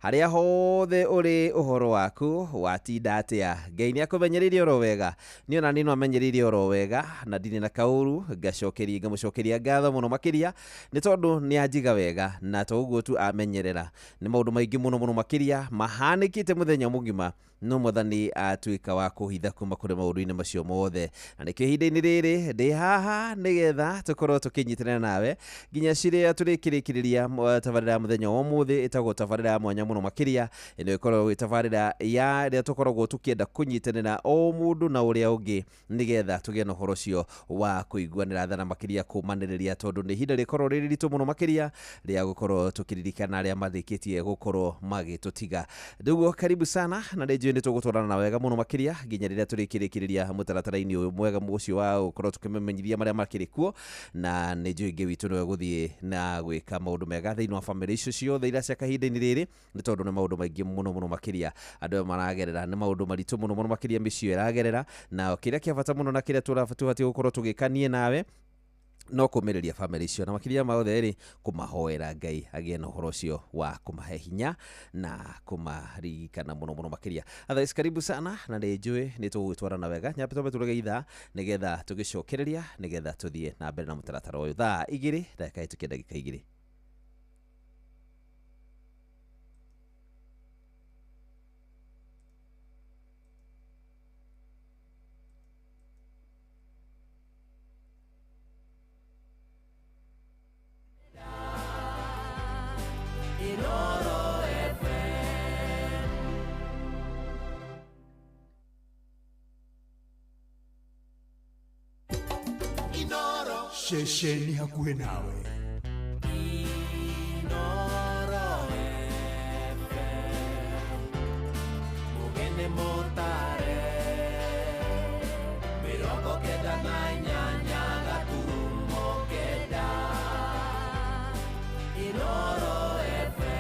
harĩa hothe ũrĩ ũhoro waku watinda atĩa. Ngai nĩ akũmenyereire oro wega, niĩ ona niĩ no amenyereire oro wega na ndirĩ na kaũru, ngacokeria ngamũcokeria ngatho mũno makĩria nĩ tondũ nĩ anjiga wega na to ũguo tu amenyerera nĩ maũndũ maingĩ mũno mũno makĩria mahanĩkĩte mũthenya mũgima no Mwathani atuĩka wa kũhitha kuma kũrĩ maũndũ-inĩ macio mothe na nĩkĩo ihinda-inĩ rĩrĩ ndĩ haha nĩgetha tũkorwo tũkĩnyitanĩra nawe nginya cirĩa tũrĩkĩrĩkĩrĩria tabarĩra ya mũthenya wa ũmũthĩ ĩtagwo tabarĩra ya mwanya mũno makĩria ĩno ĩkoragwo ĩ tabarĩra ya ĩrĩa tũkoragwo tũkĩenda kũnyitanĩra o mũndũ na ũrĩa ũngĩ nĩgetha tũgĩe na ũhoro ũcio wa kũiguanĩra tha na makĩria kũmanĩrĩria tondũ nĩ ihinda rĩkorwo rĩrĩ ritũ mũno makĩria rĩa gũkorwo tũkĩririkana arĩa marĩkĩtie gũkorwo magĩtũtiga. Ndugu, karibu sana na rĩnjũ nĩ tũgũtwarana na wega mũno makĩria nginya rĩrĩa tũrĩkĩrĩkĩrĩria mũtaratara-inĩ ũyũ mwega ũcio wa gũkorwo tũkĩmenyithia marĩa makĩrĩ kuo, na nĩ njũĩ Ngai witũ nĩwe gũthiĩ na gwĩka maũndũ mega thĩinĩ wa bamĩrĩ icio ciothe iria cia kahinda-inĩ rĩrĩ, nĩ tondũ nĩ maũndũ maingĩ mũno mũno makĩria andũ aya maragerera, nĩ maũndũ maritũ mũno mũno makĩria mĩciĩ ĩragerera, na kĩrĩa kĩa bata mũno na kĩrĩa tũbatiĩ gũkorwo tũgĩka niĩ nawe no kũmĩrĩria bamĩrĩ icio, na makĩria ma othe rĩ kũmahoera Ngai agĩe na ũhoro ũcio wa kũmahe hinya na kũmaririkana mũno mũno makĩria. Otherwise, karibu sana na nĩ njũĩ nĩ tũgũgĩtwarana wega, nyambe twambe tũrege ithaa nĩgetha tũgĩcokereria nĩgetha tũthiĩ na mbere na mũtaratara ũyũ thaa 2 ndagĩka ĩtũkie ndagĩka 2. Ceceni hakuhĩ nawe. Inooro FM, Mugene Motare, 98.9 Inooro FM.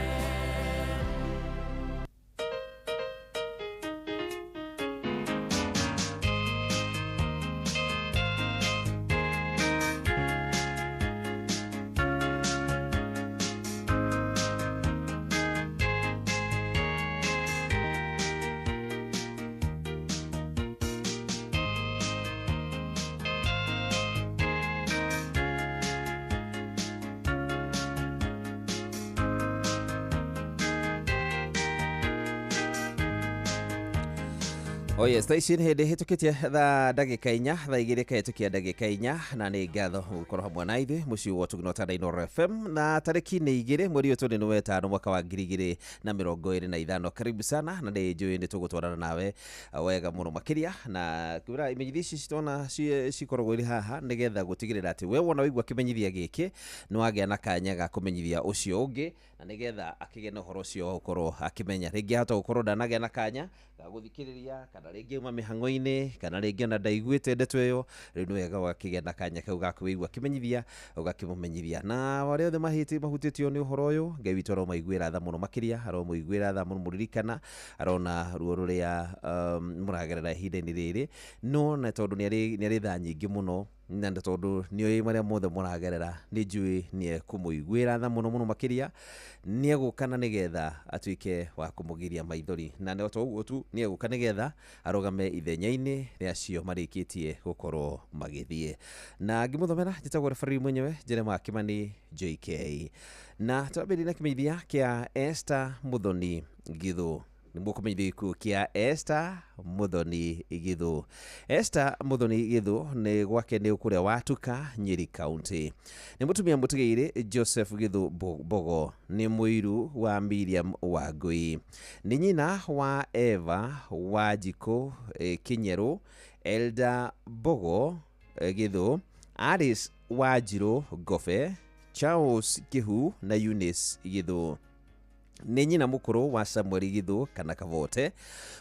Oh yes, thaa ici nĩ hĩndĩ hĩtũkĩtie thaa ndagĩka 4, thaa 2 kahĩtũkia ndagĩka 4, na nĩ ngatho gũkorwo hamwe na ithuĩ mũciĩ wa Ũtugano Tanda Inooro FM, na tarĩki nĩ 2 mweri ũyũ tũrĩ nĩ wetano mwaka wa 2025. Karibu sana na nĩ njũĩ nĩ tũgũtwarana nawe wega mũno makĩria, na kwĩra imenyithia ici citona cikoragwo irĩ haha nĩgetha gũtigĩrĩra atĩ we wona waigua kĩmenyithia gĩkĩ nĩ wagĩa na kanya ga kũmenyithia ũcio ũngĩ, na nĩgetha akĩgĩe na ũhoro ũcio wa gũkorwo akĩmenya. Rĩngĩ ahota gũkorwo ndanagĩa na kanya ga gũthikĩrĩria, kana rĩngĩ auma mĩhang'o-inĩ, kana rĩngĩ ona ndaiguĩte ndeto ĩyo, rĩu nĩ wega ũgakĩgĩa na kanya kau ga kũigua kĩmenyithia ũgakĩmũmenyithia. Na arĩa othe mahutĩtio nĩ ũhoro ũyũ, Ngai witũ aromaiguĩra tha mũno makĩria, aromũiguĩra tha mũno, mũririkana, arona ruo rũrĩa mũragerera ihinda-inĩ rĩrĩ, no na tondũ nĩ arĩ tha nyingĩ mũno, na tondũ nĩ oĩ marĩa mothe mũragerera, nĩ njũĩ nĩ ekũmũiguĩra tha mũno mũno makĩria, nĩ egũka na nĩgetha atuĩke wa kũmũgiria maithori, na nĩ to ũguo tu, nĩ egũka nĩgetha arũgame ithenya-inĩ rĩa acio marĩkĩtie gũkorwo magĩthiĩ. Na ngĩmũthomera njĩtagwo referee mwenyewe Jeremiah Kimani JK, na twambĩrĩria na kĩmenyithia kĩa Esther Muthoni Githu. Nĩ mũkũmenyithia gĩkuũ kĩa Esther Muthoni Githu. Esther Muthoni Githu nĩ gwake nĩ kũrĩa Watuka, Nyeri County. Nĩ mũtumia mũtigĩire Joseph Githu Bogo, nĩ mũiru wa Miriam Wangui, nĩ nyina wa Eva Wanjikũ Kĩnyerũ, Elda Bogo Githu, Alice Wanjirũ Ngobe, Charles Kĩhu na Eunice Githu. Nĩ nyina mũkũrũ wa Samuel Githu kana Kavote,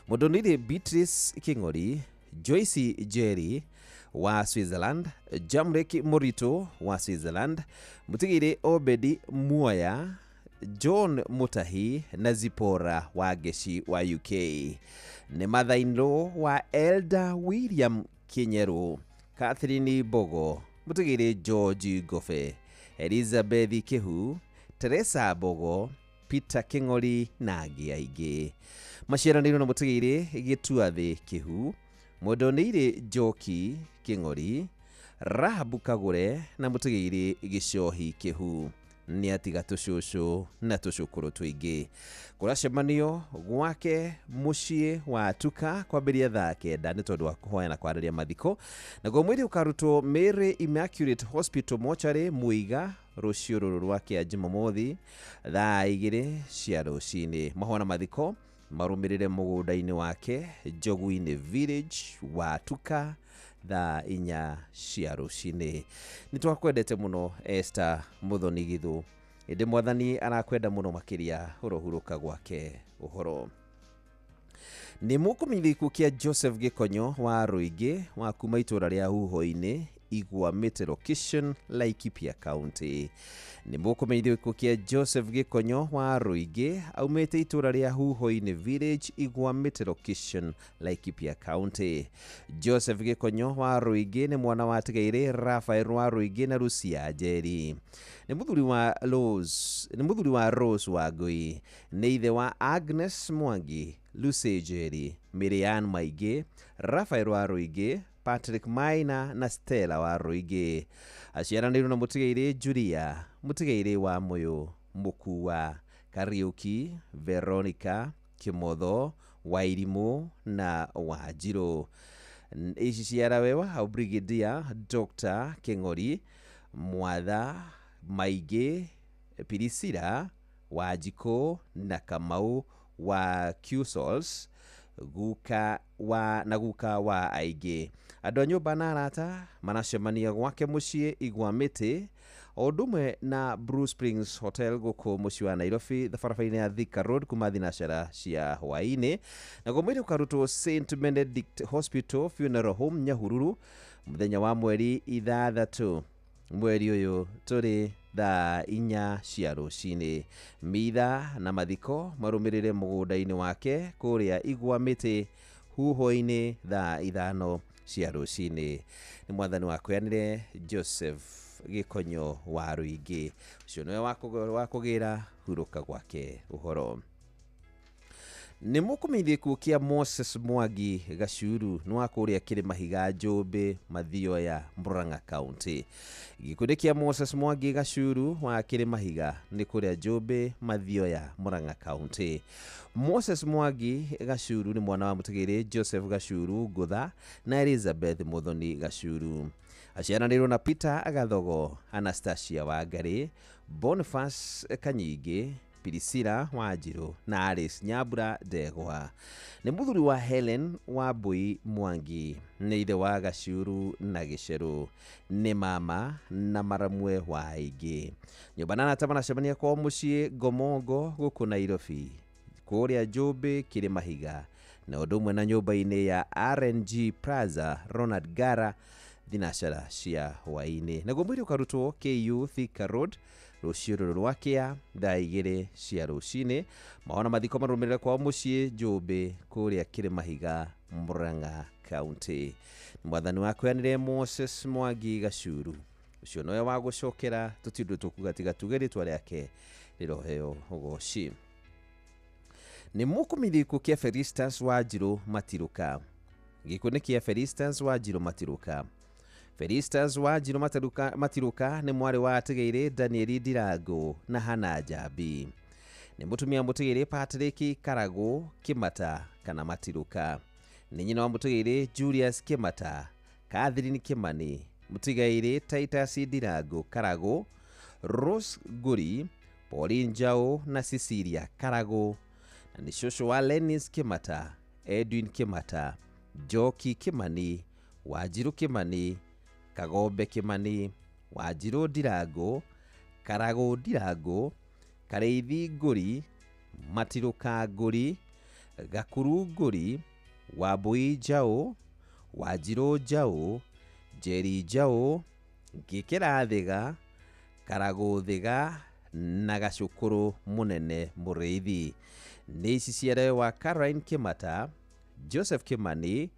Mũndũnire Beatrice Kĩng'ori, Joyce Jerry wa Switzerland, Jamrek Morito wa Switzerland, Mũtigĩire Obedi Muoya, John Mutahi na Zipora wa Ngeci wa UK. Nĩ mother-in-law wa Elder William Kĩnyerũ, Catherine Bogo, Mũtigĩire George Ngobe, Elizabeth Kĩhu, Teresa Bogo, Peter Kĩng'ori na angĩ aingĩ. Maciaranĩirwo na mũtigĩire Gĩtuathĩ Kĩhu, Mũndũnĩire Njoki Kĩng'ori, Rahabu Kagũre na mũtigĩire Gĩcohi Kĩhu. Nĩ atiga tũcũcũ na tũcũkũrũ tũingĩ. Kũracemanio gwake mũciĩ wa Tuka kwambĩrĩria thaa 9 nĩ tondũ wa kũhoya na kwarĩria mathiko, naguo mwĩrĩ ũkarutwo Mary Immaculate Hospital Mortuary Muiga rũciũ rũrũ rwa kĩa Jumamothi thaa 2 cia rũcinĩ. Mahoya na mathiko marũmĩrĩre mũgũnda-inĩ wake Njogu-inĩ Village wa Tuka thaa 4 cia rũcinĩ. Nĩ twakwendete mũno Esther Muthoni Githu, Ĩndĩ mwathani arakwenda mũno makĩria ũrohurũka gwake ũhoro. Nĩ mũkũmenyithia gĩkuũ kĩa Joseph Gĩkonyo wa Rũingĩ wa kuma itũũra rĩa Huho-inĩ, Igwa Mĩtĩ Location, Laikipia County. Nĩ mũkũmenyithio gĩkuũ kĩa Joseph Gĩkonyo wa Rũingĩ aumĩte itũũra rĩa Huho-inĩ Village, Igwa Mĩtĩ Location, Laikipia County. Joseph Gĩkonyo wa Rũingĩ nĩ mwana wa Tigairĩ Raphael wa Rũingĩ na Lucia Njeri. Nĩ mũthuri wa Rose, nĩ mũthuri wa Rose Wangũi. Nĩ ithe wa Agnes Mwangi, Lucy Njeri, Miriam Maingĩ, Raphael wa Rũingĩ, Patrick Maina na Stella wa Rũingĩ. Aciaranĩirwo na mũtigairĩ Julia, mũtigairĩ wa Mũyũ, Mũkua, Kariũki, Veronica, Kĩmotho, Wairimũ na Wanjirũ. Ici ciarawe wa Brigadier Dr. Kĩng'ori, Mwatha, Maingĩ, Pirisira, Wanjikũ na Kamau wa Qsols, guka wa na guka wa aingĩ. Andũ a nyũmba na arata maracemania gwake mũciĩ Igwa Mĩtĩ o ũndũ ũmwe na Blue Springs Hotel gũkũ mũciĩ wa Nairobi barabara-inĩ ya Thika Road kuma thinacara cia hwaĩ-inĩ. Naguo mwĩrĩ ũkarutwo St Benedict Hospital Funeral Home Nyahururu mũthenya wa mweri 6 mweri ũyũ tũrĩ thaa 4 cia rũcinĩ. Mitha na mathiko marũmĩrĩre mũgũnda-inĩ wake kũrĩa Igwa Mĩtĩ Huho-inĩ thaa 5 cia rũcinĩ. Nĩ mwathani wakweanire Joseph Gĩkonyo wa Rũingĩ, ũcio nĩwe wa kũgĩra hurũka gwake ũhoro. Nĩ mũkũmenyithia gĩkuũ kĩa Moses Mwangi Gacuru nĩ wa kũrĩa Kĩrĩmahiga Njũmbĩ Mathioya Murang'a County. Gĩkundi kĩa Moses Mwangi Gacuru wa Kĩrĩmahiga nĩ kũrĩa Njũmbĩ Mathioya Murang'a County. Moses Mwangi Gacuru nĩ mwana wa mũtigĩrĩ Joseph Gacuru Ngũtha na Elizabeth Muthoni Gacuru. Aciaranĩirwo na Peter Gathogo, Anastasia Wangari, Boniface Kanyingĩ, Priscilla Wanjirũ na Alice Nyambura Ndegwa. Nĩ mũthuri wa Helen Wambui Mwangi, nĩ ithe wa Gacuru na Gĩcerũ, nĩ mama na maramwe wa aingĩ. Nyũmba na arata maracemania kwao mũciĩ Ngomongo gũkũ Nairobi, kũrĩa Njũmbĩ Kĩrĩmahiga, na ũndũ ũmwe na nyũmba-inĩ ya RNG Plaza Ronald Gara thinacara cia hwaĩ-inĩ. Naguo mwĩrĩ ũkarutwo KU Thika Road rũciũ rũrũ rwa kĩa thaa 2 cia rũcinĩ. Mawona mathiko marũmĩrĩre kwao mũciĩ Njũmbĩ kũrĩa Kĩrĩmahiga Murang'a County. Mwathani wakweanire Moses Mwangi Gacuru, ũcio nowe wa gũcokera tũtindũ tũkuga tiga tuge rĩtwa rĩake rĩroheo ũgoci. Nĩ mũkũmenyithia gĩkuũ kĩa Felistas Wanjirũ Matirũka. Gĩkuũ nĩ kĩa Felistas Wanjirũ Matirũka. Felistas Wanjirũ Matirũka nĩ mwarĩ wa Atigĩrĩ Danieli Ndirango na Hana Njambi. Nĩ mũtumia mũtigĩrĩ Patrick Karagũ Kĩmata kana Matirũka. Nĩ nyina wa mũtigĩrĩ Julius Kĩmata, Catherine Kĩmani, mũtigairĩ Titus Ndirango Karagũ, Rose Ngũri, Pauline Njaũ na Cecilia Karagũ. Na nĩ cũcũ wa Lennis Kĩmata, Edwin Kĩmata, Njoki Kĩmani, Wanjirũ Kĩmani, Kagombe Kĩmani, Wanjirũ Ndirango, Karagũ Ndirango, Karĩithi Ngũri, Matirũka Ngũri, Gakuru Ngũri, Wambui Njaũ, Wanjirũ Njaũ, Njeri Njaũ, Ngĩkĩra Thĩga, Karagũ Thĩga na Gacũkũrũ Mũnene Mũrĩithi. Nĩ ici ciare wa Caroline Kĩmata, Joseph Kĩmani,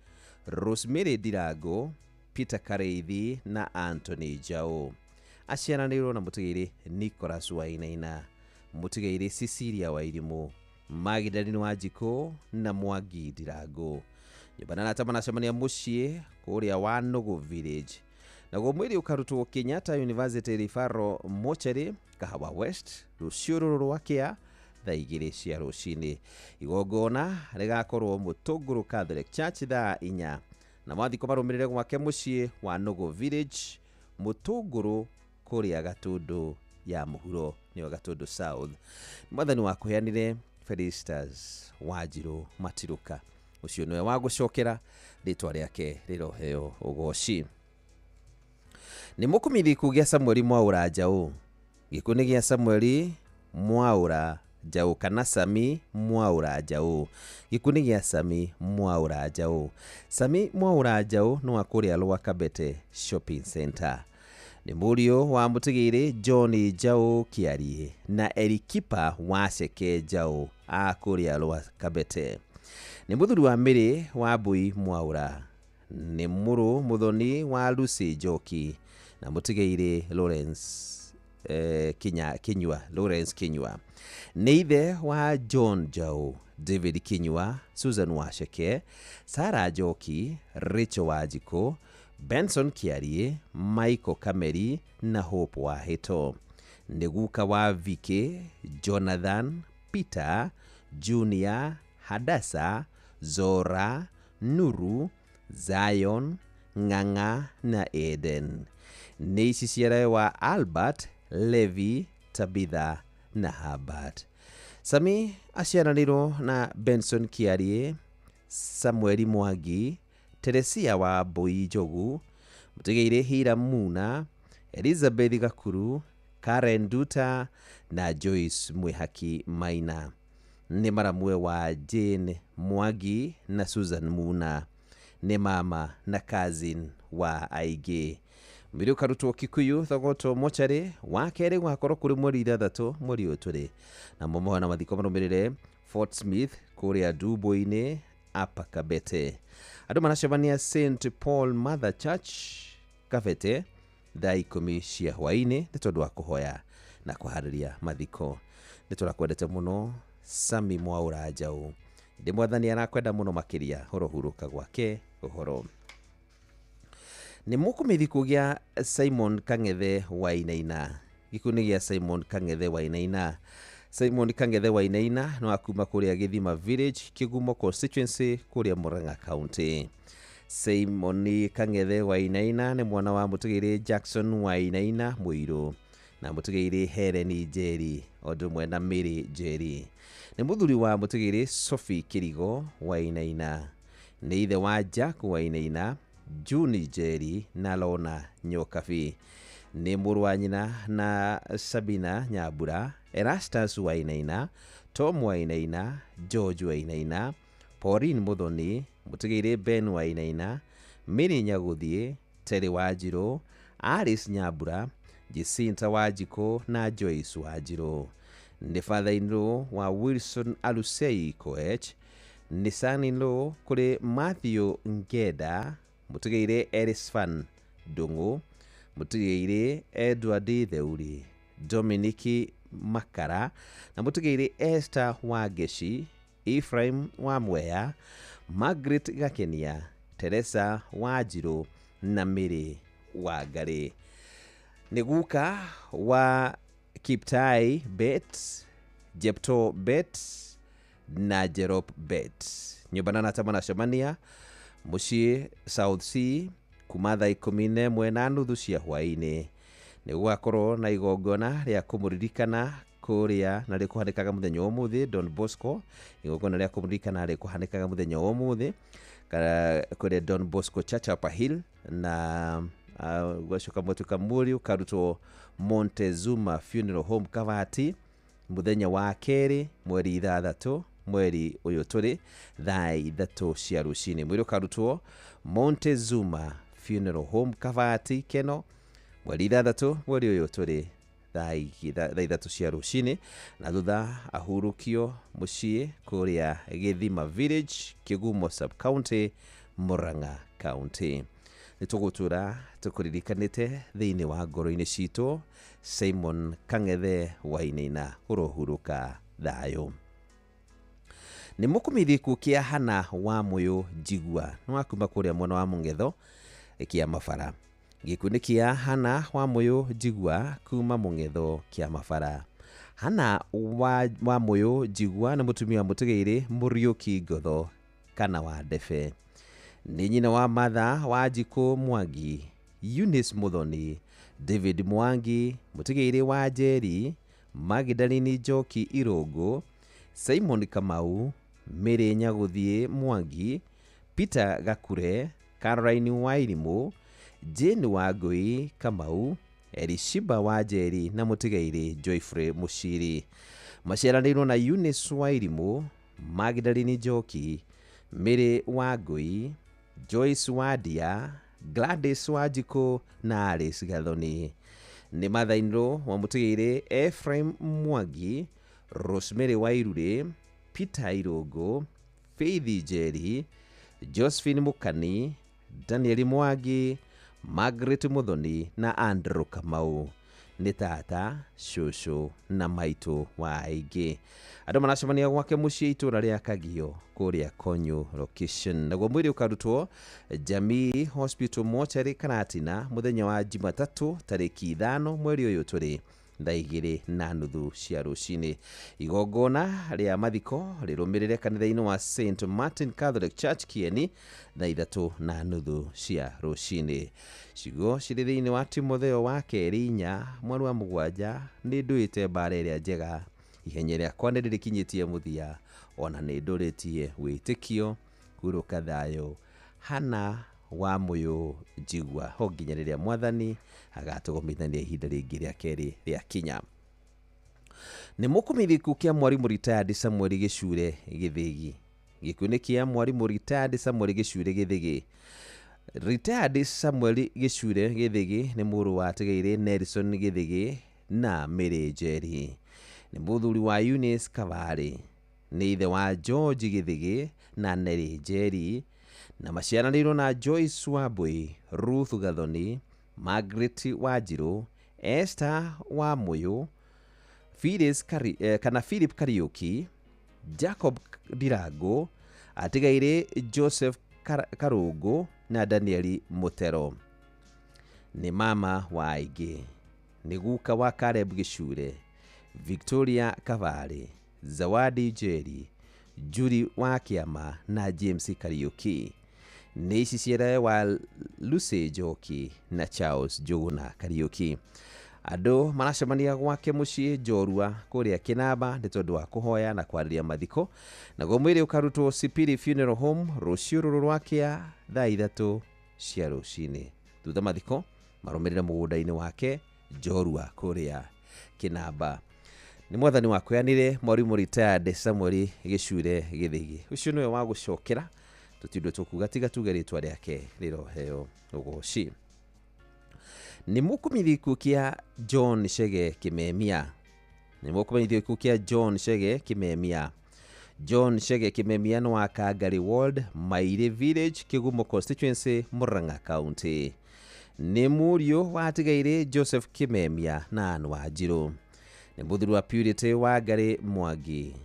Rosemary Ndirango, Peter Karĩithi na Anthony Njaũ. Aciaranĩirwo na mũtigĩrĩ Nicholas Wainaina, mũtigĩrĩ Cecilia Wairimũ, Magdalene Wanjikũ na Mwangi Ndirango. Nyũmba na arata maracemania mũciĩ kũrĩa wa Nũgũ Village. Naguo mwĩrĩ ũkarutwo Kenyatta University Referral Mortuary, Kahawa West, rũciũ rũrũ rwa kĩa thaa 2 cia rũcinĩ. Igongona rĩgakorwo Mũtũngũrũ Catholic Church thaa 4 na mathiko marũmĩrĩre gwake mũciĩ wa Nũgũ Village, Mũtũngũrũ kũrĩa Gatũndũ ya mũhuro nĩyo Gatũndũ South. Mwathani wakũheanire Felistas Wanjirũ Matirũka, ũcio nĩwe wa gũcokera rĩtwa rĩake rĩroheo ũgoci. Nĩ mũkũmenyithia gĩkuũ gĩa Samuel Mwaũra Njaũ. Gĩkuũ nĩ gĩa Samueli Mwaũra Njaũ kana Sami Mwaũra Njaũ. Gĩkuũ nĩ gĩa Sami Mwaũra Njaũ. Sami Mwaũra Njaũ nĩ wa kũrĩa Lwakabete Shopping Center. Nĩ mũriũ wa mũtigĩrĩ John Njaũ Kĩariĩ na Erikipa Waceke Njaũ a kũrĩa Lwakabete. Nĩ mũthuri wa Mĩrĩ wa Mbui Mwaũra. Nĩ mũrũ mũthoni wa Lucy Njoki na mũtigĩirĩ Lawrence Kinyua, Lawrence Kinyua. Nĩ ithe wa John Njaũ, David Kinyua, Susan Waceke, Sarah Njoki, Rachel Wanjikũ, Benson Kĩariĩ, Michael Kameri na Hope Wahĩto. Nĩ guka wa Vicky, Jonathan, Peter, Junior, Hadasa, Zora, Nuru, Zion, Ng'ang'a na Eden. Nĩ ici ciarawe wa Albert, Levi, Tabitha na Herbert. Sami aciaranĩirwo na Benson Kĩariĩ, Samueli Mwangi, Teresia wa Mbui Njogu, mũtigĩirĩ Hira Muna, Elizabeth Gakuru, Karen Nduta na Joyce Mwĩhaki Maina. Nĩ maramwe wa Jane Mwangi na Susan Muna. Nĩ mama na cousin wa aingĩ. Mwĩrĩ ũkarutwo Kikuyu Thogoto mocarĩ wa kerĩ gũgakorwo kũrĩ mweri 6 mweri ũyũ tũrĩ. Namo mohoro na mathiko marũmĩrĩre Fort Smith kũrĩa Ndumbo-inĩ Upper Kabete. Andũ maracemania St Paul Mother Church Kabete thaa 10 cia hwaĩ-inĩ nĩ tondũ wa kũhoya na kũharĩria mathiko. Nĩ tũrakwendete mũno Sami Mwaũra Njaũ. Ndĩ mwathani arakwenda mũno makĩria ũrohurũka gwake ũhoro. Nĩ mũkũmĩthi gĩa Simon Kang'ethe Wainaina. Gĩkuũ nĩ gĩa Simon Kang'ethe Wainaina. Simon Kang'ethe Wainaina nĩ wa kuma kũrĩa Gĩthima Village, Kĩgumo constituency kũrĩa Murang'a County. Simon Kang'ethe Wainaina nĩ mwana wa mũtigĩrĩ Jackson Wainaina Mũirũ na mũtigĩrĩ Helen Njeri o ũndũ ũmwe na Mary Njeri. Nĩ mũthuri wa mũtigĩrĩ Sophie Kĩrigo Wainaina. Nĩ ithe wa Jack Wainaina, June Njeri na Lona Nyokabi. Nĩ mũrũ wa nyina na Sabina Nyambura, Erastus Wainaina, Tom Wainaina, George Wainaina, Pauline Muthoni, mũtigĩrĩ Ben Wainaina, Mary Nyagũthiĩ, Terry Wanjirũ, Alice Nyambura, Jacinta Wanjikũ na Joyce Wanjirũ. Nĩ father-in-law wa Wilson Alusei Koech. Nĩ son-in-law kũrĩ Matthew Ngenda, mũtigĩrĩ Elisfan Ndung'u, mũtigĩrĩ Edward Theuri, Dominic Makara na mũtigĩrĩ Esther Wangeci, Ephraim wa Mwea, Margaret Gakenia, Teresa Wanjirũ na Mary Wangarĩ. Nĩ guka wa Kiptai Bet, Jepto Bet na Jerop Bet. Nyũmba na nata manacemania mũciĩ South C kuma thaa 11:30 cia hwaĩ-inĩ. Nĩ gũgakorwo na igongona rĩa kũmũririkana kũrĩa na rĩkũhanĩkaga mũthenya wa ũmũthĩ Don Bosco. Igongona rĩa kũmũririkana rĩkũhanĩkaga mũthenya wa ũmũthĩ kũrĩa Don Bosco Church Upper Hill na gwacoka mwatuka mũriũ karutwo Montezuma Funeral Home Kabati mũthenya wa kerĩ mweri 6 mweri ũyũ tũrĩ thaa 3 cia rũcinĩ. Mwĩrĩ ũkarutwo Montezuma Funeral Home Kabati Keno mweri 6 mweri ũyũ tũrĩ thaa 3 cia rũcinĩ na thutha ahurũkio mũciĩ kũrĩa Gĩthima Village, Kĩgumo sub county, Murang'a County. Nĩ tũgũtũra tũkũririkanĩte thĩinĩ wa ngoro-inĩ citũ Simon Kang'ethe Wainaina ũrohurũka thayũ. Nĩ mũkũmĩthi kĩa Hana wa Mũyũ Njigua nĩ wa kuma kũrĩa mwena wa Mũng'etho kĩa Mabara. Gĩkuũ nĩ kĩa Hana wa Mũyũ Njigua kuma Mũng'etho kĩa Mabara. Hana wa Mũyũ Njigua nĩ mũtumia wa mũtigĩrĩ Mũriũki Ngotho kana wa Ndebe. Nĩ nyina wa Martha Wanjikũ Mwangi, Eunice Muthoni, David Mwangi, mũtigĩrĩ wa Njeri, Magdalene Njoki Irũngũ, Simon Kamau, Mary Nyagũthiĩ Mwangi, Peter Gakure, Caroline Wairimũ, Jane Wangũi Kamau, Elishiba Wanjeri na mũtigairĩ Joyfrey Mũciri. Maciaranĩirwo na Eunice Wairimũ, Magdalene Njoki, Mary Wangũi, Joyce Wandia, Gladys Wanjikũ na Alice Gathoni. Nĩ mathainirwo wa mũtigairĩ Ephraim Mwangi, Rosemary Wairure, Peter Irũngũ, Faith Njeri, Josephine Mukani, Daniel Mwangi, Margaret Muthoni na Andrew Kamau. Nĩ tata, cũcũ na maitũ wa aingĩ. Andũ maracemania gwake mũciĩ itũra rĩa Kagio kũrĩa Konyo location. Naguo mwĩrĩ ũkarutwo Jamii Hospital Mortuary Karatina mũthenya wa Jumatatũ tarĩki 5 mweri ũyũ tũrĩ thaa 2:30 cia rũcinĩ. Igongona rĩa mathiko rĩrũmĩrĩre kanitha-inĩ wa St Martin Catholic Church Kieni thaa 3:30 cia rũcinĩ. Ciugo cirĩ thĩinĩ wa Timotheo wa kerĩ 4 mweri wa 7 nĩ ndũĩte mbara ĩrĩa njega, ihenya rĩakwa nĩ rĩrĩkinyĩtie mũthia, ona nĩ ndũrĩtie wĩtĩkio, hurũka thayũ, Hana wa Mũyũ Njigua, ho nginya rĩrĩa mwathani agatũgomithania ihinda rĩngĩ rĩa kerĩ rĩa kinya. Nĩ mũkũmithia gĩkuũ kĩa mwarimũ retired Samuel Gĩcure Gĩthĩgi. Gĩkuũ nĩ kĩa mwarimũ retired Samuel Gĩcure Gĩthĩgi. Retired Samuel Gĩcure Gĩthĩgi nĩ mũrũ wa Ategeire Nelson Gĩthĩgi na Mary Njeri. Nĩ mũthuri wa Eunice Kabarĩ. Nĩ ithe wa George Gĩthĩgi na Nelly Njeri, na maciaranĩirwo na Joyce Wambui, Ruth Gathoni, Margaret Wanjirũ, Esther Wamũyũ, Phyllis kana Philip Kariuki, Jacob Ndirango, atigaire Joseph Karungu na Daniel Mutero. Nĩ mama wa aingĩ. Nĩ guka wa Caleb Gĩcure, Victoria Kabarĩ, Zawadi Njeri, Julie wa Kĩama na James Kariuki. Nĩ ici ciĩrawe wa Lucy Njoki na Charles Njũgũna Kariuki. Andũ maracemania gwake mũciĩ Njorua kũrĩa Kĩnamba nĩ tondũ wa kũhoya na kwarĩria mathiko. Naguo mwĩrĩ ũkarutwo Sipiri Funeral Home rũciũ rũrũ rwakĩa thaa 3 cia rũcinĩ. Thutha mathiko marũmĩrĩre mũgũnda-inĩ wake Njorua kũrĩa Kĩnamba. Nĩ mwathani wakweanire mwarimũ retired Samuel Gĩcure Gĩthĩgi. Ũcio nĩwe wa gũcokera, tũtindwe tũkuga tiga tuge rĩtwa rĩake rĩroheo ũgoci. Nĩ mũkũmithia gĩkuũ kĩa John Chege Kĩmemia. Nĩ mũkũmithia gĩkuũ kĩa John Chege Kĩmemia. John Chege Kĩmemia nĩ wa Kangari Ward, Maire Village, Kĩgumo Constituency, Murang'a County. Nĩ mũriũ wa Atigaire Joseph Kĩmemia na Ann Wanjirũ. Nĩ mũthuri wa Purity Wangari Mwangi.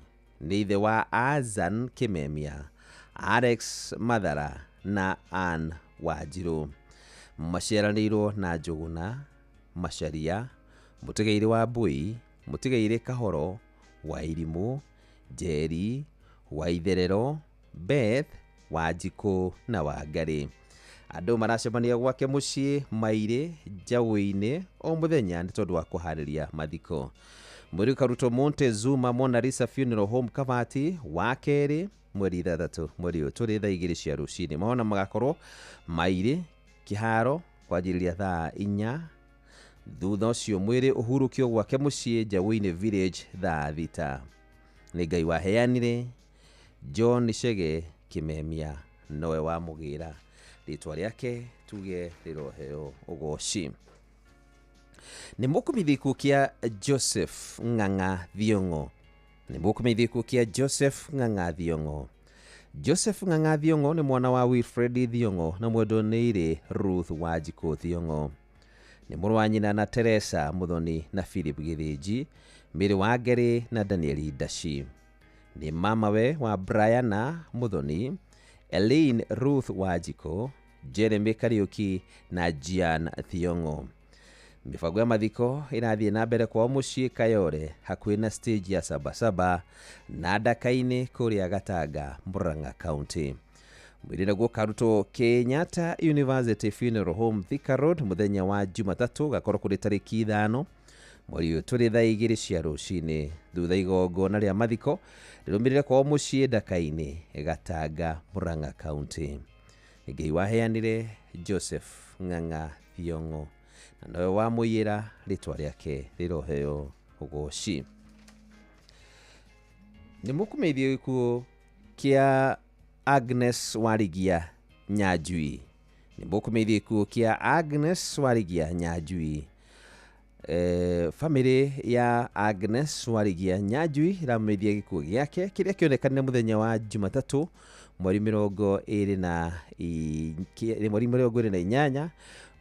Nĩ ithe wa Azan Kĩmemia, Alex Mathara na Ann Wanjirũ. Maciaranĩirwo na Njũgũna, Macharia, Mũtigairĩ wa Mbui, Mũtigairĩ Kahoro, Wairimũ, Njeri, Waitherero, Beth, Wanjikũ na Wangari. Andũ maracemania gwake mũciĩ Mairĩ Njaũ-inĩ o mũthenya nĩ tondũ wa kũharĩria mathiko. Mwĩrĩ ũkarutwo Montezuma Mona Lisa Funeral Home Kabati wa kerĩ mweri 6 mweri ũyũ tũrĩ thaa 2 cia rũcinĩ. Mahona magakorwo Mairĩ Kĩharo kwanjĩrĩria thaa 4. Thutha ũcio mwĩrĩ ũhurũkio gwake mũciĩ Njaũ-inĩ Village thaa 6. Nĩ Ngai waheanire John Chege Kĩmemia nowe wamũgĩra. Rĩtwa rĩake tuge rĩroheo ũgoci. Nĩ mũkũmithia gĩkuũ kĩa Joseph Ng'ang'a Thiong'o. Nĩ mũkũmithia gĩkuũ kĩa Joseph Ng'ang'a Thiong'o. Joseph Ng'ang'a Thiong'o nĩ mwana wa Wilfred Thiong'o na mwendwa nĩ Ruth Wanjikũ Thiong'o. Nĩ mũrũ wa nyina na Teresa Muthoni na Philip Gĩthĩnji, Mary Wangari na Daniel Ndaci. Nĩ mamawe wa Brianna Muthoni, Elaine Ruth Wanjikũ, Jeremy Kariuki na Gian Thiong'o. Mĩbango ya mathiko ĩrathiĩ na mbere kwao mũciĩ Kayore hakuhĩ na stage ya Sabasaba na Ndaka-inĩ kũrĩa Gatanga, Murang'a County. Mwĩrĩ naguo ũkarutwo Kenyatta University Funeral Home Thika Road mũthenya wa Jumatatũ gakorwo kũrĩ tarĩki 5 mweri ũyũ tũrĩ thaa 2 cia rũcinĩ. Thutha igongona rĩa mathiko rĩrũmĩrĩre kwao mũciĩ Ndaka-inĩ Gatanga, Murang'a County. Ngai waheanire Joseph Ng'ang'a Thiong'o Na nowe wamũiyĩra, rĩtwa rĩake rĩroheo ũgoci. Nĩ mũkũmeithio gĩkuũ kĩa Agnes Warigia Nyanjui. Nĩ mũkũmeithio gĩkuũ kĩa Agnes Warigia Nyanjui. Bamĩrĩ ya Agnes Warigia Nyanjui ĩramũmeithia gĩkuũ gĩake kĩrĩa kĩonekanire mũthenya wa Jumatatũ mweri 28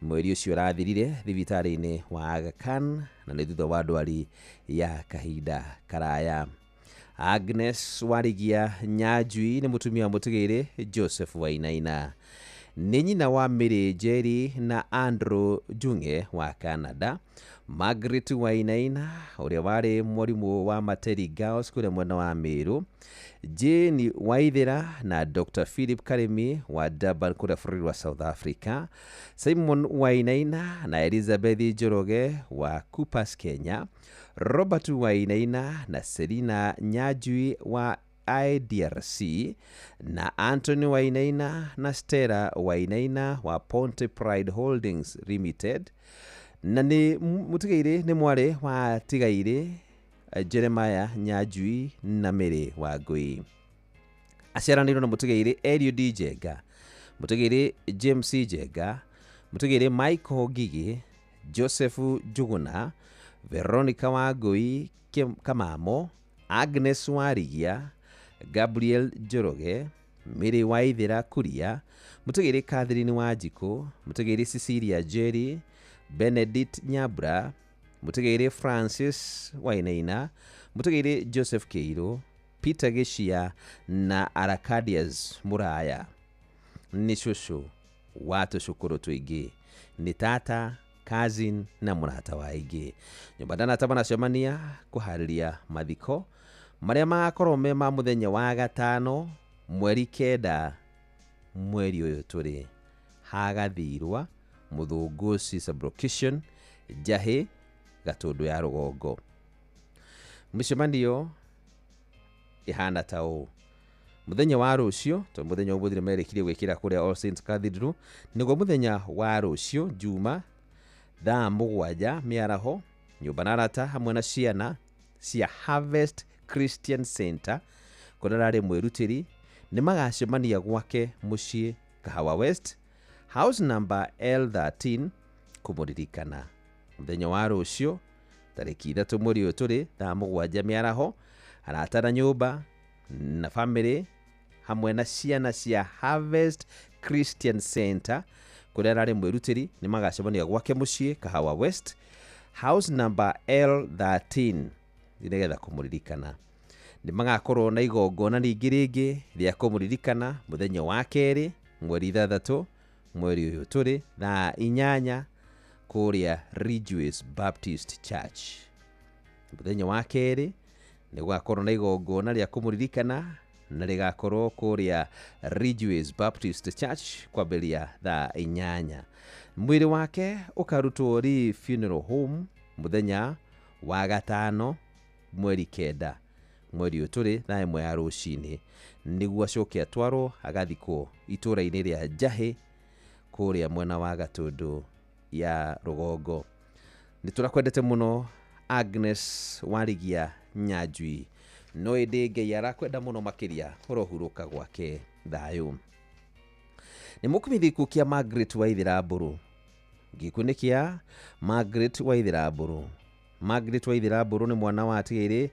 mweri ũcio ũrathirire thibitarĩ-inĩ wa Aga Khan, na nĩ thutha wa ndwari ya kahinda karaya. Agnes Warigia Nyanjui nĩ mũtumia wa mũtigĩrĩ Joseph Wainaina. Nĩ nyina wa Mary Njeri na Andrew Njung'e wa Canada, Margaret Wainaina ũrĩa warĩ mwarimũ wa Materi Girls kũrĩa mwena wa Meru, Jane Waithera na Dr. Philip Karimi wa Durban kũrĩa bũrũri wa South Africa, Simon Wainaina na Elizabeth Njoroge wa Coopers Kenya, Robert Wainaina na Selina Nyanjui wa IDRC, na Anthony Wainaina na Stella Wainaina wa Ponte Pride Holdings Limited. Na nĩ mũtigairĩ nĩ mwarĩ wa tigairĩ Jeremiah Nyanjui na Mary Wangui. Aciaranĩirwo na mũtigairĩ Eliud Njenga, mũtigairĩ James Njenga, mũtigairĩ Michael Ngigĩ, Joseph Njuguna, Veronica Wangui Kamamo, Agnes Warigia, Gabriel Njoroge, Mary Waithera Kuria, mũtigairĩ Catherine Wanjikũ, mũtigairĩ Cecilia Njeri, Benedict Nyambura, mũtigairĩ Francis Wainaina, mũtigairĩ Joseph Kĩirũ, Peter Gĩcia na Arcadius Mũraya. Nĩ cũcũ wa tũcũkũrũ tũingĩ, nĩ tata, cousin na mũrata wa aingĩ. Nyũmba ndanatamba nacemania kũharĩria mathiko marĩa magakorwo me ma mũthenya wa gatano mweri 9 mweri ũyũ tũrĩ, hagathirwa Mũthũngũci sublocation, Njahĩ, Gatũndũ ya rũgongo. Mĩcemanio ĩhana ta ũũ: mũthenya wa rũciũ, tondũ mũthenya ũmũthĩ nĩmerĩkirie gwĩkĩra kũrĩa All Saints Cathedral, nĩguo mũthenya wa rũciũ Juma thaa 7 mĩaraho, nyũmba na arata hamwe na ciana cia Harvest Christian Center kũrĩa ararĩ mwĩrutĩri nĩ magacemania gwake mũciĩ Kahawa West, house number L13, kũmũririkana. Mũthenya wa rũciũ tarĩki 3 mweri ũyũ tũrĩ thaa 7 mĩaraho, arata na nyũmba na bamĩrĩ hamwe na ciana cia Harvest Christian Center kũrĩa ararĩ mwĩrutĩri nĩ magacemania gwake mũciĩ Kahawa West, house number L13, nĩgetha kũmũririkana. Nĩ magakorwo na igongona rĩngĩ rĩngĩ rĩa kũmũririkana mũthenya wa kerĩ mweri 6 mweri ũyũ tũrĩ thaa 8 kũrĩa Ridgeways Baptist Church. Mũthenya wa kerĩ nĩ gũgakorwo na igongona rĩa kũmũririkana na rĩgakorwo kũrĩa Ridgeways Baptist Church kwambĩrĩria thaa 8. Mwĩrĩ wake ũkarutwo Lee Funeral Home mũthenya wa gatano mweri 9 mweri ũyũ tũrĩ thaa 1 ya rũcinĩ, nĩguo acoke atwarwo agathikwo itũũra-inĩ rĩa Njahĩ kũrĩa mwena wa Gatũndũ ya rũgongo. Nĩ tũrakwendete mũno Agnes Warigia Nyanjui, no ĩndĩ Ngai arakwenda mũno makĩria, ũrohurũka gwake thayũ. Nĩ mũkũmithia gĩkuũ kĩa Margaret Waithera Mbũrũ. Gĩkuũ nĩ kĩa Margaret Waithera Mbũrũ. Margaret Waithera Mbũrũ nĩ mwana wa atigĩrĩ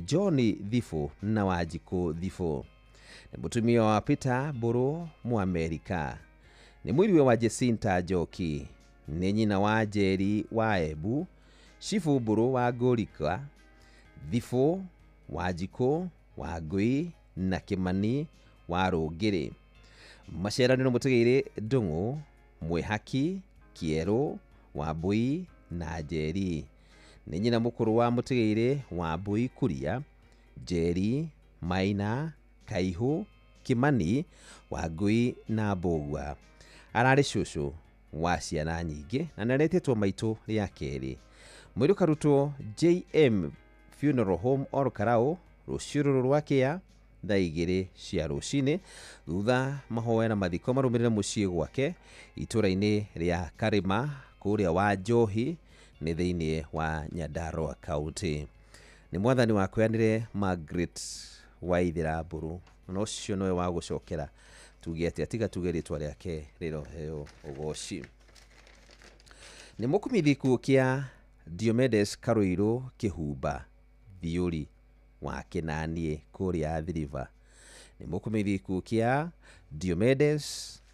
John Thibũ na Wanjikũ Thibũ. Nĩ mũtumia wa Peter Mbũrũ Mũamerika. Nĩ mũiriwe wa Jacinta Njoki. Nĩ nyina wa Njeri wa Embu, Shifu Mbũrũ wa Ngũrika, Thibũ Wanjikũ wa Ngui na Kĩmani wa Rũngĩrĩ. Maciaranĩro mũtigĩrĩ Ndung'u, Mwĩhaki, Kĩerũ, Wambui na Njeri. Nĩ nyina mũkũrũ wa mũtigĩrĩ Wambui Kuria, Njeri, Maina, Kaihũ, Kĩmani, Wangui na Mbũgua. Ararĩ cũcũ wa ciana nyingĩ na nĩaretĩtwo maitũ rĩa kerĩ. Mwĩrĩ ũkarutwo JM Funeral Home Ol Kalou rũciũ rũrũ rwa kĩa thaa 2 cia rũcinĩ, thutha mahoya na mathiko marũmĩrĩre mũciĩ gwake itũũra-inĩ rĩa Karĩma kũrĩa wa Njohi nĩ thĩinĩ wa Nyandarua County. Nĩ mwathani wakweanire Margaret Waithera Mburu, na ũcio nĩwe wa gũcokera tuge atĩa tiga tuge rĩtwa rĩake rĩroheo ũgoci. Nĩ mũkumithi gĩkuũ kĩa Diomedes Karũirũ Kĩhumba Thiũri wa Kĩnaniĩ kũrĩa Athi River. Nĩ mũkumithi gĩkuũ kĩa Diomedes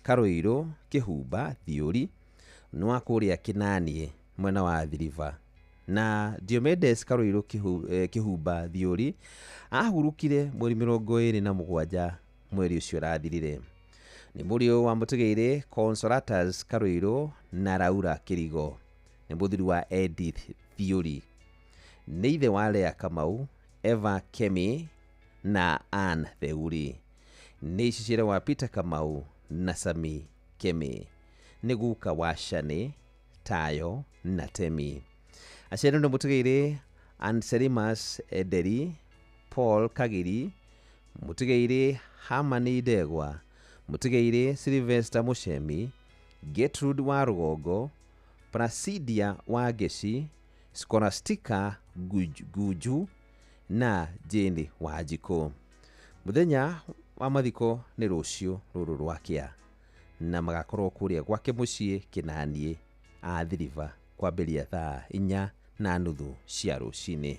Karũirũ Kĩhumba Thiũri nĩ wa kũrĩa Kĩnaniĩ mwena wa Athi River. Na Diomedes Karũirũ Kĩhumba Thiũri ahurũkire mweri 27 mweri ũcio ũrathirire. Nĩ mũriũ wa mũtigairĩ Consolatus Karũirũ na Laura Kĩrigo. Nĩ mũthuri wa Edith Thiũri. Nĩ ithe wa Lea Kamau, Eva Kemi na Ann Theuri. Nĩ icicĩre wa Peter Kamau na Sami Kemi. Nĩ guka wa Shani, Tayo na Temi. Aciari nĩ mũtigairĩ Anselimus Ederi, Paul Kagiri, mũtigairĩ Hamani Ndegwa, mũtigairĩ Sylvester Mũcemi, Gertrude wa Rũgongo, Prasidia wa Ngeci, Scholastica Gunju na Jane Wanjikũ. Mũthenya wa mathiko nĩ rũciũ rũrũ rwakĩa, na magakorwo kũrĩa gwake mũciĩ Kĩnaniĩ Athi River kwambĩrĩria thaa 4:30 cia rũcinĩ.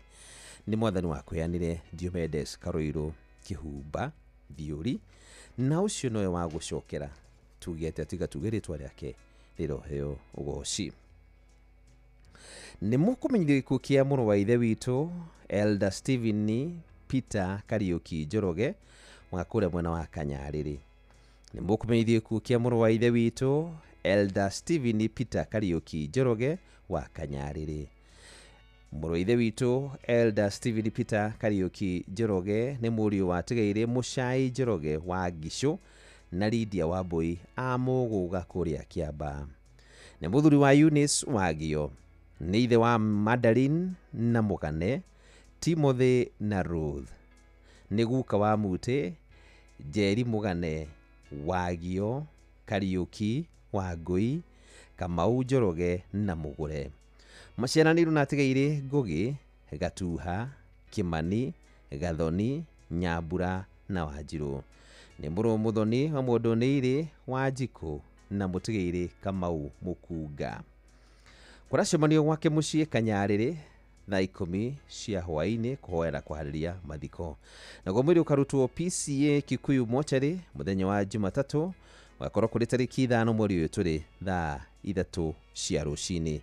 Nĩ mwathani wakweanire Diomedes Karũirũ Kĩhumba Thiũri, na ũcio nowe wa gũcokera tuge atĩa tiga tuge rĩtwa rĩake rĩroheo ũgoci. Nĩ mũkũmenyithio gĩkuũ kĩa mũrũ wa ithe witũ Elder Stephen Peter Kariũki Njoroge wa kũrĩa mwena wa Kanyarĩrĩ. Nĩ mũkũmenyithio gĩkuũ kĩa mũrũ wa ithe witũ Elder Stephen Peter Kariũki Njoroge wa Kanyarĩrĩ. Mũrũ wa ithe witũ Elder Stephen Peter Kariũki Njoroge nĩ mũriũ wa tigairĩ Mũcai Njoroge wa Ngicũ na Lydia Wambui a Mũgũga kũrĩa Kĩambaa. Nĩ mũthuri wa Eunice Wagio. Nĩ ithe wa Madeline na Mũgane, Timothy na Ruth. Nĩ guka wa Mutĩ, Njeri Mũgane, Wagio, Kariũki, Wangũi, Kamau Njoroge na Mũgũre. Maciaranĩirwo na atigairĩ Ngũgĩ, Gatuha, Kĩmani, Gathoni, Nyambura na Wanjirũ. Nĩ mũrũ Mũthoni wa Mũndũnĩirĩ Wanjikũ na mũtigairĩ Kamau Mũkunga. Kũracemanio gwake mũciĩ Kanyarĩrĩ thaa 10 cia hwaĩ-inĩ kũhoera kũharĩria mathiko. Naguo mwĩrĩ ũkarutwo PCA Kikuyu Mochari mũthenya wa Jumatatũ, ũgakorwo kũrĩ tarĩki 5 mweri ũyũ tũrĩ thaa 3 cia rũcinĩ.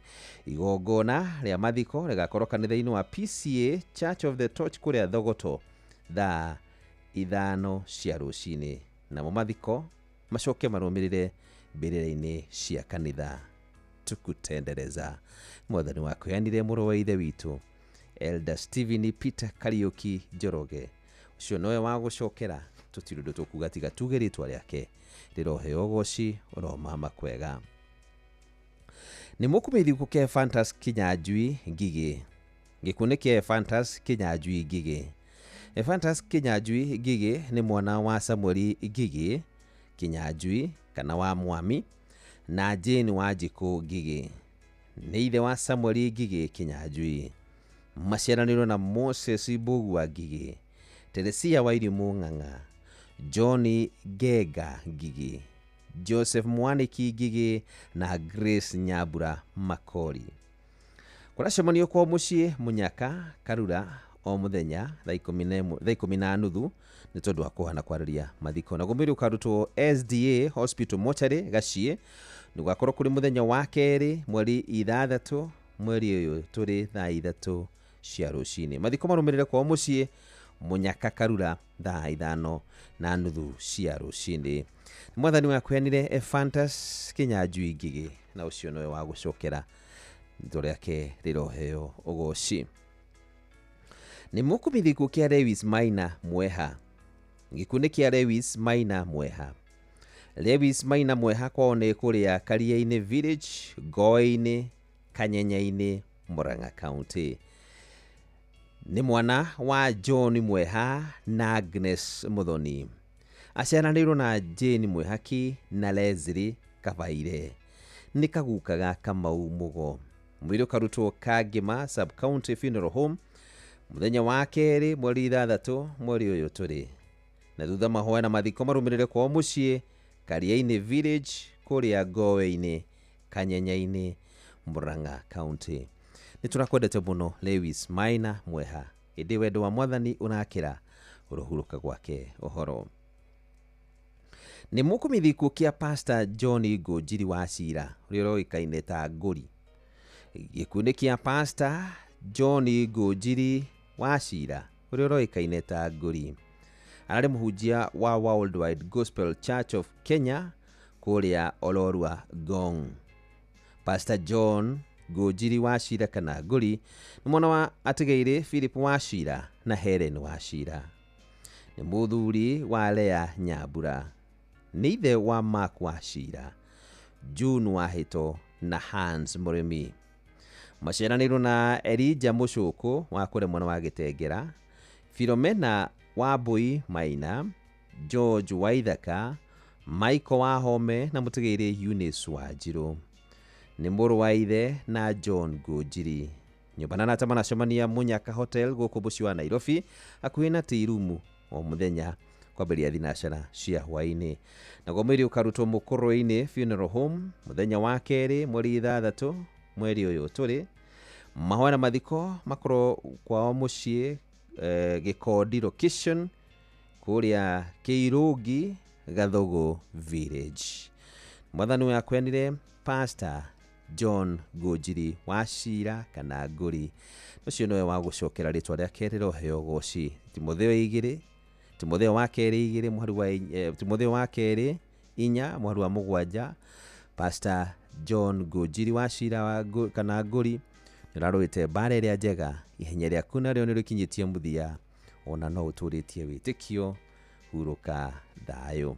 Igongona rĩa mathiko rĩgakorwo kanitha-inĩ wa PCA Church of the Torch kũrĩa Thogoto thaa 5 cia rũcinĩ. Namo mathiko macoke marũmĩrĩre mbĩrĩra-inĩ cia kanitha. Tukutendereza. Mwathani wakweanire mũrũ wa ithe witũ Elder Stephen Peter Kariũki Njoroge, ũcio nowe wa gũcokera tũtirĩ ũndũ tũkuga tiga tuge rĩtwa rĩake rĩroheo ũgoci ũromama kwega. Nĩ mũkũmĩthi gũkũ Ephantus Kinyanjui Ngigĩ. Gĩkuũ nĩ kĩa Ephantus Kinyanjui Ngigĩ. Ephantus Kinyanjui Ngigĩ nĩ mwana wa Samueli Ngigĩ Kinyanjui kana wa Mwami na Jane Wanjikũ Ngigĩ. Nĩ ithe wa Samueli Ngigĩ Kinyanjui. Maciaranĩirwo na Moses Mbũgua Ngigĩ, Teresia Wairimũ Ng'ang'a, John Ngenga Ngigĩ, Joseph Mwaniki Ngigĩ na Grace Nyambura Makori. Kũracemanio kwa mũciĩ Mũnyaka Karura o mũthenya thaa 10:30 nĩ tondũ wa kũhana kwarĩria mathiko. Naguo mwĩrĩ ũkarutwo SDA Hospital Mochari Gaciĩ. Nĩ gũgakorwo kũrĩ mũthenya wa kerĩ mweri 6 mweri ũyũ tũrĩ thaa 3 cia rũcinĩ. Mathiko marũmĩrĩre kwao mũciĩ Mũnyaka Karura thaa 5:30 cia rũcinĩ. Mwathani wakweanire Ephantus Kinyanjui Ngigĩ, na ũcio nowe wa gũcokera rĩtwa rĩake rĩroheo ũgoci. Nĩ mũkũmithi gĩkuũ kĩa Lewis Maina Mweha. Gĩkuũ nĩ kĩa Lewis Maina Mweha. Lewis Maina Mweha kwao nĩ kũrĩa Karia-inĩ Village, Ngoe-inĩ, Kanyenya-inĩ, Murang'a County. Nĩ mwana wa John Mweha na Agnes Muthoni. Aciaranĩirwo na Jane Mwehaki na Leslie Kabaire. Nĩ kaguka ga Kamau Mũgo. Mwĩrĩ ũkarutwo Kangema Sub County Funeral Home mũthenya wa kerĩ mweri 6 mweri ũyũ tũrĩ, na thutha mahoya na mathiko marũmĩrĩre kwao mũciĩ Kariainĩ Village kũrĩa Ngowe-inĩ, Kanyenya-inĩ, Murang'a County. Nĩ tũrakwendete mũno Lewis Maina Mweha, ĩndĩ wendo wa mwathani ũrakĩra ũrohurũka gwake ũhoro. Nĩ mũkũmithia gĩkuũ kĩa Pastor John Ngũnjiri wa Cira ũrĩa ũroĩkaine ta Ngũri. Gĩkuũ nĩ kĩa Pastor John Ngũnjiri wa Cira ũrĩa ũroĩkaine ta Ngũri. Ararĩ mũhunjia wa Worldwide Gospel Church of Kenya kũrĩa Olorua Ngong. Pastor John Ngũnjiri wa Cira kana Ngũri nĩ mwana wa atigĩirĩ Philip wa Cira na Helen wa Cira. Nĩ mũthuri wa Lea Nyambura. Nĩ ithe wa Mark wa Cira, June wa Hĩto na Hans Mũrĩmi. Maciaranĩirwo na Elijah Mũcũkũ wa kũrĩa mwena wa Gĩtengera, Philomena wa Mbui Maina, George Waithaka, Michael wa Home na mũtigĩirĩ Eunice wa Njirũ. Nĩ mũrũ wa ithe na John Ngũnjiri. Nyũmba na arata maracemania Munyaka Hotel gũkũ mũciĩ wa Nairobi hakuhĩ na tea room o mũthenya kwambĩrĩria thinacara cia hwaĩ-inĩ. Naguo mwĩrĩ ũkarutwo Mũkũrwe-inĩ Funeral Home mũthenya wa kerĩ mweri 6 mweri ũyũ tũrĩ. Mahoya na mathiko makorwo kwao mũciĩ Gĩkondi location kũrĩa Kĩirũngi Gathũgũ Village. Mwathani ũyũ akwenire Pastor John Ngũnjiri wa Cira kana Ngũri. Ũcio nĩwe wa gũcokera rĩtwa rĩake rĩroheo ũgoci. Timotheo igĩrĩ, Timotheo wa kerĩ igĩrĩ mũhari wa Timotheo wa kerĩ 4 mũhari wa 7. Pastor John Ngũnjiri wa Cira wa kana Ngũri nĩũrarũĩte mbara ĩrĩa njega, ihenya rĩaku narĩo nĩrĩkinyĩtie mũthia, ona no ũtũrĩtie wĩtĩkio, hurũka thayũ.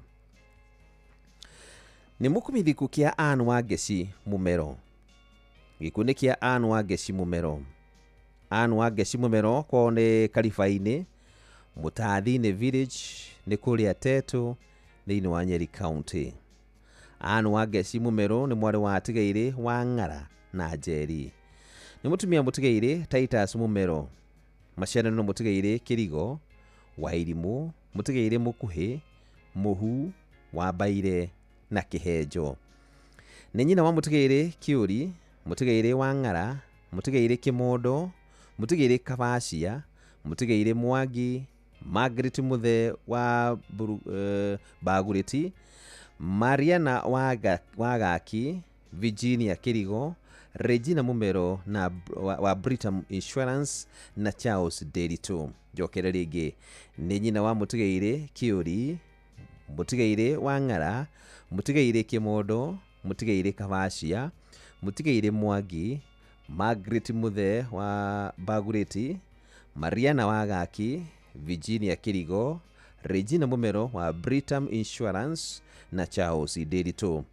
Nĩ mũkũmithia gĩkuũ kĩa Ann Wangeci Mũmero. Gĩkuũ nĩ kĩa Ann Wangeci Mũmero. Ann Wangeci Mũmero kwao nĩ Kariba-inĩ, Mũtathi-inĩ Village, nĩ kũrĩa Tetu thĩinĩ wa Nyeri County. Ann Wangeci Mũmero nĩ mwarĩ wa Atigaire wa Ng'ara na Njeri. Nĩ mũtumia mũtigaire Titus Mũmero. Maciaranĩro mũtigaire Kĩrigo, Wairimũ, mũtigaire Mũkuhĩ, Mũhu, Wambaire na Kĩhenjo. Nĩ nyina wa mũtigaire Kĩũri, mũtigaire wa Ng'ara, mũtigaire Kĩmondo, mũtigaire Kabacia, mũtigaire Mwangi, Margaret Mũthee wa Bagurĩti, Mariana wa Gaki, Virginia Kĩrigo, Regina Mũmero na wa Britam Insurance na Charles Nderitu. Njokere rĩngĩ, nĩ nyina wa mũtigaire Kĩũri, mũtigaire wa Ng'ara, mũtigaire Kĩmondo, mũtigaire Kabacia, mũtigaire Mwangi, Margaret Mũthee wa Bagurĩti, Mariana wa Gaki, Virginia Kĩrigo, Regina Mũmero wa Britam Insurance na Charles Nderitu.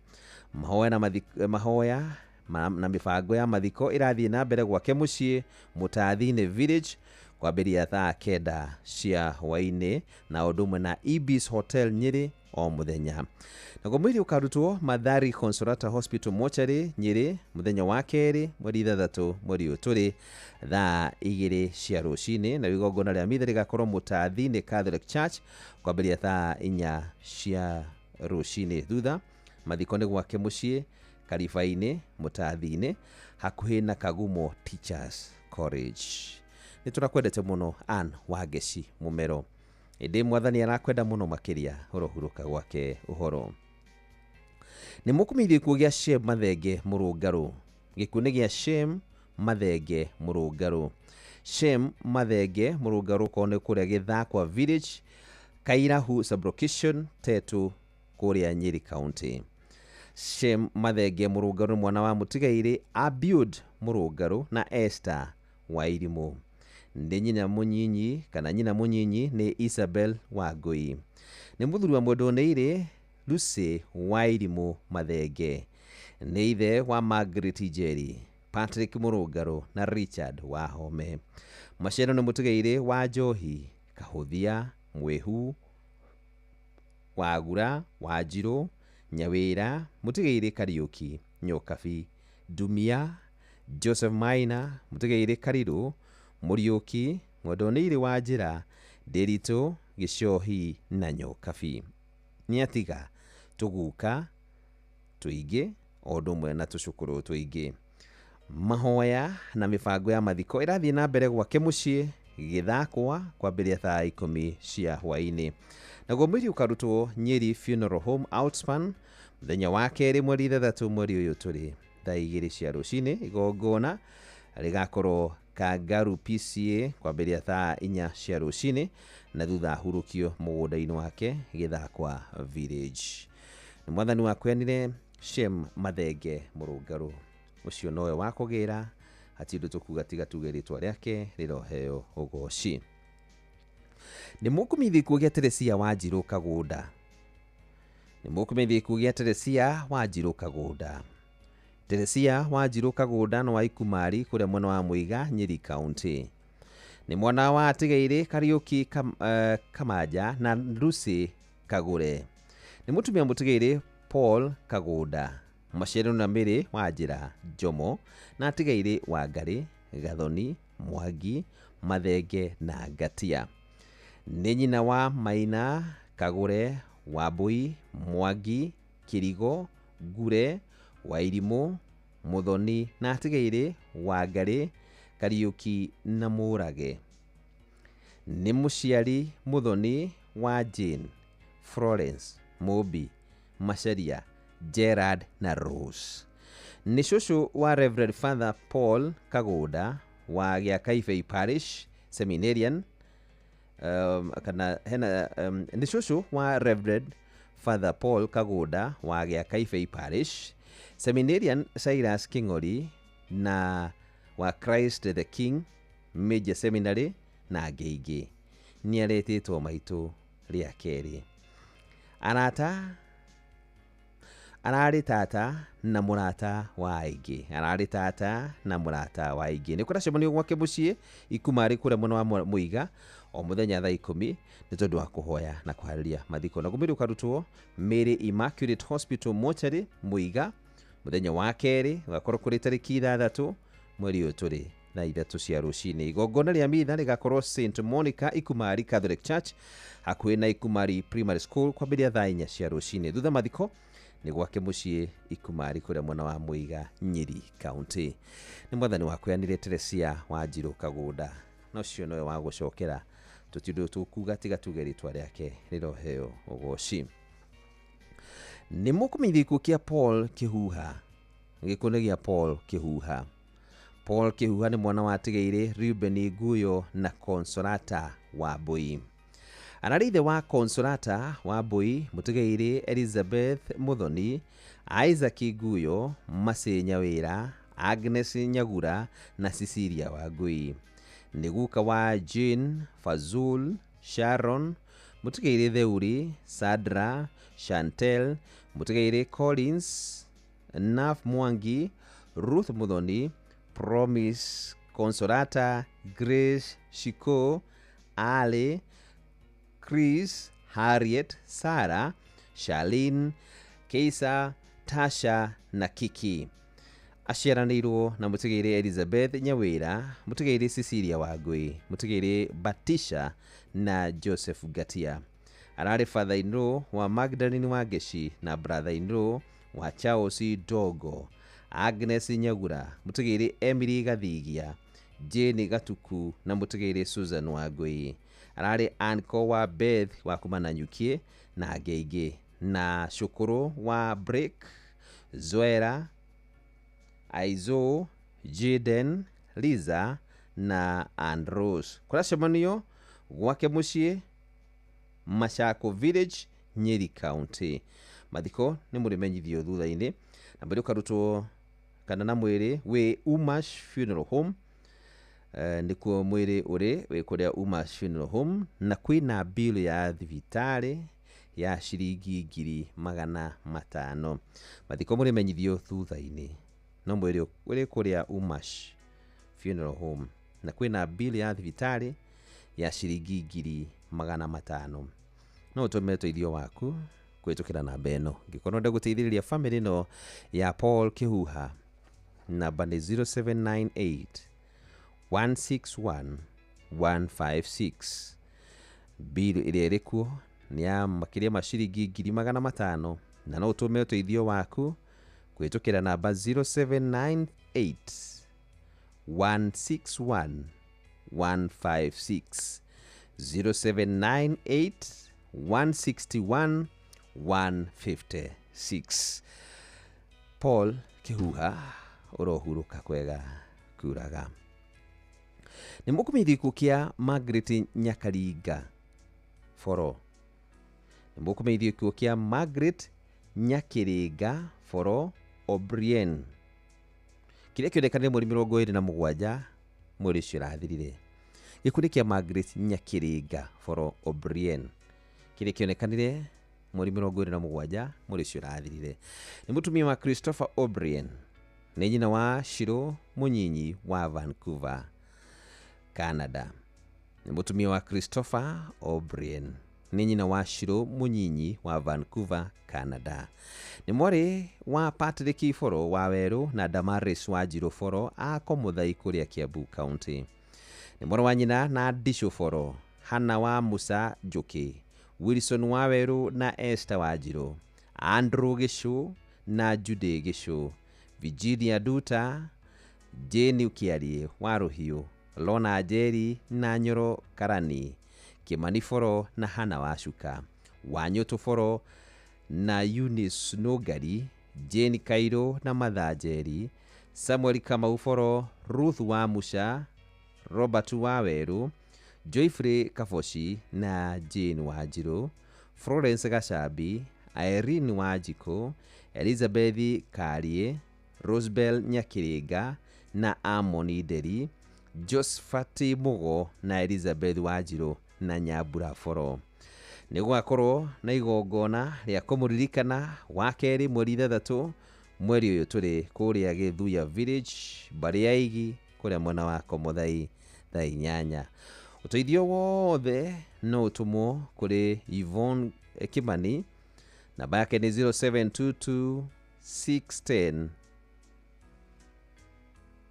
Mahoya na mahoya na mĩbango ya mathiko ĩrathiĩ na mbere gwake mũciĩ Mũtathi-inĩ Village kwambĩrĩria thaa 9 cia hwaĩ-inĩ na ũndũ ũmwe na Ibis Hotel Nyĩrĩ o mũthenya. Naguo mwĩrĩ ũkarutwo Mathari Consolata Hospital Mortuary Nyĩrĩ mũthenya wa kerĩ mweri 6 mweri ũyũ tũrĩ thaa 2 cia rũcinĩ, na igongona rĩa mitha rĩgakorwo Mũtathi-inĩ Catholic Church kwambĩrĩria thaa 4 cia rũcinĩ. Thutha mathiko nĩ gwake mũciĩ Kariba-inĩ Mũtathi-inĩ hakuhĩ na Kagumo Teachers College. Nĩ tũrakwendete mũno Ann Wangeci Mũmero, ĩndĩ mwathani arakwenda mũno makĩria, ũrohurũka gwake ũhoro. Nĩ mũkũmithia gĩkuũ gĩa Shem Mathenge Mũrũngarũ. Gĩkuũ nĩ gĩa Shem Mathenge Mũrũngarũ. Shem Mathenge Mũrũngarũ kwao nĩ kũrĩa Gĩthakwa Village, Kairahu Sublocation, Tetu kũrĩa Nyeri County. Shem Mathenge Mũrũngarũ nĩ mwana wa mũtigairĩ Abiud Mũrũngarũ na Esther Wairimũ. Nĩ nyina mũnyinyi kana nyina mũnyinyi nĩ Isabel Wangũi. Nĩ mũthuri wa mwendwo nĩ Lucy Wairimũ Mathenge. Nĩ ithe wa Margaret Njeri, Patrick Mũrũngarũ na Richard Wahome. Maciaro nĩ mũtigairĩ wa Njohi, Kahũthia, Mwĩhu, Wagura, Wanjirũ, Nyawĩra, mũtigairĩ Kariũki Nyokabi, Ndumia, Joseph Maina, Mũtigairĩ Karirũ, Mũriũki, Mwendonĩire wa Njĩra, Ndĩritũ, Gĩcohi na Nyokabi. Nĩ atiga tũguka tũingĩ o ũndũ ũmwe na tũcũkũrũ tũingĩ. Mahoya na mĩbango ya mathiko ĩrathiĩ na mbere gwake mũciĩ Gĩthakwa kwambĩrĩria thaa 10 cia hwaĩ-inĩ. Naguo mwĩrĩ ũkarutwo Nyeri Funeral Home Outspan mũthenya wa kerĩ mweri 6 mweri ũyũ tũrĩ thaa 2 cia rũcinĩ. Igongona rĩgakorwo Kangaru PCA kwambĩrĩria thaa 4 cia rũcinĩ na thutha ahurũkio mũgũnda-inĩ wake Gĩthakwa Village. Nĩ mwathani wakwenire Shem Mathenge Mũrũngarũ, ũcio nowe wa kũgĩra, hatirĩ ũndũ tũkuga tiga tuge rĩtwa rĩake rĩroheo ũgoci. Nĩ mũkũmenyithia gĩkuũ gĩa Teresia Wanjirũ Kagũnda. Nĩ mũkũmenyithia gĩkuũ gĩa Teresia Wanjirũ Kagũnda. Teresia Wanjirũ Kagũnda nĩ wa Ikumari kũrĩa mwena wa Mũiga, Nyeri County. Nĩ mwana wa Atigairĩ Kariũki Kamanja na Lucy Kagũre. Nĩ mũtumia mũtigairĩ Paul Kagũnda, Maciaro na Mĩrĩ wa Njĩra Njomo na Atigairĩ Wangarĩ, Gathoni, Mwangi, Mathenge na Ngatia. Nĩ nyina wa Maina Kagũre, Wambui, Mwangi, Kĩrigo, Ngure, Wairimũ, Mũthoni na Atigairĩ Wangarĩ, Kariũki na Mũrage. Nĩ mũciari Mũthoni wa Jane, Florence, Mũmbi, Macharia, Gerard na Rose. Nĩ cũcũ wa Reverend Father Paul Kagũnda wa Gĩakaibei Parish Seminarian, kana hena nĩ cũcũ wa Reverend Father Paul Kagũnda wa Gĩakaibei Parish Seminarian Cyrus King'ori na wa Christ the King Major Seminary na angĩ aingĩ. Nĩ aretĩtwo maitũ rĩa kerĩ. Arata ararĩ tata na mũrata wa aingĩ. Ararĩ tata na mũrata wa aingĩ. Nĩ kũracemanio gwake mũciĩ Ikumarĩ kũrĩa mwena wa Mũiga o mũthenya thaa 10 nĩ tondũ wa kũhoya na kũharĩria mathiko. Naguo mwĩrĩ ũkarutwo Mary Immaculate Hospital Mortuary Mũiga mũthenya wa kerĩ ũgakorwo kũrĩ tarĩki 6 mweri ũyũ tũrĩ thaa 3 cia rũcinĩ. Igongona rĩa mitha rĩgakorwo St Monica Ikumari Catholic Church hakuhĩ na Ikumari Primary School kwambĩrĩria thaa 4 cia rũcinĩ. Thutha mathiko nĩ gwake mũciĩ Ikumari kũrĩa mwena wa Mũiga, Nyeri County. Nĩ mwathani wakweanire Teresia Wanjirũ Kagũnda, na ũcio nowe wa gũcokera. Tũtirĩ ũndũ tũkuga tiga tuge rĩtwa rĩake rĩroheo ũgoci. Nĩ mũkũmenyithia gĩkuũ kĩa Paul Kĩhuha. Gĩkuũ nĩ gĩa Paul Kĩhuha. Paul Kĩhuha nĩ mwana wa Atigairĩ Reuben Nguyo na Consolata Wambui. Ararĩ ithe wa Consolata Wambui, mũtigairĩ Elizabeth Muthoni, Isaac Nguyo, Macĩ Nyawĩra, Agnes Nyagura na Cecilia Wangui. Nĩ guka wa Jane, Fazul, Sharon, mũtigairĩ Theuri, Sandra, Chantel, mũtigairĩ Collins, Naf Mwangi, Ruth Muthoni, Promise, Consolata, Grace, Shiko, Ali, Chris, Harriet, Sarah, Charlene, Keisa, Tasha na Kiki. Aciaranĩirwo na mũtigairĩ Elizabeth Nyawĩra, mũtigairĩ Cecilia Wangui, mũtigairĩ Batisha na Joseph Ngatia. Ararĩ father-in-law wa Magdalene Wangeci na brother-in-law wa Charles Dogo, Agnes Nyagura, mũtigairĩ Emily Gathigia, Jane Gatuku na mũtigairĩ Susan Wangui. Ararĩ uncle wa Beth wa kuma Nanyuki na angĩ aingĩ, na cũkũrũ wa Break, Zoera, Aizo, Jaden, Liza na Andros. Kũracemanio gwake mũciĩ Machako Village, Nyeri County. Mathiko nĩ mũrĩmenyithio thutha-inĩ, na mwĩrĩ ũkarutwo kana na mwĩrĩ wĩ Umash Funeral Home. Nĩkuo mwĩrĩ ũrĩ wĩ kũrĩa Umash Funeral Home, na kwĩna bill ya thibitarĩ ya ciringi 500,000. Mathiko mũrĩmenyithio thutha-inĩ, no mwĩrĩ ũrĩ kũrĩa Umash Funeral Home, na kwĩna bill ya thibitarĩ ya ciringi 500,000. No ũtũme ũteithio waku kũhĩtũkĩra namba ĩno. Ngĩkorwo ũrenda gũteithĩrĩria famĩlĩ ĩno ya Paul Kĩhuha, namba nĩ 0798 161 156. Mbiru ĩrĩa ĩrĩ kuo nĩ ya makĩria ma ciringi 500,000, na no ũtũme ũteithio waku kũhĩtũkĩra namba 0798 161 156, 0798 161 156. Paul Kĩhuha, ũrohurũka kwega kuraga. Nĩ mũkũmenya gĩkuũ kĩa Margaret Nyakaringa Boro. Nĩ mũkũmenya gĩkuũ kĩa Margaret Nyakĩrĩnga Boro O'Brien, kĩrĩa kĩonekanire mweri 27 mweri ũcio ũrathirire. Gĩkuũ nĩ kĩa Margaret Nyakĩrĩnga Boro O'Brien, kĩrĩa kĩonekanire mweri 27 mweri ũcio ũrathirire. Nĩ mũtumia wa Christopher O'Brien, nĩ nyina wa Shiro Mũnyinyi wa Vancouver, Canada. Nĩ mũtumia wa Christopher O'Brien, nĩ nyina wa Shiro Mũnyinyi wa Vancouver, Canada. Nĩ mwarĩ wa Patrick Boro wa Werũ na Damaris wa Njirũ Boro a Komuthai kũrĩa Kiambu County. Nĩ mwarĩ wa nyina na Ndicũ Boro, Hannah wa Musa Njũkĩ, Wilson wa Werũ na Esther wa Njirũ, Andrew Gĩcũ na Judy Gĩcũ, Virginia Duta, Jane Kĩarie wa Rũhiũ, Lona Njeri na Nyoro Karani, Kĩmani Boro na Hannah wa Cuka, Wanyũtũ Boro na Eunice Nũngari, Jane Kairũ na Matha Njeri, Samuel Kamau Boro, Ruth wa Musa, Robert wa Werũ, Joyfrey Kaboci na Jane Wanjirũ, Florence Gacambi, Irene Wanjikũ, Elizabeth Karie, Rosebell Nyakĩrĩnga na Amoni Nderi, Josephat Mũgo na Elizabeth Wanjirũ na Nyambura Boro. Nĩ gũgakorwo na igongona rĩa kũmũririkana wa kerĩ mweri 6 mweri ũyũ tũrĩ kũrĩa Gĩthuya Village, mbarĩ ya Igi, kũrĩa mwena wa Komothai thaa 8. Ũteithio wothe no ũtũmwo kũrĩ Yvonne Kimani, namba yake nĩ 0722 610.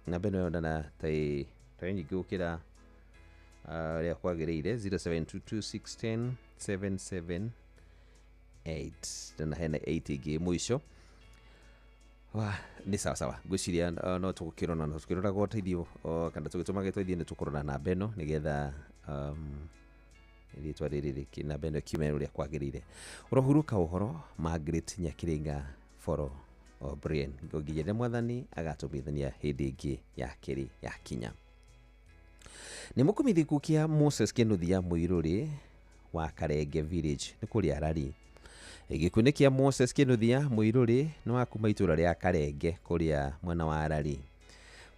Namba ĩno yonana ta ĩ nyingĩ gũkĩra ũrĩa kwagĩrĩire, 0722 610 778, na hena 8 ĩngĩ mũico. Nĩ sawa sawa, ngwĩciria no tũgũkĩrona, no tũkĩroraga ũteithio kana tũgĩtũmaga ũteithio nĩ tũkũrora namba ĩno nĩgetha rĩtwa rĩrĩ namba ĩno ĩkiume ũrĩa kwagĩrĩire. Ũrohurũka ũhoro Margaret Nyakĩrĩnga Boro O'Brien, nginya mwathani agatũmithania hĩndĩ ĩngĩ ya kerĩ ya kinya. Nĩ mũkũmenya gĩkuũ kĩa Moses Kĩnuthia Mũirũrĩ wa Karenge Village, nĩ kũrĩa Arari. Gĩkuũ nĩ kĩa Moses Kĩnuthia Mũirũrĩ nĩ wa kuma itũũra rĩa Karenge kũrĩa mwena wa Arari.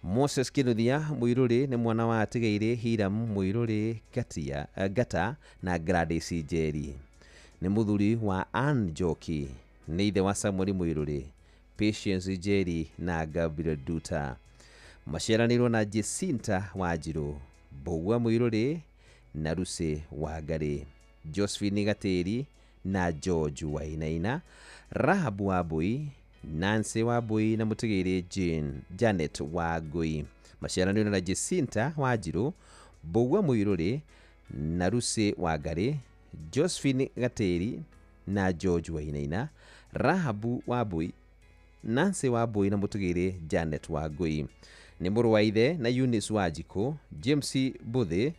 Moses Kĩnuthia Mũirũrĩ nĩ mwana wa Atigaire Hiram Mũirũrĩ Ngata na Gladys Njeri. Nĩ mũthuri wa Ann Njoki, nĩ ithe wa Samuel Mũirũrĩ, Patience Njeri na Gabriel Duta. Maciaranĩirwo na Jacinta Wanjirũ, Mbũgua Mũirũrĩ na Lucy Wangarĩ, Josephine Gatĩri na George Wainaina, Rahab Wambui, Nancy Wambui na mũtigĩrĩ Janet Wangui. Maciaranĩirwo na Jacinta Wanjirũ, Mbũgua Mũirũrĩ na Lucy Wangarĩ, Josephine Gatĩri na George Wainaina, Rahabu Wambui, Nancy Wambui na mũtigĩrĩ Janet Wangui. Nĩ mũrũ wa ithe na Eunice Wanjikũ, James Mbũthĩ,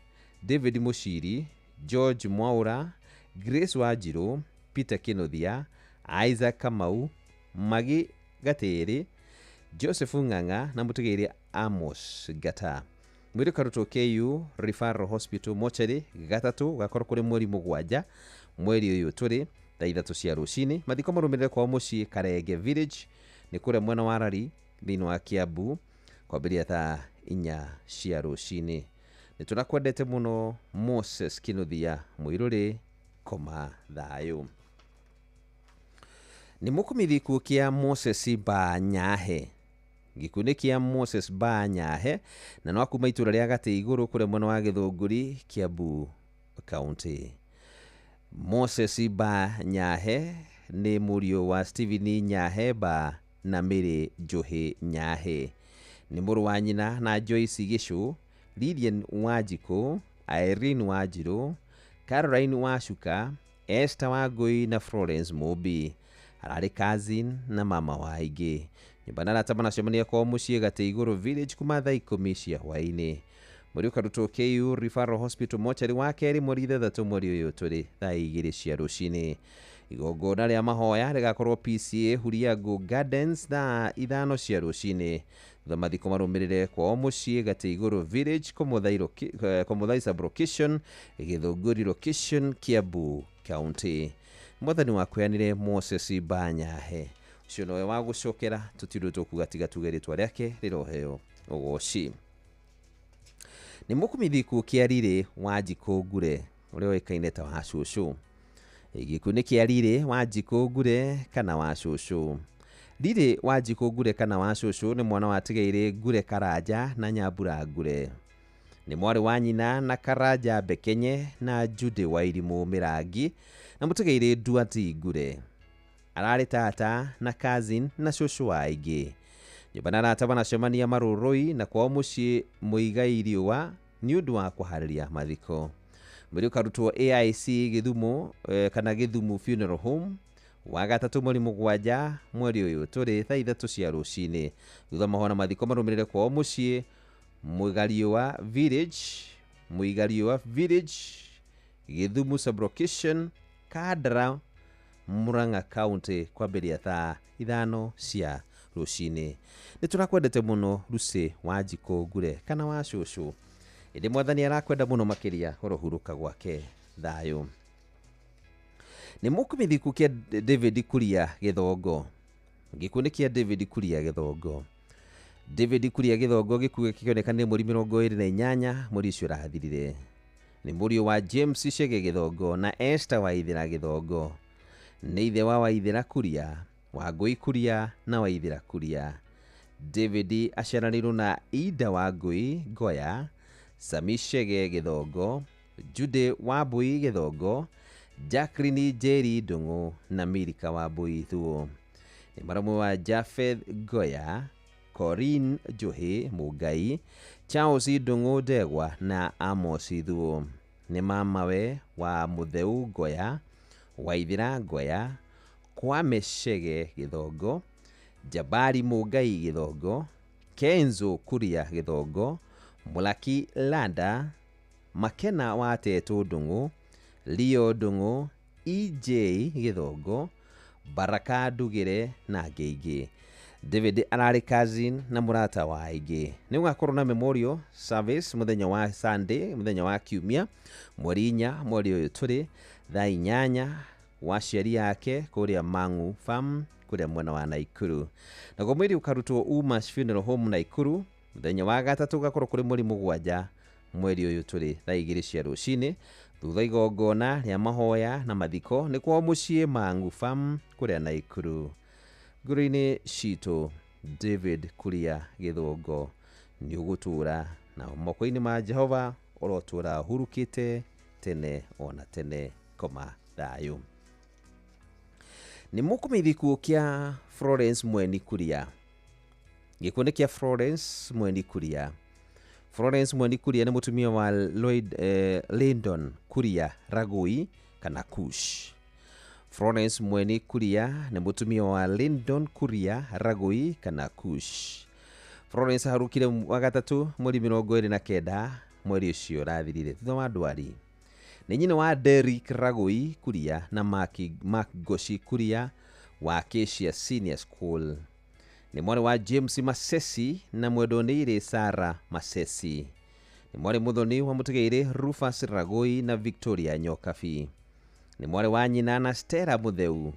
David Mũciri, George Mwaũra, Grace Wanjirũ, Peter Kĩnuthia, Isaac Kamau, Maggie Gatĩri, Joseph Ng'ang'a na mũtigĩrĩ Amos Ngata. Mwĩrĩ ũkarutwo KU Referral Hospital mochari gatatũ gakorwo kũrĩ mweri 7 mweri ũyũ tũrĩ thaa 3 cia rũcinĩ. Mathiko marũmĩrĩre kwao mũciĩ Karenge Village, nĩ kũrĩa mwena wa Arari thĩinĩ wa Kiambu, kwambĩrĩria thaa 4 cia rũcinĩ. Nĩ tũrakwendete mũno Moses Kĩnuthia Mũirũrĩ, koma thayũ. Nĩ mũkũmenya gĩkuũ kĩa Moses Banyahe. Gĩkuũ nĩ kĩa Moses Banyahe na no kuma itũũra rĩa Gatĩ Igũrũ kũrĩa mwena wa Gĩthũngũri, Kiambu County. Moses Banyahe Nĩ mũriũ wa Stephen Nyahemba na Mary Njohi Nyahe. Nĩ mũrũ wa nyina na Joyce Gĩcũ, Lilian Wanjikũ, Irene Wanjirũ, Caroline Wacuka, Esther Wangũi na Florence Mũmbi. Ararĩ cousin na mama wa aingĩ. Nyũmba na arata manacemania kwao mũciĩ Gatĩ Igũrũ Village kuma thaa 10 cia hwaĩ-inĩ. Mwĩrĩ ũkarutwo KU Referral Hospital mochari wa kerĩ mweri 6 mweri ũyũ tũrĩ thaa 2 cia rũcinĩ. Igongona rĩa mahoya rĩgakorwo PCA Huriangu Gardens thaa 5 cia rũcinĩ. Thutha mathiko marũmĩrĩre kwao mũciĩ Gatĩ Igũrũ Village, Komuthai sub-location, Gĩthũngũri location, Kiambu County. Mwathani wakweanire Moses Banyahe ũcio nowe wa gũcokera tũtirĩ tũkuga tiga tuge rĩtwa rĩake rĩroheo ũgoci. Nĩ mũkumithi kĩa Riri Wanjikũ Ngure ũrĩa ũĩkaine ta wa cũcũ. Gĩkuũ nĩ kĩa Riri Wanjikũ Ngure kana wa cũcũ. Riri Wanjikũ Ngure kana wa cũcũ nĩ mwana wa Tigairĩ Ngure Karanja na Nyambura Ngure. Nĩ mwarĩ wa nyina na Karanja Mbekenye na Jude Wairimũ Mĩrangi na mũtigairĩ Nduati Ngure. Ararĩ tata na cousin na cũcũ wa aingĩ. Nyũmba na arata manacemania Marũrũi na kwao mũciĩ Mũigai Riũa nĩ ũndũ wa kũharĩria mathiko. Mwĩrĩ ũkarutwo AIC Gĩthumo kana Gĩthumo Funeral Home wa gatatũ mweri 7 mweri ũyũ tũrĩ thaa 3 cia rũcinĩ. Thutha mahoya mathiko marũmĩrĩre kwao mũciĩ Mũigariũa Village, Mũigariũa Village, Gĩthumo sub-location, Kandara, Murang'a County kwambĩrĩria thaa 5 cia rũcinĩ. Nĩ tũrakwendete mũno Lucy Wanjikũ Ngure kana wa cũcũ. Ĩndĩ mwathani arakwenda mũno makĩria ũrohurũka gwake thayũ. Nĩ mũkumithi kĩa David Kuria Gĩthongo. Gĩkuũ nĩ kĩa David Kuria Gĩthongo. David Kuria Gĩthongo gĩkuũ gĩkĩoneka nĩ mweri 28 mweri ũcio ũrathirire. Nĩ mũriũ wa James Chege Gĩthongo na Esther Waithera Gĩthongo. Nĩ ithe wa Waithera Kuria, Wangũi Kuria na Waithera Kuria. David aciaranĩirwo na Ida Wangũi Ngoya, Sami Chege Gĩthongo, Jude Wambui Gĩthongo, Jacqueline Njeri Ndung'u na Milika Wambui Thuo. Nĩ mũramwe wa Japheth Ngoya, Corinne Njohi Mũngai, Charles Ndung'u Ndegwa na Amos Thuo. Nĩ mamawe wa Mũtheu Ngoya, Waithera Ngoya, Kwame Chege Gĩthongo, Jabari Mũngai Gĩthongo, Kenzo Kuria Gĩthongo, Mũlaki Landa, Makena wa Tetũ Ndung'u, Leo Ndung'u, EJ Gĩthongo, Baraka Ndugĩre na angĩ aingĩ. David ararĩ cousin na mũrata wa aingĩ. Nĩ gũgakorwo na memorial service mũthenya wa Sunday, mũthenya wa Kiumia, mweri 4 mweri ũyũ tũrĩ thaa 8 wa aciari ake kũrĩa Mang'u Farm kũrĩa mwena wa Naikuru. Naguo mwĩrĩ ũkarutwo Umas Funeral Home Naikuru mũthenya wa gatatũ ũgakorwo kũrĩ mweri 7 mweri ũyũ tũrĩ thaa 2 cia rũcinĩ. Thutha igongona rĩa mahoya na mathiko nĩ kwao mũciĩ Mang'u Farm kũrĩa Naikuru. Ngoro-inĩ citũ David Kuria Gĩthongo nĩ ũgũtũra na moko-inĩ ma Jehova ũrotũra hurũkĩte tene ona tene koma thayũ. Nĩ mũkũmĩthi gĩkuũ kĩa Florence Mweni Kuria. Gĩkuũ nĩ kĩa Florence Mweni Kuria. Florence Mweni Kuria nĩ mũtumia wa Lloyd Lyndon Kuria Ragui kana Kush. Florence Mweni Kuria nĩ mũtumia wa Lyndon Kuria Ragui kana Kush. Florence aharũkire wa gatatũ mweri 29 mweri ũcio ũrathirire thutha wa ndwari. Nĩ nyina wa Derrick Ragui Kuria na Mark Goshi Kuria wa Acacia Senior School. Nĩ mwarĩ wa James Masesi na mwendonĩire Sarah Masesi. Nĩ mwarĩ mũthoni wa mũtigairĩ Rufus Ragui na Victoria Nyokabi. Nĩ mwarĩ wa nyina na Stella Mũtheu,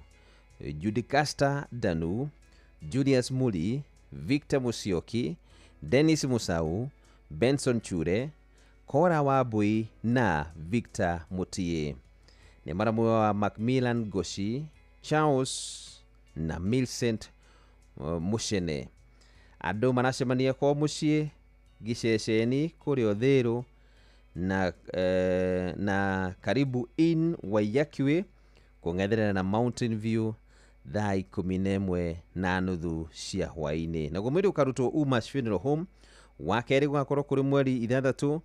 Judicasta Danu, Julius Muli, Victor Musyoki, Dennis Musau, Benson Chure, Cora Wambui na Victor Mutie. Nĩ maramwe wa Macmillan Goshi, Charles na Millicent Mushene. Andũ maracemania kwao mũciĩ Gĩceceni kũrĩa Ũthĩrũ na Karibu Inn Waiyaki kũng'ethanĩra na Mountain View thaa 11:30 cia hwaĩ-inĩ. Naguo mwĩrĩ ũkarutwo Umash Funeral Home. Wa kerĩ gũgakorwo kũrĩ mweri 6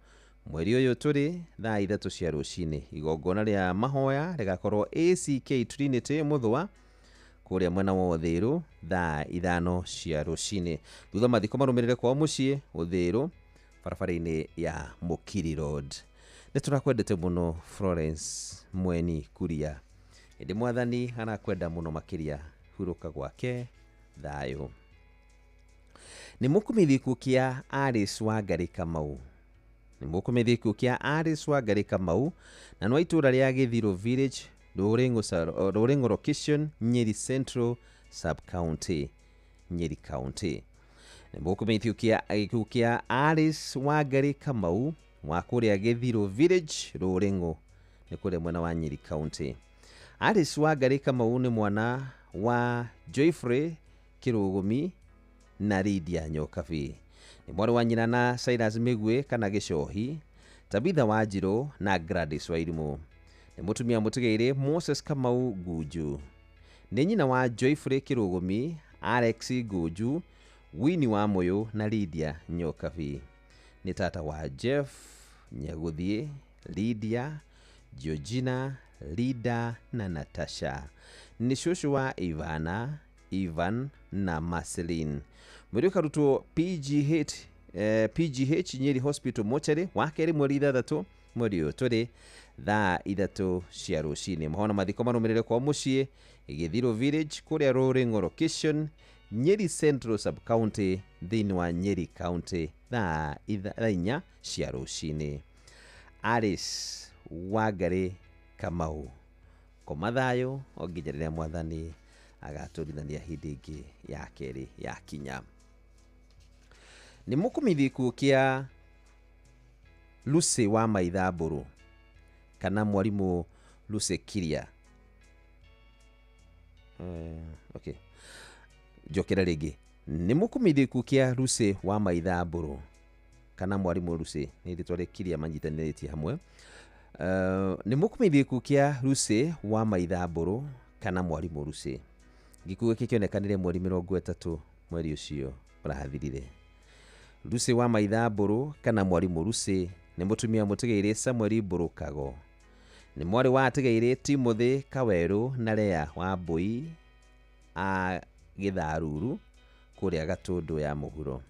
mweri ũyũ tũrĩ thaa 3 cia rũcinĩ. Igongona rĩa mahoya rĩgakorwo ACK Trinity Mũthũa kũrĩa mwena wa Ũthĩrũ thaa 5 cia rũcinĩ. Thutha mathiko marũmĩrĩre kwao mũciĩ Ũthĩrũ barabara-inĩ ya Mũkiri Road. Nĩ tũrakwendete mũno Florence Mweni Kuria, ĩndĩ mwathani arakwenda mũno makĩria. Hurũka gwake thayũ. Nĩ mũkũmithia gĩkuũ kĩa Alice Wangari Kamau. Nĩ mũkũmithia gĩkuũ kĩa Alice Wangari Kamau na nĩ wa itũũra rĩa Gĩthirũ Village, Rũrĩng'o Location, Nyeri Central Sub County, Nyeri County. Nĩ mũkũmithia gĩkuũ kĩa Alice Wangari Kamau wa kũrĩa Gĩthirũ Village, Rũrĩng'o, nĩ kũrĩa mwena wa Nyeri County. Alice Wangari Kamau nĩ mwana wa Joyfrey Kĩrũgũmi na Lydia Nyokabi. Nĩ mwarĩ wa nyina na Silas Mĩgwi kana Gĩcohi, Tabitha Wanjirũ na Gladys Wairimũ. Nĩ mũtumia mũtigairĩ Moses Kamau Ngunju. Nĩ nyina wa Joyfrey Kĩrũgũmi, Alex Ngunju, Winnie Wamũyũ na Lydia Nyokabi. Nĩ tata wa Jeff Nyagũthiĩ, Lydia, Georgina, Lida na Natasha. Nĩ cũcũ wa Ivana, Ivan na Marceline. Mwĩrĩ ũkarutwo PGH Nyeri Hospital Mortuary wa kerĩ mweri 6 mweri ũyũ tũrĩ thaa 3 cia rũcinĩ. Mahona mathiko marũmĩrĩre kwao mũciĩ Gĩthirũ Village kũrĩa Rũrĩng'o Location, Nyeri Central Sub County thĩinĩ wa Nyeri County thaa 4 cia rũcinĩ. Alice Wangari Kamau, koma thayũ o nginya rĩrĩa mwathani agatũrithania hĩndĩ ĩngĩ ya kerĩ ya kinya. Nĩ mũkũmithia gĩkuũ kĩa Lucy wa Maitha Mbũrũ kana mwarimũ Lucy Kiria. Okay. Njokera rĩngĩ. Nĩ mũkũmithia gĩkuũ kĩa Lucy wa Maitha Mbũrũ kana mwarimũ Lucy, nĩ rĩtwa rĩa Kiria manyitanĩrĩtie hamwe. Nĩ mũkũmithia gĩkuũ kĩa Lucy wa Maitha Mbũrũ kana mwarimũ Lucy. Gĩkuũ gĩkĩ kĩonekanire mweri 30 mweri ũcio ũrathirire. Lucy wa Maitha Mbũrũ kana mwarimũ Lucy nĩ mũtumia mũtigairĩ Samuel Mbũrũ Kago. Nĩ mwarĩ wa atigairĩ Timothy Kawerũ na Lea wa Mbũi a Gĩtharuru kũrĩa Gatũndũ ya mũhuro.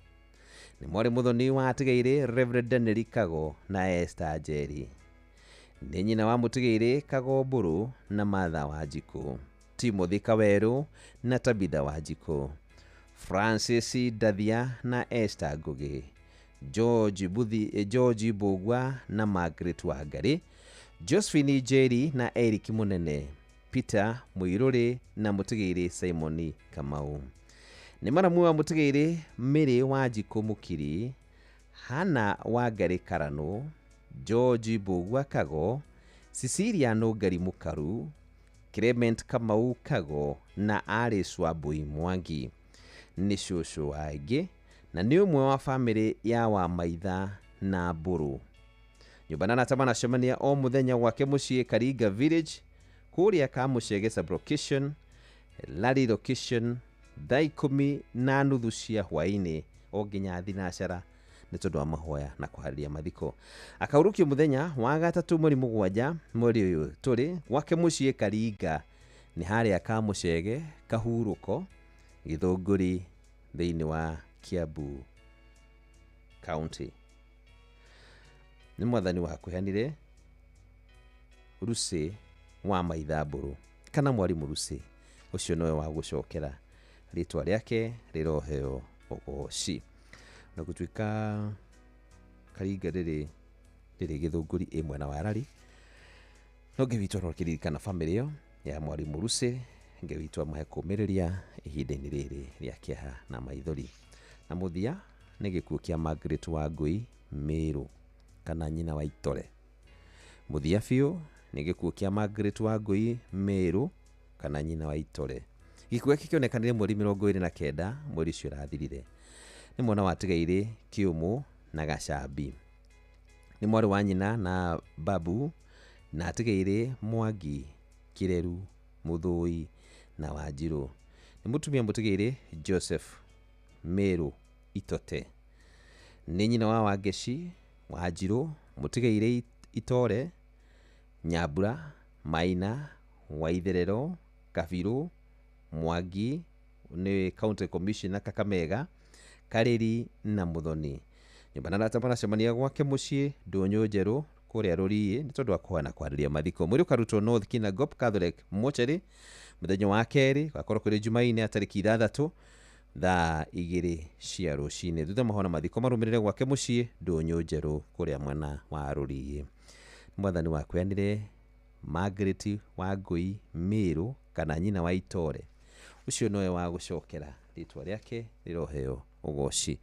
Nĩ mwarĩ mũthoni wa atigairĩ Reverend Daniel Kago na Esther Njeri. Nĩ nyina wa mũtigairĩ Kago Mbũrũ na Martha Wanjikũ, Timothy Kawerũ na Tabitha Wanjikũ, Francis Ndathia na Esther Ngũgĩ, George Mbũgua na Margaret Wangari, Josephine Njeri na Eric Mũnene, Peter Mũirũrĩ na mũtigairĩ Simon Kamau. Nĩ maramu wa mũtigairĩ Mary Wanjikũ Mũkiri, Hannah Wangari Karanũ, George Mbũgua Kago, Cecilia Nũngari Mũkaru, Clement Kamau Kago na Alice Wambui Mwangi. Nĩ cũcũ wa aingĩ na nĩ ũmwe wa bamĩrĩ ya Wamaitha na Mbũrũ. Nyũmba na arata manacemania o mũthenya gwake mũciĩ Karinga Village kũrĩa Kamũcege Sub-Location, Lari Location, thaa 10:30 cia hwaĩ-inĩ o nginya thinacara nĩ tondũ wa mahoya na kũharĩria mathiko. Akaurũkio mũthenya wa gatatũ mweri 7 mweri ũyũ tũrĩ gwake mũciĩ Karinga, nĩ harĩa Kamũcege Kahurũko, Gĩthũngũri thĩinĩ wa Kiambu County. Nĩ mwathani wakũheanire Lucy wa Maitha Mbũrũ kana mwarimũ Lucy, ũcio nowe wa gũcokera rĩtwa rĩake rĩroheo ũgoci. Na gũtuĩka Karinga rĩrĩ Gĩthũngũri ĩ mwena wa Rari, no Ngai witũ arokĩririkana bamĩrĩ ĩyo ya mwarimũ Lucy. Ngai witũ amũhe kũũmĩrĩria ihinda-inĩ rĩrĩ rĩa kĩeha na maithori. Na mũthia nĩ gĩkuũ kĩa Margaret Wangũi Mĩrũ kana nyina wa Itore. Mũthia biũ nĩ gĩkuũ kĩa Margaret Wangũi Mĩrũ kana nyina wa Itore. Gĩkuũ gĩkĩ kĩonekanire mweri 29 mweri ũcio ũrathirire. Nĩ mwana wa tigairĩ Kĩũmũ na Gacambi. Nĩ mwarĩ wa nyina na Babu na atigairĩ Mwangi, Kĩreru, Mũthũi Na Wanjirũ. Nĩ mũtumia mũtigĩrĩ Joseph Meru Itote. Nĩ nyina wa Wangeci, Wanjirũ, mũtigairĩ Itore, Nyambura, Maina, Waitherero, Kabirũ, Mwangi nĩ County Commissioner Kakamega, Karĩri na Mũthoni. Nyũmba na arata maracemania gwake mũciĩ Ndũnyũ Njerũ kũrĩa Rũriĩ nĩ tondũ wa kũhana kwarĩria mathiko. Mwĩrĩ ũkarutwo North Kinangop Catholic Mortuary mũthenya wa kerĩ gwakorwo kũrĩ Jumaine tarĩki 6 thaa 2 cia rũcinĩ. Thutha mahona mathiko marũmĩrĩre gwake mũciĩ Ndũnyũ Njerũ kũrĩa mwena wa Rũriĩ. Mwathani wakweanire Margaret Wangũi Mĩrũ kana nyina wa Itore, ũcio nowe wa gũcokera rĩtwa rĩake rĩroheo ũgoci.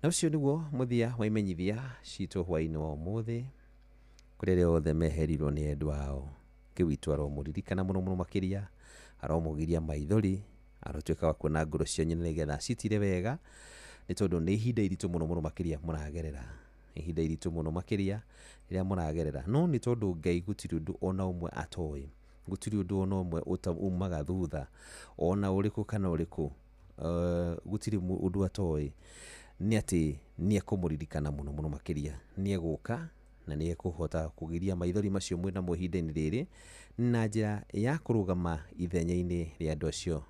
Na ũcio nĩguo mũthia wa imenyithia citũ hwaĩ-inĩ wa ũmũthĩ, kũrĩ arĩa othe meherirwo nĩ endwa ao. Ngai witũ aromũririkana mũno mũno makĩria, aromũgiria maithori, arotuĩka wa kuona ngoro cianyu nĩgetha acitire wega, nĩ tondũ nĩ ihinda iritũ mũno mũno makĩria mũragerera, ihinda iritũ mũno makĩria rĩrĩa mũragerera. No nĩ tondũ Ngai gũtirĩ ũndũ ona ũmwe atoĩ, gũtirĩ ũndũ ona ũmwe umaga thutha ona ũrĩkũ kana ũrĩkũ, gũtirĩ ũndũ atoĩ, nĩ atĩ nĩ ekũmũririkana mũno mũno makĩria, nĩ egũka na nĩ ekũhota kũgiria maithori macio mwĩnamo ihinda-inĩ rĩrĩ na njĩra ya kũrũgama ithenya-inĩ rĩa andũ acio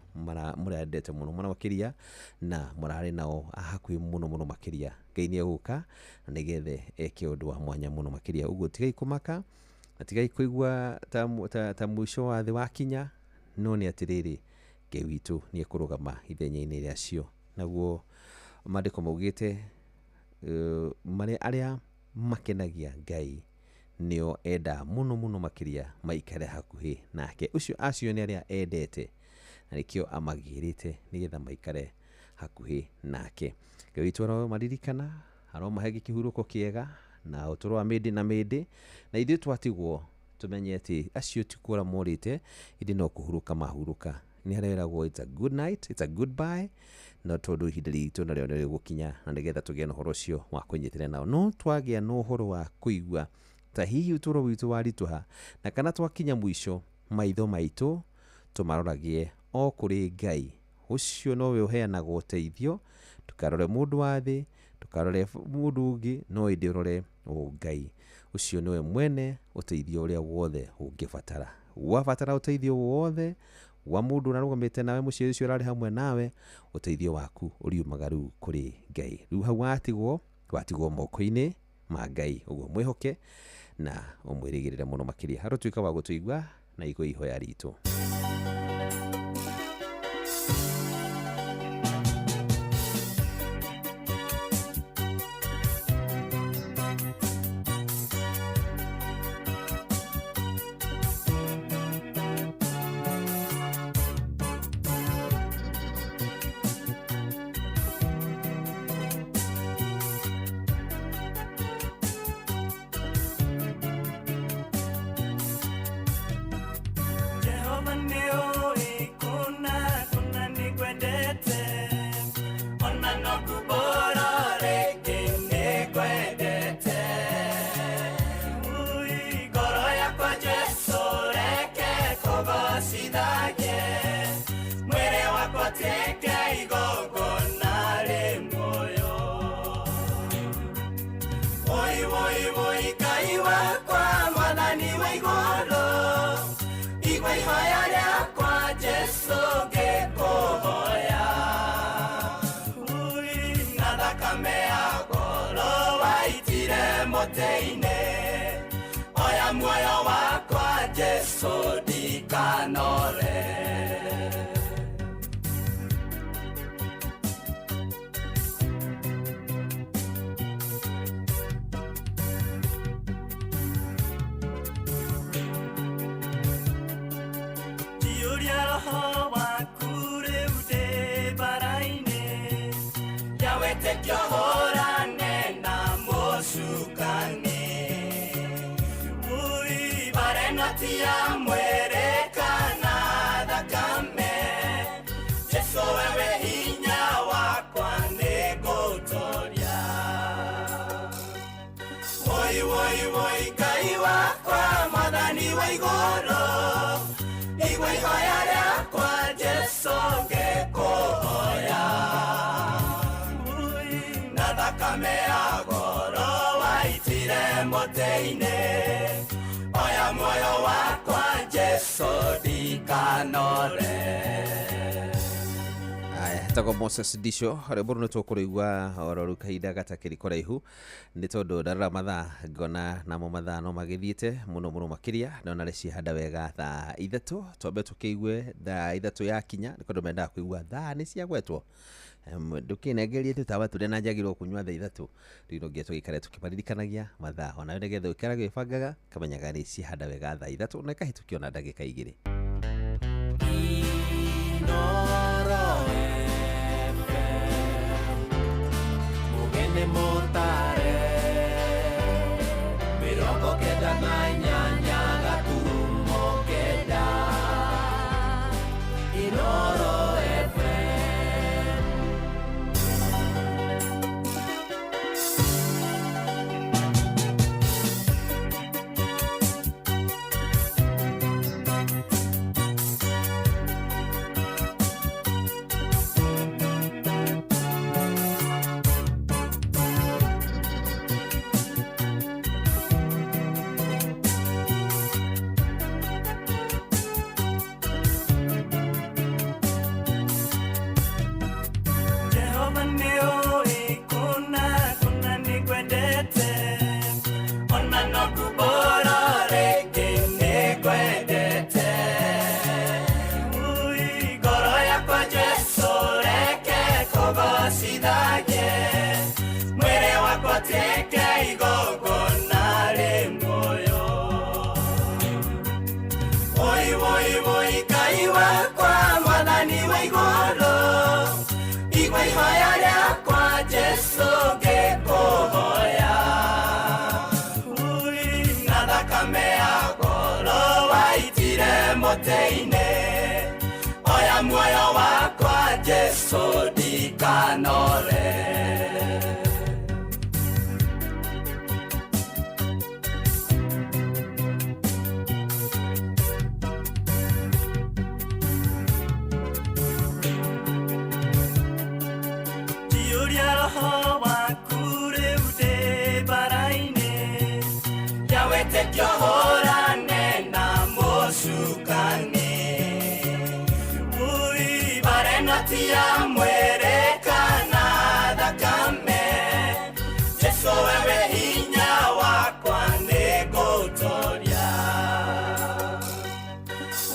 mũrendete mũno mũno makĩria na mũrarĩ nao a hakuhĩ mũno mũno makĩria. Ngai nĩ egũka na nĩgetha eke ũndũ wa mwanya mũno makĩria. Ũguo tigai kũmaka na tigai kũigua ta mũico wa thĩ wakinya, no nĩ atĩrĩrĩ, Ngai witũ nĩ ekũrũgama ithenya-inĩ rĩacio. Naguo maandĩko maugĩte marĩa arĩa makenagia Ngai nĩo enda mũno mũno makĩria maikare hakuhĩ nake. Ũcio acio nĩ arĩa endete na nĩkĩo amagĩrĩte nĩgetha maikare hakuhĩ nake. Ngai witũ aromaririkana, aromahe kĩhurũko kĩega na ũtũũro wa mĩndĩ na mĩndĩ, na ithuĩ twatigwo tũmenye atĩ acio ti kũra morĩte, ĩndĩ no kũhurũka mahurũka. Nĩ hareragwo it's a good night, it's a goodbye, no tondũ ihinda ritũ narĩo nĩ rĩgũkinya na nĩgetha tũgĩe na ũhoro ũcio wa kũnyitĩrĩra nao. No twagĩa na ũhoro wa kũigua ta hihi ũtũũro witũ waritũha na kana twakinya mũico, maitho maitũ tũmaroragie o kũrĩ Ngai. Ũcio nowe ũheanaga ũteithio, ndũkarore mũndũ wa thĩ, ndũkarore mũndũ ũngĩ, no ĩndĩ ũrore o Ngai. Ũcio nĩwe mwene ũteithio ũrĩa wothe ũngĩbatara. Wabatara ũteithio wothe wa mũndũ ũrarũgamĩte nawe, mũciĩ ũcio ũrarĩ hamwe nawe, ũteithio waku ũriumaga rĩu kũrĩ Ngai. Rĩu hau watigwo, watigwo moko-inĩ ma Ngai. Ũguo mwĩhoke na ũmwĩrĩgĩrĩre mũno makĩria. Arotuĩka wa gũtũigua na igua ihoya ritũ. Jehova nĩũĩ kũna kũna nĩngwendete, ona no ngumbũra rĩngĩ nĩngwendete. Ui, ngoro yakwa Jesũ reke kũgocithagie, mwĩrĩ wakwa ũtuĩke igongona rĩ muoyo. Woi, woi, woi, Ngai wakwa Mwathani wa igũrũ, igua ihoya rĩakwa Jesũ ngĩkũhoya. Ui, na thakame ya goro waitire mũtĩ-inĩ, oya muoyo wakwa Jesũ ndikanore. Njiyũria roho waku rĩu ndĩ bara-inĩ ya wĩtĩkio hũrane na mũcukani. Ui, bara ĩno ti ya mwĩrĩ kana thakame, Jesũ wewe hinya wakwa nĩngũtoria. Woi, woi, woi, Ngai wakwa Mwathani wa igũrũ, igua ihoya rĩakwa Jesũ thakame ya goro waitire mũtĩ-inĩ. Oya muoyo wakwa Jesu ndikanore. Aya, etagwo Moses Ndicio. Rwĩmbo rũu nĩ tũkũrũigua oro rĩu kahinda gatakĩrĩ kũraihu, nĩ tondũ ndarora mathaa ngona namo mathaa no magĩthiĩte mũno mũno makĩria. Ndona nĩ ciahanda wega thaa 3, twambe tũkĩigue thaa 3 yakinya, nĩ tondũ mendaga kũigua thaa nĩ ciagwetwo. Ndũkĩnengerie tũtawa tũrĩa na njagĩrĩirwo kũnyua thaa 3. Rĩu no nginya tũgĩikare tũkĩmaririkanagia mathaa onawe, nĩgetha ũikarage wĩbangaga kamenyaga nĩ ciahanda wega thaa 3 na ĩkahĩtũkio na ndagĩka 2. Inoro FM, mugene motare, 98.9. Inoro FM. Jehova nĩũĩ kũna kũna nĩngwendete, ona no ngumbũra rĩngĩ nĩngwendete. Ui, ngoro yakwa Jesũ reke kũgocithagie, mwĩrĩ wakwa ũtuĩke igongona rĩ muoyo. Woi woi woi Ngai wakwa Mwathani wa igũrũ, igua ihoya rĩakwa Jesũ ngĩkũhoya. Ui, na thakame ya goro waitire mũtĩ-inĩ, oya muoyo wakwa Jesũ ndikanore. Njiyũria roho waku rĩu ndĩ bara-inĩ ya wĩtĩkio hũrane na mũcukani. Ui, bara ĩno ti ya mwĩrĩ kana thakame, Jesũ wewe hinya wakwa nĩngũtoria.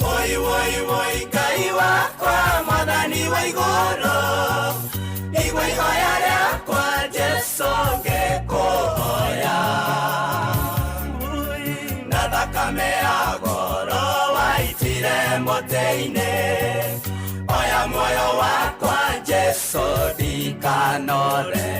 Woi woi woi Ngai wakwa Mwathani wa igũrũ, igua ihoya rĩakwa Jesũ ngĩkũhoya. Ui, na thakame ya goro waitire mũtĩ-inĩ, oya muoyo wakwa Jesũ ndikanore.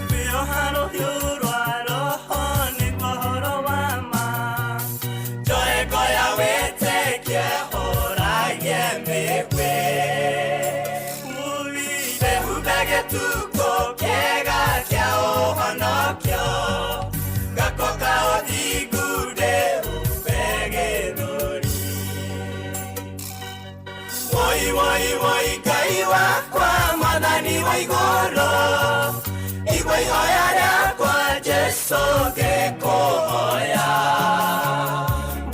Wĩoha rũhiũ rwa roho nĩguo ũhoro wa ma, njoe ngo ya wĩtĩkie hũragie mĩguĩ. Ui, wĩhumbe gĩtukũ kĩega kĩa ũhonokio, gako ka ũthingu ndĩhumbe gĩthũri. Woi woi woi Ngai wakwa Mwathani wa igũrũ, igua ihoya rĩakwa Jesũ ngĩkũhoya.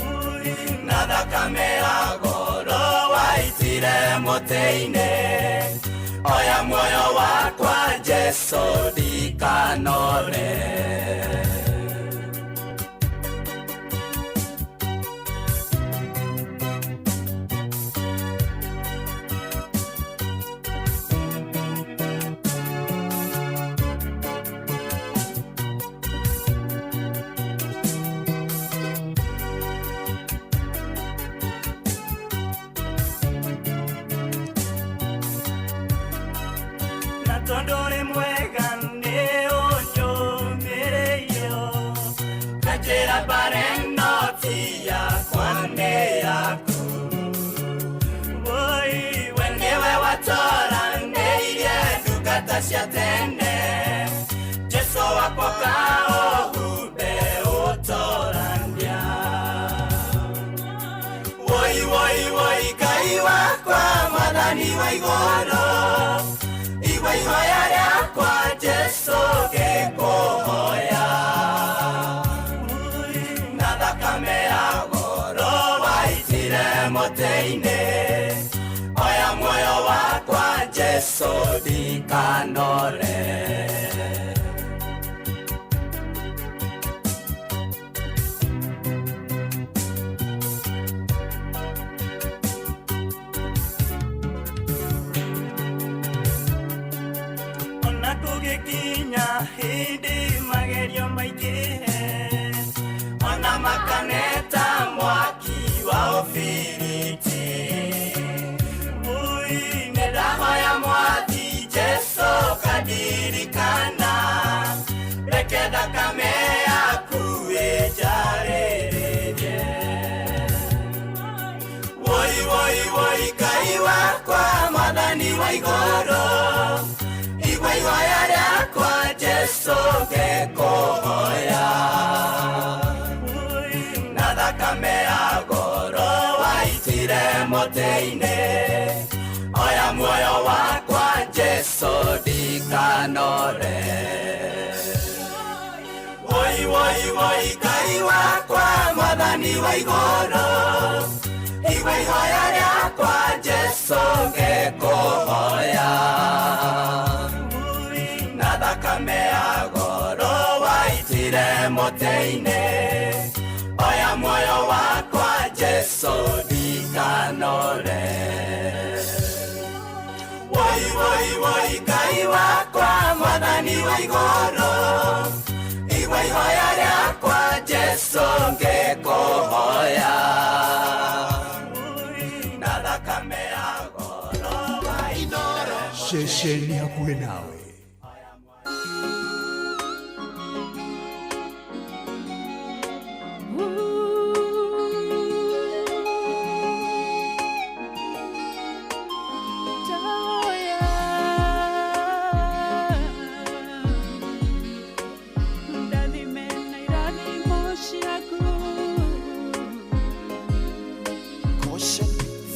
Ui, na thakame ya goro waitire mũtĩ-inĩ, oya muoyo wakwa Jesũ ndikanore. Na tondũ ũrĩ mwega nĩ ũnjũmĩrĩirio, kanjĩra mbara ĩno ti yakwa nĩ yaku. Woi, we nĩwe watoranĩirie ndungata cia tene, Jesũ wakwa ka igũrũ, igua ihoya rĩakwa Jesũ ngĩkũhoya. Na thakame ya goro waitire mũtĩ-inĩ, oya muoyo wakwa Jesũ ndikanore. Ona kũgĩkinya hĩndĩ magerio maingĩhe, ona makaneta mwaki wa ũbiriti. Ui, nĩndahoya mwathi Jesũ kandirikana, reke thakame yaku ĩnjarĩrĩrie. Woi, woi, woi, Ngai wakwa mwathani wa igũrũ, igua ihoya rĩakwa Jesũ ngĩkũhoya. Na thakame ya goro waitire mũtĩ-inĩ, oya muoyo wakwa Jesũ ndikanore. Woi, woi, woi, Ngai wakwa mwathani wa igũrũ, igua ihoya rĩakwa Jesũ ngĩkũhoya. Na thakame ya goro waitire mũtĩ-inĩ, oya muoyo wakwa Jesũ ndikanore. Woi, woi, woi, Ngai wakwa mwathani wa igũrũ, igua ihoya rĩakwa Jesũ ngĩkũhoya. Na thakame ya goro waitire Ceceni hakuhĩ nawe.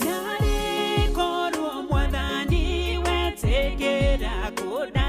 Narĩ korwo mwathani wetĩkĩra kũnda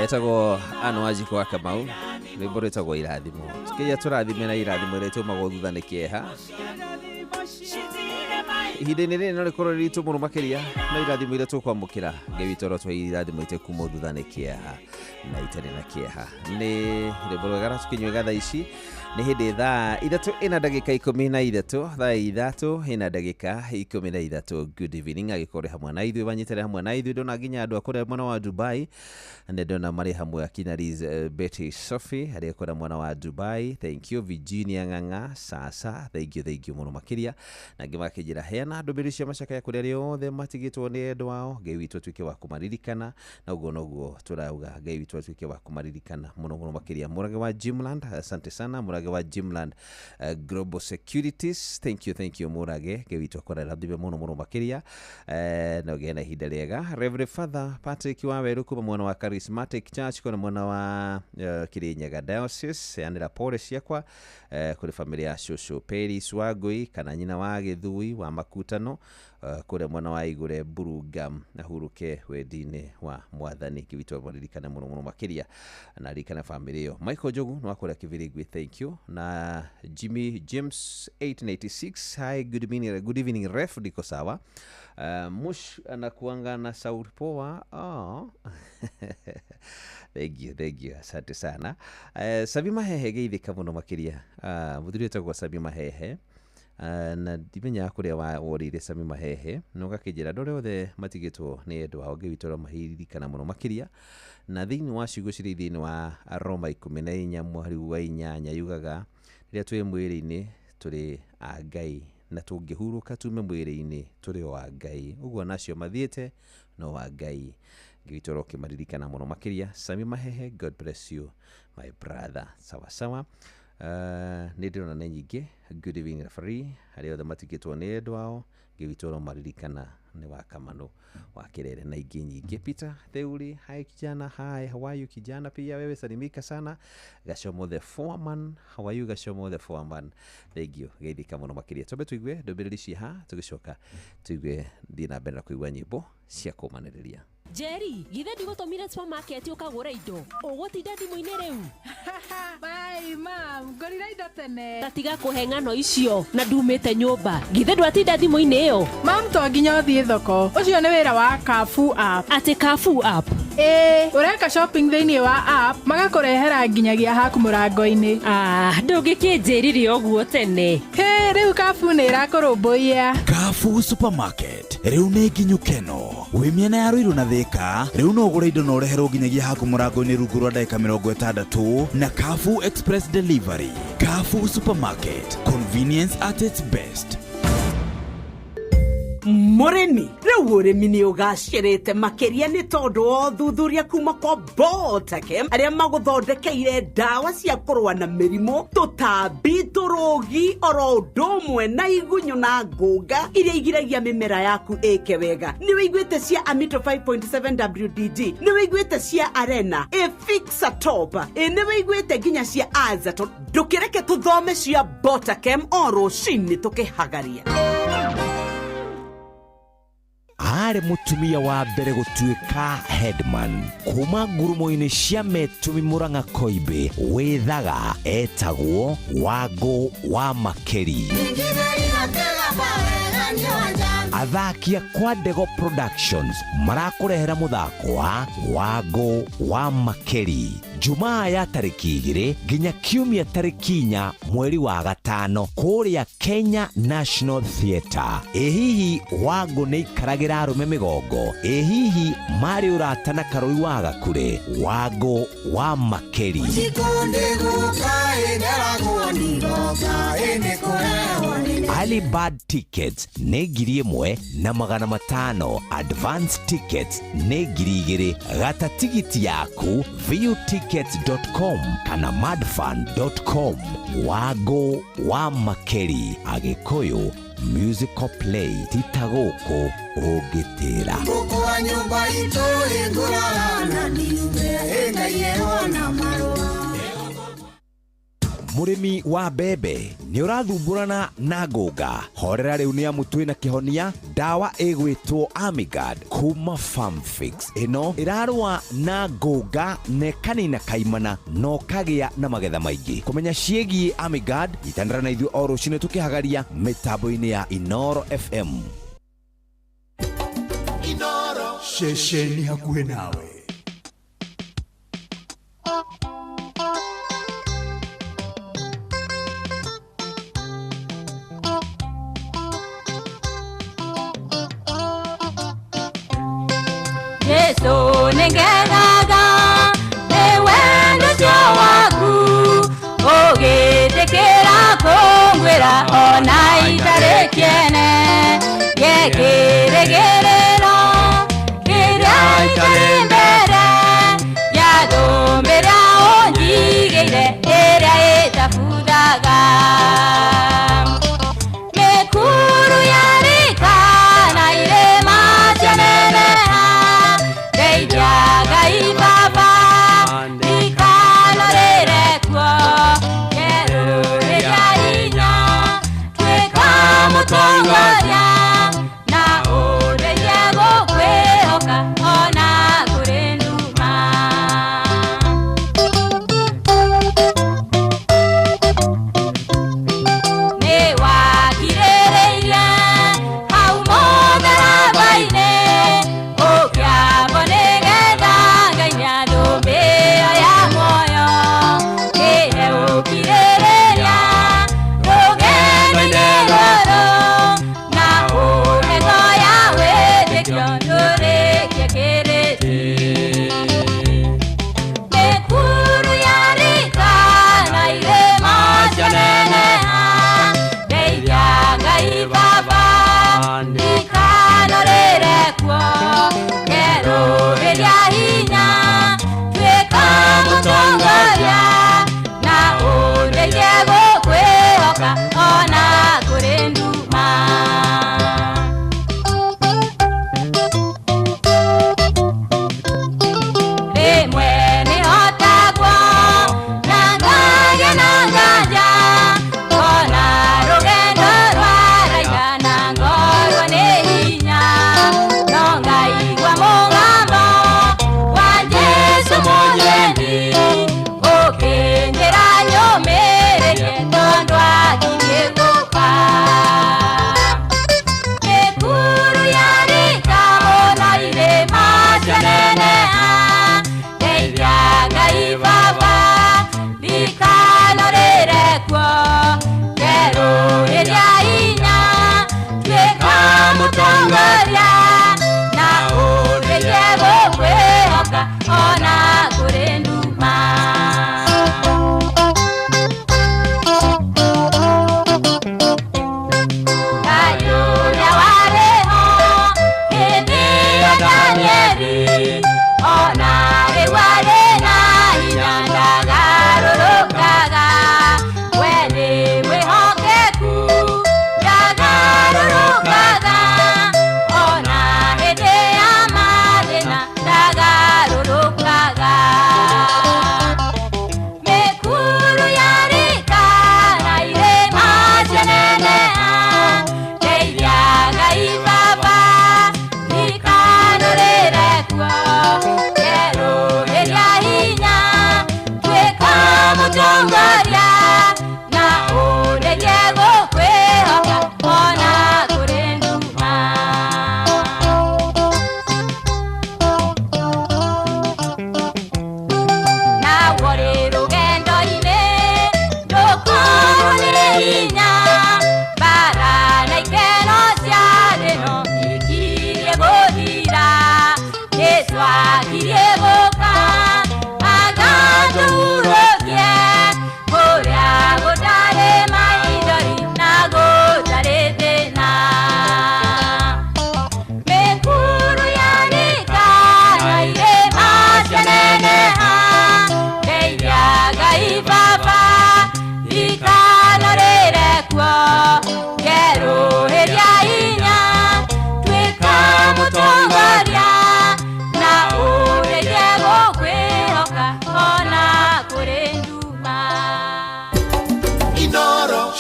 Etagwo Anne Wanjikũ wa Kamau, rwĩmbo rwĩtagwo Irathimo. Tukiria tũrathime na irathimo iria tumagwo thutha nĩ kĩeha. Ihinda-inĩ rĩrĩ no rĩkorwo rĩ ritũ mũno makĩria, no irathimo iria tũkwamũkĩra Ngai witũ arotũhe irathimo itekuma thutha nĩ kĩeha na itarĩ na kĩeha. Nĩ rwĩmbo rwega na tũkĩnyuĩga thaa ici nĩ hĩndĩ 3:13, 3:13. Good evening, agĩkorwo ũrĩ hamwe na ithuĩ, wanyitĩre hamwe na ithuĩ. Ndona nginya andũ a kũrĩa mwena wa Dubai, nĩ ndona marĩ hamwe, akina Liz, Betty Sophie arĩa kũrĩa mwena wa Dubai, thank you. Virginia Ng'ang'a sasa, thank you, thank you mũno makĩria. Na angĩ makĩnjĩra heana ndũmĩrĩri cia macakaya kũrĩ arĩa othe matigĩtwo nĩ endwa ao, Ngai witũ atuĩke wa kũmaririkana, na ũguo noguo tũrauga, Ngai witũ atuĩke wa kũmaririkana mũno mũno makĩria. Mũrage wa Jimland, asante sana Mũrage wa Jimland, Global Securities, thank you, thank you Mũrage, Ngai witũ akũrathime mũno mũno makĩria, na ũgĩe na ihinda rĩega. Reverend Father Patrick Waweru kuma mwena wa Charismatic Church kuna mwena wa Kirinyaga Diocese, yanĩra pole ciakwa kũrĩ famĩlĩ ya cũcũ Peris Wangui kana nyina wa Gĩthui wa Makutano, kũrĩa mwena wa Igũre Burungam, ahuruke wendi-inĩ wa Mwathani. Ngai witũ amaririkane mũno mũno makĩria na aririkane famĩlĩ ĩyo. Michael Njogu nĩ wa kũrĩa Kĩbĩrĩngwi, thank you. Na Jimmy James 1886, hi, good evening, good evening ref, ndiko sawa. Mush anakuanga na sauti poa. Oh. Thank you, thank you, asante sana. Sabi Mahehe geithĩka mũno makĩria. Mũthuri wĩtagwo Sabi Mahehe, na ndimenyaga kũrĩa worĩire Sami Mahehe, na ũgakĩnjĩra andũ arĩa othe matigĩtwo nĩ endwa ao, Ngai witũ aromaririkana mũno makĩria. Na thĩinĩ wa ciugo cirĩ thĩinĩ wa Roma 14 mweri wa 8 yugaga rĩrĩa twĩ mwĩrĩ-inĩ tũrĩ a Ngai, na tũngĩhurũka tume mwĩrĩ-inĩ tũrĩ o a Ngai. Ũguo nacio mathiĩte no wa Ngai. Ngai witũ arokĩmaririkana mũno makĩria. Sami Mahehe, God bless you my brother. Sawa sawa. Nĩ ndĩrona nĩ nyingĩ. Good evening referee, arĩa othe matigĩtwo nĩ endwa ao, Ngai witũ aromaririkana nĩ wa Kamano wa Kerere na ingĩ nyingĩ. Peter Theuri, hi kijana, hi, how are you kijana, pia wewe salimika sana. Gachomo the foreman, how are you Gachomo the foreman, thank you, geithĩka mũno makĩria. Twambe tũigue ndũmĩrĩri ciha, tũgĩcoka tũigue thiĩ na mbere na kũigua nyĩmbo cia kũmanĩrĩria. Jerry, githĩ ndigũtũmire supermarket ũkagũre indo ũgũtinda thimũ-inĩ rĩu? Bye mam, ngorire indo tene. Ta tiga kũhe ng'ano icio na ndumĩte nyũmba. Githĩ ndwatinda thimũ-inĩ ĩyo? Mam, to nginya ũthiĩ thoko. Ũcio nĩ wĩra wa Carrefour app. Atĩ Carrefour app? Ĩĩ, ũreka shopping thĩinĩ wa app magakũrehera nginyagia haku mũrango-inĩ. Ah, ndũngĩkĩnjĩrire ũguo tene. Hĩ, rĩu Carrefour nĩ ĩrakũrũmbũiya. Carrefour Supermarket rĩu nĩ nginyu keno. Wĩ mĩena ya Ruiru na Thika, rĩu no ũgũre indo na ũreherwo nginyagia haku mũrango-inĩ rungu rwa ndagĩka 60 na Carrefour Express Delivery. Carrefour Supermarket, convenience at its best. Mũrĩmi, rĩu ũrĩmi nĩ ũgacĩrĩte makĩria nĩ tondũ wa ũthuthuria kuma kwa Botakem arĩa magũthondekeire ndawa cia kũrũa na mĩrimũ, tũtambi, tũrũgi, oro ũndũ ũmwe na igunyũ na ngũnga iria igiragia mĩmera yaku ĩke wega. Nĩ wĩiguĩte cia Amito 5.7 WDG, nĩ wĩiguĩte cia Arena, Efixa Top, nĩ wĩiguĩte nginya cia Azaton. Ndũkĩreke tũthome cia Botakem o rũcinĩ tũkĩhagaria. Arĩ mũtumia wa mbere gũtuĩka headman kuma ngurumo-inĩ cia Metumi Murang'a Koimbĩ wĩthaga etagwo Wangũ wa Makeri. Athaki a kwa Ndego Productions marakũrehera mũthako wa Wangũ wa Makeri Jumaa ya tarĩki 2 nginya Kiumia tarĩki 4 mweri wa 5 kũrĩa Kenya National Theatre. Ĩ hihi Wangũ nĩ ikaragĩra arũme mĩgongo? Ĩ hihi marĩ ũrata na Karũi wa Gakure? Wangũ wa Makeri. Early bird tickets nĩ 1,500, advance tickets nĩ 2,000. Gata tigiti yaku viewtickets.com kana madfun.com. Wangũ wa Makeri, Agĩkũyũ musical play, tita gũkũ ũngĩtĩra. Mũrĩmi wa mbembe nĩ ũrathumbũrana na ngũnga, horera rĩu nĩ amu twĩna kĩhonia, ndawa ĩgwĩtwo Amigard kuma Farmfix. Ĩno ĩrarũa na ngũnga na ĩkanina kaimana na ũkagĩa na magetha maingĩ. Kũmenya ciĩgiĩ Amigard, nyitanĩra na ithuĩ o rũcinĩ tũkĩhagaria mĩtambo-inĩ ya Inoro FM. Inoro ceceni hakuhĩ nawe. Jesu nĩngenaga nĩ wendo ũcio waku, ũgĩtĩkĩra kũngwĩra ona itarĩ kĩene, gĩkĩrĩgĩrĩro kĩrĩa itarĩ mbere.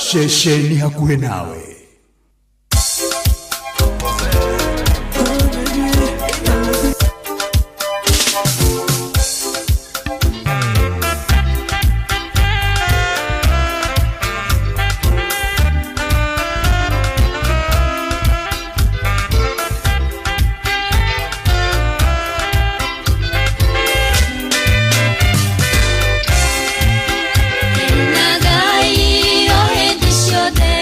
Ceceni hakuhĩ nawe. Ngai o hĩndĩ ciothe.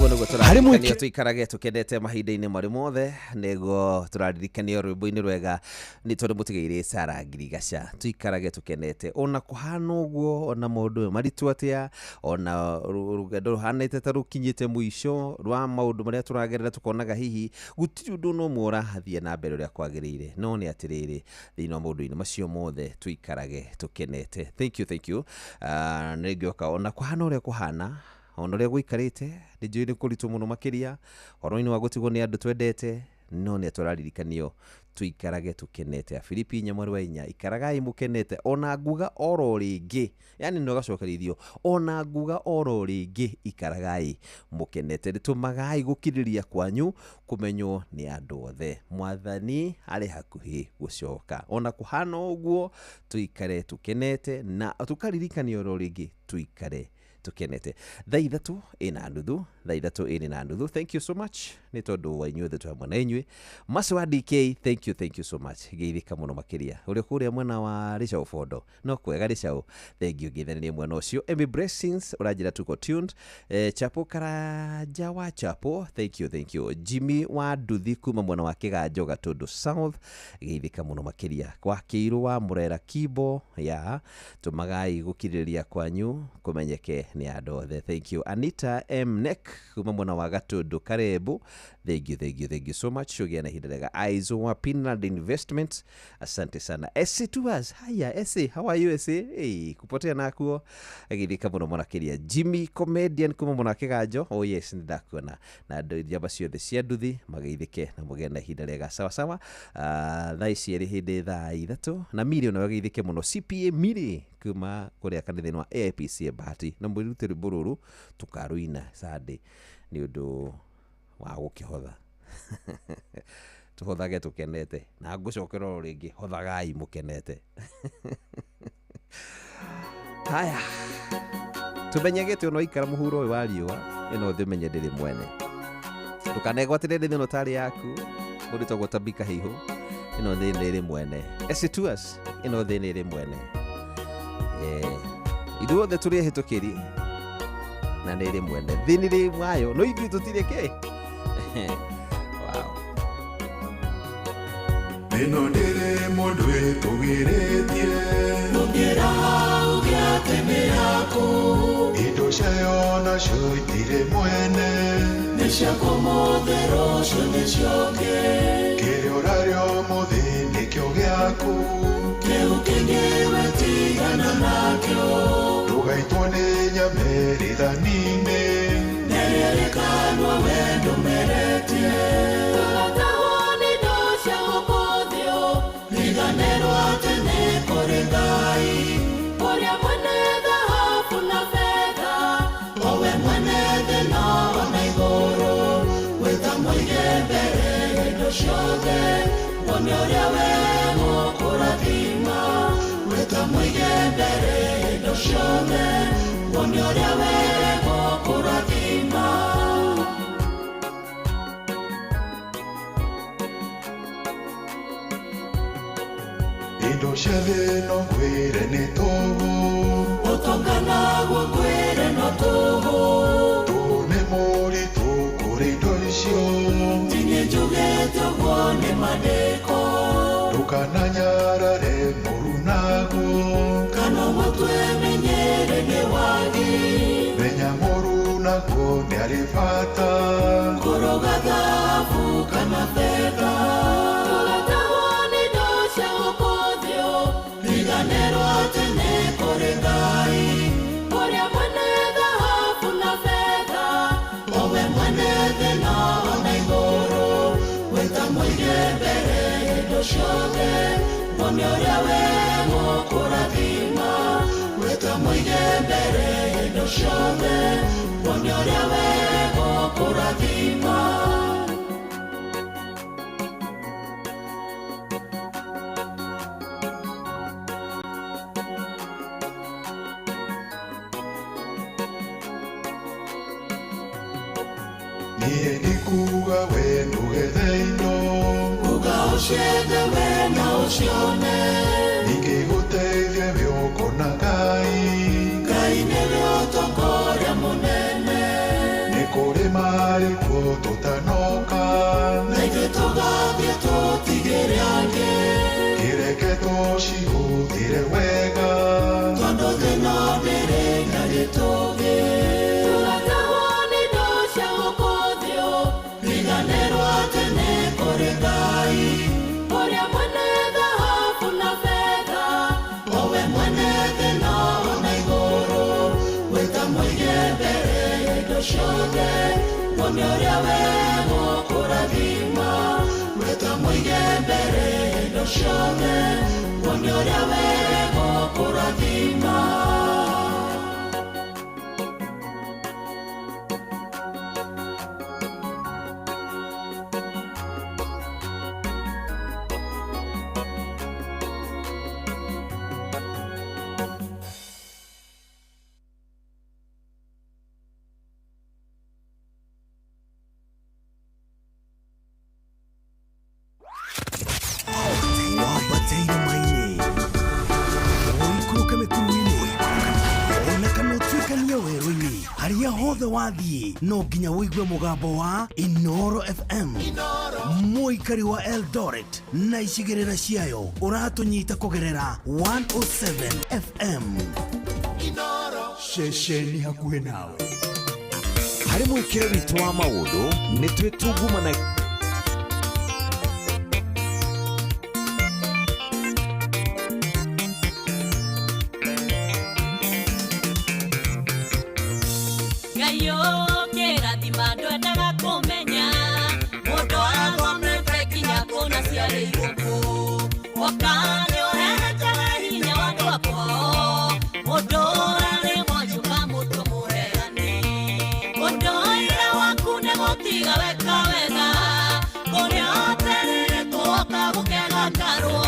Ũguo nĩguo Harĩ tũraririkanio mũingĩ- tũikarage tũkenete mahinda-inĩ marĩ mothe, nĩguo tũraririkanio rwĩmbo-inĩ rwega nĩ tondũ mũtigairĩ Sara Ngirigaca. Tũikarage tũkenete ona kũhana ũguo, ona maũndũ me maritũ atĩa, ona rũgendo rũhanĩte ta rũkinyĩte mũico rwa maũndũ marĩa tũragerera, tũkonaga hihi gũtirĩ ũndũ ona ũmwe ũrathiĩ na mbere ũrĩa kwagĩrĩire, no nĩ atĩrĩrĩ, thĩinĩ wa maũndũ-inĩ macio mothe tũikarage tũkenete. Thank you, thank you. Nĩ ngĩoka ona kũhana ũrĩa kũhana, ona ũrĩa gũikarĩte, nĩ njũĩ nĩ kũritũ mũno makĩria ũhoro-inĩ wa gũtigwo nĩ andũ twendete, no nĩ tũraririkanio tũikarage tũkenete. Afilipi 4:4, ikaragai mũkenete, ona nguga oro rĩngĩ, yani nĩ ũgacokerithio, ona nguga oro rĩngĩ, ikaragai mũkenete, nĩtũmagai gũkirĩrĩria kwanyu kũmenywo nĩ andũ othe, mwathani arĩ hakuhĩ gũcoka. Ona kũhana ũguo tũikare tũkenete, na tũkaririkanio oro rĩngĩ tũikare tũkenete. 3:30, 3:30. Thank you so much nĩ tondũ wa inyuothe twĩ hamwe na inyuĩ. Macio wa DK, thank you, thank you so much, geithĩka mũno makĩria ũrĩa kũrĩa mwena wa Rĩcaũ Bondo, no kwega Rĩcaũ, thank you, ngeithanĩrie mwena ũcio. Amy Blessings ũranjĩra tuko tuned. Chapo Karanja wa Chapo, thank you, thank you. Jimmy wa Nduthi kuma mwena wa Kĩganjo Gatũndũ South, geithĩka mũno makĩria. Kwa Kĩirũ wa Mũrera Kibo ya tũmagai gũkirĩrĩria kwanyu kũmenyeke nĩ andũ othe, thank you. Anita M Neck kuma mwena wa Gatũndũ Karembo, thank you, thank you, thank you so much. Ũgĩe na ihinda rĩega. Aizo wa Pinland Investments, asante sana. SC Tours, haya SC, how are you SC? Hey, kupotea nakuo, geithĩka mũno makĩria. Jimmy Comedian kuma mwena wa Kĩganjo, oh yes, nĩ ndakuona, na andũ njamba ciothe cia nduthi mageithĩke na mũgĩe na ihinda rĩega. Sawa sawa. Thaa ici ĩrĩ hĩndĩ 3:00 na Miri ona geithĩke mũno. CPA Miri kuma kũrĩa kanitha-inĩ wa AIPC Bahati, na mwĩrute rwĩmbo rũrũ tũkarũina Sunday nĩ ũndũ wa gũkĩhotha. Tũhothage tũkenete, na ngũcokera oro rĩngĩ, hothagai mũkenete. Haya, tũmenyegete ona waikara mũhuro ũyũ wa riũa, ĩno thĩ ũmenye ndĩrĩ mwene. Ndũkanegwatĩre thĩ ĩno tarĩ yaku, mũndũ wĩtagwo Tabika Hihu, ĩno thĩ nĩ ĩrĩ mwene. SC Tours, ĩno thĩ nĩ ĩrĩ mwene. Ithuothe tũrĩ ehĩtũkĩri na nĩ ĩrĩ mwene. Thĩ nĩ ĩrĩ wayo, no ithuĩ tũtirĩ kĩ. Wow. Ĩno ndĩrĩ mũndũ ĩtũgĩrĩtie, Ndũngĩraha uge atĩ nĩ yaku, indo ciayo nacio itirĩ mwene, nĩ ciaku ũmũthĩ rũciũ nĩ ciongĩ, kĩrĩa ũrarĩa ũmũthĩ nĩkĩo gĩaku, kĩu kĩngĩ we tigana nakĩo, ndũgaitwo nĩ nyame rĩthaninĩ, nĩrĩrĩkanwo we ndũmeretie. Ndũgatahwo nĩ indo cia gũkũ thĩ, Riganĩrwo atĩ nĩ kũrĩ Ngai, ũrĩa mwene thahabu na betha, o we mwene thĩ na ona igũrũ, wĩta mũige mbere ya indo ciothe, wone ũrĩa we gũkũrathima, wĩta mũige mbere ya indo ciothe, wone ũrĩa we gũkũrathima. Indo cia thĩ no ngwĩre nĩ tũhũ, Ũtonga naguo ngwĩre no tũhũ, tũhũ nĩ mũritũ kũrĩ indo icio, ti niĩ njugĩte ũguo nĩ maandĩko, ndũkananyarare mũru naguo, kana ũmũtue menyere nĩ wagi, menya mũru naguo nĩ arĩ bata, kũrũga thahabu kana betha. Ndũgatahwo nĩ indo cia gũkũ thĩ, Riganĩrwo atĩ nĩ kũrĩ Ngai, ũrĩa mwene thahabu na betha, o we mwene thĩ na ona igũrũ, wĩta mũige mbere ya indo ciothe, wone ũrĩa we gũkũrathima, wĩta mũige mbere ya indo ciothe, wone ũrĩa we gũkũrathima. Niĩ ndikuga we ndũgethe indo, Uga ũciethe we na ũcione, ingĩgũteithia we ũkona Ngai, Ngai nĩwe ũtongoria mũnene, nĩ kũrĩ ma thĩ no ndĩrĩ na gĩtũngĩ. Tũgatahwo nĩ indo cia gũkũ thĩ riganĩrwo atĩ nĩ kũrĩ Ngai ũrĩa mwene thahabu na betha, owe mwene thĩ no ona igũrũ. Wĩta mũige mbere ya indo ciothe, wone ũrĩa we gũkũrathima. Wĩta mũige mbere ya indo ciothe, wone ũrĩa we gũkũrathima. Wambateire maini ũikũrũke mĩkuru-inĩ ona kana ũtuĩkanie werũ-inĩ harĩa hothe wathiĩ no nginya ũigue mũgambo wa Inoro FM. Mũikari wa Eldoret na icigĩrĩra ciayo ũratũnyita kũgerera 107 FM. Ceceni hakuhĩ nawe. Harĩ mwĩkĩre witũ wa maũndũ nĩ twĩtungumana. Ngai ũkĩrathima ndwendaga kũmenya mũndũ athomete nginya kũna ciarĩirwo kũ woka nĩ ũhehenjaga hinya wa andũ akwao mũndũ ũrarĩ mwanjũka mũndũ mũheani ũndũ ũira waku nĩ gũtiga weka wega kũrĩa ũterĩtwo woka gũkega karwo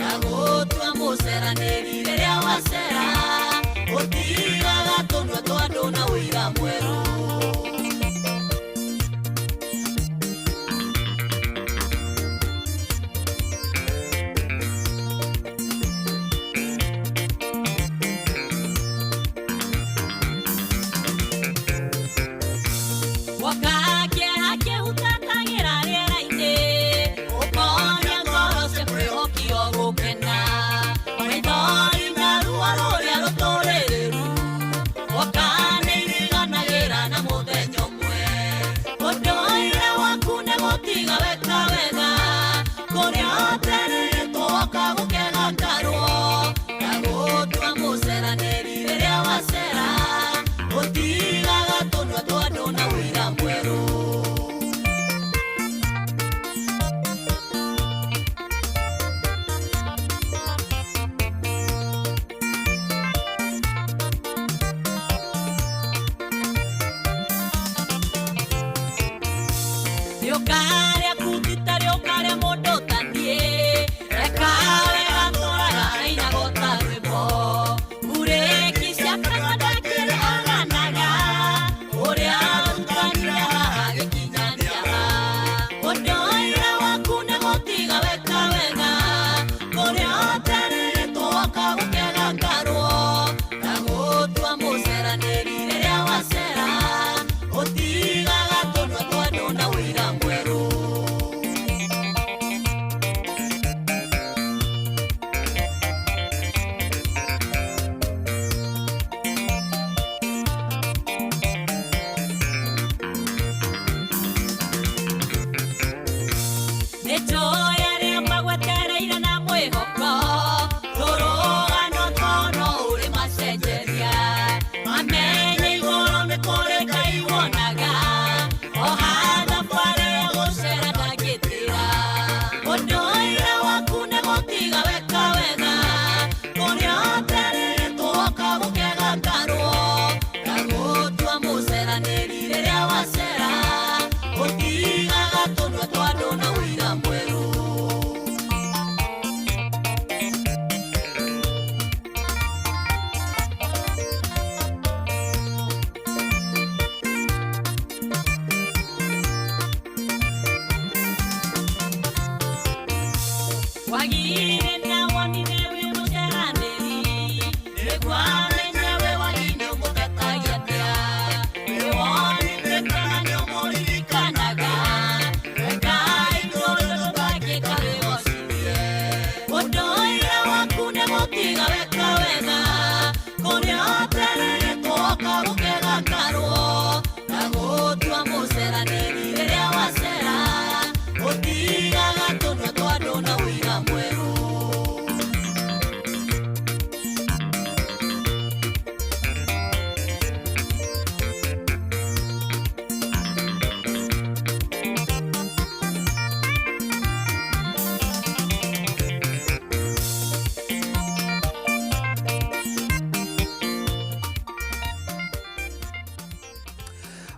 na gũtua mũceranĩri rĩrĩa wacera ũtigaga tũnua twa andũ na ũira mwerũ.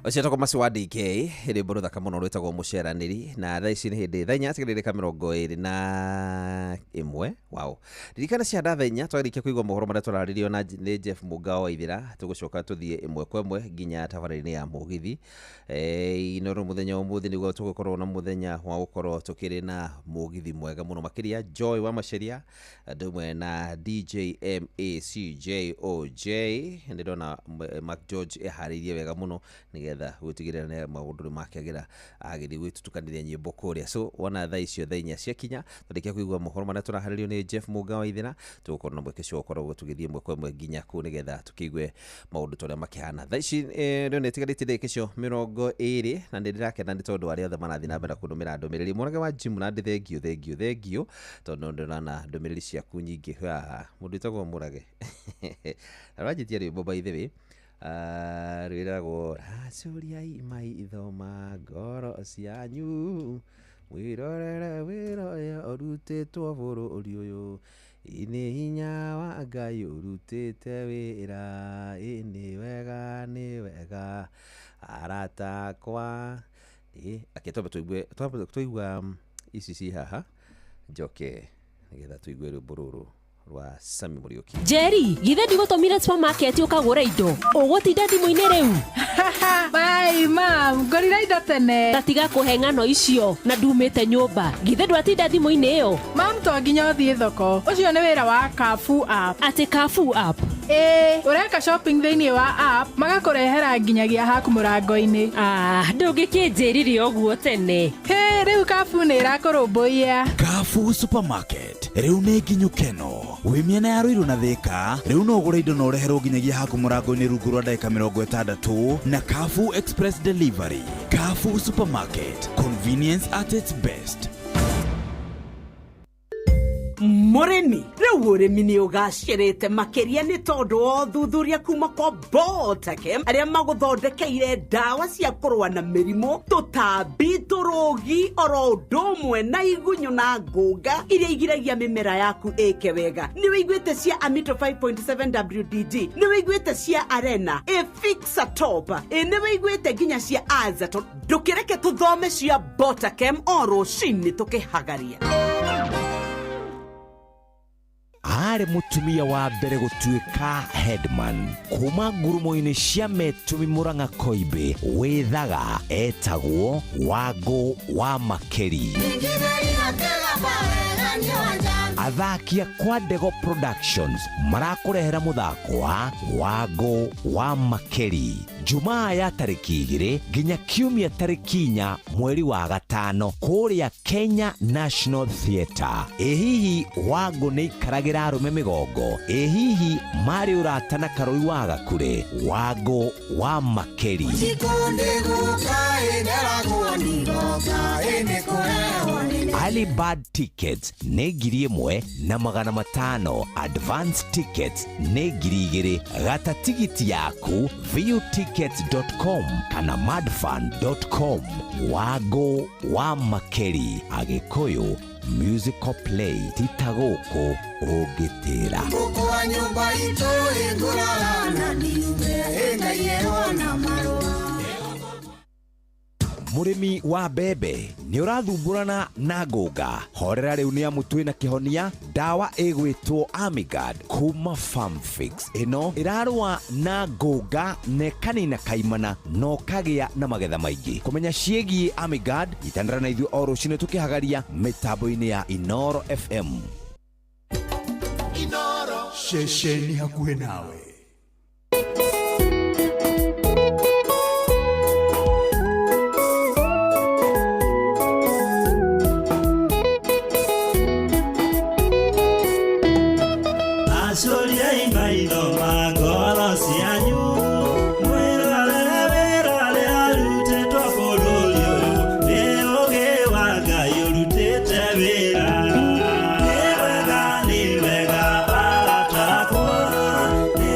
Ũcio etagwo Mercy wa DK, rwĩmbo rũthaka mũno rwĩtagwo mũceranĩri. Na thaa ici nĩ hĩndĩ thaa 4 cigathĩrĩka 21. Wow, ririkana cia thaa 4 twarĩkia kũigua mohoro marĩa tũrarĩrio na nĩ Jeff Mũngao wa Ithĩra, tũgũcoka tũthiĩ ĩmwe kwa ĩmwe nginya tabarĩra-inĩ ya mũgithi. Inooro mũthenya wa ũmũthĩ nĩguo tũgũkorwo na mũthenya wa gũkorwo tũkĩrĩ na mũgithi mwega mũno makĩria. Joy wa Maceria andũ ĩmwe na DJ MACJOJ, nĩ ndona Mark George eharĩirie wega mũno nĩgetha gũtigĩrĩra nĩ maũndũ nĩ makĩagĩra agĩthiĩ gwĩtutukanĩria nyĩmbo kũrĩa. So wona thaa icio thaa 4 ciakinya, twarĩkia kũigua mohoro marĩa tũraharĩrio nĩ Jeff Mũnga wa Ithĩra, tũgũkorwo na mweke ũcio wa gũkorwo tũgĩthiĩ ĩmwe kwa ĩmwe nginya kũu nĩgetha tũkĩigue maũndũ ta ũrĩa makĩhana. Thaa ici rĩu nĩ ĩtigarĩtie ndagĩka icio 20, na nĩ ndĩrakena nĩ tondũ arĩa othe marathiĩ na mbere na kũndũmĩra ndũmĩrĩri. Mwanake wa Jim na thengiũ, thengiũ, thengiũ, tondũ ndĩrona ndũmĩrĩri ciaku nyingĩ haha. Mũndũ wĩtagwo Mũrage aranjĩtia rwĩmbo, by the way, rwĩragwo racũriai maitho ma ngoro cianyu, mwĩrorere wĩra ũrĩa ũrutĩtwo bũrũri ũyũ, nĩ hinya wa Ngai ũrutĩte wĩra. Ĩ nĩ wega, nĩ wega arata akwa. Ĩ ake twambe tũigue, twambe tũigua ici ci haha, njoke nĩgetha tũigue rwĩmbo rũrũ rwa Sami Mũriũki. Njeri, githĩ ndigũtũmire supermarket ũkagũre indo, ũgũtinda thimũ-inĩ rĩu? Bai mam, ngorire indo tene. Ta tiga kũhe ng'ano icio na ndumĩte nyũmba. Githĩ ndwatinda thimũ-inĩ ĩyo? Mam, to nginya ũthiĩ thoko, ũcio nĩ wĩra wa Carrefour app. Atĩ Carrefour app? Ĩĩ, ũreka shopping thĩinĩ wa app, magakũrehera nginyagia haku mũrango-inĩ. Ah, ndũngĩkĩnjĩrire ũguo tene. Hĩ, rĩu Carrefour nĩ ĩrakũrũmbũiya. Carrefour Supermarket rĩu nĩ nginyu keno wĩ mĩena ya Ruiru na Thĩka. Rĩu no ũgũre indo na ũreherwo nginyagia haku mũrango-inĩ rungu rwa ndagĩka 60 na Carrefour Express Delivery. Carrefour Supermarket, convenience at its best. Mũrĩmi, rĩu ũrĩmi nĩ ũgacĩrĩte makĩria nĩ tondũ wa ũthuthuria kuma kwa Botakem, arĩa magũthondekeire ndawa cia kũrũa na mĩrimũ, tũtambi, tũrũgi, oro ũndũ ũmwe na igunyũ na ngũnga iria igiragia mĩmera yaku ĩke wega. Nĩ wĩiguĩte cia Amito 5.7 WDG? Nĩ wĩiguĩte cia Arena Efixa Top? Ĩ nĩ wĩiguĩte nginya cia Azaton? Ndũkĩreke tũthome cia Botakem o rũcinĩ tũkĩhagaria. Arĩ mũtumia wa mbere gũtuĩka headman kuma ngurumo-inĩ cia Metũmi Mũrang'a Koimbĩ wĩthaga, etagwo Wangũ wa Makeri. Athaki a Kwa Ndego Productions marakũrehera mũthako wa Wangũ wa Makeri Jumaa ya tarĩki 2 nginya Kiumia tarĩki 4 mweri wa gatano kũrĩa Kenya National Theatre. Ĩ hihi Wangũ nĩ ikaragĩra arũme mĩgongo? Ĩ hihi marĩ ũrata na Karũi wa Gakure? Wangũ wa Makeri. Early bird tickets nĩ 1,500, advance tickets nĩ 2,000. Gata tigiti yaku viewtickets.com kana madfun.com. Wangũ wa Makeri, Agĩkũyũ musical play, tita gũkũ ũngĩtĩra. Kwa nyũmba itũ ĩngũrara na ndiume ĩngaiyerwo na marũa. Mũrĩmi wa mbembe, nĩ ũrathumbũrana na ngũnga? Horera, rĩu nĩ amu twĩna kĩhonia, ndawa ĩgwĩtwo Amigard kuma Farmfix. Ĩno ĩrarũa na ngũnga na ĩkanina kaimana na ũkagĩa na magetha maingĩ. Kũmenya ciĩgiĩ Amigard, nyitanĩra na ithuĩ o rũcinĩ tũkĩhagaria mĩtambo-inĩ ya Inoro FM. Ceceni hakuhĩ nawe. Acũriai maitho ma ngoro cianyu, mwĩrorere wĩra ũrĩa arutĩtwo bũrũri ũyũ, nĩ ũũgĩ wa Ngai ũrutĩte wĩra. Nĩ wega, nĩ wega arata akwa, nĩ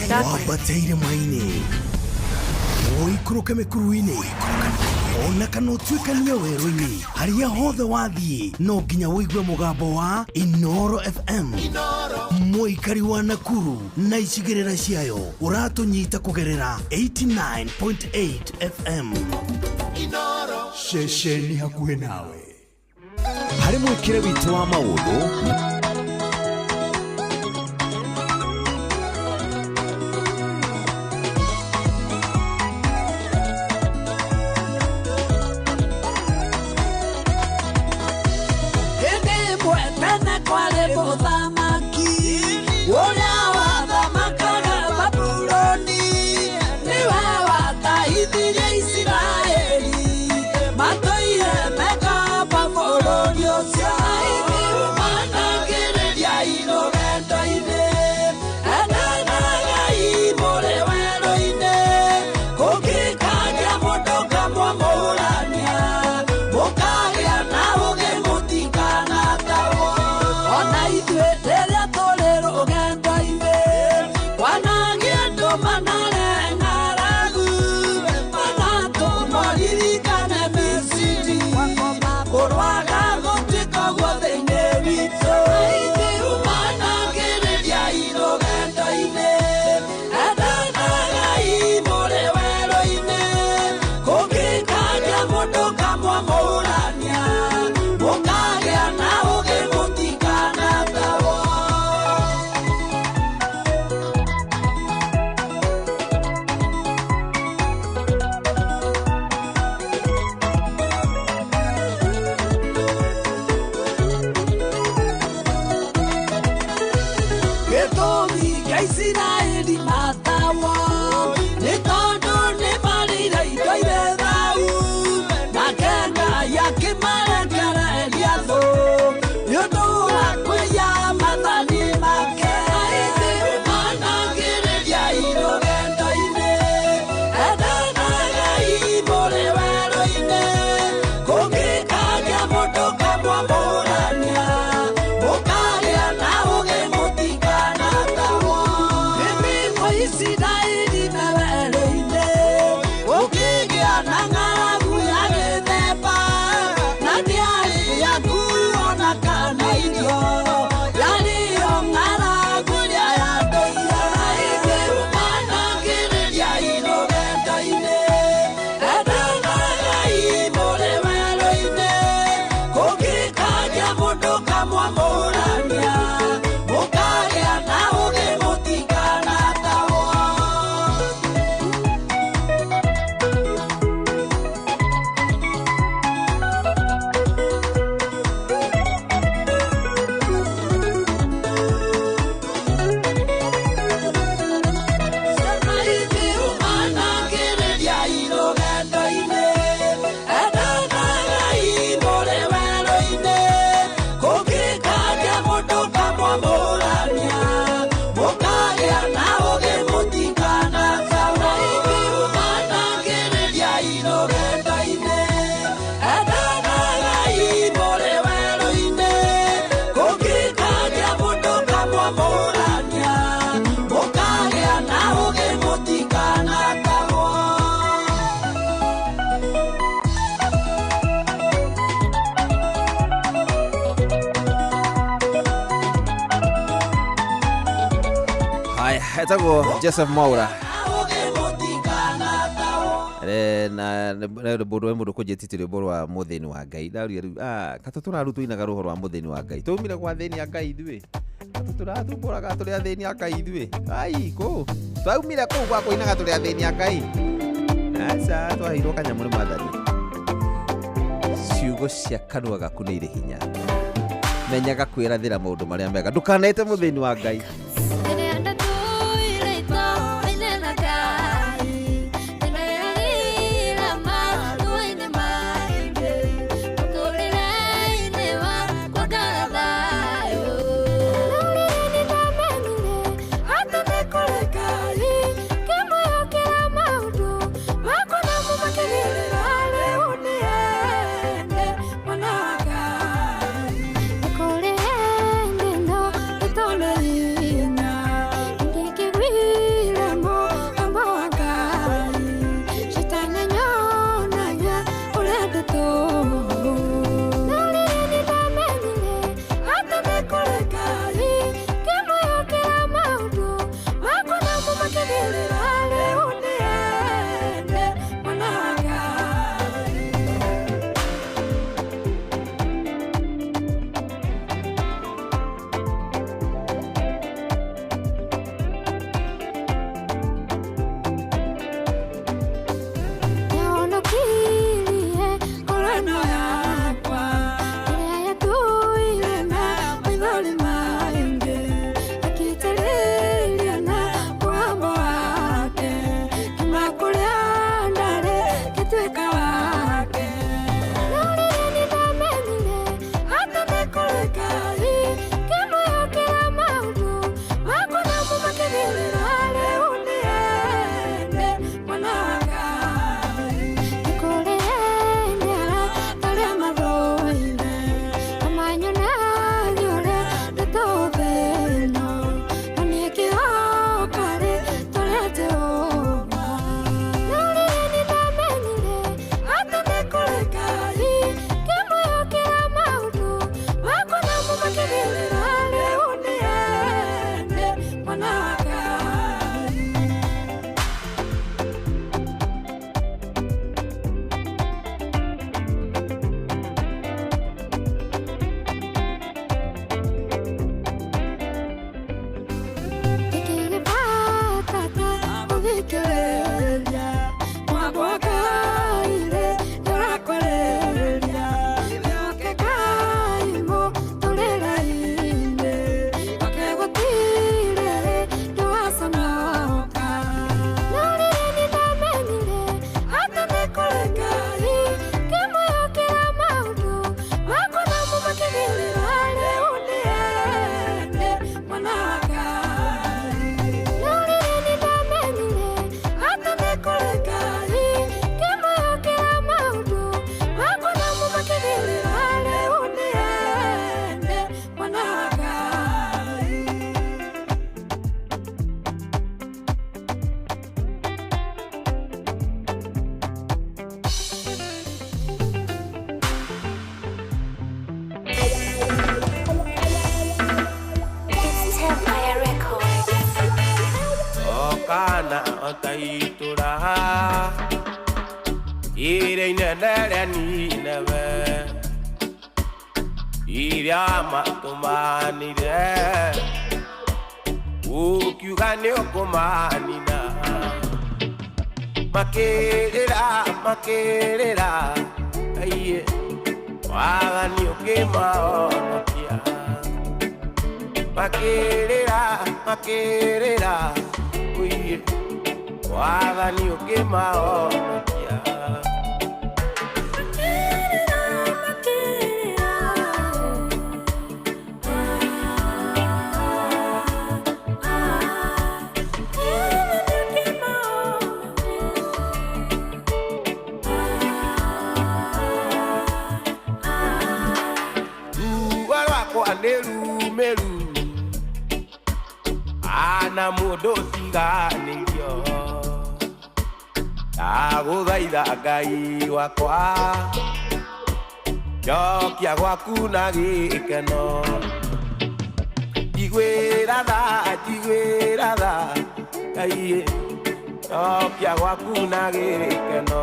Wambate irĩma-inĩ, ũikũrũke mĩkuru-inĩ, ona kana ũtuĩkanie werũ-inĩ, harĩa hothe wathiĩ no nginya ũigue mũgambo wa Inoro FM. Mũikari wa Nakuru na icigĩrĩra ciayo, ũratũnyita kũgerera 89.8 FM. Ceceni hakuhĩ nawe. Harĩ mwĩkĩre witũ wa maũndũ. Hĩndĩ ĩmwe tene kwarĩ mũthamaki ũrĩa wathamakaga Babuloni, nĩwe watahithirie Isiraeli matũire mekamba bũrũri ũcio. Manangĩrĩria rũgendo-inĩ, endanagai mũrĩ werũ-inĩ, kũngĩkagĩa mũndũ kamwamũrania, mũkagĩa na ũũgĩ mũtikanatahwo. Ona ithuĩ rĩrĩa tũrĩ rũgendo-inĩ, kwanagĩa andũ manare ng'aragu, manatũma ririkane Misiri, kũrwaga gũtuĩka ũguo thĩinĩ witũ. Manangĩrĩria rũgendo-inĩ, endanagai mũrĩ werũ-inĩ, kũngĩkagĩa mũndũ kamwamũrania, mũkagĩa na ũũgĩ mũtikanatahwo. Gĩtũmi kĩa Isiraeli matahwo nĩ tondũ nĩ marĩire indo irĩ thaahu, nake Ngai akĩmarekereria thũ nĩ ũndũ wa kwĩya maathani make. Manangĩrĩria rũgendo-inĩ, endanagai mũrĩ werũ-inĩ, kũngĩkagĩa mũndũ kamwamũrania, mũkagĩa na ũũgĩ mũtikanatahwo. Mĩmwe Isiraeli me werũ-inĩ, gũkĩgĩa na ng'aragu ya mĩthemba, na ndĩarĩ yaku ona kana irio, yarĩ yo ng'aragu ĩrĩa ya ndũire. Manangĩrĩria rũgendo-inĩ, endanagai mũrĩ werũ-inĩ, kũngĩkagĩa mũndũ kamwamũrania, mũkagĩa na ũũgĩ mũtikanatahwo. Manangĩrĩria rũgendo-inĩ, endanagai mũrĩ werũ-inĩ, kũngĩkagĩa mũndũ kamwamũrania, mũkagĩa na ũũgĩ mũtikanatahwo. Manangĩrĩria rũgendo-inĩ, endanagai mũrĩ werũ-inĩ, kũngĩkagĩa mũndũ kamwamũrania, mũkagĩa na ũũgĩ mũtikanatahwo. Haya, etagwo Joseph Mwaura. Na mũndũ we mũndũ kũnjĩtĩte rwĩmbo rwa mũthĩni wa Ngai, ndaũria rĩu katũ tũrarutwo inaga rũhoro rwa mũthĩni wa Ngai, twaumire gwa thĩni a Ngai ithuĩ, katũ tũrathumbũraga tũrĩ athĩni a Ngai ithuĩ, ai kũ twaumire kũu gwa kũinaga tũrĩ athĩni a Ngai, aca twaheirwo kanyamũ nĩ Mwathani. Ciugo cia kanua gaku nĩ irĩ hinya, menyaga kwĩrathĩra maũndũ marĩa mega, ndũkanete mũthĩni wa Ngai. Kũrĩ hĩndĩ no ĩtũrĩire. Kana ta itũra Iria inene rĩa Nineve Iria matũmanire Ũkiuga nĩ ũkũmanina Makĩrĩra makĩrĩra Aiye Wathani ũkĩmahonokia Makĩrĩra makĩrĩra Oiye Wathani ũkĩmahonokia Ruo rwakwa nĩ rumĩru Ana mũndũ tiganĩirio Ndagũthaitha Ngai wakwa Njokia gwaku na gĩkeno Njiguĩra tha, njiguĩra tha Ngai Njokia gwaku na gĩkeno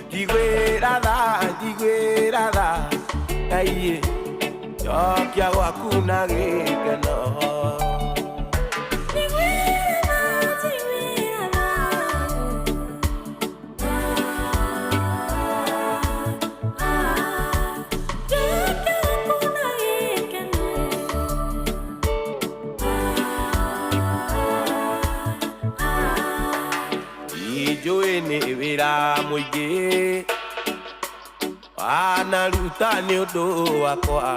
Njiguĩra tha, njiguĩra tha Ngai Njokia gwaku na gĩkeno Njũĩ nĩ wĩra mũingĩ Wanaruta nĩ ũndũ wakwa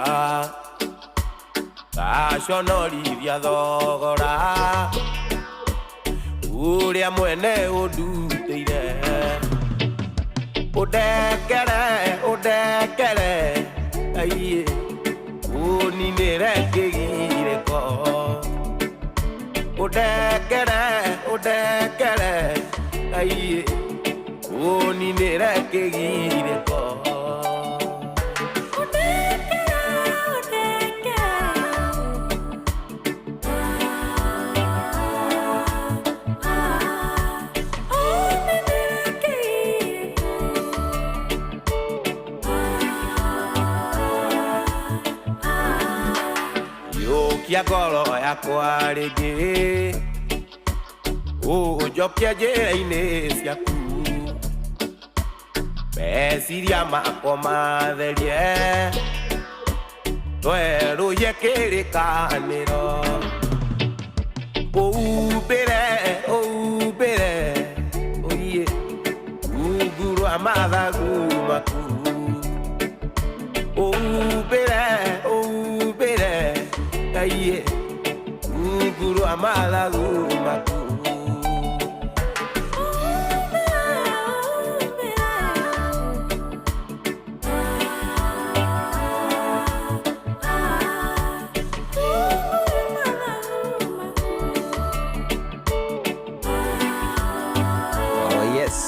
Ngaconorithia thogora Ũrĩa mwene ũndutĩire Ũndekere, ũndekere Aiye, ũninĩre kĩgirĩko Ũndekere, ũndekere Aiye, ũninĩre kĩgirĩko Yũkia ngoro yakwa rĩngĩ Ũnjokie njĩra-inĩ ciaku Meciria makwa matherie Twerũhie kĩrĩkanĩro Ũhumbĩre, ũhumbĩre Oiye, rungu rwa mathagu maku Ũhumbĩre, ũhumbĩre Ngai rungu rwa mathagu maku Oh yes.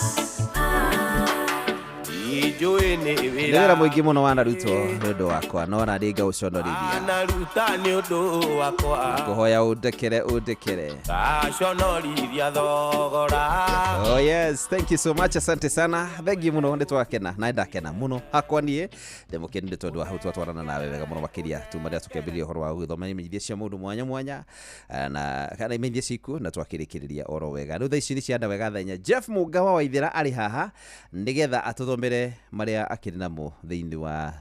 Njũĩ nĩ Nĩ wĩra wĩra mũingĩ mũno wanarutwo nĩ ũndũ wakwa no na ndĩ ngaũconorithia Wanaruta nĩ ũndũ wakwa Ngũhoya ũndekere ũndekere Ngaconorithia thogora Oh yes, thank you so much, asante sana. Thengiũ mũno nĩ twakena na ndakena mũno hakwa niĩ ndĩmũkenire tondũ wa hau twatwarana nawe wega mũno makĩria tuma rĩrĩa tũkĩambĩrĩria ũhoro wa gũgĩthoma imenyithia cia maũndũ mwanya mwanya na kana imenyithia ciku na twakĩrĩkĩrĩria oro wega. Rĩu thaa ici nĩ cianda wega thenya Jeff Mũnga wa Waithĩra arĩ haha nĩgetha atũthomere marĩa akĩrĩ namo thĩinĩ wa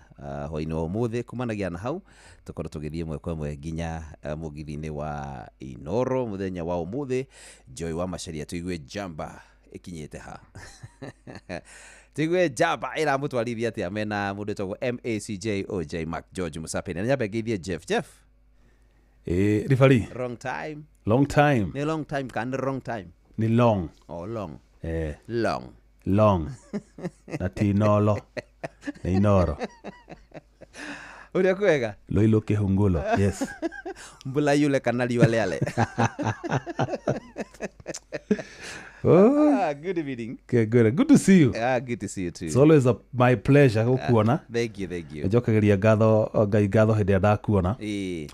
hwainĩ wa ũmũthĩ kumanagia na hau tũkorwo tũgĩthiĩ ĩmwe kwa ĩmwe nginya mũgithi-inĩ wa Inoro mũthenya wa ũmũthĩ. Joy wa Macharia tũigue jamba ĩkinyĩte ha tũigue jamba ĩramũtwarithia atĩa mena mũndũ wĩtagwo MACJ OJ Mark George Musapeni. Na nyambe ngeithie Jeff. Jeff, Rifari. Wrong time. Long time. Nĩ long time kana nĩ wrong time? Ni long. Oh, long. Long. Long. Na ti inolo. Ni inoro. Ũrĩa kwega? Loilo kihungulo. Yes. Mbula yule kana riũa rĩale. Oh. Ah, good evening. Okay, good. Good to see you. Ah, good to see you too. It's always my pleasure gũkuona. Thank you, thank you. Njokagĩria ngatho Ngai ngatho hĩndĩ ĩrĩa ndakuona. Ĩĩ.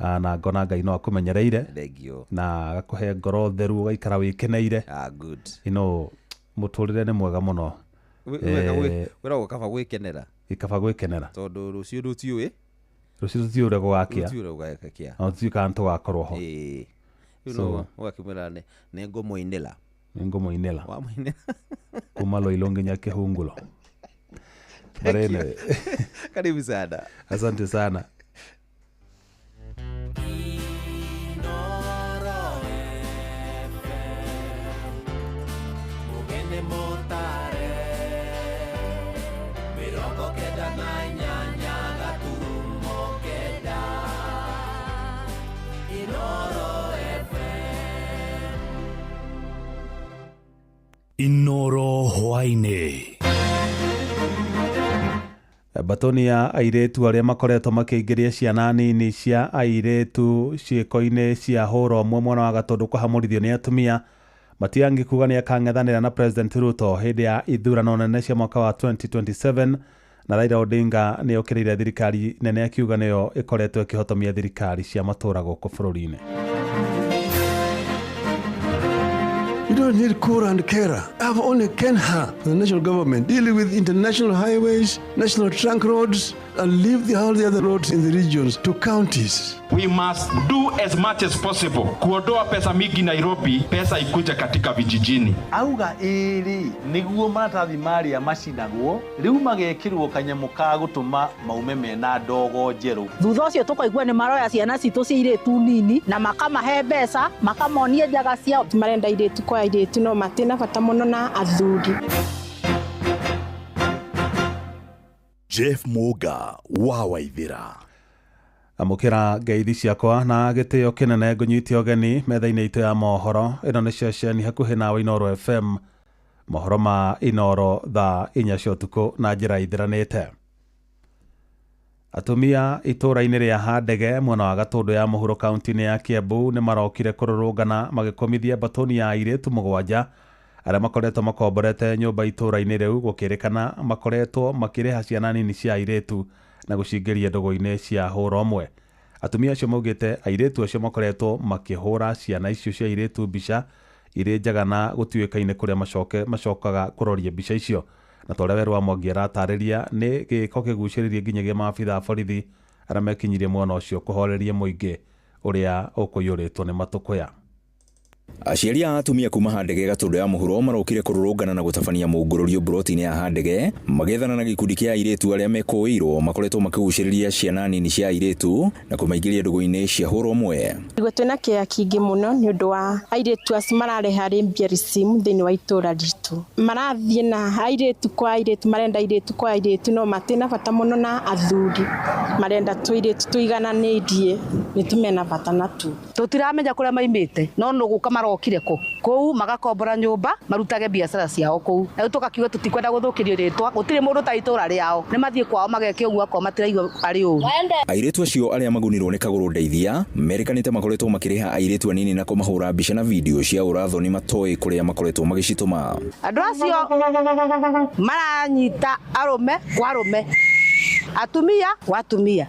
Ah, na ngona Ngai no akũmenyereire Thengio. Na agakũhe ngoro theru ũgaikara wĩkeneire. Ah, good. You know, mũtũrĩre nĩ mwega mũno. Wĩragwo kaba gwĩkenera. Kaba gwĩkenera. Tondũ rũciũ ndũtiũĩ. Rũciũ tũtiũĩ ũrĩa gũgakĩa. Rũciũ ũrĩa gũgakĩa. Na tũtiũĩ kana tũgakorwo ho. Ĩĩ. Rĩu So- no ũgakĩmwĩra nĩ ngũmũinĩra. Nĩ ngũmũinĩra. Wamũinĩra. Kuma Loilo nginya Kĩhungulo. Thank you. But anyway. Karibu sana. Asante sana. Mugene motare 98 gaturumo 9 Inoro FM. Inoro hwaĩ-inĩ. Mbatoni ya airĩtu arĩa makoretwo makĩingĩria ciana nini cia airĩtu ciĩko-inĩ cia hũra ũmwe mwena wa Gatũndũ kũhamũrithio nĩ atumia. Matiang'i kuga nĩ akang'ethanĩra na President Ruto hĩndĩ ya ithurano nene cia mwaka wa 2027, na Raila Odinga nĩ okĩrĩire thirikari nene akiuga nĩyo ĩkoretwo ĩkĩhotomia thirikari cia matũũra gũkũ bũrũri-inĩ. You don't need Kura and Kera. I have only Kenha, the national government, dealing with international highways, national trunk roads, and leave all the other roads in the regions to counties. We must do as much as possible kuondoa pesa mingi Nairobi, pesa ikuje katika vijijini. Auga ĩrĩ nĩguo maratathi marĩa macinagwo rĩu magekĩrwo kanyamũ ka gũtũma maume mena ndogo njerũ. Thutha ũcio tũkaigua nĩ maroya ciana citũ cia irĩtu nini na makamahe mbeca, makamonia njaga ciao. Marenda irĩtu kwa airĩtu no matina bata mũno na athuri. Jeff Muga wa Waithira. Amũkĩra ngeithi ciakwa na gĩtĩo kĩnene, ngũnyite ũgeni metha-inĩ itũ ya mohoro. Ĩno nĩ ceceni hakuhĩ nawe, Inoro FM, mohoro ma Inoro thaa 4 cia ũtukũ na njĩra ithiranĩte. Atumia itũũra-inĩ rĩa Handege mwena wa Gatũndũ ya mũhuro kaunti-inĩ ya Kiambu nĩ marokire kũrũrũngana magĩkomithia mbatoni ya airĩtu 7 arĩa makoretwo makomborete nyũmba itũũra-inĩ rĩu, gũkĩrĩkana makoretwo makĩrĩha ciana nini cia airĩtu na gũcingĩria ndũgũ-inĩ cia hũra ũmwe. Atumia acio maugĩte airĩtu acio makoretwo makĩhũra ciana icio cia airĩtu mbica irĩ njaga na gũtuĩka-inĩ kũrĩa macokaga kũroria mbica icio. Na ta ũrĩa Werũ wa Mwangi aratarĩria, nĩ gĩko kĩgucĩrĩrie nginyagia maabitha a borithi arĩa mekinyirie mwena ũcio kũhoreria mũingĩ ũrĩa ũkũiyũrĩtwo nĩ matũkũya. Aciari a atumia kuma Handege Gatũndũ ya mũhuro marokire kũrũrũngana na gũtabania mũngũrũrio mburoti-inĩ ya Handege magĩethana na gĩkundi kĩa airĩtu arĩa mekũĩirwo makoretwo makĩgucĩrĩria ciana nini cia airĩtu na kũmaingĩria ndũgũ-inĩ cia hũra ũmwe. Igwe twĩna kĩeha kĩingĩ mũno nĩ ũndũ wa airĩtu acio marareha lesbianism thĩinĩ wa itũũra ritũ. Marathiĩ na airĩtu kwa airĩtu, marenda airĩtu kwa airĩtu no matina bata mũno na athuri. Marenda tũirĩtu tũigananĩirie, nĩ tũmena bata natuo. Tũtiramenya kũrĩa maimĩte no nĩ gũka marokire kũ kũu magakombora nyũmba marutage biacara ciao kũu. Na rĩu tũgakiuga tũtikwenda gũthũkĩrio rĩtwa, gũtirĩ mũndũ ta itũũra rĩao, nĩ mathiĩ kwao mageke ũguo akorwo matiraigua arĩ ũru. Airĩtu acio arĩa magunirwo nĩ kagũrũ ndeithia merĩkanĩte makoretwo makĩrĩha airĩtu anini na kũmahũra mbica na video cia ũrathoni matoĩ kũrĩa makoretwo magĩcitũma. Andũ acio maranyita arũme kwa arũme, atumia kwa atumia,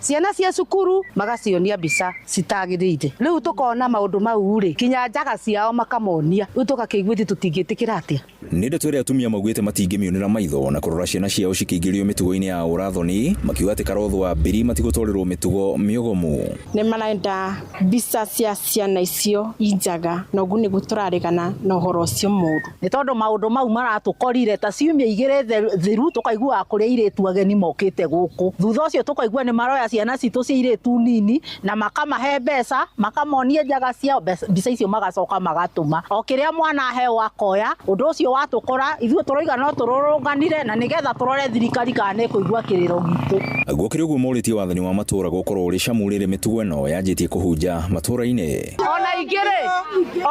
ciana cia cukuru magacionia mbica citagĩrĩire. Rĩu tũkona maũndũ mau rĩ, kinya njaga ciao makamonia. Rĩu tũgakĩigua ithuĩ tũtingĩtĩkĩra atĩa. Nĩ ndeto ĩrĩa atumia maugĩte matingĩmĩũnĩra maitho na kũrora ciana ciao cikĩingĩrio mĩtugo-inĩ ya ũrathoni, makiuga atĩ karotho wa mbiri matigũtwarĩrwo mĩtugo mĩogomu. Nĩ marenda mbica cia ciana icio injaga, na ũguo nĩguo tũraregana na ũhoro ũcio mũũru. Nĩ tondũ maũndũ mau maratũkorire ta ciumia 2 thiru, tũkaiguaga kũrĩa airĩtu ageni mokĩte gũkũ. Thutha ũcio tũkaigua nĩ maroya ciana citũ cia irĩtu nini na makamahe mbeca, makamonia njaga ciao, mbica icio magacoka magatũma. O kĩrĩa mwana aheo akoya, ũndũ ũcio watũkora ithuĩ tũroiga no tũrũrũnganire na nĩgetha tũrore thirikari kana nĩ ĩkũigua kĩrĩro gitũ. Gũkĩrĩ ũguo morĩtie wathani wa matũũra gũkorwo ũrĩ camu rĩrĩ mĩtugo ĩno yanjĩtie kũhunja matũũra-inĩ. Ona aingĩ rĩ,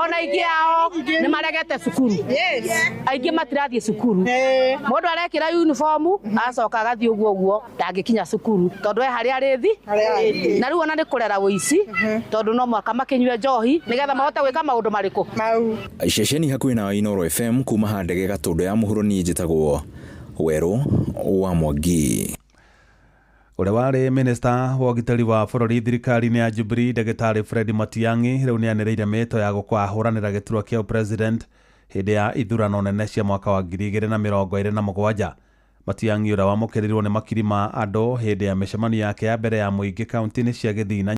ona aingĩ ao nĩ maregete cukuru. Aingĩ matirathiĩ cukuru. Mũndũ arekĩra uniform acoka agathiĩ ũguo ũguo ndangĩkinya cukuru tondũ e harĩa arĩthi. Na rĩu ona nĩ kũrera ũici tondũ no mũhaka makĩnyue njohi nĩgetha mahote gwĩka maũndũ marĩkũ. Ceceni hakuhĩ na Inoro FM kuma Handege Gatũndũ ya mũhuro, niĩ njĩtagwo Werũ wa Mwangi. Ũrĩa warĩ minista wa ũgitĩri wa bũrũri thirikari-inĩ ya Jubilee Ndagĩtarĩ Fred Matiang'i rĩu nĩanĩrĩire mĩĩto ya gũkahũranĩra gĩturwa kĩa ũpresident hĩndĩ ya ithurano nene cia mwaka wa 2027. Matiang'i ũrĩa wamũkĩrirwo nĩ makiri ma andũ hĩndĩ ya mĩcemanio yake ya mbere ya mũingĩ kaunti-inĩ cia Gĩthii na